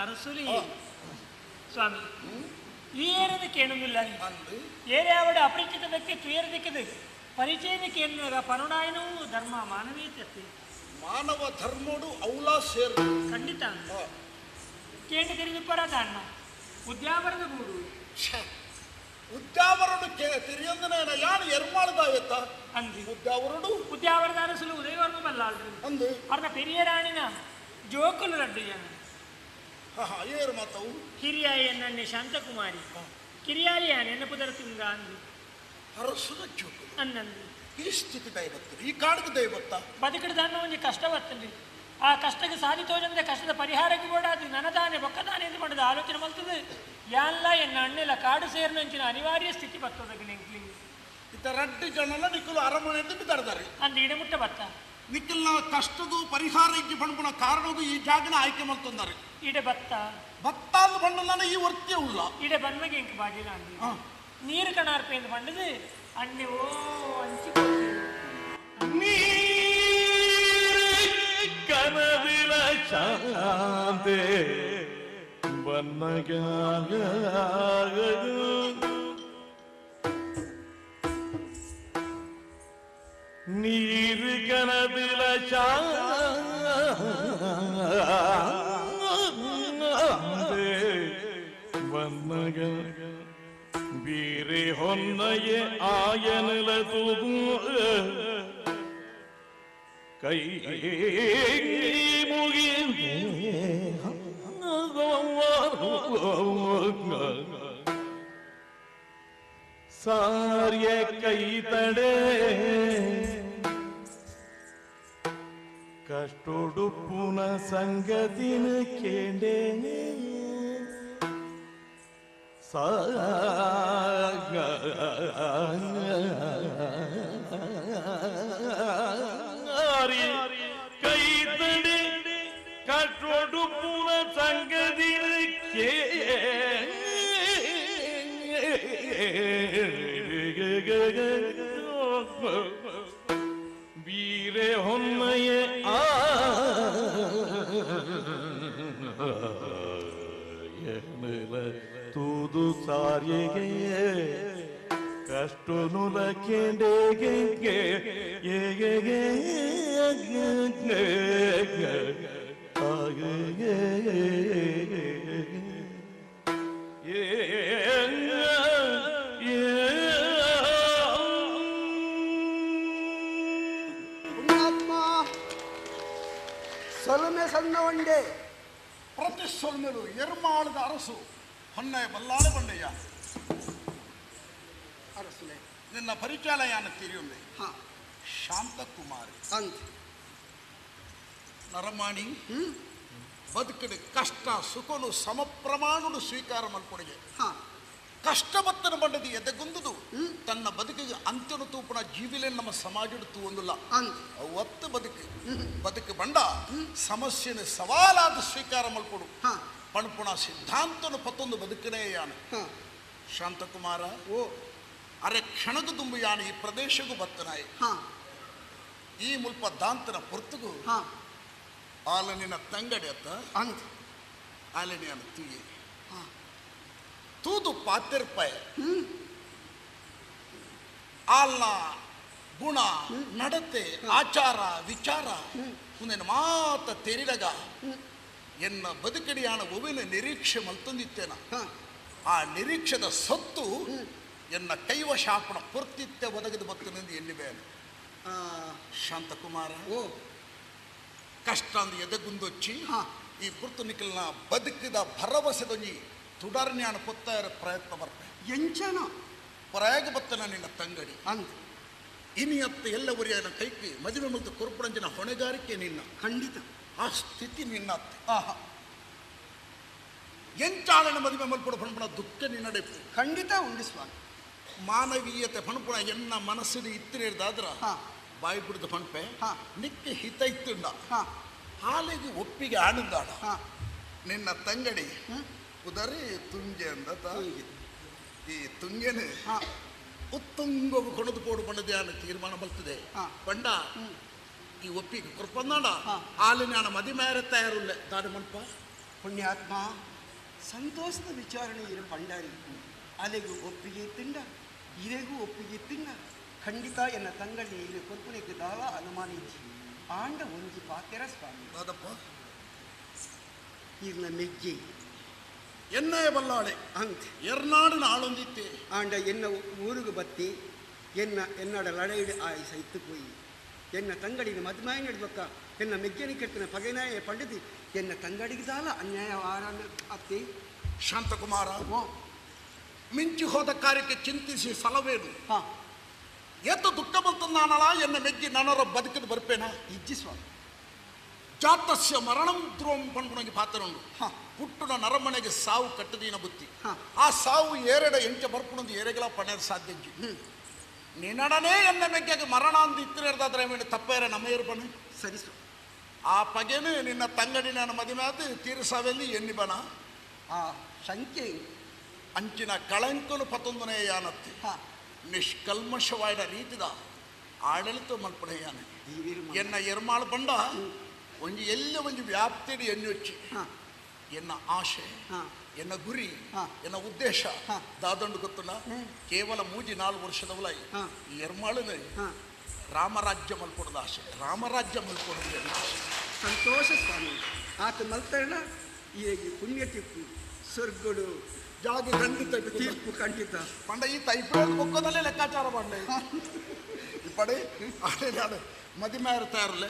ಅರಸುಲಿ ಸ್ವಾಮಿ ಈ ಏರದ ಕೇಳುವುದಿಲ್ಲ ಏರ್ಯಾವಡ ಅಪರಿಚಿತ ವ್ಯಕ್ತಿ ತುಯರದಿಕ್ಕದು ಪರಿಚಯದ ಕೇಳುವಾಗ ಪರುಣಾಯನೂ ಧರ್ಮ ಮಾನವೀಯತೆ ಮಾನವ ಧರ್ಮೋಡು ಔಲಾ ಸೇರು ಖಂಡಿತ ಕೇಂದ್ರ ತಿರುಗಿ ಪರದಾಣ್ಣ ಉದ್ಯಾವರದ ಗೂಡು ಉದ್ಯಾವರಡು ತಿರಿಯಂದನ ಯಾರು ಎರ್ಮಾಳದಾವೆತ್ತ ಅಂದು ಉದ್ಯಾವರಡು ಉದ್ಯಾವರದ ಅರಸುಲು ಉದಯವರ್ಮ ಬಲ್ಲಾಳ್ರು ಅಂದು ಅರ್ಧ ಪೆರಿಯ ರಾಣಿನ ಜೋಕುಲು ರಡ್ಡು ಜನ ಏರು ಮಾತವು ಹಿರಿಯಾಯ ನನ್ನೆ ಶಾಂತಕುಮಾರಿ ಕಿರಿಯಾರಿಯಾನ ಎನ್ನ ಪುದರ ತುಂಗ ಅಂದು ಅರಸುದ ಜೋಕುಲು ಅನ್ನಂದು ಈ ಸ್ಥಿತಿ ದೈವತ್ತು ಈ ಕಾಡದ ದೈವತ್ತ ಬದುಕಡ ದಾನ್ನ ಒಂಜಿ ಕಷ್ಟ ಬರ್ತದೆ ಆ ಕಷ್ಟಕ್ಕೆ ಸಾಧಿ ತೋಜಂದೆ ಕಷ್ಟದ ಪರಿಹಾರಕ್ಕೆ ಬೋಡಾದು ನನದಾನೆ ಬೊಕ್ಕದಾನೆ ಎಂದು ಪಡೆದ ಆಲೋಚನೆ ಮಲ್ತದೆ ಯಾನ್ಲ ಎನ್ನ ಅಣ್ಣೆಲ್ಲ ಕಾಡು ಸೇರಿನಂಚಿನ ಅನಿವಾರ್ಯ ಸ್ಥಿತಿ ಬರ್ತದ ನಿಂಕ್ಲಿ ಇತ್ತ ರಡ್ಡು ಜನಲ ನಿಕ್ಕಲು ಅರಮನೆ ಬಿದ್ದಾಡ್ತಾರೆ ಅಂದ್ ಇಡಮುಟ್ಟ ಬತ್ತ ನಿಕ್ಕಲ್ನ ಕಷ್ಟದು ಪರಿಹಾರ ಇಜ್ಜಿ ಪಣ್ಪುನ ಕಾರಣದು ಈ ಜಾಗನ ಆಯ್ಕೆ ಮಲ್ತಂದಾರೆ ಇಡೆ ಬತ್ತ ಬತ್ತ ಅಂದ್ ಬಣ್ಣನ ಈ ವರ್ತಿಯ ಉಳ್ಳ ಇಡೆ ಬನ್ಮಗೆ ಇಂಕ್ ಬಾಜಿನ ಅಂದಿ ನೀರು ಕಣಾರ್ಪೆ ಎಂದು ಬಂಡದು ಅಣ್ಣೆ ಓ ಅಂಚಿ ಕನವಿನ ಶಾಂತೆ ಬನ್ನಗ ನೀರು ಕನವಿನ ಶಾಂತೆ ಬನ್ನಗ ಬೀರೆ ಹೊನ್ನಯೆ ಆಯನಲ ತೂದು ಕೈ ಮುಗಿ ಸಾರ್ಯ ಕೈ ತಡೆ ಕಷ್ಟೊಡುಪುನ ಸಂಗತಿನ ಕೇಂಡೆ ಸಾರಿ ಕೈ ತಡೆ ಕಷ್ಟೊಡುಪುನ ಸಂಗತಿನ ಕೇ ಬೀರೆ ಹೊನ್ನಯೆ ತೂದು ಸಾರಿಗೆ ಕಷ್ಟು ನುಲಕೆಂಡೆಗೆ ಪುಣ್ಯಾತ್ಮ ಸೊಲುಮೆ ಸಣ್ಣ ಒಂಡೆ ಪ್ರತಿ ಸೊಲ್ಮೆಲು ಎರ್ಮಾಳದ ಅರಸು ಹೊನ್ನಯ ಬಲ್ಲಾಳ ಬಂಡಯ್ಯ ಅರಸುಲೆ ನಿನ್ನ ಪರಿಚಾಲಯಾನ ತೀರಿಯುಂದೆ ಶಾಂತಕುಮಾರಿ ಅಂತ ನರಮಾಣಿ ಬದುಕಡು ಕಷ್ಟ ಸುಖನು ಸಮ ಪ್ರಮಾಣನು ಸ್ವೀಕಾರ ಮಲ್ಪೊಡಿಗೆ ಕಷ್ಟ ಬತ್ತನ ಬಂಡದಿ ಎದೆಗುಂದುದು ತನ್ನ ಬದುಕಿಗೆ ಅಂತ್ಯನು ತೂಪುಣ ಜೀವಿಲೆ ನಮ್ಮ ಸಮಾಜದ ತೂವೊಂದುಲ್ಲ ಒತ್ತು ಬದುಕು ಬದುಕು ಬಂಡ ಸಮಸ್ಯೆನ ಸವಾಲಾದ ಸ್ವೀಕಾರ ಮಲ್ಪೊಡು ಪಣಪುಣ ಸಿದ್ಧಾಂತನು ಪತ್ತೊಂದು ಬದುಕನೇ ಯಾನು ಶಾಂತಕುಮಾರ ಓ ಅರೆ ಕ್ಷಣದ ದುಂಬು ಯಾನು ಈ ಪ್ರದೇಶಕ್ಕೂ ಬತ್ತನಾಯಿ ಈ ಮುಲ್ಪ ದಾಂತನ ಪೊರ್ತುಗು ಆಲನಿನ ತಂಗಡಿ ಅತ್ತ ಅಂತ ಆಲನಿಯನ ತೂಯೆ ತೂದು ಪಾತಿರ್ಪಾಯ ಆಲ್ನ ಗುಣ ನಡತೆ ಆಚಾರ ವಿಚಾರ ಮುಂದಿನ ಮಾತ ತೆರಿಡಗ ಎನ್ನ ಬದುಕಡಿಯಾನ ಒವಿನ ನಿರೀಕ್ಷೆ ಮಲ್ತಂದಿತ್ತೇನ ಆ ನಿರೀಕ್ಷೆದ ಸೊತ್ತು ಎನ್ನ ಕೈವಶಾಪಣ ಪೊರ್ತಿತ್ತೆ ಒದಗದು ಬತ್ತನೆಂದು ಎಲ್ಲಿ ಬೇನೆ ಶಾಂತಕುಮಾರ ಓ ಕಷ್ಟ ಅಂದು ಎದೆಗುಂದೊಚ್ಚಿ ಈ ಪುರ್ತು ನಿಖಲ್ನ ಬದುಕಿದ ಭರವಸೆದೊಂಜಿ ತುಡರ್ನ್ಯಾನ ಪೊತ್ತಾರ ಪ್ರಯತ್ನ ಬರ್ಪೆ ಎಂಚನ ಪರಾಗ ಬತ್ತನ ನಿನ್ನ ತಂಗಡಿ ಅಂತ ಇನಿಯತ್ತ ಎಲ್ಲ ಉರಿಯನ ಕೈಕಿ ಮದುವೆ ಮತ್ತು ಕುರುಪುರಂಜನ ಹೊಣೆಗಾರಿಕೆ ನಿನ್ನ ಖಂಡಿತ ಆ ಸ್ಥಿತಿ ನಿನ್ನ ಆಹಾ ಎಂಚಾಳನ ಮದುವೆ ಮಲ್ಪಡ ಪಣಪುಣ ದುಃಖ ನಿನ್ನಡೆ ಖಂಡಿತ ಉಂಡು ಸ್ವಾಮಿ ಮಾನವೀಯತೆ ಪಣಪುಣ ಎನ್ನ ಮನಸ್ಸಿನ ಇತ್ತಿರೇದಾದ್ರ ಬಾಯಿ ಬಿಡ್ದ ಪಣಪೆ ನಿಕ್ಕೆ ಹಿತ ಇತ್ತುಂಡ ಹಾಲಿಗೆ ಒಪ್ಪಿಗೆ ಆನಂದಾಡ ನಿನ್ನ ತಂಗಡಿ ಉದರಿ ತುಂಗೆ ಅಂದ ಈ ತುಂಗೆನು ಉತ್ತುಂಗವು ಕೊಣದು ಪೋಡು ಬಣ್ಣದ ತೀರ್ಮಾನ ಬರ್ತದೆ ಬಂಡ ಈ ಒಪ್ಪಿಗೆ ಕೊರ್ಪಂದಾಡ ಹಾಲಿನ ಮದಿ ಮೇರೆ ತಯಾರುಲ್ಲ ದಾರಿ ಮಲ್ಪ ಪುಣ್ಯಾತ್ಮ ಸಂತೋಷದ ವಿಚಾರಣೆ ಇರು ಪಂಡಾರಿ ಅಲೆಗೂ ಒಪ್ಪಿಗೆ ತಿಂಡ ಇರೆಗೂ ಒಪ್ಪಿಗೆ ತಿಂಡ ಖಂಡಿತ ಎನ್ನ ತಂಗಡಿ ಇರು ಕೊರ್ಪುನೆಗೆ ದಾವ ಅನುಮಾನ ಇಜ್ಜಿ ಆಂಡ ಒಂಜಿ ಪಾತೆರ ಸ್ವಾಮಿ ದಾದಪ್ಪ ಈರ್ನ ಮೆಜ್ಜಿ ಎನ್ನಯ ಬಲ್ಲಾಳೆ ಅಂತ ಎರ್ನಾಡಿನ ಆಳೊಂದಿತ್ತೆ ಆಂಡ ಎನ್ನ ಊರುಗು ಬತ್ತಿ ಎನ್ನ ಎನ್ನಡ ಲಡೈಡು ಆಯಿ ಸೈತು ಪೋಯಿ ಎನ್ನ ತಂಗಡಿನ ಮದ್ಮಾಯ ನಡ್ಬಕ್ಕ ಎನ್ನ ಮೆಜ್ಜನಿ ಕೆಟ್ಟನ ಪಗೆನಾಯ ಪಂಡದಿ ಎನ್ನ ತಂಗಡಿಗೆ ದಾಲ ಅನ್ಯಾಯ ವಾರ ಅತ್ತಿ ಶಾಂತಕುಮಾರ ಮಿಂಚಿ ಹೋದ ಕಾರ್ಯಕ್ಕೆ ಚಿಂತಿಸಿ ಫಲವೇನು ಎತ್ತ ದುಃಖ ಬಂತ ನಾನಳ ಎನ್ನ ಮೆಗ್ಗಿ ನಾನರ ಬದುಕಿದ ಬರ್ಪೇನ ಇಜ್ಜಿ ಸ್ವಾಮಿ ಜಾತಸ್ಯ ಮರಣಂ ಧ್ರುವಂ ಪನ್ಪುನಂಜಿ ಪಾತ್ರ ಉಂಡು. ಪುಟ್ಟುನ ನರಮನೆಗೆ ಸಾವು ಕಟ್ಟದೀನ ಬುತ್ತಿ. ಆ ಸಾವು ಏರೆಡ ಎಂಚ ಬರ್ಪುನಂದು ಏರೆಗಳ ಪಣೆದ ಸಾಧ್ಯ. ನಿನ್ನಡನೇ ಎನ್ನ ಮೆಗ್ಗೆಗೆ ಮರಣ ಅಂದು ಇತ್ತಿರದಾದ್ರೆ ತಪ್ಪೇರ ನಮ್ಮ ಏರ್ಪಣೆ ಸರಿ. ಆ ಪಗೆನು ನಿನ್ನ ತಂಗಡಿ ನಾನು ಮದುವೆ ಆದ ತೀರ್ಸಾವೆಲ್ಲಿ ಎನ್ನಿ ಬಣ ಆ ಶಂಕೆ ಅಂಚಿನ ಕಳಂಕನು ಪತೊಂದನೇ ಯಾನತ್ತಿ ನಿಷ್ಕಲ್ಮಶವಾದ ರೀತಿದ ಆಡಳಿತ ಮಲ್ಪಡೆಯಾನೆ ಎನ್ನ ಎರ್ಮಾಳು ಬಂಡ ಒಂಜಿ ಎಲ್ಲ ಒಂಜಿ ವ್ಯಾಪ್ತಿಡಿ ಎಣ್ಣೊಚ್ಚಿ ಎನ್ನ ಆಶೆ ಎನ್ನ ಗುರಿ ಎನ್ನ ಉದ್ದೇಶ ದಾದಂಡು ಗೊತ್ತಲ್ಲ. ಕೇವಲ 3-4 ವರ್ಷದವಲಾಯಿ ಈ ಎರ್ಮಾಳನ ರಾಮರಾಜ್ಯ ಮಲ್ಪಡದ ಆಶೆ, ರಾಮರಾಜ್ಯ ಮಲ್ಪಡೋದು ಆಶೆ. ಸಂತೋಷ ಸ್ವಾಮಿ, ಆತ ಮಲ್ತರಣ ಈ ಪುಣ್ಯ ತೀರ್ಪು ಸ್ವರ್ಗಡು ಜಾಗ ಖಂಡಿತ ತೀರ್ಪು ಖಂಡಿತ ಪಂಡ ಈ ತೈಪುರದ ಬೊಕ್ಕದಲ್ಲೇ ಲೆಕ್ಕಾಚಾರ ಮಾಡಲಿ ಇಪ್ಪಡೆ ಆಲೆ ಮದಿಮೆ ಇರ್ತಾರಲ್ಲ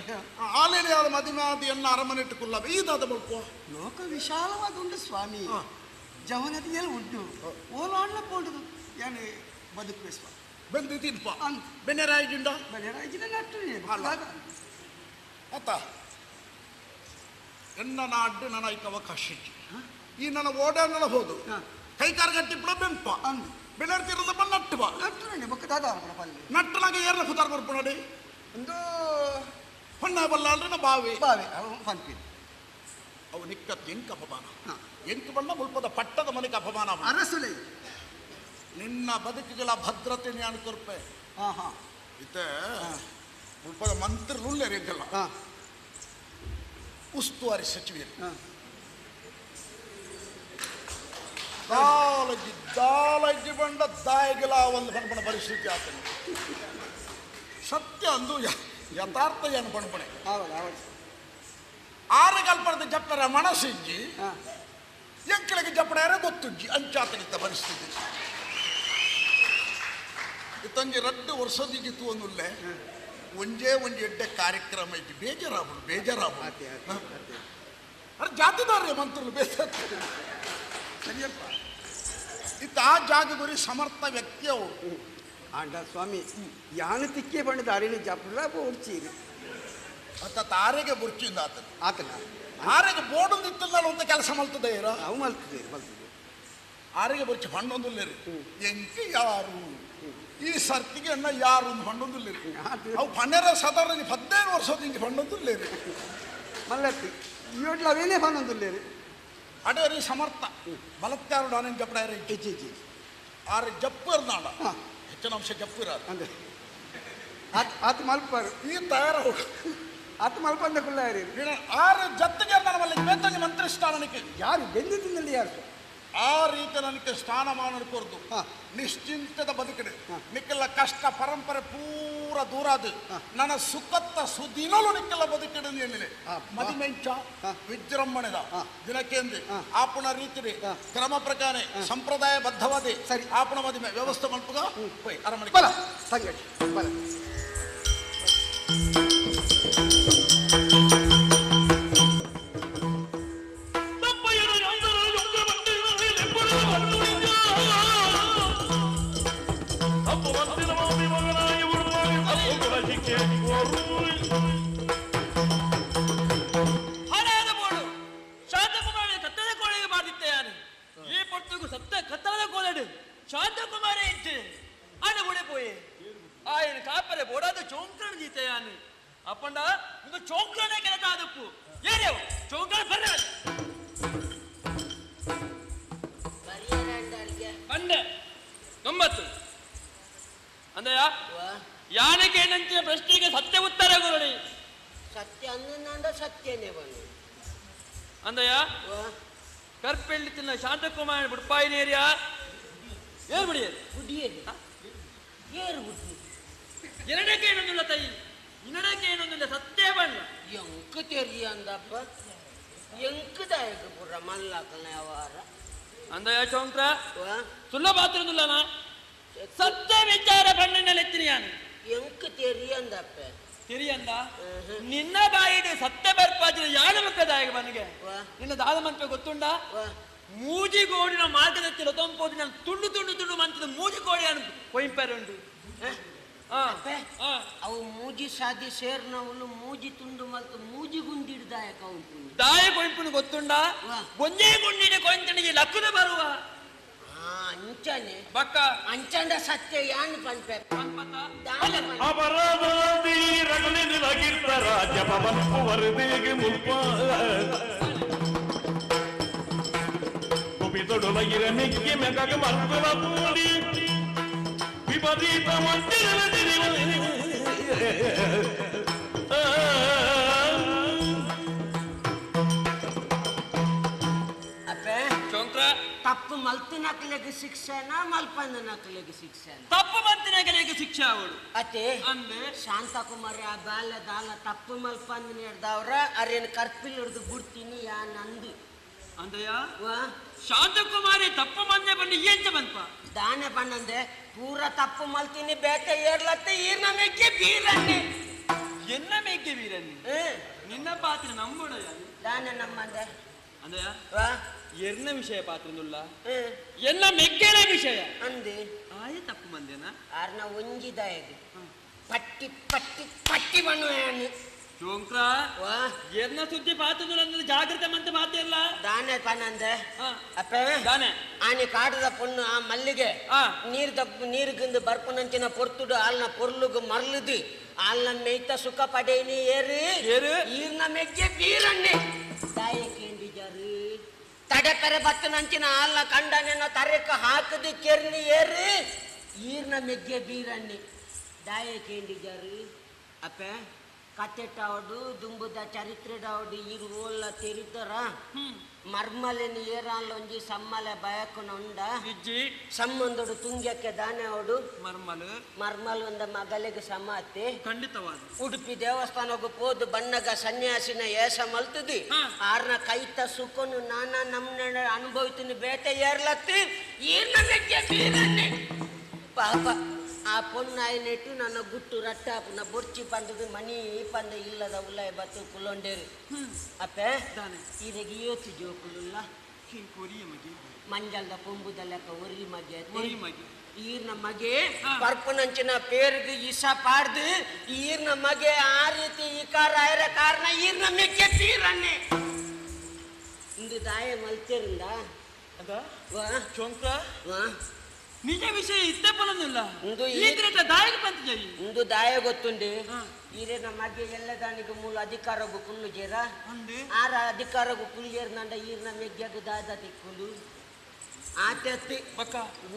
ಆಲೇಲಿ ಆದ ಮದಿಮೆ ಆದ ಎನ್ನ ಅರಮನೆಟ್ಟುಕುಲ್ಲ ಈದಾದ ಬಳ್ಕೋ. ಲೋಕ ವಿಶಾಲವಾದ ಉಂಟು ಸ್ವಾಮಿ, ಜವನದಿಯಲ್ಲಿ ಉಂಟು ಓಲಾಡ್ಲ ಪೋಂಡುದು ಏನು ಬದುಕುವೆ ಸ್ವಾಮಿ. ಬೆಂದು ತಿನ್ಪ ಬೆನ್ನೆರಾಯಿಜಿಂಡ ಬೆನ್ನೆರಾಯಿಜಿನ ನಟ್ಟು ಅತ್ತ ಎನ್ನ ನಾಡ್ಡು ನನ್ನ ಐಕ ಅವಕಾಶ ಈ ನನ್ನ ಓಡಾಡಲ ಹೋದು ಕೈಕಾರ್ ಗಟ್ಟಿಪ್ಪಳ ಬೆಂಪ ಬೆಳೆರ್ತಿರೋದ ಬಂದು ನಟ್ಟುವ ನಟ್ಟನಾಗ ಏರ್ನ ಪುತಾರ್ ಬರ್ಪುಣಡಿ ಒಂದು ಹೊಣ್ಣ ಬಲ್ಲಾಳ್ರೆ ಬಾವಿ ಬಾವಿ ಅವು ನಿಕ್ಕ ಎಂಕ ಅಪಮಾನ ಎಂಕ ಬಣ್ಣ ಮುಲ್ಪದ ಪಟ್ಟದ ಮನೆಗೆ ಅಪಮಾನ ಅರಸುಲೆ ನಿನ್ನ ಬದುಕುಗಳ ಭದ್ರತೆ ನಾನು ಕೊರ್ಪೆ. ಇತ್ತೆ ಮುಲ್ಪದ ಮಂತ್ರಿಲು ಎಂಕಲ್ಲ ಉಸ್ತುವಾರಿ ಸಚಿವರು ದಾಲಜಿ ದಾಲಜಿ ಬಂಡ ದಾಯಗಲ ಒಂದು ಪಣಪಣ ಪರಿಸ್ಥಿತಿ ಆತನು ಸತ್ಯ ಅಂದು ಯಥಾರ್ಥ ಏನು ಪಣಪಣೆ ಆರು ಕಲ್ಪನದ ಜಪ್ಪರ ಮನಸ್ಸಿಜ್ಜಿ ಎಂಕಳಿಗೆ ಜಪ್ಪಡ ಗೊತ್ತುಜ್ಜಿ ಅಂಚಾತನಿತ್ತ ಪರಿಸ್ಥಿತಿ. ಇತ್ತಂಜಿ ರಡ್ಡು ವರ್ಷದಿಜ್ಜಿತ್ತು ಒಂದುಲ್ಲೆ ಒಂಜೇ ಒಂಜಿ ಎಡ್ಡೆ ಕಾರ್ಯಕ್ರಮ ಇಜ್ಜಿ ಬೇಜಾರಾಬುಡು ಬೇಜಾರಾಬುಡು ಅರೆ ಜಾತಿದಾರ್ಯ ಮಂತ್ರುಲು ಬೇಜಾರು ಸರಿಯಪ್ಪ. ಇತ್ತ ಆ ಜಾಗಗುರಿ ಸಮರ್ಥ ವ್ಯಕ್ತಿಯವು ಆಂಡ ಸ್ವಾಮಿ ಯಾನು ತಿಕ್ಕಿ ಬಂದ ಅರಿನ ಜಪ್ಪಲ ಬೋಡ್ಚೀರಿ ಅತ್ತ ತಾರೆಗೆ ಬುರ್ಚಿಂದ ಆತನ ಆತನ ಆರೆಗೆ ಬೋಡೊಂದಿತ್ತಲ್ಲ ಅಂತ ಕೆಲಸ ಮಲ್ತದೆ ಇರ ಅವು ಮಲ್ತದೆ ಮಲ್ತದೆ ಆರೆಗೆ ಬುರ್ಚಿ ಹಣ್ಣೊಂದುಲ್ಲೇರಿ ಎಂಕಿ ಯಾರು ಈ ಸರ್ತಿಗೆ ಅಣ್ಣ ಯಾರು ಒಂದು ಹಣ್ಣೊಂದುಲ್ಲೇರಿ ಅವು ಪನ್ನೆರ ಸಾಧಾರಣ 15 ವರ್ಷದ ಹಿಂಗೆ ಹಣ್ಣೊಂದುಲ್ಲೇರಿ ಮಲ್ಲತ್ತಿ ಇವಡ್ಲ ಅವೇನೇ ಹಣ್ಣೊಂದುಲ್ಲೇರಿ ಅಡೇರಿ ಸಮರ್ಥ ಬಲತ್ಕಾರು ಡಾನೇನು ಜಪ್ಪಡ ಜಿ ಜಿ ಆರು ಜಪ್ಪು ಇರ್ದಾಂಡ ಹೆಚ್ಚಿನ ಅಂಶ ಜಪ್ಪು ಇರೋದು ಅಂದ್ರೆ ಆತ ಮಲ್ಪಾರು ಈ ತಯಾರ ಆತ ಮಲ್ಪಂದ ಕುಲ್ಲಾರಿ ಆರು ಜತ್ತಿಗೆ ನಮ್ಮಲ್ಲಿ ಬೇತಂಜಿ ಮಂತ್ರಿ ಸ್ಥಾನಕ್ಕೆ ಯಾರು ಬೆಂದಿದ್ದಲ್ಲಿ ಯಾರು ಆ ರೀತಿ ನನಗೆ ಸ್ಥಾನಮಾನ ಕೊರ್ದು ನಿಶ್ಚಿಂತದ ಬದುಕಿದೆ ನಿಕ್ಕೆಲ್ಲ ಕಷ್ಟ ಪರಂಪರೆ ಪೂರ ದೂರ ಅದು ನನ್ನ ಸುಖತ್ತ ಸುದಿನಲು ನಿಕ್ಕೆಲ್ಲ ಬದುಕಿಡ ಏನಿಲ್ಲ ಮದಿಮೆಂಚ ವಿಜೃಂಭಣೆದ ದಿನಕ್ಕೆಂದು ಆಪಣ ರೀತಿ ಕ್ರಮ ಪ್ರಕಾರ ಸಂಪ್ರದಾಯ ಬದ್ಧವಾದ ಸರಿ ಆಪಣ ಮದಿಮೆ ವ್ಯವಸ್ಥೆ ಮಲ್ಪುಗ ಹೋಯ್ ಅರಮನೆ ಬಲ ಸಂಗಡಿ ಬಲ ಶಾಂತಕುಮಾರೇ ಇದ್ದೆ ಅಣ್ಣ ಬುಡೆ ಪೋಯೆ ಆಯನ ಕಾಪರೆ ಬೋಡಾದ ಚೋಂಕಣ ಜೀತೆಯಾನು ಅಪ್ಪಂಡ ಒಂದು ಚೋಂಕಣೆ ಕೆಲಸ ಆದಪ್ಪು ಏನೇವು ಚೋಂಕಣ ಬರ್ರ ಬಂಡೆ ಗಮ್ಮತ್ತು ಅಂದಯ್ಯ ಯಾನಕ್ಕೆ ಏನಂತಿನ ಪ್ರಶ್ನೆಗೆ ಸತ್ಯ ಉತ್ತರ ಗುರುಳಿ ಸತ್ಯ ಅನ್ನಂಡ ಸತ್ಯನೇ ಬಂದು ಅಂದಯ್ಯ ಕರ್ಪೆಳ್ಳಿ ತಿನ್ನ ಶಾಂತಕುಮಾರ ಬುಡ್ಪಾಯಿನೇರಿಯಾ ಏರು ಬಿಡಿಯೇರು ಬುಡಿಯೇರು ಏರು ಬುಡಿ ಎರಡಕ್ಕೆ ಏನೊಂದಿಲ್ಲ ತಾಯಿ ಇನ್ನಡಕ್ಕೆ ಏನೊಂದಿಲ್ಲ ಸತ್ಯ ಬಣ್ಣ ಎಂಕ ತೆರಿಯ ಅಂದಪ್ಪ ಎಂಕದಾಯಕ ಪುರ ಮಲ್ಲಾಕನ ಯಾವಾರ ಅಂದಯ್ಯ ಚೌಂಕ್ರ ಸುಲ್ಲ ಪಾತ್ರದಿಲ್ಲನ ಸತ್ಯ ವಿಚಾರ ಬಣ್ಣನಲ್ಲಿ ಯಾನು ಎಂಕ ತೆರಿಯ ಅಂದಪ್ಪ ತೆರಿಯಂದ ನಿನ್ನ ಬಾಯಿಡು ಸತ್ಯ ಬರ್ಪಾಜಿನ ಯಾಳು ಮುಖದಾಯಕ ಬನ್ನಿಗೆ ನಿನ್ನ ದಾದ ಮಂತ್ರ ಗೊತ್ತುಂಡ ಮೂಜಿಗೋಡಿನ ಮಾರ್ಗದತ್ತಿ ಲೊತಂಪೋದಿ ನಾನು ತುಂಡು ತುಂಡು ತುಂಡು ಮಂತ್ರದ ಮೂಜಿಗೋಡಿ ಅನು ಕೊಯಿಂಪೇರುಂಡು. ಅವು ಮೂಜಿ ಸಾದಿ ಸೇರ್ನವನು ಮೂಜಿ ತುಂಡು ಮಲ್ತು ಮೂಜಿ ಗುಂಡಿಡ್ದಾಯಕ ಉಂಟು ದಾಯ ಕೊಯ್ಪುನು ಗೊತ್ತುಂಡ ಒಂದೇ ಗುಂಡಿನ ಕೊಂಚಣಿಗೆ ಲಕ್ಕದ ಬರುವ ಅಂಚನೆ ಬಕ್ಕ ಅಂಚಂಡ ಸತ್ಯ ಯಾನ್ ಪನ್ಪೆ ಅಪರಾಧಿ ರಗುಲಿನ ಲಗಿರ್ತ ರಾಜ್ಯ ಪವನ್ಪು ವರದಿಗೆ ಮುಲ್ಪ ಕುಪಿತೊಡುಲಗಿರ ಮಿಕ್ಕಿ ಮೆಗಗ ಮರ್ತುಲ ಪೂಡಿ ವಿಪರೀತ ಮಂದಿರ ತಪ್ಪು ಮಲ್ತಿನಕಲೆಗೆ ಶಿಕ್ಷೆನಾ ಮಲ್ಪಂದನಕಲೆಗೆ ಶಿಕ್ಷೆನಾ? ತಪ್ಪು ಮಲ್ತಿನಕಲೆಗೆ ಶಿಕ್ಷೆ ಅವಳು ಅತೆ ಅಂದೆ ಶಾಂತಕುಮಾರಿ ಆ ಬಾಲ್ಯ ದಾಲ ತಪ್ಪು ಮಲ್ಪಂದಿನ ಹಿಡ್ದವ್ರ ಅರೇನು ಕರ್ಪಿಲ್ ಹಿಡ್ದು ಬಿಡ್ತೀನಿ ಯಾ ನಂದು ಅಂದಯ್ಯ ಶಾಂತಕುಮಾರಿ ತಪ್ಪು ಮಂದೆ ಬಂದು ಎಂತ ಬಂತ ದಾನೆ ಬಣ್ಣಂದೆ ಪೂರ ತಪ್ಪು ಮಲ್ತೀನಿ ಬೇಟೆ ಏರ್ಲತ್ತೆ ಈರ್ನ ಮೆಗ್ಗೆ ಬೀರನ್ನಿ ಎನ್ನ ಮೆಗ್ಗೆ ಬೀರನ್ನಿ ನಿನ್ನ ಪಾತ್ರ ನಂಬೋಣ ದಾನೆ ನಮ್ಮಂದೆ ಅಂದಯ್ಯ ಎರ್ನ ವಿಷಯ ಪಾತ್ರನುಲ್ಲ ಎನ್ನ ಮೆಗ್ಗೆನ ವಿಷಯ ಅಂದೆ ಆಯ ತಪ್ಪು ಮಂದೆನ ಆರ್ನ ಒಂಜಿದಾಯದು ಪಟ್ಟಿ ಪಟ್ಟಿ ಪಟ್ಟಿ ಬಣ್ಣು ಚೋಂಕ್ರ ಎರ್ನ ಸುದ್ದಿ ಪಾತ್ರ ಜಾಗೃತೆ ಮಂತ ಮಾತಿಲ್ಲ ದಾನೆ ಪನಂದೆ ಅಪ್ಪೆ ದಾನೆ ಆನೆ ಕಾಡದ ಪೊಣ್ಣು ಆ ಮಲ್ಲಿಗೆ ನೀರ್ ನೀರ್ಗಿಂದು ಬರ್ಪುನಂಚಿನ ಪೊರ್ತುಡು ಆಲ್ನ ಪೊರ್ಲುಗು ಮರ್ಲುದು ಆಲ್ನ ಮೇಯ್ತ ಸುಖ ಪಡೇನಿ ಏರು ಏರು ಈರ್ನ ಮೆಗ್ಗೆ ಬೀರಣ್ಣೆ ತಾಯಿ ಕೇಂದಿಜಾರು ತಡೆ ಪೆರೆ ಬತ್ತನಂಚಿನ ಆಲ್ನ ಕಂಡನೆನ್ನ ತರೆಕ ಹಾಕದು ಕೆರ್ನಿ ಏರು ಈರ್ನ ಮೆಗ್ಗೆ ಬೀರಣ್ಣೆ ದಾಯ ಕೇಂದಿಜಾರು ಅಪ್ಪೆ ಕತ್ತೆಟ್ಟಾವಡು ದುಂಬುದ ಚರಿತ್ರೆಡಾವಡು ಈರು ಓಲ್ಲ ತೆರಿದರ ಮರ್ಮಲೆನ ಏರಾನ್ಲ ಒಂಜಿ ಸಮ್ಮಲೆ ಬಯಕುನ ಉಂಡ ಸಂಬಂಧಡು ತುಂಗ್ಯಕ್ಕೆ ದಾನೆ ಅವಡು ಮರ್ಮಲು ಮರ್ಮಲ್ ಒಂದ ಮಗಲಿಗೆ ಸಮಾತೆ ಖಂಡಿತವಾದ ಉಡುಪಿ ದೇವಸ್ಥಾನಕ್ಕೆ ಪೋದು ಬಣ್ಣಗ ಸನ್ಯಾಸಿನ ಏಸ ಮಲ್ತದು ಆರ್ನ ಕೈತ ಸುಖನು ನಾನಾ ನಮ್ನ ಅನುಭವಿತೀನಿ ಬೇಟೆ ಏರ್ಲತ್ತಿ ಈರ್ನ ಮೆಕ್ಕೆ ಬೀರನ್ನೆ ಪಾಪ ಆ ಪೊಣ್ಣಾಯಿನೆಟ್ಟು ನನ್ನ ಗುಟ್ಟು ರಟ್ಟಾಪುನ ಬೊರ್ಚಿ ಪಂದದು ಮಣಿ ಪಂದ ಇಲ್ಲದ ಉಲ್ಲಾಯ ಬತ್ತು ಕುಲೊಂಡೇರು ಅಪ್ಪೆ ಈರೆಗೆ ಏತು ಜೋಕುಲುಲ್ಲ ಮಂಜಲ್ದ ಕೊಂಬುದ ಲೆಕ್ಕ ಒರಿ ಮಗೆ ಈರ್ನ ಮಗೆ ಪರ್ಪನಂಚಿನ ಪೇರ್ಗ್ ಇಸ ಪಾಡ್ದು ಈರ್ನ ಮಗೆ ಆ ರೀತಿ ಈ ಕಾರ ಆಯ್ರ ಕಾರಣ ಈರ್ನ ಮೆಕ್ಕೆ ತೀರನ್ನೇ ಇಂದು ದಾಯ ಮಲ್ತೇರಿಂದ ನಿಜ ವಿಷಯ ಇತ್ತೆ ಪಲನಿಲ್ಲ ಇಂದು ದಾಯ ಗೊತ್ತುಂಡು ಈರೆ ನಮ್ಮ ಎಲ್ಲ ದಾನಿಗೆ ಮೂಲ ಅಧಿಕಾರಗು ಕುಲ್ಲು ಜೇರ ಆರ ಅಧಿಕಾರಗು ಕುಲ್ಜೇರ್ ನಂಡ ಈರ್ನ ಮೆಗ್ಗ್ಯಾಗ ದಾದ ತಿಕ್ಕುಂಡು ಆತೆತ್ತಿ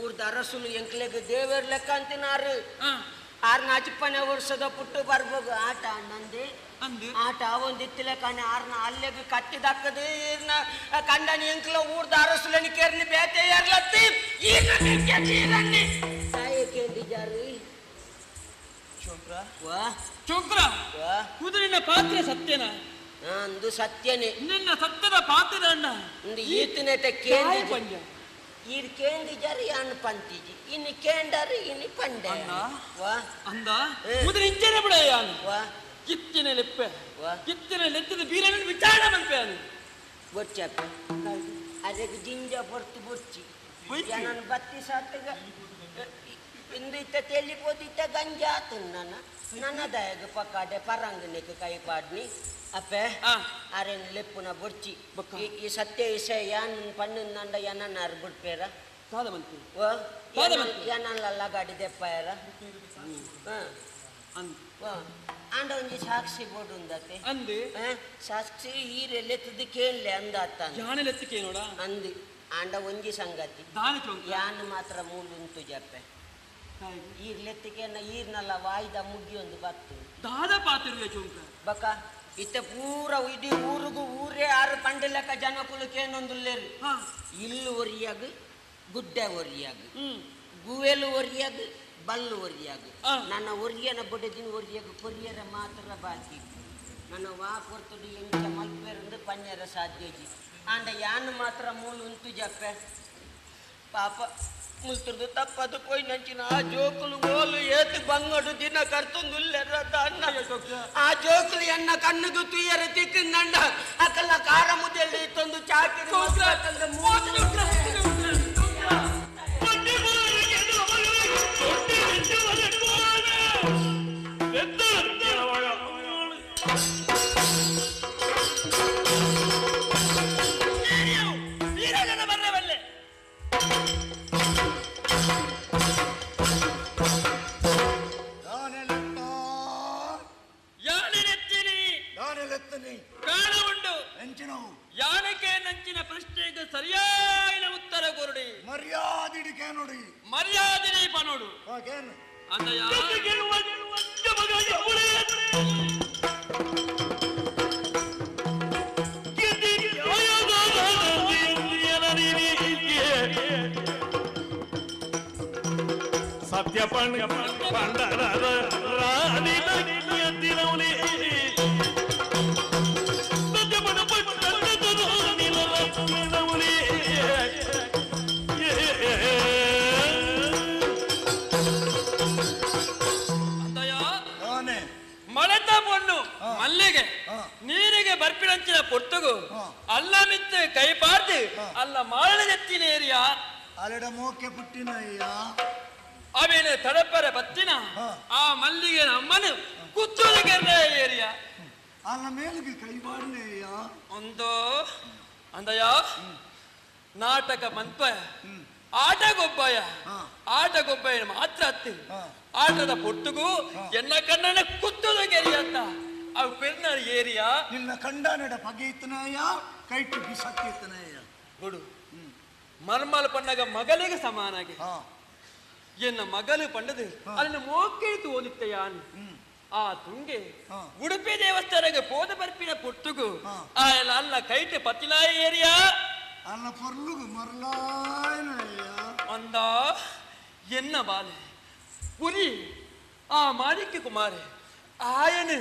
ಊರ್ದ ಅರಸುಲು ಎಂಕ್ಲೆಗ್ ದೇವೇರ್ ಲೆಕ್ಕ ಅಂತಿನಾರು ಆರ್ನ ಅಜ್ಪನೆ ವರ್ಷದ ಪುಟ್ಟು ಬರ್ಬೋದು ಆಟ ನಂದಿ ಆಟ ಒಂದಿತ್ತಿಲೆ ಕಾಣೆ ಆರ್ನ ಅಲ್ಲೆಗ್ ಕಟ್ಟಿದಾಕದು ಈರ್ನ ಕಂಡನಿ ಎಂಕ್ಲ ಊರ್ದ ಅರಸುలని ಕೇರ್ನಿ ಬೇತೆ ಏರ್ಲತ್ತಿ ಈರ್ನ ಮೆಕ್ಕೆ ಬೀರನ್ನಿ ತಾಯಿ ಕೇಂದಿಜಾರಿ ಚೋಕ್ರ ಕುದುರಿನ ಪಾತ್ರೆ ಸತ್ಯನ ಅಂದು ಸತ್ಯನೇ ನಿನ್ನ ಸತ್ಯದ ಪಾತ್ರೆ ಅಣ್ಣ ಇಂದು ಈತನೇಟ ಕೇಂದ್ರ ಈರ್ ಕೇಂದಿಜಾರಿ ಅನ್ ಪಂತಿಜಿ ಇನ್ನು ಕೇಂಡಾರಿ ಇನ್ನು ಪಂಡೆ ಅಂದ ಕುದುರೆ ಇಂಚನೆ ಬಿಡಯ್ಯ ಕಿತ್ತಿನ ಲೆಪ್ಪೆ ಕಿತ್ತಿನ ಲೆತ್ತದ ಬೀರನ್ನು ವಿಚಾರಣೆ ಮನ್ಪೆ ಅದು ಬೊಚ್ಚಪ್ಪ ಅದಕ್ಕೆ ಜಿಂಜ ಬೊರ್ತು ಬೊಚ್ಚಿ ನಾನು ಬತ್ತಿ ಸಾತಗ ಇಂದು ಇತ್ತ ತೆಲಿ ಪೋದಿತ್ತ ಗಂಜ ಆತು ನನ್ನ ನನ್ನ ದಯಗ ಪಕ್ಕಾಡೆ ಪರಂಗನಿಗೆ ಕೈ ಪಾಡ್ನಿ ಅಪ್ಪೆ ಅರೇನು ಲೆಪ್ಪುನ ಬೊರ್ಚಿ ಈ ಸತ್ಯ ವಿಷಯ ಯಾನ್ ಪಣ್ಣು ನಂಡ ಯಾನ ಬಿಡ್ಪೇರ ಯಾನಲ್ಲ ಗಾಡಿ ದೆಪ್ಪಾಯರ ಆಂಡ ಒಂಜಿ ಸಾಕ್ಷಿ ಬೋರ್ಡ್ ಉಂದತೆ ಅಂದು ಸಾಕ್ಷಿ ಈರೆ ಲೆತ್ತದ ಕೇಳಲೆ ಅಂದಾತ ಯಾನೆ ಲೆತ್ತು ಕೇಳೋಡ ಅಂದು ಆಂಡ ಒಂಜಿ ಸಂಗತಿ ಯಾನ್ ಮಾತ್ರ ಮೂಲು ಉಂಟು ಜಪ್ಪೆ ಈರ್ ಲೆತ್ತಿಗೆ ಈರ್ನಲ್ಲ ವಾಯ್ದ ಮುಗ್ಗಿ ಒಂದು ಬತ್ತು ದಾದ ಪಾತಿರುವೆ ಚೌಂಕ ಬಕ ಇತ್ತ ಪೂರ ಇಡೀ ಊರಿಗೂ ಊರೇ ಆರು ಪಂಡಲೆಕ್ಕ ಜನಕುಲು ಕೇನೊಂದುಲ್ಲೇರು ಇಲ್ಲು ಒರಿಯಾಗ ಗುಡ್ಡೆ ಒರಿಯಾಗ ಗುವೆಲು ಒರಿಯಾಗ ಬಲ್ಲು ಒರಿಯಾಗ ನನ್ನ ಒರಿಯನ ಬೊಡೆದಿನ ಒರಿಯಾಗ ಕೊರಿಯರ ಮಾತ್ರ ಬಾಕಿ ನನ್ನ ವಾ ಕೊರ್ತುಡು ಎಂಚ ಮಲ್ಪೇರಂದು ಪನ್ಯರ ಸಾಧ್ಯಜಿ ಆಂಡ ಯಾನ್ ಮಾತ್ರ ಮೂಲು ಉಂಟು ಜಪ್ಪೆ ಪಾಪ ಮುಲ್ತುರ್ದು ತಪ್ಪದು ಪೋಯ್ ನಂಚಿನ ಆ ಜೋಕುಲು ಗೋಲು ಏತು ಬಂಗಡು ದಿನ ಕರ್ತೊಂದುಲ್ಲೆರ ಅಣ್ಣ ಆ ಜೋಕುಲು ಎನ್ನ ಕಣ್ಣುಗು ತುಯ್ಯರ ತಿಕ್ಕಂಡ ಅಕಲ್ಲ ಕಾರ ಮುದ್ದೆಲ್ಲಿ ಇತ್ತೊಂದು ಚಾಕಿರಿ ಯಾನಕ್ಕೆ ನಂಚಿನ ಪ್ರಶ್ನೆಗೆ ಸರಿಯಾದ ಉತ್ತರ ಕೊರಡಿ ಮರ್ಯಾದಿಡಿಕೆ ನೋಡಿ ಮರ್ಯಾದೆ ಪನೋಡು ಸತ್ಯ ಪಂಡರ ರಾಣಿ ಮಳೆತ ಪೊಣ್ಣು ಮಲ್ಲಿಗೆ ನೀರಿಗೆ ಬರ್ಪಿನಂಚಿನ ಪೊಟ್ಟುಗು ಅಲ್ಲ ಮಿತ್ತು ಕೈಪಾರ್ದು ಅಲ್ಲ ಮಾರಳ ಏರಿಯಾ ಅಲೆಡ ಮೋಕೆ ಪುಟ್ಟಿನ ಅಯ್ಯ ಅವೇನು ತಡಪರ ಬತ್ತಿನ ಆ ಮಲ್ಲಿಗೆ ಅಮ್ಮನು ಕುತ್ತೂರು ಏರಿಯಾ ಅಲ್ಲ ಮೇಲಿಗೆ ಕೈಬಾಡ್ನೆ ಅಯ್ಯ ಒಂದು ಅಂದಯ್ಯ ನಾಟಕ ಮಂತ್ವಯ ಆಟ ಗೊಬ್ಬಯ ಆಟ ಗೊಬ್ಬಯ ಮಾತ್ರ ಅತ್ತಿ ಆಟದ ಪೊಟ್ಟುಗು ಎನ್ನ ಕಣ್ಣನ ಕುತ್ತುದು ಗೆರಿಯ ಅಂತ ಅವು ಪೆರ್ನರ್ ಏರಿಯಾ ನಿನ್ನ ಕಂಡನಡ ಪಗೆಯಿತನಯ್ಯ ಕೈಟು ಬಿಸಕ್ಕಿತನಯ್ಯ ಗುಡು ಮರ್ಮಲ ಪಣ್ಣಗ ಮಗಳಿಗೆ ಸಮಾನಾಗಿ ಎನ್ನ ಮಗಲು ಪಂಡದು ಅದನ್ನು ಮೋಕಿಳಿತು ಓದಿತ್ತಯಾನ್ ಆ ತುಂಗೆ ಉಡುಪಿ ದೇವಸ್ಥಾನಕ್ಕೆ ಪೋದ ಬರ್ಪಿನ ಪೊಟ್ಟುಗು ಆ ಎಲ್ಲ ಅಲ್ಲ ಕೈಟು ಪತ್ತಿನಾಯ ಏರಿಯಾ ಅಲ್ಲ ಪೊರ್ಲುಗು ಮರ್ಲಾಯನಯ್ಯ ಅಂದ ಎನ್ನ ಬಾಲೆ ಪುರಿ ಆ ಮಾಣಿಕ್ಯ ಕುಮಾರೆ ಆಯನು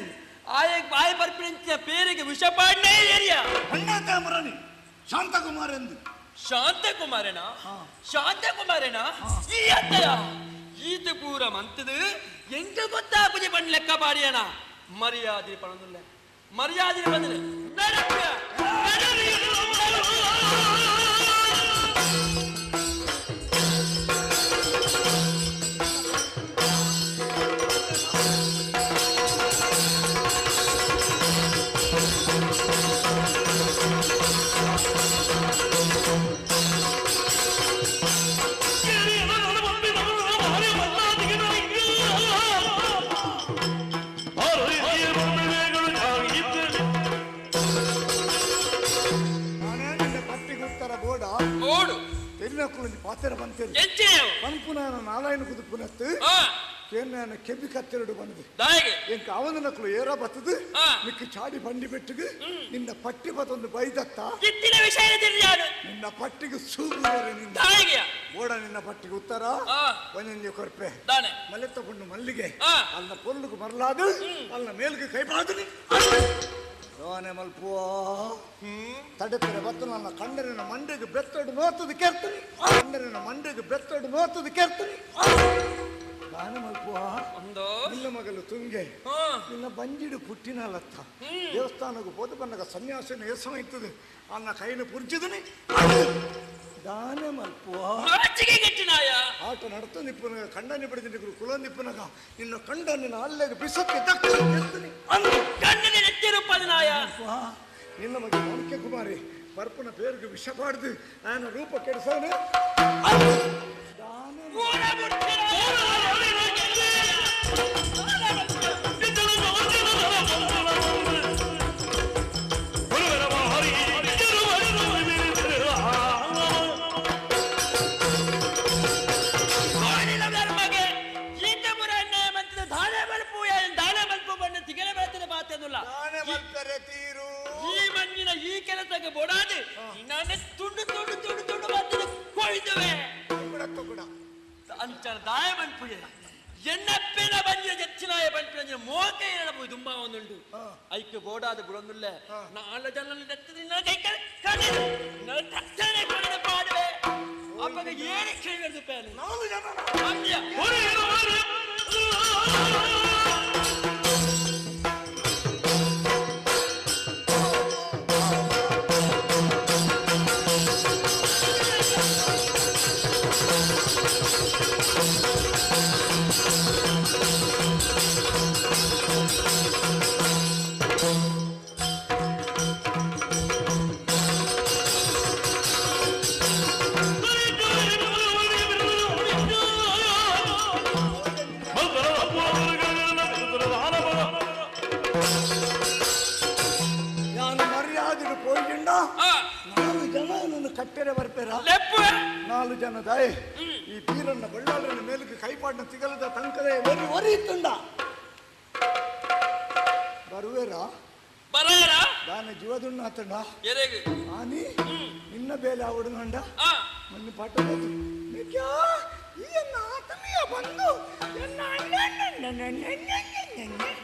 ಆಯ ಆಯ ಬರ್ಪಿನಂಚಿನ ಪೇರಿಗೆ ವಿಷಪಾಡ್ನೇ ಏರಿಯಾ ಅಣ್ಣ ತಾಮರನಿ ಶಾಂತಕುಮಾರ್ ಎಂದು ಶಾಂತಕುಮಾರನ ಶಾಂತಕುಮಾರನ ಈ ಅತ್ತಯ ಈತ ಪೂರ ಮಂತದು ಎಂಕ ಗೊತ್ತಾ ಪೂಜೆ ಪಣ್ಣ ಲೆಕ್ಕ ಪಾಡಿಯಣ ಮರ್ಯಾದೆ ಪಣದುಲ್ಲ ಮರ್ಯಾದೆ ಬಂದಿಲ್ಲ ನಡಪ್ಪ ಪಾತ್ರ ಬಂತೇನೆ ಪನ್ಪುನಾನ ನಾರಾಯಣ ಕುದುಪುನತ್ತು ಕೇನಾನ ಕೆಬ್ಬಿ ಕತ್ತೆರಡು ಬಂದது ಎಂಕ ಅವನ ನಕಲು ಏರ ಬತ್ತದು ನಿಕ್ಕ ಚಾಡಿ ಬಂಡಿ ಬೆಟ್ಟಿಗೆ ನಿನ್ನ ಪಟ್ಟಿ ಬತ್ತೊಂದು ಬೈದತ್ತ ನಿನ್ನ ಪಟ್ಟಿಗೆ ಸೂಗುವರೆ ನಿನ್ನ ಓಡ ನಿನ್ನ ಪಟ್ಟಿಗೆ ಉತ್ತರ ಒಂದೊಂದು ಕೊರ್ಪೆ ಮಲೆ ತಗೊಂಡು ಮಲ್ಲಿಗೆ ಅಲ್ಲ ಪೊಲ್ಲುಗು ಮರಲಾದು ಅಲ್ಲ ಮೇಲ್ಗೆ ಕೈ ಬಾದು ದಾನೆ ಮಲ್ಪುವ ತಡೆಪೆರೆ ಬತ್ತು ನನ್ನ ಕಂಡರಿನ ಮಂಡೆಗೆ ಬೆತ್ತಡು ನೋತದು ಕೇರ್ತನಿ ಕಂಡರಿನ ಮಂಡೆಗೆ ಬೆತ್ತಡು ನೋತದು ಕೇರ್ತನಿ ದಾನೆ ಮಲ್ಪುವ ನಿನ್ನ ಮಗಲು ತುಂಗೆ ನಿನ್ನ ಬಂಜಿಡು ಪುಟ್ಟಿನ ಲತ್ತ ದೇವಸ್ಥಾನಕ್ಕೆ ಹೋದ ಬಂದಾಗ ಸನ್ಯಾಸಿನ ಏಸಮ ಇತ್ತದು ಅನ್ನ ಕೈನ ಪುರ್ಜಿದನಿ ದಾನೆ ಮಲ್ಪುವ ಆಟ ನಡ್ತು ನಿಪ್ಪುನಗ ಕಂಡ ನಿಪಡಿದ ಕುಲ ನಿಪ್ಪುನಗ ನಿನ್ನ ಕಂಡ ನಿನ್ನ ಅಲ್ಲೆಗೆ ಬಿಸಕ್ಕೆ ದಕ್ಕ ನಿನ್ನ ಮಗ ಮಾಣಿಕ್ಯ ಕುಮಾರಿ ಪರ್ಪನ ಪೇರಿಗೆ ವಿಷ ಪಾಡ್ದು ನಾನು ರೂಪ ಕೆಡಿಸಾನೆ ಈ ಮಣ್ಣಿನ ಈ ಕೆಲಸಕ್ಕೆ ಬೋಡಾದು ನಾನು ತುಂಡು ತುಂಡು ತುಂಡು ತುಂಡು ಮಾತ್ರ ಕೊಯ್ದುವೆ ಅಂಚನ ದಾಯ ಮನ್ಪುಗೆ ಎನ್ನಪ್ಪಿನ ಬಂಜಿನ ಜಚ್ಚಿನಾಯ ಬಂಪಿನ ಮೋಕೆ ಏನಪ್ಪು ತುಂಬಾ ಒಂದುಂಟು ಐಕ್ಕೆ ಬೋಡಾದ ಬುಡೊಂದುಲ್ಲ ನಾಳೆ ಜನ ಕೈ ಕಡಿದು ತಕ್ಷಣ ಕಡಿದು ಪಾಡುವೆ ಅಪ್ಪಗ ಏನು ಕೇಳಿದ್ರು ಪೇನೆ Thank you. ನಾಲು ಜನ ನನ್ನ ಕಟ್ಟೆರೆ ಬರ್ಪೇರ ನಾಲು ಜನ ದಾಯೆ ಈ ಬೀರನ್ನ ಬಳ್ಳಾರನ ಮೇಲಕ್ಕೆ ಕೈಪಾಡಿನ ತಿಗಲದ ತಂಕದೆ ಒರಿ ಒರಿ ತುಂಡ ಬರುವೇರ ಬರೋರ ದಾನ ಜೀವದುಣ್ಣ ಆತಂಡ ಎರೆಗೆ ಆನಿ ನಿನ್ನ ಬೇಲೆ ಆವಡುಂಡ ಮೊನ್ನೆ ಪಾಠ ಬಂದು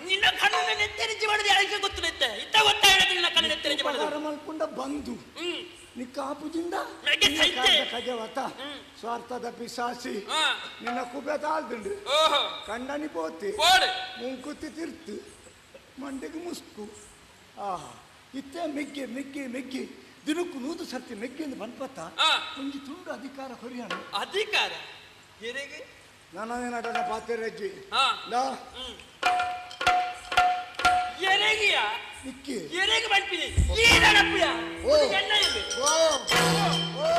ನಿನ್ನ ಕಣ್ಣನ್ನು ನೆತ್ತೆರಿಚಿ ಮಾಡಿದ ಯಾರಿಗೆ ಗೊತ್ತಿರುತ್ತೆ ಇತ್ತ ಗೊತ್ತಾಗಿರೋದು ನಿನ್ನ ಕಣ್ಣು ನೆತ್ತೆರಿಚಿ ಮಾಡಿದ ಮಲ್ಪುಂಡ ಬಂದು ನಿಕ್ಕ ಆಪುಜಿಂದ ಕಜವತ ಸ್ವಾರ್ಥದ ಪಿಸಾಸಿ ನಿನ್ನ ಕುಬೆ ತಾಳ್ದುಂಡು ಕಣ್ಣನಿ ಪೋತಿ ಮುಂಕುತ್ತಿ ತಿರ್ತು ಮಂಡೆಗೆ ಮುಸ್ಕು ಆಹಾ ಇತ್ತೆ ಮೆಗ್ಗೆ ಮೆಗ್ಗೆ ಮೆಗ್ಗೆ ದಿನಕ್ಕೂ ನೂದು ಸರ್ತಿ ಮೆಗ್ಗೆಂದು ಬನ್ಪತ್ತ ಒಂಜಿ ತುಂಡು ಅಧಿಕಾರ ಹೊರಿಯಾಣ ಅಧಿಕಾರ ಎರೆಗೆ ನಾನೇನಾಟನ ಪಾತ್ರೆಜ್ಜಿ ಎರೆಗಿಯ ನಿಕ್ಕಿ ಎರೆಗೆ ಬರ್ತೀನಿ ಈ ನಡಪಿಯ ಎಣ್ಣ ಇಲ್ಲಿ ಓ ಓ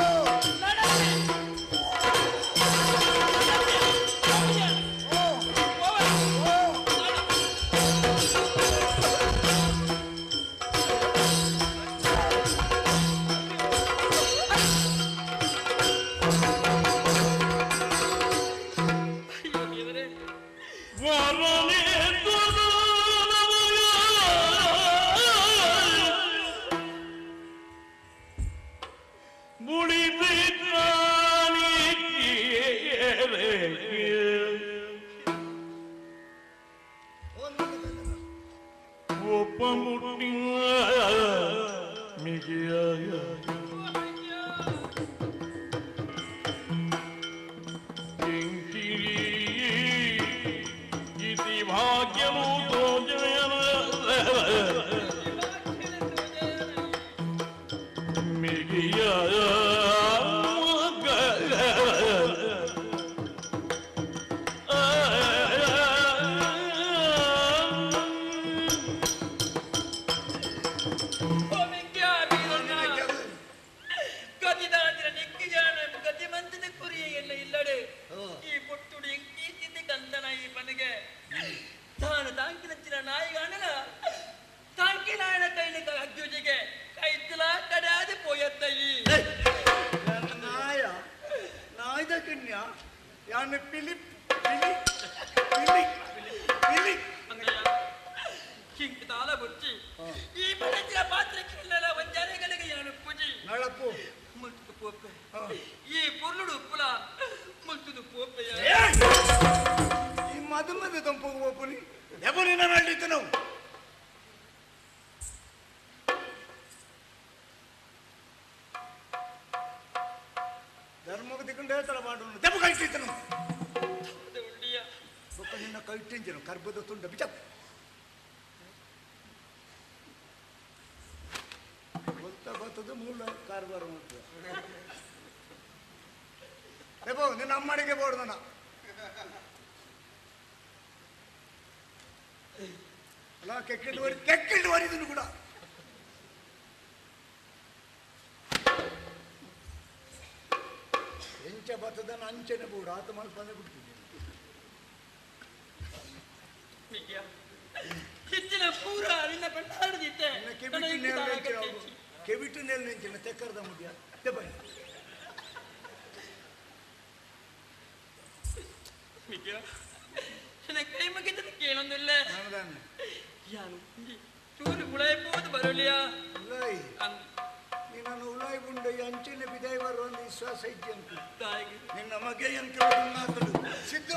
ಕರ್ಬದ ತುಂಡ ಬಿಚ ಗೊತ್ತ ಗೊತ್ತದ ಮೂಲ ಕಾರ್ಬಾರ ಮಾಡ್ತದೆ ನಿನ್ನ ಅಮ್ಮಡಿಗೆ ಬೋರ್ಡ್ ನನ್ನ ಅಲ್ಲ ಕೆಕ್ಕಿಂಡು ವರಿ ಕೆಕ್ಕಿಂಡು ವರಿದನು ಕೂಡ ಎಂಚ ಬತ್ತದನ್ನ ಅಂಚನೆ ಬೋಡು ಆತ ಮಲ್ಪಂದ್ರೆ ಬಿಡ್ತಿದ್ದೆ ಹೆಚ್ಚಿನ ಪೂರ ನಿನ್ನ ಪೆಟ್ಟಾಡದಿತ್ತೆ ಕೆಬಿಟ್ಟು ನೆಲ್ ನಿಂಚಿನ ತೆಕ್ಕರ್ದ ಮುಡಿಯ ಬನ್ನಿ ನನ್ನ ಕೈ ಮುಗಿದ ಕೇಳೊಂದಿಲ್ಲ ಯಾನು ಚೂರು ಉಳಾಯ್ಬೋದು ಬರಲಿಯಾ ನಿನ್ನನ್ನು ಉಳಾಯಿ ಗುಂಡ ಅಂಚಿನ ಬಿದಾಯಿ ಬರುವ ಒಂದು ವಿಶ್ವಾಸ ಇದ್ದೆ ನಿನ್ನ ಮಗೆ ಸಿದ್ಧ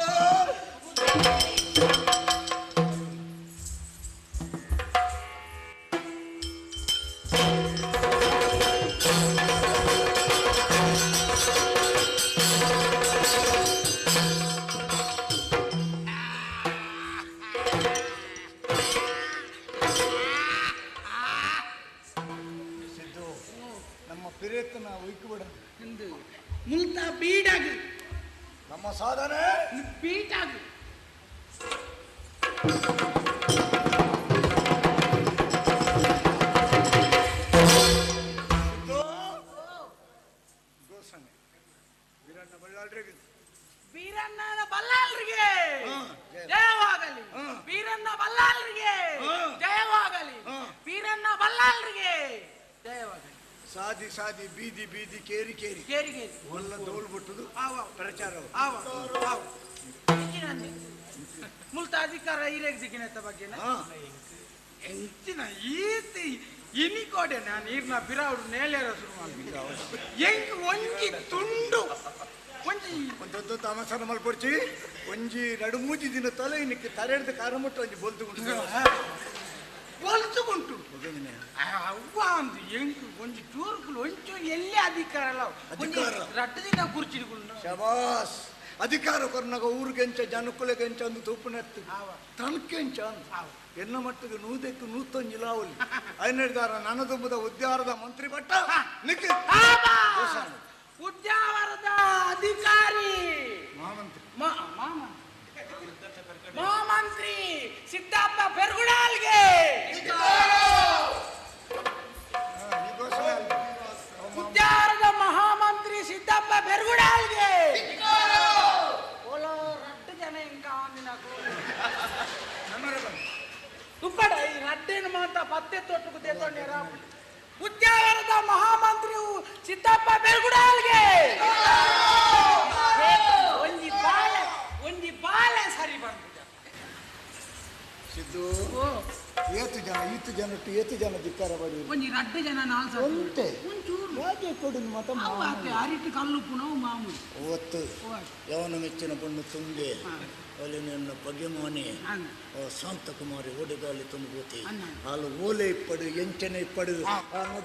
ನಮ್ಮ ಸಾಧನೆ ಬೀಟಾಗಿ ವೀರಣ್ಣನ ಬಲ್ಲಾಳ್ರಿಗೆ ಜಯವಾಗಲಿ, ವೀರಣ್ಣ ಬಲ್ಲಾಳ್ರಿಗೆ ಜಯವಾಗಲಿ, ವೀರಣ್ಣ ಬಲ್ಲಾಳ್ರಿಗೆ ಜಯವಾಗಲಿ. ಸಾದಿ ಸಾದಿ ಬೀದಿ ಬೀದಿ ಕೇರಿ ಕೇರಿ ಕೇರಿ ಕೇರಿ ಒಲ್ಲ ದೋಲ್ ಬಿಟ್ಟುದು ಪ್ರಚಾರ. ಮುಲ್ತ ಅಧಿಕಾರ ಹಿರಿಯ ಸಿಕ್ಕಿನತ್ತ ಬಗ್ಗೆ ಎಂಚಿನ ಈತಿ ಇನಿಕೋಡೆ ನಾನು ನೀರ್ನ ಬಿರಾవుಡು ನೇಲೇರ ಶುರು ಮಾಡ್ತೀನಿ. ಎಂಕ್ ಒಂಜಿ ತುಂಡು ಒಂಜಿ ಒಂದೊಂದು ತಾಮಸನ ಮಲ್ಪೊಡ್ಚಿ ಒಂಜಿ ನಡುಮೂಜಿ ದಿನ ತಲೆ ಇನ್ನಕ್ಕೆ ತರೆಡ್ದು ಕಾರ ಮುಟ್ಟು ಒಂಜಿ ಬೊಲ್ತುಗುಂಟು ಬೊಲ್ತುಗುಂಟು ಅವ್ವ ಅಂದು ಎಂಕ್ ಒಂಜಿ ಚೂರುಕುಲು ಒಂಚೂರು ಎಲ್ಲಿ ಅಧಿಕಾರ ಅಲ್ಲ ಒಂಜಿ ರಡ್ಡು ದಿನ ಕುರ್ಚಿಡುಗುಂಡು. ಶಬಾಸ್ ಅಧಿಕಾರ ಕೊರ್ನಾಗ ಊರಿಗೆಂಚ ಜನಕುಲೆಗೆಂಚ ಅಂದು ತೂಪುನೆತ್ತು ತನಕೆಂಚ ಅಂದು ಎನ್ನ ಮಟ್ಟಿಗೆ ನೂದಕ್ಕೆ ನೂತೊಂಜಿ ಲಾವಲಿ ಐನಡಿದಾರ ನನದುಂಬದ ಉದ್ಯಾರದ ಮಂತ್ರಿ ಭಟ್ಟ ನಿಕ್ಕೆ ಉದ್ಯಾವರದ ಅಧಿಕಾರಿ ಮಹಾಮಂತ್ರಿ ಮಹಾಮಂತ್ರಿ ಸಿದ್ದಪ್ಪ ಪೆರ್ಗುಡಾಲ್ಗೆ ಉದ್ಯಾವರದ ಮಹಾಮಂತ್ರಿ ಸಿದ್ದಪ್ಪ ಪೆರ್ಗುಡಾಲ್ಗೆ ಓಲೋ ರಡ್ಡು ಜನ ಇಂಕ ಉಪ್ಪಡ ಈ ರಡ್ಡೇನು ಮಾತ ಪತ್ತೆ ತೊಟ್ಟು ದೇತೊಂಡೇರ ಉದ್ಯಾವರದ ಮಹಾಮಂತ್ರಿ ಸಿದ್ದಪ್ಪ ಬೆರ್ಗುಡಾಲ್ಗೆ ಒಂಜಿ ಬಾಳೆ ಒಂಜಿ ಬಾಳೆ ಸರಿ ಬಂದು ಸಿದ್ದು ಏತು ಜನ ಈತು ಜನ ಏತು ಜನ ಧಿಕ್ಕಾರ ಬಡಿ ಒಂಜಿ ರಡ್ಡು ಜನ ನಾಲ್ಕು ಒಂತೆ ಯಾಕೆ ಕೊಡು ಮತ ಅರಿಟು ಕಲ್ಲುಪ್ಪು ನಾವು ಮಾಮೂಲಿ ಒತ್ತು ಯವನ ಮೆಚ್ಚಿನ ಪಣ್ಣು ತುಂಗೆ ಅಲ್ಲಿ ನನ್ನ ಪಗೆಮೋನೆ ಶಾಂತಕುಮಾರಿ ಒಡೆಗಾಲಿ ತುಂಬೋತಿ ಅಲ್ಲಿ ಓಲೆ ಇಪ್ಪಡು ಎಂಚನೆ ಇಪ್ಪಡು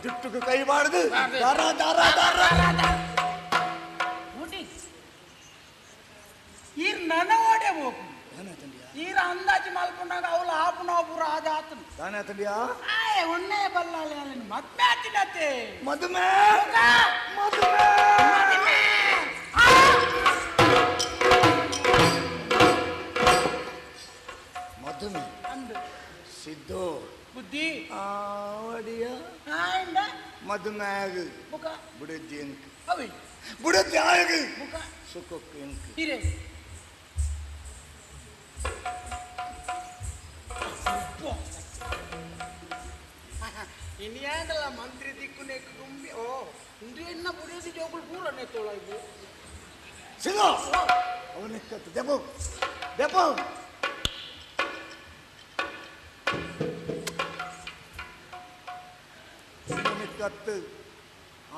ಜುಟ್ಟುకు ಕೈ ಬಾರದು ದಾರ ದಾರ ದಾರ ಈರ್ ನನ ಓಡೆ ಹೋಗು ಈರ ಅಂದಾಜು ಮಲ್ಕೊಂಡಾಗ ಅವಳು ಆಪುನ ಪೂರ ಆದ ಆತನು ದಾನೆ ತಂಡಿಯಾ ಆಯ್ ಒನ್ನೇ ಬಲ್ಲಾಲೆ ಅಲ್ಲಿ ಮದ್ಮೆ ಆತಿನತೆ ಮದುಮೆ ಮದುಮೆ ಮದುಮೆ ಮದುಮೆ ಅಂದು ಸಿದ್ದು ಬುದ್ಧಿ ಆವಡಿಯ ಆಂಡ ಮದುಮೆ ಆಗ ಬುಕ ಬುಡದಿ ಅಂಕ ಅವಿ ಬುಡದಿ ಆಗ ಬುಕ ಸುಖಕ್ಕೆ ಅಂಕ ಹಿರೇ ಇನ್ಯಾಂಡಲ ಮಂತ್ರಿ ದಿಕ್ಕುನೆ ತುಂಬಿ ಓ ಇಂದು ಎನ್ನ ಬುಡಿಯೋದಿ ಜೋಗುಳು ಪೂರನೆ ತೋಳಾಯ್ತು ಸಿಗೋ ಅವನಿಕ್ಕತ್ತು ದೆಪೋ ದೆಪೋ ಅವನಿಕ್ಕತ್ತು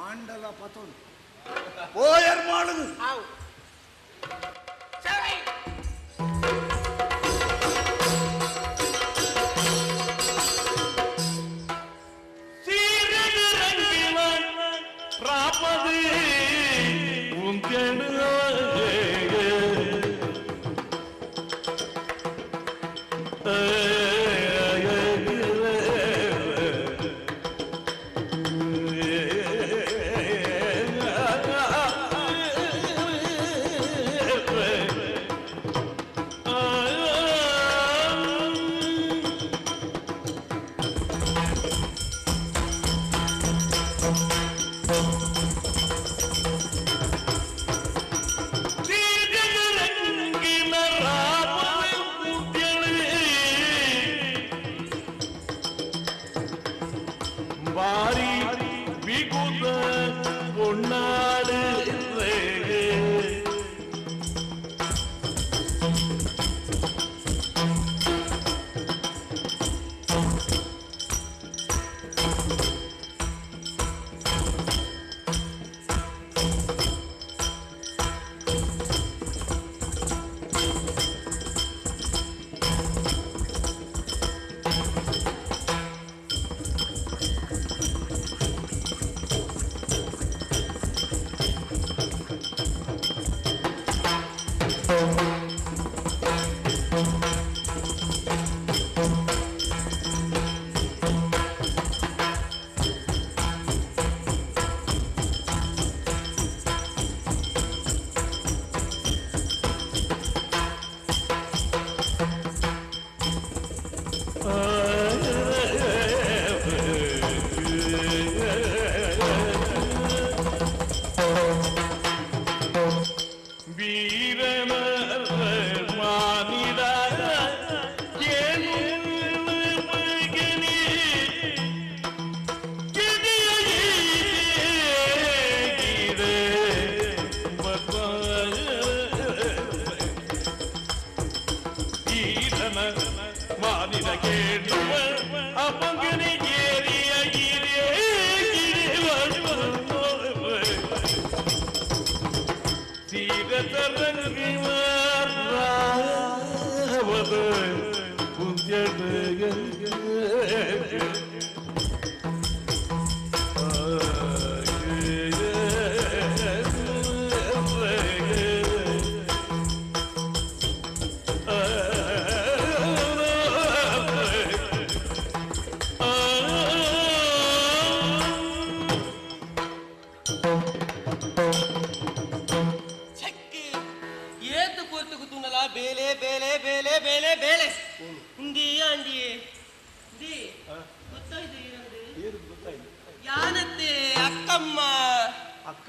ಆಂಡಲ ಪತೋಡು ಓಯರ್ ಮಾಡುದು ಆವು ಸರಿ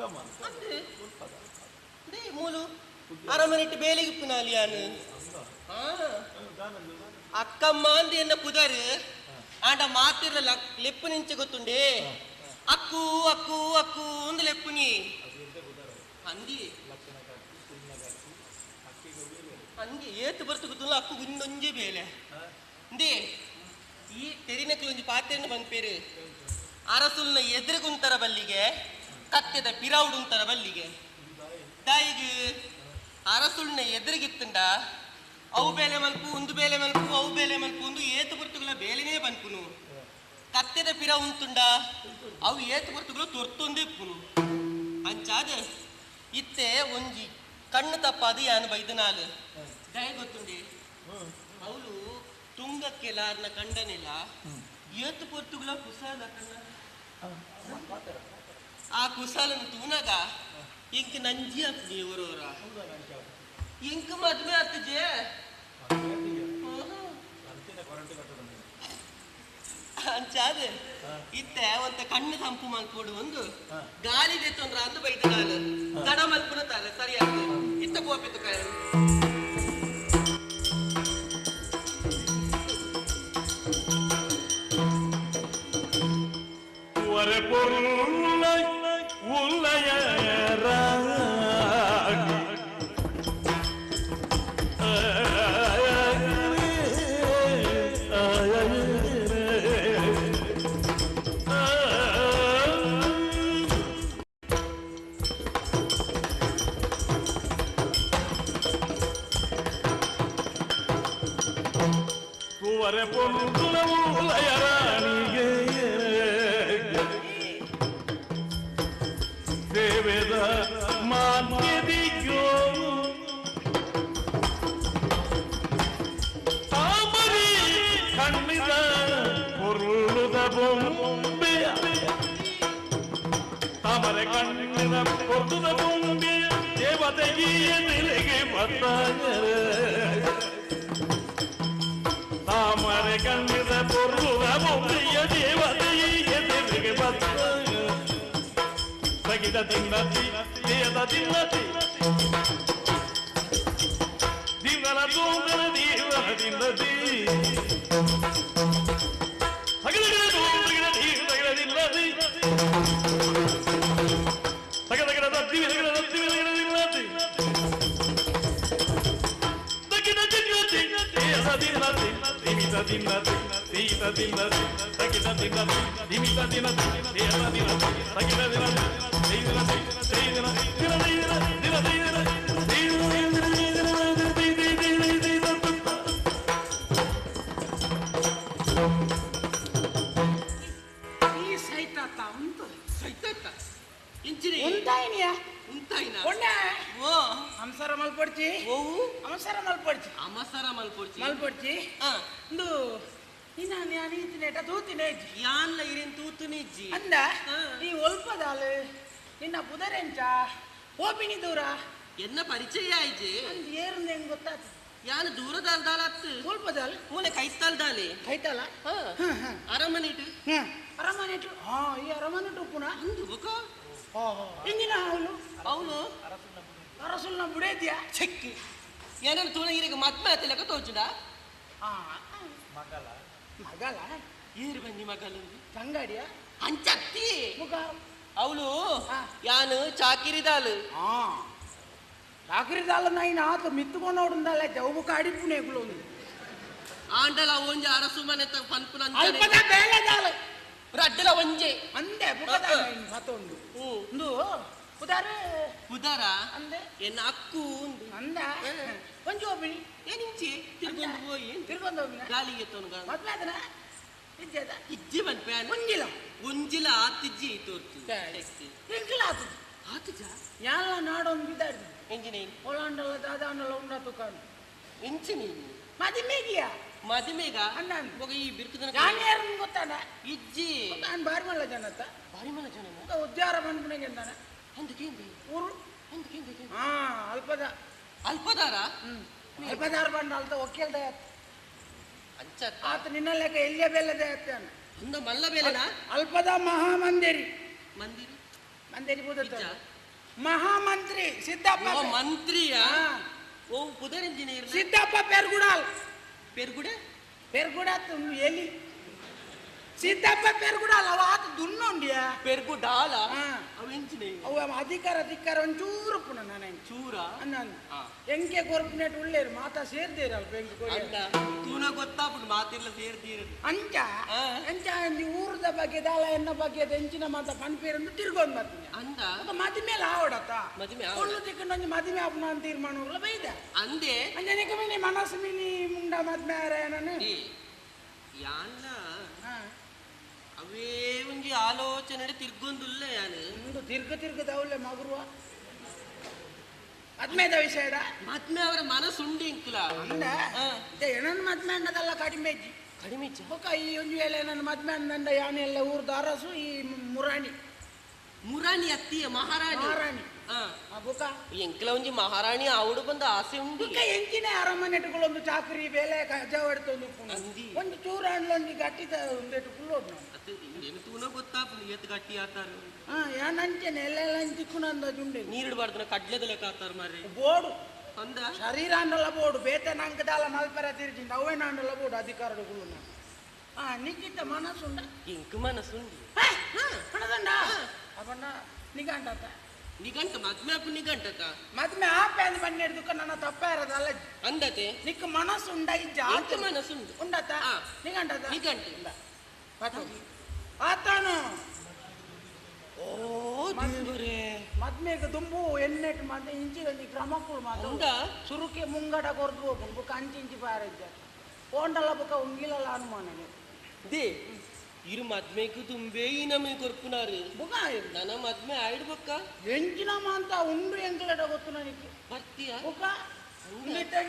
ಅಕ್ಕಮ್ಮ they ಮೂಲು ಅರಮನೆಟ್ಟು ಬೇಲೆಗೆ ಪುನಾಲಿಯಾನು ಅಕ್ಕಮ್ಮ ಅಂದ ಎನ್ನ ಪುದರ್ ಆಂಡ ಮಾತಿರ್ಲ ಲೆಪ್ಪು ನಿಂಚೆ ಗೊತ್ತುಂಡೆ ಅಕ್ಕು ಅಕ್ಕು ಅಕ್ಕು ಅಂದ ಲೆಪ್ಪುನಿ ಅಂದಿ ಅಂದಿ ಏತು ಬರ್ತು ಗೊತ್ತಲ್ಲ ಅಕ್ಕು ಗುಂಡೊಂಜೆ ಬೇಲೆ ಅಂದಿ ಈ ತೆರಿನಕ್ಲೊಂಜಿ ಪಾತ್ರೆನ ಬಂದ್ಪೇರು ಅರಸುಲ್ನ ಎದುರುಗುಂತರ ಬಲ್ಲಿಗೆ ಕತ್ತೆದ ಪಿರೌಡುಂತರ ಬಲ್ಲಿಗೆ ದಾಯಿಗೆ ಅರಸುಲ್ನ ಎದುರುಗಿತ್ತುಂಡ ಅವು ಬೇಲೆ ಮಲ್ಪು ಒಂದು ಬೇಲೆ ಮಲ್ಪು ಅವು ಬೇಲೆ ಮಲ್ಪು ಒಂದು ಏತು ಬರ್ತುಗಳ ಬೇಲೆನೇ ಬನ್ಪುನು ಕತ್ತೆದ ಪಿರ ಉಂತುಂಡ ಅವು ಏತು ಬರ್ತುಗಳು ತೊರ್ತೊಂದೇ ಇಪ್ಪುನು ಅಂಚಾದ ಇತ್ತೆ ಒಂಜಿ ಕಣ್ಣು ತಪ್ಪಾದು ಯಾನು ಬೈದನಾಲು ದಯ ಗೊತ್ತುಂಡೆ ಅವಳು ತುಂಗಕ್ಕೆಲಾರ್ನ ಕಂಡನೆಲ್ಲ ಏತು ಪೊರ್ತುಗಳ ಕುಸಾಲ ಕಣ್ಣ ಆ ಕುಸಾಲನ ತೂನಾಗ ಇಂಕ್ ನಂಜಿ ಆಗ್ತದೆ ಇವರವರ ಇಂಕ್ ಮದ್ವೆ ಆಗ್ತಜೆ ಅಂಚಾದ ಇತ್ತೆ ಒಂತ ಕಣ್ಣು ತಂಪು ಮಲ್ಪೋಡು ಒಂದು ಗಾಳಿ ತೊಂದ್ರ ಅಂದು ಬೈದನಾಲು ದಡ ಮಲ್ಪುನ ತಾಲೆ ಸರಿ ಆಗ್ತದೆ ಇತ್ತ ಗೋಪಿತ್ತು ಕಾಯ ಎನ್ನ ಪರಿಚಯ ಆಯ್ತು ಗೊತ್ತಾಯ್ತು ಯಾನು ದೂರದಾಲ್ ಅತ್ತು ಸ್ವಲ್ಪದಾಲ್ ಮೂಲೆ ಕೈತಾಲ್ದಾಲೆ ಕೈತಾಲ ಅರಮನೆಟು ಅರಮನೆಟು ಹಾ ಈ ಅರಮನೆಟು ಪುನಃ ಅಂದು ಬುಕ ಇಂಜಿನ ಅವನು ಅವನು ಅರಸುಲ್ನ ಬುಡೇದ್ಯಾ ಚೆಕ್ಕಿ ಏನನ್ನು ತೂಣಗಿರಿಗೆ ಮದ್ಮೆ ಆತಿಲಕ ತೋಚುಡ ಮಗಲ ಮಗಲ ಏರು ಬನ್ನಿ ಮಗಲು ತಂಗಾಡಿಯ ಅಂಚತ್ತಿ ಮುಖ ಅವಳು ಯಾನು ಚಾಕಿರಿದಾಲು ಚಾಕಿರಿದಾಲು ನೈನ್ ಆತ ಮಿತ್ತುಕೊಂಡೋಡುಂದಲ್ಲ ಜೌಬು ಕಾಡಿಪುಣೆಗಳು ಆಂಡಲ ಒಂಜಿ ಅರಸು ಮನೆ ಪನ್ಪುನ ಅಲ್ಪದ ಬೇಲೆದಾಲು ರಡ್ಡಲ ಒಂಜೆ ಅಂದೆ ಬುಕದ ಮತ್ತೊಂದು ಒಂದು ಉದಾರ ಉದಾರ ಅಂದೆ ಎನ್ನ ಅಕ್ಕು ಅಂದ ಒಂಜಿ ಒಬ್ಬಿನಿ ಏನಿಂಚಿ ತಿರ್ಗೊಂದು ಹೋಯಿ ತಿರ್ಗೊಂದು ಹೋಗಿನ ಗಾಲಿಗೆ ತೊನ್ಗ ಮದ್ವೆ ಆದನ ಇಜ್ಜದ ಇಜ್ಜಿ ಬಂದ್ಪೆ ಒಂಜಿಲ ಒಂಜಿಲ ಆತಿಜ್ಜಿ ತೋರ್ತು ಎಂಕಿಲ ಆತುಜಿ ಆತುಜ ಯಾಲ ನಾಡೊಂದು ಬಿದ್ದಾಡ್ದು ಎಂಜಿನೇನ್ ಹೊಲಾಂಡಲ ದಾದಾಂಡಲ ಉಂಡ ತುಕಾನು ಎಂಚಿನಿ ಮದಿಮೆಗಿಯ ಮದಿಮೆಗ ಅಣ್ಣ ಮಗ ಈ ಬಿರ್ಕುದನ ನಾನು ಯಾರನ್ನು ಗೊತ್ತಾನ ಇಜ್ಜಿ ನಾನು ಬಾರಿ ಮಲ್ಲ ಜನತ್ತ ಬಾರಿ ಮಲ್ಲ ಜನ ಉದ್ಯಾರ ಬಂದ್ಪುಣೆಗೆ ಅಂತಾನೆ ಅಂದಕೇಂದಿ ಊರು ಅಂದಕೇಂದಿ ಹಾ ಅಲ್ಪದ ಅಲ್ಪದಾರ ಅಲ್ಪದಾರ ಬಂದ ಅಲ್ತ ಒಕ್ಕೇಲ್ದ ಅಂಚ ಆತ ನಿನ್ನ ಲೆಕ್ಕ ಎಲ್ಲಿಯ ಬೆಲ್ಲದ ಅತ್ತಾನ ಅಂದ ಮಲ್ಲ ಬೇಲೆನಾ ಅಲ್ಪದ ಮಹಾಮಂದಿರಿ ಮಂದಿರಿ ಮಂದಿರಿ ಬೂದತ್ತ ಮಹಾಮಂತ್ರಿ ಸಿದ್ದಪ್ಪ ಮಂತ್ರಿಯಾ ಓ ಪುದರ್ ಇಂಜಿನಿಯರ್ ಸಿದ್ದಪ್ಪ ಪೆರ್ಗುಡಾಲ್ ಪೆರ್ಗುಡ ಪೆರ್ಗುಡ ಎಲ್ಲಿ ಸಿದ್ದಪ್ಪ ಪೆರ್ಗುಡಾಲ್ ಅವ ಆತ ದುನ್ನೊಂಡಿಯ ಪೆರ್ಗುಡಾಲ ಅವ ಎಂಚಿನ ಅವ ಅಧಿಕಾರ ಅಧಿಕಾರ ಒಂಚೂರು ಪುನ ನಾನು ಚೂರ ನಾನು ಎಂಕೆ ಕೊರ್ಪುನೆಟ್ ಉಳ್ಳೇರು ಮಾತಾ ಸೇರ್ದೇರಲ್ಪ ಎಂಕೆ ಕೊರಿಯ ತೂನ ಗೊತ್ತಾಪುಂಡು ಮಾತಿರ್ಲ ಸೇರ್ದೀರ ಅಂಚ ಅಂಚ ಊರದ ಬಗ್ಗೆ ದಾಲ ಎನ್ನ ಬಗ್ಗೆ ಎಂಚಿನ ಮಾತ ಪನ್ಪೇರಂದು ತಿರ್ಗೊಂದು ಬರ್ತೀನಿ ಅಂದ ಮದಿ ಮೇಲೆ ಆವಡತ್ತ ಮದಿಮೆ ಒಳ್ಳು ತಿಕ್ಕೊಂಡೊಂದು ಮದಿಮೆ ಆಪುನ ಅಂತ ತೀರ್ಮಾನ ಬೈದ ಅಂದೆ ಅಂಜನಿಕ ಮಿನಿ ಮನಸ್ಸು ಮಿನಿ ಮುಂಡ ಮದ್ಮೆ ಆರ ನಾನು ಯಾನ್ನ ಅವೇ ಒಂಜಿ ಆಲೋಚನೆ ತಿರ್ಗೊಂದುಲ್ಲ ಯಾನು ಒಂದು ತಿರ್ಗ ತಿರ್ಗದವಲ್ಲ ಮಗುರುವ ಮದ್ಮೆದ ವಿಷಯದ ಮದ್ಮೆ ಅವರ ಮನಸ್ಸುಂಡು ಇಂಕುಲ ಅಂದ ಏನನ್ನ ಮದ್ಮೆ ಅನ್ನದಲ್ಲ ಕಡಿಮೆ ಇಜ್ಜಿ ಕಡಿಮೆ ಬೊಕ್ಕ ಈ ಒಂದು ವೇಳೆ ನನ್ನ ಮದ್ಮೆ ಅಂದಂಡ ಯಾನೆಲ್ಲ ಊರ್ದ ಅರಸು ಈ ಮುರಾಣಿ ಮುರಾಣಿ ಅತ್ತಿಯ ಮಹಾರಾಣಿ ಮಹಾರಾಣಿ ಬೊಕ್ಕ ಎಂಕಲ ಒಂಜಿ ಮಹಾರಾಣಿ ಅವಡು ಬಂದ ಆಸೆ ಉಂಡು ಬೊಕ್ಕ ಎಂಚಿನ ಅರಮನೆಟುಗಳೊಂದು ಚಾಕರಿ ಬೇಲೆ ಕಜಾವಡ್ತೊಂದು ಒಂದು ಚೂರಾಣ್ಲೊಂದು ಗಟ್ಟಿದ ಒಂದೆಟು ಕುಲ್ಲೋಡು ಏನು ತೂನ ಗೊತ್ತಾಪುಂಡು ಏತ್ ಗಟ್ಟಿ ಆತಾರು ಏನಂಚೆನೆ ಎಲ್ಲೆಲ್ಲ ಚಿಕ್ಕುನಂದ ಜುಂಡೆ ನೀರಿಡಬಾರ್ದು ಕಡ್ಲೆದ ಲೆಕ್ಕ ಆತಾರ ಮಾರ್ರೆ ಬೋಡು ಅಂದ ಶರೀರ ಅನ್ನಲ್ಲ ಬೋಡು ಬೇತೆ ನಂಕದಾಲ ಮಲ್ಪರ ತಿರ್ಜಿಂದ ಅವೇ ನಾನಲ್ಲ ಬೋಡು ಅಧಿಕಾರಗಳು ನಿಕ್ಕಿತ್ತ ಮನಸ್ಸುಂಡ ಇಂಕ್ ಮನಸ್ಸುಂಡು ಮನಸ್ಸುಂಡ ಅವನ್ನ ನಿಗಂಟತ ನಿಗಂಟ ಮದ್ಮೆ ಆಪು ನಿಗಂಟತ ಮದ್ಮೆ ಆಪೆ ಅಂದ್ ಬನ್ನಿ ಹಿಡ್ದುಕ ನನ್ನ ತಪ್ಪ ಇರೋದಲ್ಲ ಅಂದತೆ ನಿಕ್ಕ ಮನಸ್ಸುಂಡ ಈ ಜಾತಿ ಮನಸ್ಸುಂಡು ಉಂಡತ ನಿಗಂಟತ ನಿಗಂಟ ಆತಾನು ಓ ದೇವರೇ ಮದ್ಮೆಗೆ ದುಂಬು ಎಣ್ಣೆಟ್ ಮತ್ತೆ ಇಂಚಿದಲ್ಲಿ ಕ್ರಮಕ್ಕಳು ಮಾತ್ರ ಸುರುಕೆ ಮುಂಗಡ ಕೊರ್ದು ಹೋಗುಂಡು ಬುಕ್ಕ ಅಂಚಿಂಚಿ ಬಾರಿದ್ದ ಓಂಡಲ ಬುಕ್ಕ ಉಂಗಿಲಲ್ಲ ಅನುಮಾನನೆ they ಇರು ಮದ್ಮೆಗೆ ದುಂಬೆ ಈ ನಮಗೆ ಕೊರ್ಪುನಾರು ಬುಕ್ಕ ನನ್ನ ಮದ್ಮೆ ಆಯ್ಡು ಬೊಕ್ಕ ಎಂಚಿನಮ ಅಂತ ಉಂಡು ಎಂಕಲಟ ಗೊತ್ತು ನನಗೆ ಬರ್ತೀಯ ಬುಕ್ಕ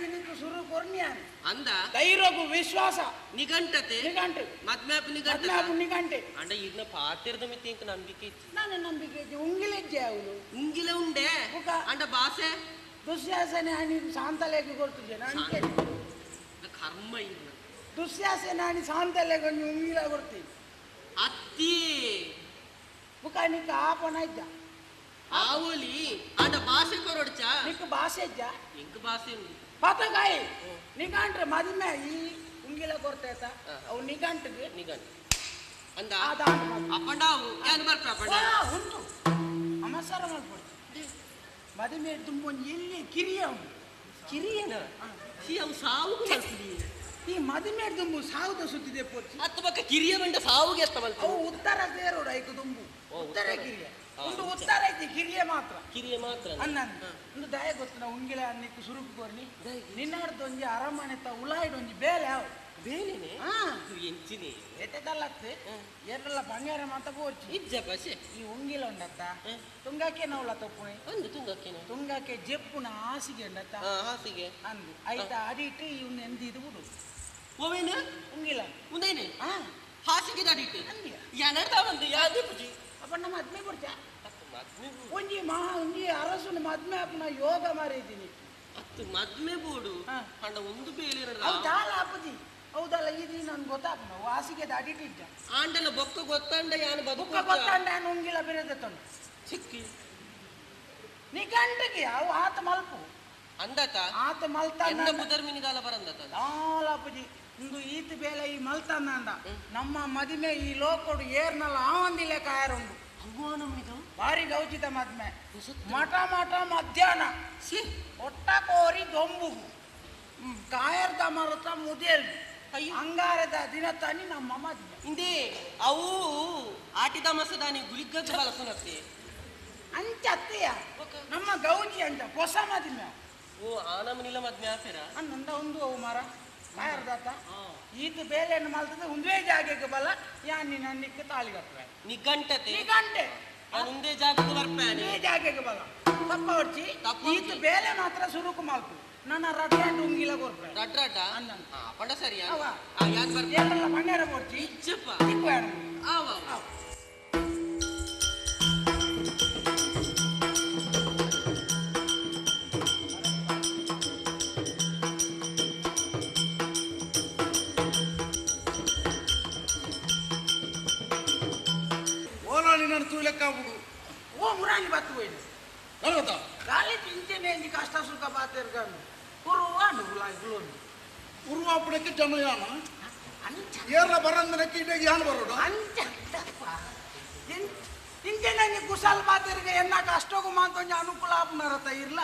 ನಿಂತು ಸುರು ಕೊರ್ನಿಯಾನೆ ಅಂದ ಧೈರ್ಯಗು ವಿಶ್ವಾಸ ನಿಗಂಟತೆ ನಿಗಂಟೆ ಮದ್ಮೆ ಆಪು ನಿಗಂಟ ಮದ್ಮೆ ಆಪು ನಿಗಂಟೆ ಅಂಡ ಈಗಿನ ಪಾತಿರದ ಮಿತಿ ಇಂಕ ನಂಬಿಕೆ ಇತ್ತು ನಾನು ನಂಬಿಕೆ ಇಜ್ಜಿ ಉಂಗಿಲ ಇಜ್ಜೆ ಅವಳು ಉಂಗಿಲ ಉಂಡೆ ಅಂಡ ಭಾಷೆ ದುಸ್ಯಾಸನೆ ಆನಿ ಶಾಂತಲೇಖ ಕೊಡ್ತಿದ್ದೆ ನಾನು ಕರ್ಮ ಇಲ್ಲ ದುಸ್ಯಾಸನೆ ಆನಿ ಶಾಂತಲೇಖ ಉಂಗಿಲ ಕೊಡ್ತೀನಿ ಅತ್ತಿ ಬುಕ್ಕ ನಿಕ್ಕ ಆಪನ ಇದ್ದ ಆವಲಿ ಅಂಡ ಭಾಷೆ ಕೊರೊಡ್ಚ ನಿಕ್ಕ ಭಾಷೆ ಇಜ್ಜ ಇಂಕ ಭಾಷೆ ಉಂಡು ಪತಕಾಯಿ ನಿಗಂಟ್ರೆ ಮದುವೆ ಈ ಉಂಗಿಲ ಕೊಡ್ತೈತ ಅವು ನಿಗಂಟಿಗೆ ನಿಗಂಟು ಅಂದ ಅಪ್ಪಂಡಾವು ಏನು ಬರ್ಪ ಅಪ್ಪಂಡ ಉಂಟು ಅಮಸಾರ ಮಾಡ್ಕೊಡ್ತೀನಿ ಮದುವೆ ತುಂಬ ಒಂದು ಎಲ್ಲಿ ಕಿರಿಯ ಉಂಟು ಕಿರಿಯನ ಅವು ಸಾವು ಈ ಮದುವೆ ದುಂಬು ಸಾವುದ ಸುದ್ದಿದೆ ಪೋಚಿ ಅತ್ತ ಪಕ್ಕ ಕಿರಿಯ ಬಂಡ ಸಾವುಗೆ ಅಷ್ಟ ಅವು ಉತ್ತರ ಸೇರೋಡು ಐಕು ದುಂಬು ಉತ್ತರ ಕಿರಿಯ ಒಂದು ಉತ್ತರ ಐತಿ ಕಿರಿಯ ಮಾತ್ರ ಕಿರಿಯ ಮಾತ್ರ ಅನ್ನ ಒಂದು ದಯ ಗೊತ್ತು ನಾವು ಉಂಗಿಲ ಅನ್ನಿಕ್ಕು ಸುರುಕು ಕೊರ್ನಿ ನಿನ್ನಾಡ್ದು ಒಂಜಿ ಅರಮನೆ ತ ಉಲಾಯ್ಡು ಒಂಜಿ ಬೇಲೆ ಅವು ಬೇಲೆನೆ ಎಂಚಿನಿ ಏತೆದಲ್ಲತ್ತೆ ಏರೆಲ್ಲ ಬಂಗಾರ ಮಾತ ಬೋರ್ಚಿ ಇಜ್ಜ ಪಶೆ ಈ ಉಂಗಿಲ ಉಂಡತ್ತ ತುಂಗಕ್ಕೆ ನೌಲ ತಪ್ಪುಣೆ ಒಂದು ತುಂಗಕ್ಕೆ ತುಂಗಕ್ಕೆ ಜೆಪ್ಪುನ ಹಾಸಿಗೆ ಉಂಡತ್ತ ಹಾಸಿಗೆ ಅಂದು ಐತ ಅಡಿಟ್ಟು ಇವ್ನ ಎಂದಿದು ಬಿಡು ಓವೇನ ಉಂಗಿಲ ಉಂದೇನೆ ಹಾಸಿಗೆ ಅಡಿಟ್ಟು ಯಾನರ್ದ ಬಂದು ಯಾವ್ದೇ ಪೂಜಿ ಅಪ್ಪ ನಮ್ಮ ಮದ್ಮೆ ಬಿಡ್ತ ಒಂಜಿ ಮಹಾ ಒಂಜಿ ಅರಸುನ ಮದ್ಮೆ ಅಪ್ಪನ ಯೋಗ ಮಾರಿದ್ದೀನಿ ಅತ್ತು ಮದ್ಮೆ ಬೋಡು ಅಂಡ ಒಂದು ಬೇಲೆ ಹೌದಲ್ಲ ಅಪ್ಪಜಿ ಹೌದಲ್ಲ ಇದು ನನ್ಗೆ ಗೊತ್ತಾಪನ ಹಾಸಿಗೆ ಅಡಿಟ್ಟಿದ್ದ ಆಂಡಲ ಬೊಕ್ಕ ಗೊತ್ತಂಡ ಯಾನು ಬೊಕ್ಕ ಗೊತ್ತಂಡ ಯಾನು ಉಂಗಿಲ ಬೇರೆ ತಂಡು ಸಿಕ್ಕಿ ನಿಗಂಟಗೆ ಅವು ಆತ ಮಲ್ಪು ಅಂದತ ಆತ ಮಲ್ತ ಪುದರ್ಮಿನಿದಾಲ ಬರಂದತ ದಾಲಪಜಿ ಇಂದು ಈತ ಬೇಲೆ ಈ ಮಲ್ತಂದ ನಮ್ಮ ಮದಿಮೆ ಈ ಲೋಕೋಡು ಏರ್ನಲ್ಲ ಆವಂದಿಲ್ಲ ಕಾಯರುಂಡು ಭಾರಿ ಗೌಚಿತ ಮದ್ಮೆ ಮಠ ಮಠ ಮಧ್ಯಾಹ್ನ ಒಟ್ಟ ಕೋರಿ ದೊಂಬು ಕಾಯರ್ದ ಮರತ ಮುದೇಲ್ ಅಂಗಾರದ ದಿನ ತಾನಿ ನಮ್ಮ ಮದ್ಮೆ ಇಂದೇ ಅವು ಆಟಿದ ಮಸದಾನಿ ಗುಳಿಗ್ಗದ್ದು ಬಳಸುನತ್ತೆ ಅಂಚ ಅತ್ತೆಯ ನಮ್ಮ ಗೌಜಿ ಅಂಚ ಹೊಸ ಮದಿಮೆ ಓ ಆನಮನಿಲ ಮದ್ಮೆ ಆಪೆರ ಅನ್ನಂದ ಒಂದು ಅವು ಮರ ಕಾಯರ್ದಾತ ಈತ ಬೇಲೆಯನ್ನು ಮಲ್ತದ ಒಂದೇ ಜಾಗಕ್ಕೆ ಬಲ ಯಾನಿ ನನ್ನಿಕ್ಕೆ ತಾಳಿಗತ್ವೆ ನಿಗಂಟತೆ ನಿಗಂಟೆ ಒಂದೇ ಜಾಗಕ್ಕೆ ಬರ್ಪೇನೆ ಒಂದೇ ಜಾಗಕ್ಕೆ ಬಲ ತಪ್ಪ ಹೊಡ್ಚಿ ಈತ ಬೇಲೆ ಮಾತ್ರ ಸುರುಕು ಮಲ್ಪು ನನ್ನ ರಡ್ರಾಡ್ ಉಂಗಿಲ ಕೊರ್ಪೆ ರಡ್ರಾಡ ಪಂಡ ಸರಿ ಅವ ಯಾನ್ ಬರ್ಪೆ ಏನೆಲ್ಲ ಬಂಗಾರ ಕೊಡ್ಚಿ ಇಜ್ಜಪ್ಪ ತಿಕ್ಕು ಆವ ಓಲಾಳಿ ನಾನು ತೂಲೆಕ್ಕ ಬಿಡು ಓ ಮುರಾಣಿ ಬತ್ತು ಹೋಯ್ತು ಗಾಳಿ ತಿಂಚನೆ ಕಷ್ಟ ಸುಖ ಪಾತಿರ್ಕಂಡು ಉರುವಾಂಡು ಗುಲಾಯಿ ಉರುವಾಪಣಕ್ಕೆ ಜನಯಾನ ಏರ್ಲ ಬರಂದನಕ್ಕೆ ಇಡೀ ಯಾನ್ ಬರೋಡು ಅಂಚ ಇಂಚನೆ ಕುಶಾಲ್ ಪಾತಿರ್ಗೆ ಎನ್ನ ಕಷ್ಟಗೂ ಮಾತೊಂಜಿ ಅನುಕೂಲ ಆಪುನರತ ಇರ್ಲ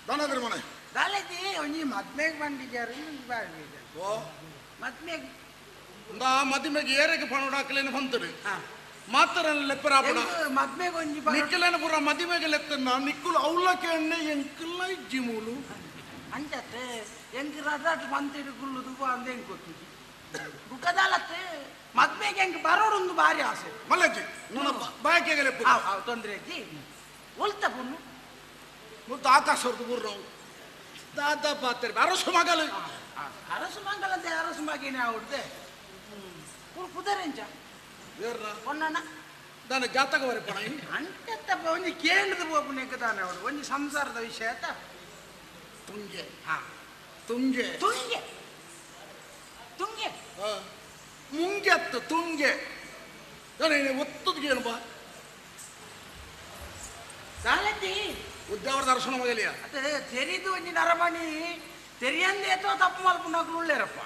ದಾನಾದ್ರಿ ಮನೆ ದಾಲೇತಿ ಒಂಜಿ ಮದ್ಮೆಗೆ ಬಂದಿದ್ದಾರೆ ಓ ಮದ್ಮೆಗೆ ಇಂದ ಮದಿಮೆಗೆ ಏರೆಗೆ ಪಣೋಡು ಹಾಕಲೇನು ಬಂತರು ಮಾತ್ರ ಲೆಪ್ಪರಾಪಣ ಮದ್ಮೆಗೆ ಒಂಜಿ ನಿಕ್ಕಲೇನ ಪೂರ ಮದಿಮೆಗೆ ಲೆತ್ತನ್ನ ನಿಕ್ಕುಲು ಅವಲಕ್ಕೆ ಎಣ್ಣೆ ಎಂಕಲ್ಲ ಇಜ್ಜಿ ಮೂಲು ಅಂಚತ್ತೆ ಎಂಕ್ ರಡ್ರಾಟ್ ಬಂತಿಡು ಗುಳ್ಳುದು ಅಂದ ಹೆಂಗ್ ಗೊತ್ತಿದ್ದಿ ಬುಕ್ಕದಾಲತ್ತೆ ಮದ್ಮೆಗೆ ಹೆಂಗ್ ಬರೋಡೊಂದು ಭಾರಿ ಆಸೆ ಮಲ್ಲಜ್ಜಿ ನನ್ನ ಬಾಯಕೆಗೆ ಲೆಪ್ಪು ತೊಂದರೆ ಅಜ್ಜಿ ಒಲ್ತ ಪುಣ್ಣು ಮುಲ್ತ ಆಕಾಶ ಹೊರತು ನಾವು ದಾದಾ ಪಾತ್ರೆ ಅರಸು ಮಗಲು ಅರಸು ಮಂಗಲ ಅಂತ ಅರಸು ಮಗೇನೆ ಆవుಡ್ದೆ ಕುದರೆಂಚ ಪೊನ್ನಣ್ಣ ದಾನ ಜಾತಕ ಬರೆಪಣ ಅಂಚತ್ತಪ್ಪ ಒಂಜಿ ಕೇಂದ್ರದ ಪೋಪುನೆಕ್ಕೆ ತಾನೆ ಅವಳು ಒಂಜಿ ಸಂಸಾರದ ವಿಷಯ ಆತ ತುಂಗೆ ಹಾ ತುಂಗೆ ತುಂಗೆ ತುಂಗೆ ಮುಂಗೆತ್ತು ತುಂಗೆ ಒತ್ತದ ಏನು ಬಾ ದಾಲತಿ ಉದ್ಯಾವರ ದರ್ಶನ ಮಗಲಿಯ ಅದೇ ತೆರಿದು ಒಂಜಿ ನರಮಣಿ ತೆರಿಯಂದೆ ಅಥವಾ ತಪ್ಪು ಮಲ್ಪುನಕ್ಲು ಉಳ್ಳೇರಪ್ಪ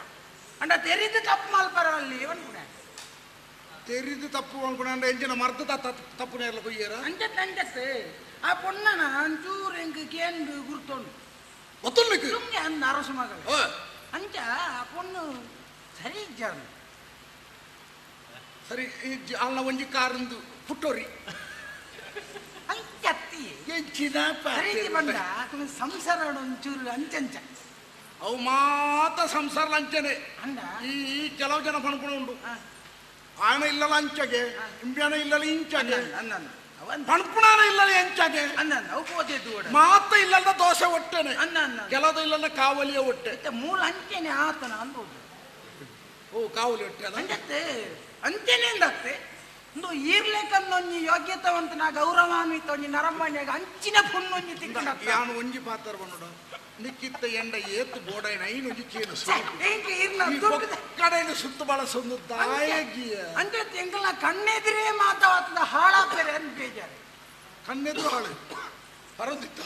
ಅಂಡ ತೆರಿದು ತಪ್ಪು ಮಲ್ಪರ ಅಲ್ಲಿ ಅನ್ಕುಣೆ ತೆರಿದು ತಪ್ಪು ಅನ್ಕುಣೆ ಅಂಡ ಎಂಜಿನ ಮರ್ದ ತಪ್ಪು ನೇರ್ಲ ಕೊಯ್ಯರ ಅಂಚತ್ತೆ ಅಂಚತ್ತೆ ಆ ಪೊನ್ನನ ಅಂಚೂರು ಎಂಕ್ ಕೇಂದು ಗುರ್ತೊಂಡು ಗೊತ್ತುಂಡು ತುಂಗೆ ಅಂದ ಅರಸು ಮಗಳು ಅಂಚ ಆ ಪೊಣ್ಣು ಸರಿ ಇಜ್ಜಾರು ಸರಿ ಅಲ್ಲ ಒಂಜಿ ಕಾರಂದು ಪುಟ್ಟೋರಿ ಅಂಚತ್ತಿ ಎಂಚಿನ ಸರಿ ಬಂದ ಸಂಸಾರ ಒಂಚೂರು ಅಂಚಂಚ ಅವು ಮಾತ ಸಂಸಾರ ಅಂಚನೆ ಅಂಡ ಈ ಕೆಲವು ಜನ ಪಣಪುಣ ಉಂಟು ಆಣ ಇಲ್ಲಲ್ಲ ಅಂಚಗೆ ಇಂಬ್ಯಾನ ಇಲ್ಲಲ್ಲ ಇಂಚಗೆ ಪಣಪುಣಾನ ಇಲ್ಲಲ್ಲ ಎಂಚಗೆ ಮಾತ ಇಲ್ಲಲ್ಲ ದೋಸೆ ಒಟ್ಟೆನೆ ಕೆಲವು ಇಲ್ಲಲ್ಲ ಕಾವಲಿಯ ಹೊಟ್ಟೆ ಮೂಲ ಅಂಚೆನೆ ಆತನ ಅನ್ಬೋದು ಓ ಕಾವಲಿ ಹೊಟ್ಟೆ ಅಲ್ಲ ಅಂಚತ್ತೆ ಅಂಚೆನೆ ಅಂದತ್ತೆ ಒಂದು ಈರ್ಲೇಕನ್ನೊಂಜಿ ಯೋಗ್ಯತವಂತನ ಗೌರವಾನ್ವಿತ ಒಂಜಿ ನರಮಣ್ಯಾಗ ಅಂಚಿನ ಪುಣ್ಣೊಂಜಿ ತಿಂಗಳ ಯಾನು ಒಂಜಿ ಪಾತ್ರ ಬಂದೋಡ ನಿಕ್ಕಿತ್ತ ಎಂಡ ಏತು ಬೋಡೈನ ಐನೊಂಜಿ ಕೇನು ಕಡೆಯನ್ನು ಸುತ್ತು ಬಳಸೊಂದು ದಾಯಗಿಯ ಅಂಚೆ ತಿಂಗಳ ಕಣ್ಣೆದಿರೇ ಮಾತಾಡ್ತದ ಹಾಳಾಪೇರೆ ಅಂತ ಬೇಜಾರು ಕಣ್ಣೆದುರು ಹಾಳು ಪರದಿತ್ತ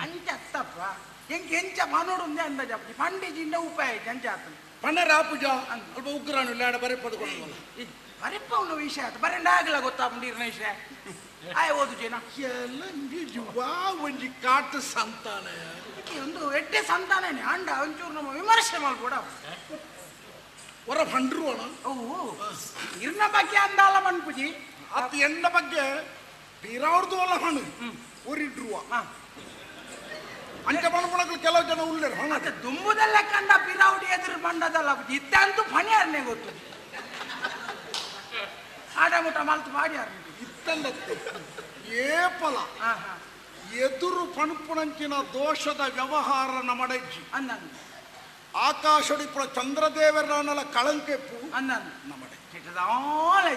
ಅಂಚ ಅತ್ತಪ್ಪ ಎಂಕ್ ಎಂಚ ಮನೋಡುಂದೆ ಅಂದಾಜಪ್ಪ ಪಂಡಿಜಿಂದ ಉಪಾಯ ಅಂಚ ಆತನ ಪಂಡ ರಾಪುಜ ಅಲ್ಪ ಉಗ್ರಾನು ಲ್ಯಾಡ ಬರೆ ಪದಕೊಂಡು ಬರೆಪ್ಪವನ ವಿಷಯ ಆತು ಬರೆಂಡಾಗಲ ಗೊತ್ತಾಪುಂಡು ಇರ್ನ ವಿಷಯ ಆಯ್ ಓದು ಜನ ಎಲ್ಲ ವಾ ಒಂಜಿ ಕಾಟು ಸಂತಾನ ಒಂದು ಎಡ್ಡೆ ಸಂತಾನನೇ ಅಂಡ ಒಂಚೂರು ನಮ್ಮ ವಿಮರ್ಶೆ ಮಾಡ್ಬೋಡ ಹೊರ ಫಂಡ್ರು ಅಣ್ಣ ಅವು ಇರ್ನ ಬಗ್ಗೆ ಅಂದಾಲ ಮನ್ಪುಜಿ ಅತ್ ಎಣ್ಣ ಬಗ್ಗೆ ಪಿರಾವ್ರದ್ದು ಅಲ್ಲ ಹಣ್ಣು ಊರಿಡ್ರುವ ಅಂಚ ಪಣಪಣಗಳು ಕೆಲವು ಜನ ಉಳ್ಳೇರು ಹಣ ದುಂಬುದೆಲ್ಲ ಕಂಡ ಪಿರಾವುಡಿ ಎದುರು ಬಂಡದಲ್ಲ ಇತ್ತಂತೂ ಫಣಿ ಅರ್ನೆ ಗೊತ್ತು ಆಡ ಮುಟ ಮಲ್ತು ಮಾಡಿ ಅರ್ನೆ ಇತ್ತಂದತ್ತೆ ಏಪಲ ಎದುರು ಪಣಪುಣಂಚಿನ ದೋಷದ ವ್ಯವಹಾರ ನಮಡಜ್ಜಿ ಅಂದಂದು ಆಕಾಶಡಿಪುರ ಚಂದ್ರದೇವರನಲ್ಲ ಕಳಂಕೆಪ್ಪು ಅಂದಂದು ನಮಡೆ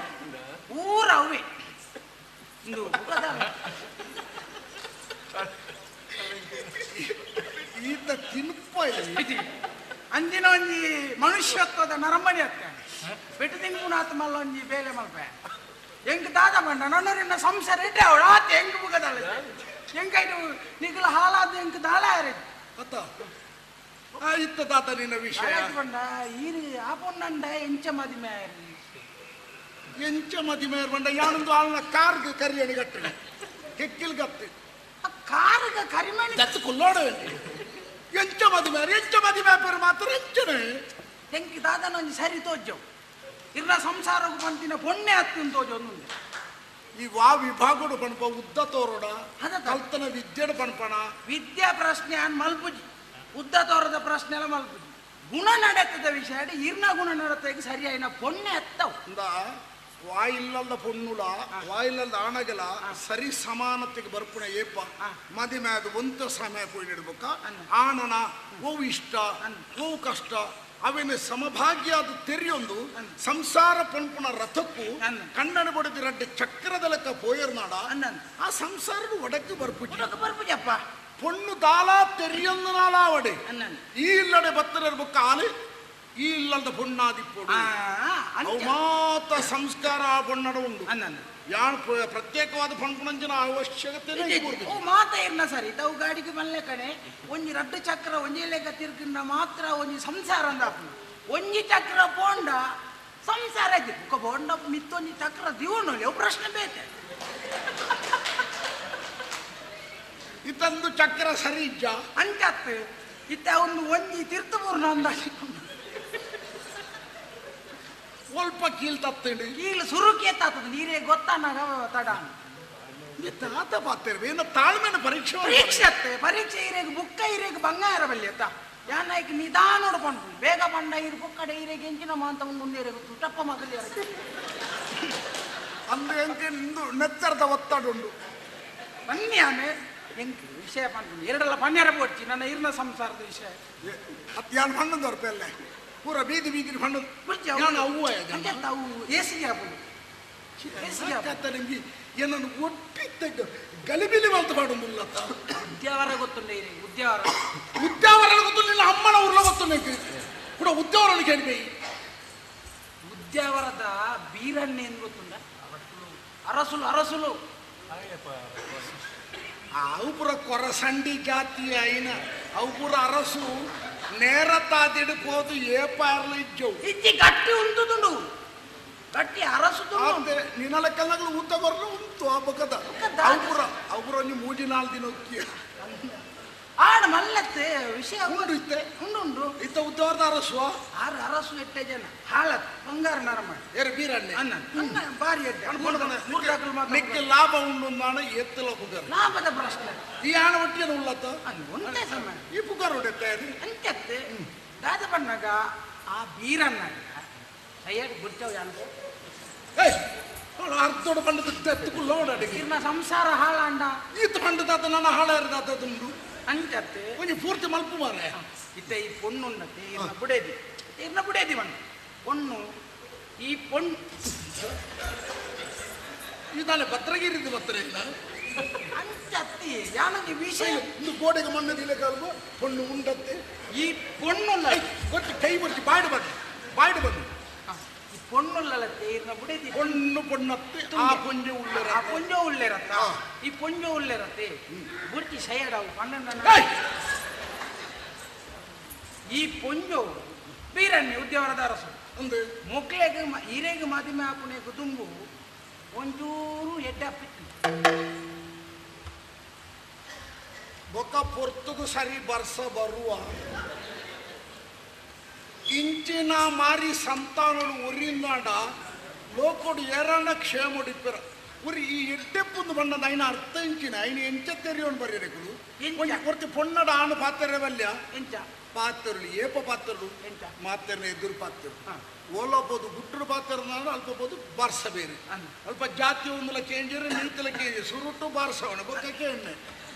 ಊರ ಅವೇ ಈತ ತಿನ್ಪ ಅಂದಿನ ಒಂಜಿ ಮನುಷ್ಯತ್ವದ ನರಮಣಿ ಅತ್ತ ಬೆಟ್ಟು ತಿನ್ಪುನಾತ ಮಲ್ಲ ಒಂಜಿ ಬೇಲೆ ಮಲ್ಪೆ ಎಂಕ್ ದಾದ ಮಂಡ ನನ್ನೂರಿನ ಸಂಸಾರ ಇಟ್ಟೆ ಅವಳು ಆತ ಎಂಕ್ ಬುಗದಲ್ಲ ಎಂಕೈದು ನಿಗಲ ಹಾಲಾದ ಎಂಕ್ ದಾಲ ಅತ್ತ ಇತ್ತ ತಾತ ನಿನ್ನ ವಿಷಯ ಬಂಡ ಈರು ಆ ಪೊನ್ನಂಡ ಎಂಚ ಮದಿಮೆ ಎಂಚ ಮದಿಮೆ ಬಂಡ ಯಾನೊಂದು ಆಳ್ನ ಕಾರ್ಗ್ ಕರಿಯಣಿ ಗಟ್ಟೆ ಕೆಕ್ಕಿಲ್ ಗತ್ತೆ ಕಾರ್ಗ ಕರಿಮಣಿ ದತ್ತು ಕುಲ್ಲೋಡ ಎಂಚ ಮದಿಮೆ ಎಂಚ ಮದಿಮೆ ಪೇರು ಮಾತ್ರ ಎಂಚನೆ ಎಂಕ್ ದಾದನೊಂಜಿ ಸರಿ ತೋಜವು ಇರ್ನ ಸಂಸಾರಕ್ಕೂ ಬಂತಿನ ಪೊಣ್ಣೆ ಹತ್ತು ತೋಜೊಂದು ಈ ವಾ ವಿಭಾಗಡು ಪಣಪ ಉದ್ದ ತೋರೋಡ ಕಲ್ತನ ವಿದ್ಯೆಡು ಪಣಪಣ ವಿದ್ಯಾ ಪ್ರಶ್ನೆ ಅನ್ ಮಲ್ಪುಜಿ ಉದ್ದ ತೋರದ ಪ್ರಶ್ನೆ ಎಲ್ಲ ಮಲ್ಪುಜಿ ಗುಣ ನಡತದ ವಿಷಯ ಇರ್ನ ಗುಣ ನಡತೆಗೆ ಸರಿಯಾಯಿನ ಪೊಣ್ಣೆ ಹತ್ತವು ವಾಯಿಲ್ಲದ ಪೊಣ್ಣುಲ ವಾಯಿಲ್ಲದ ಆಣಗಲ ಸರಿ ಸಮಾನತೆಗೆ ಬರ್ಪುಣ ಏಪ ಮದಿಮೆ ಅದು ಒಂತ ಸಮಯ ಪೋಯಿಡ್ಬೇಕ ಆಣನ ಓವು ಇಷ್ಟ ಓವು ಕಷ್ಟ ಅವೇನು ಸಮಭಾಗ್ಯ ಅದು ತೆರಿಯೊಂದು ಸಂಸಾರ ಪಂಪುಣ ರಥಕ್ಕೂ ಕಣ್ಣನ ಬಡಿದ ರಡ್ಡೆ ಚಕ್ರದ ಲೆಕ್ಕ ಪೋಯರ್ನಾಡ ಆ ಸಂಸಾರದ ಒಡಕ್ಕೆ ಬರ್ಪುಜಿ ಬರ್ಪುಜಪ್ಪ ಪೊಣ್ಣು ದಾಲ ತೆರಿಯೊಂದು ನಾಲಾವಡೆ ಈ ಇಲ್ಲಡೆ ಬತ್ತರರ್ಬೇಕು ಆಲು ಈ ಇಲ್ಲದ ಪೊಣ್ಣಾದಿಪ್ಪೊಡು ಅವು ಮಾತ ಸಂಸ್ಕಾರ ಆ ಪೊಣ್ಣಡ ಉಂಡು ಯಾನ್ ಪ್ರತ್ಯೇಕವಾದ ಪಣ್ಪುಣಂಚಿನ ಅವಶ್ಯಕತೆ ಓ ಮಾತ ಇರ್ನ ಸರಿ ತಾವು ಗಾಡಿಗೆ ಮಲ್ಲೆ ಕಣೆ ಒಂಜಿ ರಡ್ಡು ಚಕ್ರ ಒಂಜಿ ಲೆಕ್ಕ ತಿರ್ಗಿನ ಮಾತ್ರ ಒಂಜಿ ಸಂಸಾರ ಅಂದಾಪು ಒಂಜಿ ಚಕ್ರ ಪೋಂಡ ಸಂಸಾರ ಬುಕ್ಕ ಪೋಂಡ ಮಿತ್ತೊಂಜಿ ಚಕ್ರ ದಿವನು ಪ್ರಶ್ನೆ ಬೇತೆ ಇತ್ತಂದು ಚಕ್ರ ಸರಿ ಇಜ್ಜ ಅಂಚತ್ತು ಇತ್ತ ಒಂದು ಒಂಜಿ ತಿರ್ತಪೂರ್ಣ ಅಂದ ಸ್ವಲ್ಪ ಕೀಲ್ ತತ್ತಂಡು ಕೀಲ್ ಸುರುಕಿ ಎತ್ತಾತದ ನೀರೇ ಗೊತ್ತಾನಾಗ ತಡ ತಾತ ಪಾತಿರ್ವೆ ಏನ ತಾಳ್ಮೆನ ಪರೀಕ್ಷೆ ಪರೀಕ್ಷೆ ಅತ್ತೆ ಪರೀಕ್ಷೆ ಇರೇಗ ಬುಕ್ಕ ಇರೇಗ ಬಂಗಾರ ಬಲ್ಲಿ ಅತ್ತ ಯಾನಾಯ್ಕ ನಿಧಾನ ಪಂಡು ಬೇಗ ಪಂಡ ಇರು ಬುಕ್ಕಡೆ ಇರೇಗ ಎಂಚಿನ ಮಾಂತ ಮುಂದೆ ಇರೇಗ ತುಟಪ್ಪ ಮಗಲಿ ಅಂದ್ರೆ ಎಂಕೆ ನಿಂದು ನೆತ್ತರದ ಒತ್ತಡ ಉಂಡು ಬನ್ನಿ ಆನೆ ಎಂಕ್ ವಿಷಯ ಪಂಡು ಎರಡಲ್ಲ ಪನ್ನೆರ ಪೋಡ್ಚಿ ನನ್ನ ಇರ್ನ ಸಂಸಾರದ ವಿಷಯ ಯಾನ್ ಪಣ್ಣು ದೊರಪೆಲ್ಲ ಪೂರ ಬೀದಿ ಬೀದಿ ಪಣ್ಣು ನಾನು ಅವ್ವ ಅವು ಏಸಿಗೆ ಆಪುಂಡು ನಿಮಗೆ ಏನನ್ನು ಒಟ್ಟಿದ್ದ ಗಲಿಬಿಲಿ ಮಲ್ತು ಪಾಡುಂದುಲ್ಲತ್ತ ಉದ್ಯಾವರ ಗೊತ್ತುಂಡ ಇರಿ ಉದ್ಯಾವರ ಉದ್ಯಾವರ ಗೊತ್ತಿಲ್ಲ ಅಮ್ಮನ ಊರ್ಲ ಗೊತ್ತುಂಡ ಕೂಡ ಉದ್ಯಾವರನ್ನು ಕೇಳಿಬೇ ಉದ್ಯಾವರದ ಬೀರಣ್ಣೆ ಏನು ಗೊತ್ತುಂಡ ಅರಸುಲು ಅರಸುಲು ಅವು ಪೂರ ಕೊರಸಂಡಿ ಜಾತಿ ಐನ ಅವು ಪೂರ ಅರಸು ನೇರ ತಾದಿಡು ಪೋದು ಏಪಾರ್ಲ ಇಜ್ಜವು ಇಜ್ಜಿ ಗಟ್ಟಿ ಉಂಟುದುಂಡು ಗಟ್ಟಿ ಅರಸು ನಿನ್ನಲ ಕಲ್ಲಗಳು ಊತ ಬರಲು ಉಂಟು ಆ ಬಕದ ಅವು ಪೂರ ಒಂಜಿ ಮೂಜಿ ನಾಲ್ ದಿನ ಒಕ್ಕಿಯ ಆಡ ಮಲ್ಲತ್ತೆ ವಿಷಯ ಉಂಡು ಇತ್ತೆ ಉಂಡು ಉಂಡು ಇತ್ತ ಉದ್ದವಾರದ ಅರಸು ಆರು ಅರಸು ಎಟ್ಟೆ ಜನ ಹಾಳತ್ ಬಂಗಾರ ನರಮ ಏರು ಬೀರಣ್ಣೆ ಅನ್ನ ಬಾರಿ ಎಡ್ಡೆ ನಿಕ್ಕೆ ಲಾಭ ಉಂಡು ನಾನು ಎತ್ತಲ ಪುಗರ್ ಲಾಭದ ಪ್ರಶ್ನೆ ಈ ಆಣ ಒಟ್ಟಿಗೆ ಉಳ್ಳತ್ತ ಒಂದೇ ಸಮಯ ಈ ಪುಗರ್ ಹೊಡೆತ್ತೆ ಅಂತ್ಯತ್ತೆ ದಾದ ಬಣ್ಣಗ ಆ ಬೀರಣ್ಣ ಸೈಯಡ್ ಗುರ್ಚವ್ ಯಾನು ಅರ್ಧೋಡು ಪಂಡದ ತೆತ್ತುಕುಲ್ಲ ಓಡಾಡಿಗೆ ಇರ್ನ ಸಂಸಾರ ಹಾಳಾಂಡ ಈತ ಪಂಡದಾತ ನನ್ನ ಹಾಳಾರದಾತ ತುಂಡು ಅಂಚತ್ತೆ ಒಂಜಿ ಪೂರ್ತಿ ಮಲ್ಪು ಮಾರೆ ಇತ್ತ ಈ ಪೊಣ್ಣುನ್ನತೆ ಇರ್ನ ಬುಡೇದಿ ಇರ್ನ ಬುಡೇದಿ ಮಣ್ಣು ಪೊಣ್ಣು ಈ ಪೊಣ್ಣು ಇದಾನೆ ಭದ್ರಗಿರಿದು ಭದ್ರ ಇಲ್ಲ ಅಂಚತ್ತಿ ಯಾನೊಂದು ವಿಷಯ ಇಂದು ಗೋಡೆಗೆ ಮಣ್ಣು ದಿಲಕಲ್ವ ಪೊಣ್ಣು ಉಂಡತ್ತೆ ಈ ಪೊಣ್ಣುಲ್ಲ ಕೊಟ್ಟು ಕೈ ಬರ್ತಿ ಬಾಯ್ಡು ಬನ್ನಿ ಬಾಯ್ಡು ಬನ್ನಿ ಈ ಪೊಣ್ಣುಲ್ಲತ್ತೆ ಇರ್ನ ಬುಡೇದಿ ಪೊಣ್ಣು ಪೊಣ್ಣತ್ತೆ ಆ ಪೊಂಜೆ ಉಳ್ಳೆರ ಆ ಪೊಂಜೋ ಉಳ್ಳೆರತ್ತ ಈ ಪೊಂಜೋ ಉಳ್ಳೆರತ್ತೆ ಬುಡ್ತಿ ಸೈಯಡವು ಪನ್ನೊಂದು ಈ ಪೊಂಜೋ ಬೀರಣ್ಣೆ ಉದ್ಯವರದ ಅರಸು ಒಂದು ಮೊಕ್ಲೆಗ್ ಹಿರೇಗ್ ಮಾಧ್ಯಮ ಆಪುನೆ ಕುಟುಂಬು ಒಂಚೂರು ಎಡ್ಡಪ್ಪಿತ್ತು ಬೊಕ್ಕ ಪೊರ್ತುಗು ಸರಿ ಬರ್ಸ ಬರುವ ಇಂಚಿನ ಮಾರಿ ಸಂತಾನನು ಉರಿಂದಾಂಡ ಲೋಕೋಡು ಏರಣ್ಣ ಕ್ಷೇಮಡಿಪ್ಪರ ಉರಿ ಈ ಎಡ್ಡೆಪ್ಪುಂದು ಬಣ್ಣದ ಐನ ಅರ್ಥ ಇಂಚಿನ ಐನ ಎಂಚ ತೆರಿಯೋನ್ ಬರೀರೆಕುಲು ಒಂಜಿ ಕೊರ್ತಿ ಪೊಣ್ಣಡ ಆಣು ಪಾತೆರೆ ವಲ್ಯ ಎಂಚ ಪಾತೆರುಳು ಏಪ ಪಾತೆರುಳು ಎಂಚ ಮಾತೆರ್ನ ಎದುರು ಪಾತೆರು ಓಲೋಬೋದು ಗುಟ್ಟುಡು ಪಾತೆರ್ನಾಡು ಅಲ್ಪ ಬೋದು ಬಾರ್ಸ ಬೇರೆ ಅಲ್ಪ ಜಾತಿ ಒಂದುಲ ಚೇಂಜರ್ ನೀತಲ ಚೇಂಜ್ ಸುರುಟು ಬಾರ್ಸವಣ ಬೊಕ್ಕಕ್ಕೆ ಎಣ್ಣೆ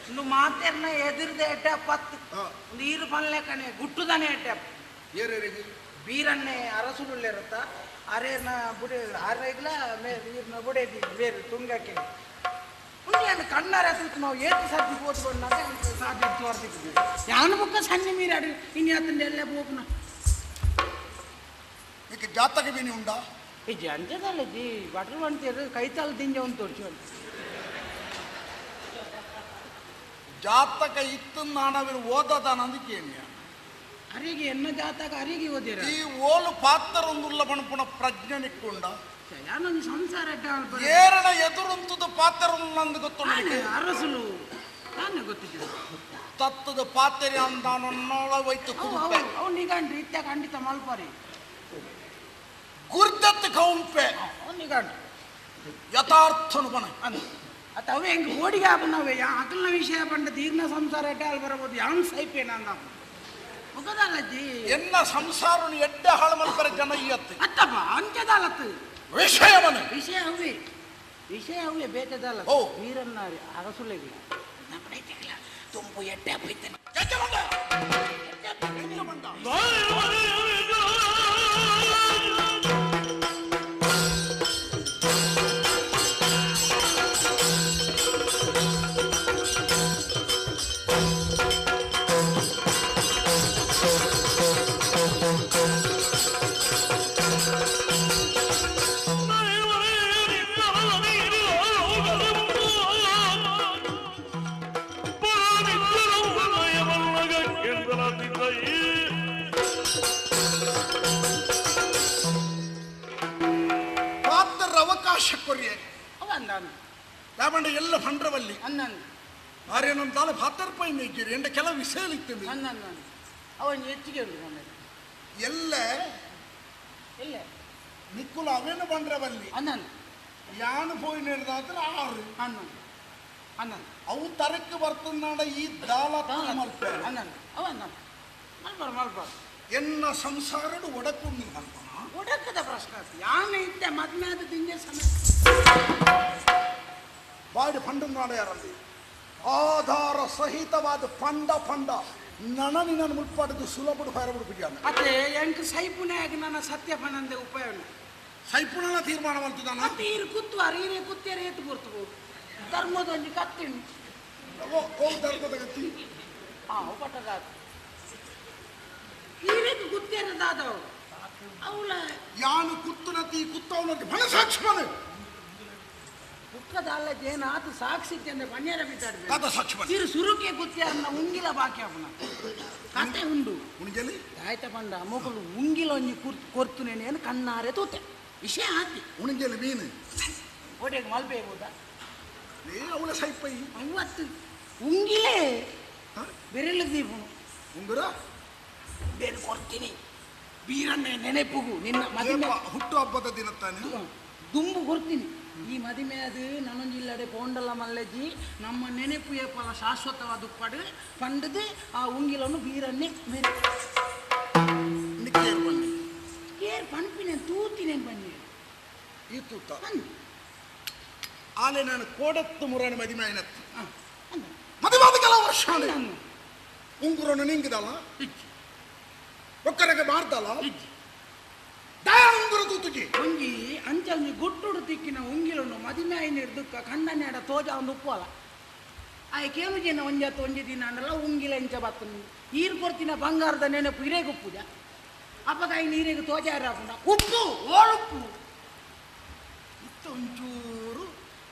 ಇನ್ನು ಮಾತೆರ್ನ ಎದುರ್ದ ಎಡ್ಡಪ್ಪ ಒಂದು ಈರು ಪನ್ಲೆ ಕಣೆ ಗುಟ್ಟುದಾನೆ ಎಡ್ಡಪ್ಪ ಏರೇರಿಗೆ ಬೀರನ್ನೇ ಅರಸುಳುಳ್ಳಿರುತ್ತ ಅರೇನ ಬುಡೆ ಅರೆಗ್ಲ ಮೇ ಈರ್ನ ಬುಡೇದಿ ಬೇರೆ ತುಂಗಕ್ಕೆ ಉಂಡ್ಲೇನು ಕಣ್ಣಾರೆ ತೂತು ನಾವು ಏತು ಸರ್ತಿ ಪೋತು ಬಂದಾಗ ಸಾಧ್ಯ ತೋರ್ತಿದ್ವಿ ಯಾನು ಬುಕ್ಕ ಸಣ್ಣ ಮೀರಾಡಿ ಇನ್ನು ಆತಂಡ ಎಲ್ಲೇ ಹೋಗ್ನ ಈಗ ಜಾತಕ ಬೀನಿ ಉಂಡಾ ಈ ಜಂಜದಲ್ಲ ಜಿ ಬಟ್ರ್ ಬಂತೀರು ಕೈತಾಲ್ ದಿಂಜ ಒಂದು ತೋರ್ಚು ಜಾತಕ ಇತ್ತು ನಾನವರು ಓದದಾನಂದು ಕೇಳಿಯ ಅರಿಗೆ ಎನ್ನ ಜಾತಕ ಅರಿಗೆ ಓದಿರ ಈ ಓಲು ಪಾತ್ರರೊಂದುಲ್ಲ ಪಣಪುಣ ಪ್ರಜ್ಞೆ ನಿಕ್ಕೊಂಡ ಯಾನೊಂದು ಸಂಸಾರ ಏರಣ ಎದುರುಂತದ ಪಾತ್ರರೊಂದು ಗೊತ್ತುಂಡು ಅರಸುಲು ತಾನೇ ಗೊತ್ತಿದ್ದ ತತ್ತದ ಪಾತ್ರೆ ಅಂದಾನೊನ್ನೊಳ ವೈತು ಕುದುಪೆ ಅವು ನಿಗಂಡ್ರಿ ಇತ್ತ ಖಂಡಿತ ಮಲ್ಪರಿ ಗುರ್ದತ್ತು ಕೌಂಪೆ ಅವು ನಿಗಂಡ್ರಿ ಯಥಾರ್ಥನು ಬಣ ಅಂದ ಅತ್ತ ಅವೆ ಹೆಂಗೆ ಓಡಿಗೆ ಆಪನವೇ ಯಾ ಅಕಲ್ನ ವಿಷಯ ಪಂಡ ದೀರ್ಘ ಸಂಸಾರ ಎಡ್ಡೆ ಅಲ್ಲಿ ಬರಬಹುದು ಯಾನ್ ಸೈಪೇನ ಅಂದ ಮುಗದಲ್ಲಜ್ಜಿ ಎನ್ನ ಸಂಸಾರನು ಎಡ್ಡೆ ಹಾಳು ಮಲ್ಪರೆ ಜನ ಇಯತ್ತು ಅತ್ತಪ್ಪ ಅಂಚದಲ್ಲತ್ತು ವಿಷಯ ಮನೆ ವಿಷಯ ಅವೇ ವಿಷಯ ಅವೇ ಬೇಟದಲ್ಲ ಓ. ವೀರನ್ನ ಅರಸುಲೆಗಿಲ್ಲ ತುಂಬು ಎಡ್ಡೆ ಬೈತಾನೆ Thank you. ಅವ ಅಂದ ದಾಪಂಡ ಎಲ್ಲ ಫಂಡ್ರವಲ್ಲಿ ಅನ್ನಂದು ಆರ್ಯನೊಂದು ತಾಲೆ ಪಾತರ್ಪೈ ಮೇಗಿರಿ ಎಂಡ ಕೆಲವು ವಿಷಯ ಇತ್ತು ಅನ್ನಂದು ಅವನ್ ಹೆಚ್ಚಿಗೆ ಉಂಟು ಮೊನ್ನೆ ಎಲ್ಲ ಇಲ್ಲ ನಿಕ್ಕುಲ ಅವೇನು ಬಂಡ್ರವಲ್ಲಿ ಅನ್ನಂದು ಯಾನು ಪೋಯಿ ನೇಡ್ದಾದ್ರೆ ಆರು ಅನ್ನಂದು ಅನ್ನಂದು ಅವು ತರಕ್ಕೆ ಬರ್ತಂದಾಂಡ ಈ ದಾಲ ಮಲ್ಪೆ ಅನ್ನಂದು ಅವ ಅನ್ನಂದು ಮಲ್ಬಾರ ಮಲ್ಬಾರ ಎನ್ನ ಸಂಸಾರಡು ಒಡಕೊಂಡು ಮಲ್ಪನ ಒಡಕದ ಪ್ರಶ್ನೆ ಯಾನ ಇದ್ದೆ ಮದ್ಮೆ ಆದ ದಿಂಜೆ ಸಮಯ ಬಾಡಿ ಫಂಡಂದಾಂಡ ಯಾರಲ್ಲಿ ಆಧಾರ ಸಹಿತವಾದ ಫಂಡ ಫಂಡ ನನನಿ ನಾನು ಮುಲ್ಪಾಟದ್ದು ಸುಲಭಡು ಫೈರಬಡು ಬಿಡಿಯಾನ ಅದೇ ಎಂಕ್ ಸೈಪುಣೆಯಾಗಿ ನನ್ನ ಸತ್ಯ ಫನಂದೆ ಉಪಾಯ ಸೈಪುಣನ ತೀರ್ಮಾನ ಮಾಡ್ತಿದ್ದಾನ ಮತ್ತೆ ಈರು ಕುತ್ತುವಾರ ಈರೇ ಕುತ್ತಿಯರ ಏತು ಬರ್ತವು ಧರ್ಮದೊಂಜಿ ಕತ್ತಿಣು ಓ ಧರ್ಮದ ಕತ್ತಿ ಹಾ ಪಟ್ಟದ ಈರೇಕು ಕುತ್ತಿಯರ ದಾದವು ಅವಳ ಯಾನು ಕುತ್ತುನತಿ ಕುತ್ತವನತಿ ಬಣ ಸಾಕ್ಷಿ ಮನೆ ಕುಕ್ಕದ ಅಲ್ಲ ಜೇನ ಆತ ಸಾಕ್ಷಿ ಅಂದ್ರೆ ಬಣ್ಯರ ದಾದ ಸಾಕ್ಷಿ ಮನೆ ಇರು ಸುರುಕೆ ಕುತ್ತಿಯಾರನ್ನ ಉಂಗಿಲ ಬಾಕಿ ಅವನ ಕತೆ ಉಂಡು ಉಣಿಗೆಲಿ ಆಯ್ತ ಪಂಡ ಮೊಗಲು ಉಂಗಿಲ ಒಂಜಿ ಕೊರ್ತು ನೇನು ಕಣ್ಣಾರೆ ತೂತೆ ವಿಷಯ ಆತಿ ಉಣಿಗೆಲಿ ಮೀನು ಒಡೆಗೆ ಮಲ್ಪೆ ಹೋದ ಏ ಅವಳ ಸೈಪೈ ಐವತ್ತು ಉಂಗಿಲೇ ಬೆರೆಲು ದೀಪನು ಉಂಗುರ ಬೇರೆ ಕೊಡ್ತೀನಿ ಬೀರನ್ನೇ ನೆನೆಪುಗು ನಿನ್ನ ಮದುವೆ ಹುಟ್ಟು ಹಬ್ಬದ ದಿನ ತಾನೆ ದುಂಬು ಕೊಡ್ತೀನಿ ಈ ಮದಿಮೆ ಅದು ನನ್ನೊಂದು ಇಲ್ಲಡೆ ಪೋಂಡಲ ಮಲ್ಲಜ್ಜಿ ನಮ್ಮ ನೆನೆಪು ಏಪಲ ಶಾಶ್ವತವಾದ ಉಪ್ಪಾಡು ಪಂಡದು ಆ ಉಂಗಿಲನ್ನು ಬೀರನ್ನೇ ಮೇರೆ ನಿಕ್ಕೇರ್ ಬನ್ನಿ ಏರ್ ಪಂಪಿನ ತೂತಿನೇನು ಬನ್ನಿ ಈ ತೂತ ಆಲೆ ನಾನು ಕೋಡತ್ತು ಮುರಾಣಿ ಮದಿಮೆ ಆಯ್ನತ್ತು ಮದುವಾದ ಕೆಲವು ವರ್ಷ ಉಂಗುರನ್ನು ನಿಂಗಿದಲ್ಲ ಒಕ್ಕರಗೆ ಮಾಡ್ದಲ್ಲ ಉಂಗುರ ತೂತುಜಿ ಒಂಜಿ ಅಂಚೊಂಜಿ ಗುಟ್ಟುಡು ತಿಕ್ಕಿನ ಉಂಗಿಲನ್ನು ಮದಿಮೆ ಆಯ್ನ ಹಿಡ್ದುಕ್ಕ ಕಂಡನ್ಯಾಡ ತೋಜ ಒಂದು ಉಪ್ಪಲ್ಲ ಆಯ್ ಕೇನು ಜನ ಒಂಜತ್ತು ಒಂಜಿ ದಿನ ಅಂಡಲ್ಲ ಉಂಗಿಲ ಇಂಚ ಬತ್ತನು ಈರು ಕೊಡ್ತಿನ ಬಂಗಾರದ ನೆನಪು ಹಿರೇಗೆ ಉಪ್ಪುಜ ಅಪ್ಪಗಾಯಿ ನೀರಿಗೆ ತೋಜ ಹಾಕೊಂಡ ಉಪ್ಪು ಓಳುಪ್ಪು ಇತ್ತ ಒಂಚೂರು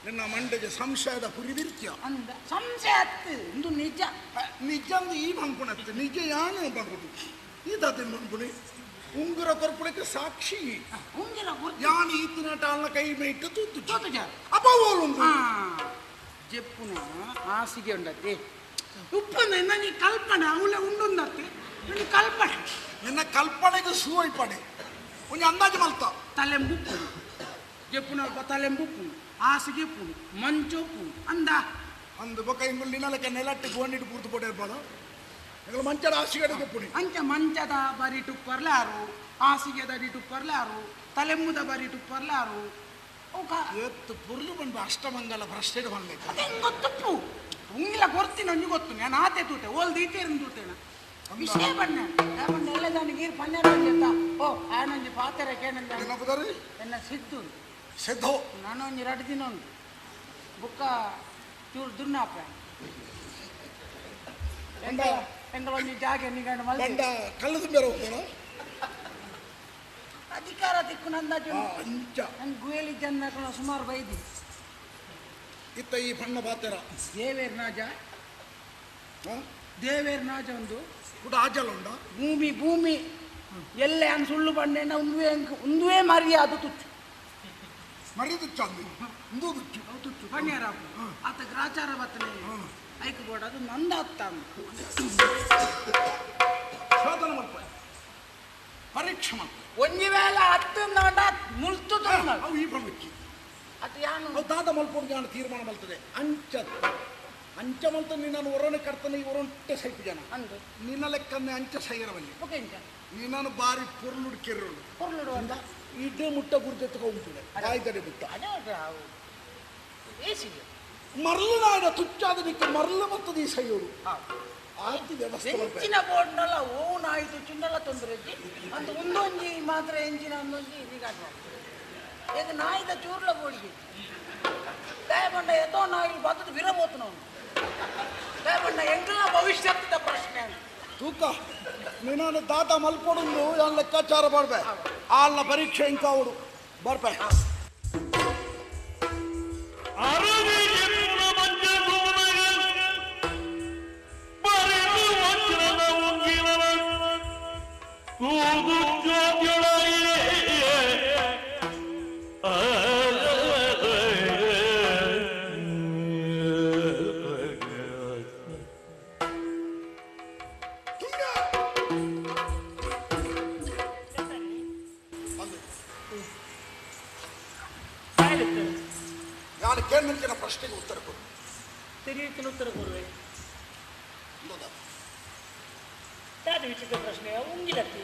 ನಿನ್ನ ಮಂಡೆಗೆ ಸಂಶಯದ ಹುರಿದಿರ್ತ್ಯ ಅಂದ ಸಂಶಯ ಅತ್ತು ಇಂದು ನಿಜ ನಿಜ ಅಂದು ಈ ಬಂಕುಣತ್ತು ನಿಜ ಯಾನು ಬಂಕುಟು ಈ ತಾತಿನ ಬಂಕುಣಿ ಉಂಗುರ ಕೊರ್ಪುಣಕ್ಕೆ ಸಾಕ್ಷಿ ಉಂಗಿರ ಯಾನು ಈತಿನ ಟಾಲ್ನ ಕೈ ಮೇಯ್ತು ತೂತು ತೂತು ಅಪ್ಪ ಓಲು ಜೆಪ್ಪುನ ಹಾಸಿಗೆ ಉಂಡತ್ತೆ ಉಪ್ಪಂದ ನನಗೆ ಕಲ್ಪನೆ ಅವಳ ಉಂಡುಂದತ್ತೆ ನನಗೆ ಕಲ್ಪನೆ ನಿನ್ನ ಕಲ್ಪನೆಗೆ ಸೂವೈಪಡೆ ಒಂಜಿ ಅಂದಾಜು ಮಲ್ತ ತಲೆಂಬುಪ್ಪು ಜೆಪ್ಪುನ ಅಲ್ಪ ತಲೆಂಬುಪ್ಪು ಹಾಸಿಗೆ ಉಪ್ಪು ಮಂಚೊಪ್ಪು ಅಂದ ಅಂದು ಬೊಕ ಇಂಗುಲ್ ನಿನ್ನಲಕ್ಕೆ ನೆಲಟ್ಟಿ ಗೋಣಿಟ್ಟು ಪೂರ್ತಿ ಪೊಡೆ ಇರ್ಬೋದು ಎಂಗಳ ಮಂಚದ ಹಾಸಿಗೆ ಉಪ್ಪುಣಿ ಅಂಚ ಮಂಚದ ಬರಿ ಟುಪ್ಪರ್ಲಾರು ಹಾಸಿಗೆದ ಅಡಿ ಟುಪ್ಪರ್ಲಾರು ತಲೆಂಬುದ ಬರಿ ಟುಪ್ಪರ್ಲಾರು ಎತ್ತು ಪುರ್ಲು ಬಂದು ಅಷ್ಟಮಂಗಲ ಭ್ರಷ್ಟೆಡ್ ಬಂದೈತೆ ಅದೇ ಗೊತ್ತುಪ್ಪು ಉಂಗಿಲ ಕೊರ್ತೀನಿ ಒಂಜಿ ಗೊತ್ತು ನಾನು ಆತೆ ತೂಟೆ ಓಲ್ ದೀತೇರಿನ ತೂಟೆನ ವಿಷಯ ಬಣ್ಣ ಬಣ್ಣ ಎಲ್ಲ ನನಗೆ ನೀರು ಪನ್ನೆರ ಒಂಜಿ ಓ ಆನೊಂಜಿ ಪಾತೆರ ಕೇನಂದ ಎನ್ನ ಸಿದ್ದು ಸಿದ್ದು ನಾನೊಂಜಿ ಎರಡು ದಿನ ಉಂಟು ಬುಕ್ಕ ಚೂರು ದುನ್ನಾಪ ಎಂಗಳ ಒಂಜಿ ಜಾಗೆ ನಿಗಂಡು ಬಂಡ ಕಲ್ಲದ ಬೇರೆ ಹೋಗೋಣ ಅಧಿಕಾರ ದಿಕ್ಕು ನಂದಾಜು ಅಂಚ ನಂಗೆ ಗುಯಲಿ ಜನ ಸುಮಾರು ಬೈದಿ ಇತ್ತ ಈ ಬಣ್ಣ ಬಾತೆರ ದೇವೇರ್ ನಾಜ ದೇವೇರ್ ನಾಜ ಒಂದು ಕೂಡ ಆಜಲ ಉಂಡ ಭೂಮಿ ಭೂಮಿ ಎಲ್ಲೆ ಅನ್ ಸುಳ್ಳು ಬಂಡೆನ ಒಂದುವೇ ಒಂದುವೇ ಮರ್ಯಾದ ತುಚ್ಚು ಮರಿ ತುಚ್ಚು ಅಂದು ಒಂದು ತುಚ್ಚು ತುಚ್ಚು ಪಣ್ಯರ ಆತ ಗ್ರಾಚಾರ ಬತ್ತನೆ ಐಕ್ ಬೋಡ ಅದು ನಂದ ಅತ್ತ ಶೋಧನೆ ಮಲ್ಪ ಪರೀಕ್ಷೆ ಮಲ್ಪ ಒಂಜಿ ವೇಳೆ ಹತ್ತು ನಾಡ ಮುಲ್ತು ಅವು ಈ ಬಣ್ಣಕ್ಕೆ ಅದು ಯಾನು ಅವು ದಾದ ಮಲ್ಪೊಂದು ನಾನು ತೀರ್ಮಾನ ಮಲ್ತದೆ ಅಂಚ ಅಂಚ ಮಲ್ತ ನಿನ್ನನ್ನು ಒರನೆ ಕರ್ತನೆ ಈ ಒರೊಂಟೆ ಸೈಪು ಜನ ಅಂದು ನಿನ್ನ ಲೆಕ್ಕನ್ನೇ ಅಂಚ ಸೈರವಲ್ಲಿ ಓಕೆ ಇಂಚ ನಿನ್ನನ್ನು ಬಾರಿ ಪೊರ್ಲುಡು ಕೆರ್ರುಡು ಪೊರ್ಲುಡು ಅಂದ ಇಡ್ಡೆ ಮುಟ್ಟ ಗುರ್ಜೆತ್ತಕ ಉಂಟು ಬಾಯ್ದಡೆ ಮುಟ್ಟ ಅದೇ ಏಸಿಗೆ ಮರಳು ನಾಡ ತುಚ್ಚಾದ ನಿಕ್ಕ ಮರಳು ಮತ್ತದ ಈ ಸೈಯೋಡು ಆರ್ತಿ ವ್ಯವಸ್ಥೆ ಮಲ್ಪೆ. ಎಂಚಿನ ಬೋರ್ಡ್ನಲ್ಲ ಓನ್ ಆಯ್ತು ಚಿನ್ನಲ್ಲ ತೊಂದರೆ ಇಜ್ಜಿ ಅಂತ ಒಂದೊಂಜಿ ಮಾತ್ರ ಎಂಚಿನ ಒಂದೊಂಜಿ ನಿಗಾಟ್ ಈಗ ನಾಯಿದ ಚೂರ್ಲ ಬೋಡಿಗೆ ದಯಬಂಡ ಎತ್ತೋ ನಾಯಿ ಬತ್ತದ ವಿರಬೋತು ನಾವು ದಯಬಂಡ ಎಂಕಲ ಭವಿಷ್ಯದ ಪ್ರಶ್ನೆ ಅಂತ. ತೂಕ ನಿನ್ನನ್ನು ದಾತ ಮಲ್ಪೊಡುಂದು ಯಾನ್ ಲೆಕ್ಕಾಚಾರ ಮಾಡ್ಬೆ ಆಲ್ನ ಪರೀಕ್ಷೆ ಇಂಕಾವಡು ಬರ್ಪೆ ಜ್ಯೋತಿಯೊಳಗೆ ಯಾನು ಕೇಳಿನ ಪ್ರಶ್ನೆಗೆ ಉತ್ತರ ಕೊಡು. ತಿಳಿಯುತ್ತಿನ ಉತ್ತರ ಕೊಡುವೆ. ದಾದ ವಿಚಿತ್ರ ಪ್ರಶ್ನೆ ಉಂಗಿಲತ್ತಿ.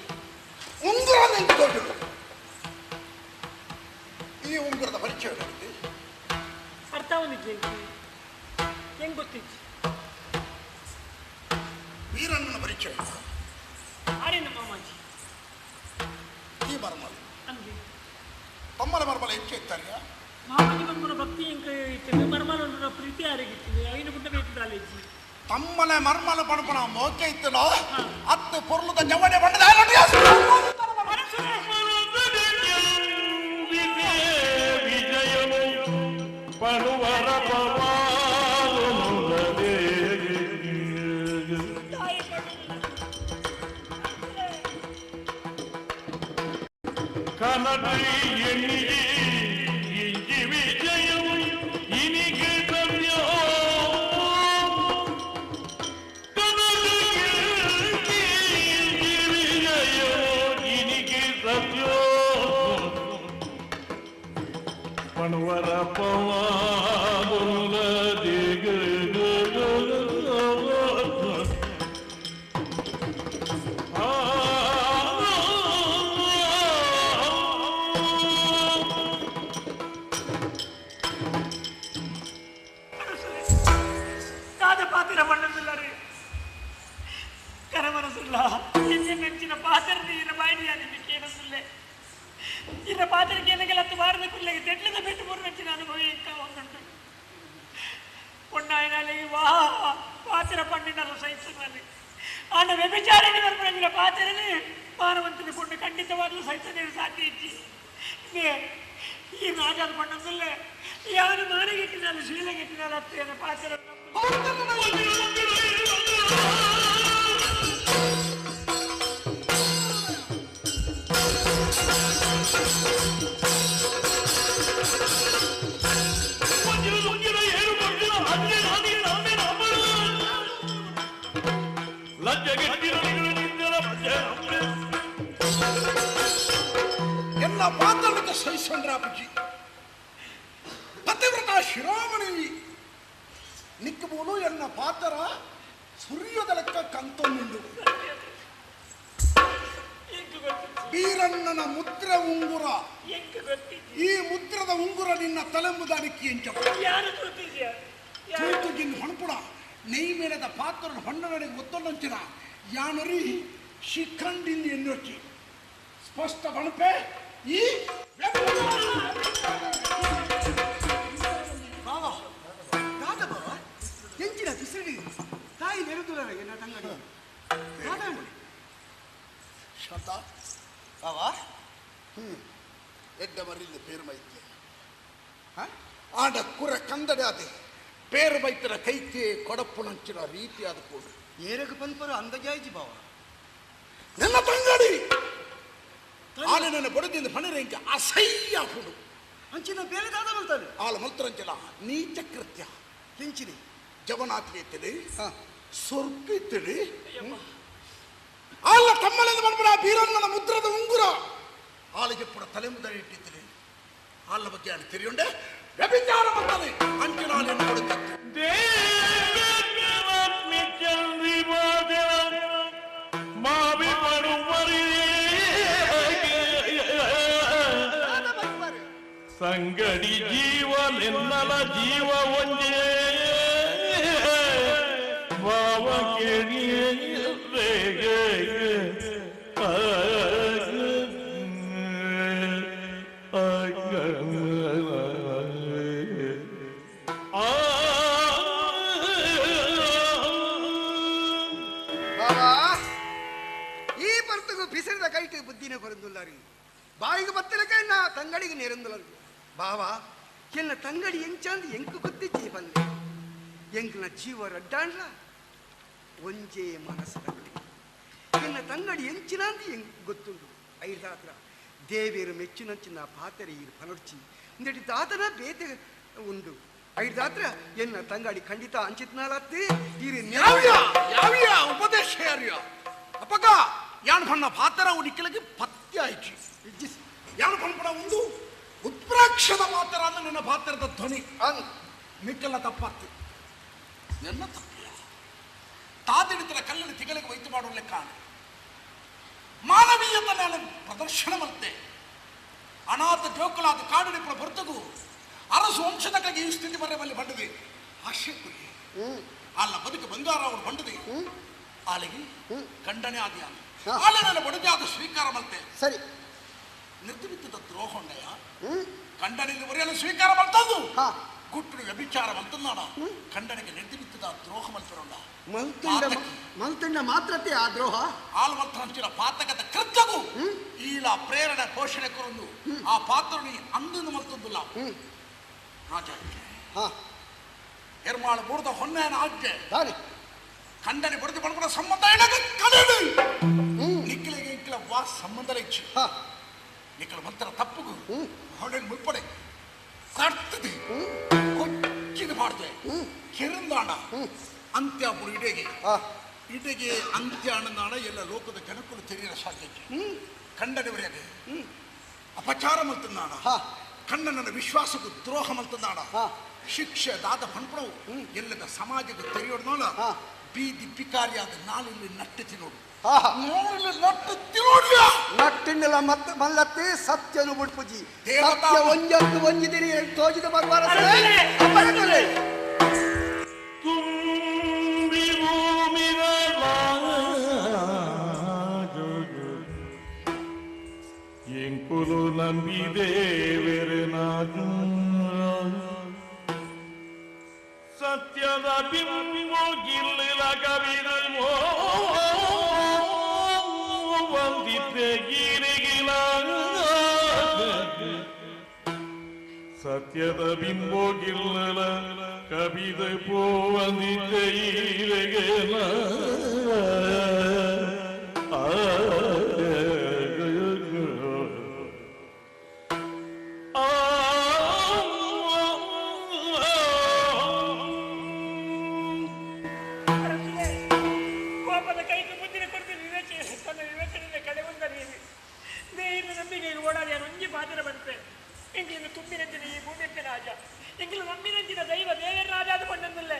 ಉಂಗುರ ನಿಂತುಕೊಂಡಿರು. ಈ ಉಂಗುರದ ಪರಿಚಯ ಅರ್ಥ ಒಂದಿದ್ದೆ ಹೆಂಗ್ ಗೊತ್ತಿತ್ತು? ವೀರಣ್ಣನ ಪರಿಚಯ ಆರೇನ ಮಾಮಾಜಿ? ಈ ಮರ್ಮಲ ತಮ್ಮನ ಮರ್ಮಲ ಹೆಚ್ಚು ಇತ್ತಾರೆ. ಮಾಮಾಜಿ ಬಂದ್ಮನ ಭಕ್ತಿ ಎಂಕ ಇತ್ತು, ಮರ್ಮಲ ಪ್ರೀತಿ ಯಾರಿಗಿತ್ತು ಐನು ಗುಡ್ಡ ಬೇಕು ಕಾಲೇಜಿ ತಮ್ಮನ ಮರ್ಮಲ ಪಣಪಣ ಮೋಕೆ ಇತ್ತನೋ ಅತ್ತು ಪೊರ್ಲುದ ಜವನೆ ಬಣ್ಣದ ಪಣುವರ ಪಣುವರ ಎಲ್ಲ ಪಾತ್ರಕ್ಕೆ ಸಹಿಸಂಡ್ರಾಪುಜಿ ಪತಿವ್ರತ ಶಿರೋಮಣಿ ನಿಕ್ಕಬೋಲು ಎನ್ನ ಪಾತ್ರ ಸುರಿಯೋದ ಲೆಕ್ಕ ಕಂತೊಂದುಂಡು. ಬೀರಣ್ಣನ ಮುದ್ರೆ ಉಂಗುರ, ಈ ಮುದ್ರದ ಉಂಗುರ ನಿನ್ನ ತಲೆಂಬುದಾನಿಕ್ಕಿ ಎಂಚ ಹೊಣಪುಣ ನೆಯ್ ಮೇಲದ ಪಾತ್ರ ಹೊಣ್ಣನಿಗೆ ಒತ್ತೊಂಚಿನ ಯಾನರಿ ಶಿಖಂಡಿಂದ ಎನ್ನೊಚ್ಚಿ ಸ್ಪಷ್ಟ ಬಣಪೆ ಈ ಬಾವಾ ದಾದ ಬಾವಾ ಎಂಚಿನ ಬಿಸಿಲಿ ತಾಯಿ ನೆರೆದುಲರ ಎನ್ನ ತಂಗಡಿ ದಾದಾಂಡು ಶಾಂತ ಬಾವಾ. ಎಡ್ಡ ಮರಿಲ್ಲ ಪೇರು ಮೈತೆ ಆಡ ಕುರ ಕಂದಡೆ ಅದೇ ಪೇರು ಮೈತರ ಕೈಕೆ ಕೊಡಪ್ಪುನಂಚಿನ ರೀತಿಯಾದ ಕೂಡು ಏರಗ ಪಂಪರು ಅಂದಜಾಯಿಜಿ ಬಾವಾ. ನನ್ನ ತಂಗಡಿ ಆಲೆ ನನ್ನ ಬಡದಿಂದ ಪಣರೆಂಕ ಅಸಹ್ಯ ಹುಡು ಅಂಚಿನ ಬೇರೆ ದಾದ ಮಲ್ತಾನೆ ಆಲ ಮಲ್ತರಂಚಿನ ನೀಚ ಕೃತ್ಯ ಹೆಂಚಿನಿ ಜವನಾಥಿ ಇತ್ತಡಿ ಸ್ವರ್ಗ ಇತ್ತಡಿ ಆಲ ತಮ್ಮಲೆಂದು ಬಂದ್ಬಿಡ ಬೀರಣ್ಣನ ಮುದ್ರದ ಉಂಗುರ ಆಲಿಗೆ ಪುಡ ತಲೆ ಮುದ್ರ ಇಟ್ಟಿದ್ದೀರಿ. ಆಲ ಬಗ್ಗೆ ನಾನು ತಿರಿಯುಂಡೆ ವ್ಯಭಿಚಾರ ಬಂತಾನೆ ಅಂಚಿನ ಆಲೆಯನ್ನು ಕೊಡುತ್ತೆ. ಸಂಗಡಿ ಜೀವ ನಿನ್ನಲ ಜೀವ ಒಂಜೇ ಭಾವ ಕೇಳಿ ಬಾಬಾ ಈ ಪರ್ತಗೂ ಬಿಸಿರದ ಕೈಟ್ ಬುದ್ಧಿನ ಕೊರಂದುಲ್ಲಾರಿ ಬಾಯಿಗೆ ಬತ್ತಲಕ ನಾ ತಂಗಡಿಗೆ ನೆರಂದುಲರು ಬಾವಾ ಎನ್ನ ತಂಗಡಿ ಎಂಚಾಂದು ಎಂಕು ಗೊತ್ತಿಜ್ಜಿ ಬಲ್ಲೆ ಎಂಕ್ನ ಜೀವ ರಡ್ಡಾಂಡ್ಲ ಒಂಜೇ ಮನಸ್ಸು ಎನ್ನ ತಂಗಡಿ ಎಂಚಿನಾಂದು ಎಂಕ್ ಗೊತ್ತುಂಡು. ಐದಾತ್ರ ದೇವೇರು ಮೆಚ್ಚಿನಂಚಿನ ಪಾತ್ರೆ ಈರು ಪನೊಡ್ಚಿ ಇಂದಡಿ ದಾತನ ಬೇತೆ ಉಂಡು. ಐದಾತ್ರ ಎನ್ನ ತಂಗಡಿ ಖಂಡಿತ ಅಂಚಿತ್ನಾಲತ್ತಿ ಈರು ಯಾವ್ಯ ಯಾವ್ಯ ಉಪದೇಶ ಯಾರ್ಯ ಅಪ್ಪಗ ಯಾನ್ ಪಣ್ಣ ಪಾತ್ರ ನಿಕ್ಕಲಗೆ ಪತ್ಯ ಆಯ್ತು. ಯಾನ್ ಪಣ್ಪಣ ಒಂದು ಉತ್ಪ್ರೇಕ್ಷದ ಮಾತ್ರ ನಿನ್ನ ಪಾತ್ರದ ಧ್ವನಿ ನಿಕ್ಕೆಲ್ಲ ತಪ್ಪಾಗ್ತದೆ. ಎಲ್ಲ ತಪ್ಪಿಲ್ಲ. ತಾದಿಡಿತರ ಕಲ್ಲನ್ನು ತಿಗಳಿಗೆ ವೈದ್ಯ ಮಾಡುವ ಲೆಕ್ಕ ಮಾನವೀಯತೆ ನಾನು ಪ್ರದರ್ಶನ ಮತ್ತೆ ಅನಾಥ ಜೋಕುಲಾದ ಕಾಡಿನ ಹೊರತಗು ಅರಸು ವಂಶದ ಕಡೆಗೆ ಈ ಸ್ಥಿತಿ ಬರಬಲ್ಲಿ ಬಂಡದೆ ಆಶೆ ಕುರಿ ಅಲ್ಲ ಬದುಕು ಬಂಗಾರ ಅವರು ಬಂಡದೆ ಆಲಿಗೆ ಖಂಡನೆ ಆದಿ ಆಲೆ ನನ್ನ ಬಡಜಾದ ಸ್ವೀಕಾರ ಮಲ್ತೆ ಸರಿ ನಿರ್ದಿಮಿತ್ತದ ದ್ರೋಹೊಂಡಯ ಖಂಡನೆಯಿಂದ ಬರೆಯಲು ಸ್ವೀಕಾರ ಮಲ್ತದ್ದು ಗುಟ್ಟು ವ್ಯಭಿಚಾರ ಮಲ್ತನ್ನಾಡ ಖಂಡನೆಗೆ ನಿರ್ದಿಮಿತ್ತದ ದ್ರೋಹ ಮಲ್ತರೊಂಡ ಮಲ್ತುಂಡ ಮಾತ್ರತೆ ಆ ದ್ರೋಹ ಆಲ್ಮಲ್ತನಂಚಿನ ಪಾತಕದ ಕೃತ್ಯಗೂ ಈಲ ಪ್ರೇರಣೆ ಪೋಷಣೆ ಕೊರೊಂದು ಆ ಪಾತ್ರನಿ ಅಂದನ್ನು ಮಲ್ತಂದುಲ್ಲ ರಾಜ ಎರ್ಮಾಳು ಬುಡ್ದ ಹೊನ್ನೆಯನ ಆಜ್ಞೆ ಖಂಡನೆ ಬಡದು ಬಡಬಡ ಸಂಬಂಧ ಕಳೆದು ನಿಕ್ಕಿಲಿಗೆ ಇಕ್ಕಿಲ ವಾ ಸಂಬಂಧ ಇಚ್ಛೆ ನಿಕ್ಕಲ ಮಂತ್ರ ತಪ್ಪುಗು ಹೊಡೆ ಮುಲ್ಪಡೆ ಕರ್ತದೆ ಕೊಚ್ಚಿದ ಮಾಡ್ದೆ ಕೆರಂದಾಣ ಅಂತ್ಯ ಪುರು ಇಡೆಗೆ ಇಡೆಗೆ ಅಂತ್ಯ ಅಣ್ಣನಾಣ ಎಲ್ಲ ಲೋಕದ ಜನಕ್ಕಳು ತೆರೆಯಲು ಸಾಧ್ಯತೆ ಖಂಡನೆವರೆಗೆ ಅಪಚಾರ ಮಲ್ತನ್ನಾಣ ಕಣ್ಣನ ವಿಶ್ವಾಸಕ್ಕೂ ದ್ರೋಹ ಮಲ್ತನ್ನಾಣ ಶಿಕ್ಷೆ ದಾದ ಪಣ್ಪಣವು ಎಲ್ಲದ ಸಮಾಜಕ್ಕೆ ತೆರೆಯೋಡ್ನೋಳ ಬೀದಿ ಪಿಕಾರಿಯಾದ ನಾಲಿಲ್ಲಿ ನಟ್ಟು ತಿನ್ನೋಡು ನೋಡಲಿ ನಟ್ಟು ತಿನ್ನೋಡಿಯ ನಟ್ಟಿಂಡಲ ಮತ್ತ ಮಲ್ಲತ್ತೆ ಸತ್ಯನು ಬುಡ್ಪುಜಿ ಸತ್ಯ ಒಂಜತ್ತು ಒಂಜಿದಿರಿ ತೋಜಿದ ಬರುವಾರ ತುಂಬಿ ಭೂಮಿದ ಎಂಕುಲು ನಂಬಿದೇವೆರನಾದು ಸತ್ಯದ ಬಿಂಬು ಗಿಲ್ಲಿಲ ಕವಿದೋ ವಂದಿತೆ ಗಿರಿಗಿಲ ಸತ್ಯದ ಬಿಂಬು ಗಿಲ್ಲಲ ಕವಿದ ಪೋವಂದಿತೆ ಈರೆಗೆಲ ಕೋಪದ ಕೈಗೆ ಮುದ್ದಿನ ಕೊಡ್ತು ವಿವೇಚನೆ ತನ್ನ ವಿವೇಚನೆಯ ಕಡೆ ಒಂದ ನೀನು ನೀನು ನಂಬಿಕೆ ಓಡಾಡಿ ಒಂಜಿ ಪಾತ್ರ ಬಂತೆ ಎಂಗ್ಲಿನ ತುಂಬಿನಂಚಿನ ಈ ಭೂಮಿಯಪ್ಪ ರಾಜ ಎಂಗ್ಲು ನಂಬಿನಂಚಿನ ದೈವ ದೇವರ ರಾಜ ಅದು ಕೊಂಡಂದಿಲ್ಲ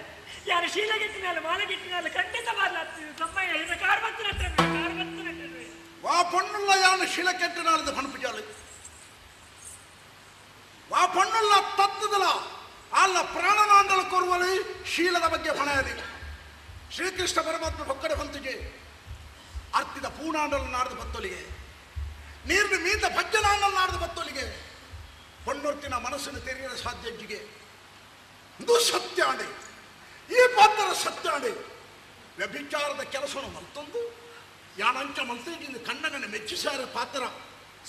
ಯಾರು ಶೀಲಗೆಟ್ಟಿನಾಲು ಮಾಲಗೆಟ್ಟಿನಾಲು ಖಂಡಿತ ಮಾರ್ಲಾಗ್ತಿದೆ ತಮ್ಮ ಹೇಳಿದ ಕಾರ್ ಬತ್ತು ಕಾರ್ ಬತ್ತು ವಾ ಪೊಣ್ಣುಲ್ಲ ಯಾನು ಶೀಲಕೆಟ್ಟಿನಾಲದ ಪಣಪುಜಾಲು ವಾ ಪೊಣ್ಣುಲ್ಲ ತತ್ತದಲ ಅಲ್ಲ ಪ್ರಾಣನಾಂಡಲ ಕೊರುವಲಿ ಶೀಲದ ಬಗ್ಗೆ ಪಣಯದಿ ಶ್ರೀಕೃಷ್ಣ ಪರಮಾತ್ಮ ಹೊಕ್ಕಡೆ ಹೊಂತಿಗೆ ಅರ್ತಿದ ಪೂಣಾಂಡಲ ನಾಡದ ಬತ್ತೊಲಿಗೆ ನೀರಿನ ಮೀದ ಭಜ್ಜನಾಂಡಲ ನಾಡದ ಬತ್ತೊಲಿಗೆ ಪೊಣ್ಣೊರ್ತಿನ ಮನಸ್ಸನ್ನು ತೆರೆಯಲು ಸಾಧ್ಯಜಿಗೆ ಇದು ಸತ್ಯಾಂಡೆ ಈ ಪಾತ್ರ ಸತ್ಯಾಂಡೆ ವ್ಯಭಿಚಾರದ ಕೆಲಸವನ್ನು ಮಲ್ತೊಂದು ಯಾಣಂಚ ಮಲ್ತಿದ್ದು ಕಣ್ಣನನ್ನು ಮೆಚ್ಚಿಸಾರ ಪಾತ್ರ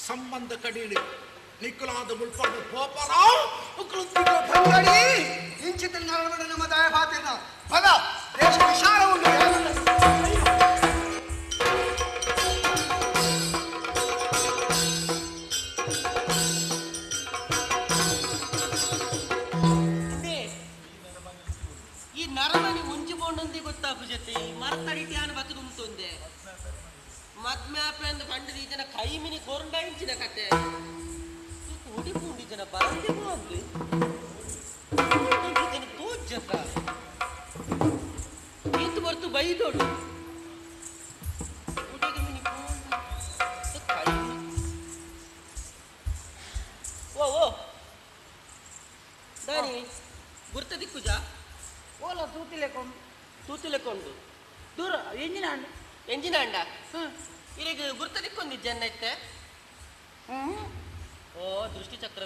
ಸಂಬಂಧ ಕಡೀಲಿ ನಿಕ್ಕಲಾದ ಮುಲ್ಪಾದ ಪೋಪರ ಇಂಚಿತ ನಮ್ಮ ದಯ ಪಾತ್ರ ಪದ ದೇಶ ವಿಶಾಲ ಉಂಟು. ಈ ನರಮನಿ ಒಂಜಿ ಬೋಂಡೊಂದಿ ಗೊತ್ತಾಪು ಜೊತೆ ಮರತಡಿಟಿ ಆನ ಬತ್ತದು ಉಂಟೊಂದೆ ಮದ್ಮ್ಯಾಪೆ ಅಂದ್ ಪಂಡದ ಈ ಜನ ಕೈ ಮಿನಿ ಕೊರಂಡ ಇಂಚಿನ ಕತೆ ಉಡಿ ಪೂಂಡಿ ಜನ ಬರಂದೆ ಅಂದು ಜನ ತೋಜ್ಜತ ಈತು ಬರ್ತು ಬೈದೋಡು ಉಡಿಗೆ ಮಿನಿ ಕೈ ಓ ಓ ದಾನಿ ಗುರ್ತ ದಿಕ್ಕುಜಾ ಓಲ ತೂತಿಲೆಕೊಂಡು ತೂತಿಲೆಕೊಂಡು ದೂರ ಎಂಜಿನ ಅಂಡ ಎಂಜಿನ ಅಂಡ ಇಲ್ಲಿಗೆ ಗುರ್ತ ದಿಕ್ಕೊಂದು ಜನ ಐತೆ ಓ ದೃಷ್ಟಿ ಚಕ್ರ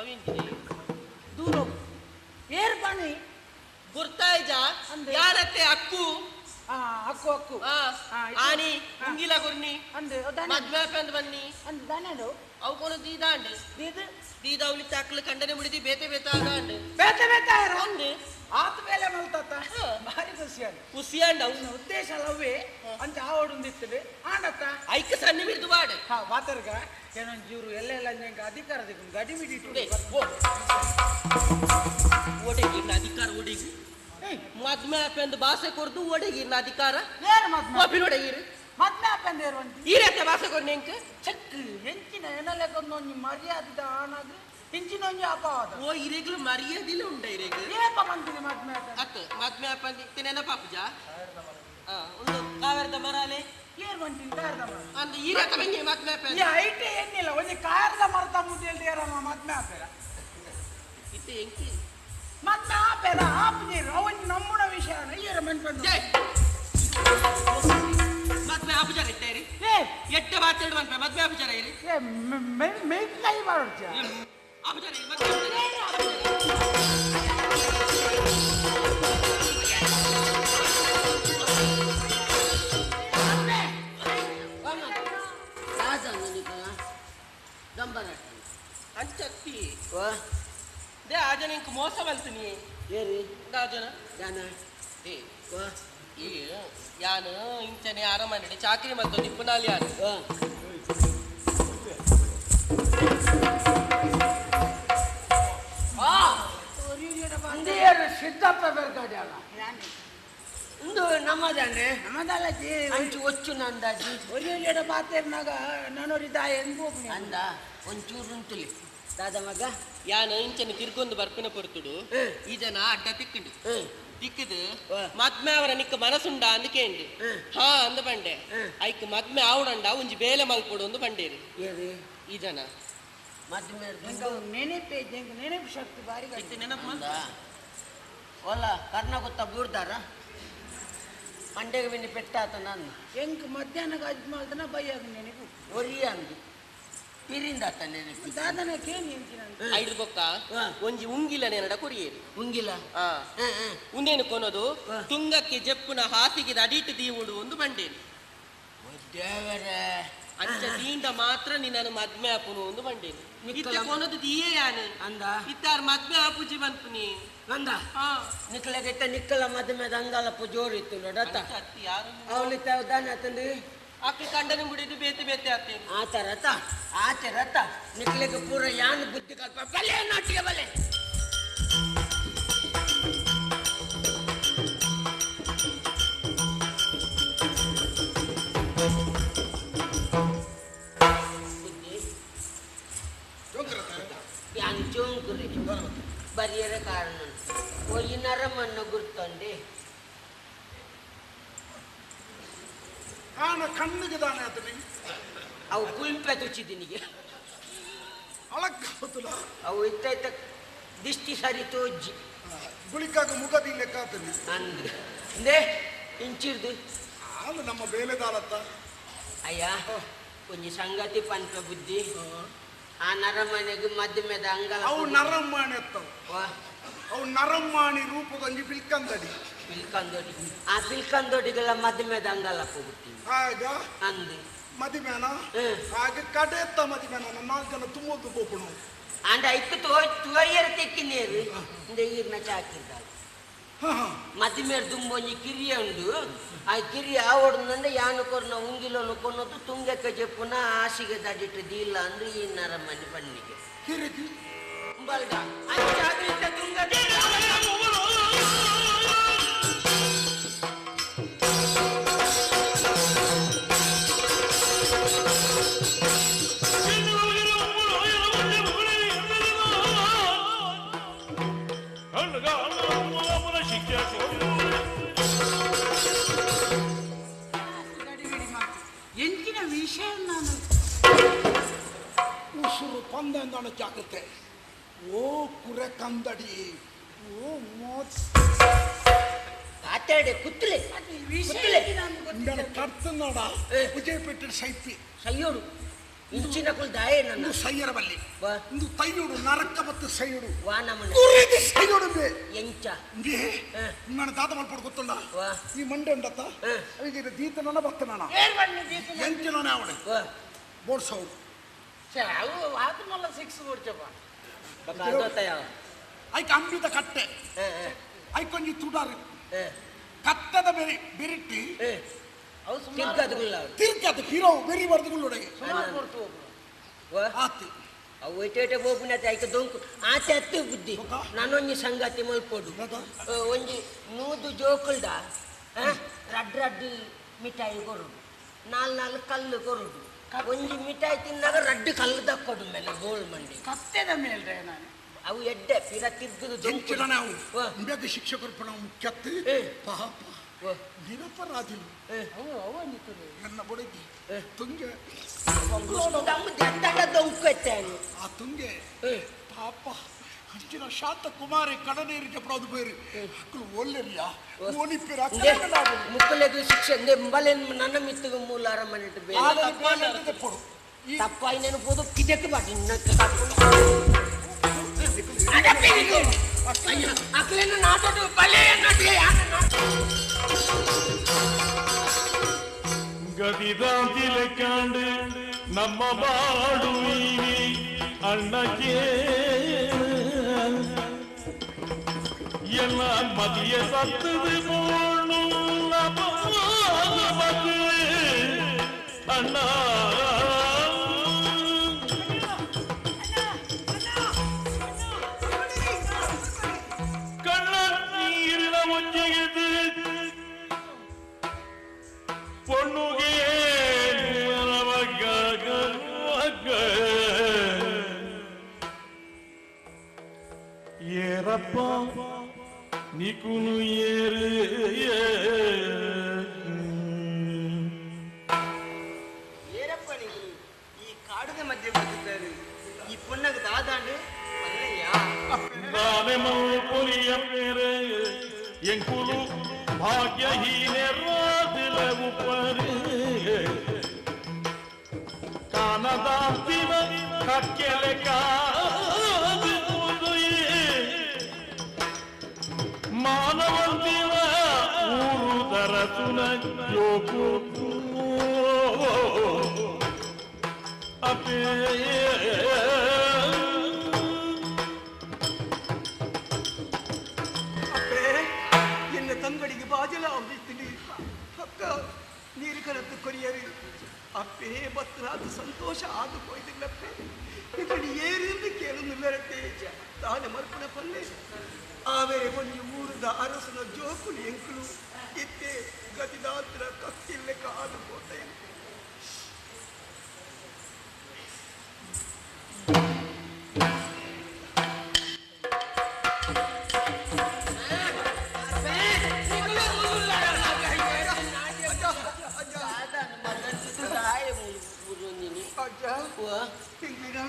ಅವೆಂಜಿನಿ ದೂರ ಏರ್ ಬನ್ನಿ ಗುರ್ತಾಯ್ಜ ಯಾರತ್ತೆ ಅಕ್ಕು ಅಕ್ಕು ಅಕ್ಕು ಆನಿ ಉಂಗಿಲ ಗುರ್ನಿ ಅಂದೆ ಮದ್ಮ್ಯಾಪೆ ಅಂದ್ ಬನ್ನಿ ಅಂದ್ ದಾನೇಡು ಅವು ಕೊನು ದೀದಾಂಡ್ ದೀದ್ ದೀದ ಅವಳಿ ಚಾಕ್ಲು ಖಂಡನೆ ಮುಡಿದಿ ಬೇತೆ ಬೇತ ಆದಾಂಡ್ ಬೇತೆ ಬೇತ ಅಂದ್ ಆತ ಮೇಲೆ ಮಲ್ತಾತ ಭಾರಿ ಖುಷಿ ಆಗ ಖುಷಿ ಅಂಡ್ ಅವನ ಉದ್ದೇಶ ಲವ್ವೇ ಅಂತ ಆವಡುಂದಿತ್ತದೆ ಆಂಡತ್ತ ಐಕ ಸಣ್ಣ ಬಿಡ್ದು ಬಾಡ ಹಾ ಬಾತರ್ಗ ಏನೊಂದು ಎಲ್ಲ ಎಲ್ಲ ಅಧಿಕಾರ ಗಡಿ ಬಿಡಿ ಒಡೆಗಿರ್ನ ಅಧಿಕಾರ ಒಡೆಗಿ ಮದ್ಮೆ ಅಂದ್ ಭಾಷೆ ಕೊರ್ದು ಒಡೆಗಿರ್ನ ಅಧಿಕಾರ ಏನು ಮದ್ಮೆ ಒಪ್ಪಿನ ಒಡೆಗಿರು ಮದ್ಮೆ ಅಪ್ಪಂದೇರು ಅಂತ ಈ ರೀತಿ ಭಾಷೆ ಕೊರ್ದು ಎಂಕ್ ಚೆಕ್ ಎಂಚಿನ ಏನಲ್ಲೆಕ್ಕೊಂದು ಮರ್ಯಾದೆ ಆನಾಗ ಇಂಚಿನೊಂಜಿ ಅಪವಾದ ಓ ಇರೆಗ್ಲು ಮರ್ಯಾದಿಲ್ಲ ಉಂಡ ಇರೆಗ್ ಏಪ ಬಂದಿದೆ ಮದ್ಮೆ ಅತ್ತ ಮದ್ಮೆ ಅಪ್ಪಂದಿ ನೆನಪಾಪುಜ ಒಂದು ಕಾವೇರದ ಮರಾಲೆ ಏನ್ ಬಂತೀನಿ ಕಾರದ ಮರ ಅಂದ್ ಈರಕ ಬಂಗಿ ಮದ್ಮೆ ಅಪ್ಪ ಈ ಐಟೆ ಏನಿಲ್ಲ ಒಂಜಿ ಕಾರದ ಮರತ ಮುದ್ದೇಳಿ ಏರಮ್ಮ ಮದ್ಮೆ ಆಪೇರ ಇತ್ತೆ ಎಂಕಿ ಮದ್ಮೆ ಆಪೇರ ಆಪುಜೀರು ಅವನ್ ನಮ್ಮುನ ವಿಷಯ ಈರ ಮನ್ಪಂದು ಮದ್ಮೆ ಆಪುಜಾರ ಇತ್ತೇರಿ ಎಟ್ಟೆ ಬಾತೆರಡು ಮನ್ಪೆ ಮದ್ಮೆ ಆಪುಜಾರ ಇರಿ ಏ ಮೇಯ್ಕಾಯಿ ಬಾರೊಡ್ಚ ಆಪುಜಾರ ಇರಿ ಮದ್ಮೆ ಆಪುಜಾರ. ಅಂಚತ್ತಿ they ಆಜನ ಇಂಕ್ ಮೋಸ ಮಲ್ತೀನಿ ಏರಿ ದಾಜನ ಜಾನ they ಈ ಯಾನು ಇಂಚನೆ ಅರಮನೆ ಚಾಕ್ರಿ ಮಲ್ತು ನಿಪ್ಪುನಾಲಿ ಯಾನು ಸಿದ್ದಪ್ಪ ಬೆರ್ಗಾಡ್ಯಾಳ ಇಂದು ನಮ್ಮದಾನೆ ನಮ್ಮದಲ್ಲ ಜಿ ಅಂಚು ಒಚ್ಚು ನಂದಾಜಿ ಒರಿಯೊರಿಯಡ ಬಾತೇರ್ನಾಗ ನಾನೊರಿ ದಾಯ ಎಂದು ಅಂದ ಒಂಚೂರು ಉಂಟುಲಿ ದಾದ ಮಗ ಯಾನು ಇಂಚನೆ ತಿರ್ಗೊಂದು ಬರ್ಪಿನ ಪೊರ್ತುಡು ಈ ಜನ ಅಡ್ಡ ತಿಕ್ಕುಂಡು ತಿಕ್ಕದು ಮದ್ಮೆ ಅವರ ನಿಕ್ಕ ಮನಸ್ಸುಂಡ ಅಂದ್ ಕೇಂಡು ಹಾ ಅಂದ ಬಂಡೆ ಐಕ್ ಮದ್ಮೆ ಆವಡಂಡ ಒಂಜಿ ಬೇಲೆ ಮಲ್ಪೊಡು ಒಂದು ಬಂಡೇರಿ ಈ ಜನ ಮದ್ಮೆ ನೆನಪೆ ನೆನಪು ಶಕ್ತಿ ಬಾರಿ ನೆನಪು ಓಲ ಕರ್ಣ ಗೊತ್ತ ಬೂರ್ದಾರ ಮಂಡೆಗೆ ಬಿನ್ನಿ ಪೆಟ್ಟಾತ ನಾನು ಎಂಕ್ ಮಧ್ಯಾಹ್ನ ಅಜ್ಜ ಮಾಡ್ದನ ಬೈಯಾಗ ನೆನಪು ಒರಿ ಅಂದು ಪಿರಿಂದಾತ ನೆನಪು ದಾದನ ಕೇನ್ ಎಂಚಿನ ಐದು ಬೊಕ್ಕ ಒಂಜಿ ಉಂಗಿಲ ನೆನಡ ಕೊರಿಯೇರಿ ಉಂಗಿಲ ಉಂದೇನು ಕೊನೋದು ತುಂಗಕ್ಕೆ ಜಪ್ಪುನ ಹಾಸಿಗೆ ಅಡಿಟ್ಟು ದೀವುಡು ಒಂದು ಬಂಡೇರಿ ದೇವರೇ ಅಂಚ ದೀಂಡ ಮಾತ್ರ ನಿನ್ನನ್ನು ಮದ್ಮೆ ಆಪುನು ಒಂದು ಬಂಡೇರಿ ಇತ್ತೆ ಕೊನೋದು ದೀಯೇ ಯಾನು ಅಂದ ಇತ್ತಾರು ಮದ್ಮೆ ಆಪುಜಿ ಬಂಪುನಿ ನಂದ ನಿಕ್ಕಲಗಿತ್ತ ನಿಕ್ಕಲ ಮದ್ಮೆದ ಅಂಗಲಪ್ಪ ಜೋರಿತ್ತು ನೋಡತ್ತ ಅವಳಿತ್ತ ದಾನ ಆತಂದು ಅಕ್ಕ ಕಂಡನ ಮುಡಿದು ಬೇತೆ ಬೇತೆ ಆತೇನೆ ಆ ಥರ ಆ ಥರ ನಿಕ್ಕಲಿಗೆ ಪೂರ ಯಾನ್ ಬುದ್ಧಿ ಕಲ್ಪ ಬಲೆ ನಾಟಿಗೆ ಬಲೆ ಯಾನ್ ಚೋಂಕುರಿ ಬರಿಯರ ಕಾರಣ ಒಯ್ಯಿ ನರಮನ್ನು ಗುರ್ತೊಂಡೆ ಆನ ಕಣ್ಣಿಗೆ ದಾನೆ ಆತನಿಗೆ ಅವು ಕುಲ್ಪೆ ತುಚ್ಚಿದಿನಿಗೆ ಅಳಕ್ಕಾತುಲ ಅವು ಇತ್ತ ಇತ್ತ ದಿಷ್ಟಿ ಸರಿ ತೋಜ್ಜಿ ಗುಳಿಕಾಗ ಮುಗದಿ ಲೆಕ್ಕ ಆತನಿ ಅಂದ್ ಅಂದೆ ಇಂಚಿರ್ದು ಆಲು ನಮ್ಮ ಬೇಲೆದಾರತ್ತ ಅಯ್ಯ ಒಂಜಿ ಸಂಗತಿ ಪಂಪ ಬುದ್ಧಿ ಆ ನರಮನೆಗೆ ಮದ್ಮೆದ ಅಂಗಲ ಅವು ನರಮಾಣಿ ಅತ್ತವು ಅವು ನರಮಾಣಿ ರೂಪದೊಂಜಿ ಬಿಲ್ಕಂದಡಿ ಬಿಲ್ಕಂದೊಡಿ ಆ ಬಿಲ್ಕಂದೊಡಿಗೆಲ್ಲ ಮದ್ಮೆದ ಅಂಗಲ ಹೋಗ್ತೀವಿ ಆಗ ಅಂದು ಮದಿಮೇನ ಆಗ ಕಡೆತ್ತ ಮದಿಮೇನ ನಾಲ್ಕು ಜನ ತುಂಬೋದು ಬೋಪುಣು ಅಂಡ ಐಕ್ ತೋಯರ್ ತೆಕ್ಕಿನೇರು ಇಂದ ಈರ್ನ ಚಾಕಿದ್ದಾಳೆ ಮದಿಮೇರ್ ದುಂಬೊಂಜಿ ಕಿರಿಯ ಉಂಡು ಆ ಕಿರಿಯ ಆವಡ್ದಂದ್ರೆ ಯಾನು ಕೊರ್ನ ಉಂಗಿಲೋನು ಕೊನ್ನೋದು ತುಂಗಕ್ಕೆ ಜಪ್ಪುನ ಆಸಿಗೆ ದಡಿಟ್ಟು ದೀಲ್ಲ ಅಂದ್ರೆ ಈ ನರಮನೆ ಬನ್ನಿಗೆ ಕಿರಿಕಿ ಬಲ್ದ ಅಂಚಾದ್ರಿಂದ ತುಂಗ ಎಂಚಿನ ವಿಷಯ ನಾನು ಉಸುರು ಪಂದ ಜಾಗ್ರತೆ ಓ ಕುರೆ ಕಂದಡಿ ಓ ಮೋತ್ ಆತಾಡೆ ಕುತ್ತಲೆ ಕರ್ತನಾಡ ವಿಜಯಪೇಟೆ ಸೈಪಿ ಸೈಯೋಡು ಇಂಚಿನ ಕುಲ್ ದಾಯೆ ನನ್ನ ಸೈಯರಬಲ್ಲಿ ಇಂದು ತೈಯೋಡು ನರಕ ಮತ್ತು ಸೈಯೋಡು ವಾ ನಮನ ಕುರಿದು ಸೈಯೋಡು ಬೇ ಎಂಚ ಇಂಗೆ ನನ್ನ ತಾತ ಮಲ್ಪಡು ಗೊತ್ತುಂಡ ಈ ಮಂಡೆ ಉಂಡತ್ತ ಅವಿಗೆ ದೀತನ ಬರ್ತನಾನ ಎಂಚಿನ ಅವಳೆ ಬೋರ್ಡ್ ಸೌಡ್ ಅವು ಆತನಲ್ಲ ಸಿಕ್ಸ್ ಕೊಡ್ಚಪ್ಪ ಐಕ್ ಅಂಬಿದ ಕಟ್ಟೆ ಐಕೊಂಜಿ ತುಡಾರು ಕತ್ತದ ಬೆರಿ ಬೆರಿಟ್ಟಿ ತಿರ್ಗದು ಪಿರೋ ಬೆರಿ ಬಡ್ದು ಆತಿ ಅವು ಇಟೇಟೆ ಬೋಪುನತೆ ಐಕ ದೊಂಕು ಆತೆ ಅತ್ತು ಬುದ್ಧಿ ನಾನೊಂಜಿ ಸಂಗತಿ ಮಲ್ಪೊಡು ಒಂಜಿ 100 ಜೋಕುಲ್ದ ರಡ್ ರಡ್ ಮಿಠಾಯಿ ಕೊರುಡು ನಾಲ್ ನಾಲ್ ಕಲ್ಲು ಕೊರುಡು ಒಂಜಿ ಮಿಠಾಯಿ ತಿನ್ನಾಗ ರಡ್ಡು ಕಲ್ಲು ದಕ್ಕೊಡು ಮೇಲೆ ಗೋಲ್ ಮಂಡಿ ಕತ್ತೆದ ಮೇಲ್ರೆ ನಾನು ಅವು ಎಡ್ಡೆ ಪಿರ ತಿರ್ಗುದು ಎಂಚಿನ ನಾವು ಇಂಬ್ಯಾಗ ಶಿಕ್ಷಕರು ಪಣ ಮುಖ್ಯತ್ತು ಪಾಪ ನಿರಪರಾಧಿಲು ನನ್ನ ಬೊಡಗಿ ತುಂಗೆ ಆ ತುಂಗೆ ಪಾಪ ಅಂಚಿನ ಶಾಂತ ಕುಮಾರಿ ಕಡನೀರಿಗೆ ಜಪಡೋದು ಬೇರೆ ಅಕ್ಕಳು ಒಲ್ಲೆರಿಯಾ ಓನಿಪ್ಪಿರ ಮುಕ್ಕಲೆಗ್ ಶಿಕ್ಷೆ ಬಲೆ ನನ್ನ ಮಿತ್ತಿಗೆ ಮೂಲ ಅರಮನೆ ಬೇರೆ ಪೊಡು ತಪ್ಪಾಯಿ ನೆನಪೋದು ಕಿಟಕ್ಕೆ ಬಾಟಿ ಅಕ್ಲೇನ ನಾಟೋದು ಬಲೆ ನಟಿಗೆ ಗತಿದಾಂತಿಲೆ ನಮ್ಮ ಬಾಡುವೀನಿ ಅಣ್ಣಕ್ಕೆ ಎಲ್ಲ ಮದಿಯ ಸತ್ತದು போணும் ಅಣ್ಣ ಕಣ್ಣ ನೀರಿನ ಮುಂಜೆಗೆದು பொண்ணுகே ಏರಪ್ಪ ನಿಕುನು ಏರು ಏರಪ್ಪ ನೀವು ಈ ಕಾಡಿನ ಮಧ್ಯೆ ಬಂದಿದ್ದಾರೆ ಈ ಪೊನ್ನಗ ದಾದಾಂಡು ಮಲ್ಲಯ್ಯ ನಾನೇ ಪುಲಿಯ ಮೇರೆ ಎಂಕುಲು ಭಾಗ್ಯಹೀನರಾದಿಲ ಉಪರಿ ಕಾನದಾಂತಿನ ಕಕ್ಕೆಲೆ ಕಾದು ಮಾನವಂತಿನ ಊರು ದರಸುನ ಜೋಕು ಅಪೇ ಅಪ್ಪೇ ಎನ್ನ ತಂಗಡಿಗೆ ಬಾಜಲ ಅವರಿದ್ದೀನಿ ಪಕ್ಕ ನೀರು ಕರತ್ತು ಕೊರಿಯರು ಅಪ್ಪೇ ಬತ್ರಾದ ಸಂತೋಷ ಆದು ಹೋಯ್ತಿಲ್ಲಪ್ಪೆ ಇತಡಿ ಏರಿಂದ ಕೇಳುന്നിಲ್ಲರತ್ತೆ ತಾನೆ ಮರ್ಪಣ ಪಲ್ಲೆ ಆಮೇಲೆ ಒಂಜಿ ಊರದ ಅರಸನ ಜೋಕುಲು ಎಂಕುಲು ಇತ್ತೆ ಗತಿದಾತ್ರ ಕತ್ತಿಲ್ಲೆ ಕಾದು ಹೋತ ಎಂಕು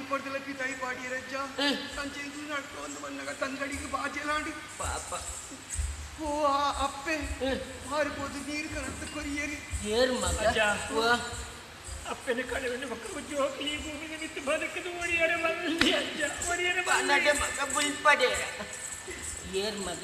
ಕೊಡ್ತಿಲ್ಲ ಪಿತಾಯಿ ಪಾಡಿಯರಜ್ಜ ಸಂಚೆಂದು ನಡ್ಕೊಂಡು ಬಂದಾಗ ತಂಗಡಿಗೆ ಬಾಜೆಲಾಂಡಿ ಪಾಪ ಓ ಆ ಅಪ್ಪೆ ಪಾರಿಬೋದು ನೀರು ಕರತ್ತು ಕೊರಿಯರಿ ಏರ್ ಮಗ ಅಪ್ಪನ ಕಡೆಯನ್ನು ಮಕ್ಕಳು ಜೋಕಲಿ ಈ ಭೂಮಿಗೆ ನಿಂತು ಬದುಕದು ಒಡಿಯರ ಮಲ್ಲಿ ಅಜ್ಜ ಒಡಿಯರ ನಡೆ ಮಗ ಬುಲ್ಪಡೆ ಏರ್ ಮಗ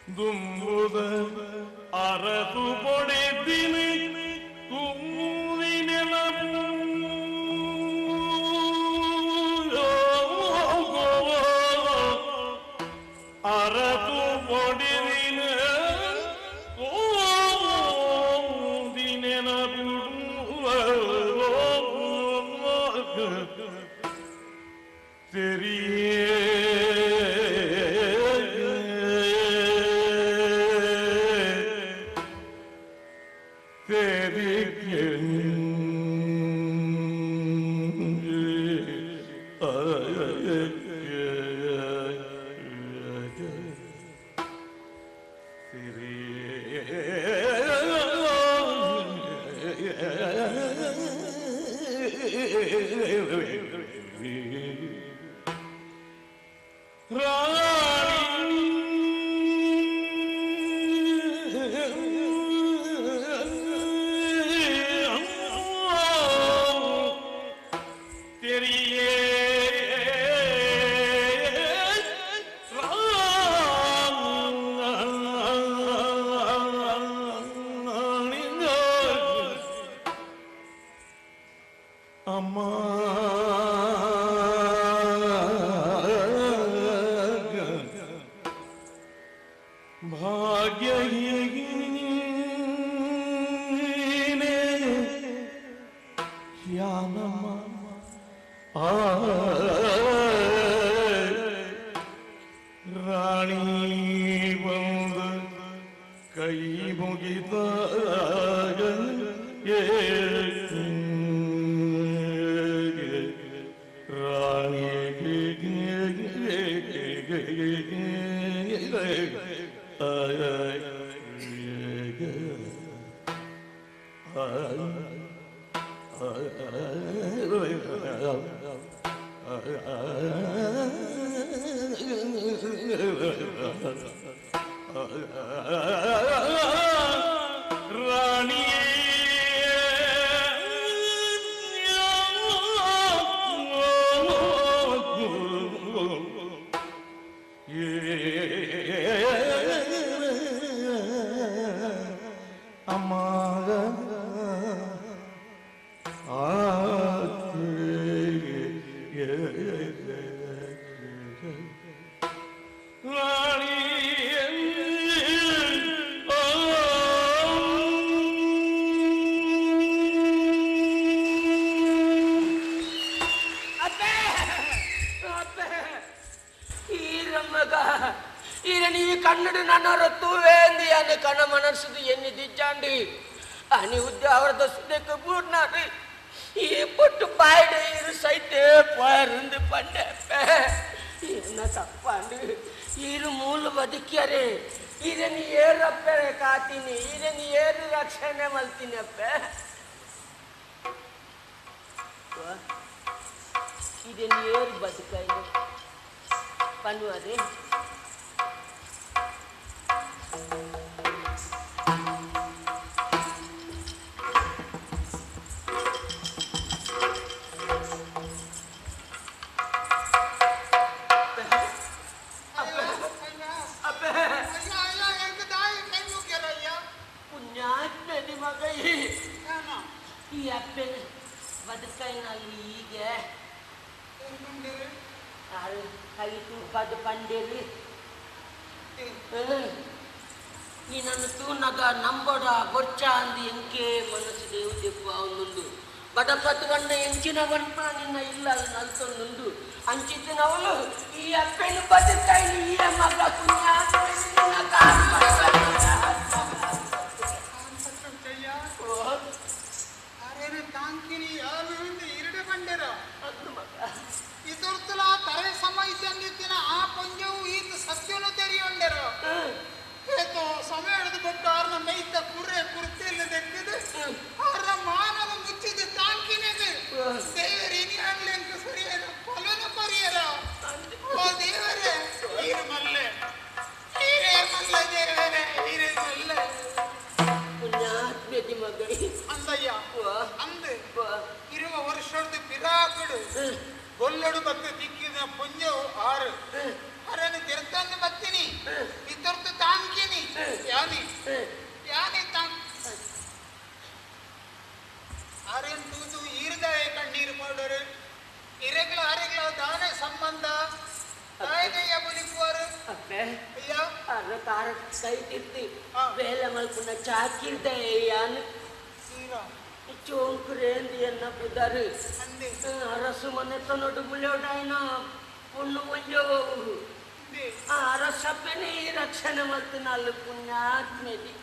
ದುಂಬುದ ಅರಸು ಪೊಡೆದಿನಿ ಕೂವಿನೆಲ ಅರಸು ಪೊಡೆದಿನ ಕೂದಿನೆಲ ಅಮ್ಮ. ರಾಣಿ ಬಂದ ಕೈ ಮುಗಿದ ರಾಣಿ ರಾಣಿ ಅಮ್ಮ ಕನ್ನಡ ನನ್ನ ತೂವೇಂದು ಕಣ ಮನಸ್ಸು ಎನ್ನಿ ದಿಜ್ಜಾಂಡಿ ಅನಿ ಉದ್ಯಾವರದ ಸುದ್ದಕ್ಕೆ ಬೂಡ್ನಾಡು ಈ ಪೊಟ್ಟು ಬಾಯ್ಡು ಇರು ಸೈತೆ ಪೋಯருந்து ಪಂಡೆ ಎನ್ನ ತಪ್ಪಾಂಡು ಇರು ಮೂಲ ಬದುಕ್ಯರೆ ಇದನ್ನು ಏರಪ್ಪೆ ಕಾತೀನಿ ಇದನ್ನು ಏರು ರಕ್ಷಣೆ ಮಲ್ತೀನಪ್ಪೆ ಇದನ್ನು ಏರು ಬದುಕೈನು ಪನ್ನುವರೇ. ಈ ಅಪ್ಪನ ಬದುಕೈನಲ್ಲಿ ಹೀಗೆ ಕೈ ತೂಪದ ಪಂಡೇರಿ ನೀನನ್ನು ತೂನಗ ನಂಬಡ ಬೊಚ್ಚ ಅಂದು ಎಂಕೆ ಮನಸ್ಸು ದೇವು ದೆಪ್ಪು ಅವನುಂಡು ಬಡಪತ್ತು ಬಣ್ಣ ಎಂಚಿನ ಬಣ್ಣ ನಿನ್ನ ಇಲ್ಲ ಅದು ನಲ್ತೊಂದುಂಡು ಅಂಚಿತ್ತಿನವನು ಈ ಅಪ್ಪನ ಬದುಕೈಲಿ ಈ ಮಗ ಪುಣ್ಯ ಇದುರ್ತಲ ತರೆ ಸಮಯ ಆ ಪಂಜವು ಈತ ಸತ್ಯನು ತೆರಿಯೊಂಡರು ಸಮಯ ಹಿಡಿದು ಬಿಟ್ಟು ಅವ್ರನ್ನ ಮೈತ ಕುರ್ರೆ ಕುರ್ತಿಲ್ಲ ದೆಕ್ಕಿದೆ ಅವ್ರನ್ನ ಮಾನವ ಮುಚ್ಚಿದ ತಾಂಕಿನದು ದೇವರೇ ನೀ ಅಂತ ಸರಿಯಾದ ಫಲನ ಪರಿಯರ ಓ ದೇವರೇ ಹೀರೆ ಮಲ್ಲೆ ಹೀರೆ ಮಲ್ಲ ದೇವರೇ ಹೀರೆ ಮಲ್ಲೆ ಅಂದಯ್ಯ ಅಂದು ಇರುವ ವರ್ಷದ ಪಿರಾಕಡು ಗೊಲ್ಲಡು ಬತ್ತು ದಿಕ್ಕಿದ ಪುಂಜವು ಆರು ಅರನು ತಿರ್ತಂದು ಬತ್ತೀನಿ ಇತರ್ತು ತಾಂಕಿನಿ ಯಾನಿ ಯಾನಿ ತಾಂಕ್ ಆರೇನು ತೂತು ಈರ್ದಾಯ ಕಣ್ಣೀರು ಪೌಡರು ಇರೆಗಳ ಆರೆಗಳ ದಾನೆ ಸಂಬಂಧ ತಾಯಿದಯ್ಯ ಬುಲಿಪುವರು ಅಯ್ಯ ಅರ ತಾರ ಕೈ ತಿರ್ತಿ ಬೇಲೆ ಮಲ್ಪುನ ಚಾಕಿರ್ದೆ ಯಾನು ಚೋಂಕುರೇಂದು ಎನ್ನ ಪುದರು ಅರಸು ಮನೆತನೊಡು ಮುಳ್ಳೋಡಾಯ್ನ ಪುಣ್ಣು ಒಂಜೋವು ಆ ಅರಸಪ್ಪನೇ ಈ ರಕ್ಷಣೆ ಮತ್ತು ನಾಲ್ಕು ಪುಣ್ಯಾತ್ಮೇದಿ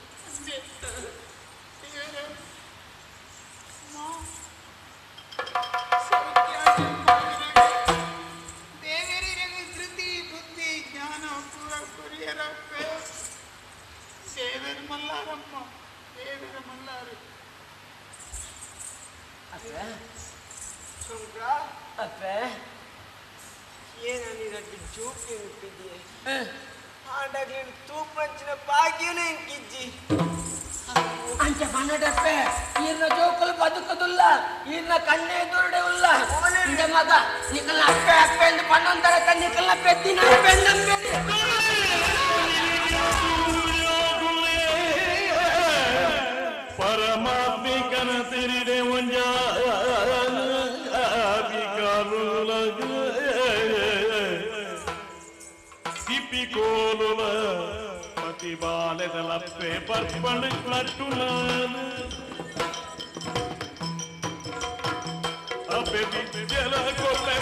ದೇವರಿಗೆ ಧೃತಿ ಬುದ್ಧಿ ಜ್ಞಾನ ಪೂರ ಕೊರಿಯರಪ್ಪೆ ದೇವರ ಮಲ್ಲಾರಮ್ಮ ದೇವರ ಮಲ್ಲಾರು ಸುಂದ್ರ ಅಪ್ಪೆ ಏನನ್ನಿರಟ್ಟು ಜೂಪಿ ಉಪ್ಪಿದ್ಯೆ ಆಂಡಾಗ್ಲೇನು ತೂಪಂಚಿನ ಭಾಗ್ಯನೇ ಇಂಕಿಜ್ಜಿ ಅಂಚ ಬನ್ನಡಪ್ಪೆ ಈರ್ನ ಜೋಕುಲು ಬದುಕುದುಲ್ಲ ಈರ್ನ ಕಣ್ಣೇ ದುರುಡೆ ಉಲ್ಲ ಇಂದ ಮಗ ನಿಕಲ್ನ ಅಪ್ಪೆ ಅಪ್ಪೆ ಎಂದು ಪನ್ನೊಂದರ ನಿಕಲ್ನ ಪೆದ್ದಿನ ಅಪ್ಪೆ ಪರಮಾತ್ಮಿಕನ ತಿರಿದೆ ಒಂಜಾಬಿಕಾರುಲಗ ತಿಪ್ಪಿಕೋಲುಲ ಪತಿ ಬಾಲೆ ಸಾಲೆದಲಪ್ಪೆ ಬರ್ಪಣು ನಟ್ಟುನಾನು ಅಪ್ಪೆ ವಿದ್ಯಲ ಕೊಲೆ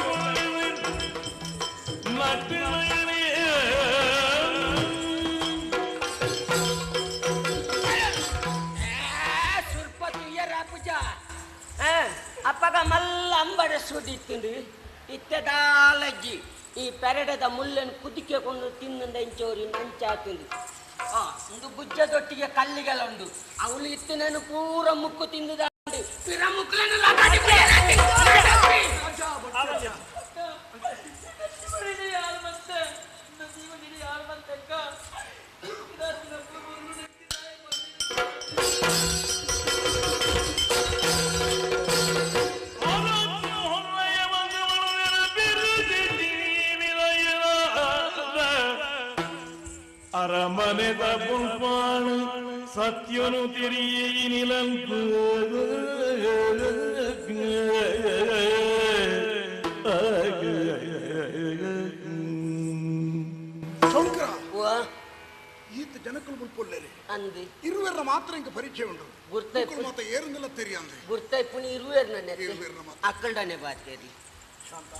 ನಟ್ಟುನಾನೇ ಅಪ್ಪಗ ಮಲ್ಲ ಅಂಬಡೆ ಸುಡಿತ್ತುಂಡು ಇತ್ತೆದಾಲಜ್ಜಿ ಈ ಪೆರಡೆದ ಮುಲ್ಲನ್ನು ಕುದಿಕೆ ಕೊಂಡು ತಿನ್ನುಂಡ ಇಂಚೋರಿ ನಂಚಾತುಂಡು ಆ ಒಂದು ಬುಜ್ಜದೊಟ್ಟಿಗೆ ಕಲ್ಲಿಗೆಲ್ಲ ಉಂಡು ಅವಳು ಇತ್ತಿನನ್ನು ಪೂರ ಮುಕ್ಕು ತಿಂದುದ ಪಿರ ಮುಕ್ಕಲನ್ನು ಅರಮನೆದ ಬುಲ್ಪಾಣ ಸತ್ಯನು ತಿರಿಯಿನಿಲಂಕು ಶಂಕರ ಈತ ಜನಕ್ಕಳು ಬುಲ್ಪೊಲ್ಲೇರಿ ಅಂದು ಇರುವೆರ ಮಾತ್ರ ಇಂಕ ಪರಿಚಯ ಉಂಟು ಗುರ್ತೈಪು ಮಾತ ಏರುಂದೆಲ್ಲ ತೆರಿಯಂದೆ ಗುರ್ತೈಪುನಿ ಇರುವೆರ್ ನನ್ನ ಅಕ್ಕಲ್ಡನೆ ಬಾತೇರಿ ಶಾಂತ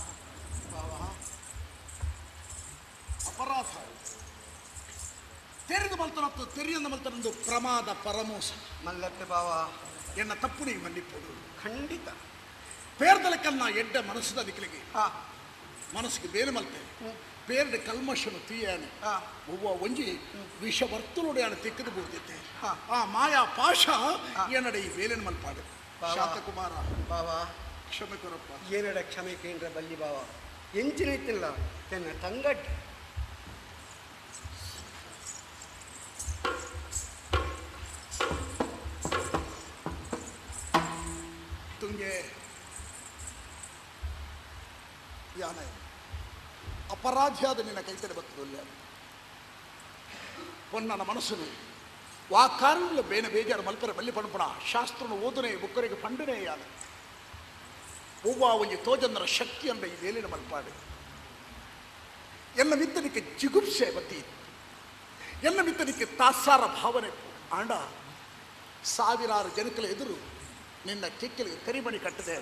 ಬಾವಾ ಅಪರಾಧ ತೆರೆದು ಮಲ್ತನತ್ತು ತೆರೆಯಂದ ಮಲ್ತನೊಂದು ಪ್ರಮಾದ ಪರಮೋಸ ಮಲ್ಲತ್ತೆ ಬಾವ ಎನ್ನ ತಪ್ಪು ನೀವು ಮನ್ನಿಪ್ಪೋಡು ಖಂಡಿತ ಪೇರ್ದಲಕನ್ನ ಎಡ್ಡ ಮನಸ್ಸದ ನಿಕ್ಲಿಗೆ ಮನಸ್ಸಿಗೆ ಬೇರೆ ಮಲ್ತೆ ಪೇರ್ದ ಕಲ್ಮಶನು ತೀಯಾನೆ ಒವ್ವ ಒಂಜಿ ವಿಷವರ್ತುಲುಡೆಯಾನ ತಿಕ್ಕದು ಬೋದಿತ್ತೆ ಆ ಮಾಯಾ ಪಾಶ ಏನಡ ಈ ಬೇಲಿನ ಮಲ್ಪಾಡು ಶಾಂತಕುಮಾರ ಬಾವ ಕ್ಷಮೆ ಕೊರಪ್ಪ ಏನಡ ಕ್ಷಮೆ ಕೇಂದ್ರ ಬಲ್ಲಿ ಬಾವ ಎಂಚಿನ ತನ್ನ ತಂಗಡ್ ತುಂಗೆ ಯಾನೆ ಅಪರಾಧಿಯಾದ ನಿನ್ನ ಕೈತಡೆ ಬರ್ತದಲ್ಲ ಪೊನ್ನನ ಮನಸ್ಸನು ವಾ ಕಾರಣಗಳ ಬೇನೆ ಬೇಜಾರು ಮಲ್ಪರ ಬಲ್ಲಿ ಪಣಪಣ ಶಾಸ್ತ್ರನು ಓದನೆ ಬುಕ್ಕರಿಗೆ ಪಂಡನೆ ಯಾನ ಒವ್ವ ಒಂಜಿ ತೋಜಂದರ ಶಕ್ತಿಯನ್ನ ಈ ಮೇಲಿನ ಮಲ್ಪಾಡು ಎಲ್ಲ ಮಿತ್ತನಿಗೆ ಜಿಗುಪ್ಸೆ ಬತ್ತಿ ಎಲ್ಲ ಮಿತ್ತನಿಗೆ ತಾಸಾರ ಭಾವನೆ ಆಂಡ ಸಾವಿರಾರು ಜನಕಲ ಎದುರು ನಿನ್ನ ಕೆಕ್ಕೆಲಿಗೆ ಕರಿಮಣಿ ಕಟ್ಟದೆ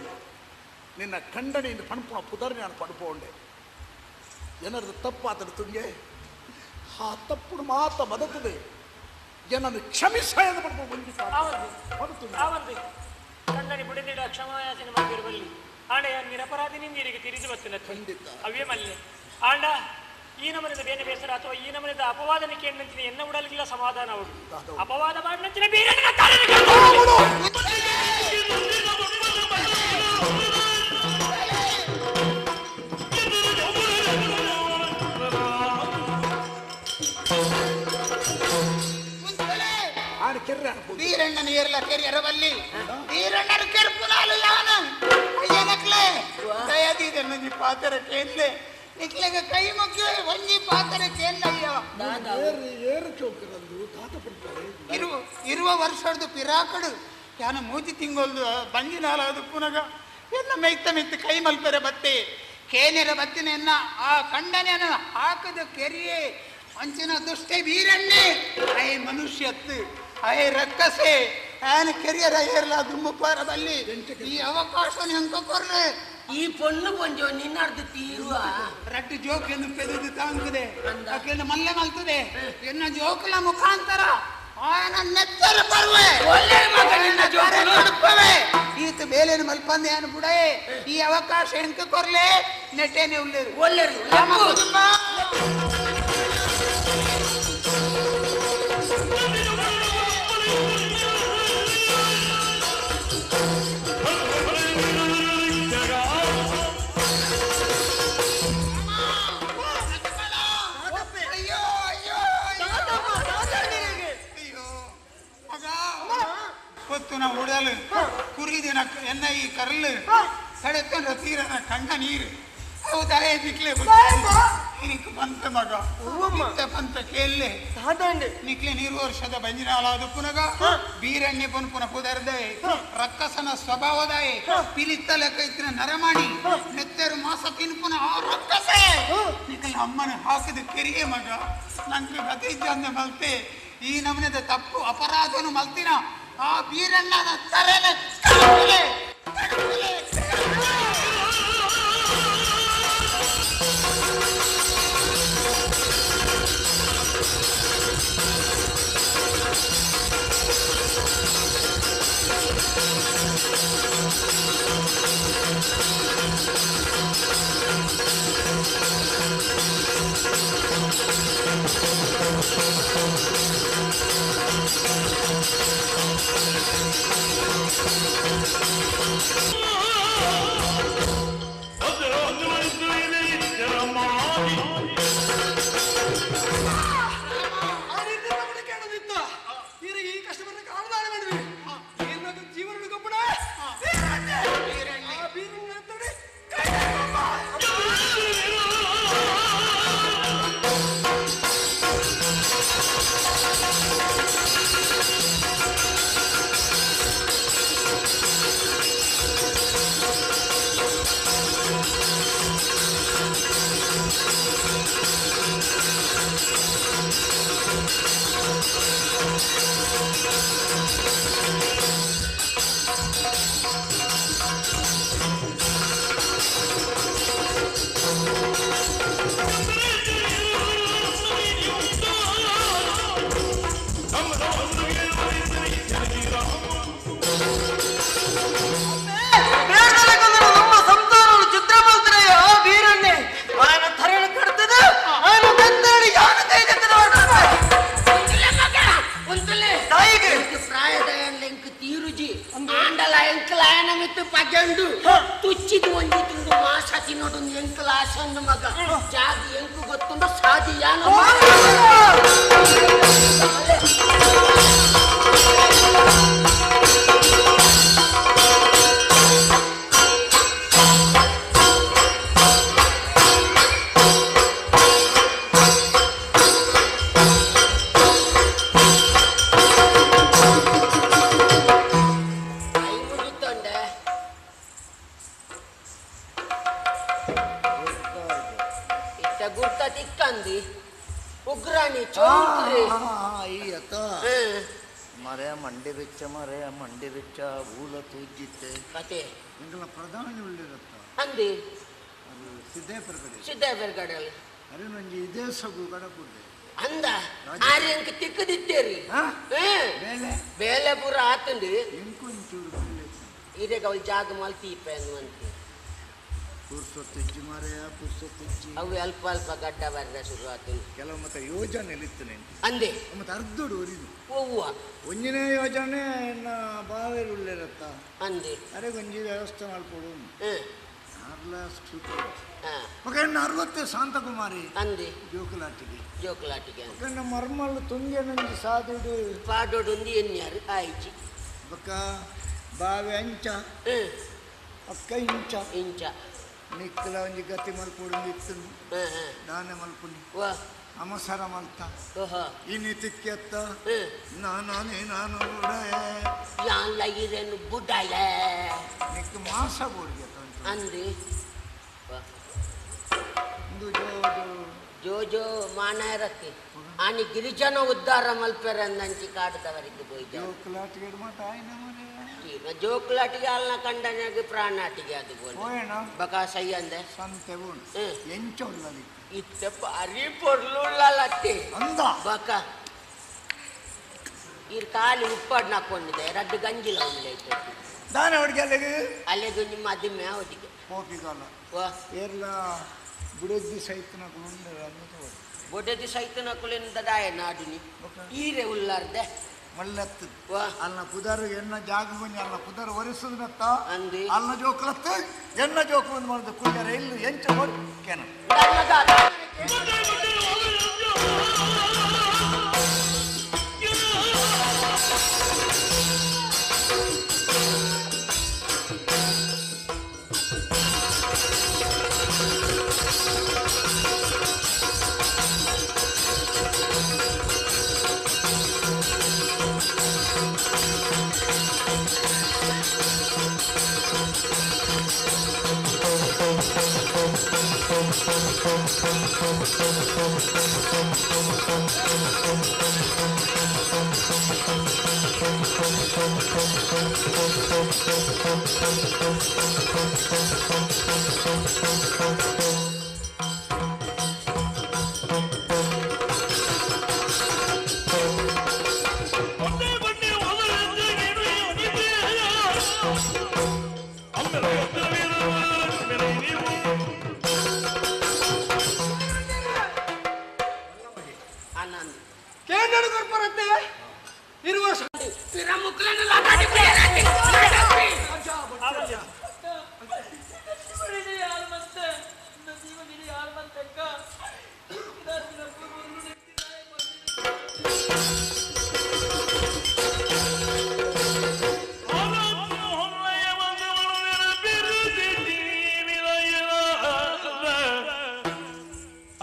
ನಿನ್ನ ಖಂಡನೆಯಿಂದ ಪಣಪುಣ ಪುದರ್ ನಾನು ಪಡ್ಪೋಂಡೆ ಏನದು ತಪ್ಪಾತನು ತುಂಗೆ ಆ ತಪ್ಪು ಮಾತ ಮದತದೆ ಏನನ್ನು ಕ್ಷಮಿಸ ಎಂದು ಆವಂದು ಖಂಡನೆ ಬುಡಿದಿಡ ಕ್ಷಮಾಯಾಚನೆ ಮಾಡಿರುವಲ್ಲಿ ಆಂಡ ನಿರಪರಾಧಿ ನಿಂದಿರಿಗೆ ತಿರಿದು ಬತ್ತಿನ ಖಂಡಿತ ಅವೇ ಮಲ್ಲೆ ಆಂಡ ಈ ನಮನದ ಬೇನೆ ಬೇಸರ ಅಥವಾ ಈ ನಮನದ ಅಪವಾದನೆ ಕೇಳಿನಂಚಿನ ಎನ್ನ ಉಡಲಿಲ್ಲ ಸಮಾಧಾನ ಅವರು ಅಪವಾದ ಮಾಡಿನಂಚಿನ ಬೀರಣ್ಣ ವೀರಣ್ಣನ ಏರ್ಲ ಕೆರಿಯರವಲ್ಲಿ ವೀರಣ್ಣನ ಕೆರ್ಪುನಾಲು ಯಾನ ಅಯ್ಯನಕ್ಲೆ ದಯದೀದೆ ನಂಜಿ ಪಾತ್ರ ಕೇಂದ್ಲೆ ನಿಕ್ಲೆಗ ಕೈ ಮುಗಿಯೋ ಒಂಜಿ ಪಾತ್ರ ಕೇಂದ್ಲಯ್ಯ ಏರು ಚೌಕರಂದು ತಾತ ಪಡ್ತಾರೆ ಇರುವ ಇರುವ ವರ್ಷದ ಪಿರಾಕಡು ಯಾನ ಮೂಜಿ ತಿಂಗೊಲ್ದು ಬಂಜಿನಾಲ ಪುನಗ ಎನ್ನ ಮೈತ್ತ ಮೆತ್ತ ಕೈ ಮಲ್ಪೆರ ಬತ್ತೆ ಕೇನೆರ ಬತ್ತಿನ ಎನ್ನ ಆ ಕಂಡನೆನ ಹಾಕದ ಕೆರಿಯೇ ಅಂಚಿನ ದುಷ್ಟೆ ವೀರಣ್ಣೆ ಅಯೇ ಮನುಷ್ಯತ್ತು ಅಯೇ ರಕ್ಕಸೆ ಆನ ಕೆರಿಯರ ಏರ್ಲ ದುಮ್ಮುಪಾರ ಬಲ್ಲಿ ಈ ಅವಕಾಶ ಹೆಂಗ ಕೊರ್ಲೆ ಈ ಪೊಣ್ಣು ಪೊಂಜೋ ನಿನ್ನರ್ದು ತೀರುವ ರಟ್ಟು ಜೋಕೆಂದು ಪೆದುದು ತಾಂಗುದೆ ಆಕೆಯನ್ನು ಮಲ್ಲೆ ಮಲ್ತದೆ ಎನ್ನ ಜೋಕಲ ಮುಖಾಂತರ ಆಯನ ನೆತ್ತರ ಬರುವೆ ಒಳ್ಳೆ ಮಗ ನಿನ್ನ ಜೋಕಲು. ಕೊಡುಪವೆ ಈತ ಬೇಲೇನು ಮಲ್ಪಂದೆ ಅನು ಬುಡೇ ಈ ಅವಕಾಶ ಹೆಂಕ ಕೊರ್ಲೆ ನೆಟ್ಟೇನೆ ಉಳ್ಳೇರು ಒಳ್ಳೆರು ರಾಮ ಕುಟುಂಬ ಅಯ್ಯೋ ಅಯ್ಯೋ ಅಯ್ಯೋ ಮಗ ಹೊತ್ತು ನಾವು ಉಡಲು ಕುರಿದಿನ ಎನ್ನ ಈ ಕರಲು ಸಡೆತನ ತೀರನ ಕಣ್ಣ ನೀರು ಅವು ತಲೆ ನಿಕ್ಲೆ ಇನಿಕ್ ಬಂತ ಮಗ ಇತ್ತ ಬಂತ ಕೇಳ್ಲೆ ನಿಕ್ಲೆ ನೀರು ವರ್ಷದ ಬಂಜಿನಾಳಾದ ಪುನಗ ಬೀರಣ್ಯ ಪುನ ಪುದರ್ದೆ ರಕ್ಕಸನ ಸ್ವಭಾವದಾಯೆ ಪಿಲಿತ್ತ ಲೆಕ್ಕ ಇತ್ತಿನ ನರಮಾಣಿ ನೆತ್ತರು ಮಾಸ ತಿನ್ಪುನ ಆ ರಕ್ಕಸೆ ನಿಕ್ಲೆ ಅಮ್ಮನ ಹಾಕಿದ ಕೆರಿಯೇ ಮಗ ನಂಗೆ ಗತಿ ಇದ್ದಂದೆ ಮಲ್ತೆ ಈ ನಮನದ ತಪ್ಪು ಅಪರಾಧವನ್ನು ಮಲ್ತಿನ ಆ ಬೀರಣ್ಣನ ತರೆನ ಕಡಪುಲೆ, ಕಡಪುಲೆ, ನಮ್ಮ ಸಂಸಾರವನ್ನು ಚಿತ್ರ ಮಾಡ್ತಾರೆ ಆ ಬೀರಣ್ಣೆ ಆಯನ ತರೆಯನ್ನು ಕಡ್ತದ ಆಯನ ಬೆತ್ತಡಿ ಯಾನ ಕೈ ತಾಯಿಗೆ ಪ್ರಾಯದ ಎಂಕ್ ತೀರುಜಿ ಆಂಡಲ ಎಂಕಲ ಆಯನ ಮಿತ್ತು ಪಜಂಡು ತುಚ್ಚಿದು ಒಂಜಿ ತುಂಡು ಮಾಸ ತಿನ್ನೋಡು ಎಂಕಲ ಆಸಂದು ಮಗ ಜಾಗ ಎಂಕು ಗೊತ್ತುಂಡು ಸಾದಿ ಯಾನ ಗುರ್ತ ತಿಕ್ಕಂದಿ ಉಗ್ರಾಣಿ ಚೌಕ್ರಿ ಮರೆ ಮಂಡಿ ಬೆಚ್ಚ ಮರೆ ಮಂಡಿ ಬೆಚ್ಚ ಊಲ ತೂಜಿತ್ತೆ ಕತೆ ಎಂಕಲ್ನ ಪ್ರಧಾನಿ ಉಳ್ಳಿರತ್ತ ಅಂದಿ ಅದು ಸಿದ್ದೇಪುರ ಕಡೆ ಸಿದ್ದೇಪುರ ಕಡೆ ಅರೆ ನಂಜಿ ಇದೇ ಸಗು ಕಡಪುಡ್ದೆ ಅಂದ ಆರ್ಯಂಕ ತಿಕ್ಕದಿತ್ತೇರಿ ಬೇಲೆ ಬೇಲೆ ಪೂರ ಆತಂಡಿ ಎಂಕೊಂಚೂರು ಬೇಲೆ ಇದೇ ಅವಳು ಜಾಗ ಮಲ್ತೀಪ ಅನ್ನುವಂತೆ ಪುರ್ಸೊತ್ತಿಜ್ಜಿ ಮಾರಾಯ ಪುರ್ಸೊತ್ತಿಜ್ಜಿ ಅವು ಅಲ್ಪ ಅಲ್ಪ ಗಡ್ಡ ಬರ್ದ ಶುರು ಆತು ಕೆಲವು ಮತ್ತೆ ಯೋಜನೆ ಇತ್ತು ನೆಂಟು ಅಂದೆ ಮತ್ತೆ ಅರ್ಧಡು ಒರಿದು ಒವ್ವ ಒಂಜಿನೇ ಯೋಜನೆ ಬಾವೇರು ಉಳ್ಳಿರತ್ತ ಅಂದೆ ಅರೆ ಒಂಜಿ ವ್ಯವಸ್ಥೆ ಮಾಡ್ಕೊಡು ಆರ್ಲ ಸೂಪರ್ ಮಗ 60 ಶಾಂತಕುಮಾರಿ ಅಂದೆ ಜೋಕುಲಾಟಿಗೆ ಜೋಕುಲಾಟಿಗೆ ಮಗನ ಮರ್ಮಲ್ ತುಂಗೆ ನಂಜಿ ಸಾದುಡು ಪಾಡೋಡೊಂದು ಎನ್ಯಾರು ಆಯ್ಚಿ ಬಕ್ಕ ಬಾವೆ ಅಂಚ ಅಕ್ಕ ಇಂಚ ಇಂಚ ನಿಕ್ಕಲ ಒಂಜಿ ಗತಿ ಮಲ್ಪೊಡು ಇತ್ತು ದಾನೆ ಮಲ್ಪುನಿ ಅಮಸರ ಮಲ್ತ ಇನಿ ತಿಕ್ಕೆತ್ತ ನಾನೇ ನಾನು ಯಾನ್ಲ ಇರೇನು ಬುಡಯ ನಿಕ್ಕ ಮಾಸ ಬೋಡಿಗೆ ಅಂದಿ ಇಂದು ಜೋ ಜೋ ಜೋ ಜೋ ಮಾನಾಯರಕ್ಕೆ ಆನಿ ಗಿರಿಜನ ಉದ್ಧಾರ ಮಲ್ಪೆರ ಅಂದಂಚಿ ಕಾಡದವರಿಗೆ ಪೋಯ್ದ ಜೋಕುಲಾಟಿಗೆ ಮಾತ ಆಯ್ನ ಮನೆ ಜೋಕುಲಾಟಿಗೆ ಅಲ್ನ ಕಂಡನಾಗ ಪ್ರಾಣಾಟಿಗೆ ಅದು ಪೋಯಣ ಬಕಾ ಸೈ ಅಂದೆ ಸಂತೆ ಬೋಣು ಎಂಚ ಉಳ್ಳಲಿ ಇತ್ತ ಬಾರಿ ಪೊರ್ಲುಳ್ಳಲತ್ತೆ ಅಂದ ಬಕ ಇರ್ ಕಾಲಿ ಉಪ್ಪಾಡ್ ನಾಕೊಂಡಿದೆ ರಡ್ಡು ಗಂಜಿಲ ಉಂಡೈತೆ ದಾನೆ ಹುಡುಗಿ ಅಲ್ಲಿಗೆ ಅಲ್ಲಿಗೆ ನಿಮ್ಮ ಅದಿಮ್ಮೆ ಅವಧಿಗೆ ಪೋಪಿಗಲ್ಲ ಏರ್ಲ ಬುಡೆದ್ದಿ ಸೈತನ ಉಂಡ ಬೊಡೆದಿ ಸೈತನ ಕುಲಿಂದ ದಾಯ ನಾಡುನಿ ಈರೆ ಉಲ್ಲಾರ್ದೆ ಮಲ್ಲತ್ತು ಅಲ್ಲ ಪುದರ್ ಎಣ್ಣ ಜಾಗ ಕೊಂಚ ಅಲ್ಲ ಪುದರ್ ಒರೆಸುದತ್ತ ಅಂದಿ ಅಲ್ಲ ಜೋಕ್ಲತ್ತು ಎಣ್ಣ ಜೋಕು ಒಂದು ಮಾಡಿದ ಕುಳ್ಯರ ಇಲ್ಲು ಎಂಚ ಕೆನ Thank you.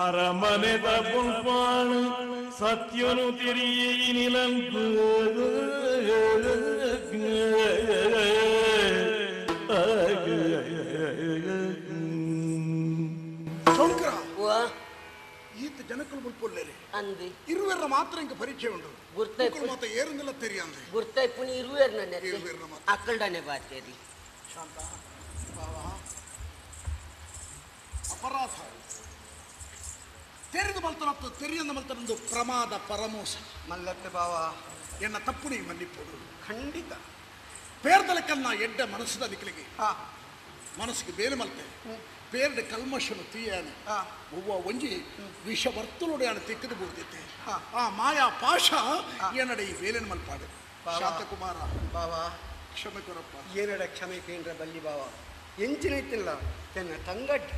ಅರಮನೆದ ಪುಲ್ಪಾಣು ಸತ್ಯನು ತಿರಿಯಿನಿಲಂಕು ಶಂಕರ ಈತ ಜನಕಲು ಮುಲ್ಪೊಲ್ಲೇರಿ ಅಂದು ಇರುವೆರ ಮಾತ್ರ ಇಂಕ ಪರಿಚಯ ಉಂಟು ಗುರ್ತೈಪು ಮಾತ್ರ ಏರುಂದಿಲ್ಲ ತೆರಿಯಂದೆ ಗುರ್ತೈಪುನಿ ಇರುವೆರ್ ನನ್ನ ಅಕ್ಕಲ್ಡನೆ ಬಾತೇರಿ ಶಾಂತ ಬಾವಾ ಅಪರಾಧ ತೆರೆದು ಮಲ್ತನತ್ತು ತೆರಿಯಂದ ಮಲ್ತನೊಂದು ಪ್ರಮಾದ ಪರಮೋಸ ಮಲ್ಲತ್ತೆ ಬಾವ ಎನ್ನ ತಪ್ಪು ನೀವು ಮನ್ನಿಪ್ಪೋಡು ಖಂಡಿತ ಪೇರ್ದಲಕನ್ನ ಎಡ್ಡ ಮನಸ್ಸದ ನಿಕ್ಲಿಗೆ ಮನಸ್ಸಿಗೆ ಬೇರೆ ಮಲ್ತೆ ಪೇರ್ದ ಕಲ್ಮಶನು ತೀಯಾನೆ ಒವ್ವ ಒಂಜಿ ವಿಷ ವರ್ತುಲೊಡೆಯಾನ ತಿಕ್ಕದು ಬೋದಿತ್ತೆ ಆ ಮಾಯಾ ಪಾಶ ಏನಡ ಈ ಬೇಲಿನ ಮಲ್ಪಾಡು ಶಾಂತಕುಮಾರ ಬಾವ ಕ್ಷಮೆ ಕೊರಪ್ಪ ಏನಡ ಕ್ಷಮೆ ಕೇಂದ್ರ ಬಲ್ಲಿ ಬಾವ ಎಂಚಿನ ಇತ್ತಿಲ್ಲ ತನ್ನ ತಂಗಡ್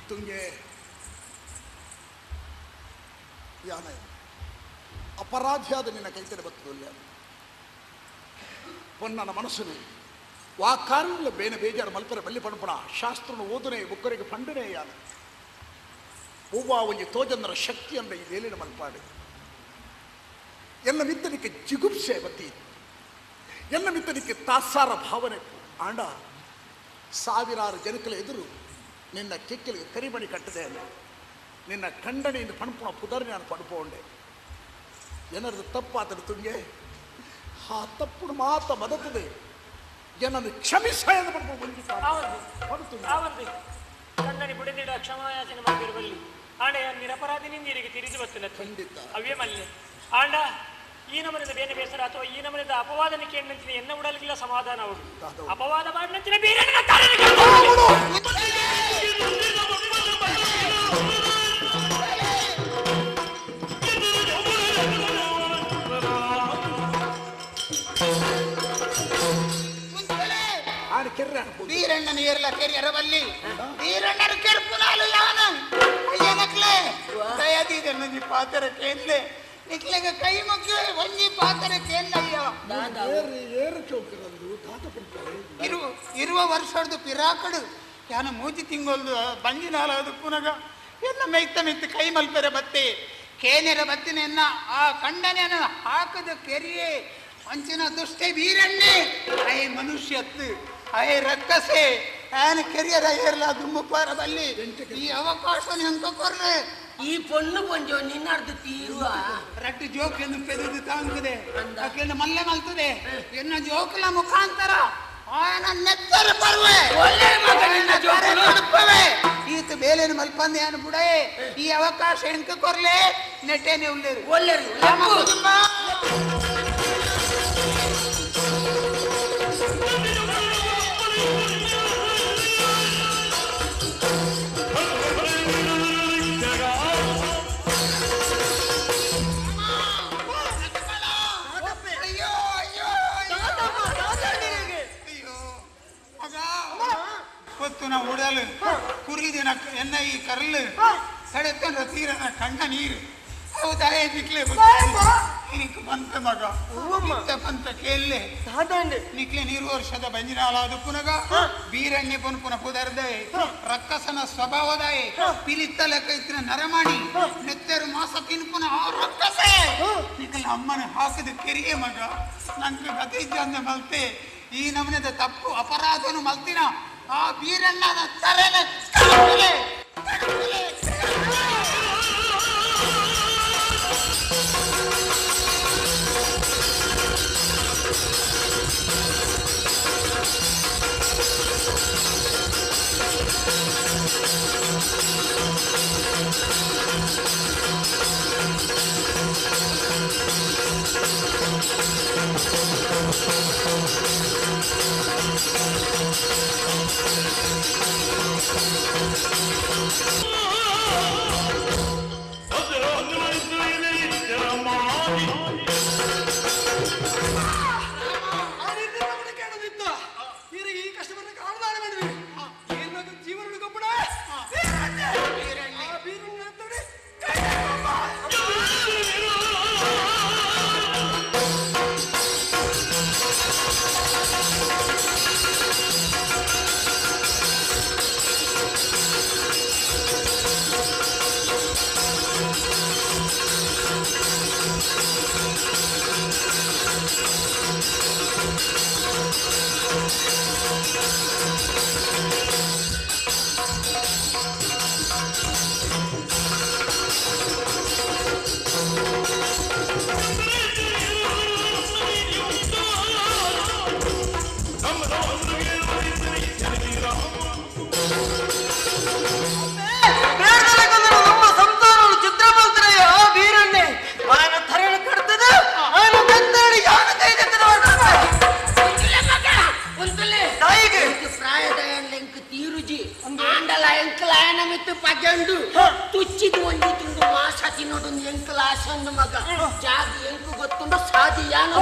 ತುಂಗೆ ಯಾನೆ ಅಪರಾಧಿಯಾದ ನಿನ್ನ ಕೈತಡೆ ಬರ್ತದಲ್ಲ ಪೊನ್ನನ ಮನಸ್ಸುನೆ ವಾ ಕಾರಣಲ್ಲ ಬೇನೆ ಬೇಜಾರು ಮಲ್ಪರೆ ಬಲ್ಲಿ ಪಣಪಣ ಶಾಸ್ತ್ರನ ಓದನೆ ಬುಕ್ಕರಿಗೆ ಪಂಡನೆ ಯಾನ ಒವ್ವ ಒಂಜಿ ತೋಜಂದರ ಶಕ್ತಿ ಅಂದ ಈ ವೇಲಿನ ಮಲ್ಪಾಡು ಎಲ್ಲ ಮಿತ್ತನಿಗೆ ಜಿಗುಪ್ಸೆ ಬತ್ತಿ ಎಲ್ಲ ಮಿತ್ತನಿಗೆ ತಾಸಾರ ಭಾವನೆ ಆಂಡ ಸಾವಿರಾರು ಜನಕಲ ಎದುರು ನಿನ್ನ ಕೆಕ್ಕೆಲಿಗೆ ಕರಿಮಣಿ ಕಟ್ಟದೆ ಅಲ್ಲ ನಿನ್ನ ಖಂಡನೆಯಿಂದ ಪಣಪುಣ ಪುದರ್ ನಾನು ಪಡ್ಪೋಂಡೆ ಏನರದು ತಪ್ಪಾತನು ತುಂಗೆ ಆ ತಪ್ಪುಡು ಮಾತ ಮದತದೆ ಏನನ್ನು ಕ್ಷಮಿಸ ಎಂದು ಪಡ್ಕೊಂಡು ಕಂದನಿ ಬುಡಿದಿಡ ಕ್ಷಮಾಯಾಚನೆ ಮಾಡಿರುವಲ್ಲಿ ಆಂಡ ನಿರಪರಾಧಿನಿಂದ ಇರಿಗೆ ತಿರಿದು ಬತ್ತಿನ ಖಂಡಿತ ಅವೇ ಮಲ್ಲೆ ಆಂಡ ಈ ನಮನದ ಬೇನೆ ಬೇಸರ ಅಥವಾ ಈ ನಮನದ ಅಪವಾದನ ಕೇಳಿನಂತಿನ ಎನ್ನ ಉಡಲಿಗಿಲ್ಲ ಸಮಾಧಾನ ಅವರು ಅಪವಾದ ಮಾಡಿನಂತಿನ ಬೀರಣ್ಣ ವೀರಣ್ಣನ ಏರ್ಲ ಕೆರಿಯರವಲ್ಲಿ ವೀರಣ್ಣನ ಕೆರ್ಪುನಾಲು ಯಾವನ ಅಯ್ಯನಕ್ಲೆ ದಯದೀದೆ ನಂಜಿ ಪಾತ್ರ ಕೇನ್ಲೆ ನಿಕ್ಲೆಗ ಕೈ ಮುಗ್ಗಿ ಒಂಜಿ ಪಾತ್ರ ಕೇನ್ಲಯ್ಯ ಏರು ಚೌಕರಂದು ತಾತ ಪಡ್ತಾರೆ ಇರುವ ಇರುವ ವರ್ಷದ ಪಿರಾಕಡು ಯಾನ ಮೂಜಿ ತಿಂಗೊಲ್ದು ಬಂಜಿನಾಲದು ಪುನಗ ಎನ್ನ ಮೈತ ಮೆತ್ತ ಕೈ ಮಲ್ಪೆರ ಬತ್ತೆ ಕೇನೆರ ಬತ್ತಿನ ಎನ್ನ ಆ ಕಂಡನೆನ ಹಾಕದ ಕೆರಿಯೇ ಅಂಚಿನ ದುಷ್ಟೆ ವೀರಣ್ಣೆ ಅಯೇ ಮನುಷ್ಯತ್ತು ಅಯೇ ರಕ್ಕಸೆ ಆನ ಕೆರಿಯರ ಏರ್ಲ ದುಮ್ಮುಪಾರ ಬಲ್ಲಿ ಈ ಅವಕಾಶ ಎಂತ ಕೊರ್ರೆ ಈ ಪೊಣ್ಣು ಪೊಂಜೋ ನಿನ್ನರ್ದು ತೀರುವ ರಟ್ಟು ಜೋಕೆಂದು ಪೆದುದು ತಾಂಗುದೆ ಆಕೆಯನ್ನು ಮಲ್ಲೆ ಮಲ್ತದೆ ಎನ್ನ ಜೋಕಲ ಮುಖಾಂತರ ಆಯನ ನೆತ್ತರ ಪರ್ವೆ ಒಳ್ಳೆ ಮಗನಿನ ಜೋಕುಲು. ಕಡುಪವೆ ಈತ ಬೇಲೇನು ಮಲ್ಪಂದೆ ಅನು ಬುಡೇ ಈ ಅವಕಾಶ ಎಂಕ ಕೊರ್ಲೆ ನೆಟ್ಟೇನೆ ಉಳ್ಳೇರು ಒಳ್ಳೆರು ರಾಮ ಕುಟುಂಬ ಅಯ್ಯೋ ಅಯ್ಯೋ ಅಯ್ಯೋ ಮಗ ಹೊತ್ತು ನಾವು ಉಡಲು ಕುರಿದಿನ ಎನ್ನ ಈ ಕರಲು ಸೆಳೆತನ ತೀರನ ಕಣ್ಣ ನೀರು ಹೌದಾ ನಿಕ್ಲೆ ನಿಕ್ ಬಂತ ಮಗ ಇತ್ತ ಬಂತ ಕೇಳ್ಲೆ ನಿಕ್ಲೆ ನೀರು ವರ್ಷದ ಬಂಜಿನಾಳಾದ ಪುನಗ ಬೀರಣ್ಯ ಪುನ ಪುದರ್ದೆ ರಕ್ಕಸನ ಸ್ವಭಾವದಾಯೆ ಪಿಲಿತ್ತ ಲೆಕ್ಕ ಇತ್ತಿನ ನರಮಾಣಿ ನೆತ್ತರು ಮಾಸ ತಿನ್ಪುನ ಆ ರಕ್ಕಸೆ ನಿಕ್ಲೆ ಅಮ್ಮನ ಹಾಕಿದ ಕೆರಿಯೇ ಮಗ ನಂಗೆ ಗತಿ ಇದ್ದ ಮಲ್ತೆ ಈ ನಮನದ ತಪ್ಪು ಅಪರಾಧನು ಮಲ್ತಿನ ಆ ಬೀರಣ್ಣನ ತಲೆನ ಕಡಪಲೆ, ಕಡಪಲೆ. ನಮ್ಮ ಸಂಸಾರವನ್ನು ಚಿತ್ರ ಮಾಡ್ತಾರೆ ಆ ಬೀರಣ್ಣೆ ಆಯನ ತರೆಯನ್ನು ಕಡ್ತದ ಆಯನ ಕತ್ತಡಿ ಯಾನ ಕೈ ತಾಯಿಗೆ ಪ್ರಾಯದ ಎಂಕ್ ತೀರುಜಿ ಆಂಡಲ ಎಂಕಲ ಆಯನ ಮಿತ್ತು ಪಜಂಡು ತುಚ್ಚಿದು ಒಂಜಿ ತುಂಡು ಮಾಸ ತಿನ್ನೋಡು ಎಂಕಲ ಆಸಂದು ಮಗ ಜಾಗ ಎಂಕು ಗೊತ್ತುಂಡು ಸಾದಿ ಯಾನ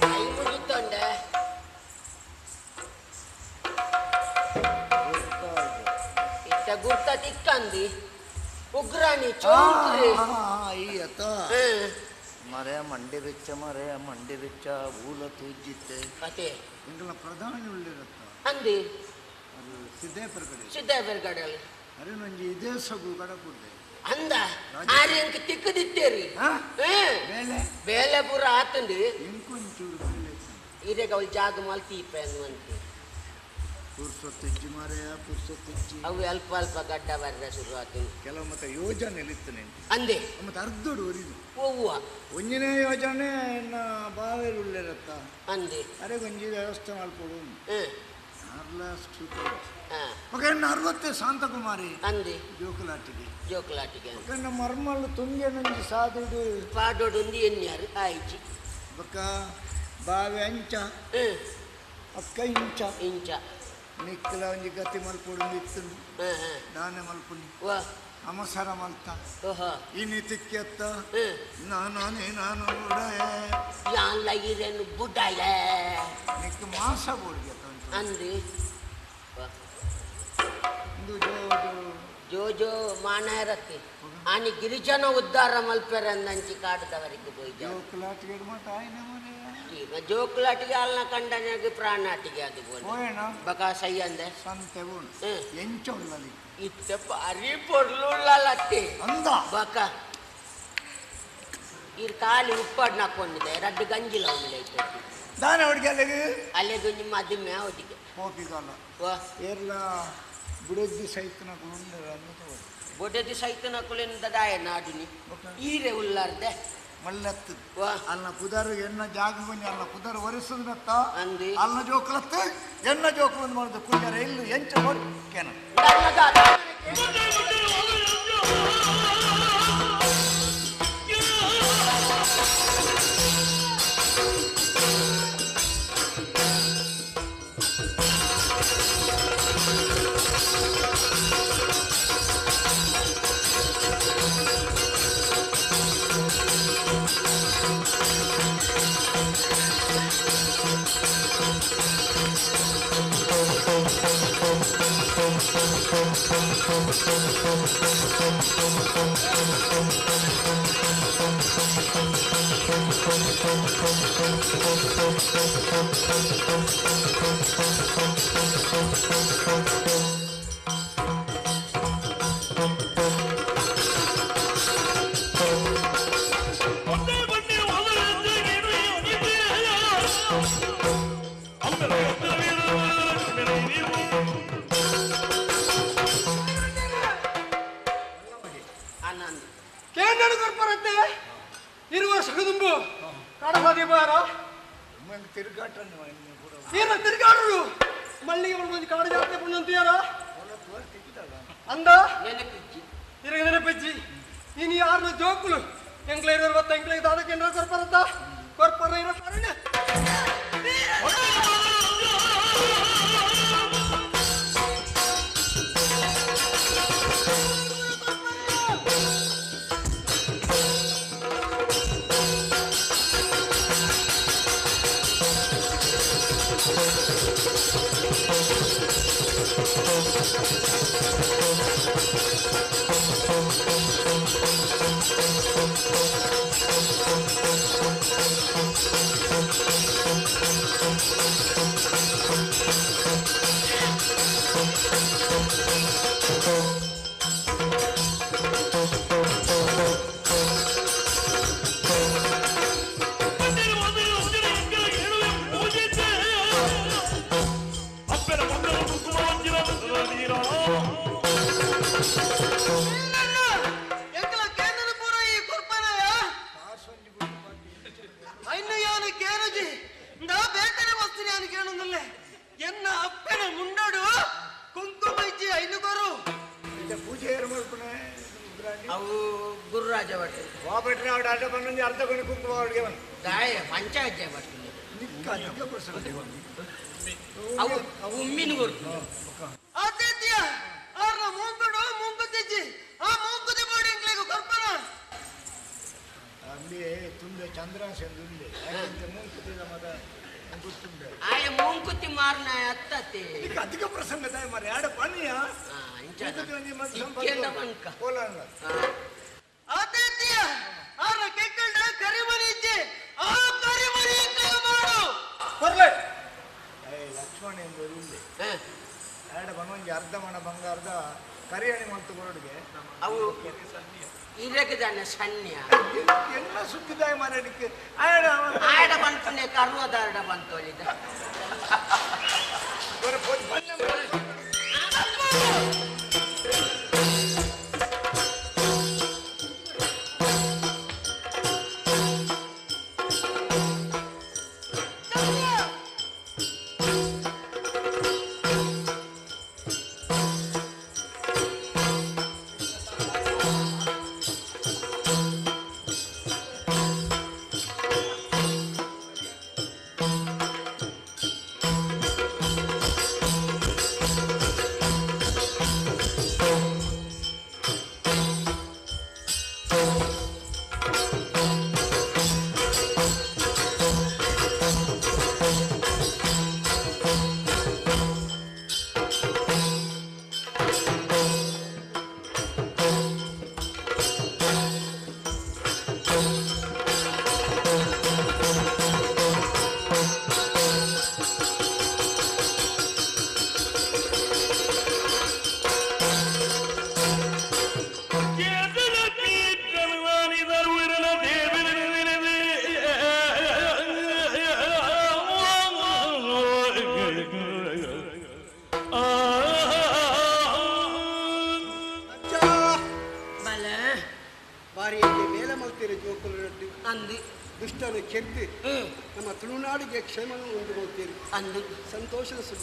ಕೈ ಮುಗಿತೊಂಡೆ ಇತ್ತ ಗುರ್ತ ತಿಕ್ಕಂದಿ ಉಗ್ರಾಣಿ ಚೌಕ್ರಿ ಅಯ್ಯತ ಮರೆ ಮಂಡೆ ಬೆಚ್ಚ ಮರೆ ಮಂಡೆ ಬೆಚ್ಚ ಊಲ ತೂಜಿತ್ತೆ ಅದೇ ಎಂಕಲ್ನ ಪ್ರಧಾನಿ ಉಳ್ಳಿರತ್ತ ಅಂದಿ ಅದು ಸಿದ್ದೇಪುರ ಕಡೆ ಸಿದ್ದೇಪುರ ಕಡೆ ಅರೆ ನಂಜಿ ಇದೇ ಸಗು ಕಡಪುಡ್ದೆ ಅಂದ ಆರೆ ಎಂಕ್ ತಿಕ್ಕದಿತ್ತೇರಿ ಬೇಲೆ ಬೇಲೆ ಪೂರ ಆತಂಡಿ ಇಂಕೊಂಚೂರು ಬೇಲೆ ಇರೇಗ ಅವಳು ಜಾಗ ಮಲ್ತೀಪ ಅನ್ನುವಂತೆ ಪುರ್ಸೊತ್ತಿಜ್ಜಿ ಮಾರೆಯ ಪುರ್ಸೊತ್ತಿಜ್ಜಿ ಅವು ಅಲ್ಪ ಅಲ್ಪ ಗಡ್ಡ ಬರ್ರ ಶುರು ಆತು ಕೆಲವು ಮತ್ತೆ ಯೋಜನೆ ಇತ್ತು ನೆಂಟು ಅಂದೆ ಮತ್ತೆ ಅರ್ಧಡು ಒರಿದು ಒವ್ವ ಒಂಜಿನೇ ಯೋಜನೆ ಎನ್ನ ಬಾವೇರು ಉಳ್ಳಿರತ್ತ ಅಂದೆ ಅರೆ ಒಂಜಿ ವ್ಯವಸ್ಥೆ ಮಾಡ್ಕೊಡು ಆರ್ಲ ಸೂಪರ್ ಹಾ ಎನ್ನ ಅರವತ್ತೆ ಶಾಂತಕುಮಾರಿ ಅಂದೆ ಜೋಕುಲಾಟಿಗೆ ಜೋಕುಲಾಟಿಗೆ ಎನ್ನ ಮರ್ಮಲ್ಲು ತುಂಗೆ ನಂಜಿ ಸಾದುಡು ಪಾಡೋಡೊಂದು ಎನ್ಯಾರು ಆಯ್ಚಿ ಬೊಕ್ಕ ಬಾವೆ ಅಂಚ ಅಕ್ಕ ಇಂಚ ಇಂಚ ನಿಕ್ಕಲ ಒಂಜಿ ಗತಿ ಮಲ್ಪೊಡು ಇತ್ತು ದಾನೆ ಮಲ್ಪುನಿ ಅಮಸರ ಮಲ್ತ ಇನಿ ತಿಕ್ಕೆತ್ತ ನಾನೇ ನಾನು ಯಾನ್ಲ ಇರೇನು ಬುಡಯ ನಿಕ್ಕ ಮಾಸ ಬೋಡಿಗೆ ಅಂದೆ ಇಂದು ಜೋ ಜೋ ಜೋ ಜೋ ಮಾನ ಇರತ್ತೆ ಆನಿ ಗಿರಿಜನ ಉದ್ಧಾರ ಮಲ್ಪೆರೆ ಅಂದಂಚಿ ಕಾಡ್ದವರಿಗೆ ಪೋಯಿ ಜೋಕುಲಾಟಿಗೆ ಮಾತ ಆಯ್ನ ಮನೆ ಈಗ ಜೋಕುಲಾಟಿಗೆ ಅಲ್ನ ಕಂಡನಾಗಿ ಪ್ರಾಣಾಟಿಗೆ ಅದು ಪೋಯಣ ಬಕಾ ಸೈ ಅಂದೆ ಸಂತೆ ಬೋಣು ಎಂಚ ಉಳ್ಳಲಿ ಇತ್ತ ಬಾರಿ ಪೊರ್ಲುಳ್ಳಲತ್ತೆ ಅಂದ ಬಕ ಈ ಖಾಲಿ ಉಪ್ಪಾಡ್ ನಾಕೊಂಡಿದೆ ರಡ್ಡು ಗಂಜಿಲ ಉಂಡೆ ದಾನೆ ಹುಡುಗಿ ಅಲ್ಲಿಗೆ ಅಲ್ಲಿಗೆ ನಿಮ್ಮ ಅದಿಮ್ಮೆ ಅವಧಿಗೆ ಪೋಪಿಗಲ್ಲ ವಾ ಏರ್ಲ ಬುಡೆದ್ದಿ ಸೈತನ ಉಂಡರ ಅನ್ನೋದು ಬೊಡೆದಿ ಸೈತನ ಕುಲಿಂದ ದಾಯ ನಾಡುನಿ ಈರೆ ಉಲ್ಲಾರ್ದೆ ಮಲ್ಲತ್ತು ವಾ ಅಲ್ಲ ಪುದರ್ ಎಣ್ಣ ಜಾಗ ಕೊಂಜ ಅಲ್ಲ ಪುದರ್ ಒರೆಸುದತ್ತ ಅಂದಿ ಅಲ್ಲ ಜೋಕುಲತ್ತು ಎಣ್ಣ ಜೋಕುಲು ಒಂದು ಮಾಡುದು ಕುಂಜರ ಇಲ್ಲು ಎಂಚ ಹೊರ್ ಕೆನ Thank you.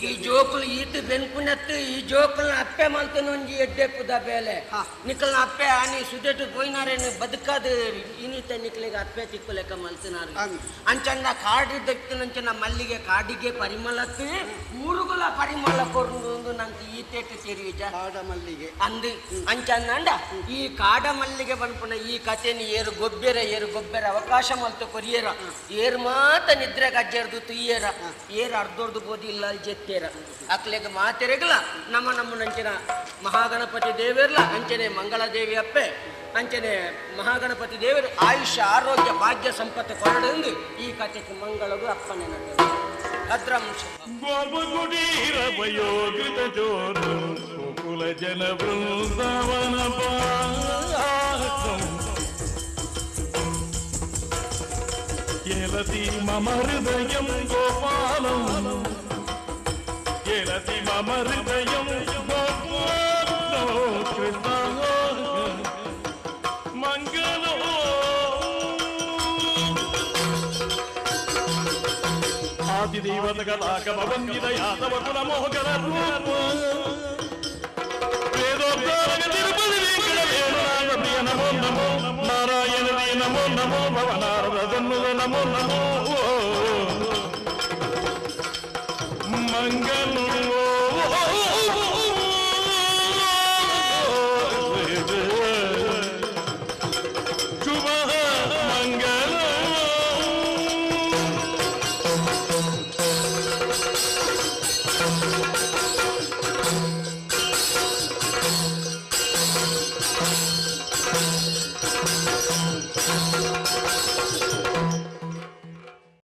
ಈ ಜೋಕುಲು ಈಟ್ ಬೆನ್ಪುನತ್ತು ಈ ಜೋಕುಲ್ನ ಅಪ್ಪೆ ಮಲ್ತನೊಂಜಿ ಎಡ್ಡೆಪ್ಪುದ ಬೇಲೆ ನಿಕಲ್ನ ಅಪ್ಪೆ ಆನಿ ಸುದೆಟು ಪೋಯಿನಾರೇನು ಬದುಕಾದ ಇನಿತ ನಿಕಲಿಗೆ ಅಪ್ಪೆ ತಿಕ್ಕುಲೆಕ್ಕ ಮಲ್ತನಾರು ಅಂಚಂಡ ಕಾಡು ದಕ್ತಿನಂಚನ ಮಲ್ಲಿಗೆ ಕಾಡಿಗೆ ಪರಿಮಳತ್ತು ಊರುಗುಲ ಪರಿಮಳ ಕೊರ್ದು ನಂಗೆ ಈತೇಟು ತೆರಿಯುಜ ಕಾಡ ಮಲ್ಲಿಗೆ ಅಂದು ಅಂಚಂಡ ಈ ಕಾಡ ಮಲ್ಲಿಗೆ ಬನ್ಪುನ ಈ ಕಥೆನ ಏರು ಗೊಬ್ಬೆರ ಏರು ಗೊಬ್ಬೆರ ಅವಕಾಶ ಮಲ್ತು ಕೊರಿಯರ ಏರು ಮಾತ ನಿದ್ರೆ ಗಜ್ಜೆರ್ದು ತುಯ್ಯರ ಏರ ಅರ್ಧೊರ್ದು ಬೋದಿ ಇಲ್ಲ ಅಲ್ಲಿ ಜೆತ್ತೇರ ಅಕ್ಲೆಗ್ ಮಾತೆರೆಗ್ಲ ನಮ್ಮ ನಮ್ಮನಂಚಿನ ಮಹಾಗಣಪತಿ ದೇವಿರ್ಲ ಅಂಚನೆ ಮಂಗಳದೇವಿ ಅಪ್ಪೆ ಅಂಚನೆ ಮಹಾಗಣಪತಿ ದೇವರು ಆಯುಷ್ಯ ಆರೋಗ್ಯ ಭಾಗ್ಯ ಸಂಪತ್ತು ಕೊರಡೆಂದು ಈ ಕಥೆಗೆ ಮಂಗಳಗು ಅಪ್ಪನೆ ನಟರು ಭದ್ರಂ ಶುಭಂ. ಗೋಪುಡೀರ ವಯೋಗೃತ ಚೋರು ಗೋಕುಲ ಜನ ಬೃಂದಾವನ ಪಾಸಂ ಏಲತಿ ಮಮ ಹೃದಯಂ ಗೋಪಾಲಂ ಏಲತಿ ಮಮ ಹೃದಯಂ ಗೋಪಾಲೋ ಕೃಷ್ಣ ಮಂಗಲೋ ಆದಿದೇವತಗಲಾಗಮ ವಂದಿತ ಯಾದವ ಕುಲ ಮೋಹಕರ ರೂಪ ವೇದೋದ್ಧಾರಕ ತಿರುಪತಿ ವೆಂಕಟ ವೇಣುನಾಥ ಪ್ರಿಯ ನಮೋ ನಮೋ ನಾರಾಯಣ ನಮೋ ನಮೋ ಭವ ನಾರದ ಜನ್ಮದ ನಮೋ ನಮೋ ಮಂಗಲೋ ಶುಭ ಮಂಗಲ.